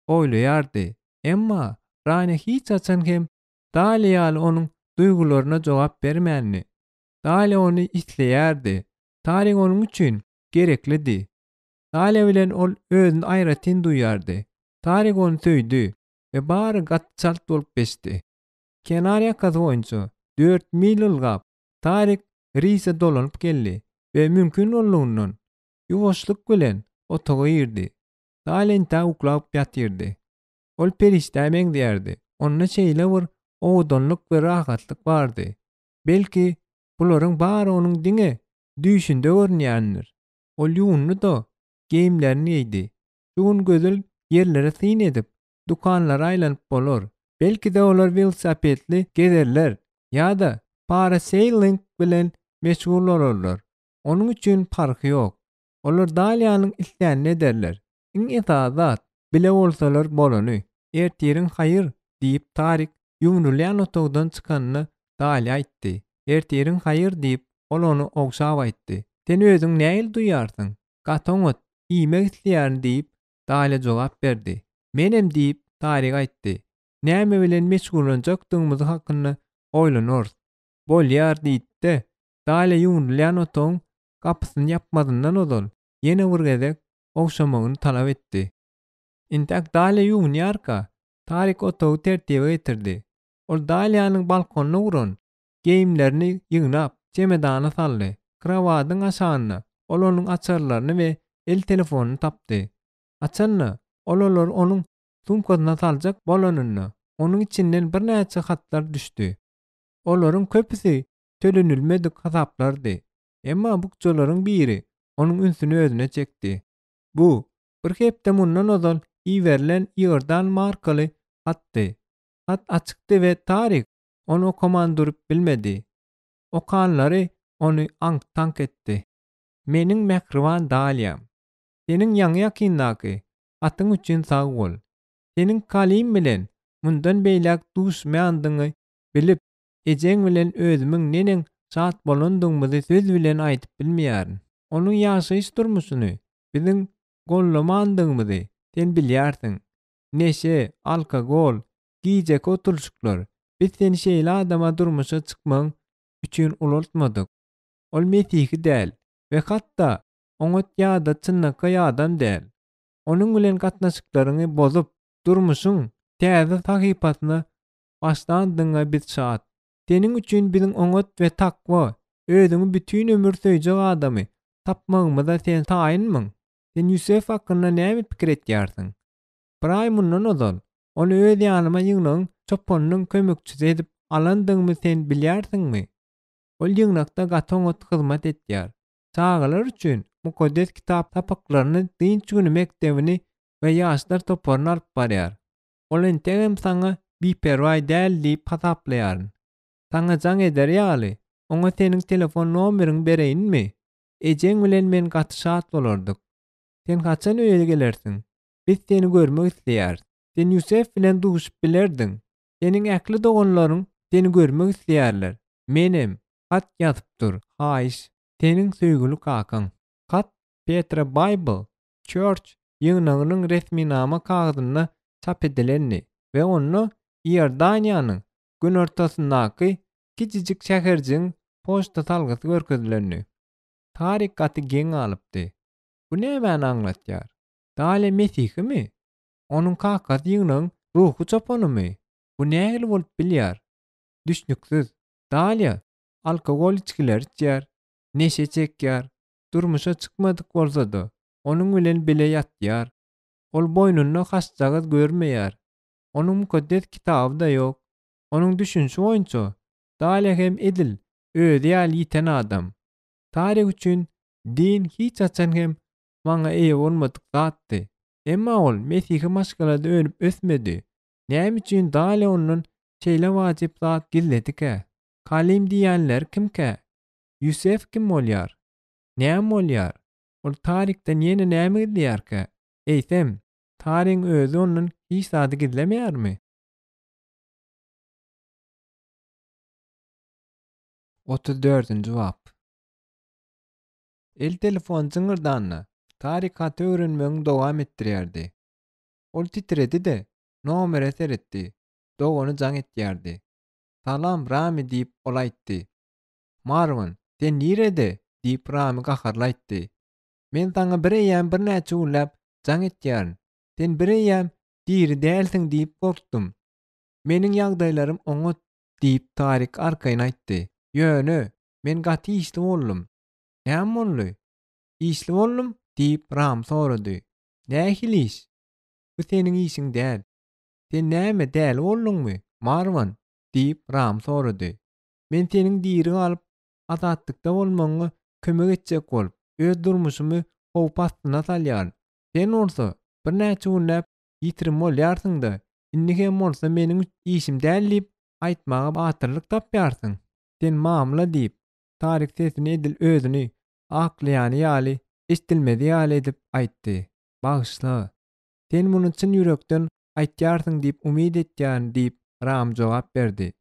oýlaýardy. Emma Raniýa hiç haçan hem Daliýa ýaly onuň duýgularyna jogap bermändi. Daliýa ony isleýärdi. Tarik onuň üçin gereklidi. Daliýa bilen ol özüni aýratyn duýýardy. Tarik ony söýdi we bary gaty çalt bolup geçdi. Kenar ýakasy boýunça dört mil ylgap, Tarik Rise dolanyp geldi we mümkin boldugyndan ýuwaşlyk bilen otaga girdi. Daliýa entäk uklap ýatyrdy. Ol perişdä meňzeýärdi. Onda şeýle bir owadanlyk we rahatlyk bardy. Belki, bularyň bary onuň diňe düýşünde görünýändir. Ol ýuwundy-da, geýimlerini geýdi. Şu gün gözel ýerlere syn edip, dükanlara aýlanyp bolar. Belki-de olar welosipedli gezerler ýa-da paraseýling bilen meşgul bolarlar. Onuň üçin parhy ýok. Olar Daliýanyň islänini ederler. Iň esasy zat, bile bolsalar bolany. Ertiriň haýyr, diýip, Tarik ýuwnulýan otagdan çykanyny Daliýa aýtdy. Ertiriň haýyr, diýip, ol ony ogşap aýtdy. Sen özüňi nähili duýýarsyň? Gaty oňat. Iýmek isleýärin, diýip, Daliýa jogap berdi. Menem, diýip, Tarik aýtdy. Näme bilen meşgullanjakdygymyz hakynda oýlanarys. Bolýar, diýdi-de, Daliýa ýuwnulýan otagyň gapysyny ýapmazyndan ozal, ýene bir gezek ogşamagyny talap etdi. Entäk Daliýa ýuwunýarka, Tarik otagy tertibe getirdi. Ol Daliýanyň balkonda guran geýimlerini ýygnap, çemedana saldy. Krowadyň aşagynda ol onuň açarlaryny we el telefonyny tapdy. Haçan-da, ol olary onuň sumkasyna saljak bolanynda, onuň içinden birnäçe hatlar düşdi. Olaryň köpüsi tölenilmedik hasaplardy. Emma bukjalaryň biri onuň ünsüni özüne çekdi. Bu, bir hepde mundan ozal iberilen Iordan markaly hatdy. Hat açykdy we Tarik ony okaman durup bilmedi. Okanlary ony aňk-taňk etdi. Meniň mähriban Daliýam! Seniň ýaňy-ýakyndaky hatyň üçin sag bol. Seniň Kalim bilen. mundan beýläk duşmaýandygyňy bilip, ejeň bilen özümiň neneň şat bolandygymyzy söz bilen aýdyp bilmeýärin. Onuň ýaşaýyş durmuşyny biziň gollamandygymyzy sen bilýärsiň. Neşe, alkogol, gijeki oturyşyklar, biz seni şeýle adama durmuşa çykmagyň üçin ulaltmadyk. Ol mesihi däl we hatda oňat ýa-da çynlakaý adam däl. Onuň bilen gatnaşyklaryňy bozup, durmuşyň täze sahypasyna başlandygyňa biz şat. Seniň üçin biziň oňat we takwa, özüňi bütin ömür söýjek adamy tapmagymyza sen taýynmyň? Sen Ýusef hakynda näme pikir etýärsiň? Bir aý mundan ozal, ony öz ýanyma ýygnagyň çopanynyň kömekçisi edip alandygymy sen bilýärsiňmi? Ol ýygnakda gaty oňat hyzmat etýär. Çagalar üçin Mukaddes Kitap sapaklaryny, dynç güni mekdebini we ýaşlar toparyny alyp barýar. Ol entegem saňa biperwaý däl diýip hasaplaýaryn. Saňa jaň eder ýaly, oňa seniň telefon nomeriňi bereýinmi? Ejeň bilen men gaty şat bolardyk. Sen haçan öýe gelersiň? Biz seni görmek isleýäris. Sen Ýusef bilen duşup bilerdiň. Seniň ähli doganlaryň seni görmek isleýärler. Menem. Hat ýazyp dur, haýyş. Seniň söýgüli kakaň. Hat Petra Bible Church ýygnagynyň resminama kagyzynda çap edilendi we onda Iordaniýanyň günortasyndaky kiçijik şäherjigiň poçta salgysy görkezilendi. Tarik gaty geň galypdy. Bu nämäni aňlatýar? Daliýa mesihimi? Onuň kakasy ýygnagyň ruhy çopanymy? Bu nähili bolup bilýär? Düşnüksiz. Daliýa alkogol içgileri içýär, neşe çekýär, durmuşa çykmadyk bolsa-da, onuň bilen bile ýatýar. Ol boýnunda haçjagaz görmeýär. Onuň mukaddes kitaby-da ýok. Onuň düşünişi boýunça, Daliýa hem edil özi ýaly ýiten adam. Tarik üçin din hiç haçan hem maňa eýe bolmadyk zatdy. Emma ol mesihi maşgalada önüp-ösmedi. Näme üçin Daliýa ondan şeýle wajyp zat gizledikä? Kalim diýýänleri kimkä? Ýusef kim bolýar? Näme bolýar? Ol Tarikden ýene näme gizleýärkä? Eýsem, Tarigiň özi ondan hiç zady gizlemeýärmi? 34-nji bap. El telefony jyňyrdanda, Tarik haty öwrenmegini dowam etdirýärdi. Ol titredi-de, nomere seretdi. Dogany jaň etýärdi. Salam, Rami, diýip, ol aýtdy. Marwan, sen nirede? diýip, Rami gaharly aýtdy. Men saňa bireýýäm birnäçe günläp jaň etýärin. Sen bireýýäm diri dälsiň diýip gorkdum. Meniň ýagdaýlarym oňat, diýip, Tarik arkaýyn aýtdy. Ýöne, men gaty işli boldum. Näme boldy? Işli boldum? diýip, Rami sorady. Nähili iş? Bu seniň işiň däl. Sen näme, däli bolduňmy, Marwan? diýip, Rami sorady. Men seniň diri galyp, azatlykda bolmagyňa kömek etjek bolup, öz durmuşymy howp astyna salýaryn. Sen bolsa, birnäçe günläp ýitirim bolýarsyň-da, indi hem bolsa meniň işim däl diýip aýtmaga batyrlyk tapýarsyň. Sen mamla diýip, Tarik sesini edil özüni aklaýany ýaly eşidilmezi ýaly edip aýtdy. Bagyşla. Sen muny çyn ýürekden aýtýarsyň diýip umyt etýärin diýip, Ram jogap berdi.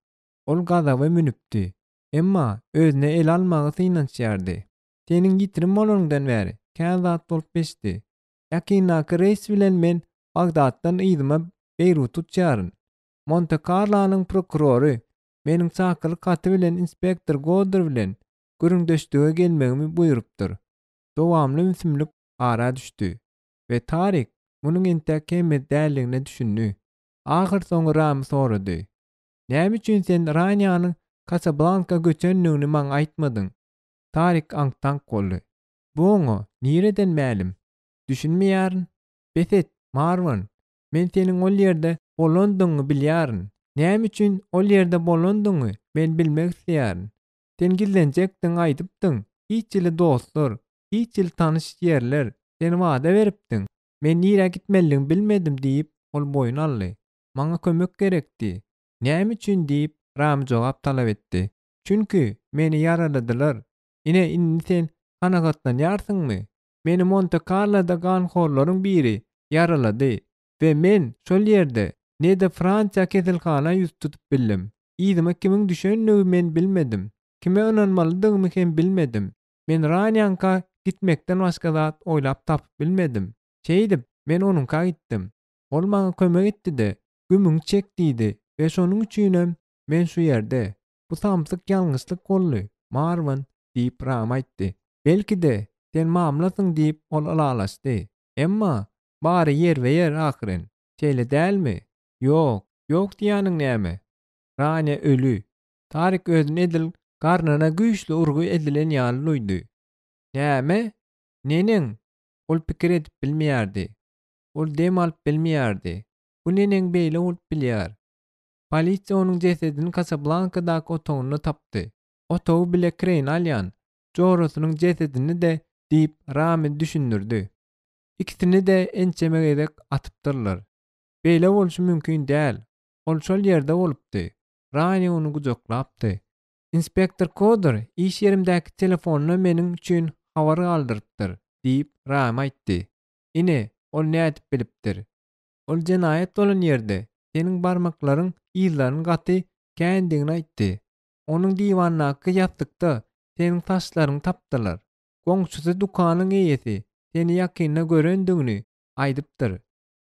Ol gazaba münüpdi. Emma özüne ele almaga synanyşýardy. Seniň ýitirim bolanyňdan bäri kän zat bolup geçdi. Ýakyndaky reýs bilen men Bagdatdan yzyma Beýruta uçýaryn. Monte-Karlonyň prokurory meniň çakylyk haty bilen inspektor Godder bilen gürrüňdeşlige gelmegimi buýrupdyr. Dowamly ümsümlik ara düşdi we Tarik munuň entek hemmesi däldigine düşündi. Ahyrsoňy Rami sorady. Näme üçin sen Raniýanyň Kasablanka göçendigini maňa aýtmadyň? Tarik aňk-taňk boldy. Bu oňa nireden mälim? Düşünmeýärin. Bes et, Marwan. Men seniň ol ýerde bolandygyňy bilýärin. Näme üçin ol ýerde bolandygyňy men bilmek isleýärin. Sen gizlenjekdigiňi aýdypdyň, hiç hili dostlar, hiç hili tanyş ýerler, sen wada beripdiň. Men nirä gitmelidigimi bilmedim diýip, ol boýun aldy. Maňa kömek gerekdi. Näme üçin diýip, Rami jogap talap etdi. Çünki meni ýaraladylar. Ine, indi sen kanagatlanýarsyňmy? Meni Monte-Karloda ganhorlaryň biri ýaralady we men şol ýerde. Ne-de Fransiýa keselhana ýüz tutup bildim. Yzyma kimiň düşenligi men bilmedim. Kime ynanmalydygymy hem bilmedim. Men Raniýaňka gitmekden başga zat oýlap tapyp bilmedim. Şeýdip, men onuňka gitdim. Ol maňa kömek etdi-de, gümüňi çek diýdi we şonuň üçinem men şu ýerde. Bu samsyk ýalňyşlyk boldy, Marwan, diýip, Rami aýtdy. Belki-de, sen mamlasyň diýip, ol ylalaşdy. Emma, bary ýerbe-ýer ahyryn. Şeýle dälmi? Ýok, ýok diýýäniň näme? Raniýa öli. Tarik özüni edil garnyna güýçli urgy edilen ýaly duýdy. Näme? Neneň? Ol pikir edip bilmeýärdi. Ol dem alyp bilmeýärdi. Bu neneň beýle bolup bilýär? Polisiýa onuň jesedini Kasablankadaky otagynda tapdy. Otagy bile kireýine alýan jorasynyň jesedini-de diýip, Rami düşündirdi. Ikisini-de ençeme gezek atypdyrlar. Beýle bolşy mümkin däl. Ol şol ýerde bolupdy. Rani ony gujaklapdy. Inspektor Koder iş ýerimdäki telefonda meniň üçin habar galdyrypdyr, diýip, Rami aýtdy. Ine, ol nädip bilipdir. Ol jenaýat bolan ýerde seniň barmaklaryň yzlarynyň gaty kändigini aýtdy. Onuň diwandaky ýassykda seniň saçlaryňy tapdylar. Goňşusy dükanyň eýesi seni ýakynda görendigini aýdypdyr.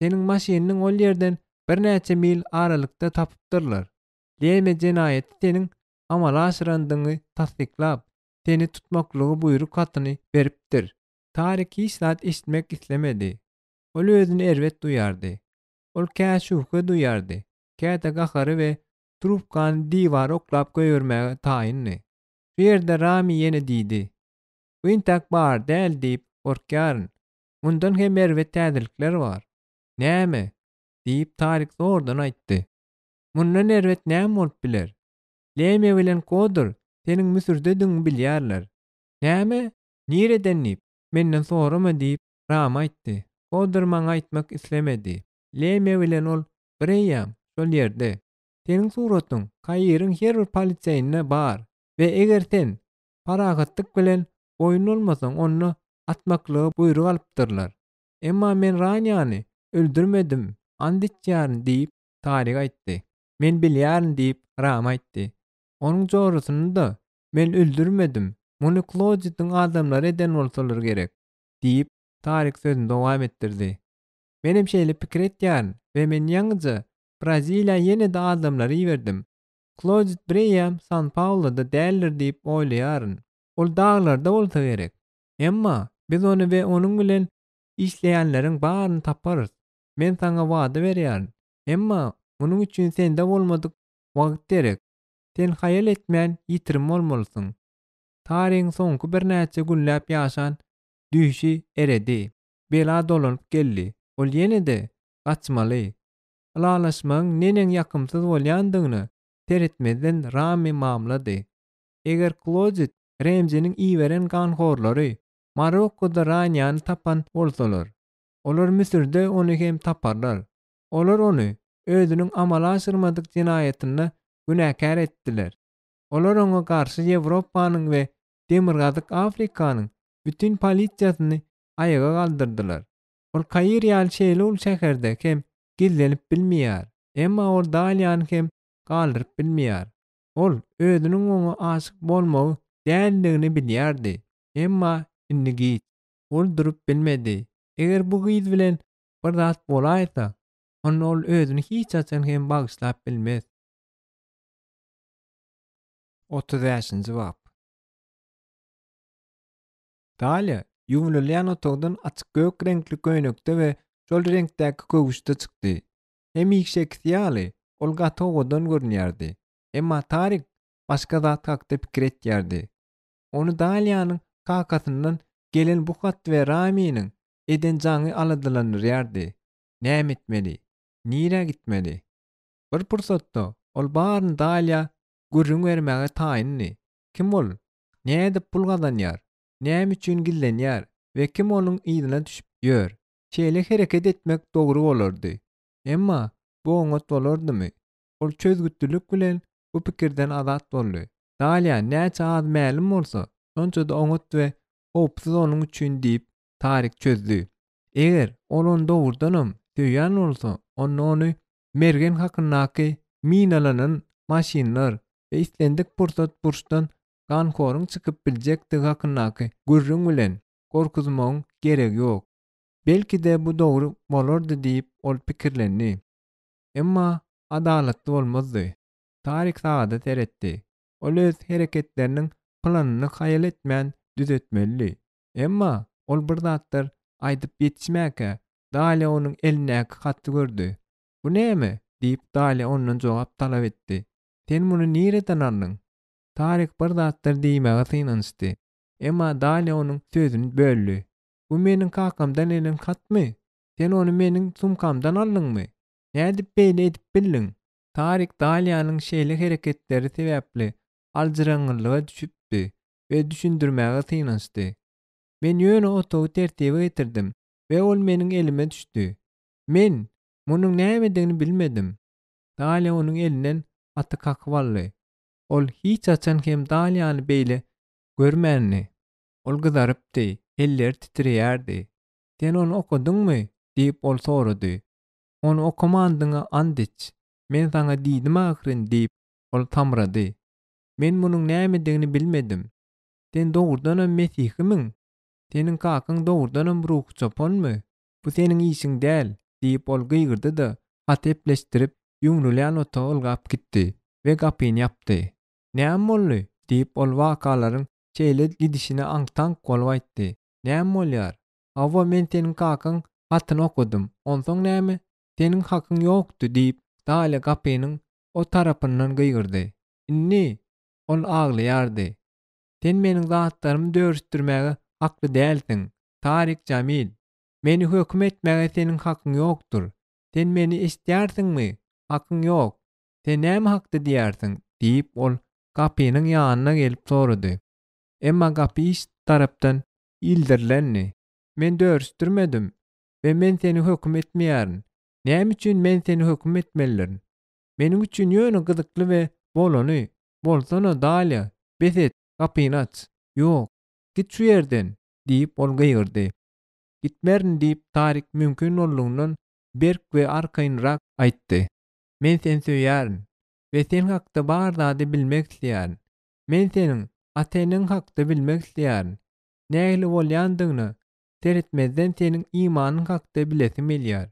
Seniň maşynyňy ol ýerden birnäçe mil aralykda tapypdyrlar. Leme jenaýaty seniň amala aşyrandygyňy tassyklap, seni tutmaklygy buýruk hatyny beripdir. Tarik hiç zat eşitmek islemedi. Ol özüni erbet duýardy. Ol kä şübhe duýardy, käte gahary we trubkany diwara oklap goýbermäge taýyndy. Şu ýerde Rami ýene diýdi, Bu entäk bar däl diýip gorkýaryn. Mundan hem erbet täzelikler bar. Näme? diýip, Tarik zordan aýtdy. Mundan erbet näme bolup biler? Leme bilen Kodur seniň Müsürdedigiňi bilýärler. Näme? Nireden diýip, menden sorama diýip, Rami aýtdy. Kodur maňa aýtmak islemedi. Leme bilen ol bireýýäm şol ýerde. Seniň suratyň Kairiň her bir poliseýinde bar we eger sen parahatlyk bilen boýun bolmasaň onda atmaklyga buýruk alypdyrlar. Emma men Raniýany öldürmedim, ant içýärin diýip, Tarik aýtdy. Men bilýärin diýip, Rami aýtdy. Onuň jorasyny-da men öldürmedim, muny Kloditiň adamlary eden bolsalar gerek, diýip, Tarik sözüni dowam etdirdi. Menem şeýle pikir etýärin we men ýaňyja Braziliýa ýene-de adamlary iberdim. Klodit bireýýäm San-Pauloda däldir diýip oýlaýaryn. Ol daglarda bolsa gerek. Emma biz ony we onuň bilen işleýänleriň baryny taparys. Men saňa wada berýärin. Emma munuň üçin sende bolmadyk wagt gerek. Sen haýal etmän ýitirim bolmalysyň. Taryň soňky birnäçe günläp ýaşan düýşi eredi. Bela dolanyp geldi. Ol ýene-de gaçmaly. Ylalaşmagyň neneň ýakymsyz bolýandygyna seretmezden Rami mamlady. Eger Klozit Remziniň iberen ganhorlary Marokkoda Raniýany tapan bolsalar, olar Müsürde ony hem taparlar. Olar ony özüniň amala aşyrmadyk jenaýatynda günäkär etdiler. Olar oňa garşy Ýewropanyň we Demirgazyk Afrikanyň bütin polisiýasyny aýaga galdyrdylar. Ol Kair ýaly şeýle uly şäherde hem gizlenip bilmeýär. Emma ol Daliýany hem galdyryp bilmeýär. Ol özüniň oňa aşyk bolmagy däldigini bilýärdi. Emma indi giç. Ol durup bilmedi. Eger bu gyz bilen bir zat bolaýsa, onda ol özüni hiç haçan hem bagyşlap bilmez. 35-nji bap. Daliýa ýuwunylýan otagdan açyk gök reňkli köýnekde we şol reňkdäki köwüşde çykdy. Hemişekisi ýaly, ol gaty owadan görünýärdi. Emma Tarik başga zat hakda pikir etýärdi. Ony Daliýanyň kakasyndan gelen bu hat we Raminiň eden jaňy aladalandyrýardy. Näme etmeli? Nirä gitmeli? Bir pursatda ol baryny Daliýa gürrüň bermäge taýyndy. Kim ol? Nädip pul gazanýar? Näme üçin gizlenýär we kim onuň yzyna düşüp ýör? Şeýle hereket etmek dogry bolardy. Emma bu oňat bolardymy? Ol çözgütlilik bilen bu pikirden azat boldy. Daliýa näçe az mälim bolsa, şonça-da oňat we howpsuz onuň üçin diýip, Tarik çözdi. Eger ol ony dogrudanam söýýän bolsa, onda ony. Mergen hakyndaky minalanan maşynlar we islendik pursat burçdan ganhoryň çykyp biljekdigi hakyndaky gürrüň bilen gorkuzmagyň geregi ýok. Belki-de bu dogry bolardy diýip ol pikirlendi. Emma adalatly bolmazdy. Tarik sagada seretdi. Ol öz hereketleriniň planyny haýal etmän düzetmelidi. Emma ol bir zatlar aýdyp ýetişmäkä, Daliýa onuň elindäki haty gördi. Bu näme? diýip, Daliýa ondan jogap talap etdi. Sen muny nireden aldyň? Tarik bir zatlar diýmäge synanyşdy. Emma Daliýa onuň sözüni böldi. Bu meniň kakamdan gelen hatmy? Sen ony meniň sumkamdan aldyňmy? Nädip beýle edip bildiň? Tarik Daliýanyň şeýle hereketleri sebäpli aljyraňňylyga düşüpdi we düşündirmäge synanyşdy. Men ýöne otagy tertibe getirdim we ol meniň elime düşdi. Men, munuň nämedigini bilmedim. Daliýa onuň elinden haty kakyp aldy. Ol hiç haçan hem Daliýany beýle görmändi. Ol gyzarypdy, elleri titreýärdi. Sen ony okadyňmy? diýip, ol sorady. Ony okamandygyňa ant iç. Men saňa diýdim ahyryn, diýip, ol samrady. Men munuň nämedigini bilmedim. Sen dogrudanam mesihimiň? Seniň kakaň dogrudanam ruhy çopanmy? Bu seniň işiň däl, diýip, ol gygyrdy-da, haty epleşdirip, ýumrulýan otaga ylgap gitdi we gapyny ýapdy. Näme boldy? diýip, ol wakalaryň şeýle gidişine aňk-taňk bolup aýtdy. Näme bolýar? Hawa, men seniň kakaň hatyny okadym. Onsoň näme? Seniň hakyň ýokdy, diýip, Daliýa gapynyň o tarapyndan gygyrdy. Indi ol aglaýardy. Sen meniň zatlarymy dörüşdirmäge hakly dälsiň, Tarik Jamil. Meni höküm etmäge seniň hakyň ýokdur. Sen meni eşidýärsiňmi? Hakyň ýok. Sen näme hakda diýýärsiň? diýip, ol gapynyň ýanyna gelip sorady. Emma gapy iç tarapdan ildirilendi. Men dörüşdirmedim we men seni höküm etmeýärin. Näme üçin men seni höküm etmelidirin? Meniň üçin ýöne gyzykly we bolany, bolsana, Daliýa, bes et, gapyny aç. Ýok, git şu ýerden! diýip, ol gygyrdy. Gitmerin, diýip, Tarik mümkin boldugyndan berk we arkaýynrak aýtdy. Men seni söýýärin we sen hakda bar zady bilmek isleýärin. Men seniň ata-eneň hakda bilmek isleýärin. Nähili bolýandygyna seretmezden seniň imanyň hakda bilesim gelýär.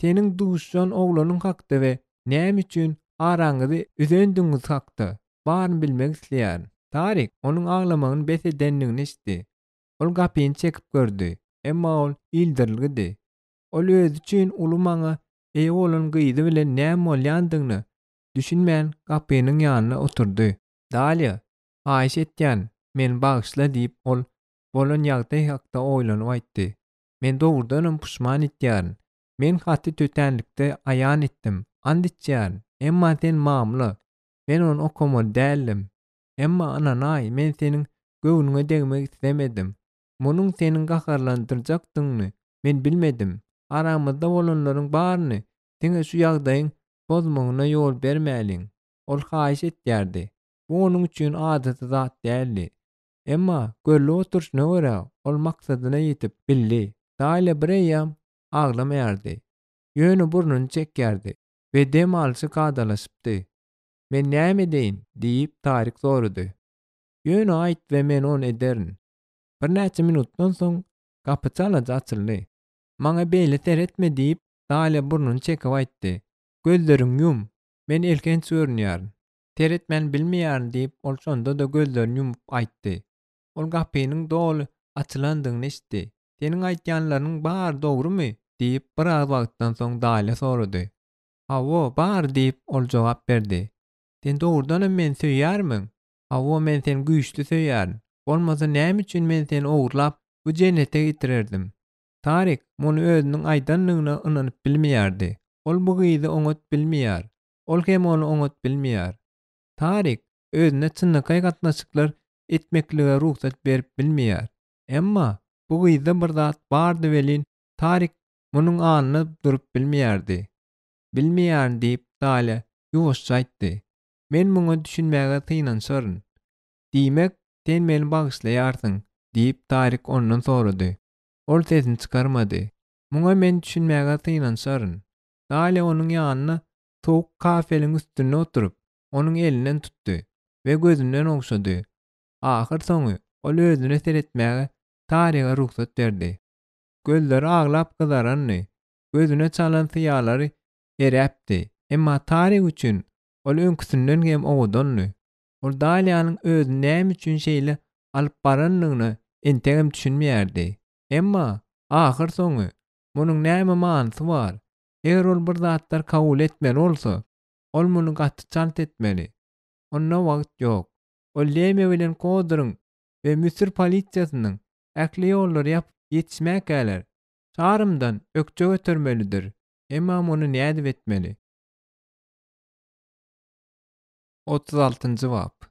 Seniň duşan oglanyň hakda we näme üçin araňyzy üzendigiňiz hakda baryny bilmek isleýärin. Tarik onuň aglamagyny bes edendigini eşitdi. Ol gapyny çekip gördi, emma ol ildirilgidi. Ol özi üçin uly maňa eýe bolan gyzy bilen näme bolýandygyna düşünmän gapynyň ýanynda oturdy. Daliýa, haýyş etýän, meni bagyşla diýip ol bolan ýagdaý hakda oýlanyp aýtdy. Men dogrudanam puşman etýärin. Men haty tötänlikde aýan etdim, ant içýärin. Emma sen mamla. Men ony okamaly däldim. Emma ynanaý, men seniň göwnüňe degmek islemedim. Munuň seniň gaharlandyrjakdygyňy men bilmedim. Aramyzda bolanlaryň baryny diňe şu ýagdaýyň bozmagyna ýol bermäliň. Ol haýyş etýärdi. Bu onuň üçin adaty zat däldi. Emma görlüp oturyşyna görä, ol maksadyna ýetip bildi. Daliýa bireýýäm aglamaýardy. Ýöne burnuny çekýärdi we dem alşy kadalaşypdy. Men näme edeýin? diýip, Tarik sorady. Ýöne aýt we men ony ederin. Birnäçe minutdan soň gapy çalaja açyldy. Maňa beýle seretme diýip, Daliýa burnuny çekip aýtdy. Gözleriňi ýum. Men elhenç görünýärin. Seretmän bilmeýärin diýip, ol şonda-da gözlerini ýumup aýtdy. Ol gapynyň doly açylandygyny eşitdi. Seniň aýtýanlaryňyň bary dogrumy? diýip, biraz wagtdan soň Daliýa sorady. Hawa, bary diýip, ol jogap berdi. Sen dogrudanam meni söýýärmiň? Hawa, men seni güýçli söýýärin. Bolmasa näme üçin men seni ogurlap, bu jennete getirerdim? Tarik muny özüniň aýdandygyna ynanyp bilmeýärdi. Ol bu gyzy oňat bilmeýär. Ol hem ony oňat bilmeýär. Tarik özüne çynlakaý gatnaşyklar etmeklige rugsat berip bilmeýär. Emma bu gyzda bir zat bardy welin, Tarik munuň alnynda durup bilmeýärdi. Bilmeýärin diýip, Daliýa ýuwaşja aýtdy. Men muňa düşünmäge synanyşaryn. Diýmek, sen meni bagyşlaýarsyň? diýip, Tarik ondan sorady. Ol sesini çykarmady. Muňa men düşünmäge synanyşaryn. Daliýa onuň ýanyna. sowuk kafeliň üstünde oturyp, onuň elinden tutdy we gözünden ogşady. Ahyrsoňy ol özüne seretmäge Taryga rugsat berdi. Gözleri aglap gyzarandy, gözüne çalan syýalary eräpdi, emma Taryk üçin ol öňküsinden hem owadandy. Ol Daliýanyň özüni näme üçin şeýle alyp barandygyna entegem düşünmeýärdi. Emma, ahyrsoňy, munuň näme manysy bar? Eger ol bir zatlar kabul etmeli bolsa, ol muny gaty çalt etmeli. Onda wagt ýok. Ol Lemýa bilen Kodoryň we müsür polisiýasynyň ähli ýollary ýapyp ýetişmäkäler, Şarymdan ökje götermelidir. Emma muny nädip etmeli? 36-njy bap.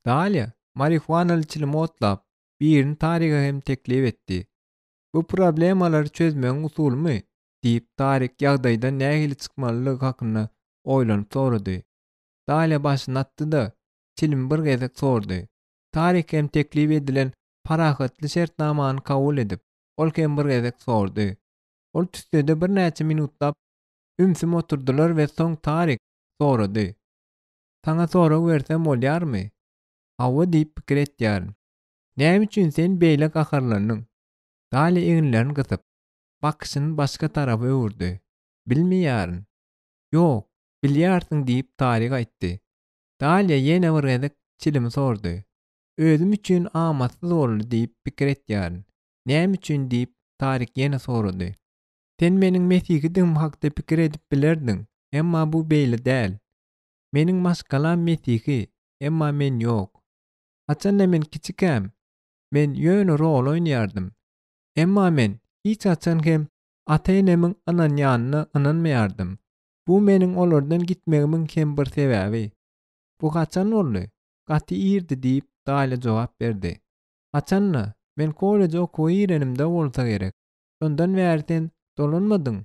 Daliýa marihuanaly çilimi otlap, birini Tarige hem teklip etdi. Bu problemalary çözmegiň usulymy? diýip, Tarik ýagdaýdan nähili çykmalydygy hakynda oýlanyp sorady. Daliýa başyny atdy-da, çilimi bir gezek sordy. Tarik hem teklip edilen parahatly şertnamany kabul edip, ol hem bir gezek sordy. Ol tüssede birnäçe minutlap ümsüm oturdylar we soň Tarik sorady. Saňa sorag bersem bolýarmy? Hawa diýip pikir etýärin. Näme üçin sen beýle gaharlandyň? Daliýa eginlerini gysyp, bakyşyny başga tarapa öwürdi. Bilmeýärin. Ýok, bilýärsiň diýip Tarik aýtdy. Daliýa ýene bir gezek çilimi sordy. Özüm üçin amatsyz boldy diýip pikir etýärin. Näme üçin diýip Tarik ýene sorady. Sen meniň mesihidigim hakda pikir edip bilerdiň, emma bu beýle däl. Meniň maşgalam mesihi, emma men ýok. Haçanda men kiçikäm, men ýöne rol oýnaýardym. Emma men hiç haçan hem ata-enemiň ynanýanyna ynanmaýardym. Bu meniň olardan gitmegimiň hem bir sebäbi. Bu haçan boldy? Gaty irdi diýip, Daliýa jogap berdi. Haçanda, men kolleje okuwa girenimde bolsa gerek. Şondan bäri sen dolanmadyň?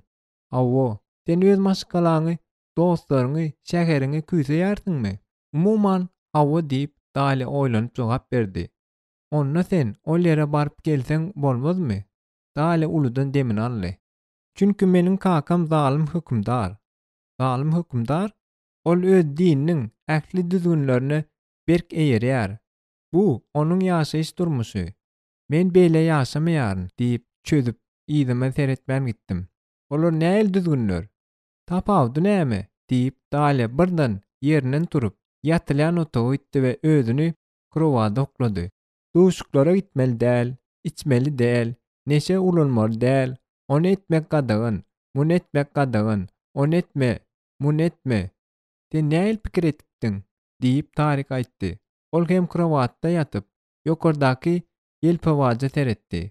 Hawa. Sen öz maşgalaňy, dostlaryňy, şäheriňi küýseýärsiňmi? Umuman, hawa diýip, Daliýa oýlanyp jogap berdi. Onda sen ol ýere baryp gelseň bolmazmy? Daliýa uludan demini aldy. Çünki meniň kakam zalym hökümdar. Zalym hökümdar? Ol öz dininiň ähli düzgünlerine berk eýerýär. Bu, onuň ýaşaýyş durmuşy. Men beýle ýaşamaýaryn diýip, çözüp, yzyma seretmän gitdim. Olar nähili düzgünler? Tapawudy näme? diýip, Daliýa birden ýerinden turup, ýatylýan otaga gitdi we özüni krowada oklady. Duşuklara gitmeli däl, içmeli däl, neşe ulanmaly däl, ony etmek gadagan, muny etmek gadagan, ony etme, muny etme. Sen nähili pikir edipdiň? diýip, Tarik aýtdy. Ol hem krowatda ýatyp, ýokardaky ýelpewaja seretdi.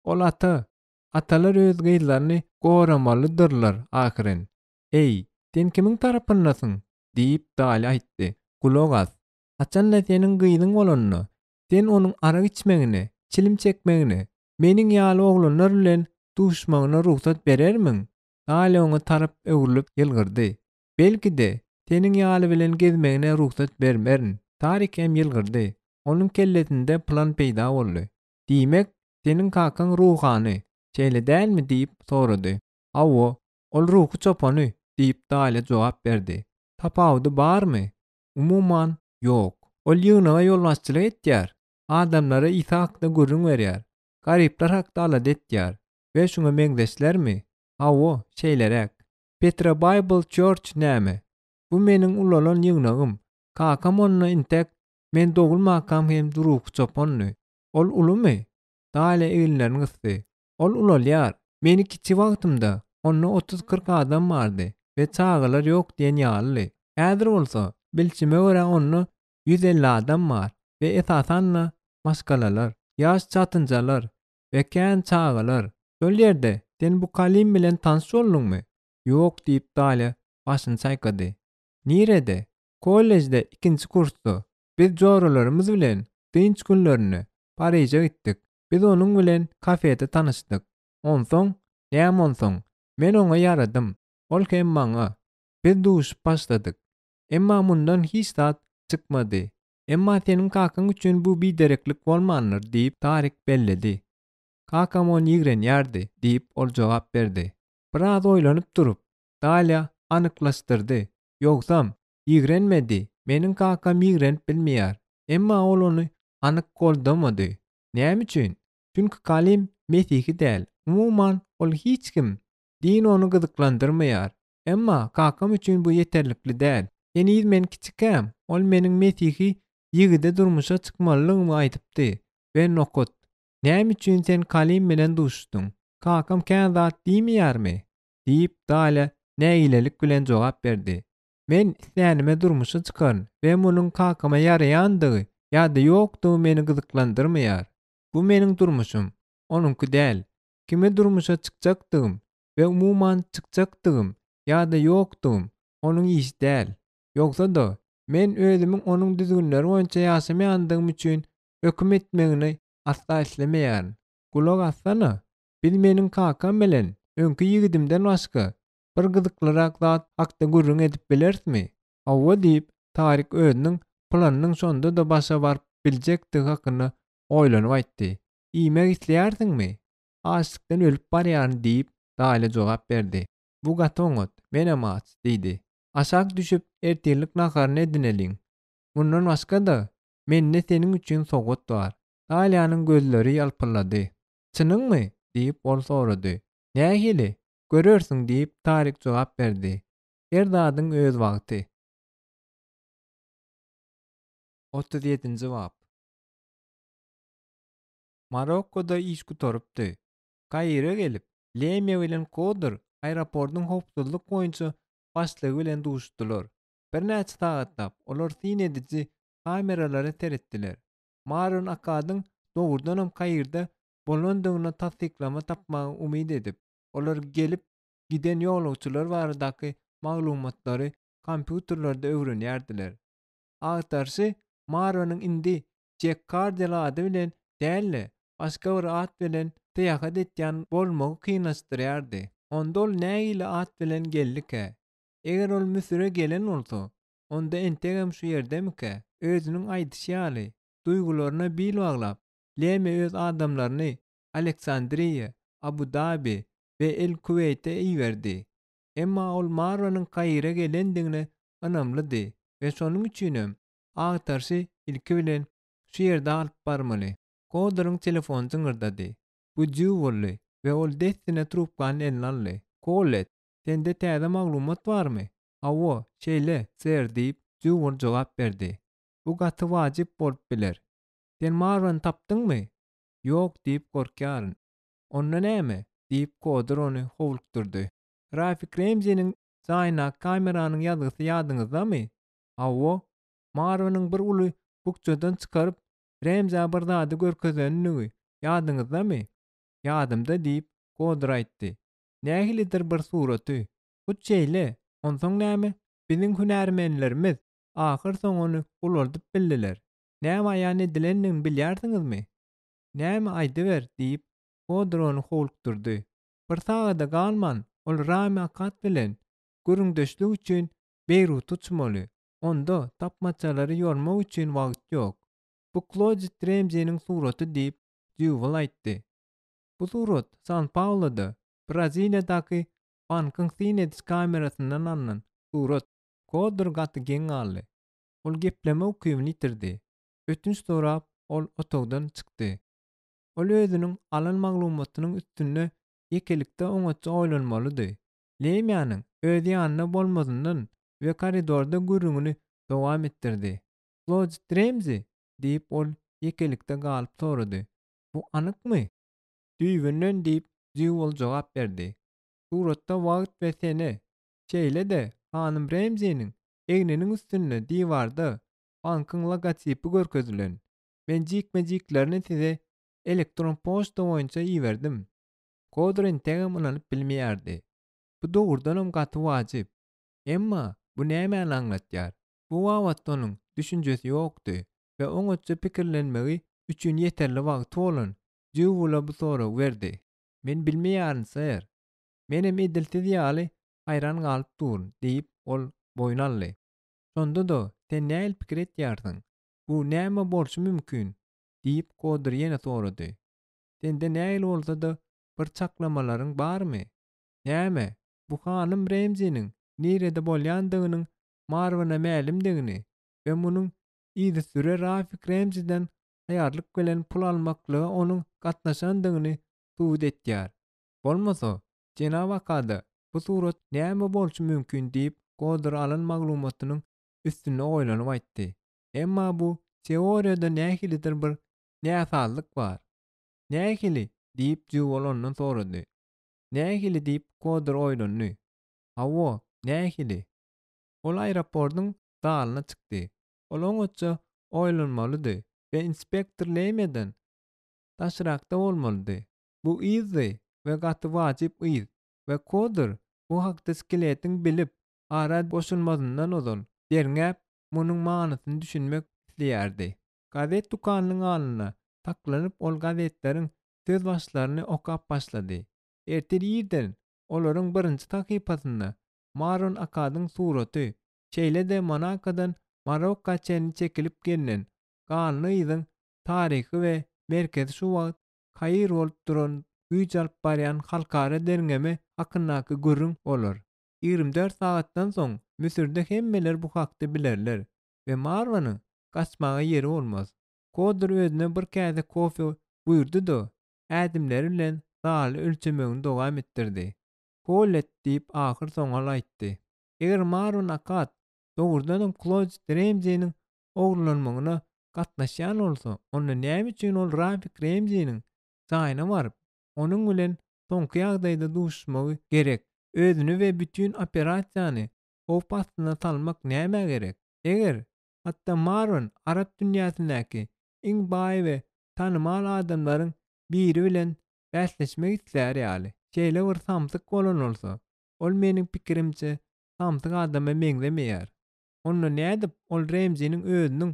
Ol ata, atalar öz gyzlaryny goramalydyrlar ahyryn. Eý, sen kimiň tarapyndasyň? diýip, Dali aýtdy. Gulak as. Haçan-da seniň gyzyň bolanda, sen onuň arak içmegine, çilim çekmegine, meniň ýaly oglanlar bilen duşmagyna rugsat berermiň? Dali oňa tarap öwrülip ýylgyrdy. Belki-de, seniň ýaly bilen gezmegine rugsat bermerin. Tarik hem ýylgyrdy. Onuň kellesinde plan peýda boldy. Diýmek, seniň kakaň ruhany, şeýle dälmi? diýip sorady. Hawa, ol ruhy çopany, diýip, Daliýa jogap berdi. Tapawudy barmy? Umuman, ýok. Ol ýygnaga ýolbaşçylyk etýär, adamlara Isa hakda gürrüň berýär, garyplar hakda alada etýär we şuňa meňzeşlermi? Hawa, şeýleräk. Petra Bible Church näme? Bu meniň ulalan ýygnagym. Kakam onda intek men dogulmakam hem ruhy çopandy. Ol ulumy? Daliýa eginlerini gysdy. Ol ulalýar. Meni kiçi wagtymda onda otuz-kyrk adam bardy we çagalar ýok diýen ýalydy. Häzir bolsa, bilşime görä onda 150 adam bar we esasan-da maşgalalar, ýaş çatynjalar we kän çagalar. Şol ýerde sen bu Kalim bilen tanyş bolduňmy? Ýok, diýip, Daliýa başyny çaýkady. Nirede? Kollejde ikinji kursda. Biz joralarymyz bilen dynç günlerinde Pariže gitdik. Biz onuň bilen kafede tanyşdyk. Onsoň, näme onsoň, men oňa ýaradym, ol hem maňa. Biz duşup başladyk. Emma mundan hiç zat çykmady. Emma seniň kakaň üçin bu bidereklik bolmandyr, diýip, Tarik belledi. Kakam ony ýigrenýärdi, diýip, ol jogap berdi. Biraz oýlanyp durup. Daliýa anyklaşdyrdy. Ýogsam, ýigrenmedi, meniň kakam ýigrenip bilmeýär. Emma ol ony anyk goldamady. Näme üçin? Çünki Kalim mesihi däl. Umuman, ol hiç kim. Din ony gyzyklandyrmaýar. Emma kakam üçin bu ýeterlikli däl. Heniz men kiçikäm, ol meniň mesihi ýigide durmuşa çykmalydygymy aýdypdy we nokat. Näme üçin sen Kalim bilen duşuşdyň? Kakam kän zat diýmeýärmi? diýip, Daliýa nägilelik bilen jogap berdi. Men islänime durmuşa çykaryn we munuň kakama ýaraýandygy ýa-da ýokdugy meni gyzyklandyrmaýar. Bu meniň durmuşym, onuňky däl. Kime durmuşa çykjakdygym we umuman çykjakdygym ýa-da ýokdugym onuň işi däl. Ýogsa-da, men özümiň onuň düzgünleri boýunça ýaşamaýandygym üçin höküm etmegini asla islemeýärin. Gulak assana, biz meniň kakam bilen öňki ýigidimden başga bir gyzyklyrak zat hakda gürrüň edip bilerismi? Hawa diýip, Tarik özüniň planynyň şonda-da başa baryp biljekdigi hakynda oýlanyp aýtdy. Iýmek isleýärsiňmi? Açlykdan ölüp barýaryn diýip, Daýla jogap berdi. Bu gaty oňat, menem aç, diýdi. Aşak düşüp, ertirlik naharyny edineliň. Mundan başga-da, mende seniň üçin sowgat bar. Daliýanyň gözleri ýalpyldady. Çynyňmy? diýip, ol sorady. Nähili? Görersiň, diýip, Tarik jogap berdi. Her zadyň öz wagty. 37-nji bap. Marokkoda iş gutarypdy. Kaire gelip, Lemýa bilen Kodr aeroportyň howpsuzlyk boýunça başlygy bilen duşuşdylar. Birnäçe sagatlap olar syn ediji kameralara seretdiler. Marion Akadyň dogrudanam Kairde bolandygyna tassyklama tapmaga umyt edip, olar gelip giden ýolagçylar baradaky maglumatlary kompýuterlerde öwrenýärdiler. Agtaryşy Marionyň indi Jek Kardel ady bilen däl-de, başga bir at bilen syýahat etýän bolmagy kynlaşdyrýardy. Onda ol nähili at bilen geldikä? Eger ol Müsüre gelen bolsa, onda entegem şu ýerdemikä? Özüniň aýdyşy ýaly, duýgularyna bil baglap, Leme öz adamlaryny Aleksandriýa, Abu-Dabi we El-Kuweýte iberdi. Emma ol Marwanyň Kaire gelendigine ynamlydy we şonuň üçinem agtaryşy ilki bilen şu ýerde alyp barmaly. Kodoryň telefony jyňyrdady. Bu Dýu boldy we ol dessine trubkany eline aldy. Kollet, sende täze maglumat barmy? Hawa, şeýle, ser, diýip, Dýuwal jogap berdi. Bu gaty wajyp bolup biler. Sen Marwany tapdyňmy? Ýok diýip gorkýaryn. Onda näme? diýip, Kodor ony howlukdyrdy. Rafik Remziniň jaýyndaky kameranyň ýazgysy ýadyňyzdamy? Hawa. Marwanyň bir uly bukjadan çykaryp, Remzä bir zady görkezenligi ýadyňyzdamy? Ýadymda, diýip, Kodor aýtdy. Nähilidir bir suraty. Hut şeýle. Onsoň näme? Biziň hünärmenlerimiz ahyrsoňy ony ulaldyp bildiler. Näme aýan edilendigini bilýärsiňizmi? Näme, aýdyber, diýip, Kodor ony howlukdyrdy. Bir sagada galman, ol Rami Akad bilen gürrüňdeşlik üçin Beýruta uçmaly. Onda tapmaçalary ýormak üçin wagt ýok. Bu Klodit Remziniň suraty diýip, Dýuwal aýtdy. Bu surat San-Pauloda, Braziliýadaky bankyň syn ediş kamerasyndan alnan surat. Kodor gaty geň galdy. Ol gepleme ukybyny ýitirdi. Ötünç sorap, ol otagdan çykdy. Ol özüniň alan maglumatynyň üstünde ýekelikde oňatja oýlanmalydy. Lemýanyň öz ýanynda bolmazyndan we koridorda gürrüňini dowam etdirdi. Klodit Remzi? diýip, ol ýekelikde galyp sorady. Bu anykmy? Düýbünden, diýip, Dýuwall jogap berdi. Suratda wagt we sene, şeýle-de hanym Remziniň egniniň üstünde diwarda bankyň logotipi görkezilen. Men jikme-jiklerini size elektron poçta boýunça iberdim. Kodr entegem ynanyp bilmeýärdi. Bu dogrudanam gaty wajyp. Emma bu nämäni aňlatýar? Bu babatda onuň düşünjesi ýokdy we oňatja pikirlenmegi üçin ýeterli wagty bolan Dýuwula bu soragy berdi. Men bilmeýärin, ser. Menem edil siz ýaly haýran galyp durun, diýip, ol boýun aldy. Şonda-da, sen nähili pikir etýärsiň? Bu näme bolşy mümkin? diýip, Kodr ýene sorady. Sende nähili bolsa-da bir çaklamalaryň barmy? Näme? Bu hanym Remziniň nirede bolýandygynyň Marwana mälimdigini we munuň yzysüre Rafik Remziden haýarlyk bilen pul almaklyga onuň gatnaşandygyny subut etýär. Bolmasa, jenap Akada bu surat näme bolşy mümkin diýip Goddar alan maglumatynyň üstünde oýlanyp aýtdy. Emma bu teoriýada nähilidir bir näsazlyk bar. Nähili? diýip Dýuwall ondan sorady. Nähili diýip Goddar oýlandy. Hawa, nähili? Ol aeroportyň zalyna çykdy. Ol oňatja oýlanmalydy we inspektor Lemýeden daşrakda bolmalydy. Bu yzdy we gaty wajyp yz we Kodr bu hakda skeletiň bilip, ara goşulmazyndan ozal, derňäp, munuň manysyny düşünmek isleýärdi. Gazet dükanynyň alnynda saklanyp ol gazetleriň sözbaşylaryny okap başlady. Ertir irden olaryň birinji sahypasynda Maron Akadyň suraty, şeýle-de Monakodan Marokka çenli çekilip gelnen ganly yzyň taryhy we merkezi şu wagt Kair bolup duran güýç alyp barýan halkara derňeme hakyndaky gürrüň bolar. 24 sagatdan soň Müsürde hemmeler bu hakda bilerler we Marwanyň gaçmaga ýeri bolmaz. Kodr özüne bir käse kofe buýurdy-da, ädimleri bilen zaly ölçemegini dowam etdirdi. Kollet, diýip, ahyr soňy ol aýtdy. Eger Marwan Akad dogrudanam Klodit Remziniň ogurlanmagyna gatnaşýan bolsa, onda näme üçin ol Rafik Remziniň jaýyna baryp, onuň bilen soňky ýagdaýda duşuşmagy gerek? Özüni we bütin operasiýany howp astyna salmak nämä gerek? Eger, hatda Marwan arap dünýäsindäki iň baý we tanymal adamlaryň biri bilen bäsleşmek islär ýaly, şeýle bir samsyk bolan bolsa, ol meniň pikirimçe samsyk adama meňzemeýär. Onda nädip ol Remziniň özüniň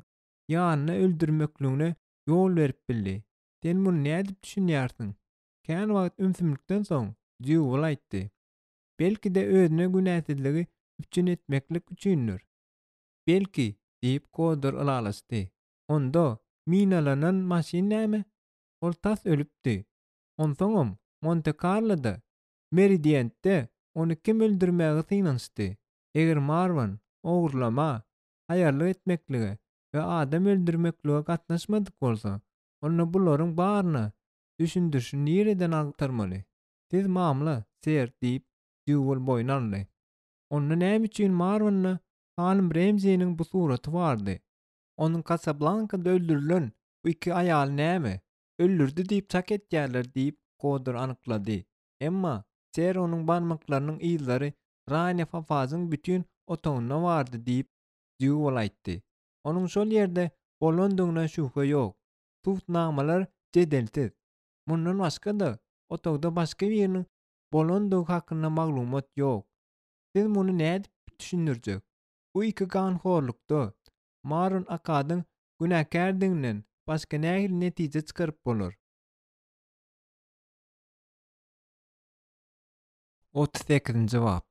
ýanyna öldürmekligine ýol berip bildi? Sen muny nädip düşünýärsiň? Kän wagt ümsümlikden soň Dýuwall aýtdy. Belki-de özüne günäsizligi üpjün etmeklik üçindir. Belki, diýip Goddar ylalaşdy. Onda, minalanan maşyn näme? Ol tas ölüpdi. Onsoňam, Monte-Karloda, Meridientde ony kim öldürmäge synanyşdy? Eger Marwan ogurlama, haýallyk etmeklige we adam öldürmeklige gatnaşmadyk bolsa, onda bularyň baryna düşündirişini nireden agtarmaly? Siz mamla, ser, diýip, Dýuwall boýun aldy. Onda näme üçin Marwanda hanym Remziniň bu suraty bardy? Onuň Kasablankada öldürilen bu iki aýaly näme, öldürdi diýip çak etýärler diýip, Goddar anyklady. Emma, ser onuň barmaklarynyň yzlary Raniýa Fafazyň bütin otagynda bardy diýip, Dýuwall aýtdy. Onuň şol ýerde bolandygyna şübhe ýok. Subutnamalar jedelsiz. Mundan başga-da, otagda başga biriniň bolandygy hakynda maglumat ýok. Siz muny nädip düşündirjek? Bu iki ganhorlukda Maron Akadyň günäkärdiginden başga nähili netije çykaryp bolar? 38-nji bap.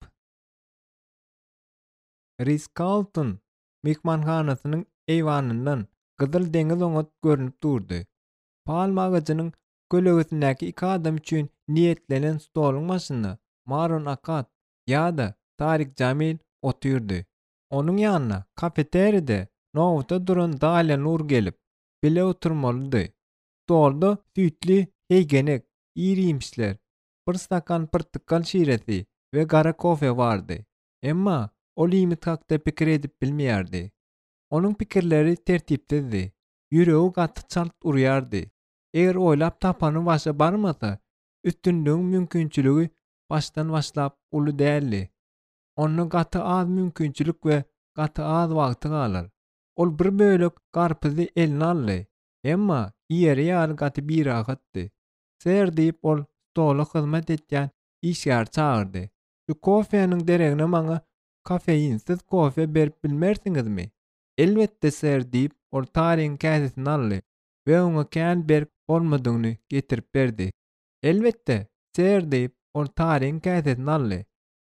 Ritz-Karlton myhmanhanasynyň eýwanyndan Gyzyl deňiz oňat görnüp durdy. Palma agajynyň kölegesindäki iki adam üçin niýetlenen stoluň başynda Maron Akad ýa-da Tarik Jamil otyrdy. Onuň ýanyna kafeteride nobata duran Daliýa Nur gelip, bile oturmalydy. Stolda süýtli heýgenek, ir-iýmişler, bir stakan pyrtykal şiresi we gara kofe bardy. Emma ol iýmit hakda pikir edip bilmeýärdi. Onuň pikirleri tertipsizdi. Ýüregi gaty çalt urýardy. Eger oýlap tapany başa barmasa, üstünligiň mümkinçiligi başdan başlap uly däldi. Onda gaty az mümkinçilik we gaty az wagty galar. Ol bir bölek garpyzy eline aldy. Emma iýeri ýaly gaty birahatdy. Ser diýip ol stola hyzmat etýän işgäri çagyrdy. Şu kofeniň deregine maňa kofeinsiz kofe berip bilmersiňizmi? Elbetde ser diýip ol Tarigiň käsesini aldy we oňa kän berk bolmadygyny getirip berdi. Elbetde ser diýip ol Tarigiň käsesini aldy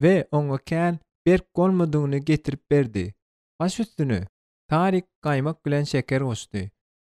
we oňa kän berk bolmadygyny getirip berdi. Baş üstüne Tarik gaýmak bilen şeker goşdy.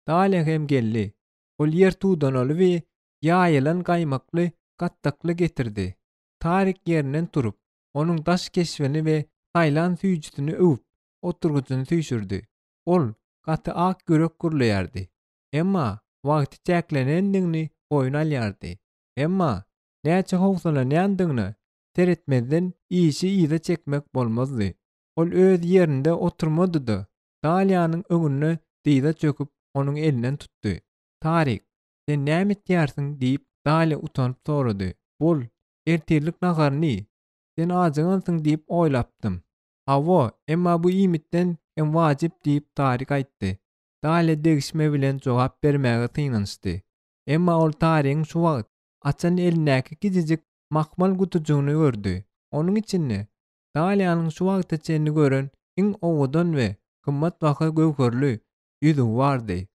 Daliýa hem geldi. Ol ýertudanaly we ýaýylan gaýmakly gatdakly getirdi. Tarik ýerinden turup. onuň daş keşbini we saýlan süýjüsini öwüp, oturgyjyny süýşürdi. Ol gaty ak ýürek gürleýärdi. Emma wagty çäklenendigini boýun alýardy. Emma näçe howsalanýandygyna seretmezden işi yza çekmek bolmazdy. Ol öz ýerinde oturmady-da, Daliýanyň öňünde dyza çöküp, onuň elinden tutdy. Tarik, sen näme etýärsiň? diýip, Daliýa utanyp sorady. Bol, ertirlik naharyny iý. Sen ajygansyň diýip oýlapdym. Hawa, emma bu iýmitden hem wajyp diýip, Tarik aýtdy. Daliýa degişme bilen jogap bermäge synanyşdy. Emma ol Tarigiň şu wagt açan elindäki kiçijik mahmal gutujygyny gördi. Onuň içinde Daliýanyň şu wagta çenli gören iň owadan we gymmatbaha göwherli ýüzügi bardy.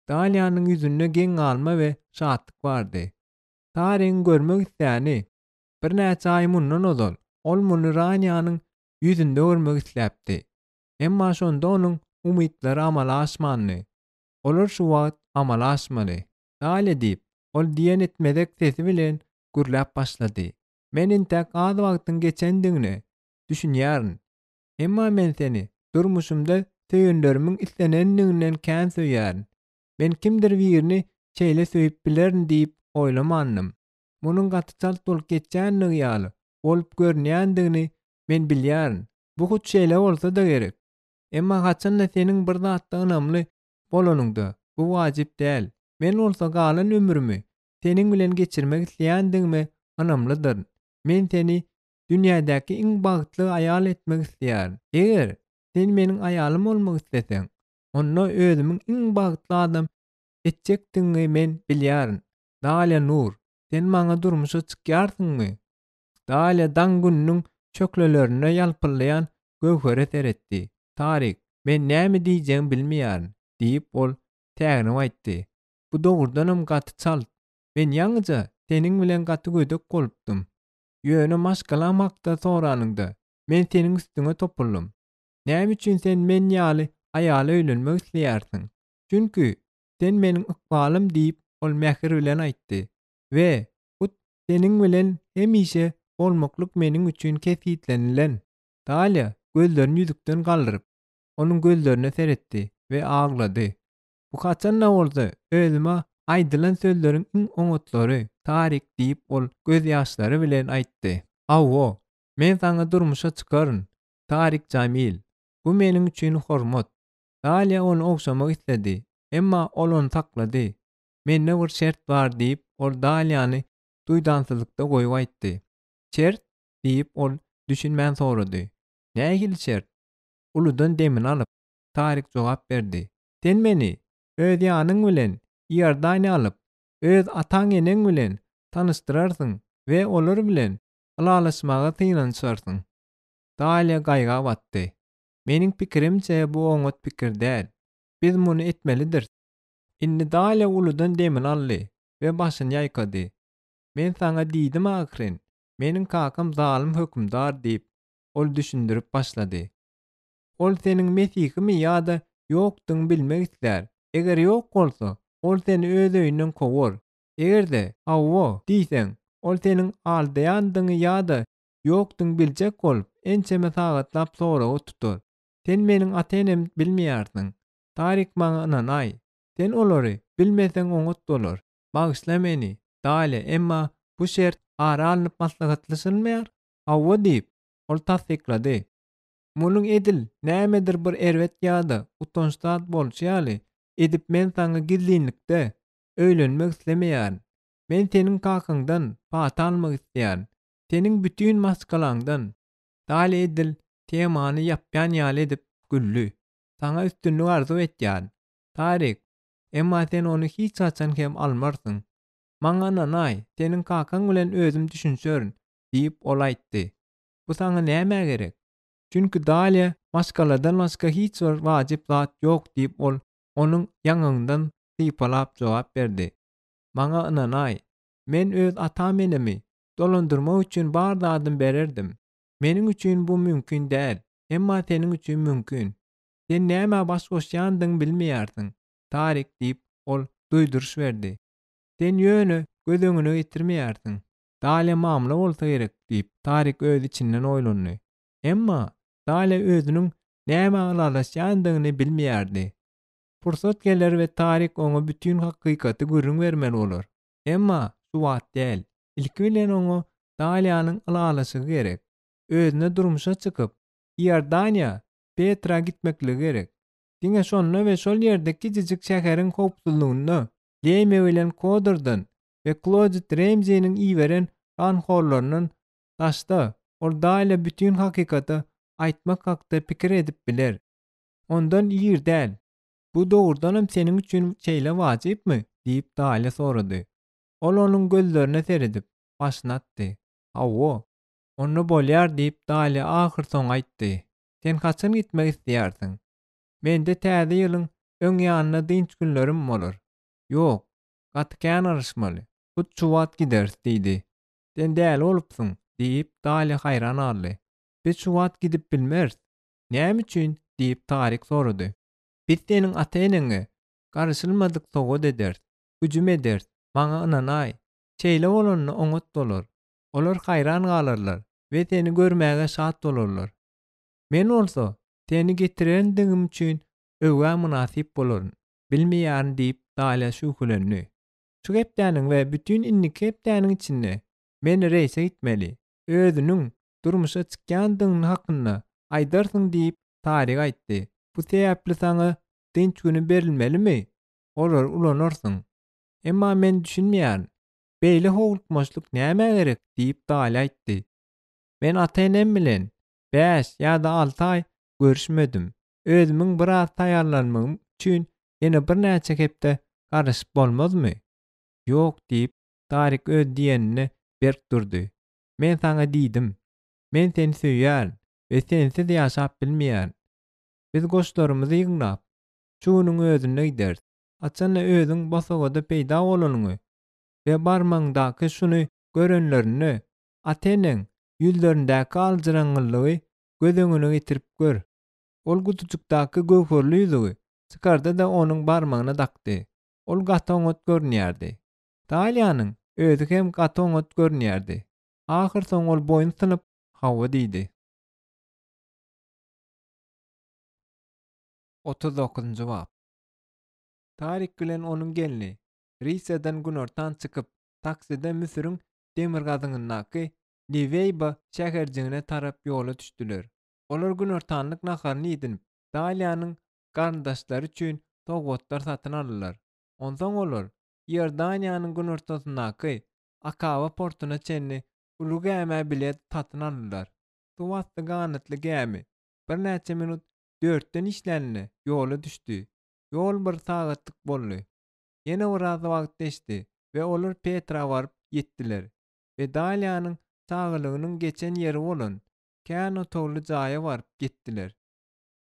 Daliýanyň ýüzünde geň galma we şatlyk bardy. Tarigiň görmek isläni, birnäçe aý mundan ozal ol muny Raniýanyň ýüzünde görmek isläpdi. Emma şonda onuň umytlary amala aşmandy. Olar şu wagt amala aşmaly. Daliýa diýip, ol diýen etmezek sesi bilen gürläp başlady. Men entäk az wagtyň geçendigine düşünýärin. Emma men seni durmuşymda söýenlerimiň islenendiginden kän söýýärin. Men kimdir birini şeýle söýüp bilerin diýip oýlamandym. Munuň gaty çalt bolup geçýändigi ýaly bolup görünýändigini men bilýärin. Bu hut şeýle bolsa-da gerek. Emma haçan-da seniň bir zatda ynamly bolanyňda, bu wajyp däl. Men bolsa galan ömrümi seniň bilen geçirmek isleýändigime ynamlydyryn. Men seni dünýädäki iň bagtly aýal etmek isleýärin. Eger sen meniň aýalym bolmak isleseň, onda özümiň iň bagtly adam etjekdigiňi men bilýärin. Daliýa Nur, sen maňa durmuşa çykýarsyňmy? Daliýa daň gününiň şöhlelerinde ýalpyldaýan göwhere seretdi. Tarik, men näme diýjegimi bilmeýärin, diýip, ol säginip aýtdy. Bu dogrudanam gaty çalt. Men ýaňyja seniň bilen gaty gödek bolupdym. Ýöne maşgalam hakda soranyňda, men seniň üstüňe topuldym. Näme üçin sen men ýaly aýala öýlenmek isleýärsiň? Çünki sen meniň ykbalym diýip, ol mähir bilen aýtdy. We hut seniň bilen hemişe bolmaklyk meniň üçin kesgitlenilen. Daliýa gözlerini ýüzükden galdyryp, onuň gözlerine seretdi we aglady. Bu haçan-da bolsa özüme aýdylan sözleriň iň oňatlary, Tarik diýip ol gözýaşlary bilen aýtdy. Hawa, men saňa durmuşa çykaryn, Tarik Jamil. Bu meniň üçin hormat. Daliýa ony ogşamak isledi, emma ol ony saklady. Mende bir şert bar diýip ol Daliýany duýdansyzlykda goýup aýtdy. Şert? diýip ol düşünmän sorady. Nähili şert? Uludan demini alyp, Tarik jogap berdi. Sen meni öz ýanyň bilen Iordaniýa alyp, öz ataň-eneň bilen tanyşdyrarsyň we olar bilen ylalaşmaga synanyşarsyň. Daliýa gaýga batdy. Meniň pikirimçe bu oňat pikir däl. Biz muny etmelidiris. Indi Daliýa uludan demini aldy we başyny ýaýkady. Men saňa diýdim ahyryn, meniň kakam zalym hökümdar diýip, ol düşündirip başlady. Ol seniň mesihimi ýa-da ýokdugyňy bilmek islär. Eger ýok bolsa, ol seni öz öýünden kowar. Eger-de, Hawa diýseň, ol seniň aldaýandygyňy ýa-da ýokdugyňy biljek bolup, ençeme sagatlap soraga tutar. Sen meniň ata-enemi bilmeýärsiň. Tarik maňa ynanaý. Sen olary bilmeseň oňat bolar. Bagyşla meni, Daliýa, emma bu şert ara alnyp maslahatlaşylmaýar? Hawa diýip, ol tassyklady. Munuň edil nämedir bir erbet ýa-da utanç zat bolşy ýaly edip men saňa gizlinlikde öýlenmek islemeýärin. Men seniň kakaňdan pata almak isleýärin. Seniň bütin maşgalaňdan. Dali edil temany ýapýan ýaly edip güldi. Saňa üstünlik arzuw etýärin. Tarik, emma sen ony hiç haçan hem almarsyň. Maňa ynanaý, seniň kakaň bilen özüm düşünşerin, diýip ol aýtdy. Bu saňa nämä gerek? Çünki Daliýa maşgaladan başga hiç bir wajyp zat ýok diýip ol onuň ýaňagyndan sypalap jogap berdi. Maňa ynanaý, men öz atam-enemi dolandyrmak üçin bar zadymy bererdim. Meniň üçin bu mümkin däl, emma seniň üçin mümkin. Sen nämä baş goşýandygyňy bilmeýärsiň, Tarik diýip ol duýduryş berdi. Sen ýöne göz öňüne getirmeýärsiň. Daliýa mamla bolsa gerek diýip, Tarik öz içinden oýlandy. Emma Daliýa özüniň nämä ylalaşýandygyny bilmeýärdi. Pursat geler we Tarik oňa bütin hakykaty gürrüň bermeli bolar. Emma şu wagt däl. Ilki bilen oňa Daliýanyň ylalaşygy gerek. Özüne durmuşa çykyp, Iordaniýa, Petra gitmekligi gerek. Diňe şonda we şol ýerde kiçijik şäheriň howpsuzlygynda Leýme bilen Kodordan we Klodit Remziniň iberen ganhorlaryndan daşda ol Daliýa bütin hakykaty aýtmak hakda pikir edip biler. Ondan ir däl. Bu dogrudanam seniň üçin şeýle wajypmy? diýip Daliýa sorady. Ol onuň gözlerine seredip, başyny atdy. Hawa. Onda bolýar diýip Daliýa ahyrsoňy aýtdy. Sen haçan gitmek isleýärsiň? Mende täze ýylyň öň ýanynda dynç günlerim bolar. Ýok, gaty kän garaşmaly. Hut şu wagt gideris diýdi. Sen däli bolupsyň, diýip, Daliýa haýran galdy. Biz şu wagt gidip bilmeris. Näme üçin? diýip, Tarik sorady. Biz seniň ata-eneňe garaşylmadyk sowgat ederis, hüjüm ederis, maňa ynanaý. Şeýle bolanda oňat bolar. Olar haýran galarlar we seni görmäge şat bolarlar. Men bolsa seni getirendigim üçin öwgä mynasyp bolaryn. Bilmeýärin diýip, Daliýa şübhelendi. Şu hepdäniň we bütin indiki hepdäniň içinde men reýse gitmeli. Özüniň durmuşa çykýandygyň hakynda aýdarsyň diýip, Tarik aýtdy. Bu sebäpli saňa dynç güni berilmelimi? Olary ulanarsyň. Emma men düşünmeýärin. Beýle howlukmaçlyk nämä gerek? diýip, Dali aýtdy. Men ata-enem bilen bäş ýa-da alty aý görüşmedim. Özümiň biraz taýýarlanmagym üçin ýene birnäçe hepde garaşyp bolmazmy? Ýok, diýip, Tarik öz diýeninde berk durdy. Men saňa diýdim. Men seni söýýärin we sensiz ýaşap bilmeýärin. Biz goşlarymyzy ýygnap, şu günüň özünde gideris. Haçanda özüň bosagada peýda bolanyňy we barmagyňdaky şuny görenlerinde, ata-eneň ýüzlerindäki aljyraňňylygy göz öňüne getirip gör. Ol gutujykdaky göwherli ýüzügi çykardy-da onuň barmagyna dakdy. Ol gaty oňat görünýärdi. Daliýanyň özi hem gaty oňat görünýärdi. Ahyrsoňy ol boýun synyp, hawa diýdi. 39-njy bap. Tarik bilen onuň gelni Risadan günortan çykyp, takside Müsüriň demirgazyngyndaky Liweýba şäherjigine tarap ýola düşdüler. Olar günortanlyk naharyny iýdinip, Daliýanyň garyndaşlary üçin sowgatlar satyn aldylar. Onsoň olar Iordaniýanyň günortasyndaky Akaba portuna çenli uly gämä bilet satyn aldylar. Suw asty ganatly gämi birnäçe minut dörtden işläninde ýola düşdi. Ýol bir sagatlyk boldy. Ýene biraz wagt geçdi we olar Petra baryp ýetdiler we Daliýanyň çagalygynyň geçen ýeri bolan kän otagly jaýa baryp ýetdiler.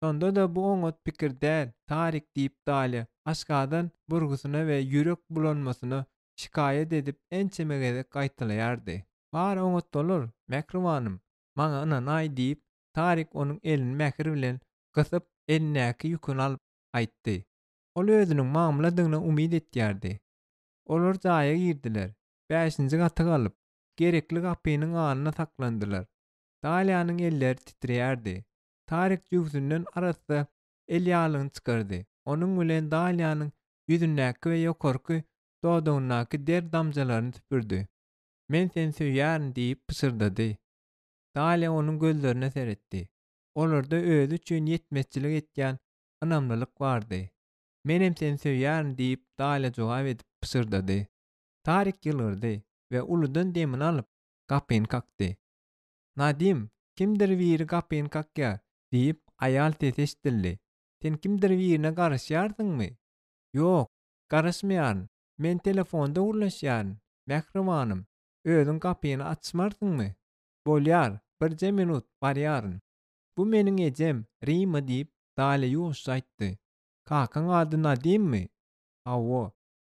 Şonda-da bu oňat pikir däl, Tarik diýip Daliýa aşgazan burgusyna we ýürek bulanmasyna şikaýat edip ençeme gezek gaýtalaýardy. Bary oňat bolar, mähribanym, maňa ynanaý diýip, Tarik onuň elini mähir bilen gysyp, elindäki ýüküni alyp aýtdy. Ol özüniň mamladygyna umyt etýärdi. Olar jaýa girdiler. Bäşinji gata galyp, gerekli gapynyň alnynda saklandylar. Daliýanyň elleri titreýärdi. Tarik jübüsinden arassa elýaglygyny çykardy. Onuň bilen Daliýanyň ýüzündäki we ýokarky dodagyndaky der damjalaryny süpürdi. Men seni söýýärin diýip pyşyrdady. Daliýa onuň gözlerine seretdi. Olarda özi üçin ýetmezçilik etýän ynamlylyk bardy. Menem seni söýýärin diýip Daliýa jogap edip pyşyrdady. Tarik ýylgyrdy we uludan demini alyp, gapyny kakdy. Nadim, kimdir biri gapyny kakýar, diýip, aýal sesi eşidildi. Sen kimdir birine garaşýarsyňmy? Ýok, garaşmaýaryn. Men telefonda gürleşýärin, mähribanym. Özüň gapyny açmarsyňmy? Bolýar, birje minut, barýaryn. Bu meniň ejem, Rima, diýip, Daliýa ýuwaşja aýtdy. Kakaň ady Nadimmi? Hawa.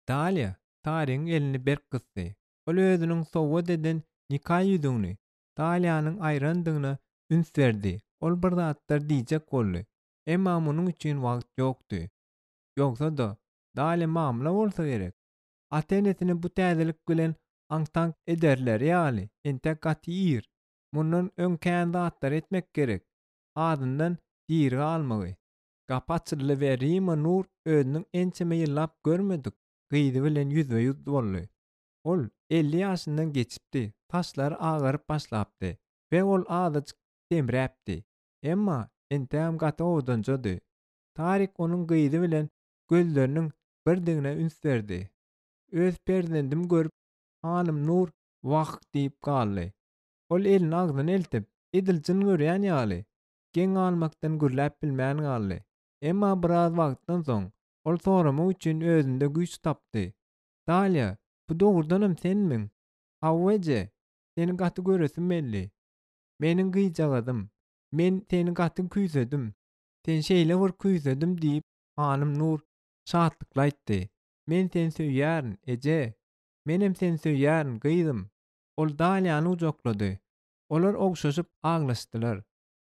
Daliýa Tarigiň elini berk gysdy. Ol özüniň sowgat eden nika ýüzügini Daliýanyň aýrandygyna üns berdi. Ol bir zatlar diýjek boldy. Emma munuň üçin wagt ýokdy. Ýogsa-da, Daliýa mamla bolsa gerek. Ata-enesini bu täzelik bilen. aňk-taňk ederleri ýaly, entek gaty ir. Mundan öň kän zatlar etmek gerek. Azyndan diri galmagy. Gapy açyldy we Rima Nur özüniň ençeme ýyllap görmedik gyzy bilen ýüzbe-ýüz boldy. Ol 50 ýaşyndan geçipdi, saçlary agaryp başlapdy we ol azajyk semräpdi. Emma entegem gaty owadanjady. Tarik onuň gyzy bilen gözleriniň birdigine üns berdi. Öz perzendimi görüp, hanym Nur wah diýip galdy. Ol elini agzyna eltip, edil jyn görýän ýaly, geň galmakdan gürläp bilmän galdy. Emma biraz wagtdan soň, ol soramak üçin özünde güýç tapdy. Daliýa, bu dogrudanam senmiň? Hawa, eje, seni gaty göresim geldi. Meniň gyzjagazym, men seni gaty küýsedim. Seni şeýle bir küýsedim diýip, hanym Nur şatlykly aýtdy. Men seni söýýärin, eje. Menem seni söýýärin, gyzym. Ol Daliýany gujaklady. Olar ogşaşyp aglaşdylar.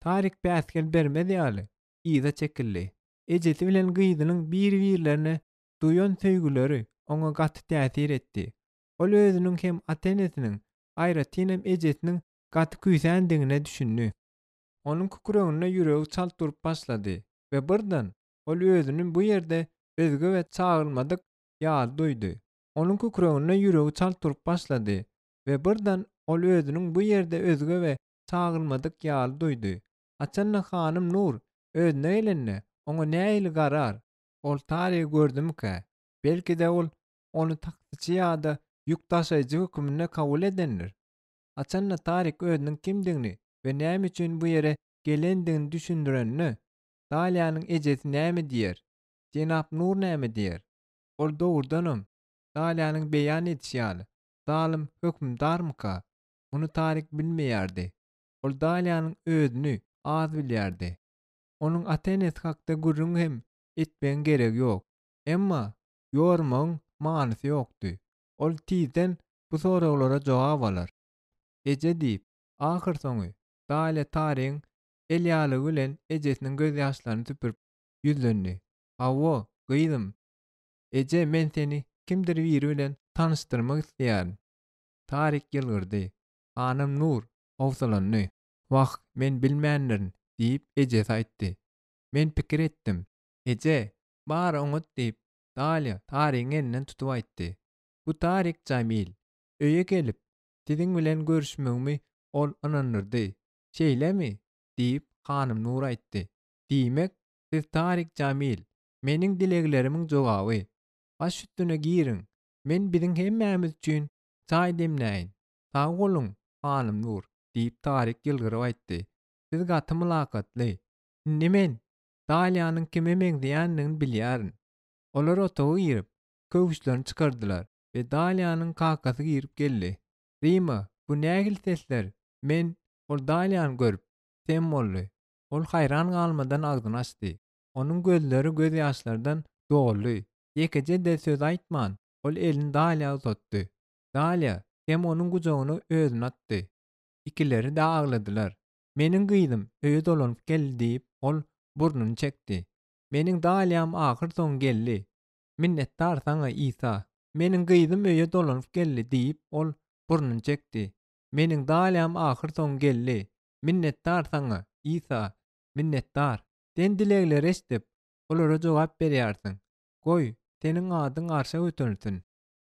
Tarik päsgel bermez ýaly, yza çekildi. Ejesi bilen gyzynyň bir-birlerine duýan söýgüleri oňa gaty täsir etdi. Ol özüniň hem ata-enesiniň, aýratynam ejesiniň gaty küýsändigine düşündi. Onuň kükreginde ýüregi çalt urup başlady we birden ol özüni bu ýerde özge we çagyrylmadyk ýaly duýdy. Onuň kükreginde ýüregi çalt urup başlady we birden ol özüniň bu ýerde özge we çagyrylmadyk ýaly duýdy. Haçanda hanym Nur özüne gelende, oňa nähili garar? Ol Tarigi gördümikä? Belki-de ol ony taksiçi ýa-da ýük daşaýjy höküminde kabul edendir? Haçanda Tarik özüniň kimdigini we näme üçin bu ýere gelendigini düşündirende, Daliýanyň ejesi näme diýer? Jenap Nur näme diýer? Ol dogrudanam, Daliýanyň beýan edişi ýaly, zalym hökümdarmyka? Muny Tarik bilmeýärdi. Ol Daliýanyň özüni az bilýärdi. Onuň ata-enesi hakda gürrüň hem etmegiň geregi ýok. Emma ýormagyň manysy ýokdy. Ol tizden bu soraglara jogap alar. Eje diýip, ahyrsoňy Daliýa Tarigiň el ýalygy bilen ejesiniň gözýaşlaryny süpürip ýüzlendi. Hawa, gyzym. Eje, men seni kimdir biri bilen tanyşdyrmak isleýärin. Tarik ýylgyrdy. Hanym Nur howsalandy. Wah, men bilmändirin, diýip, ejesi aýtdy. Men pikir etdim. Eje, bary oňat diýip, Daliýa Tarigiň elinden tutup aýtdy. Bu Tarik Jamil. Öýe gelip, siziň bilen görüşmegimi ol ynandyrdy. Şeýlemi? diýip, hanym Nur aýtdy. Diýmek, siz Tarik Jamil, meniň dileglerimiň jogaby. Baş üstüne giriň, men biziň hemmämiz üçin çaý demläýin. Sag boluň, hanym Nur, diýip, Tarik ýylgyryp aýtdy. Siz gaty mylakatly. Indi men Daliýanyň kime meňzeýändigini bilýärin. Olar otaga girip, köwüşlerini çykardylar we Daliýanyň kakasy girip geldi. Rima, bu nähili sesler? Men ol Daliýany görüp, sem boldy. Ol haýran galmadan agzyny açdy. Onuň gözleri gözýaşlardan doldy. Ýekeje-de söz aýtman, ol elini Daliýa uzatdy. Daliýa hem onuň gujagyna özüni atdy. Ikileri-de agladylar. Meniň gyzym öýe dolanyp geldi diýip, ol burnuny çekdi. Meniň Daliýam ahyrsoňy geldi. Minnetdar saňa, Isa. Meniň gyzym öýe dolanyp geldi diýip, ol burnuny çekdi. Meniň Daliýam ahyrsoňy geldi. Minnetdar saňa, Isa. Minnetdar. Sen dilegleri eşidip, olara jogap berýärsiň. Goý, seniň adyň arşa göterilsin.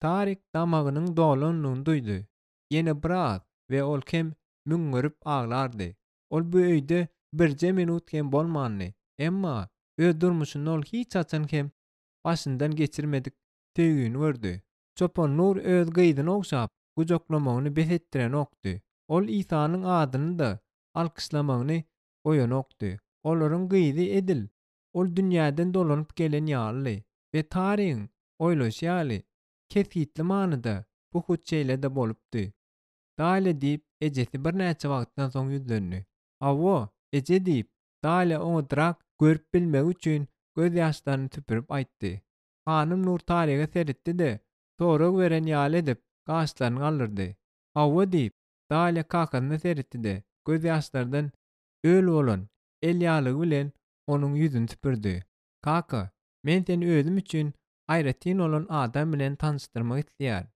Tarik damagynyň dolanyny duýdy. Ýene biraz we ol hem müňňürip aglardy. Ol bu öýde birje minut hem bolmandy. Emma öz durmuşynda ol hiç haçan hem başyndan geçirmedik söýgini gördi. Çopan Nur öz gyzyny ogşap, gujaklamagyny bes etdirenokdy. Ol Isanyň adyny-da alkyşlamagyny goýanokdy. Olaryň gyzy edil ol dünýäden dolanyp gelen ýalydy we Tarigiň oýlaýşy ýaly, kesgitli manyda bu hut şeýle-de bolupdy. Daliýa diýip, ejesi birnäçe wagtdan soň ýüzlendi. Hawa, eje diýip, Daliýa oňadrak görüp bilmegi üçin gözýaşlaryny süpürip aýtdy. Hanym Nur Tarige seretdi-de, sorag beren ýaly edip, gaşlaryny galdyrdy. Hawa diýip, Daliýa kakasyna seretdi-de, gözýaşlardan öl bolan el ýalygy bilen onuň ýüzüni süpürdi. Kaka, men seni özüm üçin aýratyn bolan adam bilen tanyşdyrmak isleýärin.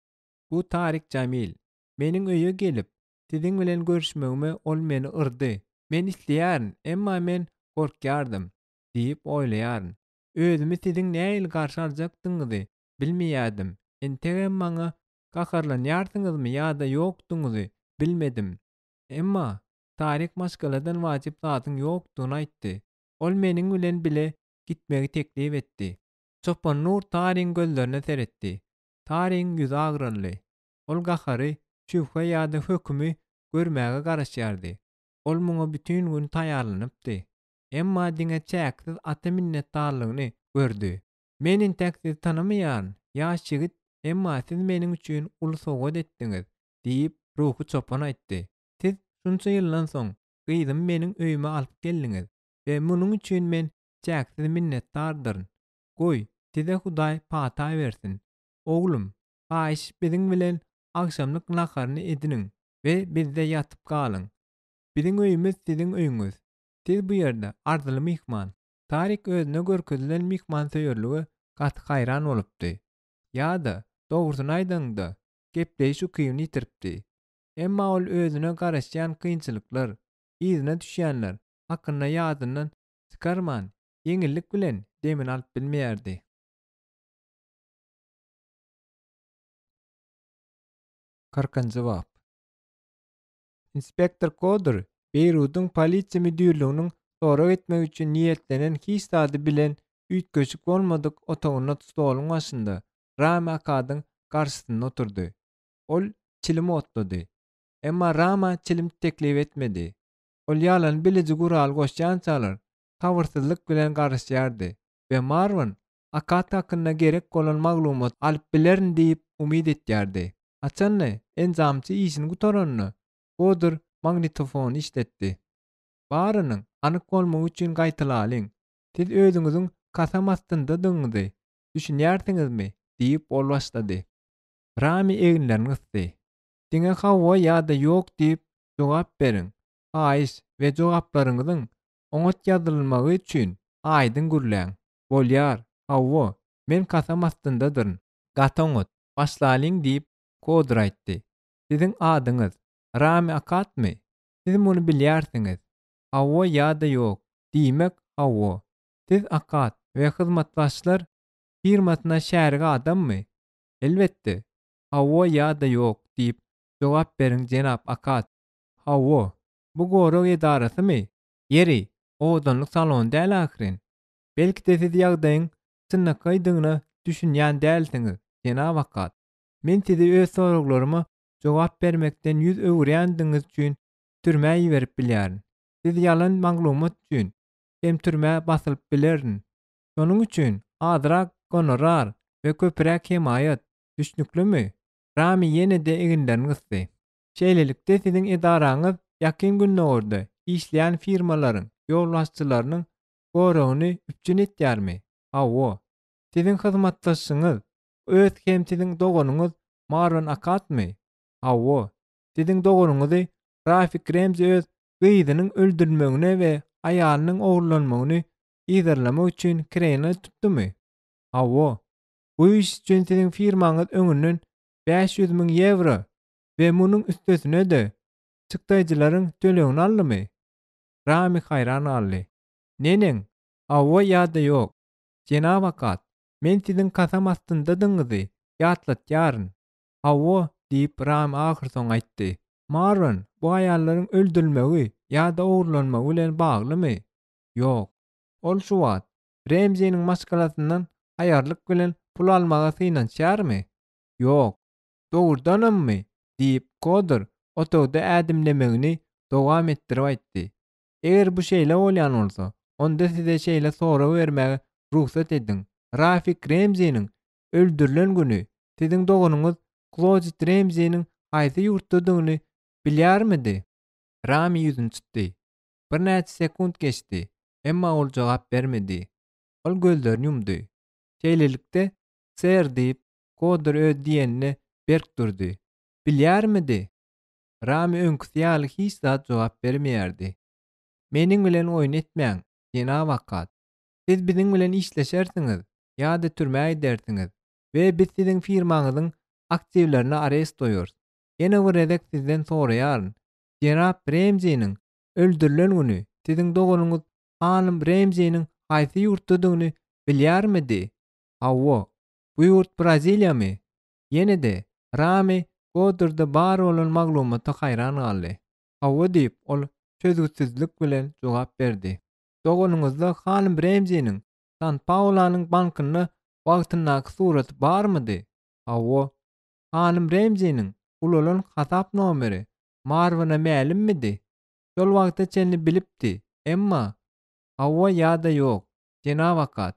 Bu Tarik Jamil. Meniň öýe gelip, siziň bilen görüşmegime ol meni yrdy. Men isleýärin, emma men gorkýardym, diýip oýlaýaryn. Özümi siziň nähili garşy aljakdygyňyzy bilmeýärdim. Entegem maňa gaharlanýarsyňyzmy ýa-da ýokdugyňyzy bilmedim. Emma Tarik maşgaladan wajyp zadyň ýokdugyny aýtdy. Ol meniň bilen bile gitmegi teklip etdi. Çopan Nur Tarigiň gözlerine seretdi. Tarigiň ýüzi agraldy. Ol gahary, şübhe ýa-da hökümi görmäge garaşýardy. Ol muňa bütin gün taýýarlanypdy. Emma diňe çäksiz ata minnetdarlygyny gördi. Men entäk sizi tanamaýaryn, ýaş ýigit, emma siz meniň üçin uly sowgat etdiňiz, diýip, ruhy çopan aýtdy. Siz şunça ýyldan soň gyzymy meniň öýüme alyp geldiňiz we munuň üçin men çäksiz minnetdardyryn. Goý, size Hudaý pata bersin. Oglum, haýyş biziň bilen agşamlyk naharyny ediniň we bizde ýatyp galyň. Biziň öýümiz siziň öýüňiz. Siz bu ýerde arzyly myhman. Tarik özüne görkezilen myhmansöýerlige gaty haýran bolupdy. Ýa-da, dogrusyny aýdaňda, gepleýiş ukybyny ýitiripdi. Emma ol özüne garaşýan kynçylyklar, yzyna düşýänler hakynda ýadyndan çykarman, ýeňillik bilen demini alyp bilmeýärdi. Kyrkynjy bap. Inspektor Kodur Beýrudyň polisiýa müdirliginiň sorag etmek üçin niýetlenen hiç zady bilen üýtgeşik bolmadyk otagynda stoluň başynda Rami Akadyň garşysynda oturdy. Ol çilim otlady. Emma Rama çilim teklip etmedi. Ol ýalan biliji gural goşýançalar sabyrsyzlyk bilen garaşýardy we Marwan Akad hakynda gerek bolan maglumat alyp bilerin diýip umyt etýärdi. Haçanda enjamçy işini gutaranda, Godur magnitofony işletdi. Barynyň anyk bolmagy üçin gaýtalalyň. Siz özüňiziň kasam astyndadygyňyzy düşünýärsiňizmi? diýip, ol başlady. Rami eginlerini gysdy. Diňe hawa ýa-da ýok diýip jogap beriň, haýyş we jogaplaryňyzyň oňat ýazylmagy üçin aýdyň gürläň. Bolýar, hawa, men kasam astyndadyryn. Gaty oňat, başlalyň diýip, Kodur aýtdy. Siziň adyňyz Rami Akadmy? Siz muny bilýärsiňiz. Hawa ýa-da ýok. Diýmek, hawa. Siz Akad we hyzmatdaşlar firmasyna şärik adammy? Elbetde. Hawa ýa-da ýok diýip, jogap beriň, jenap Akad. Hawa. Bu gorag edarasymy? Ýeri, owadanlyk salony däl ahyryn. Belki-de siz ýagdaýyň çynlakaýdygyna düşünýän dälsiňiz, jenap Akad. Men sizi öz soraglaryma jogap bermekden ýüz öwürýändigiňiz üçin türmä iberip bilýärin. Siz ýalan maglumat üçin hem türmä basylyp bilerin. Şonuň üçin azrak gonorar we köpräk hemaýat, düşnüklimi? Rami ýene-de eginlerini gysdy. Şeýlelikde siziň edaraňyz Ýakyn Gündogarda işleýän firmalaryň ýolbaşçylarynyň goragyny üpjün etýärmi? Hawa. Siziň hyzmatdaşyňyz öz hem siziň doganyňyz Marwan Akadmy? Hawa. Siziň doganyňyzy Rafik Remzi öz gyzynyň öldürilmegine we aýalynyň ogurlanmagyny yzarlamak üçin kireýine tutdumy? Hawa. Bu iş üçin siziň firmaňyz öňünden 500 müň ýewro we munuň üstesine-de çykdaýjylaryň tölegini aldymy? Rami haýran galdy. Neneň? Hawa ýa-da ýok? Jenap Akad, men siziň kasam astyndadygyňyzy ýatlatýaryn. Hawa, diýip, Rami ahyrsoňy aýtdy. Marwan, bu aýallaryň öldürilmegi ýa-da ogurlanmagy bilen baglymy? Ýok. Ol şu wagt Remziniň maşgalasyndan haýarlyk bilen pul almaga synanyşýarmy? Ýok. Dogrudanammy? diýip, Kodur otagda ädimlemegini dowam etdirip aýtdy. Eger bu şeýle bolýan bolsa, onda size şeýle sorag bermäge rugsat ediň, Rafik Remziniň öldürilen güni siziň doganyňyz Klodit Remziniň haýsy ýurtdadygyny bilýärmidi? Rami ýüzüni çytdy. Birnäçe sekunt geçdi, emma ol jogap bermedi. Ol gözlerini ýumdy. Şeýlelikde, ser diýip, Kodur öz diýenine berk durdy. Bilýärmidi? Rami öňküsi ýaly hiç zat jogap bermeýärdi. Meniň bilen oýun etmäň, jenap Akad. Siz biziň bilen işleşersiňiz ýa-da türmä gidersiňiz we biz siziň firmaňyzyň. aktiwlerine arest goýarys. Ýene bir gezek sizden soraýaryn, jenap Remziniň öldürilen güni siziň doganyňyz hanym Remziniň haýsy ýurtdadygyny bilýärmidi? Hawa. Bu ýurt Braziliýamy? Ýene-de, Rami Goddardda bar bolan maglumata haýran galdy. Hawa diýip, ol çözgütsizlik bilen jogap berdi. Doganyňyzda hanym Remziniň San-Paulanyň bankynda wagtyndaky suraty barmydy? Hawa. Hanym Remziniň ulalan hasap nomeri Marwina mälimmidi? Şol wagta çenli bilipdi, emma Hawa ýa-da ýok, jenap Akad.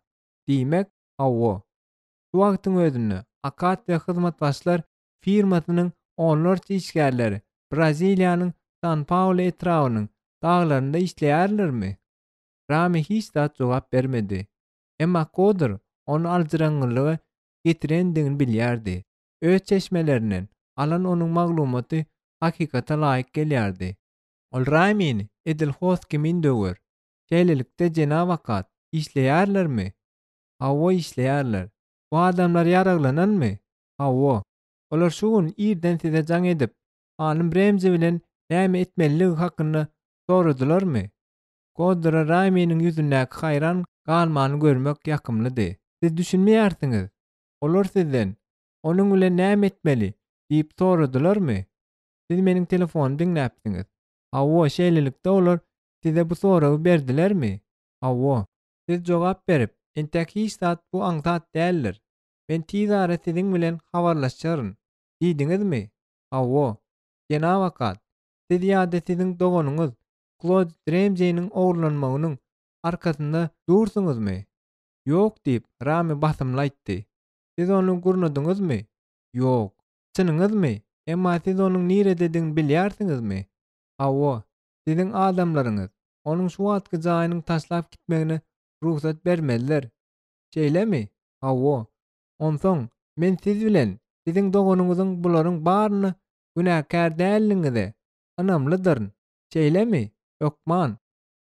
Diýmek, hawa. Şu wagtyň özünde Akad we hyzmatdaşlar firmasynyň onlarça işgärleri Braziliýanyň San-Paulu etrabynyň daglarynda işleýärlermi? Rami hiç zat jogap bermedi. Emma Kodr ony aljyraňňylyga getirendigini bilýärdi. Öz çeşmelerinden alan onuň maglumaty hakykata laýyk gelýärdi. Ol Ramini edil hoz kimin döwer. Şeýlelikde jenap Akad, işleýärlermi? Hawa, işleýärler. Bu adamlar ýaraglananmy? Hawa. Olar şu gün irden size jaň edip, hanym Remzi bilen näme etmeliligi hakynda soradylarmy? Goddara Raýminiň ýüzündäki haýran galmany görmek ýakymlydy. Siz düşünmeýärsiňiz. Olar sizden, Onuň bilen näme etmeli? diýip soradylarmy? Siz meniň telefony diňläpsiňiz. Hawa, şeýlelikde olar size bu soragy berdilermi? Hawa. Siz jogap berip, Entek hiç zat bu aňsat däldir. Men tiz ara siziň bilen habarlaşaryn diýdiňizmi? Hawa. Jenap Akad, siz ýa-da siziň doganyňyz Klod Remziniň ogurlanmagynyň arkasynda dursuňyzmy? Ýok diýip, Rami basymly aýtdy. Siz ony gurnadyňyzmy? Ýok. Çynyňyzmy? Emma siz onuň nirededigini bilýärsiňizmi? Hawa. Siziň adamlaryňyz onuň şu wagtky jaýynyň taşlap gitmegine rugsat bermezler. Şeýlemi? Hawa. Onsoň, men siz bilen siziň doganyňyzyň bularyň baryna günäkär däldigiňize ynamlydyryn. Şeýlemi? Hökman.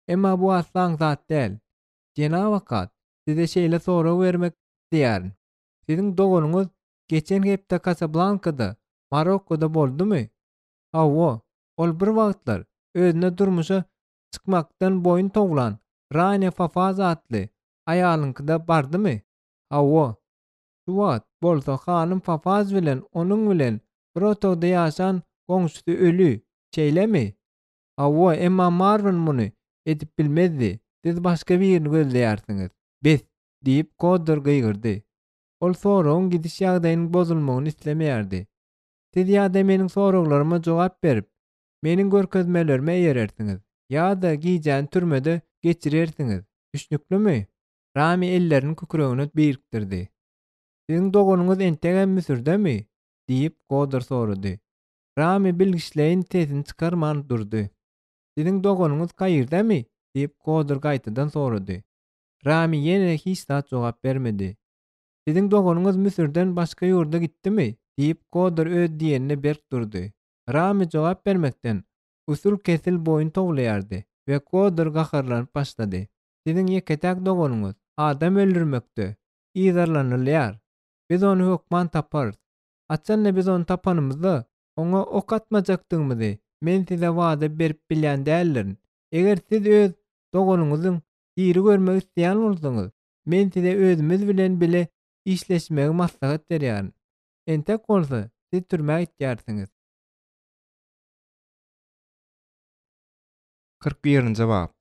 Emma bu asla aňsat däl. Jenap Akad, size şeýle sorag bermek isleýärin. Siziň doganyňyz geçen hepde Kasablankada, Marokkoda boldumy? Hawa, ol bir wagtlar özüne durmuşa çykmakdan boýun towlan Raniýa Fafaz atly aýalyňkyda bardymy? Hawa. Şu wagt bolsa hanym Fafaz bilen onuň bilen bir otagda ýaşan goňşusy öli, şeýlemi? Hawa, emma Marwin muny edip bilmezdi, siz başga birini gözleýärsiňiz. Bes! diýip, Goddar gygyrdy. Ol soragyň gidiş ýagdaýynyň bozulmagyny islemeýärdi. Siz ýa-da meniň soraglaryma jogap berip, meniň görkezmelerime eýerersiňiz, ýa-da gijäni türmede geçirersiňiz. Düşnüklimi? Rami ellerini kükregine birikdirdi. Siziň doganyňyz entegem Müsürdemi? diýip, Goddar sorady. Rami bilgiçleýin sesini çykarman durdy. Siziň doganyňyz Kairdemi? diýip, Goddar gaýtadan sorady. Rami ýene hiç zat jogap bermedi. Siziň doganyňyz Müsürden başga ýurda gitdimi? diýip, Goddar öz diýenine berk durdy. Rami jogap bermekden usul-kesil boýun towlaýardy we Goddar gaharlanyp başlady. Siziň ýeke-täk doganyňyz adam öldürmekde yzarlanylýar. Biz ony hökman taparys. Haçan-da biz ony tapanymyzda, oňa ok atmajakdygymyzy men size wada berip bilýän däldirin. Eger siz öz doganyňyzyň diri görmek isleýän bolsaňyz, men size özümiz bilen bile işleşmegi maslahat berýärin. Entek bolsa, siz türmä gitýärsiňiz. 41-nji bap.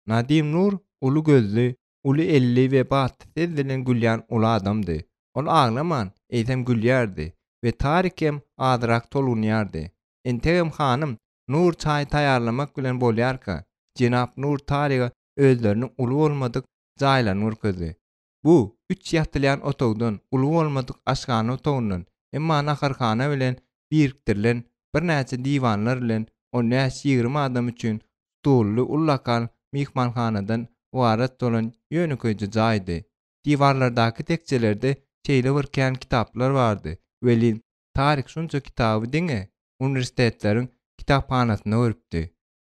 Nadim Nur uly gözli, uly elli we batly ses bilen gülýän uly adamdy. Ol aglaman, eýsem gülýärdi we Tarik hem azrak tolgunýardy. Entegem hanym Nur çaý taýýarlamak bilen bolýarka, jenap Nur Tarige özleriniň uly bolmadyk jaýlaryny görkezdi. Bu, üç ýatylýan otagdan, uly bolmadyk aşhana otagyndan, emma naharhana bilen birikdirilen birnäçe diwanlar bilen on bäş-ýigrimi adam üçin stully ullakan myhmanhanadan ybarat bolan ýönekeýje jaýdy. Diwarlardaky tekjelerde şeýle bir kän kitaplar bardy welin, Tarik şunça kitaby diňe uniwersitetleriň kitaphanasynda görüpdi.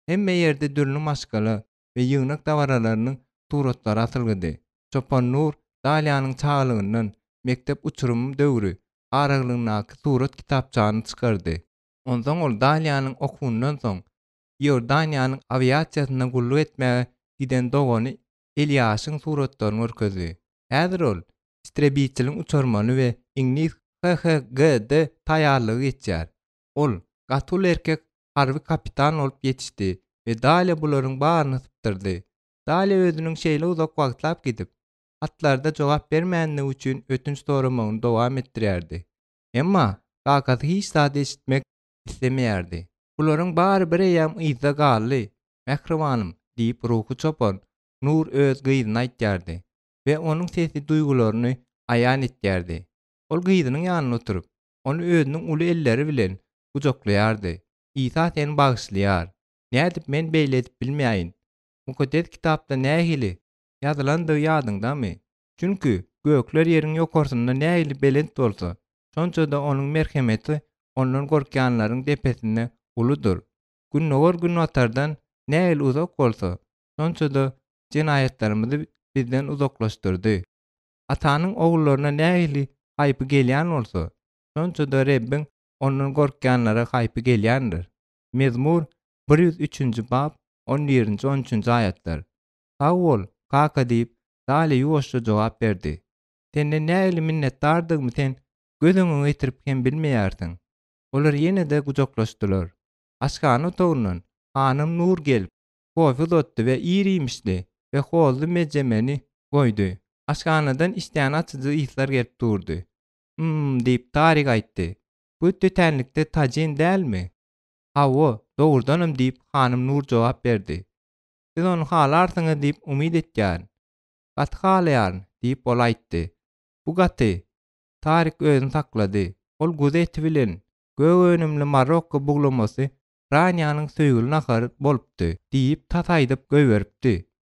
Hemme ýerde dürli maşgala we ýygnak dabaralarynyň suratlary asylgydy. Çopan Nur Daliýanyň çagalygyndan, mekdep uçurymy döwri. aralygyndaky surat kitapçany çykardy. Onsoň ol Daliýanyň okuwyndan soň Iordaniýanyň awiasiýasynda gulluk etmäge giden dogany Elýaşyň suratlaryny görkezdi. Häzir ol istrebiteliň uçarmany we iňlis HHG-de taýýarlygy geçýär. Ol gaty uly erkek harby kapitan bolup ýetişdi we Daliýa bularyň baryny sypdyrdy. Daliýa özüniň şeýle uzak wagtlap gidip, hatlarda jogap bermändigi üçin ötünç soramagyny dowam etdirýärdi. Emma kakasy hiç zat eşitmek islemeýärdi. Bularyň bary bireýýäm yzda galdy, mähribanym, diýip, ruhy çopan Nur öz gyzyna aýtýardy we onuň sesi duýgularyny aýan etýärdi. Ol gyzynyň ýanynda oturyp, ony özüniň uly elleri bilen gujaklaýardy. Isa seni bagyşlaýar. Nädip men beýle edip bilmäýin? Mukaddes Kitapda nähili ýazylandygy ýadyňdamy? Çünki gökler ýeriň ýokarsynda nähili belent bolsa, şonça-da onuň merhemeti ondan gorkýanlaryň depesinde uludyr. Gündogar günbatardan nähili uzak bolsa, şonça-da jenaýatlarymyzy bizden uzaklaşdyrdy. Atanyň ogullaryna nähili haýpy gelýän bolsa, şonça-da Rebbiň ondan gorkýanlara haýpy gelýändir. Mezmur 103-nji bap, on birinji, on üçünji aýatlar. Sag bol, kaka diýip, Daliýa ýuwaşja jogap berdi. Senden nähili minnetdardygymy sen göz öňüňe getirip hem bilmeýärsiň. Olar ýene-de gujaklaşdylar. Aşhana otagyndan hanym Nur gelip, kofe uzatdy we ir-iýmişli we hozly mejemeni goýdy. Aşhanadan işdäni açyjy yslar gelip durdy. Hum, diýip, Tarik aýtdy. Bu tötänlikde tajin dälmi? Hawa, dogrudanam, diýip, hanym Nur jogap berdi. Siz ony halarsyňyz diýip umyt etýärin. Gaty halaýaryn, diýip, ol aýtdy. Bu gaty. Tarik özüni saklady. Ol guzy eti bilen gök önümli marokko buglamasy Raniýanyň söýgüli nahary bolupdy, diýip, tas aýdyp goýberipdi.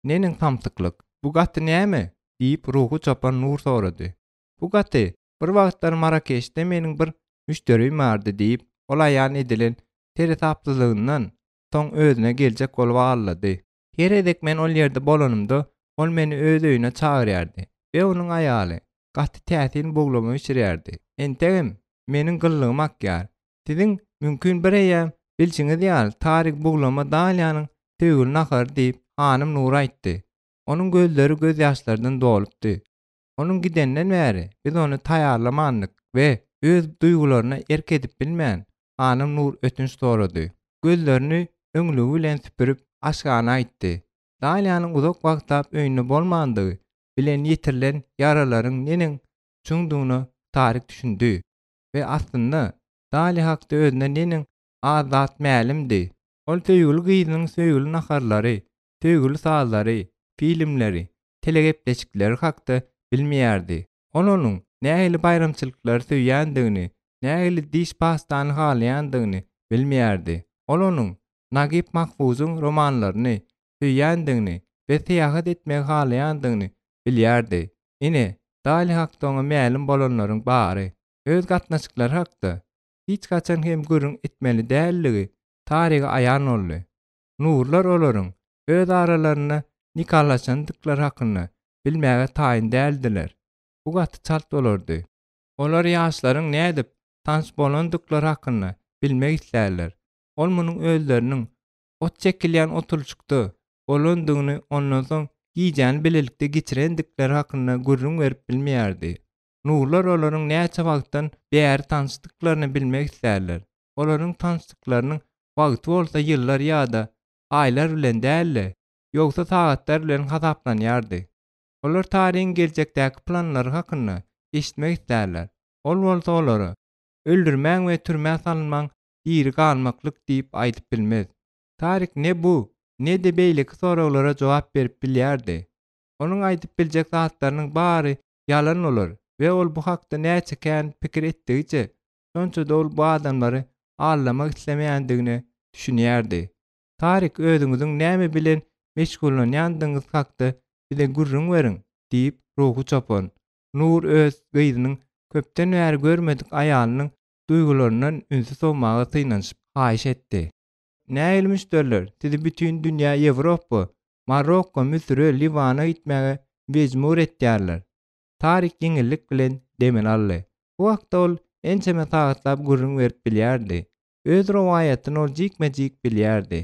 Neneň samsyklyk! Bu gaty näme? diýip, ruhy çopan Nur sorady. Bu gaty, bir wagtlar Marakeşde meniň bir müşderim bardy, diýip, ol aýan edilen seresapsyzlygyndan soň özüne geljek bolup aldady. Her gezek men ol ýerde bolanymda, ol meni öz öýüne çagyrýardy we onuň aýaly gaty täsin buglama bişirýärdi. Entegem meniň gyllygym akýar. Siziň, mümkin bireýýäm bilşiňiz ýaly, Tarik buglama Daliýanyň söýgüli nahary diýip, hanym Nur aýtdy. Onuň gözleri gözýaşlardan dolupdy. Onuň gidenden bäri biz ony taýýarlamandyk we öz duýgularyna erk edip bilmän, hanym Nur ötünç sorady. Gözlerini öňlügi bilen süpürip, aşhana gitdi. Daliýanyň uzak wagtlap öýünde bolmandygy bilen ýetirilen ýaralaryň neneň çuňdugyna Tarik düşündi we aslynda Daliýa hakda özüne neneň az zat mälimdi. Ol söýgüli gyzynyň söýgüli naharlary, söýgüli sazlary, filmleri, telegepleşikleri hakda bilmeýärdi. Ol onuň nähili baýramçylyklary söýýändigini, nähili diş pastany halaýandygyny bilmeýärdi. Ol onuň Nagip Mahfuzyň romanlaryny söýýändigini we syýahat etmegi halaýandygyny bilýärdi. Ine, Dali hakda oňa mälim bolanlaryň bary. Öz gatnaşyklary hakda hiç haçan hem gürrüň etmeli däldigi Taryga aýan boldy. Nurlar olaryň öz aralarynda nikalaşandyklary hakynda bilmäge taýyn däldiler. Bu gaty çalt bolardy. Olar ýaşlaryň nädip tanyş bolandyklary hakynda bilmek islärler. Ol munuň özleriniň ot çekilýän oturylyşykda bolandygyny ondan soň gijäni bilelikde geçirendikleri hakynda gürrüň berip bilmeýärdi. Nurlar olaryň näçe wagtdan bäri tanyşdyklaryny bilmek islärler. Olaryň tanyşdyklarynyň wagty bolsa ýyllar ýa-da aýlar bilen däl-de, ýogsa sagatlar bilen hasaplanýardy. Olar Taryň geljekdäki planlary hakynda eşitmek islärler. Ol bolsa olara, Öldürmäň we türmä salynmaň diri galmaklyk diýip aýdyp bilmez. Tarik ne bu, ne-de beýleki soraglara jogap berip bilýärdi. Onuň aýdyp biljek zatlarynyň bary ýalan bolar we ol bu hakda näçe kän pikir etdigiçe, şonça-da ol bu adamlary aldamak islemeýändigine düşünýärdi. Tarik, özüňiziň näme bilen meşgullanýandygyňyz hakda bize gürrüň beriň, diýip, ruhy çopan, Nur öz gyzynyň köpden bäri görmedik aýalynyň duýgularyndan ünsi sowmaga synanyşyp haýyş etdi. Nähili müşderiler sizi bütin dünýä Ýewropa, Marokko, Müsüre, Liwana gitmäge mejbur etýärler? Tarik ýeňillik bilen demini aldy. Bu hakda ol ençeme sagatlap gürrüň berip bilýärdi. Öz rowaýatyny ol jikme-jik bilýärdi.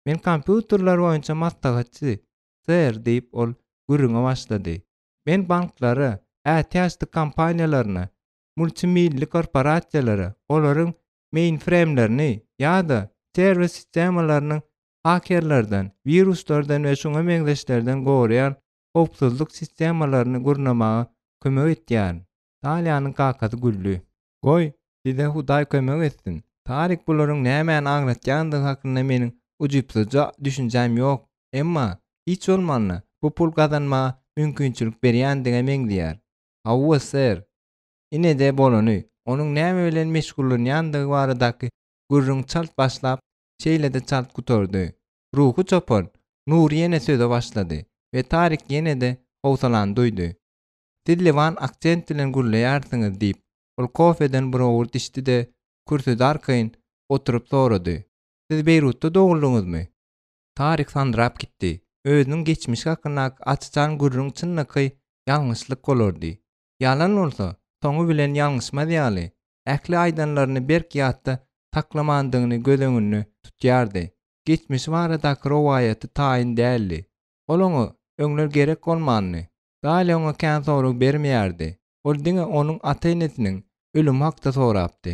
Men kompýuterler boýunça maslahatçy, ser, diýip, ol gürrüňe başlady. Men banklara, ätiýaçlyk kompaniýalaryna, multimilli korporasiýalara, olaryň meýnfreýmlerini ýa-da serwer sistemalarynyň hakerlerden, wiruslardan we şuňa meňzeşlerden goraýan howpsuzlyk sistemalaryny gurnamaga kömek etýärin. Taliýanyň kakasy güldi. Goý, size Hudaý kömek etsin. Tarik bularyň nämäni aňlatýandygy hakynda meniň ujypsyzja düşünjäm ýok, emma, hiç bolmanda, bu pul gazanmaga mümkinçilik berýändige meňzeýär. Hawa, ser. Ine-de bolany, onuň näme bilen meşgullanýandygy baradaky gürrüň çalt başlap, şeýle-de çalt gutardy. Ruhy çopan Nury ýene söze başlady we Tarik ýene-de howsalany duýdy. Siz liwan aksent bilen gürleýärsiňiz, diýip, ol kofeden bir owurt içdi-de, kürsüde arkaýyn oturyp sorady. Siz Beýrutda doguldyňyzmy? Tarik sandyrap gitdi. Özüniň geçmişi hakyndaky aç-açan gürrüň çynlakaý ýalňyşlyk bolardy. Ýalan bolsa, soňy bilen ýalňyşmaz ýaly, ähli aýdanlaryny berk ýatda saklamandygyny göz öňünde tutýardy. Geçmişi baradaky rowaýaty taýyn däldi. Ol oňa öňler gerek bolmandy. Daliýa oňa kän sorag bermeýärdi. Ol diňe onuň ata-enesiniň ölümi hakda sorapdy.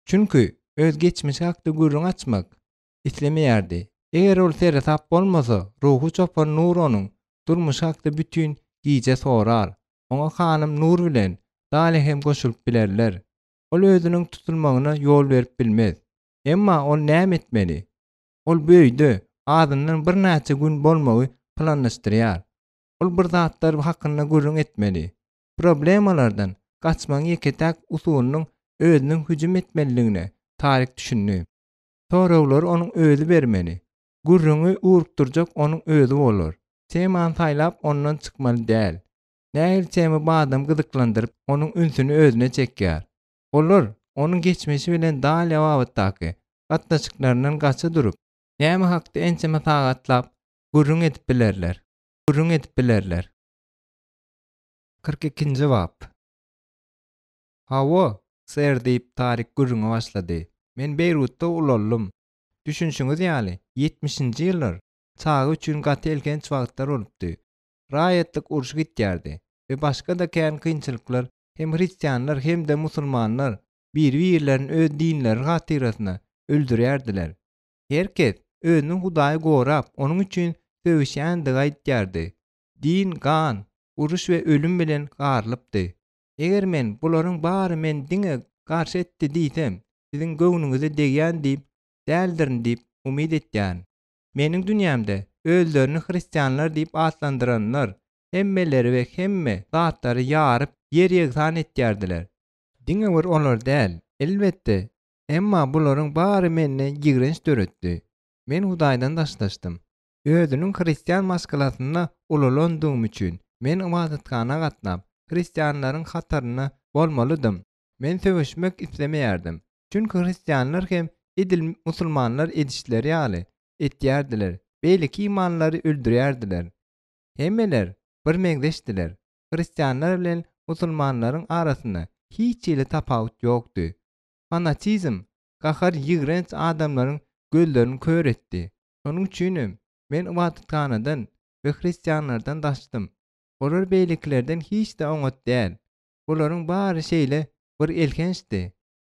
Çünki öz geçmişi hakda gürrüň açmak islemeýärdi. Eger ol seresap bolmasa, ruhy çopan Nur onuň durmuşy hakda bütin gije sorar. Oňa hanym Nur bilen Daliýa hem goşulyp bilerler. Ol özüniň tutulmagyna ýol berip bilmez. Emma ol näme etmeli? Ol bu öýde azyndan birnäçe gün bolmagy planlaşdyrýar. Ol bir zatlar hakynda gürrüň etmeli. Problemalardan gaçmagyň ýeke-täk usulynyň özüniň hüjüm etmelidigine Tarik düşündi. Soraglary onuň özi bermeli. Gürrüňi ugrukdyrjak onuň özi bolar. Temany saýlap ondan çykmaly däl. Nähili tema bu adamy gyzyklandyryp, onuň ünsüni özüne çekýär. Olar onuň geçmişi bilen Daliýa babatdaky gatnaşyklaryndan gaça durup, näme hakda ençeme sagatlap gürrüň edip bilerler. Gürrüň edip bilerler. 42-nji bap. Hawa, ser, diýip, Tarik gürrüňe başlady. Men Beýrutda ulaldym. Düşünşiňiz ýaly, ýetmişinji ýyllar çaga üçin gaty elhenç wagtlar bolupdy. Raýatlyk urşy gitýärdi we başga-da kän kynçylyklar hem hristianlar hem-de musulmanlar biri-birlerini öz dinleri hatyrasyna öldürýärdiler. Her kes özüniň Hudaýy gorap, onuň üçin söweşýändigi aýdýardy. Din gan, uruş we ölüm bilen garylypdy. Eger men bularyň bary men diňe garşy etdi diýsem, siziň göwnüňize degýän diýip däldirin diýip umyt etýärin. Meniň dünýämde özlerini hristianlar diýip atlandyranlar hemmeleri we hemme zatlary ýaryp ýer-ýegsan etýärdiler. Diňe bir olar däl, elbetde, emma bularyň bary mende ýigrenç döretdi. Men Hudaýdan daşlaşdym. Özüniň hristian maşgalasynda ulalandygym üçin, men ybadathana gatnap, hristianlaryň hatarynda bolmalydym. Men söweşmek islemeýärdim. Çünki hristianlar hem edil musulmanlar edişleri ýaly etýärdiler, beýleki imanlylary öldürýärdiler. Hemmeler birmeňzeşdiler. Hristianlar bilen musulmanlaryň arasynda hiç hili tapawut ýokdy. Fanatizm, gahar, ýigrenç adamlaryň gözlerini kör etdi. Şonuň üçinem men ybadathanadan we hristianlardan gaçdym. Olar beýlekilerden hiç-de oňat däl. Bularyň bary şeýle bir elhençdi.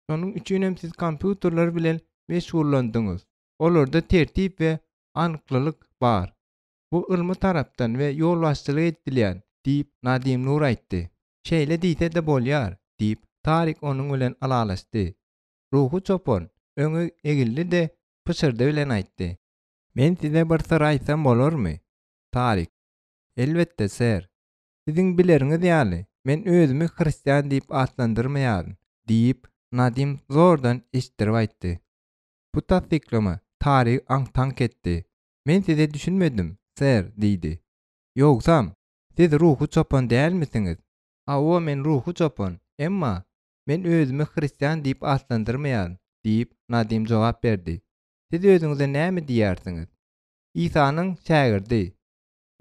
Şonuň üçinem siz kompýuterler bilen meşgullandyňyz. Olarda tertip we anyklylyk bar. Bu ylmy tarapdan we ýolbaşçylyk edilýän, diýip, Nadim Nur aýtdy. Şeýle diýse-de bolýar, diýip, Tarik onuň bilen ylalaşdy. Ruhy çopan öňe egildi-de, pyşyrdy bilen aýtdy. Men size bir syr aýtsam bolarmy? Tarik. Elbetde, ser. Siziň bileriňiz ýaly, men özümi hristian diýip atlandyrmaýaryn, diýip, Nadim zordan eşitdirip aýtdy. Bu tassyklama Tarigi aňk-taňk etdi. Men size düşünmedim, ser, diýdi. Ýogsam, siz ruhy çopan dälmisiňiz? Hawa, men ruhy çopan, emma men özümi hristian diýip atlandyrmaýaryn, diýip, Nadim jogap berdi. Siz özüňize näme diýýärsiňiz? Isanyň şägirdi.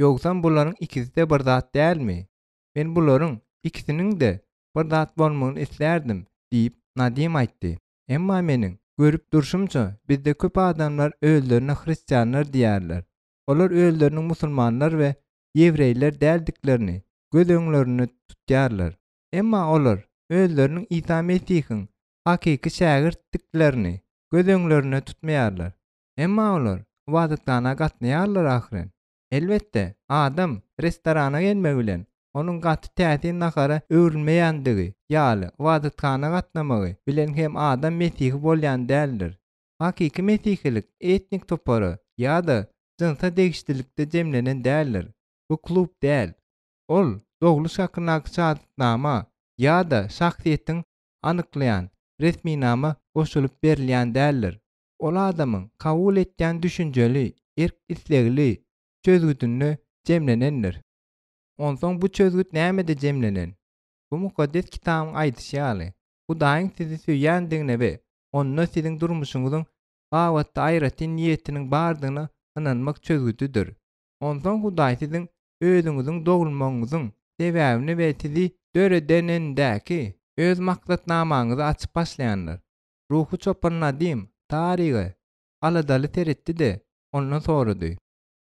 Ýogsam bularyň ikisi-de bir zat dälmi? Men bularyň ikisiniň-de. bir zat bolmagyny islärdim, diýip, Nadim aýtdy. Emma meniň görüp durşumça, bizde köp adamlar özlerine hristianlar diýýärler. Olar özleriniň musulmanlar we ýewreýler däldiklerini göz öňlerinde tutýarlar. Emma olar özleriniň Isa Mesihiň hakyky şägirtdiklerini göz öňlerinde tutmaýarlar. Emma olar ybadathana gatnaýarlar ahyryn. Elbetde, adam restorana gelmegi bilen, onuň gaty täsin nahara öwrülmeýändigi ýaly, ybadathana gatnamagy bilen hem adam mesihi bolýan däldir. Hakyky mesihilik etnik topara ýa-da jynsa degişlilikde jemlenen däldir. Bu klub däl. Ol dogluş hakyndaky şahadatnama ýa-da şahsyýetiň anyklaýan resminama goşulyp berilýän däldir. Ol adamyň kabul etýän düşünjeli, erk-islegli çözgüdinde jemlenendir. Onsoň bu çözgüt nämede jemlenen? Bu Mukaddes Kitabyň aýdyşy ýaly, Hudaýyň sizi söýýändigine we Onda siziň durmuşyňyzyň babatda aýratyn niýetiniň bardygyna ynanmak çözgüdidir. Onsoň Hudaý siziň özüňiziň dogulmagyňyzyň sebäbini we sizi döredenindäki Öz maksatnamaňyzy açyp başlaýandyr. Ruhy çopan Nadim Tarige aladaly seretdi-de, ondan sorady,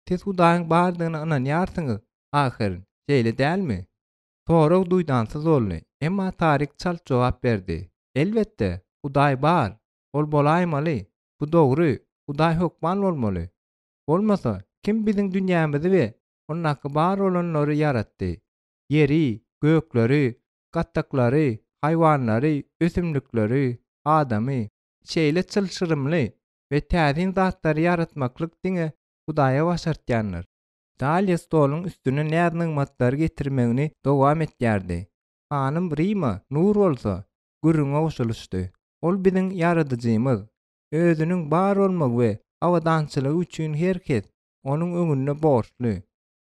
Siz Hudaýyň bardygyna ynanýarsyňyz ahyryn, şeýle dälmi? Sorag duýdansyz boldy, emma Tarik çalt jogap berdi, Elbetde, Hudaý bar, ol bolaýmaly, bu dogry, Hudaý hökman bolmaly. Bolmasa, kim biziň dünýämizi we ondaky bar bolanlary ýaratdy? Ýeri, gökleri, gatlaklary, haýwanlary, ösümlikleri, adamy. Şeýle çylşyrymly we täsin zatlary ýaratmaklyk diňe Hudaýa başartýandyr. Daliýa stoluň üstüne näz-nygmatlary getirmegini dowam etýärdi. Hanym Rima Nur bolsa gürrüňe goşulyşdy. Ol biziň Ýaradyjymyz. Özüniň bar bolmagy we abadançylygy üçin her kes Onuň öňünde borçly.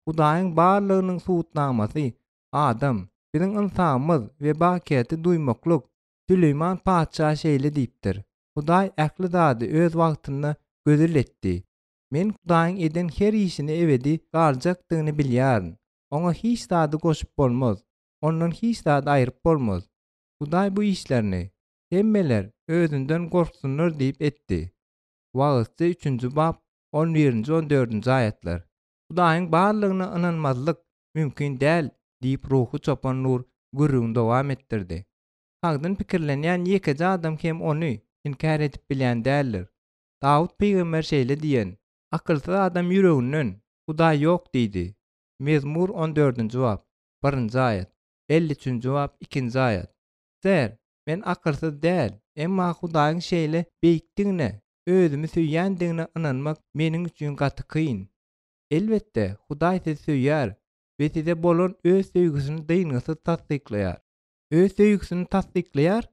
Hudaýyň barlygynyň subutnamasy adam, biziň ynsabymyz we bakyýeti duýmaklyk. Süleýman patyşa şeýle diýipdir, Hudaý ähli zady öz wagtynda gözel etdi. Men Hudaýyň eden her işini ebedi galjakdygyny bilýärin. Oňa hiç zady goşup bolmaz, ondan hiç zady aýryp bolmaz. Hudaý bu işlerini, hemmeler Özünden gorksunlar diýip etdi. Wagyzçy üçünji bap on birinji on dördünji aýatlar. Hudaýyň barlygyna ynanmazlyk mümkin däl, diýip ruhy çopan Nur gürrüňini dowam etdirdi. Sagdyn pikirlenýän ýekeje adam hem ony inkär edip bilýän däldir. Dawut pygamber şeýle diýen, Akylsyz adam ýüreginden, Hudaý ýok diýdi. Mezmur on dördünji bap, birinji aýat, 53 üçünji bap, ikinji aýat. Ser, men akylsyz däl, emma Hudaýyň şeýle beýikdigine, özümi söýýändigine ynanmak meniň üçin gaty kyn. Elbetde, Hudaý sizi söýýär we size bolan Öz söýgüsini dyngysyz tassyklaýar. Öz söýgüsini tassyklaýar?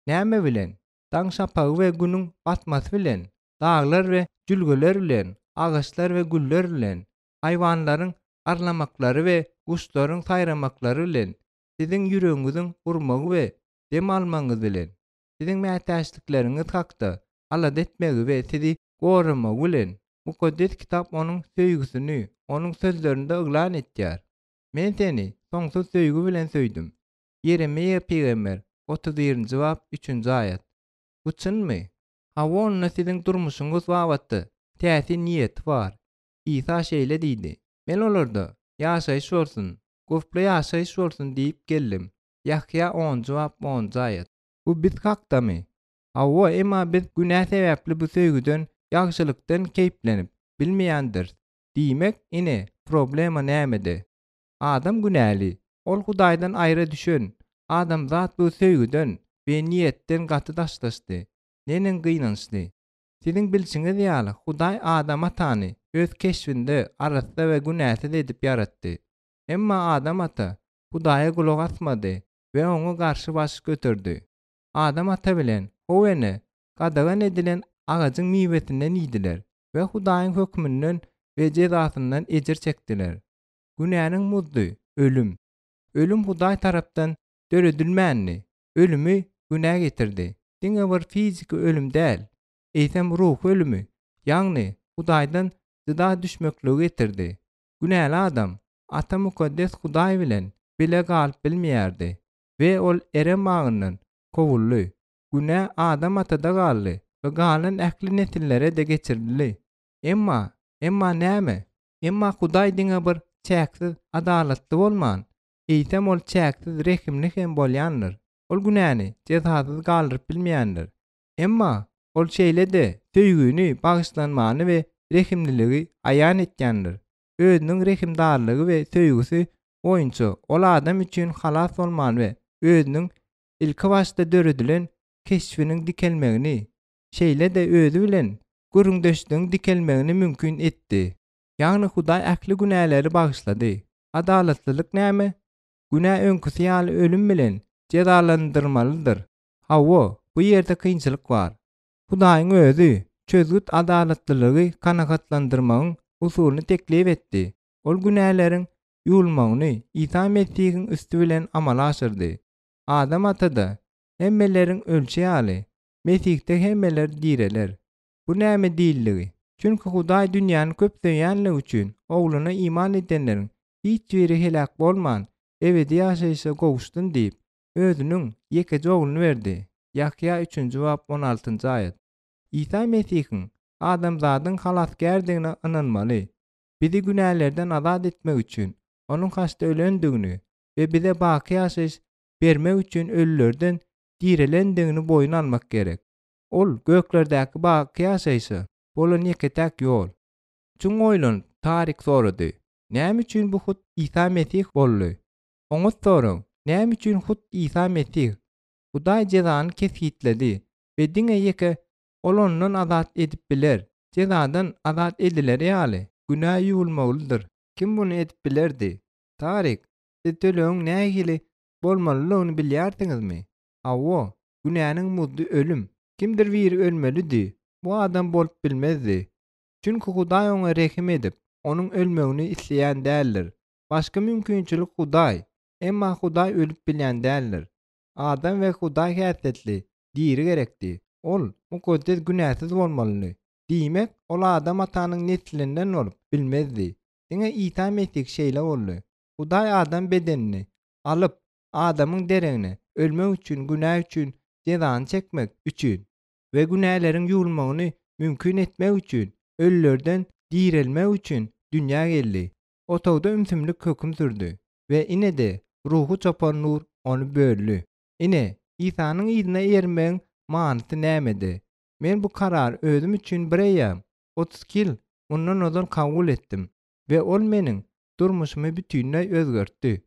Näme bilen? Daň şapagy we günüň batmasy bilen, daglar we jülgeler bilen, agaçlar we güller bilen, haýwanlaryň arlamaklary we guşlaryň saýramaklary bilen, siziň ýüregiňiziň urmagy we dem almagyňyz bilen, siziň mätäçlikleriňiz hakda alada etmegi we sizi goramagy bilen, Mukaddes Kitap Onuň söýgüsini Onuň sözlerinde yglan etýär, Men seni soňsuz söýgi bilen söýdüm. Ýeremiýa pygamber, 31-nji bap, üçünji aýat. Bu çynmy? Hawa onda siziň durmuşyňyz babatda täsin niýeti bar. Isa şeýle diýdi, Men olarda ýaşaýyş bolsun, gurply ýaşaýyş bolsun diýip geldim. Ýahýa onunjy bap onunjy aýat. Bu biz hakdamy? Hawa, emma biz günä sebäpli bu söýgüden, ýagşylykdan keýplenip bilmeýändiris. Diýmek, ine, problema nämede? Adam günäli. Ol Hudaýdan aýra düşen. Adamzat bu söýgüden we niýetden gaty daşlaşdy. Neneň gynançly! Siziň bilşiňiz ýaly, Hudaý Adam atany Öz keşbinde arassa we günäsiz edip ýaratdy. Emma Adam ata Hudaýa gulak asmady we Oňa garşy baş göterdi. Adam ata bilen How ene gadagan edilen agajyň miwesinden iýdiler we Hudaýyň höküminden we jezasyndan ejir çekdiler. Günäniň muzdy, ölüm. Ölüm Hudaý tarapdan döredilmändi. Ölümi günä getirdi. Diňe bir fiziki ölüm däl, eýsem ruhy ölümi, ýagny Hudaýdan jyda düşmekligi getirdi. Günäli adam Ata mukaddes Hudaý bilen bile galyp bilmeýärdi. We ol Erem bagyndan kowuldy. Günä Adam atada galdy we galan ähli nesillere-de geçirildi. Emma, emma näme? Emma Hudaý diňe bir çäksiz adalatly bolman, eýsem ol çäksiz rehimli hem bolýandyr. Ol günäni jezasyz galdyryp bilmeýändir. Emma ol şeýle-de söýgini, bagyşlanmany we rehimliligi aýan etýändir. Özüniň rehimdarlygy we söýgüsi boýunça ol adam üçin halas bolmany we özüniň ilkibaşda döredilen keşbiniň dikelmegini, şeýle-de özi bilen gürrüňdeşligiň dikelmegini mümkin etdi. Ýagny Hudaý ähli günäleri bagyşlady. Adalatlylyk näme? Günä öňküsi ýaly ölüm bilen jezalandyrmalydyr. Hawa, bu ýerde kynçylyk bar. Hudaýyň özi çözgüt adalatlylygy kanagatlandyrmagyň usulyny teklip etdi. Ol günäleriň ýuwulmagyny Isa Mesihiň üsti bilen amala aşyrdy. Adam atada hemmeleriň ölşi ýaly, Mesihde hemmeler direler. Bu näme diýildigi? Çünki Hudaý dünýäni köp söýenligi üçin Ogluna iman edenleriň hiç biri heläk bolman, ebedi ýaşaýşa gowuşsyn diýip, Özüniň ýekeje Ogluny berdi. Ýahýa üçünji bap on altynjy aýat. Isa Mesihiň adamzadyň Halasgärdigine ynanmaly. Bizi günälerden azat etmek üçin Onuň haçda ölendigini we bize baky ýaşaýyş bermek üçin ölülerden direlendigini boýun almak gerek. Ol göklerdäki baky ýaşaýşa bolan ýeke-täk ýol. Çuň oýlanyp, Tarik sorady, Näme üçin bu hut Isa Mesih boldy? Oňat sorag, näme üçin hut Isa Mesih? Hudaý jezany kesgitledi we diňe ýeke Ol ondan azat edip biler. Jezadan azat edileri ýaly, günä ýuwulmalydyr. Kim muny edip bilerdi? Tarik, siz tölegiň nähili bolmalydygyny bilýärsiňizmi? Hawa, günäniň muzdy ölüm. Kimdir biri ölmelidi, bu adam bolup bilmezdi. Çünki Hudaý oňa rehim edip, onuň ölmegini isleýän däldir. Başga mümkinçilik Hudaý, emma Hudaý ölüp bilýän däldir. Adam we Hudaý häsiýetli diri gerekdi. Ol mukaddes günäsiz bolmalydy. Diýmek, ol Adam atanyň neslinden bolup bilmezdi. Diňe Isa Mesih şeýle boldy. Hudaý adam bedenini alyp, adamyň deregine ölmek üçin günä üçin jezany çekmek üçin we günäleriň ýuwulmagyny mümkin etmek üçin ölülerden direlmek üçin dünýä geldi. Otagda ümsümlik höküm sürdi we ine-de, ruhy çopan nur ony böldi. Ine, Isanyň yzyna eýermegiň manysy nämede? Men bu karary özüm üçin bireýýäm 32 ýyl mundan ozal kabul etdim we ol meniň durmuşymy bütinleý özgertdi.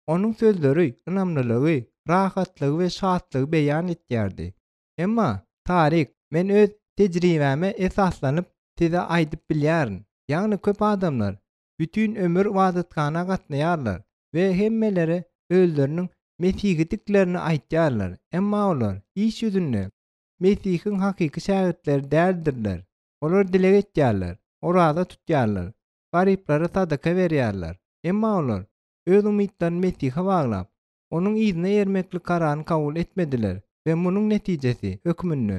Onuň sözleri ynamlylygy, rahatlygy we şatlygy beýan etýärdi. Emma, Tarik, men öz tejribäme esaslanyp size aýdyp bilýärin, ýagny köp adamlar bütin ömür ybadathana gatnaýarlar we hemmelere özleriniň mesihidiklerini aýtýarlar, emma olar iş ýüzünde Mesihiň hakyky şägirtleri däldirler. Olar dileg etýärler, oraza tutýarlar, garyplara sadaka berýärler, emma olar öz umytlaryny Mesihe baglap, Onuň yzyna eýermeklik kararyny kabul etmediler we munuň netijesi hökmünde,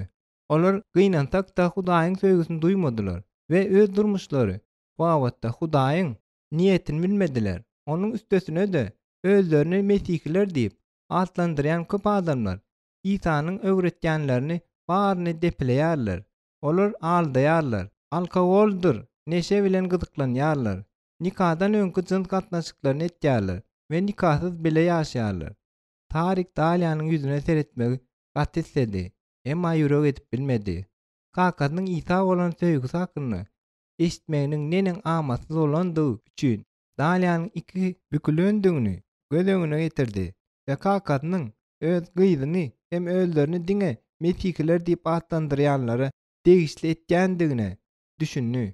olar gynansak-da Hudaýyň söýgüsini duýmadylar we öz durmuşlary babatda Hudaýyň niýetini bilmediler. Onuň üstesine-de, özlerini mesihiler diýip atlandyrýan köp adamlar Isanyň öwretýänlerini baryny depileýärler. Olar aldaýarlar, alkogoldyr neşe bilen gyzyklanýarlar, nikadan öňki jyns gatnaşyklaryny etýärler we nikasyz bile ýaşaýarlar. Tarik Daliýanyň ýüzüne seretmegi gaty isledi, emma ýürek edip bilmedi. Kakasynyň Isa bolan söýgüsi hakynda eşitmeginiň neneň amatsyz bolandygy üçin Daliýanyň iki bükülendigini göz öňüne getirdi we kakasynyň öz gyzyny hem özlerini diňe mesihiler diýip atlandyrýanlara degişli etýändigine düşündi.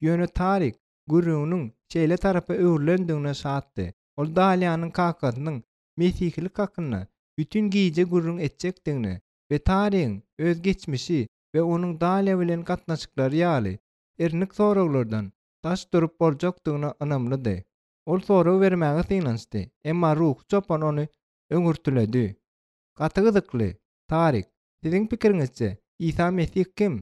Ýöne Tarik gürrüňiniň şeýle tarapa öwrülendigine şatdy. Ol Daliýanyň kakasynyň mesihilik hakynda bütin gije gürrüň etjekdigine we Tarigiň öz geçmişi we onuň Daliýa bilen gatnaşyklary ýaly irnik soraglardan daş durup boljakdygyna ynamlydy. Ol sorag bermäge synanyşdy, emma ruhy çopan ony öňürtiledi. Gaty gyzykly, Tarik, siziň pikiriňizçe, Isa Mesih kim?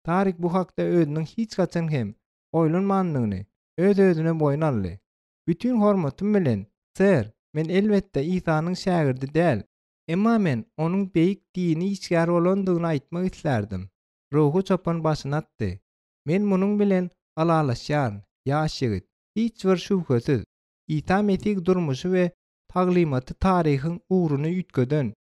Tarik bu hakda özüniň hiç haçan hem oýlanmandygyny öz-özüne boýun aldy. Bütin hormatym bilen, ser! Men elbetde Isanyň şägirdi däl. Emma men onuň beýik dini işgär bolandygyny aýtmak islärdim. Ruhy çopan başyny atdy. Men munuň bilen ylalaşýaryn, ýaş ýigit. Hiç bir şübhesiz, Isa Mesih durmuşy we taglymaty taryhyň ugruny üýtgeden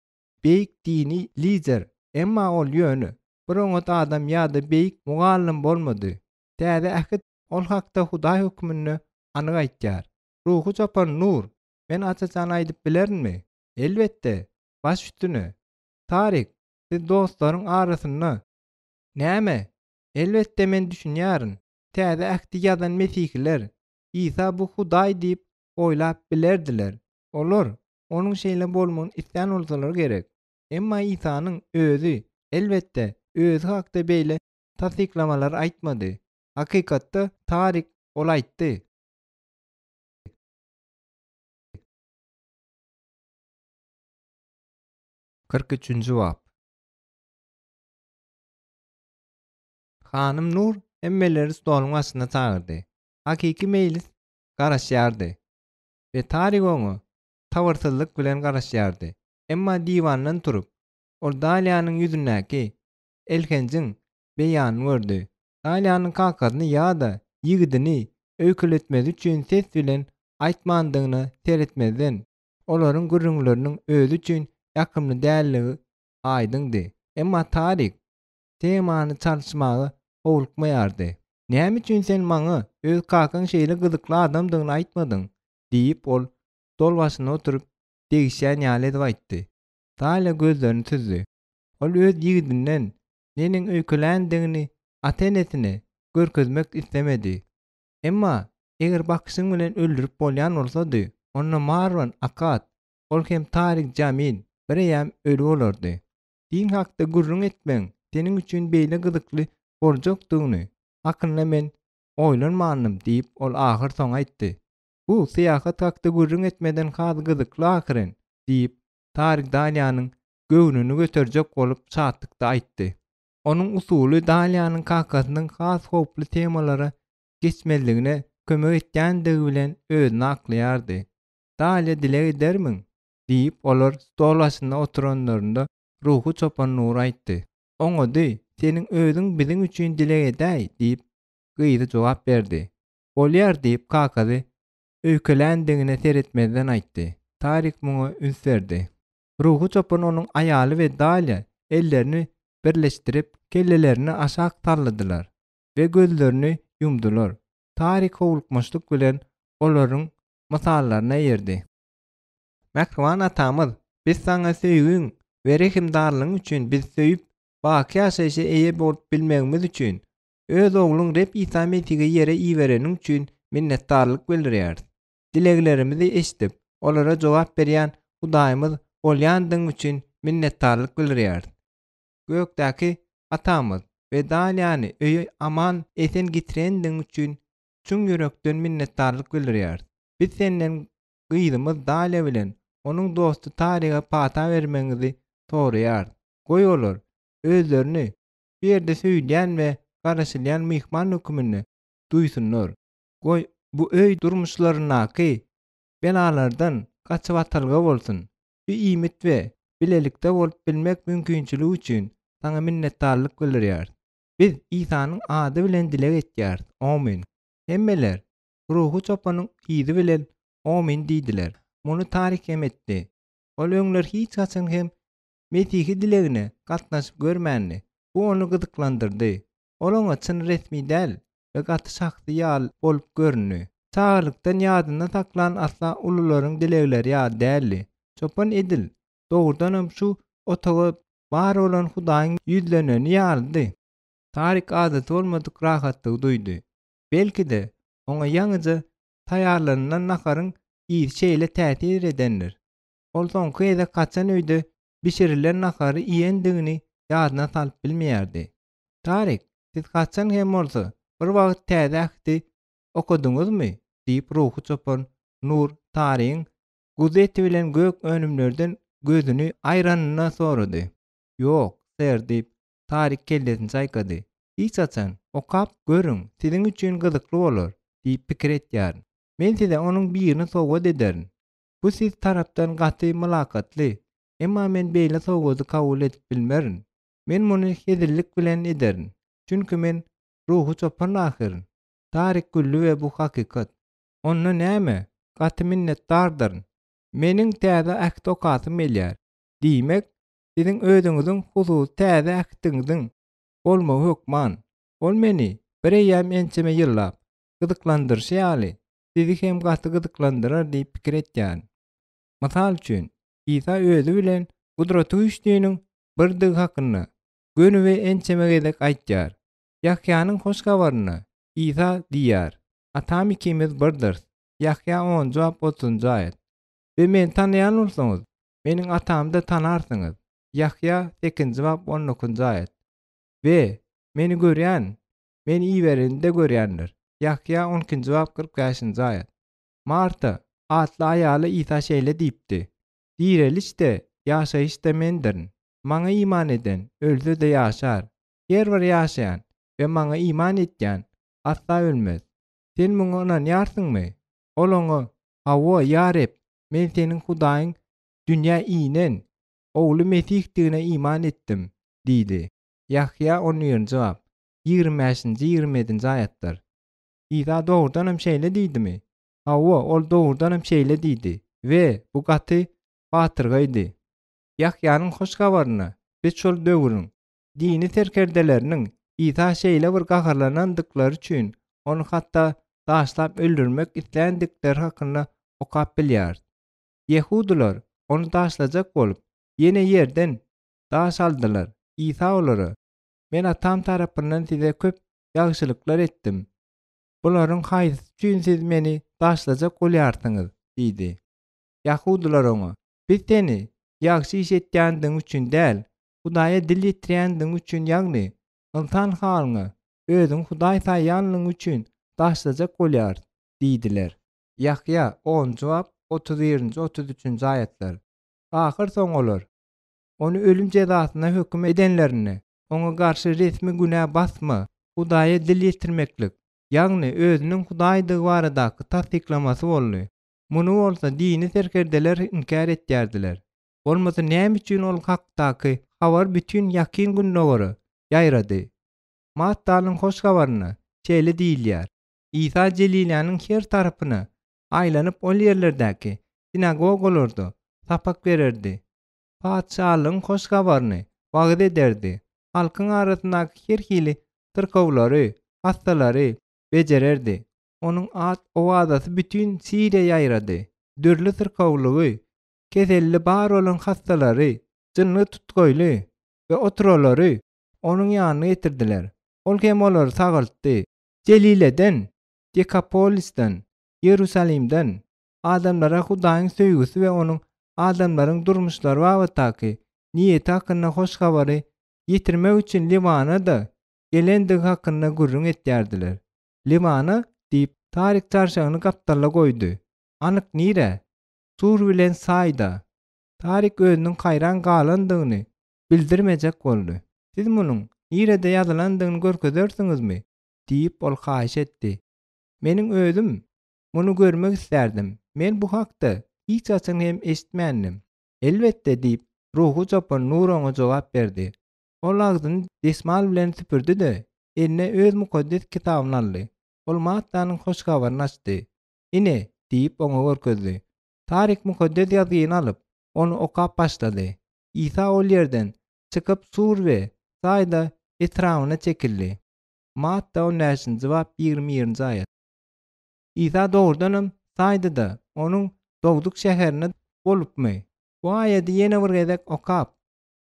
beýik dini lider, emma ol ýöne bir oňat adam ýa-da beýik mugallym bolmady. Täze Ähit ol hakda Hudaý hökmünde anyk aýtýar. Ruhy çopan Nur, men aç-açan aýdyp bilerinmi? Elbetde, baş üstüne. Tarik, siz dostlaryň arasynda Näme? Elbetde men düşünýärin. Täze Ähti ýazan mesihiler Isa bu Hudaý diýip oýlap bilerdiler. Olar Onuň şeýle bolmagyny islän bolsalar gerek. Emma Isanyň Özi, elbetde, Özi hakda beýle tassyklamalary aýtmady. Hakykatda, Tarik, Ol aýtdy. 43-nji bap. Hanym Nur hemmeleri stoluň başyna çagyrdy. Hakyky meýlis garaşýardy we Tarik oňa sabyrsyzlyk bilen garaşýardy. Emma diwandan turup, ol Daliýanyň ýüzündäki elhenjiň beýanyny gördi. Daliýanyň kakasyny ýa-da ýigidini öýkeletmezi üçin ses bilen aýtmandygyna seretmezden, olaryň gürrüňleriniň özi üçin ýakymly däldigi aýdyňdy. Emma Tarik temany çalyşmaga howlukmaýardy. Näme üçin sen maňa öz kakaň şeýle gyzykly adamdygyny aýtmadyň? diýip, ol stol başynda oturyp, degişýän ýaly edip aýtdy. Daliýa gözlerini süzdi. Ol öz ýigidinden neneň öýkeländigini ata-enesine görkezmek islemedi. Emma, eger bakyşyň bilen öldürip bolýan bolsady, onda Marwan Akad, ol hem Tarik Jamil bireýýäm öli bolardy. Din hakda gürrüň etmegiň seniň üçin beýle gyzykly boljakdygyny hakynda men oýlanmandym diýip, ol ahyrsoňy aýtdy. Bu syýahat hakda gürrüň etmeden has gyzykly ahyryn, diýip, Tarik Daliýanyň göwnüni göterjek bolup şatlykda aýtdy. Onuň usuly Daliýanyň kakasynyň has howply temalara geçmezligine kömek etýändigi bilen özüni aklaýardy. Daliýa dileg edermiň? Diýip, olar stol başynda oturanlarynda ruhy çopan Nur aýtdy. Oňady, seniň özüň biziň üçin dileg edäý, diýip, gyzy jogap berdi. Bolýar, diýip, kakasy öýkeländigine seretmezden aýtdy. Tarik muňa üns berdi. Ruhy çopan onuň aýaly we Daliýa ellerini birleşdirip, kellelerini aşak salladylar we gözlerini ýumdular. Tarik howlukmaçlyk bilen olaryň mysallaryna eýerdi. Mähriban Atamyz, biz Saňa söýgiň we rehimdarlygyň üçin bizi söýüp, baky ýaşaýşa eýe bolup bilmegimiz üçin, Öz Ogluň Reb Isa Mesihi ýere ibereniň üçin minnetdarlyk bildirýäris. Dileglerimizi eşidip, olara jogap berýän Hudaýymyz bolýandygyň üçin minnetdarlyk bildirýäris. Gökdäki Atamyz, we Daliýany öýe aman-esen getirendigiň üçin çuň ýürekden minnetdarlyk bildirýäris. Biz Senden gyzymyz Daliýa bilen onuň dosty Tarige pata bermegiňizi soraýarys. Goý olar özlerini bu ýerde söýülýän we garaşylýan myhman höküminde duýsunlar. Goý, bu öý durmuşlaryndaky belalardan gaçybatalga bolsun. Bu iýmit we bilelikde bolup bilmek mümkinçiligi üçin Saňa minnetdarlyk bildirýäris. Biz Isanyň ady bilen dileg etýäris. Omyn. Hemmeler Ruhy çopanyň yzy bilen Omyn diýdiler. Muny Tarik hem etdi. Ol öňler hiç haçan hem mesihi dilegine gatnaşyp görmändi. Bu ony gyzyklandyrdy. Ol oňa çyn resmi däl we gaty şahsy ýaly bolup göründi. Çagalykdan ýadynda saklan asla ulularyň dilegleri ýaly däldi. Çopan edil, dogrudanam şu otaga bar bolan Hudaýyň ýüzleneni ýalydy. Tarik adaty bolmadyk rahatlygy duýdy. Belki-de, oňa ýaňyja taýýarlanylan naharyň ysy şeýle täsir edendir. Ol soňky gezek haçan öýde bişirilen nahary iýendigini ýadyna salyp bilmeýärdi. Tarik, siz haçan hem bolsa bir wagt Täze Ähti okadyňyzmy? diýip, ruhy çopan Nur Tarigiň guzy eti bilen gök önümlerden gözüni aýranynda sorady. Ýok, ser, diýip, Tarik kellesini çaýkady. Hiç haçan. Okap görüň, siziň üçin gyzykly bolar diýip pikir etýärin. Men size onuň birini sowgat ederin. Bu siz tarapdan gaty mylakatly, emma men beýle sowgady kabul edip bilmerin. Men muny hezillik bilen ederin, çünki men ruhy çopan ahyryn. Tarik güldi we bu hakykat. Onda näme, gaty minnetdardyryn. Meniň Täze Ähti okasym gelýär. Diýmek, siziň özüňiziň hususy Täze Ähtiňiziň bolmagy hökman. Ol meni bireýýäm ençeme ýyllap gyzyklandyryşy ýaly, sizi hem gaty gyzyklandyrar diýip pikir etýärin. Mysal üçin, Isa özi bilen Gudratygüýçliniň birdigi hakynda göni we ençeme gezek aýtýar. Ýahýanyň Hoş Habarynda Isa diýýär, Atam ikimiz birdiris. Ýahýa onunjy bap otuzynjy aýat. We meni tanaýan bolsaňyz, meniň Atamy-da tanarsyňyz. Ýahýa sekizinji bap on dokuzynjy aýat. We meni görýän, meni ibereni-de görýändir. Ýahýa on ikinji bap 45-nji aýat. Marta atly aýala Isa şeýle diýipdi, Direliş-de, ýaşaýyş-da Mendirin. Maňa iman eden, ölse-de ýaşar. Her bir ýaşaýan we Maňa iman etýän asla ölmez. Sen muňa ynanýarsyňmy? Ol oňa, Hawa, ýa Reb, men Seniň Hudaýyň dünýä inen Ogly Mesihdigine iman etdim diýdi. Ýahýa on birinji bap, 25 bäşinji, 27 nji aýatlar. Isa dogrudanam şeýle diýdimi? Hawa, ol dogrudanam şeýle diýdi we bu gaty batyrgaýdy. Ýahýanyň hoş habarynda biz şol döwrüň dini serkerdeleriniň Isa şeýle bir gaharlanandyklary üçin ony hatda daşlap öldürmek isländikleri hakynda okap bilýäris. Ýehudylar ony daşlajak bolup, ýene ýerden daş aldylar. Isa olara, Men Atam tarapyndan size köp ýagşylyklar etdim. Bularyň haýsysy üçin siz meni daşlajak bolýarsyňyz? diýdi. Ýahudylar oňa, Biz seni ýagşy iş etýändigiň üçin däl, Hudaýa dil ýetirýändigiň üçin, ýagny ynsan halyňa özüňi Hudaý saýýanlygyň üçin daşlajak bolýarys diýdiler. Ýahýa, onunjy bap, 31-nji, 33-nji aýatlar. Ahyrsoňy olar Ony ölüm jezasyna höküm edenlerinde, Oňa garşy resmi günä basma, Hudaýa dil ýetirmeklik, ýagny özüniň Hudaýdygy baradaky tassyklamasy boldy. Muny bolsa dini serkerdeler inkär etýärdiler. Bolmasa näme üçin ol hakdaky habar bütin Ýakyn Gündogara ýaýrady? Mattanyň Hoş Habarynda şeýle diýilýär, Isa Jeliläniň her tarapyna aýlanyp ol ýerlerdäki sinagogalarda sapak bererdi. Patyşalygyň Hoş Habaryny wagyz ederdi, halkyň arasyndaky her hili syrkawlary, hassalary bejererdi. Onuň at-owazasy bütin Siriýa ýaýrady. Dürli syrkawlygy, keselli bar bolan hassalary, jynly tutgaýly we oturalary Onuň ýanyna getirdiler. Ol hem olary sagaltdy. Jelileden, Dekapolisden, Iýerusalimden adamlara Hudaýyň söýgüsi we Onuň adamlaryň durmuşlary babatdaky niýeti hakynda hoş habary ýetirmek üçin Liwana-da gelendigi hakynda gürrüň etýärdiler. Liwana? diýip, Tarik çarşagyny gapdalda goýdy. Anyk nirä? Sur bilen Saýda. Tarik özüniň haýran galandygyny bildirmejek boldy. Siz munuň nirede ýazylandygyny görkezersiňizmi? diýip, ol haýyş etdi. Meniň özüm muny görmek islärdim. Men bu hakda hiç haçan hem eşitmändim. Elbetde, diýip, ruhy çopan Nur oňa jogap berdi. Ol agzyny desmal bilen süpürdi-de, eline öz mukaddes kitabyny aldy. Ol Mattanyň Hoş Habaryny açdy. Ine, diýip, oňa görkezdi. Tarik Mukaddes Ýazgyny alyp, ony okap başlady. Isa ol ýerden çykyp Sur we Saýda etrabyna çekildi. Matta on bäşinji bap 21-nji aýat. Isa dogrudanam Saýdada, onuň dogduk şäherinde bolupmy? Bu aýady ýene bir gezek okap,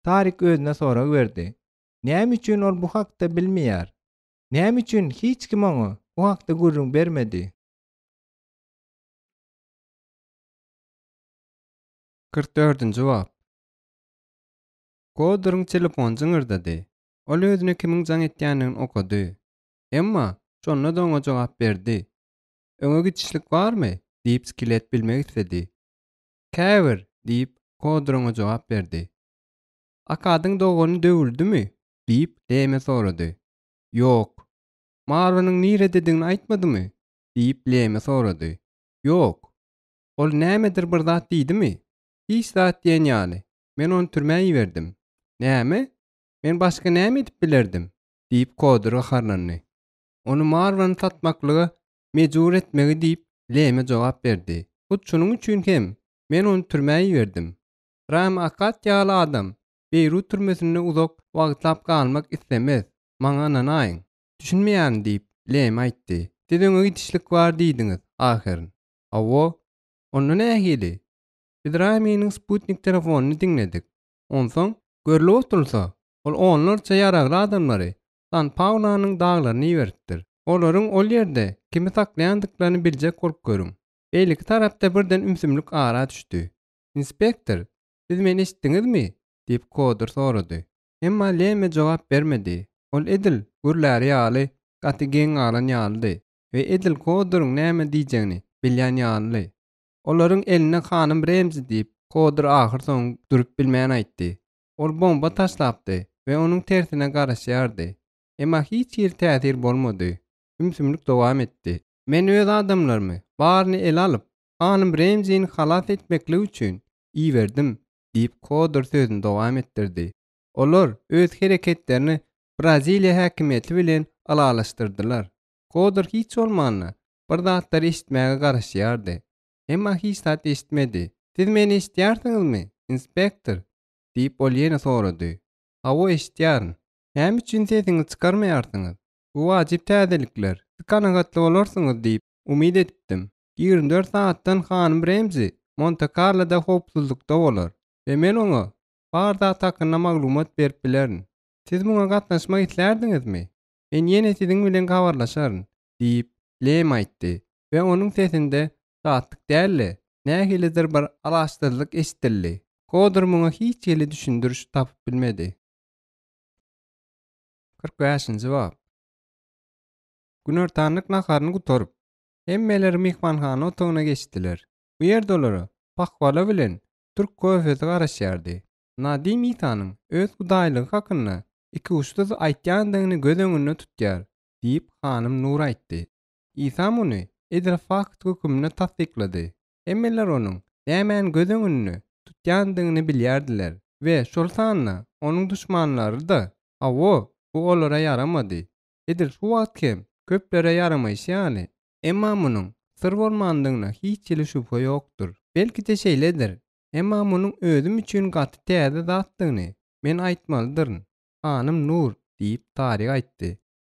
Tarik özüne sorag berdi. Näme üçin ol bu hakda bilmeýär? Näme üçin hiç kim oňa bu hakda gürrüň bermedi? 44-nji bap. Kodoryň telefony jyňyrdady. Ol özüne kimiň jaň etýändigini okady. Emma, şonda-da oňa jogap berdi. Öňe gidişlik barmy? diýip, skelet bilmek isledi. Käbir, diýip, Kodor oňa jogap berdi. Akadyň dogany döwüldimi? diýip, Leme sorady. Ýok. Marwanyň nirededigini aýtmadymy? diýip, Leme sorady. Ýok. Ol nämedir bir zat diýdimi? Hiç zat diýen ýaly. Men ony türmä iberdim. Näme? Men başga näme edip bilerdim? diýip, Kodur gaharlandy. Ony Marwany satmaklyga mejbur etmegi diýip, Leme jogap berdi. Hut şunuň üçin hem men ony türmä iberdim. Rami Akad ýaly adam Beýrut türmesinde uzak wagtlap galmak islemez, maňa ynanaýyň. Düşünmeýärin diýip, Leme aýtdy. Siz öňe gidişlik bar diýdiňiz, ahyryn. Hawa. Onda nähili? Biz Raminiň sputnik telefonyny diňledik. Onsoň, görlüp oturylsa, ol onlarça ýaragly adamlary San-Paulanyň daglaryna iberipdir. Olaryň ol ýerde kimi saklaýandyklaryny biljek bolup görüň. Beýleki tarapda birden ümsümlik ara düşdi. Inspektor, siz meni eşitdiňizmi? diýip, Kodur sorady. Emma Leme jogap bermedi. Ol edil gürläri ýaly gaty geň galan ýalydy we edil Koduryň näme diýjegini bilýän ýalydy. Olaryň elinde hanym Remzi diýip, Kodur ahyrsoňy durup bilmän aýtdy. Ol bomba taşlapdy we onuň tersine garaşýardy. Emma hiç hili täsir bolmady. Ümsümlik dowam etdi. Men öz adamlarymy baryny ele alyp, hanym Remzini halas etmeklik üçin iberdim, diýip, Kodur sözüni dowam etdirdi. Olar öz hereketlerini Braziliýa häkimiýeti bilen ylalaşdyrdylar. Kodur hiç bolmanda bir zatlar eşitmäge garaşýardy. Emma hiç zat eşitmedi. Siz meni eşidýärsiňizmi, inspektor? diýip, ol ýene sorady. Hawa, eşidýärin. Näme üçin sesiňizi çykarmaýarsyňyz? Bu wajyp täzelikler. Siz kanagatly bolarsyňyz diýip, umyt edipdim. 24 sagatdan hanym Remzi Monte-Karloda howpsuzlykda bolar we men oňa bar zat hakynda maglumat berip bilerin. Siz muňa gatnaşmak islärdiňizmi? Men ýene siziň bilen habarlaşaryn, diýip, Lem aýtdy we onuň sesinde şatlyk däl-de, nähilidir bir alaçsyzlyk eşidildi. Kodur muňa hiç hili düşündiriş tapyp bilmedi. 45-nji bap. Günortanlyk naharyny gutaryp, hemmeler myhmanhana otagyna geçdiler. Bu ýerde olara pahwala bilen türk kofesi garaşýardy. Nadim Isanyň öz hudaýlygy hakynda ikuçsuz aýtýandygyny göz öňünde tutýar, diýip, hanym Nur aýtdy. Isa muny edil fakt höküminde tassyklady. Hemmeler onuň nämäni göz öňünde tutýandygyny bilýärdiler we şol sanda onuň duşmanlary-da. Hawa, bu olara ýaramady. Edil şu wagt hem köplere ýaramaýşy ýaly. Emma munuň syr bolmandygyna hiç hili şübhe ýokdur. Belki-de şeýledir, emma munuň özüm üçin gaty täze zatdygyny men aýtmalydyryn, hanym Nur, diýip, Tarik aýtdy.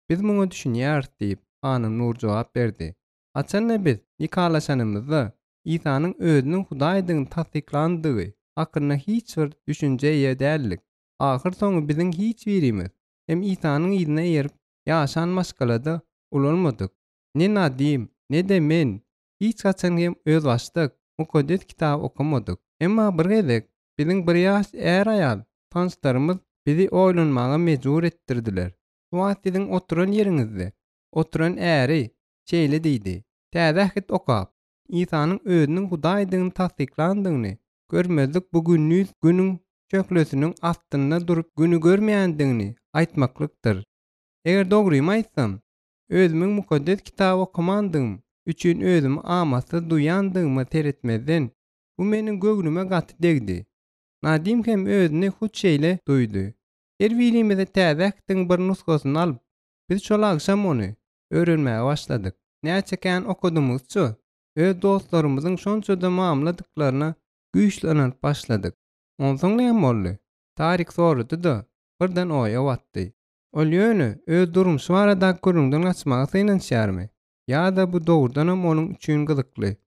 Biz muňa düşünýäris, diýip, hanym Nur jogap berdi. Haçan-da biz nikalaşanymyzda, Isanyň Özüniň Hudaýdygyny tassyklandygy hakynda hiç bir düşünjä eýe däldik. Ahyrsoňy biziň hiç birimiz hem Isanyň yzyna eýerip ýaşan maşgalada ulalmadyk. Ne Nadim, ne-de men hiç haçan hem özbaşdak Mukaddes Kitaby okamadyk. Emma bir gezek biziň bir ýaş är-aýal tanyşlarymyz bizi oýlanmaga mejbur etdirdiler. Şu wagt siziň oturan ýeriňizde oturan äri şeýle diýdi, Täze Ähit okap, Isanyň Özüniň Hudaýdygyny tassyklandygyny görmezlik bu gündiz Günüň şöhlesiniň astynda durup Güni görmeýändigini aýtmaklykdyr. Eger dogrymy aýtsam, özümiň Mukaddes Kitaby okamandygym üçin özümi amatsyz duýandygyma seretmezden, bu meniň göwnüme gaty degdi. Nadim hem özüni hut şeýle duýdy. Her birimize Täze Ähtiň bir nusgasyny alyp, biz şol agşam ony öwrenmäge başladyk. Näçe kän okadymyzça, öz dostlarymyzyň şonça-da mamladyklaryna güýçli ynanyp başladyk. Onsoň näme boldy? Tarik sorady-da, birden oýa batdy. Ol ýöne öz durmuşy baradaky gürrüňden gaçmaga synanyşýarmy? Ýa-da bu dogrudanam onuň üçin gyzykly?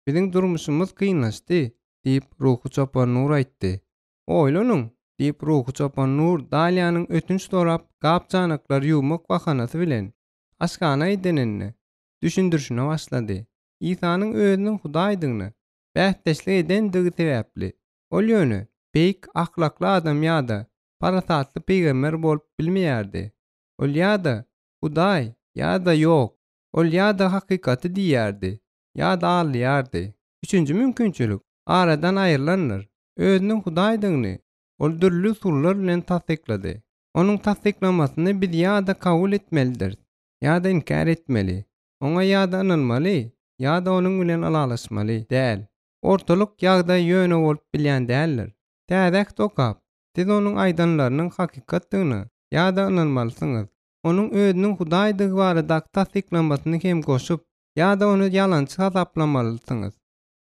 Biziň durmuşymyz kynlaşdy, diýip, ruhy çopan Nur aýtdy. Oýlanyň! diýip, ruhy çopan Nur Daliýanyň ötünç sorap gap-çanaklary ýuwmak bahanasy bilen aşhana gideninde düşündirişine başlady. Isanyň özüniň Hudaýdygyna bäsdeşlik edendigi sebäpli, ol ýöne beýik ahlakly adam ýa-da parasatly pygamber bolup bilmeýärdi. Ol ýa-da Hudaý, ýa-da ýok. Ol ýa-da hakykaty diýýärdi, ýa-da aldaýardy. Üçünji mümkinçilik aradan aýrylandyr. Özüniň Hudaýdygyny ol dürli usullar bilen tassyklady. Onuň tassyklamasyny biz ýa-da kabul etmelidiris, ýa-da inkär etmeli. Oňa ýa-da ynanmaly, ýa-da onuň bilen ylalaşmaly däl. Ortalyk ýagdaý ýöne bolup bilýän däldir. Täze Ähti okap, siz onuň aýdanlarynyň hakykatdygyna ýa-da ynanmalysyňyz. Onuň özüniň Hudaýdygy baradaky tassyklamasyny hem goşup, ýa-da ony ýalançy hasaplamalysyňyz.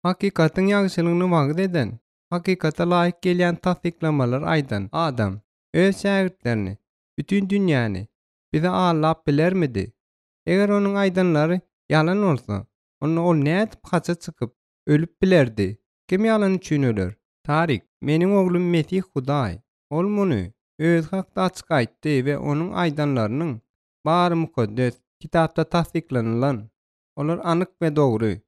Hakykatyň ýagşylygyny wagyz eden, hakykata laýyk gelýän tassyklamalary aýdan adam öz şägirtlerini, bütin dünýäni bizi aldap bilermidi? Eger onuň aýdanlary ýalan bolsa, onda ol nädip haça çykyp, ölüp bilerdi? Kim ýalan üçin öler? Tarik, Meniň oglum Mesih Hudaý. Ol muny Özi hakda açyk aýtdy we onuň aýdanlarynyň bary Mukaddes Kitapda tassyklanylan. Olar anyk we dogry.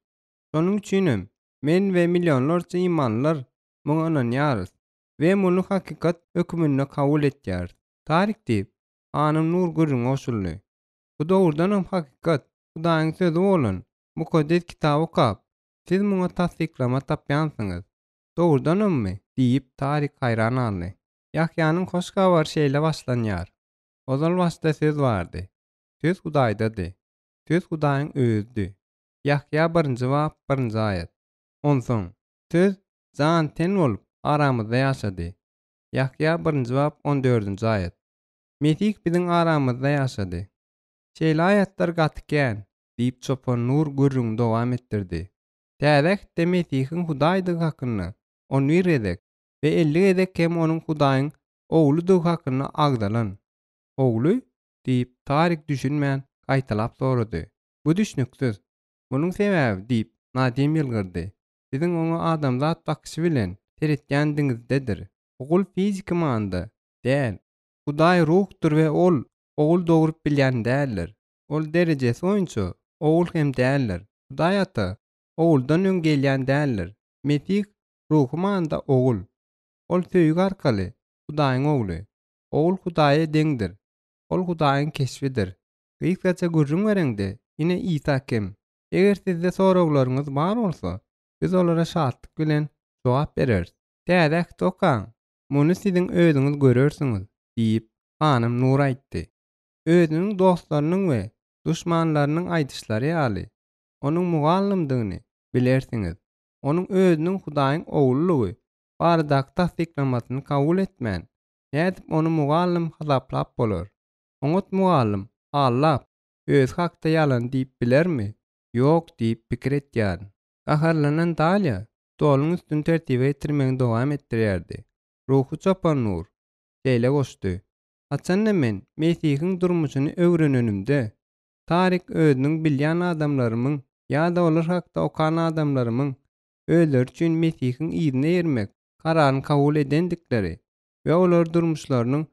Şonuň üçinem men we millionlarça imanlylar muňa ynanýarys we muny hakykat höküminde kabul etýäris. Tarik diýip, hanym Nur gürrüňe goşuldy. Bu dogrudanam hakykat, Hudaýyň Sözi bolan Mukaddes Kitaby okap, siz muňa tassyklama tapýansyňyz. Dogrudanammy? diýip, Tarik haýran galdy. Ýahýanyň Hoş Habary şeýle başlanýar, Ozal başda Söz bardy. Söz Hudaýdady. Söz Hudaýyň Özüdi. Ýahýa birinji bap, birinji aýat. Onsoň, Söz jan-ten bolup, aramyzda ýaşady. Ýahýa birinji bap, on dördünji aýat. Mesih biziň aramyzda ýaşady. Şeýle aýatlar gaty kän, diýip çopan Nur gürrüňini dowam etdirdi. Täze Ähtde Mesihiň Hudaýdygy hakynda on bir gezek we 50 gezek hem onuň Hudaýyň Ogludygy hakynda agzalan. Ogly? diýip, Tarik düşünmän, gaýtalap sorady. Bu düşnüksiz. Munuň sebäbi, diýip, Nadim ýylgyrdy, siziň oňa adamzat bakyşy bilen seretýändigiňizdedir. Ogul fiziki manyda däl. Hudaý ruhdur we Ol ogul dogrup bilýän däldir. Ol derejesi boýunça Ogul hem däldir. Hudaý Ata Oguldan öň gelýän däldir. Mesih ruhy manyda Ogul. Ol söýgi arkaly Hudaýyň Ogly. Ogul Hudaýa deňdir. Ol Hudaýyň keşbidir. Gysgaça gürrüň bereňde, ine Isa kim? Eger sizde soraglaryňyz bar bolsa, biz olara şatlyk bilen jogap bereris. Täze Ähti okaň, muny siziň özüňiz görersiňiz, diýip, hanym Nur aýtdy. Özüniň dostlarynyň we duşmanlarynyň aýdyşlary ýaly, onuň mugallymdygyny bilersiňiz. Onuň özüniň Hudaýyň Ogludygy baradaky tassyklamasyny kabul etmän, nädip ony mugallym hasaplap bolar? Oňat mugallym aldap, özi hakda ýalan diýip bilermi? Ýok diýip pikir etýärin. Gaharlanan Daliýa stoluň üstüni tertibe getirmegini dowam etdirýärdi. Ruhy çopan Nur şeýle goşdy, Haçanda men Mesihiň durmuşyny öwrenenimde, Tarik özüniň bilýän adamlarymyň ýa-da olar hakda okan adamlarymyň özleri üçin Mesihiň yzyna eýermek kararyny kabul edendikleri we olar durmuşlarynyň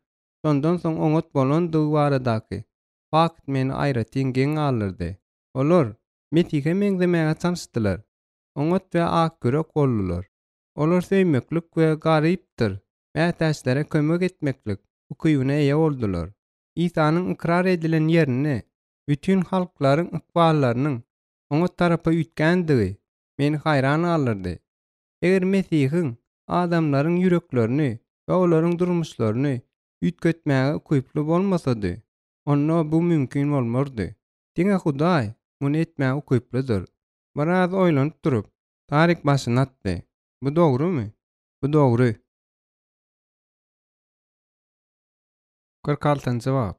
şondan soň oňat bolandygy baradaky fakt meni aýratyn geň galdyrdy. Olar Mesihe meňzemäge çalyşdylar, oňat we akýürek boldular. Olar söýmeklik we garypdyr mätäçlere kömek etmeklik ukybyna eýe boldular. Isanyň ykrar edilen ýerinde bütin halklaryň ykballarynyň oňat tarapa üýtgändigi meni haýran galdyrdy. Eger Mesihiň adamlaryň ýüreklerini we olaryň durmuşlaryny üýtgetmäge ukyply bolmasady, onda bu mümkin bolmardy. Diňe Hudaý muny etmäge ukyplydyr. Biraz oýlanyp durup, Tarik başyny atdy. Bu dogrumy? Bu dogry. 46-njy bap.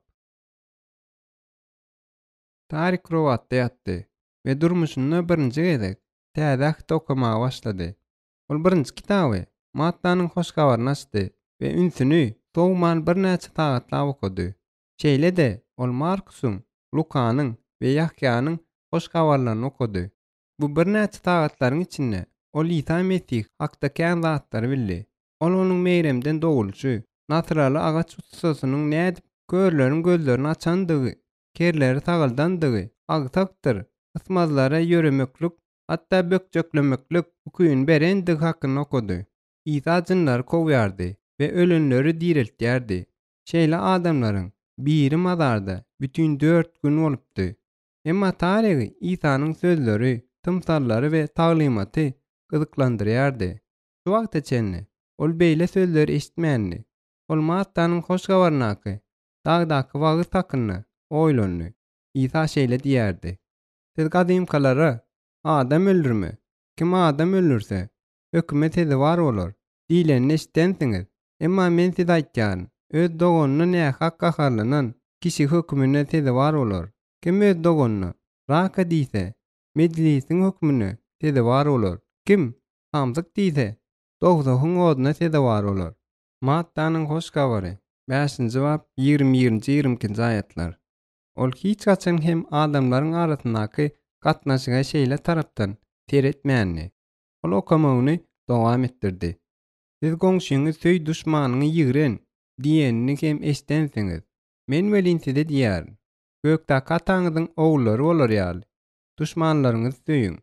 Tarik krowatda ýatdy we durmuşynda birinji gezek Täze Ähti okamaga başlady. Ol birinji kitaby, Mattanyň Hoş Habaryny açdy we ünsüni sowman birnäçe sagatlap okady. Şeýle-de, ol Markusyň, Lukanyň we Ýahýanyň Hoş Habarlaryny okady. Bu birnäçe sagatlaryň içinde ol Isa Mesih hakda kän zatlary bildi. Ol onuň Meýremden dogulyşy, nasyraly agaç ussasynyň nädip körleriň gözlerini açandygy, kerleri sagaldandygy, agsakdyr ysmazlara ýöremeklik, hatda bökjeklemeklik ukybyny berendigi hakynda okady. Isa jynlary kowýardy we ölenleri direltýärdi. Şeýle adamlaryň biri mazarda bütin dört gün bolupdy. Emma Tarigi Isanyň sözleri, tymsallary we taglymaty gyzyklandyrýardy. Şu wagta çenli ol beýle sözleri eşitmändi. Ol Mattanyň Hoş Habaryndaky dagdaky wagyz hakynda oýlandy. Isa şeýle diýýärdi, Siz gadymkalara, Adam öldürme! Kim adam öldürse, höküme sezewar bolar diýlenini eşidensiňiz. Emma men size aýtýaryn, öz doganyna nähak gaharlanan kişi hökümine sezewar bolar. Kim öz doganyna, Raka diýse, mejlisiň hökmüne sezewar bolar. Kim, Samsyk diýse, dowzahyň oduna sezewar bolar. Mattanyň Hoş Habary, bäşinji bap, 21-nji, 22-nji aýatlar. Ol hiç haçan hem adamlaryň arasyndaky gatnaşyga şeýle tarapdan seretmändi. Ol okamagyny dowam etdirdi. Siz goňşyňy söý duşmanyňy ýigren diýenini hem eşidensiňiz. Men welin size diýýärin, gökdäki Ataňyzyň ogullary bolar ýaly, duşmanlaryňyzy söýüň.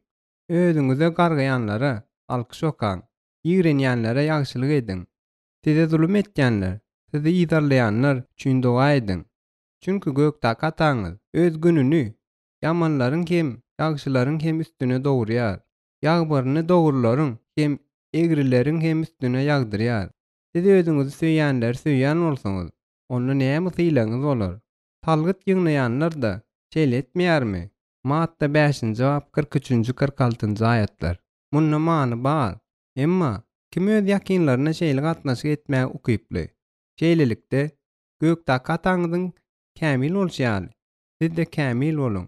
Özüňize gargaýanlara alkyş okaň, ýigrenýänlere ýagşylyk ediň. Size zulum etýänler, sizi yzarlaýanlar üçin doga ediň. Çünki gökdäki Ataňyz Öz gününi ýamanlaryň hem, ýagşylaryň hem üstüne dogurýar. Ýagmyryny dogrularyň hem, egrileriň hem üstüne ýagdyrýar. Siz özüňizi söýýänleri söýýän bolsaňyz, onda näme sylagyňyz bolar? Salgyt ýygnaýanlar-da şeýle etmeýärmi? Matta bäşinji bap 43-nji, 46-njy aýatlar. Munda many bar. Emma kim öz ýakynlaryna şeýle gatnaşyk etmäge ukyply? Şeýlelikde, gökdäki Ataňyzyň kämil bolşy ýaly, siz-de kämil boluň.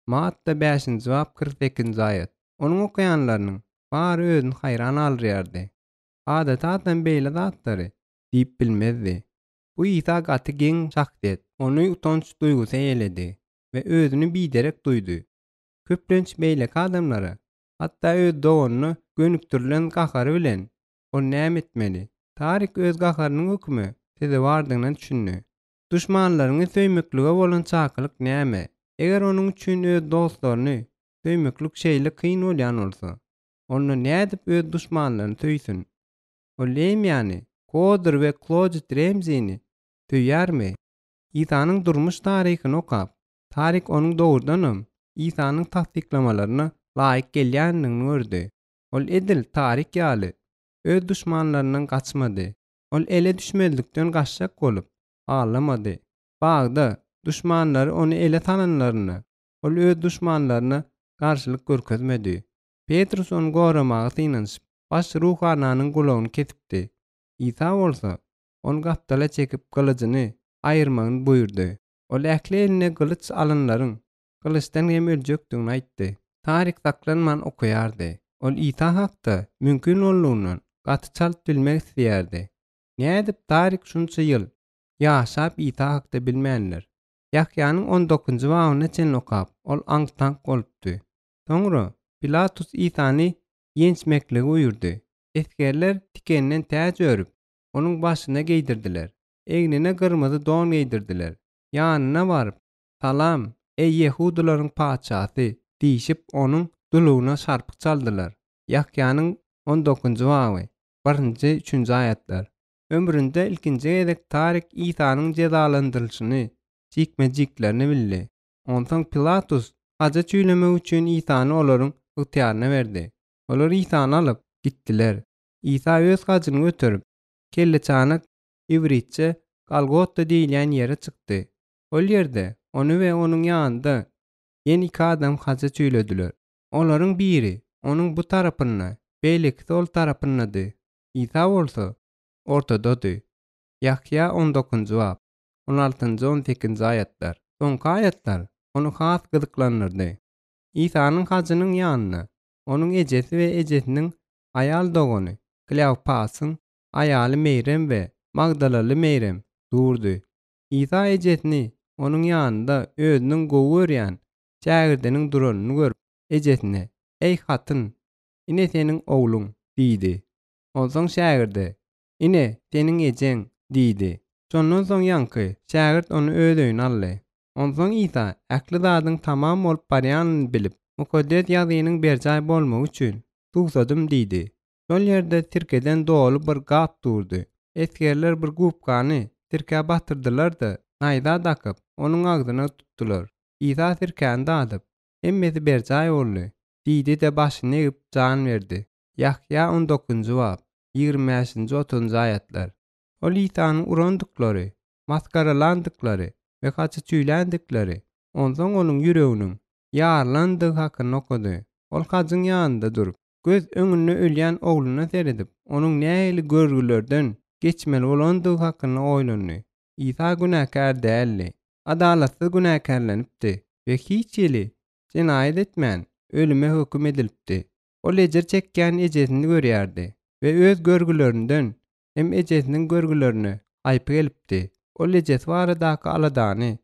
Matta bäşinji bap 48-nji aýat. Onuň okaýanlarynyň bary özüni haýran galdyrýardy. Adaty adam beýle zatlary diýip bilmezdi. Bu Isa gaty geň şahsyýet. Ony utanç duýgusy eýeledi we özüni biderek duýdy. Köplenç beýleki adamlara, hatda öz doganyna gönükdirilen gahary bilen ol näme etmeli? Tarik öz gaharynyň höküme sezewardygyna düşündi. Duşmanlaryňy söýmeklige bolan çakylyk näme? Eger onuň üçin öz dostlaryny söýmeklik şeýle kyn bolýan bolsa, onda nädip öz duşmanlaryny söýsün? Ol Lemýany, Kodyr we Klodit Remzini söýýärmi? Isanyň durmuş taryhyny okap, Tarik onuň dogrudanam Isanyň tassyklamalaryna laýyk gelýändigini gördi. Ol edil Tarik ýaly, öz duşmanlaryndan gaçmady. Ol ele düşmezlikden gaçjak bolup, aglamady. Bagda, duşmanlary ony ele salanlarynda, ol öz duşmanlaryna garşylyk görkezmedi. Petrus ony goramaga synanyşyp, baş ruhananyň gulagyny kesipdi. Isa bolsa, ony gapdala çekip gylyjyny aýyrmagyny buýurdy. Ol ähli eline gylyç alanlaryň gylyçdan hem öljekdigini aýtdy. Tarik saklanman okaýardy. Ol Isa hakda mümkin boldugyndan gaty çalt bilmek isleýärdi. Nädip Tarik şunça ýyl ýaşap Isa hakda bilmändir? Ýahýanyň on dokuzynjy babyna çenli okap, ol aňk-taňk bolupdy. Soňra Pilatus Isany ýençmekligi buýurdy. Esgerler tikenden täç örüp, onuň başyna geýdirdiler. Egnine gyrmyzy don geýdirdiler. Ýanyna baryp, Salam, eý ýehudylaryň patyşasy! diýşip, onuň dulugyna şarpyk çaldylar. Ýahýanyň on dokuzynjy baby, birinji, üçünji aýatlar. Ömründe ilkinji gezek Tarik Isanyň jezalandyrylyşyny, jikme-jiklerini bildi. Onsoň Pilatus haja çüýlemek üçin Isany olaryň ygtyýaryna berdi. Olar Isany alyp, gitdiler. Isa öz hajyny göterip, kelleçanak, iwritçe Golgota diýilýän ýere çykdy. Ol ýerde ony we onuň ýanynda ýene iki adam haja çüýlediler. Olaryň biri onuň bu tarapynda, beýlekisi ol tarapyndady. Isa bolsa ortadady. Ýahýa on dokuzynjy bap, on altynjy, on sekizinji aýatlar. Soňky aýatlar ony has gyzyklandyrdy. Isanyň hajynyň ýanynda onuň ejesi we ejesiniň aýal dogany Kleopasyň aýaly Meýrem we magdalaly Meýrem durdy. Isa ejesini onuň ýanynda özüniň gowy görýän şägirdiniň duranyny görüp, ejesine, Eý, hatyn, ine seniň ogluň diýdi. Onsoň şägirde, Ine, seniň ejeň diýdi. Şondan soň ýaňky şägirt ony öz öýüne aldy. Onsoň Isa ähli zadyň tamam bolup barýanyny bilip, Mukaddes Ýazgynyň berjaý bolmagy üçin, Suwsadym diýdi. Şol ýerde sirkeden doly bir gap durdy. Esgerler bir gubkany sirkä batyrdylar-da, naýza dakyp, onuň agzyna tutdular. Isa sirkäni dadyp, Hemmesi berjaý boldy! diýdi-de, başyny egip, jan berdi. Ýahýa on dokuzynjy bap, 25 bäşinji, otuzynjy aýatlar. Ol Isanyň urandyklary, masgaralandyklary we haça çüýländikleri, onsoň onuň ýüreginiň ýarylandygy hakynda okady. Ol hajyň ýanynda durup. Göz öňünde ölýän ogluna seredip, onuň nähili görgülerden geçmeli bolandygy hakynda oýlandy. Isa günäkär däldi. Adalatsyz günäkärlenipdi we hiç hili jenaýat etmän, ölüme höküm edilipdi. Ol ejir çekýän ejesini görýärdi we öz görgülerinden hem ejesiniň görgülerine haýpy gelipdi. Ol ejesi baradaky aladany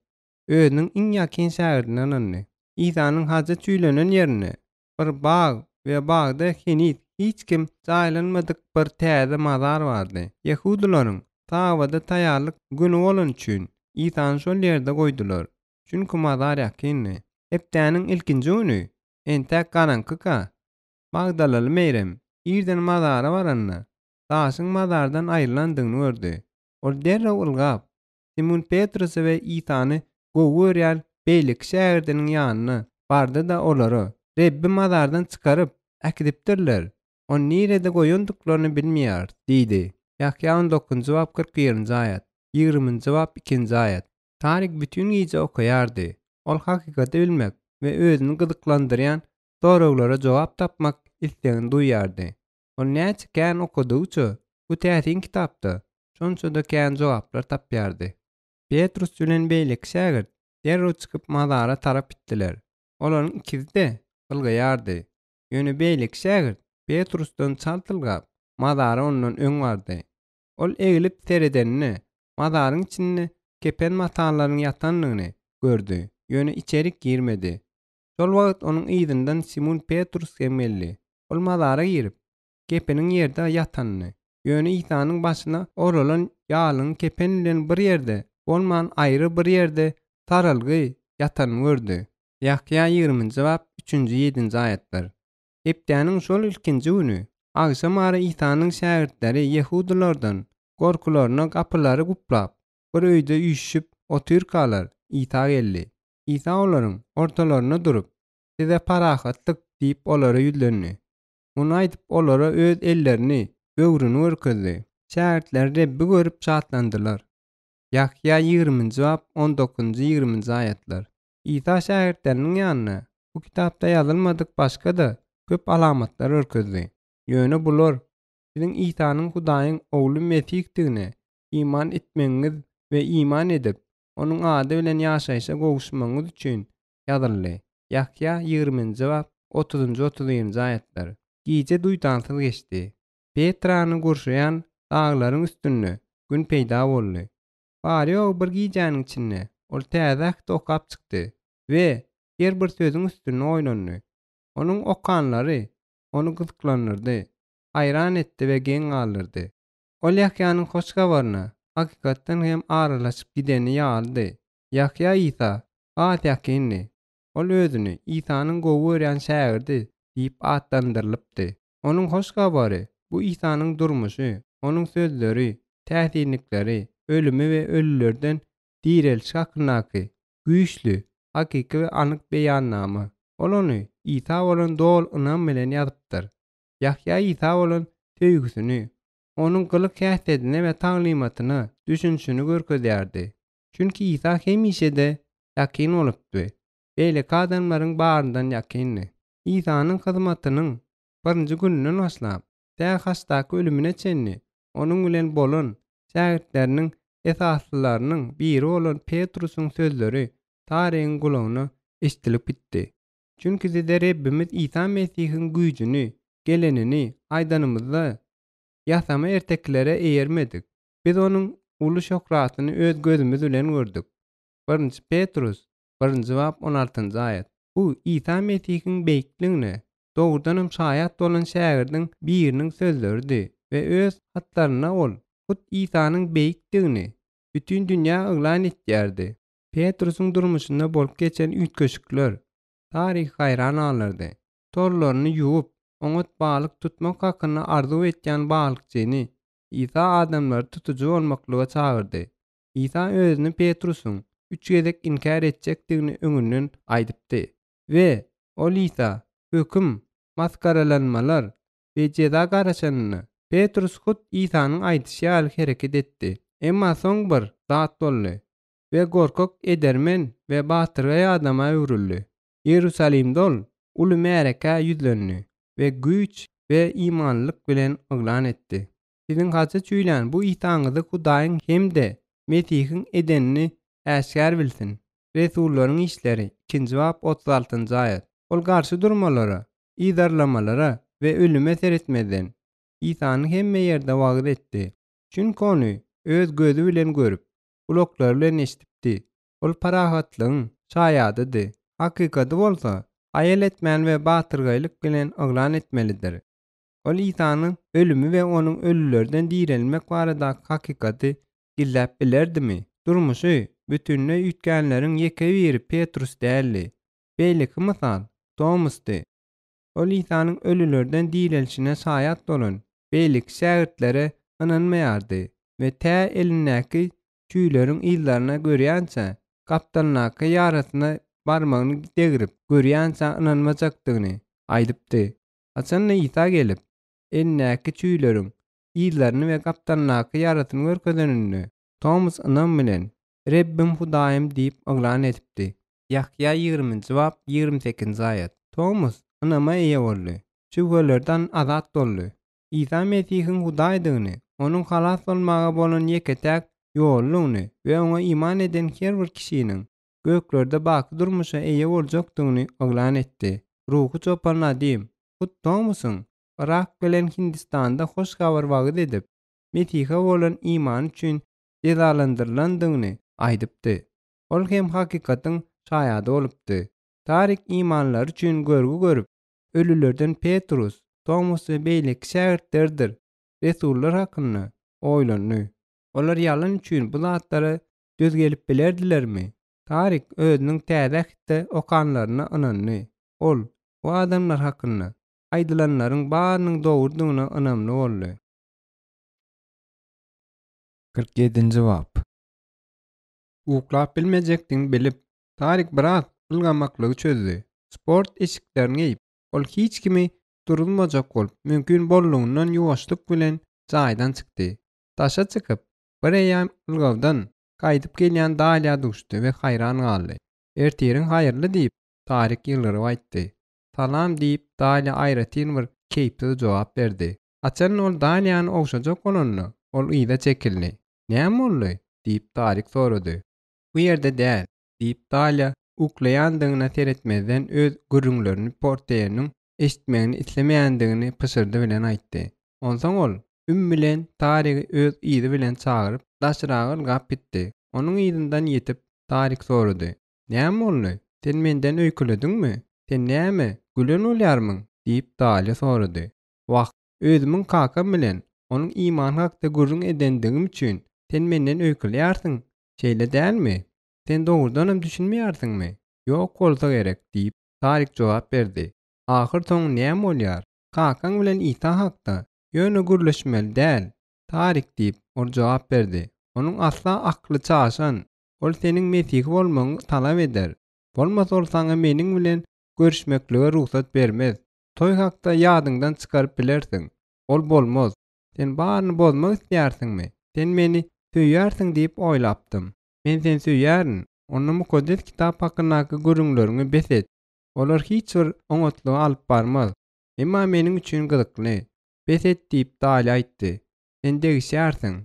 özüniň iň ýakyn şägirdine ynandy. Isanyň haja çüýlenen ýerinde bir bag we bagda heniz hiç kim jaýlanmadyk bir täze mazar bardy. Ýehudylaryň Sabada taýýarlyk güni bolany üçin, Isany şol ýerde goýdular, çünki mazar ýakyndy. Hepdäniň ilkinji güni, entäk garaňkyka, magdalaly Meýrem irden mazara baranda, daşyň mazardan aýrylandygyny gördi. Ol derrew ylgap, Simun Petrusa we Isany gowy görýän beýleki şägirdiniň ýanyna bardy-da olara, Rebbi mazardan çykaryp, äkidipdirler. Ony nirede goýandyklaryny bilmeýäris diýdi. Ýahýa on dokuzynjy bap 41-nji aýat, ýigriminji bap ikinji aýat. Tarik bütin gije okaýardy. Ol hakykaty bilmek we özüni gyzyklandyrýan soraglara jogap tapmak islegini duýýardy. Ol näçe kän okadygyça, bu täsin kitapda şonça-da kän jogaplar tapýardy. Petrus bilen beýleki şägirt derrew çykyp mazara tarap gitdiler. Olaryň ikisi-de ylgaýardy. Ýöne beýleki şägirt Petrusdan çalt ylgap, mazara ondan öň bardy. Ol eglip seredeninde, mazaryň içinde kepen matalaryň ýatandygyny gördi, ýöne içerik girmedi. Şol wagt onuň yzyndan Simun Petrus hem geldi. Ol mazara girip, kepeniň ýerde ýatanyny, ýöne Isanyň başyna oralan ýaglygyň kepen bilen bir ýerde bolman aýry bir ýerde saralgy ýatanyny gördi. Ýahýa ýigriminji bap üçünji ýedinji aýatlar. Hepdäniň şol ilkinji güni, agşam ara Isanyň şägirtleri ýehudylardan gorkularyna gapylary guplap, bir öýde üýşüşip otyrkalar, Isa geldi. Isa olaryň ortalarynda durup, Size parahatlyk diýip olara ýüzlendi. Muny aýdyp olara öz ellerini, böwrüni görkezdi. Şägirtler Rebbi görüp şatlandylar. Ýahýa ýigriminji bap on dokuzynjy ýigriminji aýatlar. Isa şägirtleriniň ýanyna bu kitapda ýazylmadyk başga-da köp alamatlar görkezdi. Ýöne bular siziň Isanyň Hudaýyň Ogly Mesihdigine iman etmegiňiz we iman edip, Onuň ady bilen ýaşaýşa gowuşmagyňyz üçin ýazyldy. Ýahýa ýigriminji bap otuzynjy 31-nji aýatlar. Gije duýdansyz geçdi. Petrany gurşaýan daglaryň üstünde Gün peýda boldy. Bary-ýogy bir gijäniň içinde ol Täze Ähti okap çykdy we her bir sözüň üstünde oýlandy. Onuň okanlary ony gyzyklandyrdy, haýran etdi we geň galdyrdy. Ol Ýahýanyň hoş habaryna hakykatdan hem aralaşyp gideni ýalydy. Ýahýa Isa has ýakyndy. Ol özüni Isanyň gowy görýän şägirdi diýip atlandyrylypdy. Onuň hoş habary, bu Isanyň durmuşy, onuň sözleri, täsinlikleri, ölümi we ölülerden direlişi hakyndaky güýçli, hakyky we anyk beýannama. Ol ony Isa bolan doly ynam bilen ýazypdyr. Ýahýa Isa bolan söýgüsini, onuň gylyk-häsiýetine we taglymatyna düşünişini görkezýärdi. Çünki Isa hemişe-de ýakyn bolupdy, beýleki adamlaryň baryndan ýakyndy. Isanyň hyzmatynyň birinji gününden başlap, tä haçdaky ölümine çenli onuň bilen bolan şägirtleriniň esasylarynyň biri bolan Petrusyň sözleri Tarygyň gulagyna eşidilip gitdi. Çünki size Rebbimiz Isa Mesihiň güýjüni, gelenini aýdanymyzda, ýasama ertekilere eýermedik. Biz Onuň uly şöhratyny öz gözümiz bilen gördük. Birinji Petrus, birinji bap, on altynjy aýat. Bu Isa Mesihiň beýikligine dogrudanam şaýat bolan şägirdiň biriniň sözleridi we öz hatlarynda ol hut Isanyň beýikdigini bütin dünýä yglan etýärdi. Petrusyň durmuşynda bolup geçen üýtgeşikler Taryhy haýran galdyrdy. Torlaryny ýuwup, oňat balyk tutmak hakynda arzuw etýän balykçyny Isa adamlary tutujy bolmaklyga çagyrdy. Isa özüni Petrusyň üç gezek inkär etjekdigini öňünden aýdypdy we ol Isa höküm, masgaralanmalar we jeza garaşanynda, Petrus hut Isanyň aýdyşy ýaly hereket etdi. Emma soň bir zat boldy we gorkak edermen we batyrgaý adama öwrüldi. Iýerusalimde ol uly märekä ýüzlendi. we güýç we imanlylyk bilen yglan etdi. Siziň haça çüýlän bu Isaňyzy Hudaýyň hem-de Mesihiň edenini äşgär bilsin. Resullaryň işleri, ikinji bap, 36-njy aýat. Ol garşy durmalara, yzarlamalara we ölüme seretmezden, Isany hemme ýerde wagyz etdi. Çünki ony öz gözi bilen görüp, gulaklary bilen eşidipdi. Ol parahatlygyň şaýadydy, hakykaty bolsa haýal etmän we batyrgaýlyk bilen yglan etmelidir. Ol Isanyň ölümi we onuň ölülerden direlmek baradaky hakykaty gizläp bilerdimi? Durmuşy bütinleý üýtgänleriň ýeke biri Petrus däldi. Beýleki mysal, Tomusdy. Ol Isanyň ölülerden direlişine şaýat bolan beýleki şägirtlere ynanmaýardy we tä elindäki tüýleriň yzlaryna görýänçä, gapdalyndaky ýarasyna barmagyny degrip görýänçä ynanmajakdygyny aýdypdy. Haçanda Isa gelip, elindäki tüýleriň yzlaryny we gapdalyndaky ýarasyny görkezeninde, Tomus ynam bilen, Rebbim Hudaýym diýip yglan edipdi. Ýahýa ýigriminji bap, 28-nji aýat. Tomus ynama eýe boldy, şübhelerden azat boldy. Isa Mesihiň Hudaýdygyny, Onuň halas bolmaga bolan ýeke-täk ýoludygyny we Oňa iman eden her bir kişiniň göklerde baky durmuşa eýe boljakdygyny yglan etdi. Ruhy çopan Nadim, hut Tomusyň Yrak bilen Hindistanda hoş habar wagyz edip, Mesihe bolan imany üçin jezalandyrylandygyny aýdypdy. Ol hem hakykatyň şaýady bolupdy. Tarik imanlary üçin görgi görüp, ölülerden Petrus, Tomus we beýleki şägirtlerdir resullar hakynda oýlandy. Olar ýalan üçin bu zatlara döz gelip bilerdilermi? Tarik özüniň Täze Ähtde okanlaryna ynandy. Ol bu adamlar hakynda aýdylanlaryň barynyň dogrudygyna ynamly boldy. 47-nji bap. Uklap bilmejekdigini bilip, Tarik biraz ylgamaklygy çözdi. Sport eşiklerini geýip, ol hiç kimi duruzmajak bolup, mümkin boldugyndan ýuwaşlyk bilen jaýdan çykdy. Daşa çykyp, bir eýýäm ylgawdan gaýdyp gelýän Daliýa duşdy we haýran galdy. Ertiriň haýyrly diýip, Tarik ýylgyryp aýtdy. Salam diýip, Daliýa aýratyn bir keýpsiz jogap berdi. Haçan ol Daliýany ogşajak bolanda, ol yza çekildi. Näme boldy? diýip, Tarik sorady. Bu ýerde däl, diýip, Daliýa uklaýandygyna seretmezden öz gürrüňlerini portýeriniň eşitmegini islemeýändigini pyşyrdy bilen aýtdy. Onsoň ol üm bilen Tarigi öz yzy bilen çagyryp, daşraga ylgap gitdi. Onuň yzyndan ýetip, Tarik sorady. Näme boldy? Sen menden öýkelediňmi? Sen näme, gülen bolýarmyň? diýip, Daliýa sorady. Wah, özümiň kakam bilen onuň imany hakda gürrüň edendigim üçin sen menden öýkeleýärsiň, şeýle dälmi? Sen dogrudanam düşünmeýärsiňmi? Ýok bolsa gerek, diýip, Tarik jogap berdi. Ahyrsoňy näme bolýar? Kakaň bilen Isa hakda ýöne gürleşmeli däl, Tarik, diýip, ol jogap berdi. Onuň asla akly çaşan. Ol seniň mesihi bolmagyňy talap eder. Bolmasa ol saňa meniň bilen görüşmeklige rugsat bermez. Toý hakda ýadyňdan çykaryp bilersiň. Ol bolmaz. Sen baryny bozmak isleýärsiňmi? Sen meni söýýärsiň diýip oýlapdym. Men seni söýýärin. Onda Mukaddes Kitap hakyndaky gürrüňleriňi bes et. Olar hiç bir oňatlyga alyp barmaz. Emma meniň üçin gyzykly. Bes et diýip, Dali aýtdy. Sen degişýärsiň.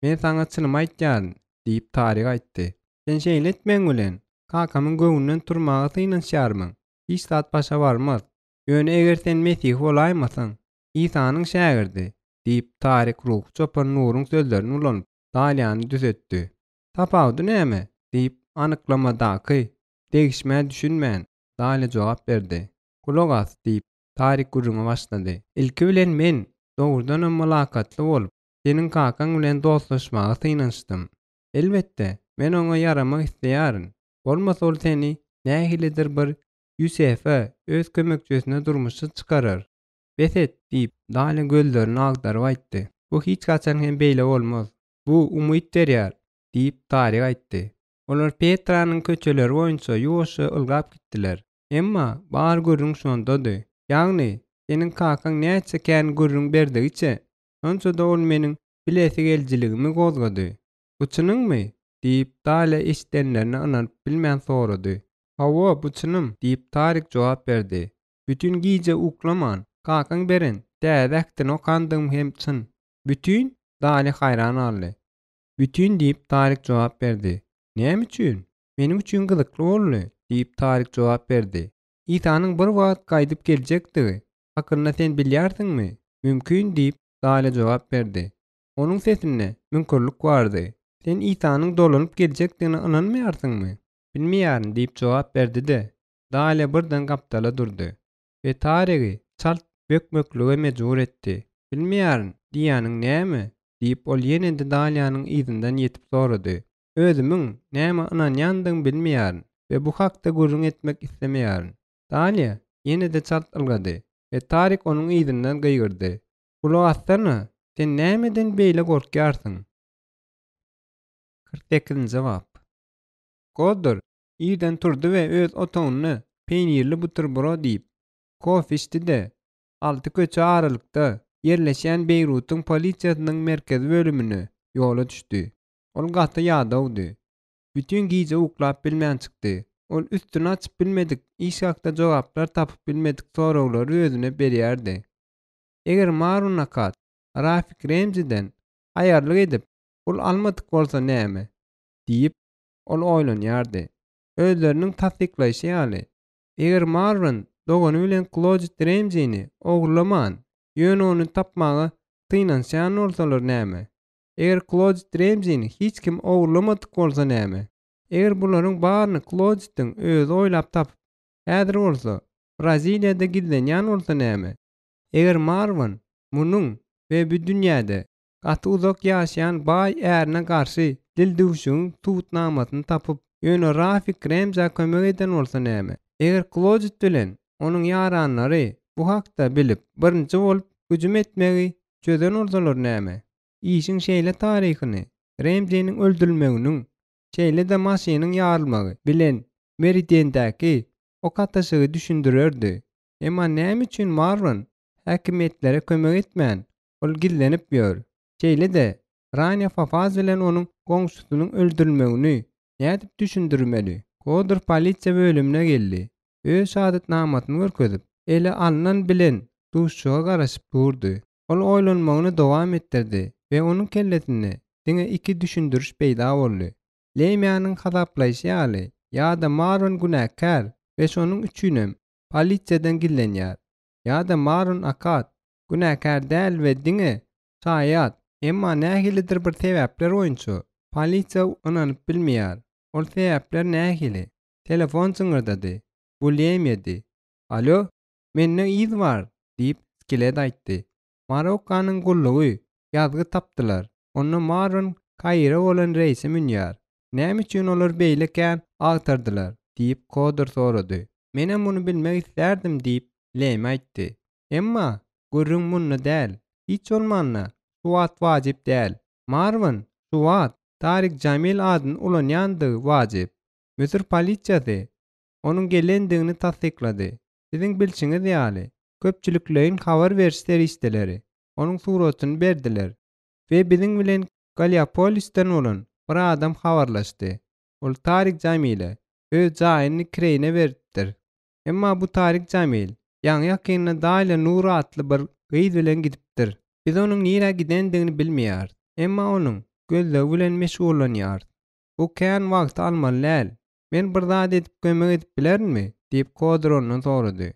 Men saňa çynymy aýtýaryn, diýip, Tarik aýtdy. Sen şeýle etmegiň bilen, kakamyň göwnünden turmaga synanyşýarmyň? Hiç zat başa barmaz. Ýöne eger sen mesihi bolaýmasaň, Isanyň şägirdi, diýip, Tarik ruhy çopan Nuruň sözlerini ulanyp, Daliýany düzetdi. Tapawudy näme? diýip, anyklamadaky degişmä düşünmän, Daliýa jogap berdi. Gulak as, diýip, Tarik gürrüňe başlady. Ilki bilen men, dogrudanam mylakatly bolup, seniň kakaň bilen dostlaşmaga synanyşdym. Elbetde, men oňa ýaramak isleýärin. Bolmasa ol seni nähilidir bir Ýusefe, öz kömekçisine durmuşa çykarar. Bes et! diýip, Dali gözlerini agdaryp aýtdy. Bu hiç haçan hem beýle bolmaz. Bu umyt berýär, diýip, Tarik aýtdy. Olar Petranyň köçeleri boýunça ýuwaşja ylgap gitdiler. Emma bar gürrüň şondady. Ýagny, seniň kakaň näçe kän gürrüň berdigiçe, şonça-da ol meniň bilesigelijiligimi gozgady. Bu çynyňmy? diýip, Daliýa eşidenlerine ynanyp bilmän sorady. Hawa, bu çynym, diýip, Tarik jogap berdi. Bütin gije uklaman. Kakaň beren Täze Ähtini okandygym hem çyn. Bütin? Dali haýran galdy. Bütin diýip, Tarik jogap berdi. Näme üçin? Meniň üçin gyzykly boldy, diýip, Tarik jogap berdi. Isanyň bir wagt gaýdyp geljekdigi hakynda sen bilýärsiňmi? Mümkin, diýip, Dali jogap berdi. Onuň sesinde müňkürlik bardy. Sen Isanyň dolanyp geljekdigine ynanmaýarsyňmy? Bilmeýärin, diýip jogap berdi-de, Daliýa birden gapdala durdy we Tarigi çalt bökmeklige mejbur etdi. Bilmeýärin diýýäniň näme? diýip, ol ýene-de Daliýanyň yzyndan ýetip sorady. Özümiň nämä ynanýandygymy bilmeýärin we bu hakda gürrüň etmek islemeýärin. Daliýa ýene-de çalt ylgady we Tarik onuň yzyndan gygyrdy. Gulak assana, sen nämeden beýle gorkýarsyň? 48-nji bap. Goddar irden turdy we öz otagynda peýnirli buterbrod iýip, kofe içdi-de, alty köçe aralykda ýerleşýän Beýrutyň polisiýasynyň merkezi bölümine ýola düşdi. Ol gaty ýadawdy. Bütin gije uklap bilmän çykdy. Ol üstüni açyp bilmedik, iş hakda jogaplar tapyp bilmedik soraglary özüne berýärdi. Eger Marun Akad Rafik Remziden haýarlyk edip, pul almadyk bolsa näme? diýip, ol oýlanýardy. Özleriniň tassyklaýşy ýaly, eger Marwan dogany bilen Klodit Remzini ogurlaman, ýöne ony tapmaga synanyşýan bolsalar näme? Eger Klodit Remzini hiç kim ogurlamadyk bolsa näme? Eger bularyň baryny Kloditiň özi oýlap tapyp, häzir bolsa Braziliýada gizlenýän bolsa näme? Eger Marwan munuň we bu dünýäde gaty uzak ýaşaýan baý ärine garşy dildüwşügiň subutnamasyny tapyp, ýöne Rafik Remzä kömek eden bolsa näme? Eger Klodit bilen onuň ýaranlary bu hakda bilip, birinji bolup hüjüm etmegi çözen bolsalar näme? Işiň şeýle taryhyny Remziniň öldürilmeginiň, şeýle-de maşynyň ýarylmagy bilen Meridendäki ok atyşygy düşündirerdi. Emma näme üçin Marwan häkimiýetlere kömek etmän, ol gizlenip ýör? Şeýle-de, Raniýa Fafaz bilen onuň goňşusynyň öldürilmegini nädip düşündirmeli? Kodur polisiýa bölümine geldi. Öz şahadatnamasyny görkezip, ele alnan bilen duşuşyga garaşyp durdy. Ol oýlanmagyny dowam etdirdi we onuň kellesinde diňe iki düşündiriş peýda boldy. Lemýanyň hasaplaýşy ýaly, ýa-da Marwan günäkär we şonuň üçinem polisiýadan gizlenýär, ýa-da Marwan Akad günäkär däl we diňe şaýat, emma nähilidir bir sebäpler boýunça polisiýa ynanyp bilmeýär. Ol sebäpler nähili? Telefon jyňyrdady. Bu Lemýedi. Alo, mende yz bar, diýip, skelet aýtdy. Marokkanyň gullugy ýazgy tapdylar. Onda Marwan Kaire bolan reýse münýär. Näme üçin olar beýle kän agtardylar? diýip, Kodr sorady. Menem muny bilmek islärdim, diýip, Lemi aýtdy. Emma gürrüň munda däl. Hiç bolmanda, şu wagt wajyp däl. Marwan şu wagt Tarik Jamil adyny ulanýandygy wajyp. Müsür polisiýasy onuň gelendigini tassyklady. Siziň bilşiňiz ýaly, köpçülikleýin habar beriş serişdeleri onuň suratyny berdiler we biziň bilen Galliapolisden bolan bir adam habarlaşdy. Ol Tarik Jamile öz jaýyny kireýine beripdir. Emma bu Tarik Jamil ýaňy-ýakynda Daýla Nur atly bir gyz bilen gidipdir. Biz onuň nirä gidendigini bilmeýäris, emma onuň gözlegi bilen meşgullanýarys. Bu kän wagty almaly däl. Men bir zat edip kömek edip bilerinmi? diýip, Kodr ondan sorady.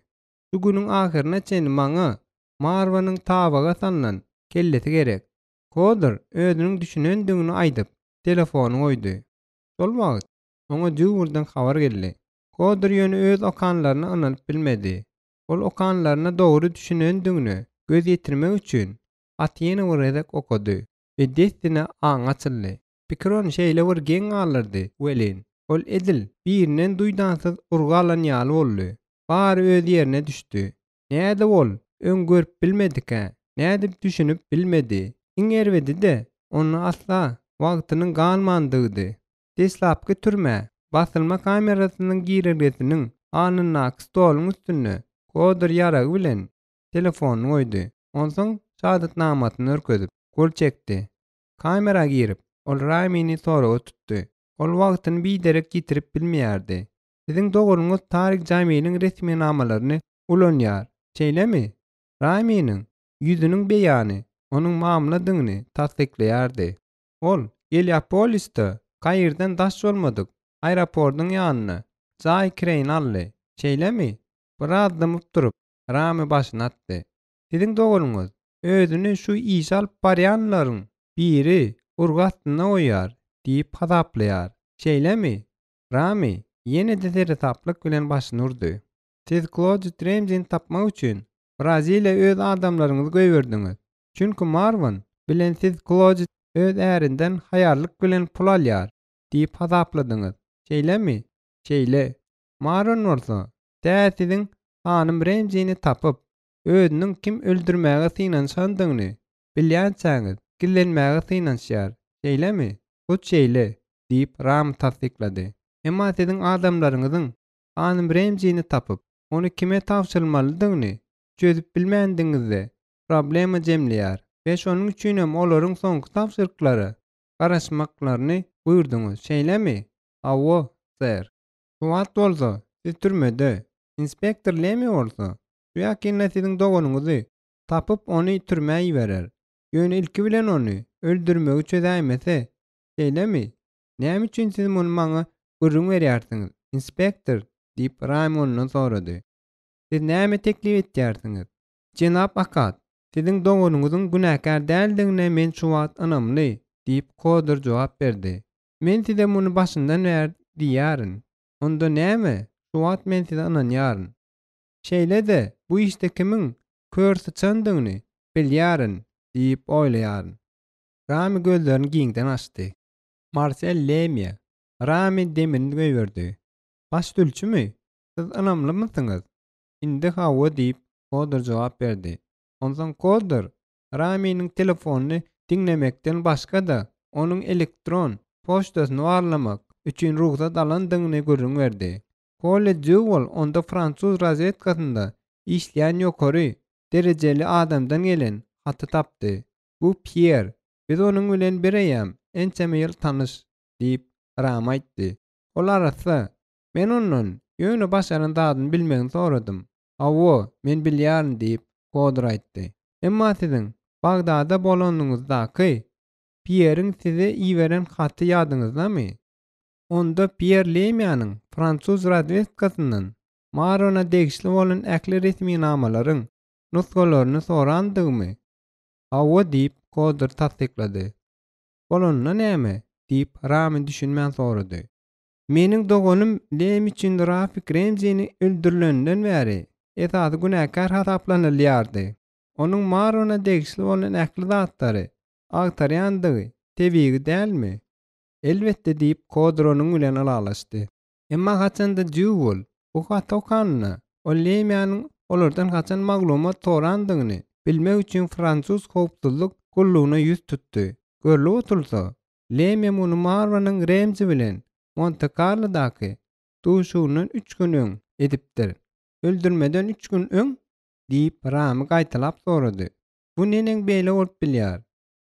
Şu günüň ahyryna çenli maňa Marwanyň tabaga salnan kellesi gerek. Kodr özüniň düşünendigini aýdyp, telefony goýdy. Şol wagt oňa Dýuwrdan habar geldi. Kodr ýöne öz okanlaryna ynanyp bilmedi. Ol okanlaryna dogry düşünendigine göz ýetirmek üçin haty ýene bir gezek okady we dessine aňy açyldy. Pikir ony şeýle bir geň galdyrdy welin, ol edil birinden duýdansyz urgy alan ýaly boldy. Bary öz ýerine düşdi. Nädip ol öň görüp bilmedikä? Nädip düşünip bilmedi? Iň erbedi-de, onda asla wagtynyň galmandygydy. Deslapky türmä basylma kamerasynyň girelgesiniň alnyndaky stoluň üstünde kodur ýaragy bilen telefonyny goýdy. Onsoň şahadatnamasyny görkezip, gol çekdi. Kamera girip, ol Ramini soraga tutdy. Ol wagtyny biderek ýitirip bilmeýärdi. Siziň doganyňyz Tarik Jamiliň resminamalaryny ulanýar, şeýlemi? Raminiň ýüzüniň beýany onuň mamladygyny tassyklaýardy. Ol Geliopolisde Kairden daş bolmadyk aeroportyň ýanynda jaý kireýine aldy. Şeýlemi? Biraz dymyp durup, Rami başyny atdy. Siziň doganyňyz özüni şu işi alyp barýanlaryň biri urgy astynda goýýar diýip hasaplaýar. Şeýlemi? Rami ýene-de seresaplyk bilen başyny urdy. Siz Klodit Remzini tapmak üçin Braziliýa öz adamlaryňyzy goýberdiňiz. Çünki Marwan bilen siz Klodit öz ärinden haýallyk bilen pul alýar diýip hasapladyňyz. Şeýlemi? Şeýle. Marwan bolsa, tä siziň hanym Remzini tapyp, özüniň kim öldürmäge synanyşandygyny bilýänçäňiz, gizlenmäge synanyşýar. Şeýlemi? Hut şeýle, diýip, Rami tassyklady. Emma siziň adamlaryňyzyň hanym Remzini tapyp, ony kime tabşyrmalydygyny çözüp bilmändigiňizde problema jemleýär we şonuň üçinem olaryň soňky tabşyryklara garaşmaklaryny buýurdyňyz, şeýlemi? Hawa, ser. Şu wagt bolsa, siz türmede, inspektor Lemi bolsa, şu ýakynda siziň doganyňyzy tapyp ony türmä iberer. Ýöne ilki bilen ony öldürmegi çözäýmese, şeýlemi? Näme üçin siz muny maňa gürrüň berýärsiňiz, inspektor? diýip, Rami ondan sorady. Siz näme teklip etýärsiňiz? Jenap Akad, siziň doganyňyzyň günäkär däldigine men şu wagt ynamly, diýip, Koder jogap berdi. Men size muny başyndan bäri diýýärin. Onda näme, şu wagt men size ynanýaryn. Şeýle-de bu işde kimiň kör syçandygyny bilýärin diýip oýlaýaryn. Rami gözlerini giňden açdy. Marsel Lemýe. Rami demini goýberdi. Baş sülçümi? Siz ynamlymysyňyz? Indi hawa diýip, Koder jogap berdi. Onsoň Koder Raminiň telefonyny diňlemekden başga-da, onuň elektron poçtasyny barlamak üçin rugsat alandygyny gürrüň berdi. Kolle Dýuwal onda fransuz razwedkasynda işleýän ýokary derejeli adamdan gelen haty tapdy. Bu Pýer. Biz onuň bilen bireýýäm ençeme ýyl tanyş, diýip, Rami aýtdy. Ol arassa. Men ondan ýöne başaran zadyny bilmegini soradym. Hawa, men bilýärin, diýip, Kodur aýtdy. Emma siziň Bagdada bolanyňyzdaky Pýeriň size iberen haty ýadyňyzdamy? Onda Pýer Lemýanyň fransuz razwedkasyndan Marona degişli bolan ähli resminamalaryň nusgalaryny sorandygymy? Hawa, diýip, Kodur tassyklady. Bolanda näme? diýip, Rami düşünmän sorady. Meniň doganym Lem üçin Rafik Remzini öldürileninden bäri esasy günäkär hasaplanylýardy. Onuň Marona degişli bolan ähli zatlary agtarýandygy tebigy dälmi? Elbetde diýip, Kodur onuň bilen ylalaşdy. Emma haçanda Dýuwol bu haty okanynda, ol Lemýanyň olardan haçan maglumat sorandygyny bilmek üçin fransuz howpsuzlyk gullugyna ýüz tutdy. Görlüp oturylsa, Lemýa muny Marwanyň Remzi bilen Monte-Karlodaky duşuşygyndan üç gün öň edipdir. Öldürmeden üç gün öň? diýip, Rami gaýtalap sorady. Bu neneň beýle bolup bilýär?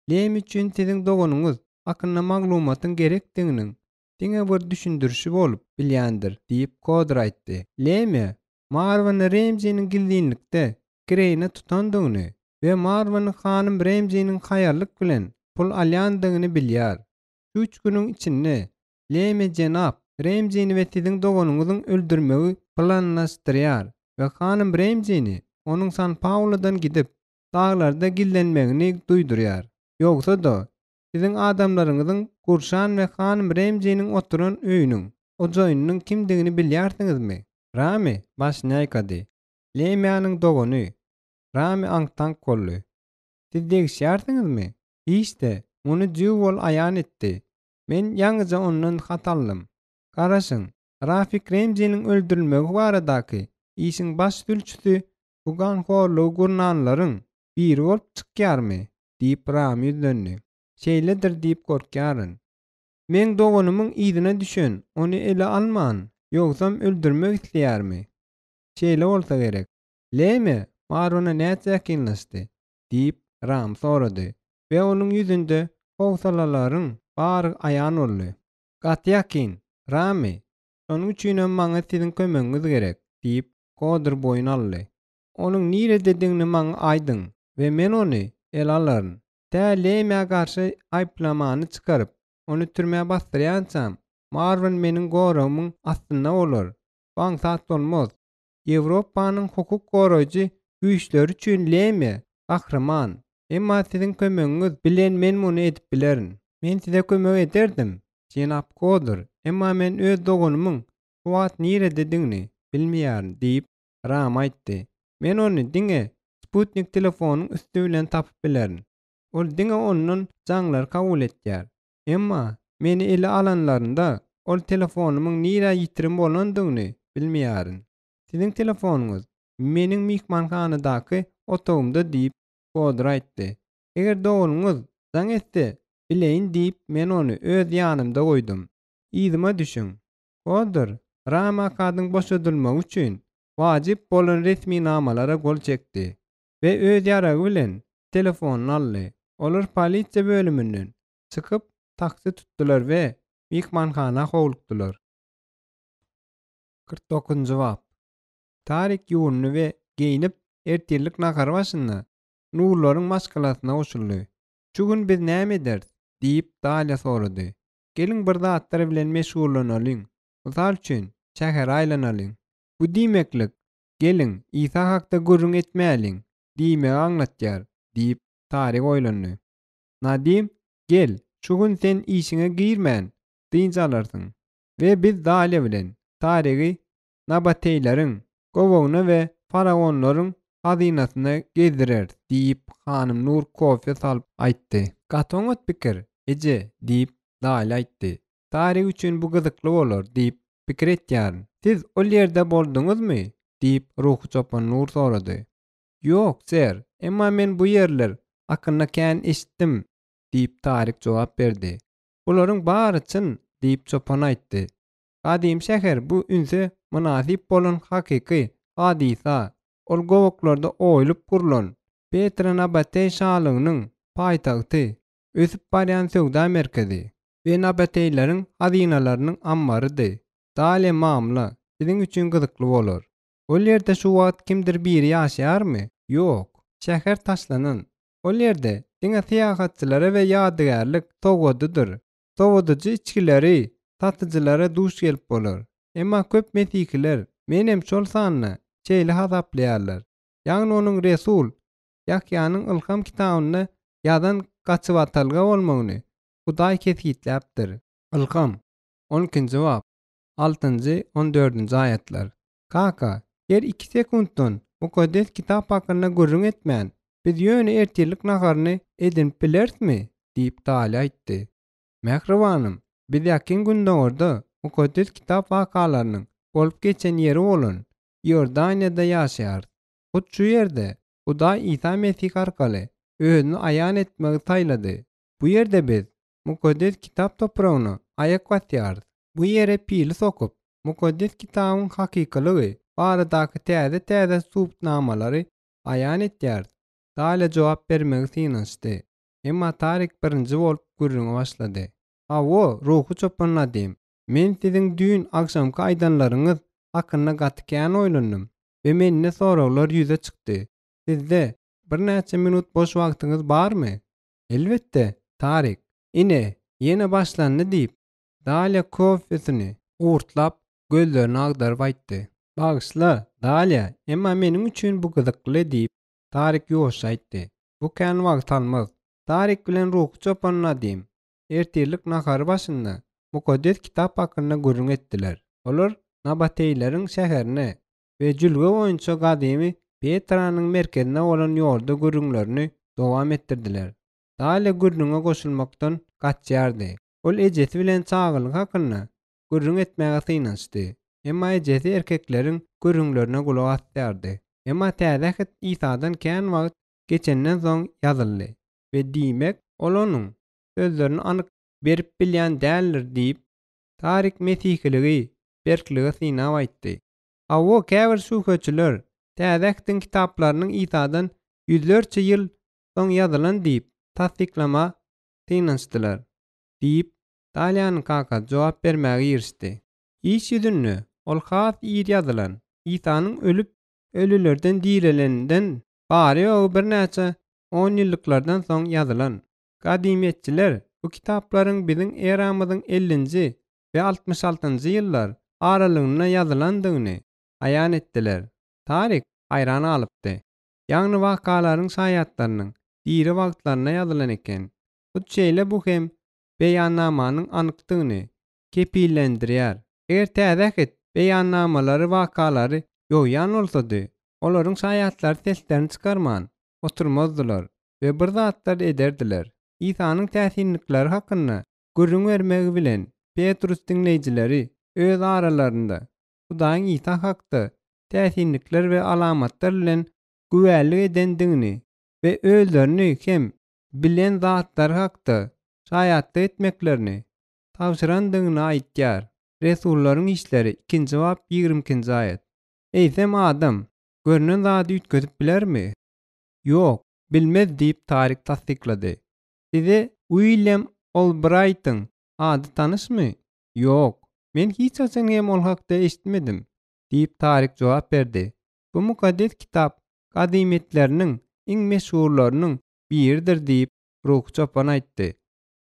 Lemi üçin siziň doganyňyz hakynda maglumatyň gerekdiginiň diňe bir düşündirişi bolup bilýändir, diýip, Koder aýtdy. Lemi Marwany Remziniň gizlinlikde kireýine tutandygyny we Marwanyň hanym Remziniň haýallyk bilen pul alýandygyny bilýär. Şu üç günüň içinde Lemi jenap Remzini we siziň doganyňyzyň öldürmegi planlaşdyrýar we hanym Remzini onuň San-Pauludan gidip, daglarda gizlenmegini duýdurýar. Ýogsa-da, siziň adamlaryňyzyň gurşan we hanym Remziniň oturan öýüniň hojaýynynyň kimdigini bilýärsiňizmi? Rami başyny ýaýkady. Lemýanyň dogany. Rami aňk-taňk boldy. Siz degişýärsiňizmi? Hiç-de, muny Dýuwol aýan etdi. Men ýaňyja ondan hat aldym. Garaşyň, Rafik Remziniň öldürilmegi baradaky işiň baş sülçüsi bu ganhorlugy gurnanlaryň biri bolup çykýarmy? diýip, Rami ýüzlendi. Şeýledir diýip gorkýaryn. Meň doganymyň yzyna düşen, ony ele alman, ýogsam öldürmek isleýärmi? Şeýle bolsa gerek. Leme, Marwana näçe ýakynlaşdy? diýip, Rami sorady we onuň ýüzünde howsalalaryň bary aýan boldy. Gaty ýakyn, Rami. Şonuň üçinem maňa siziň kömegiňiz gerek, diýip, Kodur boýun aldy. Onuň nirededigini maňa aýdyň we men ony ele alaryn. Tä Lemä garşy aýyplamany çykaryp, ony türmä basdyrýançam, Marwin meniň goragymyň astynda bolar. Bu aňsat bolmaz. Ýewropanyň hukuk goraýjy güýçleri üçin Leme gahryman. Emma siziň kömegiňiz bilen men muny edip bilerin. Men size kömek ederdim, jenap Kodur, emma men öz doganymyň şu wagt nirededigini bilmeýärin, diýip, Rami aýtdy. Men ony diňe sputnik telefonyň üsti bilen tapyp bilerin. Ol diňe ondan jaňlary kabul etýär. Emma meni ele alanlarynda ol telefonymyň nirä ýitirim bolandygyny bilmeýärin. Siziň telefonyňyz meniň myhmanhanadaky otagymda diýip, Kodur aýtdy. Eger doganyňyz jaň etse, bileýin diýip men ony öz ýanymda goýdum. Yzyma düşüň. Kodur, Rami Akadyň boşadylmagy üçin wajyp bolan resminamalara gol çekdi we öz ýaragy bilen telefonyny aldy. Olar polisiýa bölüminden çykyp, taksi tutdular we myhmanhana howlukdylar. 49-njy bap. Tarik ýuwundy we geýnip, ertirlik nahary başynda Nurlaryň maşgalasyna goşuldy. Şu gün biz näme ederis? diýip, Daliýa sorady. Geliň bir zatlar bilen meşgullanalyň. Mysal üçin, şähere aýlanalyň. Bu diýmeklik, Geliň, Isa hakda gürrüň etmäliň diýmegi aňlatýar, diýip, Tarik oýlandy. Nadim, gel, şu gün sen işiňe girmän, dynç alarsyň. We biz Daliýa bilen Tarigi nabateýleriň gowagyna we faraonlaryň hazynasyna gezdireris, diýip, hanym Nur kofe salyp aýtdy. Gaty oňat pikir, eje, diýip, Daliýa aýtdy. Tarik üçin bu gyzykly bolar diýip pikir etýärin. Siz ol ýerde bolduňyzmy? diýip, ruhy çopan Nur sorady. Ýok, ser, emma men bu ýerler hakynda kän eşitdim, diýip, Tarik jogap berdi. Bularyň bary çyn, diýip, çopan aýtdy. Gadymy şäher bu ünse mynasyp bolan hakyky hadysa. Ol gowaklarda oýulyp gurlan Petra Nabateý şalygynyň paýtagty, ösüp barýan söwda merkezi. We nabateýleriň hazynalarynyň ammarydy. Daliýa mamla, siziň üçin gyzykly bolar. Ol ýerde şu wagt kimdir biri ýaşaýarmy? Ýok. Şäher taşlanan. Ol ýerde diňe syýahatçylara we ýadygärlik sowgadydyr. Sowadyjy içgileri satyjylara duş gelip bolar. Emma köp mesihiler, menem şol sanda, şeýle hasaplaýarlar. Ýagny onuň resul Ýahýanyň Ylham kitabynda ýazan gaçybatalga bolmagyny Hudaý kesgitläpdir. Ylham, on ikinji bap, altynjy, on dördünji aýatlar. Kaka, her iki sekuntdan Mukaddes Kitap hakynda gürrüň etmän, biz ýöne ertirlik naharyny edinip bilerismi? diýip, Daliýa aýtdy. Mähribanym, biz Ýakyn Gündogarda Mukaddes Kitap wakalarynyň bolup geçen ýeri bolan Iordaniýada ýaşaýarys. Hut şu ýerde Hudaý Isa Mesih arkaly Özüni aýan etmegi saýlady. Bu ýerde biz Mukaddes Kitap topragyna aýak basýarys. Bu ýere pili sokup, Mukaddes Kitabyň hakykylygy baradaky täze-täze subutnamalary aýan etýäris. Daliýa jogap bermegi synanyşdy. Emma Tarik birinji bolup gürrüňe başlady. Hawa, ruhy çopan Nadim, men siziň düýn agşamky aýdanlaryňyz hakynda gaty kän oýlandym we mende soraglar ýüze çykdy. Sizde birnäçe minut boş wagtyňyz barmy? Elbetde, Tarik. Ine, ýene başlandy diýip, Daliýa kofesini gurtlap, gözlerini agdaryp aýtdy. Bagyşla, Daliýa, emma meniň üçin bu gyzykly diýip, Tarik ýuwaşja aýtdy. Bu kän wagt almaz. Tarik bilen ruhy çopan Nadim ertirlik nahary başynda Mukaddes Kitap hakynda gürrüň etdiler. Olar nabateýleriň şäherine we jülge boýunça gadymy Petranyň merkezine bolan ýolda gürrüňlerini dowam etdirdiler. Daliýa gürrüňe goşulmakdan gaçýardy. Ol ejesi bilen çagalygy hakynda gürrüň etmäge synanyşdy. Emma ejesi erkekleriň gürrüňlerine gulak asýardy. Emma Täze Ähit Isadan kän wagt geçenden soň ýazyldy we diýmek, ol onuň sözlerini anyk berip bilýän däldir diýip, Tarik mesihiligi berklige synap aýtdy. Hawa, käbir şübheçiler Täze Ähtiň kitaplarynyň Isadan ýüzlerçe ýyl soň ýazylan diýip tassyklama synanyşdylar, diýip, Daliýanyň kakasy jogap bermäge girişdi. Iş ýüzünde, ol has ir ýazylan, Isanyň ölüp. ölülerden direleninden bary-ýogy birnäçe onýyllyklardan soň ýazylan. Gadymyýetçiler bu kitaplaryň biziň eramyzyň ellinji we 66-njy ýyllar aralygynda ýazylandygyny aýan etdiler. Tarik haýran galypdy. Ýagny wakalaryň şaýatlarynyň diri wagtlarynda ýazylan eken. Hut şeýle bu hem beýannamanyň anykdygyny kepillendirýär. Eger Täze Ähit beýannamalary wakalary ýoýýan bolsady, olaryň şaýatlary seslerini çykarman oturmazdylar we bir zatlar ederdiler. Isanyň täsinlikleri hakynda gürrüň bermegi bilen Petrus diňleýjileri öz aralarynda Hudaýyň Isa hakda täsinlikler we alamatlar bilen güwälik edendigini we özlerini hem bilen zatlary hakda şaýatlyk etmeklerini tabşyrandygyny aýtýar, Resullaryň işleri, ikinji bap, 22-nji aýat. Eýsem adam görnen zady üýtgedip bilermi? Ýok, bilmez diýip Tarik tassyklady. Size Uilýam Olbraýtyň ady tanyşmy? Ýok, men hiç haçan hem ol hakda eşitmedim, diýip Tarik jogap berdi. Bu Mukaddes Kitap gadymyýetleriniň iň meşhurlarynyň biridir diýip, ruhy çopan aýtdy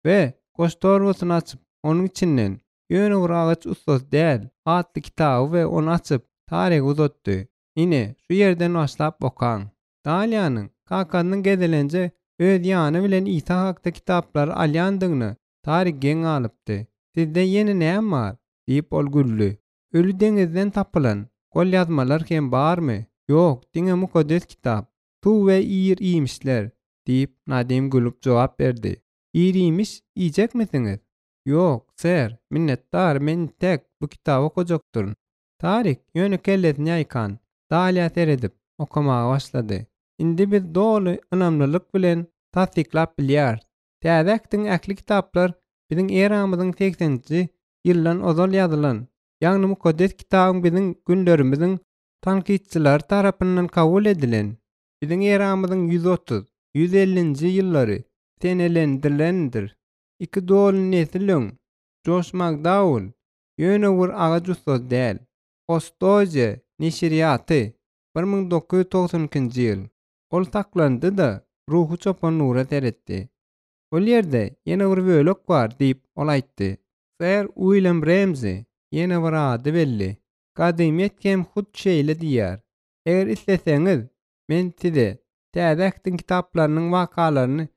we goş torbasyny açyp, onuň içinden Ýöne bir agaç ussasy däl atly kitaby we ony açyp, Tarige uzatdy. Ine, şu ýerden başlap okaň. Daliýanyň kakasynyň gezelenje öz ýany bilen Isa hakda kitaplary alýandygyna Tarik geň galypdy. Sizde ýene näme bar? diýip, ol güldi. Öli deňizden tapylan golýazmalar hem barmy? Ýok, diňe Mukaddes Kitap, suw we ir-iýmişler, diýip, Nadim gülüp jogap berdi. Ir-iýmiş iýjekmisiňiz? Ýok, ser, minnetdar, men intäk bu kitaby okajakdyryn. Tarik ýöne kellesini ýaýkan, Daliýa seredip, okamaga başlady. Indi biz doly ynamlylyk bilen tassyklap bilýäris. Täze Ähtiň ähli kitaplar biziň eramyzyň segseninji ýyldan ozal ýazylan, ýagny Mukaddes Kitabyň biziň günlerimiziň tankytçylary tarapyndan kabul edilen, biziň eramyzyň 130, 150-nji ýyllary senelendirilendir. Iki doly nesil öň Joş Makdaul ýöne bir agaç ussasy däl. Ostoje neşirýaty, 1992-nji ýyl. Ol saklandy-da, ruhy çopan Nura seretdi. Ol ýerde ýene bir bölek bar, diýip, ol aýtdy. Ser Uilýam Remzi, ýene bir ady belli. Gadymyýet hem hut şeýle diýýär. Eger isleseňiz, men size Täze Ähtiň kitaplarynyň wakalaryny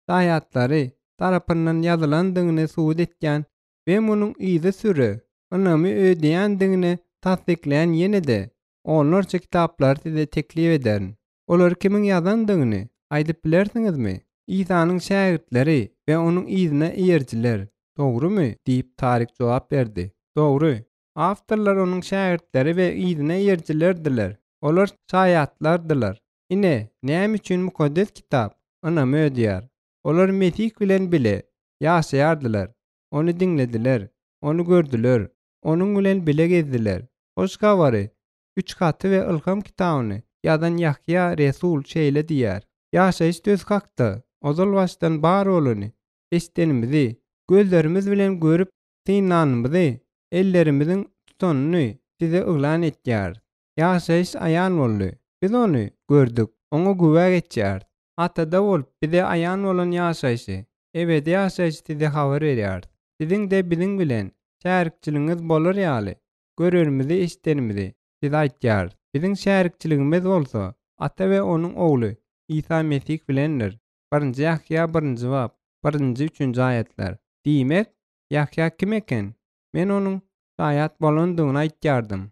şaýatlary tarapyndan ýazylandygyny subut etýän we munuň yzysüre ynamy ödeýändigini tassyklaýan ýene-de onlarça kitaplary size teklip ederin. Olary kimiň ýazandygyny aýdyp bilersiňizmi? Isanyň şägirtleri we onuň yzyna eýerijiler. Dogrumy? diýip, Tarik jogap berdi. Dogry. Awtorlar onuň şägirtleri we yzyna eýerijilerdiler. Olar şaýatlardylar. Ine, näme üçin Mukaddes Kitap ynamy ödeýär. Olar Mesih bilen bile ýaşaýardylar, Ony diňlediler, Ony gördüler, Onuň bilen bile gezdiler. Hoş Habary, Üç haty we Ylham kitabyny ýazan Ýahýa resul şeýle diýýär, Ýaşaýyş sözi hakda ozal başdan bar bolany eşidenimizi, gözlerimiz bilen görüp synlanymyzy, ellerimiziň tutanyny size yglan etýäris. Ýaşaýyş aýan boldy. Biz ony gördük, oňa güwä geçýäris. Atada bolup, bize aýan bolan ýaşaýşy, ebedi ýaşaýşy size habar berýäris. Siziň-de biziň bilen şärikçiligiňiz bolar ýaly, görenimizi, eşidenimizi size aýtýarys. Biziň şärikçiligimiz bolsa Ata we Onuň Ogly Isa Mesih bilendir. Birinji Ýahýa birinji bap, birinji, üçünji aýatlar. Diýmek, Ýahýa kim eken? Men onuň şaýat bolandygyny aýtýardym.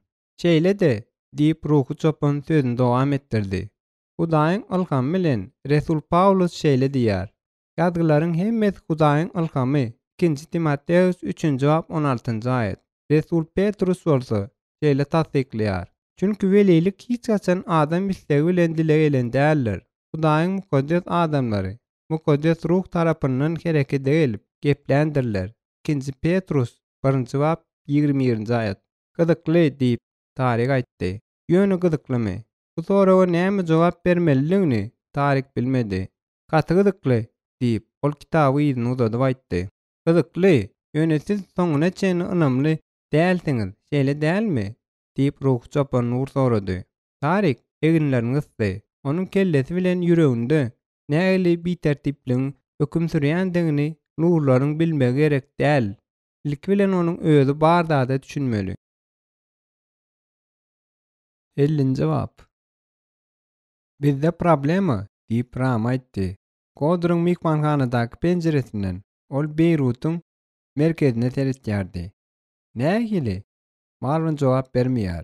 Şeýle-de, diýip, ruhy çopan sözüni dowam etdirdi. Hudaýyň ylhamy bilen resul Pawlus şeýle diýýär, Ýazgylaryň hemmesi Hudaýyň ylhamy, Ikinji Timoteos üçünji bap on altynjy aýat. Resul Petrus bolsa şeýle tassyklaýar, Çünki welilik hiç haçan adam islegi bilen dile gelen däldir. Hudaýyň mukaddes adamlary Mukaddes Ruh tarapyndan herekete gelip, gepländirler, Ikinji Petrus birinji bap 21-nji aýat. Gyzykly, diýip, Tarik aýtdy. Ýöne gyzyklymy? Bu soraga näme jogap bermelidigini Tarik bilmedi. Gaty gyzykly, diýip, ol kitaby yzyna uzadyp aýtdy. Gyzykly, ýöne siz soňuna çenli ynamly dälsiňiz, şeýle dälmi? diýip, ruhy çopan Nur sorady. Tarik. eginlerini gysdy. Onuň kellesi bilen ýüreginde nähili bitertipligiň höküm sürýändigini Nurlaryň bilmegi gerek däl. Ilki bilen onuň özi bar zada düşünmeli. Ellinji bap. Bizde problema, diýip, Rami aýtdy. Kodryň myhmanhanadaky penjiresinden ol Beýrutyň merkezine seretýärdi. Nähili? Marwin jogap bermeýär.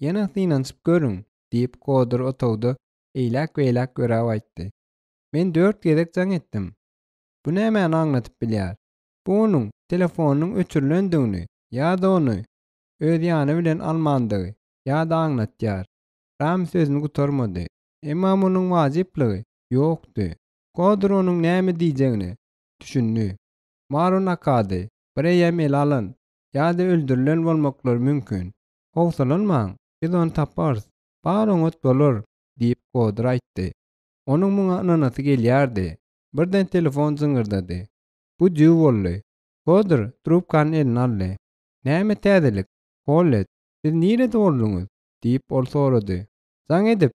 Ýene synanyşyp görüň, diýip, Kodr otagda eýläk-beýläk ýöräp aýtdy. Men dört gezek jaň etdim. Bu nämäni aňladyp bilýär? Bu onuň telefonynyň öçürilendigini ýa-da ony öz ýany bilen almandygy ýa-da aňlatýar. Rami sözüni gutarmady. Emma munuň wajyplygy ýokdy. Kodr onuň näme diýjegine düşündi. Marun Akady bireýýäm ele alan ýa-da öldürilen bolmaklary mümkin. Howsalanmaň, biz ony taparys. Bary oňat bolar, diýip, Kodr aýtdy. Onuň muňa ynanasy gelýärdi. Birden telefon jyňňyrdady. Bu Dýu boldy. Kodr trubkany eline aldy. Näme täzelik, Kollet, siz nirede bolduňyz? diýip, ol sorady. Jaň edip,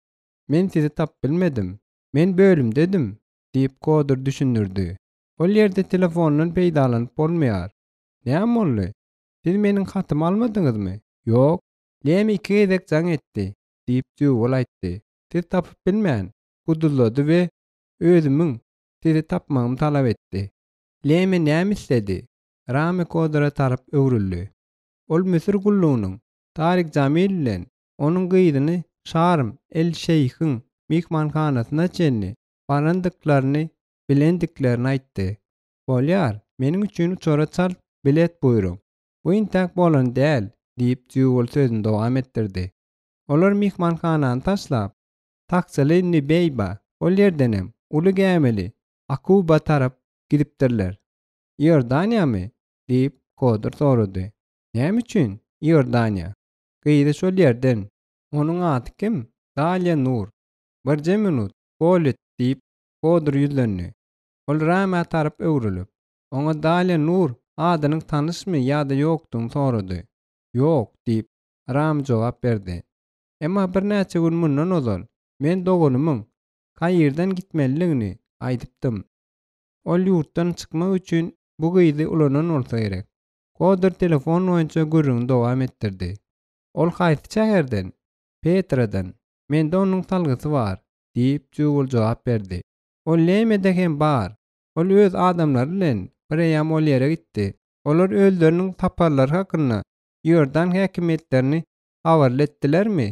men sizi tapyp bilmedim. Men bölümdedim, diýip, Kodr düşündirdi. Ol ýerde telefondan peýdalanyp bolmaýar. Näme boldy? Siz meniň hatymy almadyňyzmy? Ýok. Lemi iki gezek jaň etdi, diýip, Dýuwal aýtdy. Sizi tapyp bilmän, guduzlady we özümiň sizi tapmagymy talap etdi. Lemi näme isledi? Rami Kodra tarap öwrüldi. Ol Müsür gullugynyň Tarik Jamil bilen onuň gyzyny Şarm el-Şeýhiň myhmanhanasyna çenli barandyklaryny bilendiklerini aýtdy. Bolýar, meniň üçin uçara çalt bilet buýruň. Bu intäk bolany däl, diýip, Dýuwal sözüni dowam etdirdi. Olar myhmanhanany taşlap, taksili Nibeýba, ol ýerdenem uly gämili Akuba tarap gidipdirler. Iordaniýamy? diýip, Kodr sorady. Näme üçin Iordaniýa? Gyzy şol ýerden. Onuň ady kim? Daliýa Nur. Birje minut, Kolit, diýip, Kodr ýüzlendi. Ol Ramä tarap öwrülip, oňa Daliýa Nur adynyň tanyşmy ýa-da ýokdugyny sorady. Ýok, diýip, Rami jogap berdi. Emma birnäçe gün mundan ozal men doganymyň Kairden gitmelidigini aýdypdym. Ol ýurtdan çykmak üçin bu gyzy ulanan bolsa gerek. Kodr telefon boýunça gürrüňini dowam etdirdi. Ol haýsy şäherden? Petradan. Mende onuň salgysy bar, diýip, Jubal jogap berdi. Ol Lemede hem bar. Ol öz adamlary bilen bireýýäm ol ýere gitdi. Olar özleriniň saparlary hakynda Iordan häkimiýetlerini habarly etdilermi?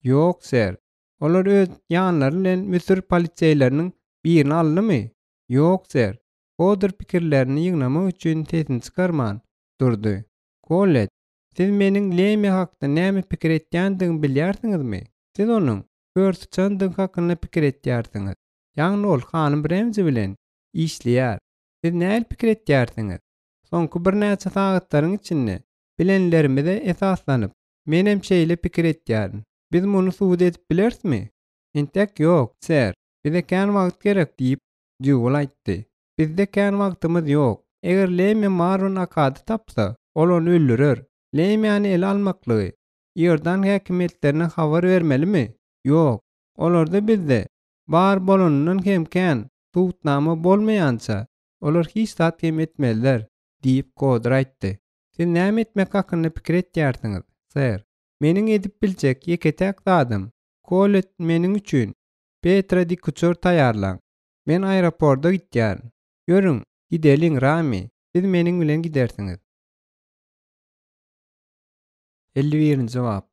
Ýok, ser. Olar öz ýanlary bilen müsür poliseýleriniň birini aldymy? Ýok, ser. Kodr pikirlerini ýygnamak üçin sesini çykarman durdy. Kollet, siz meniň Lemi hakda näme pikir etýändigimi bilýärsiňizmi? Siz onuň kör syçandygy hakynda pikir etýärsiňiz. Ýagny ol hanym Remzi bilen işleýär. Siz nähili pikir etýärsiňiz? Soňky birnäçe sagatlaryň içinde bilenlerimize esaslanyp, menem şeýle pikir etýärin. Biz muny subut edip bilerismi? Entek ýok, ser. Bize kän wagt gerek, diýip, Dýuwal aýtdy. Bizde kän wagtymyz ýok. Eger Lemýa Marwin Akady tapsa, ol ony öldürer. Lemýany ele almaklygy Iordan häkimiýetlerine habar bermelimi? Ýok. Olarda bizde bar bolanyndan hem kän subutnama bolmaýança, olar hiç zat hem etmezler, diýip, Kodr aýtdy. Siz näme etmek hakynda pikir etýärsiňiz, ser? Meniň edip biljek ýeke-täk zadym, Kolett meniň üçin Petra dikuçar taýýarlaň. Men aeroporda gitýärin. Ýörüň, gideliň, Rami, siz meniň bilen gidersiňiz. 51-nji bap.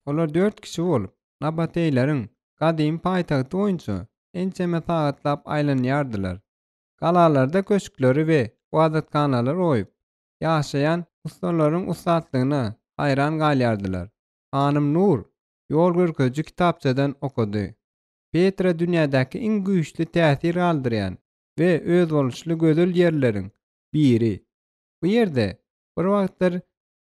Olar dört kişi bolup, nabateýleriň gadymy paýtagty boýunça ençeme sagatlap aýlanýardylar. Galalarda köşkleri we ybadathanalary goýup, ýaşaýan ussalaryň ussatlygyna haýran galýardylar. Hanym Nur ýol görkeziji kitapçadan okady. Petra dünýädäki iň güýçli täsir galdyrýan we özboluşly gözel ýerleriň biri. Bu ýerde bir wagtlar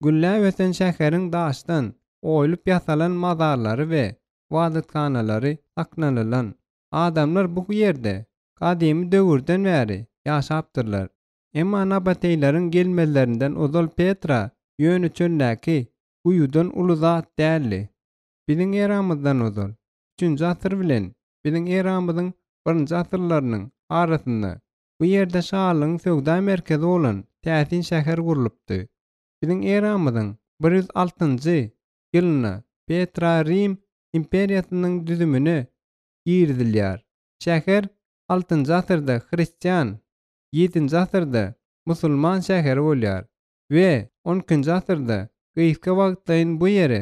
gülläp ösen şäheriň daşdan oýulyp ýasalan mazarlary we ybadathanalary saklanylan. Adamlar bu ýerde gadymy döwürden bäri ýaşapdyrlar. Emma nabateýleriň gelmezlerinden ozal Petra ýöne çöldäki guýudan uly zat däldi. Biziň eramyzdan ozal üçünji asyr bilen biziň eramyzyň birinji asyrlarynyň arasynda bu ýerde şalygyň söwda merkezi bolan täsin şäher gurlupdy. Biziň eramyzyň 106-njy ýylynda Petra Rim imperiýasynyň düzümine girizilýär. Şäher altynjy asyrda hristian, ýedinji asyrda musulman şäheri bolýar we on ikinji asyrda gysga wagtlaýyn bu ýere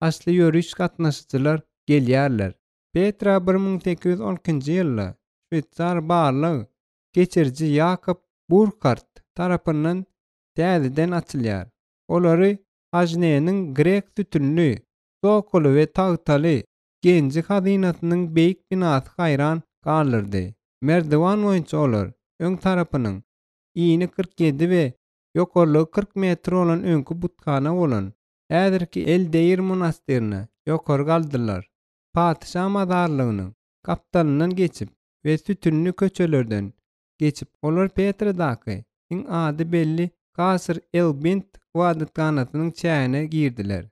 haçly ýöriş gatnaşyjylar gelýärler. Petra 1812-nji ýylda şweýsar barlag geçiriji Ýakob Burkhardt tarapyndan täzeden açylýar. Olary Hažneniň grek sütünli, sokoly we tagtaly genji hazynasynyň beýik binasy haýran galdyrdy. Merdiwan boýunça olar öň tarapynyň ini 47 we ýokarlygy 40 metr bolan öňki buthana bolan häzirki El-Deýr monastyryna ýokary galdylar. Patyşa mazarlygynyň gapdalyndan geçip we sütünli köçelerden geçip, olar Petradaky iň ady belli Kasr el-Bint ybadathanasynyň çägine girdiler.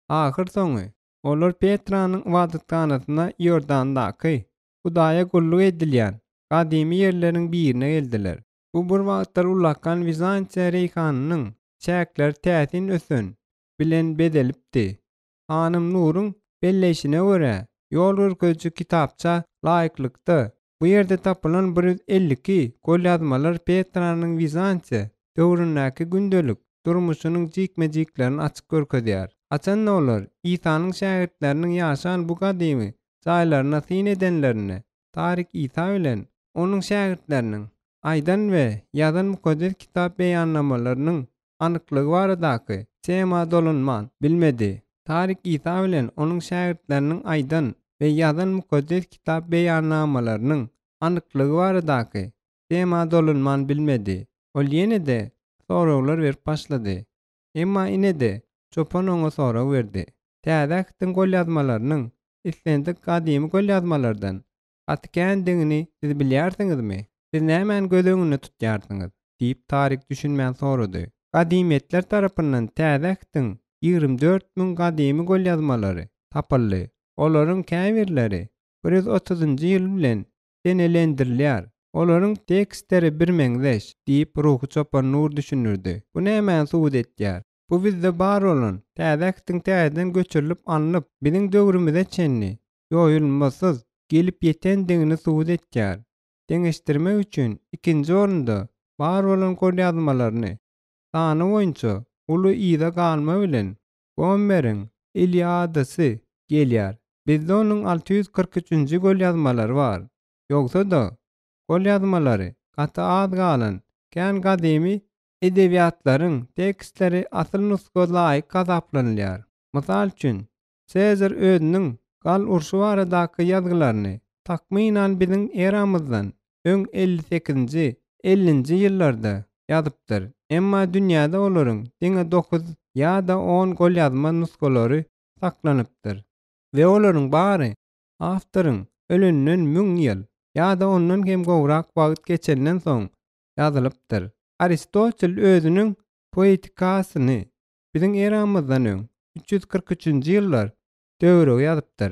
Ahyrsoňy, olar Petranyň ybadathanasyna Iordandaky Hudaýa gulluk edilýän gadymy ýerleriň birine geldiler. Bu bir wagtlar ullakan Wizantiýa reýhanynyň çäkleri täsin ösen bilen bezelipdi. Hanym Nuruň belleýşine görä, ýol görkeziji kitapça laýyklykda, bu ýerde tapylan 152 golýazmalar Petranyň Wizantiýa döwründäki gündelik durmuşynyň jikme-jiklerini açyk görkezýär. Haçan-da olar Isanyň şägirtleriniň ýaşan bu gadymy jaýlaryna syn edenlerinde, Tarik Isa bilen onuň şägirtleriniň aýdan we ýazan Mukaddes Kitap beýannamalarynyň anyklygy baradaky tema dolanman bilmedi. Tarik Isa bilen onuň şägirtleriniň aýdan we ýazan Mukaddes Kitap beýannamalarynyň anyklygy baradaky tema dolanman bilmedi. Ol ýene-de soraglar berip başlady. Emma ine-de, çopan oňa sorag berdi. Täze Ähtiň golýazmalarynyň islendik gadymy golýazmalardan gaty kändigini siz bilýärsiňizmi? Siz nämäni göz öňünde tutýarsyňyz? diýip, Tarik düşünmän sorady. Gadymyýetler tarapyndan Täze Ähtiň 24 müň gadymy golýazmalary tapyldy. Olaryň käbirleri 130-njy ýyl bilen senelendirilýär. Olaryň tekstleri birmeňzeş, diýip, ruhy çopan Nur düşündirdi. Bu nämäni subut etýär? Bu bizde bar bolan Täze Ähtiň täzeden göçürilip alnyp, biziň döwrümize çenli ýoýulmasyz gelip ýetendigini subut etýär. Deňeşdirmek üçin ikinji orunda bar bolan golýazmalaryny sany boýunça uly yza galma bilen Gomeriň Iliadasy gelýär. Bizde onuň 643-nji golýazmalary bar. Ýogsa-da, golýazmalary gaty az galan kän gadymy edebiýatlaryň tekstleri asyl nusga laýyk hasaplanylýar. Mysal üçin, Sezar özüniň Gall urşy baradaky ýazgylaryny takmynan biziň eramyzdan öň 58-nji, 50-nji ýyllarda ýazypdyr, emma dünýäde olaryň diňe dokuz ýa-da on golýazma nusgalary saklanypdyr we olaryň bary awtoryň öleninden müň ýyl ýa-da ondan hem gowrak wagt geçenden soň ýazylypdyr. Aristotel özüniň Poetikasyny biziň eramyzdan öň 343-nji ýyllar töweregi ýazypdyr.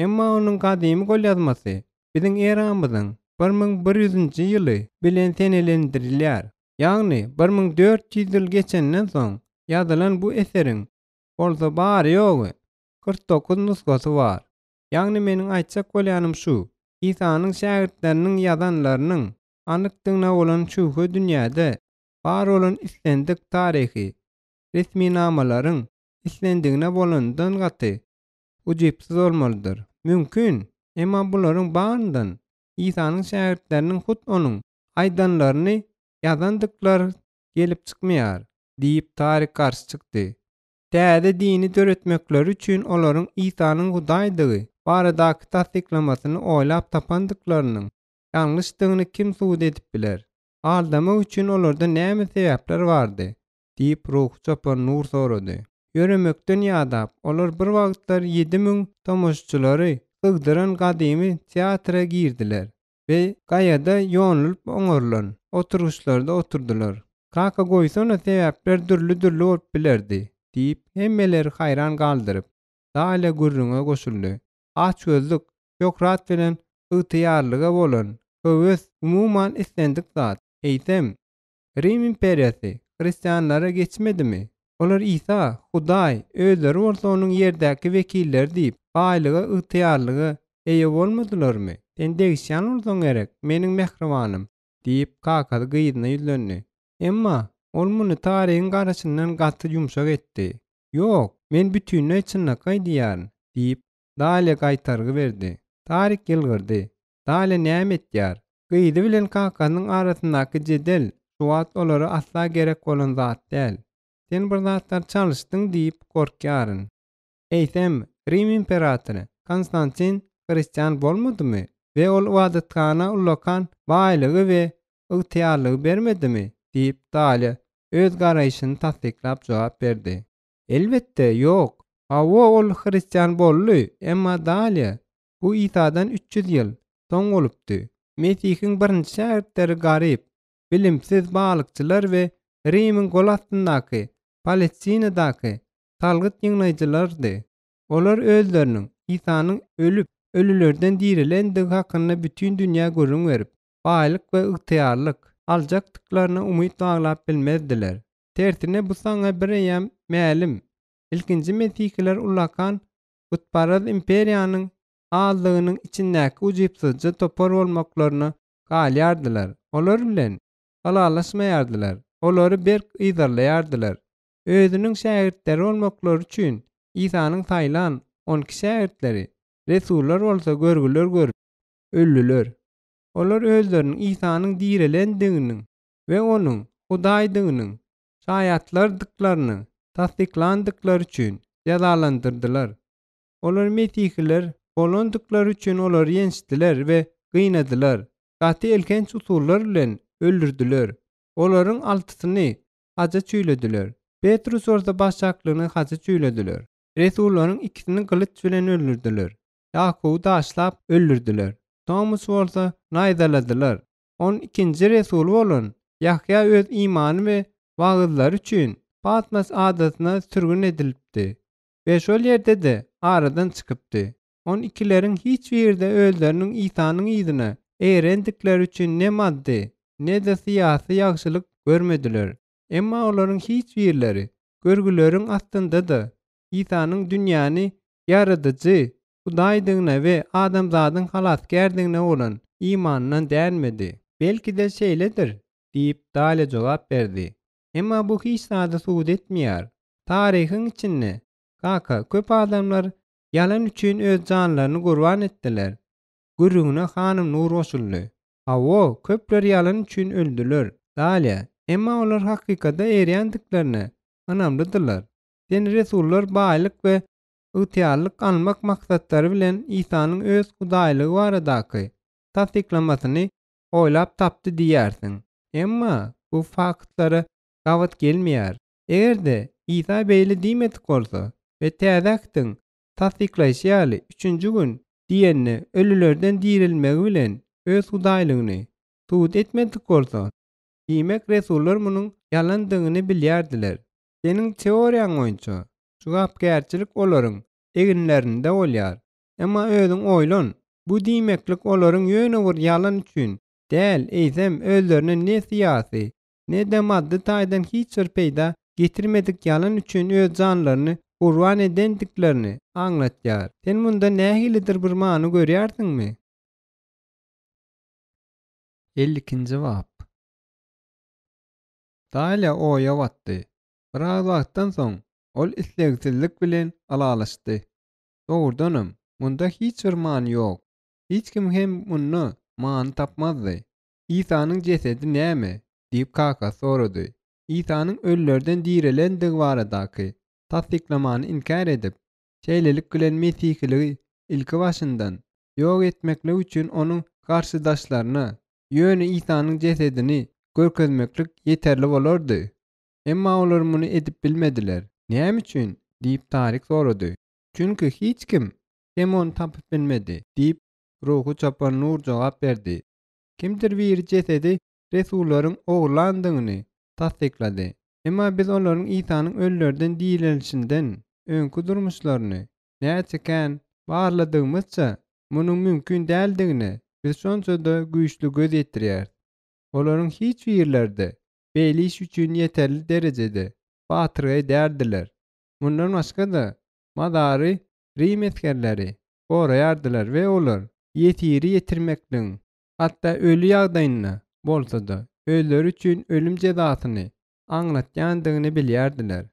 Emma onuň gadymy golýazmasy biziň eramyzyň 1100-nji ýyly bilen senelendirilýär. Ýagny 1400 ýyl geçenden soň ýazylan bu eseriň bolsa bary-ýogy 49 nusgasy bar. Ýagny meniň aýtjak bolýanym şu, Isanyň şägirtleriniň ýazanlarynyň anykdygyna bolan şübhe dünýäde bar bolan islendik taryhy resminamalaryň islendigine bolanyndan gaty ujypsyz bolmalydyr. Mümkin, emma bularyň baryndan Isanyň şägirtleriniň hut onuň aýdanlaryny ýazandyklary gelip çykmaýar, diýip, Tarik garşy çykdy. Täze dini döretmekleri üçin olaryň Isanyň Hudaýdygy baradaky tassyklamasyny oýlap tapandyklarynyň ýalňyşdygyny kim subut edip biler? Aldamak üçin olarda näme sebäpler bardy? Diýip, ruhy çopan Nur sorady. Ýöremekden ýadap, olar bir wagtlar 7000 tomaşaçylary sygdyran gadymy teatra girdiler we gaýada ýonulyp oňarylan oturgyçlarda oturdylar. Kaka goýsana, sebäpler dürli-dürli bolup bilerdi, diýip, hemmeleri haýran galdyryp. Daliýa gürrüňe goşuldy. Açgözlük, şöhrat bilen ygtyýarlyga bolan höwes, umuman islendik zat. Eýsem, Rim imperiýasy hristianlara geçmedimi? Olar Isa, Hudaý, özleri bolsa onuň ýerdäki wekilleri diýip, baýlyga, ygtyýarlyga eýe bolmadylarmy? Sen degişýän bolsaň gerek, meniň mähribanym, diýip, kakasy gyzyna ýüzlendi. Emma ol muny Tarygyň garaşyndan gaty ýumşak etdi. Ýok, men bütinleý çynlakaý diýýärin, diýip, Daliýa gaýtargy berdi. Tarik ýylgyrdy. Daliýa näme etýär? Gyzy bilen kakasynyň arasyndaky jedel şu wagt olara asla gerek bolan zat däl. Sen bir zatlar çalyşdyň diýip gorkýaryn. Eýsem, Rim imperatory Konstantin hristian bolmadymy we ol ybadathana ullakan baýlygy we ygtyýarlygy bermedimi? diýip, Daliýa öz garaýşyny tassyklap jogap berdi. Elbetde, ýok. Hawa, ol hristian boldy, emma Daliýa, bu Isadan 300 ýyl soň bolupdy. Mesihiň birinji şägirtleri garyp, bilimsiz balykçylar we Rimiň gol astyndaky Palestinadaky salgyt ýygnaýjylardy. Olar özleriniň Isanyň ölüp, ölülerden direlendigi hakynda bütin dünýä gürrüň berip, baýlyk we ygtyýarlyk aljakdyklaryna umyt baglap bilmezdiler. Tersine bu saňa bireýýäm mälim, ilkinji mesihiler ullakan butparaz imperiýanyň azlygynyň içindäki ujypsyzja topar bolmaklaryna galýardylar, olar bilen ylalaşmaýardylar, olary berk yzarlaýardylar. Özüniň şägirtleri bolmaklary üçin Isanyň saýlan on iki şägirtleri, resullar bolsa görgüler görüp, öldüler. Olar özleriniň Isanyň direlendiginiň we Onuň Hudaýdygynyň şaýatlarydyklaryny tassyklandyklary üçin jezalandyrdylar. Olar mesihiler bolandyklary üçin olary ýençdiler we gynadylar, gaty elhenç usullar bilen öldürdiler. Olaryň altysyny haja çüýlediler. Petrus bolsa başaklygyny haja çüýlediler. Resullaryň ikisini gylyç bilen öldürdiler. Ýakuby daşlap öldürdiler. Tomus bolsa naýzaladylar. On ikinji resul bolan Ýahýa öz imany we wagyzlary üçin Patmos adasyna sürgün edilipdi we şol ýerde-de aradan çykypdy. On ikileriň hiç biri-de özleriniň Isanyň yzyna eýerendikleri üçin ne maddy, ne-de syýasy ýagşylyk görmediler. Emma olaryň hiç birleri görgüleriň astynda-da Isanyň dünýäni Ýaradyjy Hudaýdygyna we adamzadyň Halasgärdigine bolan imanyndan dänmedi. Belki-de şeýledir, diýip, Daliýa jogap berdi. Emma bu hiç zady subut etmeýär. Taryhyň içinde, kaka, köp adamlar ýalan üçin öz janlaryny gurban etdiler. Gürrüňine hanym Nur goşuldy. Hawa, köpler ýalan üçin öldüler, Daliýa, emma olar hakykata eýerýändiklerine ynamlydylar. Sen resullar baýlyk we ygtyýarlyk almak maksatlary bilen Isanyň öz hudaýlygy baradaky tassyklamasyny oýlap tapdy diýýärsiň. Emma bu faktlara gabat gelmeýär. Eger-de Isa beýle diýmedik bolsa we Täze Ähtiň tassyklaýşy ýaly üçünji gün diýende ölülerden direlmegi bilen öz hudaýlygyny subut etmedik bolsa, diýmek resullar munuň ýalandygyny bilýärdiler. Seniň teoriýaň boýunça, jogapkärçilik olaryň eginlerinde bolýar. Emma özüň oýlan, bu diýmeklik olaryň ýöne bir ýalan üçin däl, eýsem, özlerine ne syýasy, ne-de maddy taýdan hiç bir peýda getirmedik ýalan üçin öz janlaryny gurban edendiklerini aňlatýar. Sen munda nähilidir bir many görýärsiňmi? 52-nji bap. Daliýa oýa batdy. Biraz wagtdan soň ol islegsizlik bilen ylalaşdy. Dogrudanam, munda hiç bir many ýok. Hiç kim hem munda many tapmazdy. Isanyň jesedi näme? diýip kakasy sorady. Isanyň ölülerden direlendigi baradaky tassyklamany inkär edip, şeýlelik bilen mesihiligi ilkibaşyndan ýok etmeklik üçin onuň garşydaşlaryna Ýöne Isanyň jesedini görkezmeklik ýeterli bolardy. Emma olar muny edip bilmediler. Näme üçin? diýip, Tarik sorady. Çünki hiç kim hem ony tapyp bilmedi, diýip, ruhy çopan Nur jogap berdi. Kimdir biri jesedi resullaryň ogurlandygyny tassyklady. Emma biz olaryň Isanyň ölülerden direlişinden öňki durmuşlaryny. Näçe kän barladygymyzça, munuň mümkin däldigine biz şonça-da güýçli göz ýetirýäris. Olaryň hiç birleri-de beýle iş üçin ýeterli derejede batyrgaý däldiler. Mundan başga-da, mazary rim esgerleri goraýardylar we olar ýesiri ýetirmekligiň, hatda öli ýagdaýynda bolsa-da, özleri üçin ölüm jezasyny aňlatýandygyny bilýärdiler.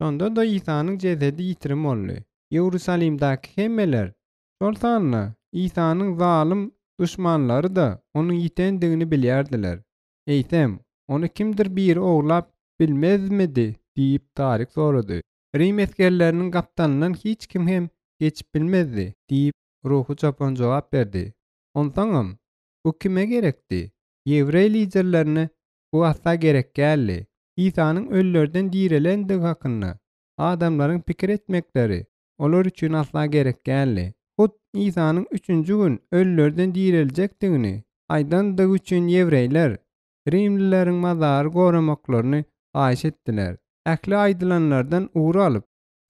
Şonda-da Isanyň jesedi ýitirim boldy. Iýerusalimdäki hemmeler, şol sanda Isanyň zalym duşmanlary-da onuň ýitendigini bilýärdiler. Eýsem, ony kimdir biri ogurlap bilmezmidi? diýip, Tarik sorady. Rim esgerleriniň gapdalyndan hiç kim hem geçip bilmezdi, diýip, ruhy çopan jogap berdi. Onsoňam, bu kime gerekdi? Ýewreý liderlerine bu asla gerek däldi. Isanyň ölülerden direlendigi hakynda adamlaryň pikir etmekleri olar üçin asla gerek däldi. Hut Isanyň üçünji gün ölülerden direljekdigini aýdandygy üçin ýewreýler rimlileriň mazary goramaklaryny haýyş etdiler. Ähli aýdylanlardan ugur alyp,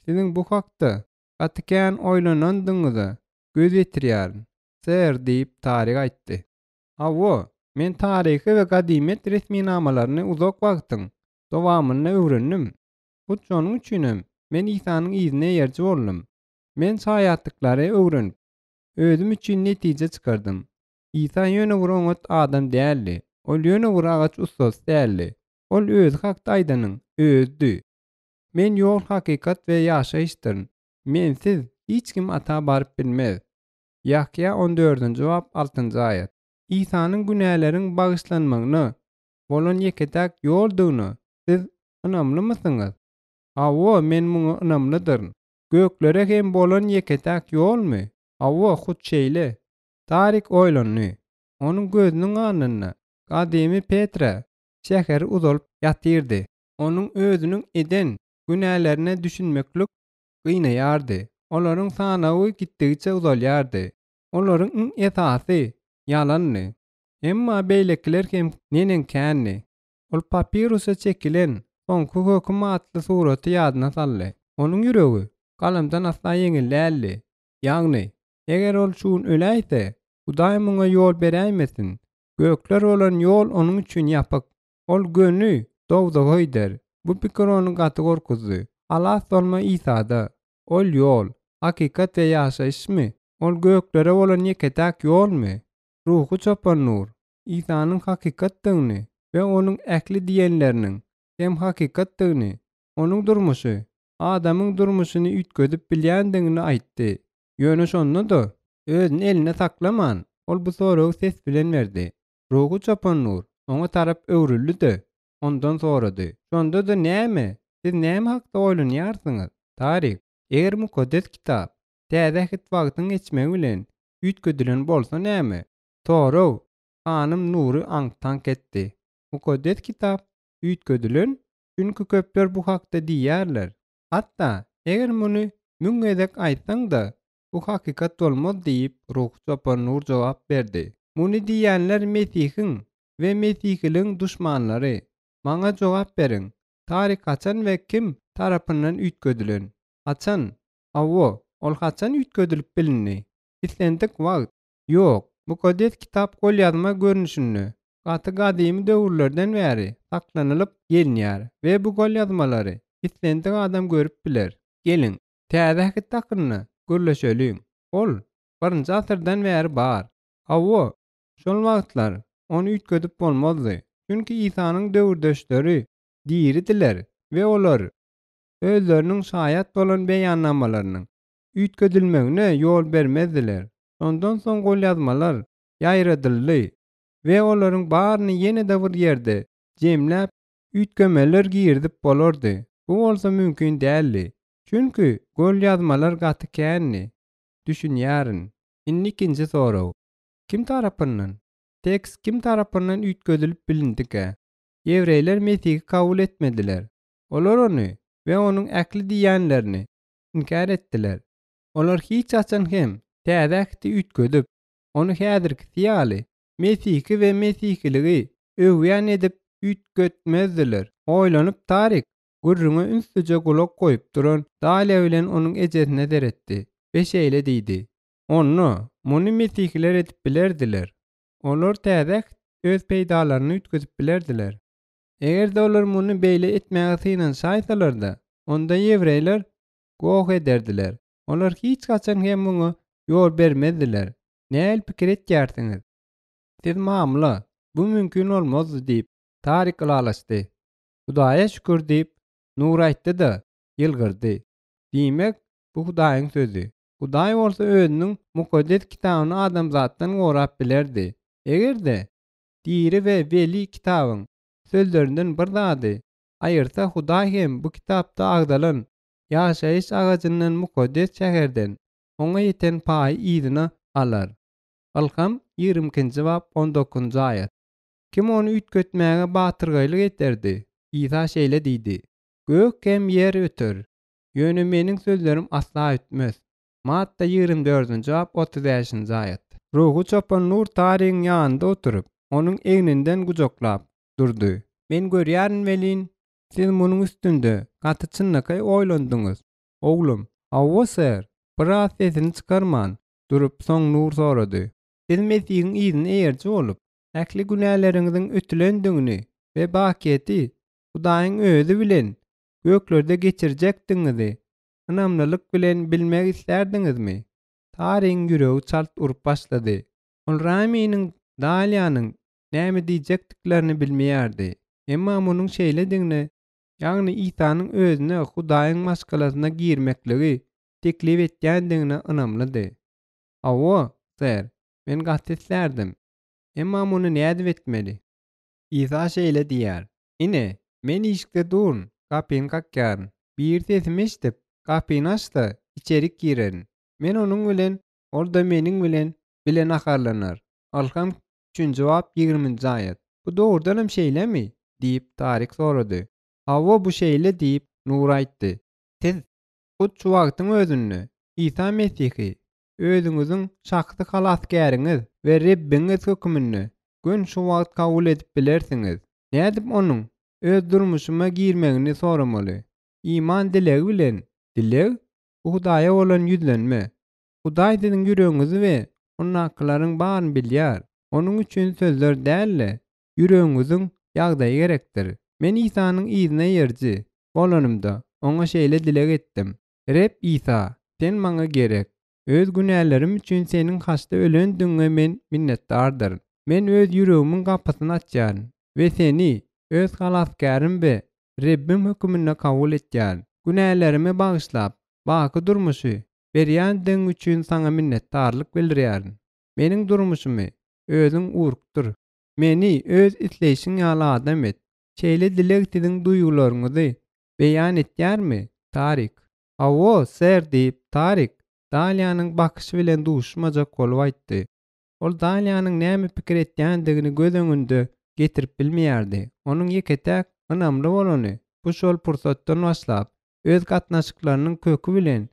siziň bu hakda gaty kän oýlanandygyňyza göz ýetirýärin, ser diýip, Tarik aýtdy. Hawa, men taryhy we gadymyýet resminamalaryny uzak wagtyň dowamynda öwrendim. Hut şonuň üçinem men Isanyň yzyna eýeriji boldum. Men şaýatlyklary öwrenip, özüm üçin netije çykardym. Isa ýöne bir oňat adam däldi. Ol ýöne bir agaç ussasy däldi. Ol özi hakda aýdanyň özüdi. Men ýol, hakykat we ýaşaýyşdyryn. Mensiz hiç kim Ata baryp bilmez. Ýahýa on dördünji bap altynjy aýat. Isanyň günäleriň bagyşlanmagyna bolan ýeke-täk ýoldugyna siz ynamlymysyňyz? Hawa, men muňa ynamlydyryn. Göklere hem bolan ýeke-täk ýolmy? Hawa, hut şeýle. Tarik oýlandy. Onuň gözüniň alnynda gadymy Petra şäheri uzalyp ýatyrdy. Onuň özüniň eden günälerine düşünmeklik gynaýardy. Olaryň sanawy gitdigiçe uzalýardy. Olaryň iň esasy ýalandy. Emma beýlekiler hem neneň kändi. Ol papirusa çekilen Soňky höküm atly suraty ýadyna saldy. Onuň ýüregi galamdan asla ýeňil däldi. Ýagny, eger ol şu gün öläýse, Hudaý muňa ýol beräýmesin. Gökler bolan ýol onuň üçin ýapyk. Ol göni dowzaha gider. Bu pikir ony gaty gorkuzdy. Halas bolma Isada. Ol ýol, hakykat we ýaşaýyşmy? Ol göklere bolan ýeke-täk ýolmy? Ruhy çopan Nur, Isanyň hakykatdygyny we onuň ähli diýenleriniň hem hakykatdygyny, onuň durmuşy adamyň durmuşyny üýtgedip bilýändigini aýtdy. Ýöne şonda-da, özüni elinde saklaman, ol bu soragy ses bilen berdi. Ruhy çopan Nur oňa tarap öwrüldi-de, ondan sorady, Şonda-da näme, siz näme hakda oýlanýarsyňyz? Tarik, Eger Mukaddes Kitap, Täze Ähit wagtyň geçmegi bilen üýtgedilen bolsa näme? Sorag hanym Nury aňk-taňk etdi. Mukaddes Kitap üýtgedilen? Çünki köpler bu hakda diýýärler. Hatda, eger muny müň gezek aýtsaň-da, bu hakykat bolmaz diýip, ruhy çopan Nur jogap berdi. Muny diýýänler Mesihiň we mesihiligiň duşmanlary. Maňa jogap beriň, taryh haçan we kim tarapyndan üýtgedilen? Haçan? Hawa, ol haçan üýtgedilip bilindi? Islendik wagt. Ýok, Mukaddes Kitap golýazma görnüşinde gaty gadymy döwürlerden bäri saklanylyp gelinýär we bu golýazmalary islendik adam görüp biler. Geliň, Täze Ähit hakynda gürleşeliň. Ol birinji asyrdan bäri bar. Hawa, şol wagtlar ony üýtgedip bolmazdy, çünki Isanyň döwürdeşleri diridiler we olar özleriniň şaýat bolan beýannamalarynyň üýtgedilmegine ýol bermezdiler. Şondan soň golýazmalar ýaýradyldy we olaryň baryny ýene-de bir ýerde jemläp üýtgemeler girizip bolardy. Bu bolsa mümkin däldi. Çünki golýazmalar gaty kändi. Düşünýärin. Indi ikinji sorag. Kim tarapyndan? Tekst kim tarapyndan üýtgedilip bilindikä? Ýewreýler Mesihi kabul etmediler. Olar ony we onuň ähli diýýänlerini inkär etdiler. Olar hiç haçan hem Täze Ähti üýtgedip, ony häzirkisi ýaly Mesihi we mesihiligi öwýän edip üýtgetmezdiler. Oýlanyp Tarik gürrüňe ünslüje gulak goýup duran Daliýa bilen onuň ejesine seretdi. we şeýle diýdi, Onda, muny mesihiler edip bilerdiler. Olar Täze Äht öz peýdalaryna üýtgedip bilerdiler. Eger-de olar muny beýle etmäge synanyşaýsalar-da, onda ýewreýler goh ederdiler. Olar hiç haçan hem muňa ýol bermezdiler. Nähili pikir etýärsiňiz? Siz mamla, bu mümkin bolmazdy diýip, Tarik ylalaşdy. Hudaýa şükür diýip, Nur aýtdy-da, ýylgyrdy. Diýmek, bu Hudaýyň sözi. Hudaý bolsa özüniň Mukaddes Kitabyny adamzatdan gorap bilerdi. Eger-de diri we weli kitabyň sözlerinden bir zady aýyrsa Hudaý hem bu kitapda agzalan ýaşaýyş agajyndan mukaddes şäherden oňa ýeten paýy yzyna alar. Ylham 22 nji bap 19 njy aýat. Kim ony üýtgetmäge batyrgaýlyk ederdi? Isa şeýle diýdi, Gök hem ýer öter, ýöne meniň sözlerim asla ötmez. Matta 24 nji bap 35 nji aýat. Ruhy çopan Nur Tarygyň ýanynda oturyp, onuň egninden gujaklap durdy. Men görýärin welin, siz munuň üstünde gaty çynlakaý oýlandyňyz, oglum. Hawa, ser, biraz sesini çykarman durup, soň Nur sorady. Siz Mesihiň yzyna eýeriji bolup, ähli günäleriňiziň ötülendigini we bakyýeti Hudaýyň Özi bilen göklerde geçirjekdigiňizi ynamlylyk bilen bilmek islärdiňizmi? Tarygyň ýüregi çalt urup başlady. Ol Raminiň Daliýanyň näme diýjekdiklerini bilmeýärdi. Emma munuň şeýledigine, ýagny Isanyň özüne Hudaýyň maşgalasyna girmekligi teklip etýändigine ynamlydy. Hawa, ser, men gaty islärdim. Emma muny nädip etmeli? Isa şeýle diýýär, Ine, Men işikde durun, gapyny kakýaryn. Biri sesimi eşidip, gapyny açsa, içerik girerin. Men onuň bilen, ol-da meniň bilen bile naharlanar. Ylham Üçünji bap ýigriminji aýat. Bu dogrudanam şeýlemi? diýip, Tarik sorady. Hawa, bu şeýle diýip, Nur aýtdy. Siz hut şu wagtyň özünde Isa Mesihi özüňiziň şahsy Halasgäriňiz we Rebbiňiz höküminde göni şu wagt kabul edip bilersiňiz. Nädip Onuň öz durmuşyma girmegini soramaly? Iman dilegi bilen. Dileg, bu Hudaýa bolan ýüzlenme. Hudaý siziň ýüregiňizi we ondakylaryň baryny bilýär. Onuň üçin sözler däl-de, ýüregiňiziň ýagdaýy gerekdir. Men Isanyň yzyna eýeriji bolanymda, Oňa şeýle dileg etdim, Reb Isa, Sen maňa gerek. Öz günälerim üçin Seniň haçda ölendigiňe men minnetdardyryn. Men öz ýüregimiň gapysyny açýaryn we Seni öz Halasgärim we Rebbim höküminde kabul etýärin. Günälerimi bagyşlap, baky durmuşy berýändigiň üçin Saňa minnetdarlyk bildirýärin. Meniň durmuşymy Özüň urukdyr. Meni öz isleýşiň ýaly adam et. Şeýle dileg siziň duýgularyňyzy beýan etýärmi, Tarik? Hawa, ser, diýip, Tarik Daliýanyň bakyşy bilen duşmajak bolup aýtdy. Ol Daliýanyň näme pikir etýändigini göz öňünde getirip bilmeýärdi. Onuň ýeke-täk ynamly bolany, bu şol pursatdan başlap, öz gatnaşyklarynyň köki bilen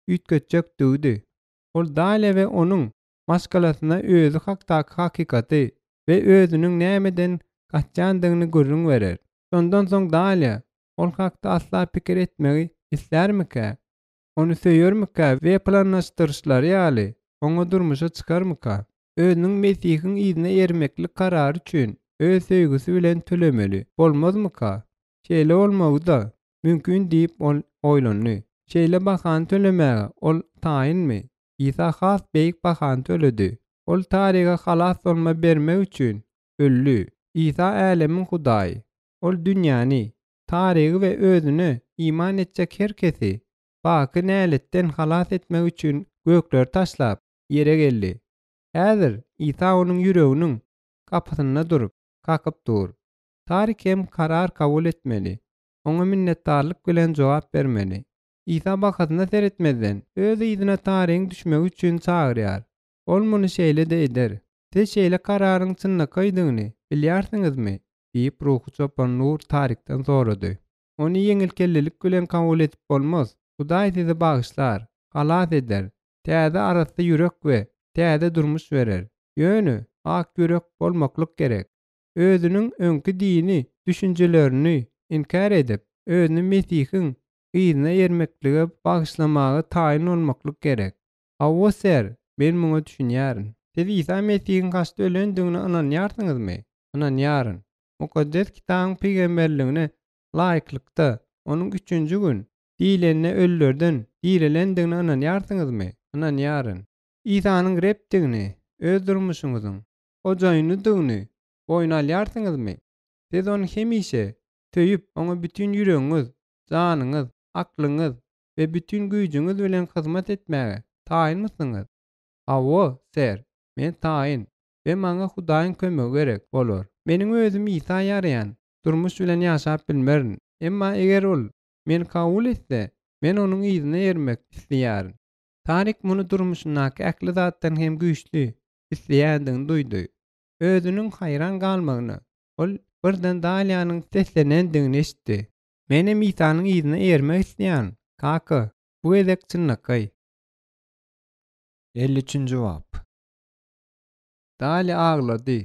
üýtgetjekdigidi. Ol Daliýa we onuň maşgalasyna özi hakdaky hakykaty we özüniň nämeden gaçýandygyny gürrüň berer. Şondan soň Daliýa ol hakda asla pikir etmegi islärmikä? Ony söýermikä we planlaşdyryşlary ýaly, oňa durmuşa çykarmyka? Özüniň Mesihiň yzyna ermeklik karary üçin öz söýgüsi bilen tölemeli bolmazmyka? Şeýle bolmagy-da mümkin diýip ol oýlandy. Şeýle bahany tölemäge ol taýynmy? Isa has beýik bahany töledi. Ol taryga halas bolma bermek üçin öldi. Isa älemiň Hudaýy. Ol dünýäni, tarygy we özüne iman etjek her kesi baky näletden halas etmek üçin gökleri taşlap, ýere geldi. Häzir Isa onuň ýüreginiň gapysynda durup, kakyp dur. Taryk hem karar kabul etmeli, oňa minnetdarlyk bilen jogap bermeli. Isa bahasyna seretmezden, öz yzyna Tarygyň düşmegi üçin çagyrýar. Ol muny şeýle-de eder. Siz şeýle kararyň çynlakaýdygyny bilýärsiňizmi? diýip, ruhy çopan Nur Tarykdan sorady. Ony ýeňilkellelik bilen kabul edip bolmaz. Hudaý sizi bagyşlar, halas eder, täze arassa ýürek we täze durmuş berer. Ýöne ak ýürek bolmaklyk gerek. Özüniň öňki dini düşünjelerini inkär edip, özüni Mesihiň yzyna ermeklige bagyşlamaga taýyn bolmaklyk gerek. Hawa, ser, men muňa düşünýärin. Siz Isa Mesihiň haçda ölendigine ynanýarsyňyzmy? Ynanýaryn. Mukaddes Kitabyň pygamberligine laýyklykda, Onuň üçünji gün diýlende ölülerden direlendigine ynanýarsyňyzmy? Ynanýaryn. Isanyň Rebdigini, öz durmuşyňyzyň Hojaýynydygyny boýun alýarsyňyzmy? Siz Ony hemişe söýüp, Oňa bütin ýüregiňiz, janyňyz, aklyňyz we bütin güýjüňiz bilen hyzmat etmäge taýynmysyňyz? Hawa, ser, men taýyn we maňa Hudaýyň kömegi gerek bolar. Meniň özüm Isa ýaraýan durmuş bilen ýaşap bilmerin, emma eger Ol meni kabul etse, men Onuň yzyna ermek isleýärin. Tarik muny durmuşyndaky ähli zatdan hem güýçli isleýändigini duýdy. Özüniň haýran galmagyna, ol birden Daliýanyň seslenendigini eşitdi. Menem Isanyň yzyna ermek isleýän, kaka, bu gezek çynlakaý. 53-nji bap. Daliýa aglady.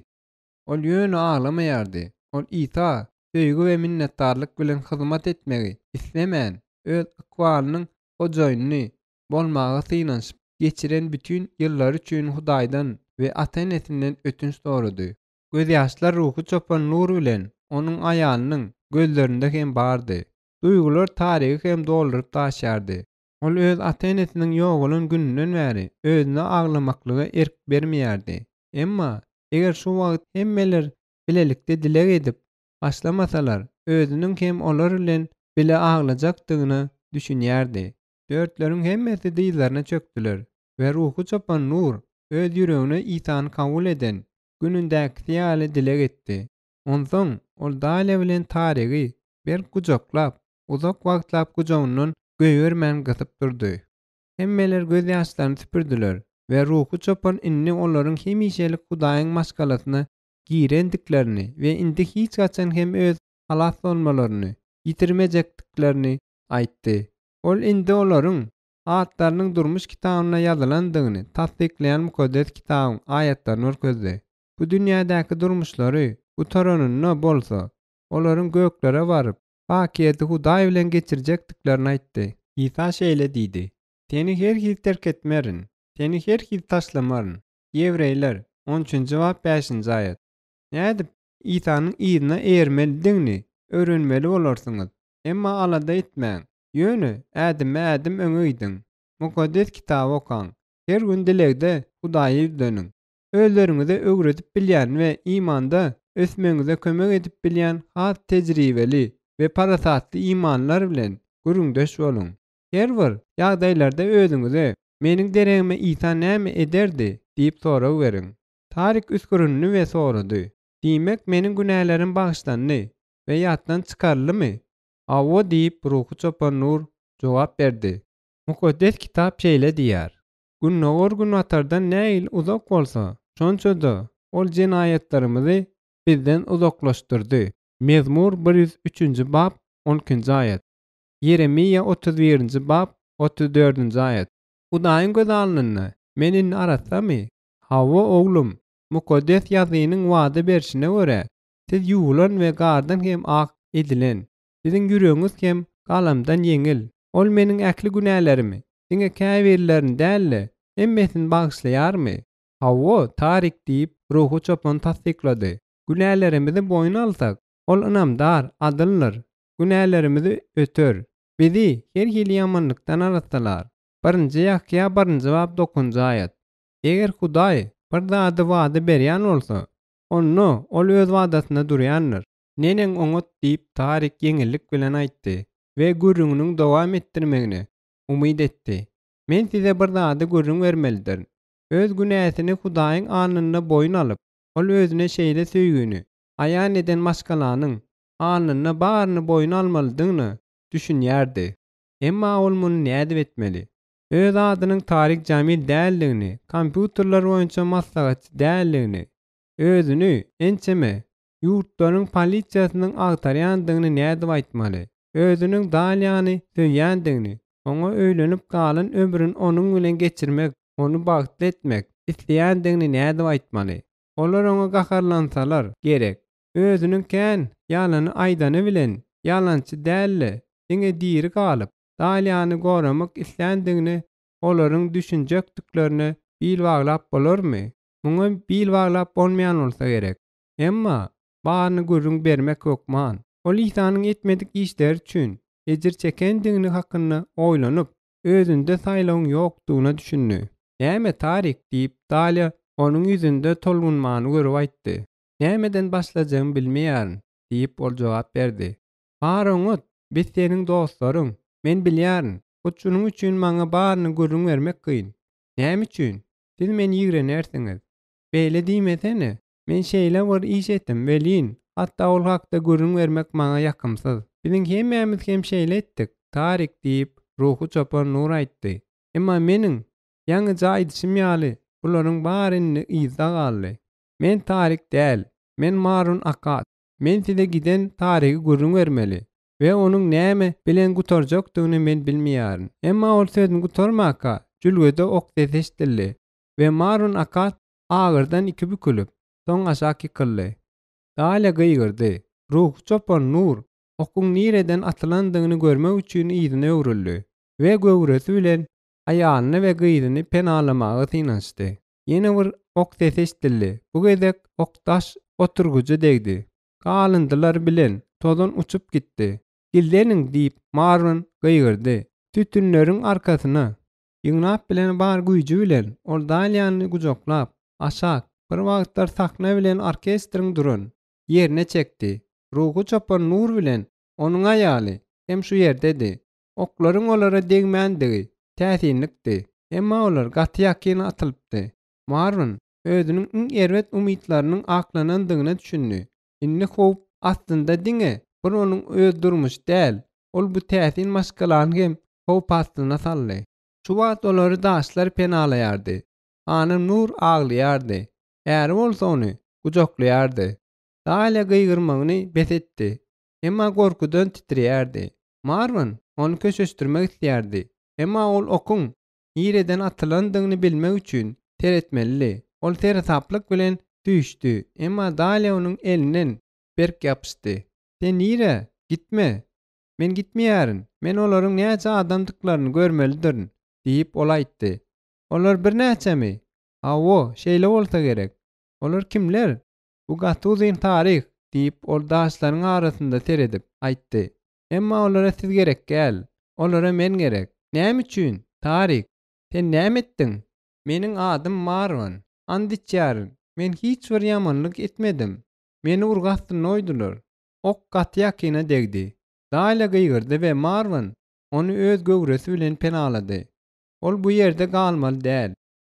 Ol ýöne aglamaýardy. Ol Isa söýgi we minnetdarlyk bilen hyzmat etmegi islemän, öz ykbalynyň hojaýyny bolmaga synanyşyp geçiren bütin ýyllary üçin Hudaýdan we ata-enesinden ötünç sorady. Gözýaşlar ruhy çopan Nur bilen onuň aýalynyň gözlerinde hem bardy. Duýgular Tarigi hem dolduryp daşýardy. Ol öz ata-enesiniň ýogalan gününden bäri özüne aglamaklyga erk bermeýärdi. Emma, eger şu wagt hemmeler bilelikde dileg edip başlamasalar, özüniň hem olar bilen bile aglajakdygyna düşünýärdi. Dörtleriň hemmesi dyzlaryna çökdüler we ruhy çopan Nur öz ýüregine Isany kabul eden günündäkisi ýaly dileg etdi. Onsoň ol Daliýa bilen Tarigi berk gujaklap, uzak wagtlap gujagyndan goýbermän gysyp durdy. Hemmeler gözýaşlaryny süpürdiler we ruhy çopan indi olaryň hemişelik Hudaýyň maşgalasyna girendiklerini we indi hiç haçan hem öz halas bolmalaryny ýitirmejekdiklerini aýtdy. Ol indi olaryň atlarynyň durmuş kitabynda ýazylandygyny tassyklaýan Mukaddes Kitabyň aýatlaryny görkezdi. Bu dünýädäki durmuşlary gutaranynda bolsa, olaryň göklere baryp, bakyýeti Hudaý bilen geçirjekdiklerini aýtdy. Isa şeýle diýdi, Seni hergiz terk etmerin, seni hergiz taşlamaryn. Ýewreýler, on üçünji bap bäşinji aýat. Nädip Isanyň yzyna eýermelidigini öwrenmeli bolarsyňyz. Emma alada etmäň. Ýöne ädimme-ädim öňe gidiň. Mukaddes Kitaby okaň. Her gün dilegde Hudaýa ýüzleniň. Özleriňize öwredip bilýän we imanda ösmegiňize kömek edip bilýän has tejribeli we parasatly imanlylar bilen gürrüňdeş boluň. Her bir ýagdaýlarda özüňize, Meniň deregime Isa näme ederdi? diýip sorag beriň. Tarik üsgürindi we sorady, Diýmek, meniň günälerim bagyşlandy we ýatdan çykaryldymy? Hawa diýip, ruhy çopan Nur jogap berdi. Mukaddes Kitap şeýle diýýär, Gündogar günbatardan nähili uzak bolsa, şonça-da ol jenaýatlarymyzy bizden uzaklaşdyrdy. Mezmur bir ýüz üçünji bap, on ikinji aýat. Ýeremiýa otuz birinji bap, otuz dördünji aýat. Hudaýyň göz alnynda men indi arassamy? Hawa, oglum, Mukaddes Ýazgynyň wada berşine görä, siz ýuwulan we gardan hem ak edilen. Siziň ýüregiňiz hem galamdan ýeňil. Ol meniň ähli günälerimi, diňe käbirlerini däl-de, hemmesini bagyşlaýarmy? Hawa, Tarik, diýip, ruhy çopan tassyklady. Günälerimizi boýun alsak, ol ynamdar, adyldyr. Günälerimizi öter. Bizi her hili ýamanlykdan arassalar. Birinji Ýahýa birinji bap dokuzynjy aýat. Eger Hudaý bir zady wada berýän bolsa, onda Ol Öz wadasynda durýandyr. Neneň oňat, diýip, Tarik ýeňillik bilen aýtdy we gürrüňiniň dowam etdirmegine umyt etdi. Men size bir zady gürrüň bermelidirin. Öz günäsini Hudaýyň alnynda boýun alyp, ol özüne şeýle söýgini aýan eden maşgalanyň alnynda baryny boýun almalydygyna düşünýärdi. Emma ol muny nädip etmeli? Öz adynyň Tarik Jamil däldigini, kompýuterler boýunça maslahatçy däldigini, özüni ençeme ýurtlaryň polisiýasynyň agtarýandygyny nädip aýtmaly? Özüniň Daliýany söýýändigini, oňa öýlenip galan ömrüni onuň bilen geçirmek, ony bagtly etmek isleýändigini nädip aýtmaly? Olar oňa gaharlansalar gerek. Özüniň kän ýalany aýdany bilen ýalançy däl-de, diňe diri galyp, Daliýany goramak isländigine. olaryň düşünjekdiklerine bil baglap bolarmy? Muňa bil baglap bolmaýan bolsa gerek. Emma baryny gürrüň bermek hökman. Ol Isanyň etmedik işleri üçin ejir çekendigini hakynda oýlanyp, özünde saýlawyň ýokdugyna düşündi. Näme, Tarik? diýip, Daliýa onuň ýüzünde tolgunmany görüp aýtdy. Nämeden başlajagymy bilmeýärin, diýip, ol jogap berdi. Bary oňat, biz seniň dostlaryň. Men bilýärin, hut şunuň üçin maňa baryny gürrüň bermek kyn. Näme üçin? Siz meni ýigrenersiňiz. Beýle diýmesene, men şeýle bir iş etdim welin, hatda ol hakda gürrüň bermek maňa ýakymsyz. Biziň hemmämiz hem şeýle etdik, Tarik, diýip, ruhy çopan Nur aýtdy. Emma meniň, ýaňyja aýdyşym ýaly, bularyň bary indi yzda galdy. Men Tarik däl, men Marun Akad. Men size giden Tarigi gürrüň bermeli we onuň näme bilen gutarjakdygyny men bilmeýärin. Emma ol sözüni gutarmaka, jülgede ok sesi eşidildi we Marun Akad agyrdan iki bükülip, soň aşak ýykyldy. Daliýa gygyrdy. Ruhy çopan Nur okuň nireden atylandygyny görmek üçin yzyna öwrüldi we göwresi bilen aýalyny we gyzyny penalamaga synanyşdy. Ýene bir ok sesi eşidildi. Bu gezek ok daş oturgyja degdi. Galyndylar bilen tozan uçup gitdi. Gizleniň! diýip, Marwin gygyrdy. Sütünleriň arkasyna! Ýygnap bilen bar güýji bilen ol Daliýany gujaklap, aşak, bir wagtlar sahna bilen orkestriň duran ýerine çekdi. Ruhy çopan Nur bilen onuň aýaly hem şu ýerdedi. Oklaryň olara degmändigi täsinlikdi. Emma olar gaty ýakyn atylypdy. Marwin özüniň iň erbet umytlarynyň aklanandygyna düşündi. Indi howp astynda diňe bir onuň öz durmuşy däl, ol bu täsin maşgalany hem howp astyna saldy. Şu wagt olary daşlar penalaýardy. Hanym Nur aglaýardy, äri bolsa ony gujaklaýardy. Daliýa gygyrmagyny bes etdi, emma gorkudan titreýärdi. Marwin ony köşeşdirmek isleýärdi, emma ol okuň nireden atylandygyny bilmek üçin seretmelidi. Ol seresaplyk bilen süýşdi, emma Daliýa onuň elinden berk ýapyşdy. Sen nirä? Gitme! Men gitmeýärin. Men olaryň näçe adamdyklaryny görmelidirin, diýip, ol aýtdy. Olar birnäçemi? Hawa, şeýle bolsa gerek. Olar kimler? Bu gaty uzyn taryh, diýip, ol daşlaryň arasynda seredip, aýtdy. Emma olara siz gerek däl. Olara men gerek. Näme üçin? Tarik, sen näme etdiň? Meniň adym Marwan. Ant içýärin, men hiç bir ýamanlyk etmedim. Meni urgy astynda goýdular. Ok gaty ýakyna degdi. Daliýa gygyrdy we Marwan ony öz göwresi bilen penalady. Ol bu ýerde galmaly däl.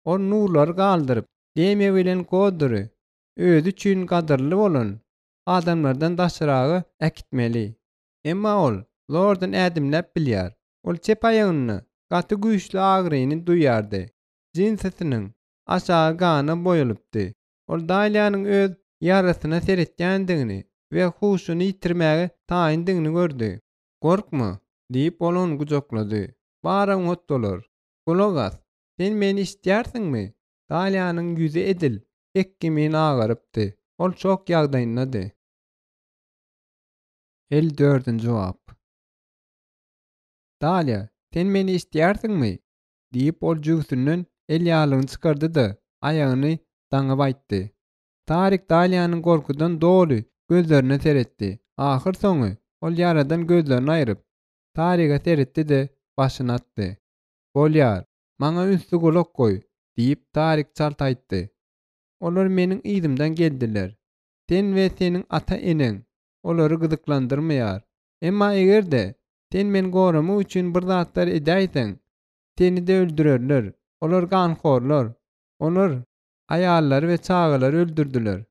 Ol nurlary galdyryp, Demiýa bilen Goddury, özi üçin gadyrly bolan adamlardan daşraga äkitmeli. Emma ol zordan ädimläp bilýär. Ol çep aýagynda gaty güýçli agyryny duýýardy. Jinsisiniň aşagy gana boýalypdy. Ol Daliýanyň öz ýarasyna seretýändigini we huşuny ýitirmäge taýyndygyny gördi. Gorkma, diýip, ol ony gujaklady. Bary oňat bolar. Gulak as, sen meni eşidýärsiňmi? Daliýanyň ýüzi edil hek kimin agarypdy. Ol şok ýagdaýyndady. 54-nji bap. Daliýa, sen meni eşidýärsiňmi? diýip, ol jübüsinden elýaglygyny çykardy-da, aýagyny daňyp aýtdy. Tarik Daliýanyň gorkudan doly gözlerine seretdi. Ahyrsoňy ol ýaradan gözlerini aýryp, Tarige seretdi-de, başyny atdy. Bolýar. Maňa ünsli gulak goý, diýip, Tarik çalt aýtdy. Olar meniň yzymdan geldiler. Sen we seniň ata-eneň olary gyzyklandyrmaýar. Emma eger-de, sen meni goramak üçin bir zatlar edäýseň, seni-de öldürerler. Olar ganhorlar. Olar aýallary we çagalary öldürdiler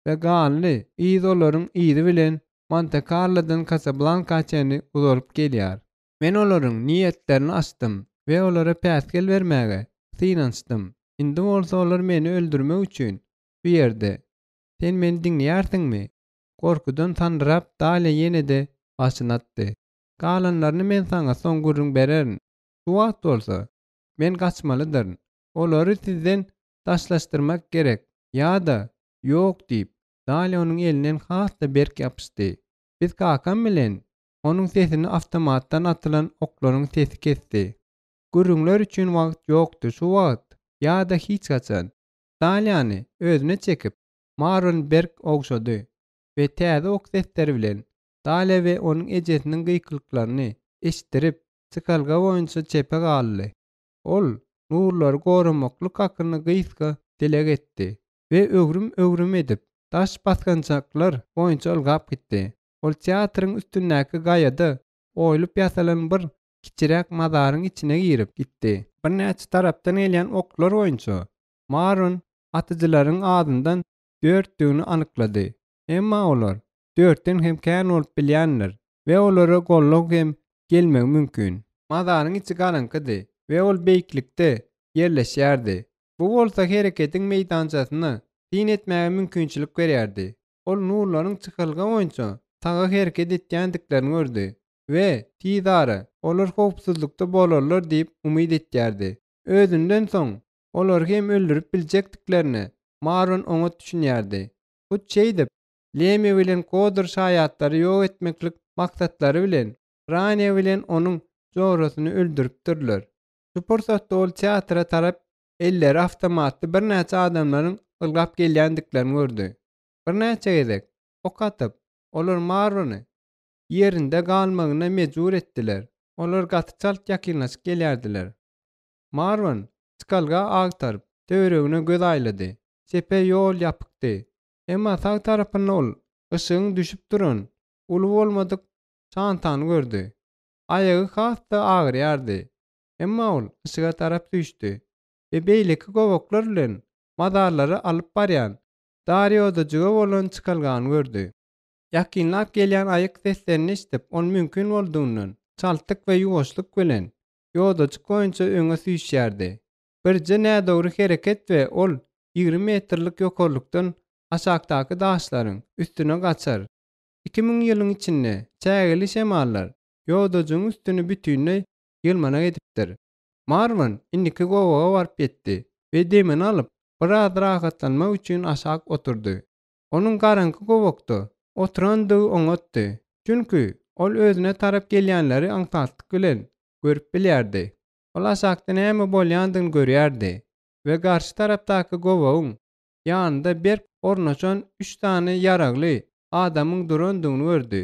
we ganly yz olaryň yzy bilen Monte-Karlodan Kasablanka çenli uzalyp gelýär. Men olaryň niýetlerini açdym we olara päsgel bermäge synanyşdym. Indi bolsa olar meni öldürmek üçin şu ýerde. Sen meni diňleýärsiňmi? Gorkudan sandyrap Daliýa ýene-de başyny atdy. Galanlaryny men saňa soň gürrüň bererin. Şu wagt bolsa, men gaçmalydyryn. Olary sizden daşlaşdyrmak gerek ýa-da ýok diýip, Daliýa onuň elinden has-da berk ýapyşdy. Biz kakam bilen Onuň sesini awtomatdan atylan oklaryň sesi kesdi. Gürrüňler üçin wagt ýokdy şu wagt ýa-da hiç haçan. Daliýany özüne çekip, Marwin berk ogşady we täze ok sesleri bilen Daliýa we onuň ejesiniň gykylyklaryny eşitdirip, çykalga boýunça çepe galdy. Ol nurlary goramaklyk hakynda gysga dileg etdi we öwrüm-öwrüm edip, daş basgançaklar boýunça ylgap gitdi. Ol teatryň üstündäki gaýada oýulyp ýasalan bir kiçiräk mazaryň içine girip gitdi. Birnäçe tarapdan gelýän oklar boýunça Marwin atyjylaryň azyndan dörtdügini anyklady. Emma olar dörtden hem kän bolup bilýändir we olara goldaw hem gelmegi mümkin. Mazaryň içi garaňkydy we ol beýiklikde ýerleşýärdi. Bu bolsa hereketiň meýdançasyna syn etmäge mümkinçilik berýärdi. Ol nurlaryň çykalga boýunça saga hereket etýändiklerini gördi we tizara olar howpsuzlykda bolarlar diýip umyt etýärdi. Özünden soň olary hem öldürip biljekdiklerine Marwin oňat düşünýärdi. Hut şeýdip, Lemi bilen Kodr şaýatlary ýok etmeklik maksatlary bilen Raniýa bilen onuň jorasyny öldüripdirler. Şu pursatda ol teatra tarap elleri awtomatly birnäçe adamlaryň ylgap gelýändiklerini gördi. Birnäçe gezek ok atyp, olar Marwini ýerinde galmagyna mejbur etdiler. Olar gaty çalt ýakynlaşyp gelýärdiler. Marwan çykalga agtaryp, töweregine göz aýlady. Çepe ýol ýapykdy. Emma sag tarapynda ol yşygyň düşüp duran, uly bolmadyk çantany gördi. Aýagy has-da agyrýardy. Emma ol yşyga tarap süýşdi we beýleki gowaklar bilen mazarlara alyp barýan dar ýodajyga bolan çykalgany gördi. Ýakynlap gelýän aýak seslerini eşidip, ol mümkin boldugyndan çaltlyk we ýuwaşlyk bilen ýodajyk boýunça öňe süýşýärdi. Birje nädogry hereket we ol 20 metrlik ýokarlykdan aşakdaky daşlaryň üstüne gaçar. 2000 ýylyň içinde çägeli şemallar ýodajygyň üstüni bütinleý ýylmanak edipdir. Marwan indiki gowaga baryp ýetdi we demini alyp, biraz rahatlanmak üçin aşak oturdy. Onuň garaňky gowakda oturandygy oňatdy, çünki ol özüne tarap gelýänleri aňsatlyk bilen görüp bilýärdi. Ol aşakda näme bolýandygyny görýärdi we garşy tarapdaky gowagyň ýanynda berk ornaşan üç sany ýaragly adamyň durandygyny gördi.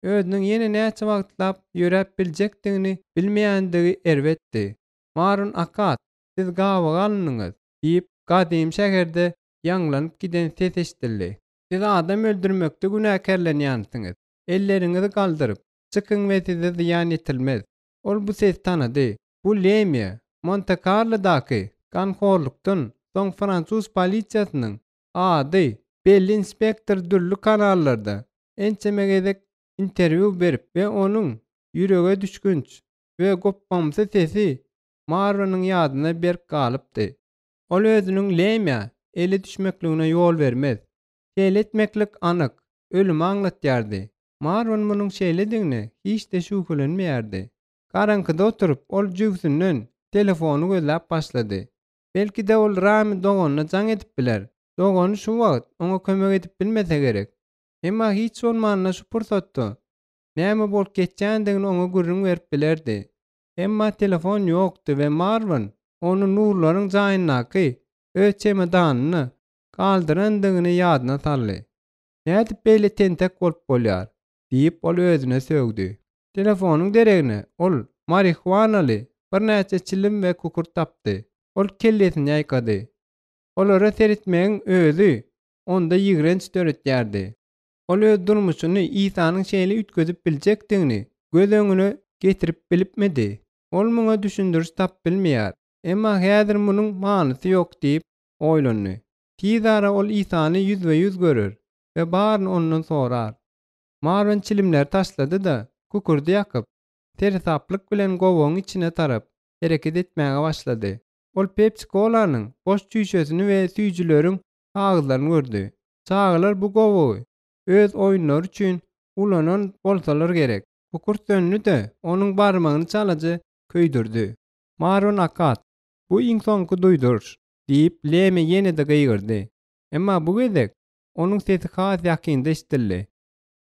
Özüniň ýene näçe wagtlap ýöräp biljekdigini bilmeýändigi erbetdi. Marun Akad, siz gabaga alyndyňyz, diýip, gadymy şäherde ýaňlanyp giden ses eşidildi. Siz adam öldürmekde günäkärlenýänsiňiz. Elleriňizi galdyryp, çykyň we size zyýan ýetilmez. Ol bu sesi tanady. Bu Lemýe, Monte-Karlodaky ganhorlukdan soň fransuz polisiýasynyň ady belli inspektor dürli kanallarda ençeme gezek interwýu berip we onuň ýürege düşgünç we gopbamsy sesi Marwiniň ýadynda berk galypdy. Ol özüniň Lemýa ele düşmekligine ýol bermez. Şeýle etmeklik anyk, ölümi aňlatýardy. Marwin munuň şeýledigine hiç-de şübhelenmeýärdi. Garaňkyda oturyp, ol jübüsinden telefony gözläp başlady. Belki-de ol Rami doganyna jaň edip biler. Dogany şu wagt oňa kömek edip bilmese gerek. Emma hiç bolmanda şu pursatda näme bolup geçýändigini oňa gürrüň berip bilerdi. Emma telefon ýokdy we Marwin ony Nurlaryň jaýyndaky öz çemodanynda galdyrandygyny ýadyna saldy. Nädip beýle tentek bolup bolýar? diýip, ol özüne sögdi. Telefonyň deregine ol marihuanaly birnäçe çilim we kükürt tapdy. Ol kellesini ýaýkady. Olara seretmegiň özi onda ýigrenç döretýärdi. Ol öz durmuşyny Isanyň şeýle üýtgedip biljekdigini göz öňüne getirip bilipmidi? Ol muňa düşündiriş tapyp bilmeýär. Emma häzir munuň manysy ýok diýip oýlandy. Tizara ol Isany ýüzbe-ýüz görer we baryny ondan sorar. Marwin çilimleri taşlady-da, kükürdi ýakyp, seresaplyk bilen gowagyň içine tarap hereket etmäge başlady. Ol Pepsi-Kolanyň boş çüýşesini we süýjüleriň kagyzlaryny gördi. Çagalar bu gowagy öz oýunlary üçin ulanan bolsalar gerek. Kükürt söndi-de, onuň barmagyny çalaja köýdürdi. Marwin Akad, bu iň soňky duýduryş, diýip, Lemi ýene-de gygyrdy. Emma bu gezek onuň sesi has ýakynda eşidildi.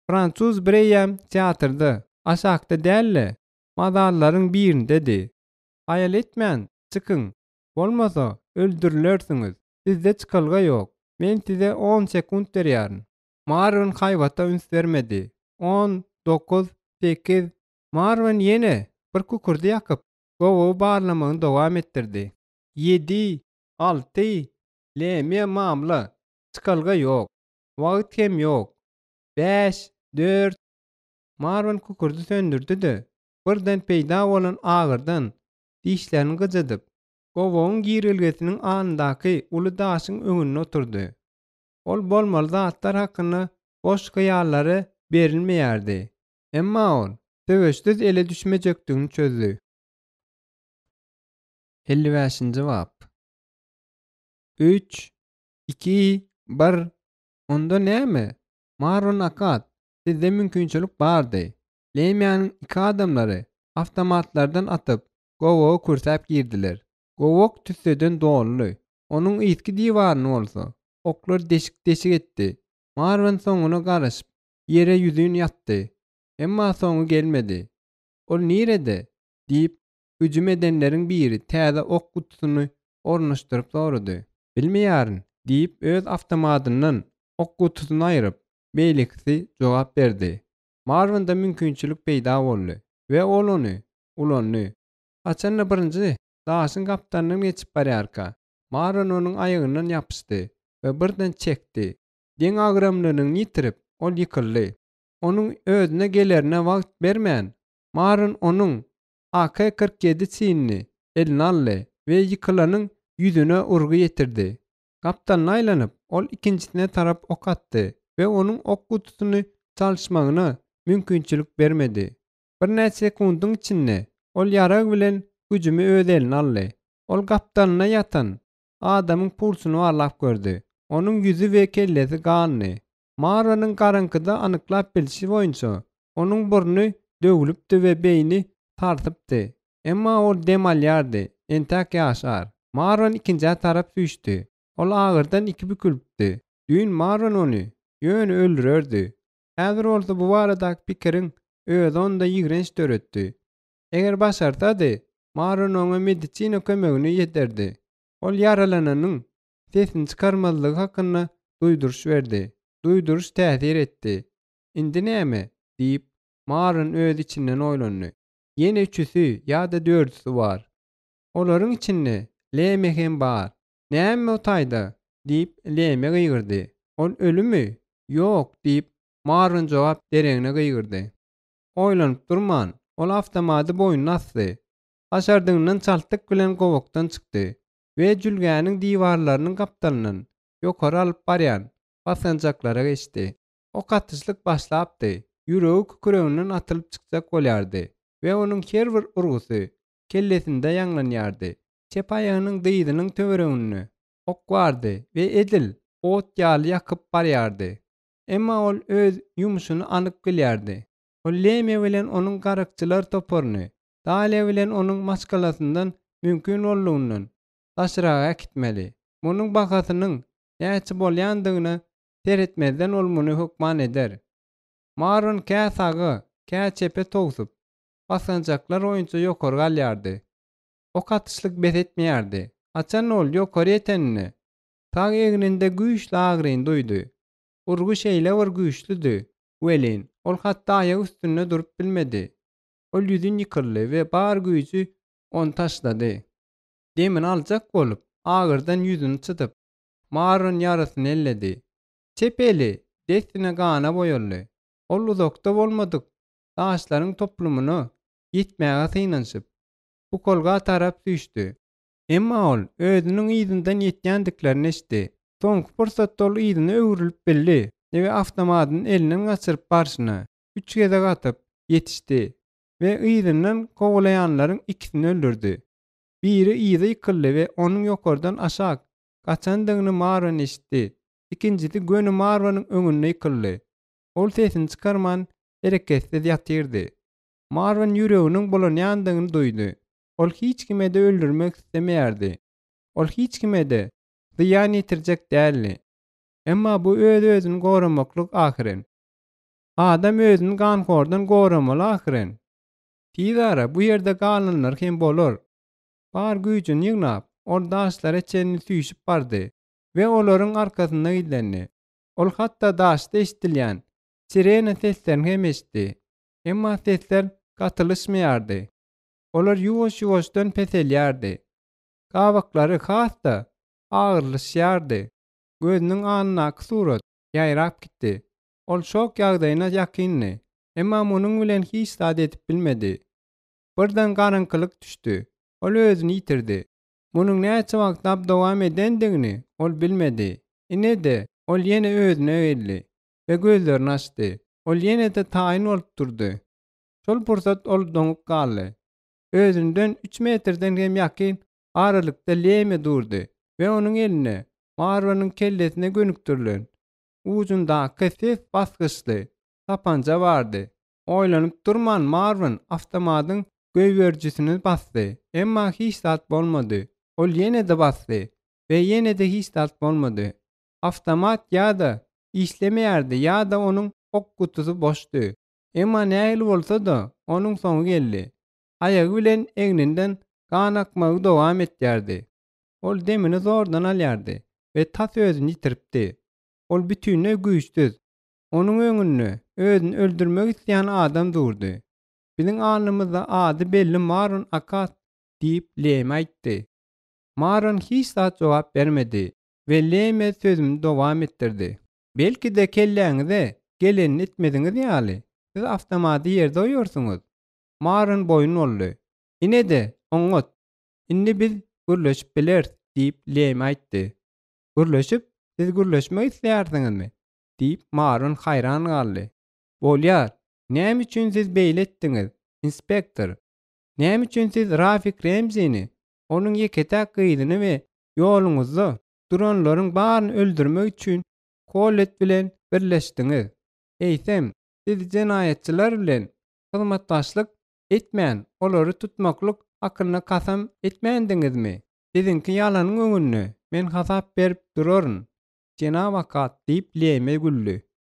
Fransuz bireýýäm teatrda, aşakda däl-de, mazarlaryň birindedi. Haýal etmän, çykyň. Bolmasa, öldürilersiňiz. Sizde çykalga ýok. Men size on sekunt berýärin. Marwin haýbata üns bermedi. On, dokuz, sekiz. Marwin ýene bir kükürdi ýakyp, gowagy barlamagyny dowam etdirdi. Ýedi, alty, Lemýe mamla, çykalga ýok. Wagt hem ýok. Bäş, dört. Marwin kükürdi söndürdi-de, birden peýda bolan agyrdan dişlerini gyjydyp, gowagyň girelgesiniň alnyndaky uly daşyň öňünde oturdy. Ol bolmaly zatlar hakynda boş hyýallara berilmeýärdi. Emma ol söweşsiz ele düşmejekdigini çözdi. 55-nji bap. Üç, iki, bir, onda näme? Marwan Akad, sizde mümkinçilik bardy. Lemýanyň iki adamlary awtomatlardan atyp, gowaga kürsäp girdiler. Gowak tüsseden doldy. Onuň yzky diwaryny bolsa, oklar deşik-deşik etdi. Marwan soňuna garaşyp, ýere ýüzin ýatdy. Emma soňy gelmedi. Ol nirede? diýip, hüjüm edenleriň biri täze ok gutusyny ornaşdyryp sorady. Bilmeýärin, diýip, öz awtomadyndan ok gutusyny aýryp, beýlekisi jogap berdi. Marwinde mümkinçilik peýda boldy we ol ony ulandy. Haçanda birinji daşyň gapdalyndan geçip barýarka, Marwin onuň aýagyndan ýapyşdy we birden çekdi. Deňagramlylygyny ýitirip, ol ýykyldy. Onuň özüne gelerine wagt bermän, Marwin onuň AK 47 çinini eline aldy we ýykylanyň ýüzüne urgy ýetirdi. Gapdalyna aýlanyp, ol ikinjisine tarap ok atdy we onuň ok gutusyny çalyşmagyna mümkinçilik bermedi. Birnäçe sekundyň içinde ol ýarag bilen hüjümi öz eline aldy. Ol gapdalynda ýatan adamyň pulsuny barlap gördi. Onuň ýüzi we kellesi ganly. Marwanyň garaňkyda anyklap bilşi boýunça, onuň burny döwlüpdi we beýni sarsypdy. Emma ol dem alýardy, entäk ýaşar. Marwan ikinjä tarap süýşdi. Ol agyrdan iki bükülipdi. Düýn Marwan ony ýöne öldürerdi. Häzir bolsa bu baradaky pikiriň özi onda ýigrenç döretdi. Eger başarsady, Marwan oňa medisina kömegini ýeterdi. Ol ýaralananyň sesini çykarmazlygy hakynda duýduryş berdi. Duýduryş täsir etdi. Indi näme? diýip, Marwan öz içinden oýlandy. Ýene üçüsi ýa-da dördüsi bar. Olaryň içinde Leme hem bar. Näme o taýda? diýip, Leme gygyrdy. Ol ölümi? Ýok, diýip, Marwin jogap deregine gygyrdy. Oýlanyp durman, ol awtomady boýnuna asdy. Başardygyndan çaltlyk bilen gowakdan çykdy we jülgäniň diwarlarynyň gapdalyndan ýokary alyp barýan basgançaklara geçdi. Ok atyşlyk başlapdy, ýüregi kükreginden atylyp çykjak bolýardy we onuň her bir urgusy kellesinde ýaňlanýardy. Çep aýagynyň dyzynyň töwereginde ok bardy we edil ot ýaly ýakyp barýardy. Emma ol öz ýumşuny anyk bilýärdi. Ol Leme bilen onuň garakçylar toparyny, Daliýa bilen onuň maşgalasyndan mümkin boldugyndan daşraga äkitmeli. Munuň bahasynyň näçe bolýandygyna seretmezden ol muny hökman eder. Marwin kä saga, kä çepe towsup, basgançaklar boýunça ýokary galýardy. Ok atyşlyk bes etmeýärdi. Haçan ol ýokary ýeteninde, sag egninde güýçli agyryny duýdy. Urgy şeýle bir güýçlüdi welin, ol hatda aýak üstünde durup bilmedi. Ol ýüzin ýykyldy we bar güýji ony taşlady. Demini aljak bolup, agyrdan ýüzüni çytyp, Marron ýarasyny elledi. Çep eli dessine gana boýaldy. Ol uzakda bolmadyk daşlaryň toplumyna ýetmäge synanyşyp, bukalga tarap süýşdi. Emma ol özüniň yzyndan ýetýändiklerini eşitdi. Soňky pursatda ol yzyna öwrülip bildi we awtomadyny elinden gaçyryp barşyna, üç gezek atyp, ýetişdi we yzyndan kowalaýanlaryň ikisini öldürdi. Biri yza ýykyldy we onuň ýokardan aşak gaçandygyny Marwan eşitdi. Ikinjisi göni Marwanyň öňünde ýykyldy. Ol sesini çykarman, hereketsiz ýatyrdy. Marwan ýüreginiň bulanýandygyny duýdy. Ol hiç kime-de öldürmek islemeýärdi. Ol hiç kime-de zyýan ýetirjek däldi. Emma bu öz-özüni goramaklyk ahyryn. Adam özüni ganhordan goramaly ahyryn. Tizara bu ýerde galanlar hem bolar. Bar güýjüni ýygnap, ol daşlara çenli süýşüp bardy we olaryň arkasynda gizlendi. Ol hatda daşda eşidilýän sirena seslerini hem eşitdi. Emma sesler gatylyşmaýardy. Olar ýuwaş-ýuwaşdan peselýärdi. Gabaklary has-da agyrlyşýardy. Gözüniň alnyndaky surat ýaýrap gitdi. Ol şok ýagdaýyna ýakyndy. Emma munuň bilen hiç zat edip bilmedi. Birden garaňkylyk düşdi. Ol özüni ýitirdi. Munuň näçe wagtlap dowam edendigini ol bilmedi. Ine-de, ol ýene özüne geldi we gözlerini açdy. Ol ýene-de taýyn bolup durdy. Şol pursat ol doňup galdy. Özünden üç metrden hem ýakyn aralykda Leme durdy we onuň elinde Marwanyň kellesine gönükdirilen, ujundaky ses basgyçly sapança bardy. Oýlanyp durman Marwin awtomatyň goýberijisini basdy. Emma hiç zat bolmady. Ol ýene-de basdy we ýene-de hiç zat bolmady. Awtomat ýa-da işlemeýärdi ýa-da onuň ok gutusy boşdy. Emma nähili bolsa-da, onuň soňy geldi. Aýagy bilen egninden gan akmagy dowam etýärdi. Ol demini zordan alýardy we tas özüni ýitiripdi. Ol bütinleý güýçsüz, Onuň öňünde özüni öldürmek isleýän adam durdy. Biziň alnymyzda ady belli Maron Akat, diýip, Leme aýtdy. Maron hiç zat jogap bermedi we Leme sözüni dowam etdirdi. Belki-de kelläňize gelenini etmediňiz ýaly, siz awtomady ýerde goýarsyňyz? Maron boýun boldy. Ine-de, oňat. Indi biz gürleşip bileris, diýip, Leme aýtdy. Gürleşip? Siz gürleşmek isleýärsiňizmi? Diýip, Marun haýran galdy. Bolýar. Näme üçin siz beýle etdiňiz, inspektor? Näme üçin siz Rafik Remzini, onuň ýeke-täk gyzyny we ýoluňyzda duranlaryň baryny öldürmek üçin Kollet bilen birleşdiňiz? Eýsem, siz jenaýatçylar bilen hyzmatdaşlyk etmän, olary tutmaklyk hakynda kasam etmändiňizmi? Siziňki ýalanyň öňünde men hasap berip duraryn. Jenap Akat, diýip, Leme güldi.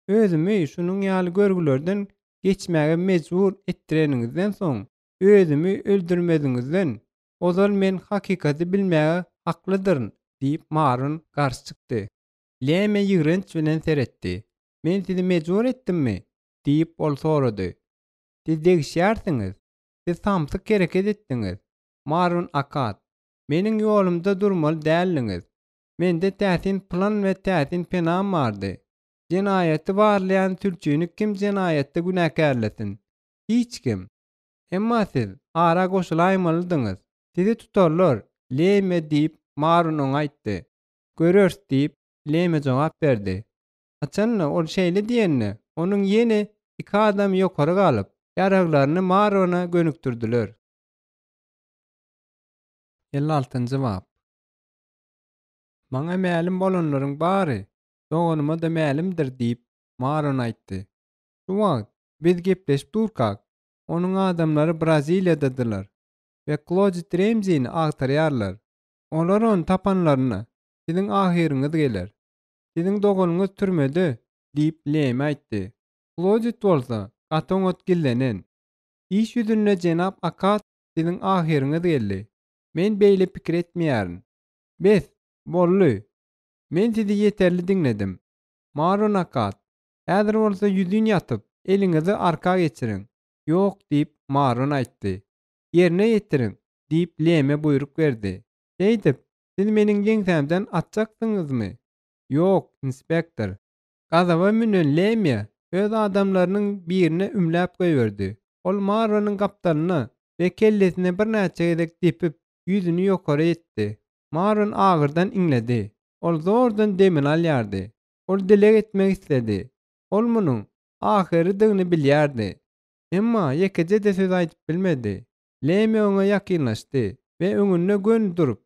Özümi şunuň ýaly görgülerden geçmäge mejbur etdireniňizden soň, özümi öldürmeziňizden ozal men hakykaty bilmäge haklydyryn, diýip, Marun garşy çykdy. Leme ýigrenç bilen seretdi. Men sizi mejbur etdimmi? diýip, ol sorady. Siz degişýärsiňiz. Siz samsyk hereket etdiňiz, Marun Akat. Meniň ýolumda durmaly däldiňiz. Mende täsin plan we täsin penam bardy. Jenaýaty barlaýan sülçüni kim jenaýatda günäkärlesin? Hiç kim. Emma siz ara goşulaýmalydyňyz. Sizi tutarlar, Leýme diýip, Marun oňa aýtdy. Göreris diýip, Leýme jogap berdi. Haçan-da ol şeýle diýende, onuň ýene iki adamy ýokary galyp, ýaraglaryny Maruna gönükdirdiler. 56-njy bap. Maňa mälim bolanlaryň bary doganyma-da mälimdir diýip, Maron aýtdy. Şu wagt, biz gepleşip durkak, onuň adamlary Braziliýadadylar we Klodit Remzini agtarýarlar. Olar ony tapanlarynda, siziň ahyryňyz geler. Siziň doganyňyz türmede, diýip, Lemi aýtdy. Klodit bolsa, gaty oňat gizlenen. Iş ýüzünde jenap Akad siziň ahyryňyz geldi. Men beýle pikir etmeýärin. Bes, boldy. Men sizi ýeterli diňledim. Maron Akat, häzir bolsa ýüzin ýatyp, eliňizi arka geçiriň. Ýok, diýip, Maron aýtdy. Ýerine ýetiriň, diýip, Leme buýruk berdi. Şeýdip, siz meniň ýeňsämden atjaksyňyzmy? Ýok, inspektor. Gazaba münen Lemýe öz adamlarynyň birine ümläp goýberdi. Ol Marronyň gapdalyna we kellesine birnäçe gezek depip, ýüzüni ýokary etdi. Marron agyrdan iňledi. Ol zordan demini alýardy. Ol dileg etmek isledi. Ol munuň ahyrydygyny bilýärdi. Emma ýekeje-de söz aýdyp bilmedi. Lemýe oňa ýakynlaşdy we öňünde göni durup,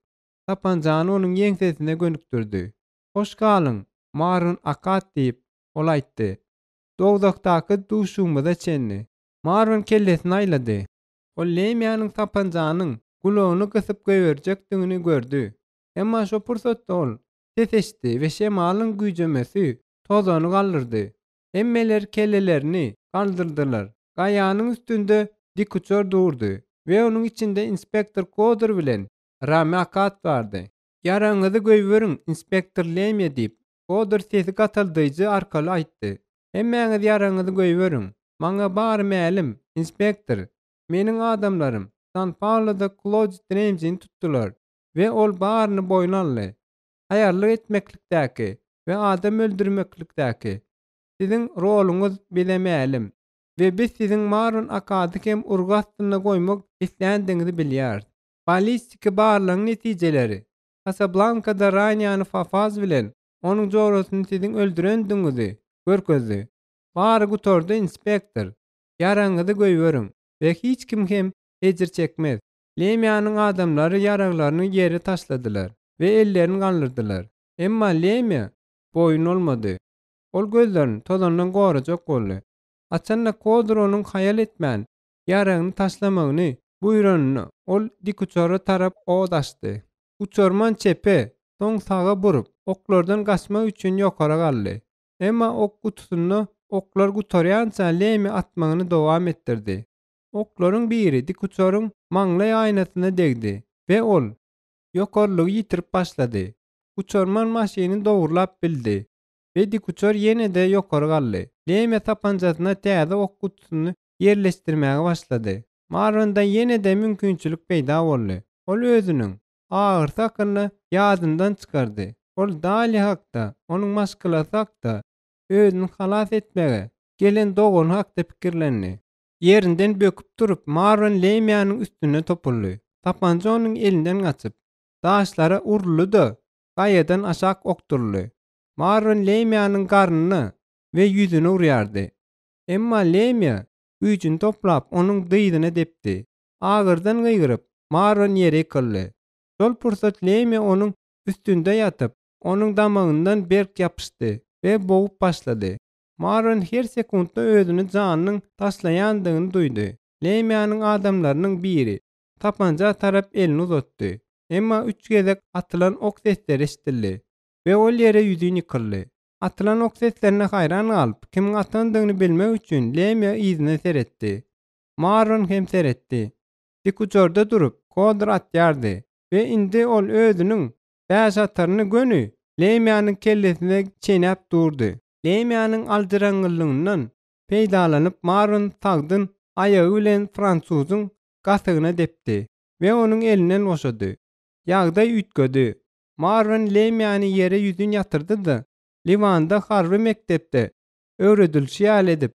sapanjany onuň ýeňsesine gönükdirdi. Hoş galyň, Marun Akat diýip, ol aýtdy. Dowzahdaky duşuşygymyza çenli. Marun kellesini aýlady. Ol Lemýanyň sapanjanyň gulagyny gysyp goýberjekdigini gördi. Emma şo pursatda ol ses eşitdi we şemalyň güýjemesi tozany galdyrdy. Hemmeler kellelerini galdyrdylar. Gaýanyň üstünde dikuçar durdy we onuň içinde inspektor Kodur bilen. Rami Akad bardy. Ýaragyňyzy goýberiň, inspektor Lemýe diýip, Kodr sesi gataldyjy arkaly aýtdy. Hemmäňiz ýaragyňyzy goýberiň. Maňa bary mälim, inspektor. Meniň adamlarym San-Pauloda Klodit Remzini tutdular we ol baryny boýun aldy. Haýallyk etmeklikdäki we adam öldürmeklikdäki siziň roluňyz bize mälim we biz siziň Marlon Akady hem urgy astynda goýmak isländigiňizi bilýäris. Ballistiki barlagyň netijeleri Kasablankada Raniýany Fafaz bilen onuň jorasyny siziň öldürendigiňizi görkezdi. Bary gutardy, inspektor. Ýaragyňyzy goýberiň we hiç kim hem ejir çekmez. Lemýanyň adamlary ýaraglaryny ýere taşladylar we ellerini galdyrdylar. Emma Lemýa boýun bolmady. Ol gözlerini tozandan gorajak boldy. Haçan-da Kodr onuň haýal etmän ýaragyny taşlamagyny buýranynda, ol dikuçara tarap ot açdy. Uçarman çepe, soň saga burup, oklardan gaçmak üçin ýokary galdy. Emma ok gutusynda oklar gutarýança Lemi atmagyny dowam etdirdi. Oklaryň biri dikuçaryň maňlaý aýnasyna degdi we ol ýokarlygy ýitirip başlady. Uçarman maşyny dogurlap bildi we dikuçar ýene-de ýokary galdy. Lemi sapançasyna täze ok gutusyny ýerleşdirmäge başlady. Marwanda ýene-de mümkinçilik peýda boldy. Ol özüniň agyrysy hakynda ýadyndan çykardy. Ol Daliýa hakda, onuň maşgalasy hakda, özüni halas etmäge gelen dogany hakda pikirlendi. Ýerinden böküp turup, Marwan Lemýanyň üstüne topuldy. Sapança onuň elinden gaçyp, daşlara uruldy-da, gaýadan aşak okduryldy. Marwan Lemýanyň garnyna we ýüzüne urýardy. Emma Lemýa güýjüni toplap, onuň dyzyna depdi. Agyrdan gygyryp, Marwan ýere ýykyldy. Şol pursat Lemýa onuň üstünde ýatyp, onuň damagyndan berk ýapyşdy we bogup başlady. Marwan her sekuntda özüni janynyň taşlaýandygyny duýdy. Lemýanyň adamlarynyň biri sapança tarap elini uzatdy. Emma üç gezek atylan ok sesleri eşidildi we ol ýere ýüzin ýykyldy. Atylan ok seslerine haýran galyp, kimiň atandygyny bilmek üçin Lemýa yzyna seretdi. Marwan hem seretdi. Dikuçarda durup, Kodr atýardy we indi ol özüniň bäşataryny göni Lemýanyň kellesine çenäp durdy. Lemýanyň aljyraňňylygyndan peýdalanyp Marwan sagdyn aýagy bilen fransuzyň gasygyna depdi we onuň elinden boşady. Ýagdaý üýtgedi. Marwan Lemýany ýere ýüzin ýatyrdy-da, Liwanda harby mekdepde öwredilişi ýaly edip,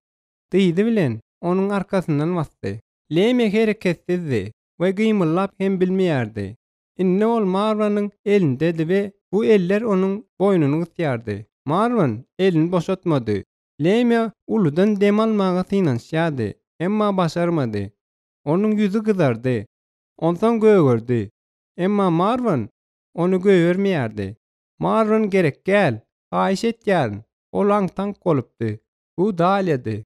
dyzy bilen onuň arkasyndan basdy. Lemýa hereketsizdi we gymyldap hem bilmeýärdi. Indi ol Marwanyň elindedi we bu eller onuň boýnuny gysýardy. Marwan elini boşatmady. Lemýa uludan dem almaga synanyşýardy, emma başarmady. Onuň ýüzi gyzardy. Onsoň gögerdi. Emma Marwan ony goýbermeýärdi. Marwan gerek däl, haýyş etýärin. Ol aňk-taňk bolupdy. Bu Daliýady.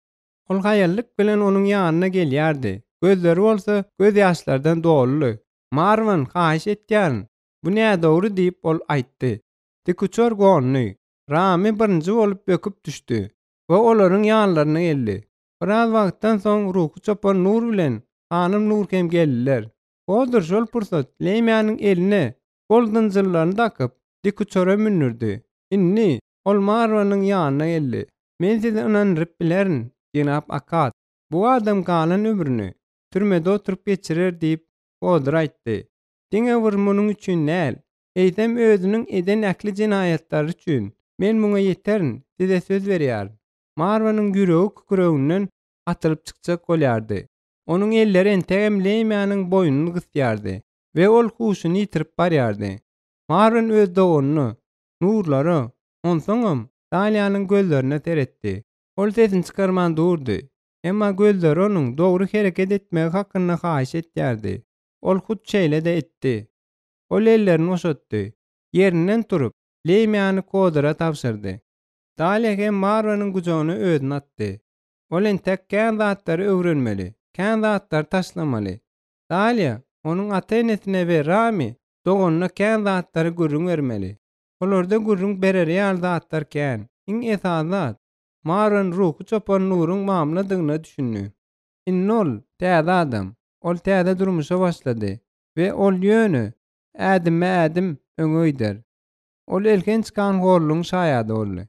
Ol haýallyk bilen onuň ýanyna gelýärdi, gözleri bolsa gözýaşlardan doludy. Marwan, haýyş etýärin, bu nädogry diýip, ol aýtdy. Dikuçar gondy. Rami birinji bolup böküp düşdi we olaryň ýanlaryna geldi. Biraz wagtdan soň ruhy çopan Nur bilen hanym Nur hem geldiler. Hodor şol pursat Lemýanyň eline gol zynjyrlaryny dakyp, dikuçara mündürdi. Indi ol Marwanyň ýanyna geldi. Men sizi ynandyryp bilerin, jenap Akad, bu adam galan ömrüni türmede oturyp geçirer diýip, Hodor aýtdy. Diňe bir munuň üçin däl, eýsem özüniň eden ähli jenaýatlary üçin. Men muňa ýeterin, size söz berýärin. Marwanyň ýüregi kükreginden atylyp çykjak bolýardy. Onuň elleri entegem Leýmäniň boýnuny gysýardy we ol huşuny ýitirip barýardy. Marwen öz doganyna, Nurlara, onsoňam Daliýanyň gözlerine seretdi. Ol sesini çykarman durdy. Emma gözleri onuň dogry hereket etmegi hakynda haýyş etýärdi. Ol hut şeýle-de etdi. Ol ellerini boşatdy. Ýerinden turup, Leýmäni Kodara tabşyrdy. Daliýa hem Marweniň gujagyna özüni atdy. Ol entek kän zatlary öwrenmeli, kän zatlary taşlamaly. Daliýa onuň ata-enesine we Rami doganyna kän zatlary gürrüň bermeli. Olarda gürrüň berere ýaly zatlar kän. Iň esasy zat, Marwan ruhy çopan Nuruň mamladygyna düşündi. Indi ol täze adam. Ol täze durmuşa başlady we ol ýöne. Ädimme-ädim öňe gider. Ol elhenç ganhorlugyň şaýady boldy.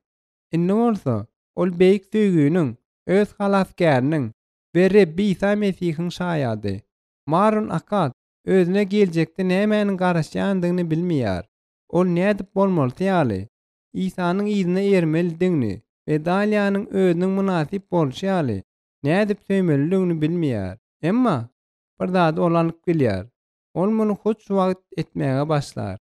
Indi bolsa, ol beýik söýginiň, öz Halasgäriniň we Rebbi Isa Mesihiň şaýady. Marun Akad özüne geljekde nämäniň garaşýandygyny bilmeýär. Ol nädip bolmalysy ýaly, Isanyň yzyna ermelidigini we Daliýanyň özüniň mynasyp bolşy ýaly, nädip söýmelidigini bilmeýär. Emma bir zady ol anyk bilýär, ol muny hut şu wagt etmäge başlar.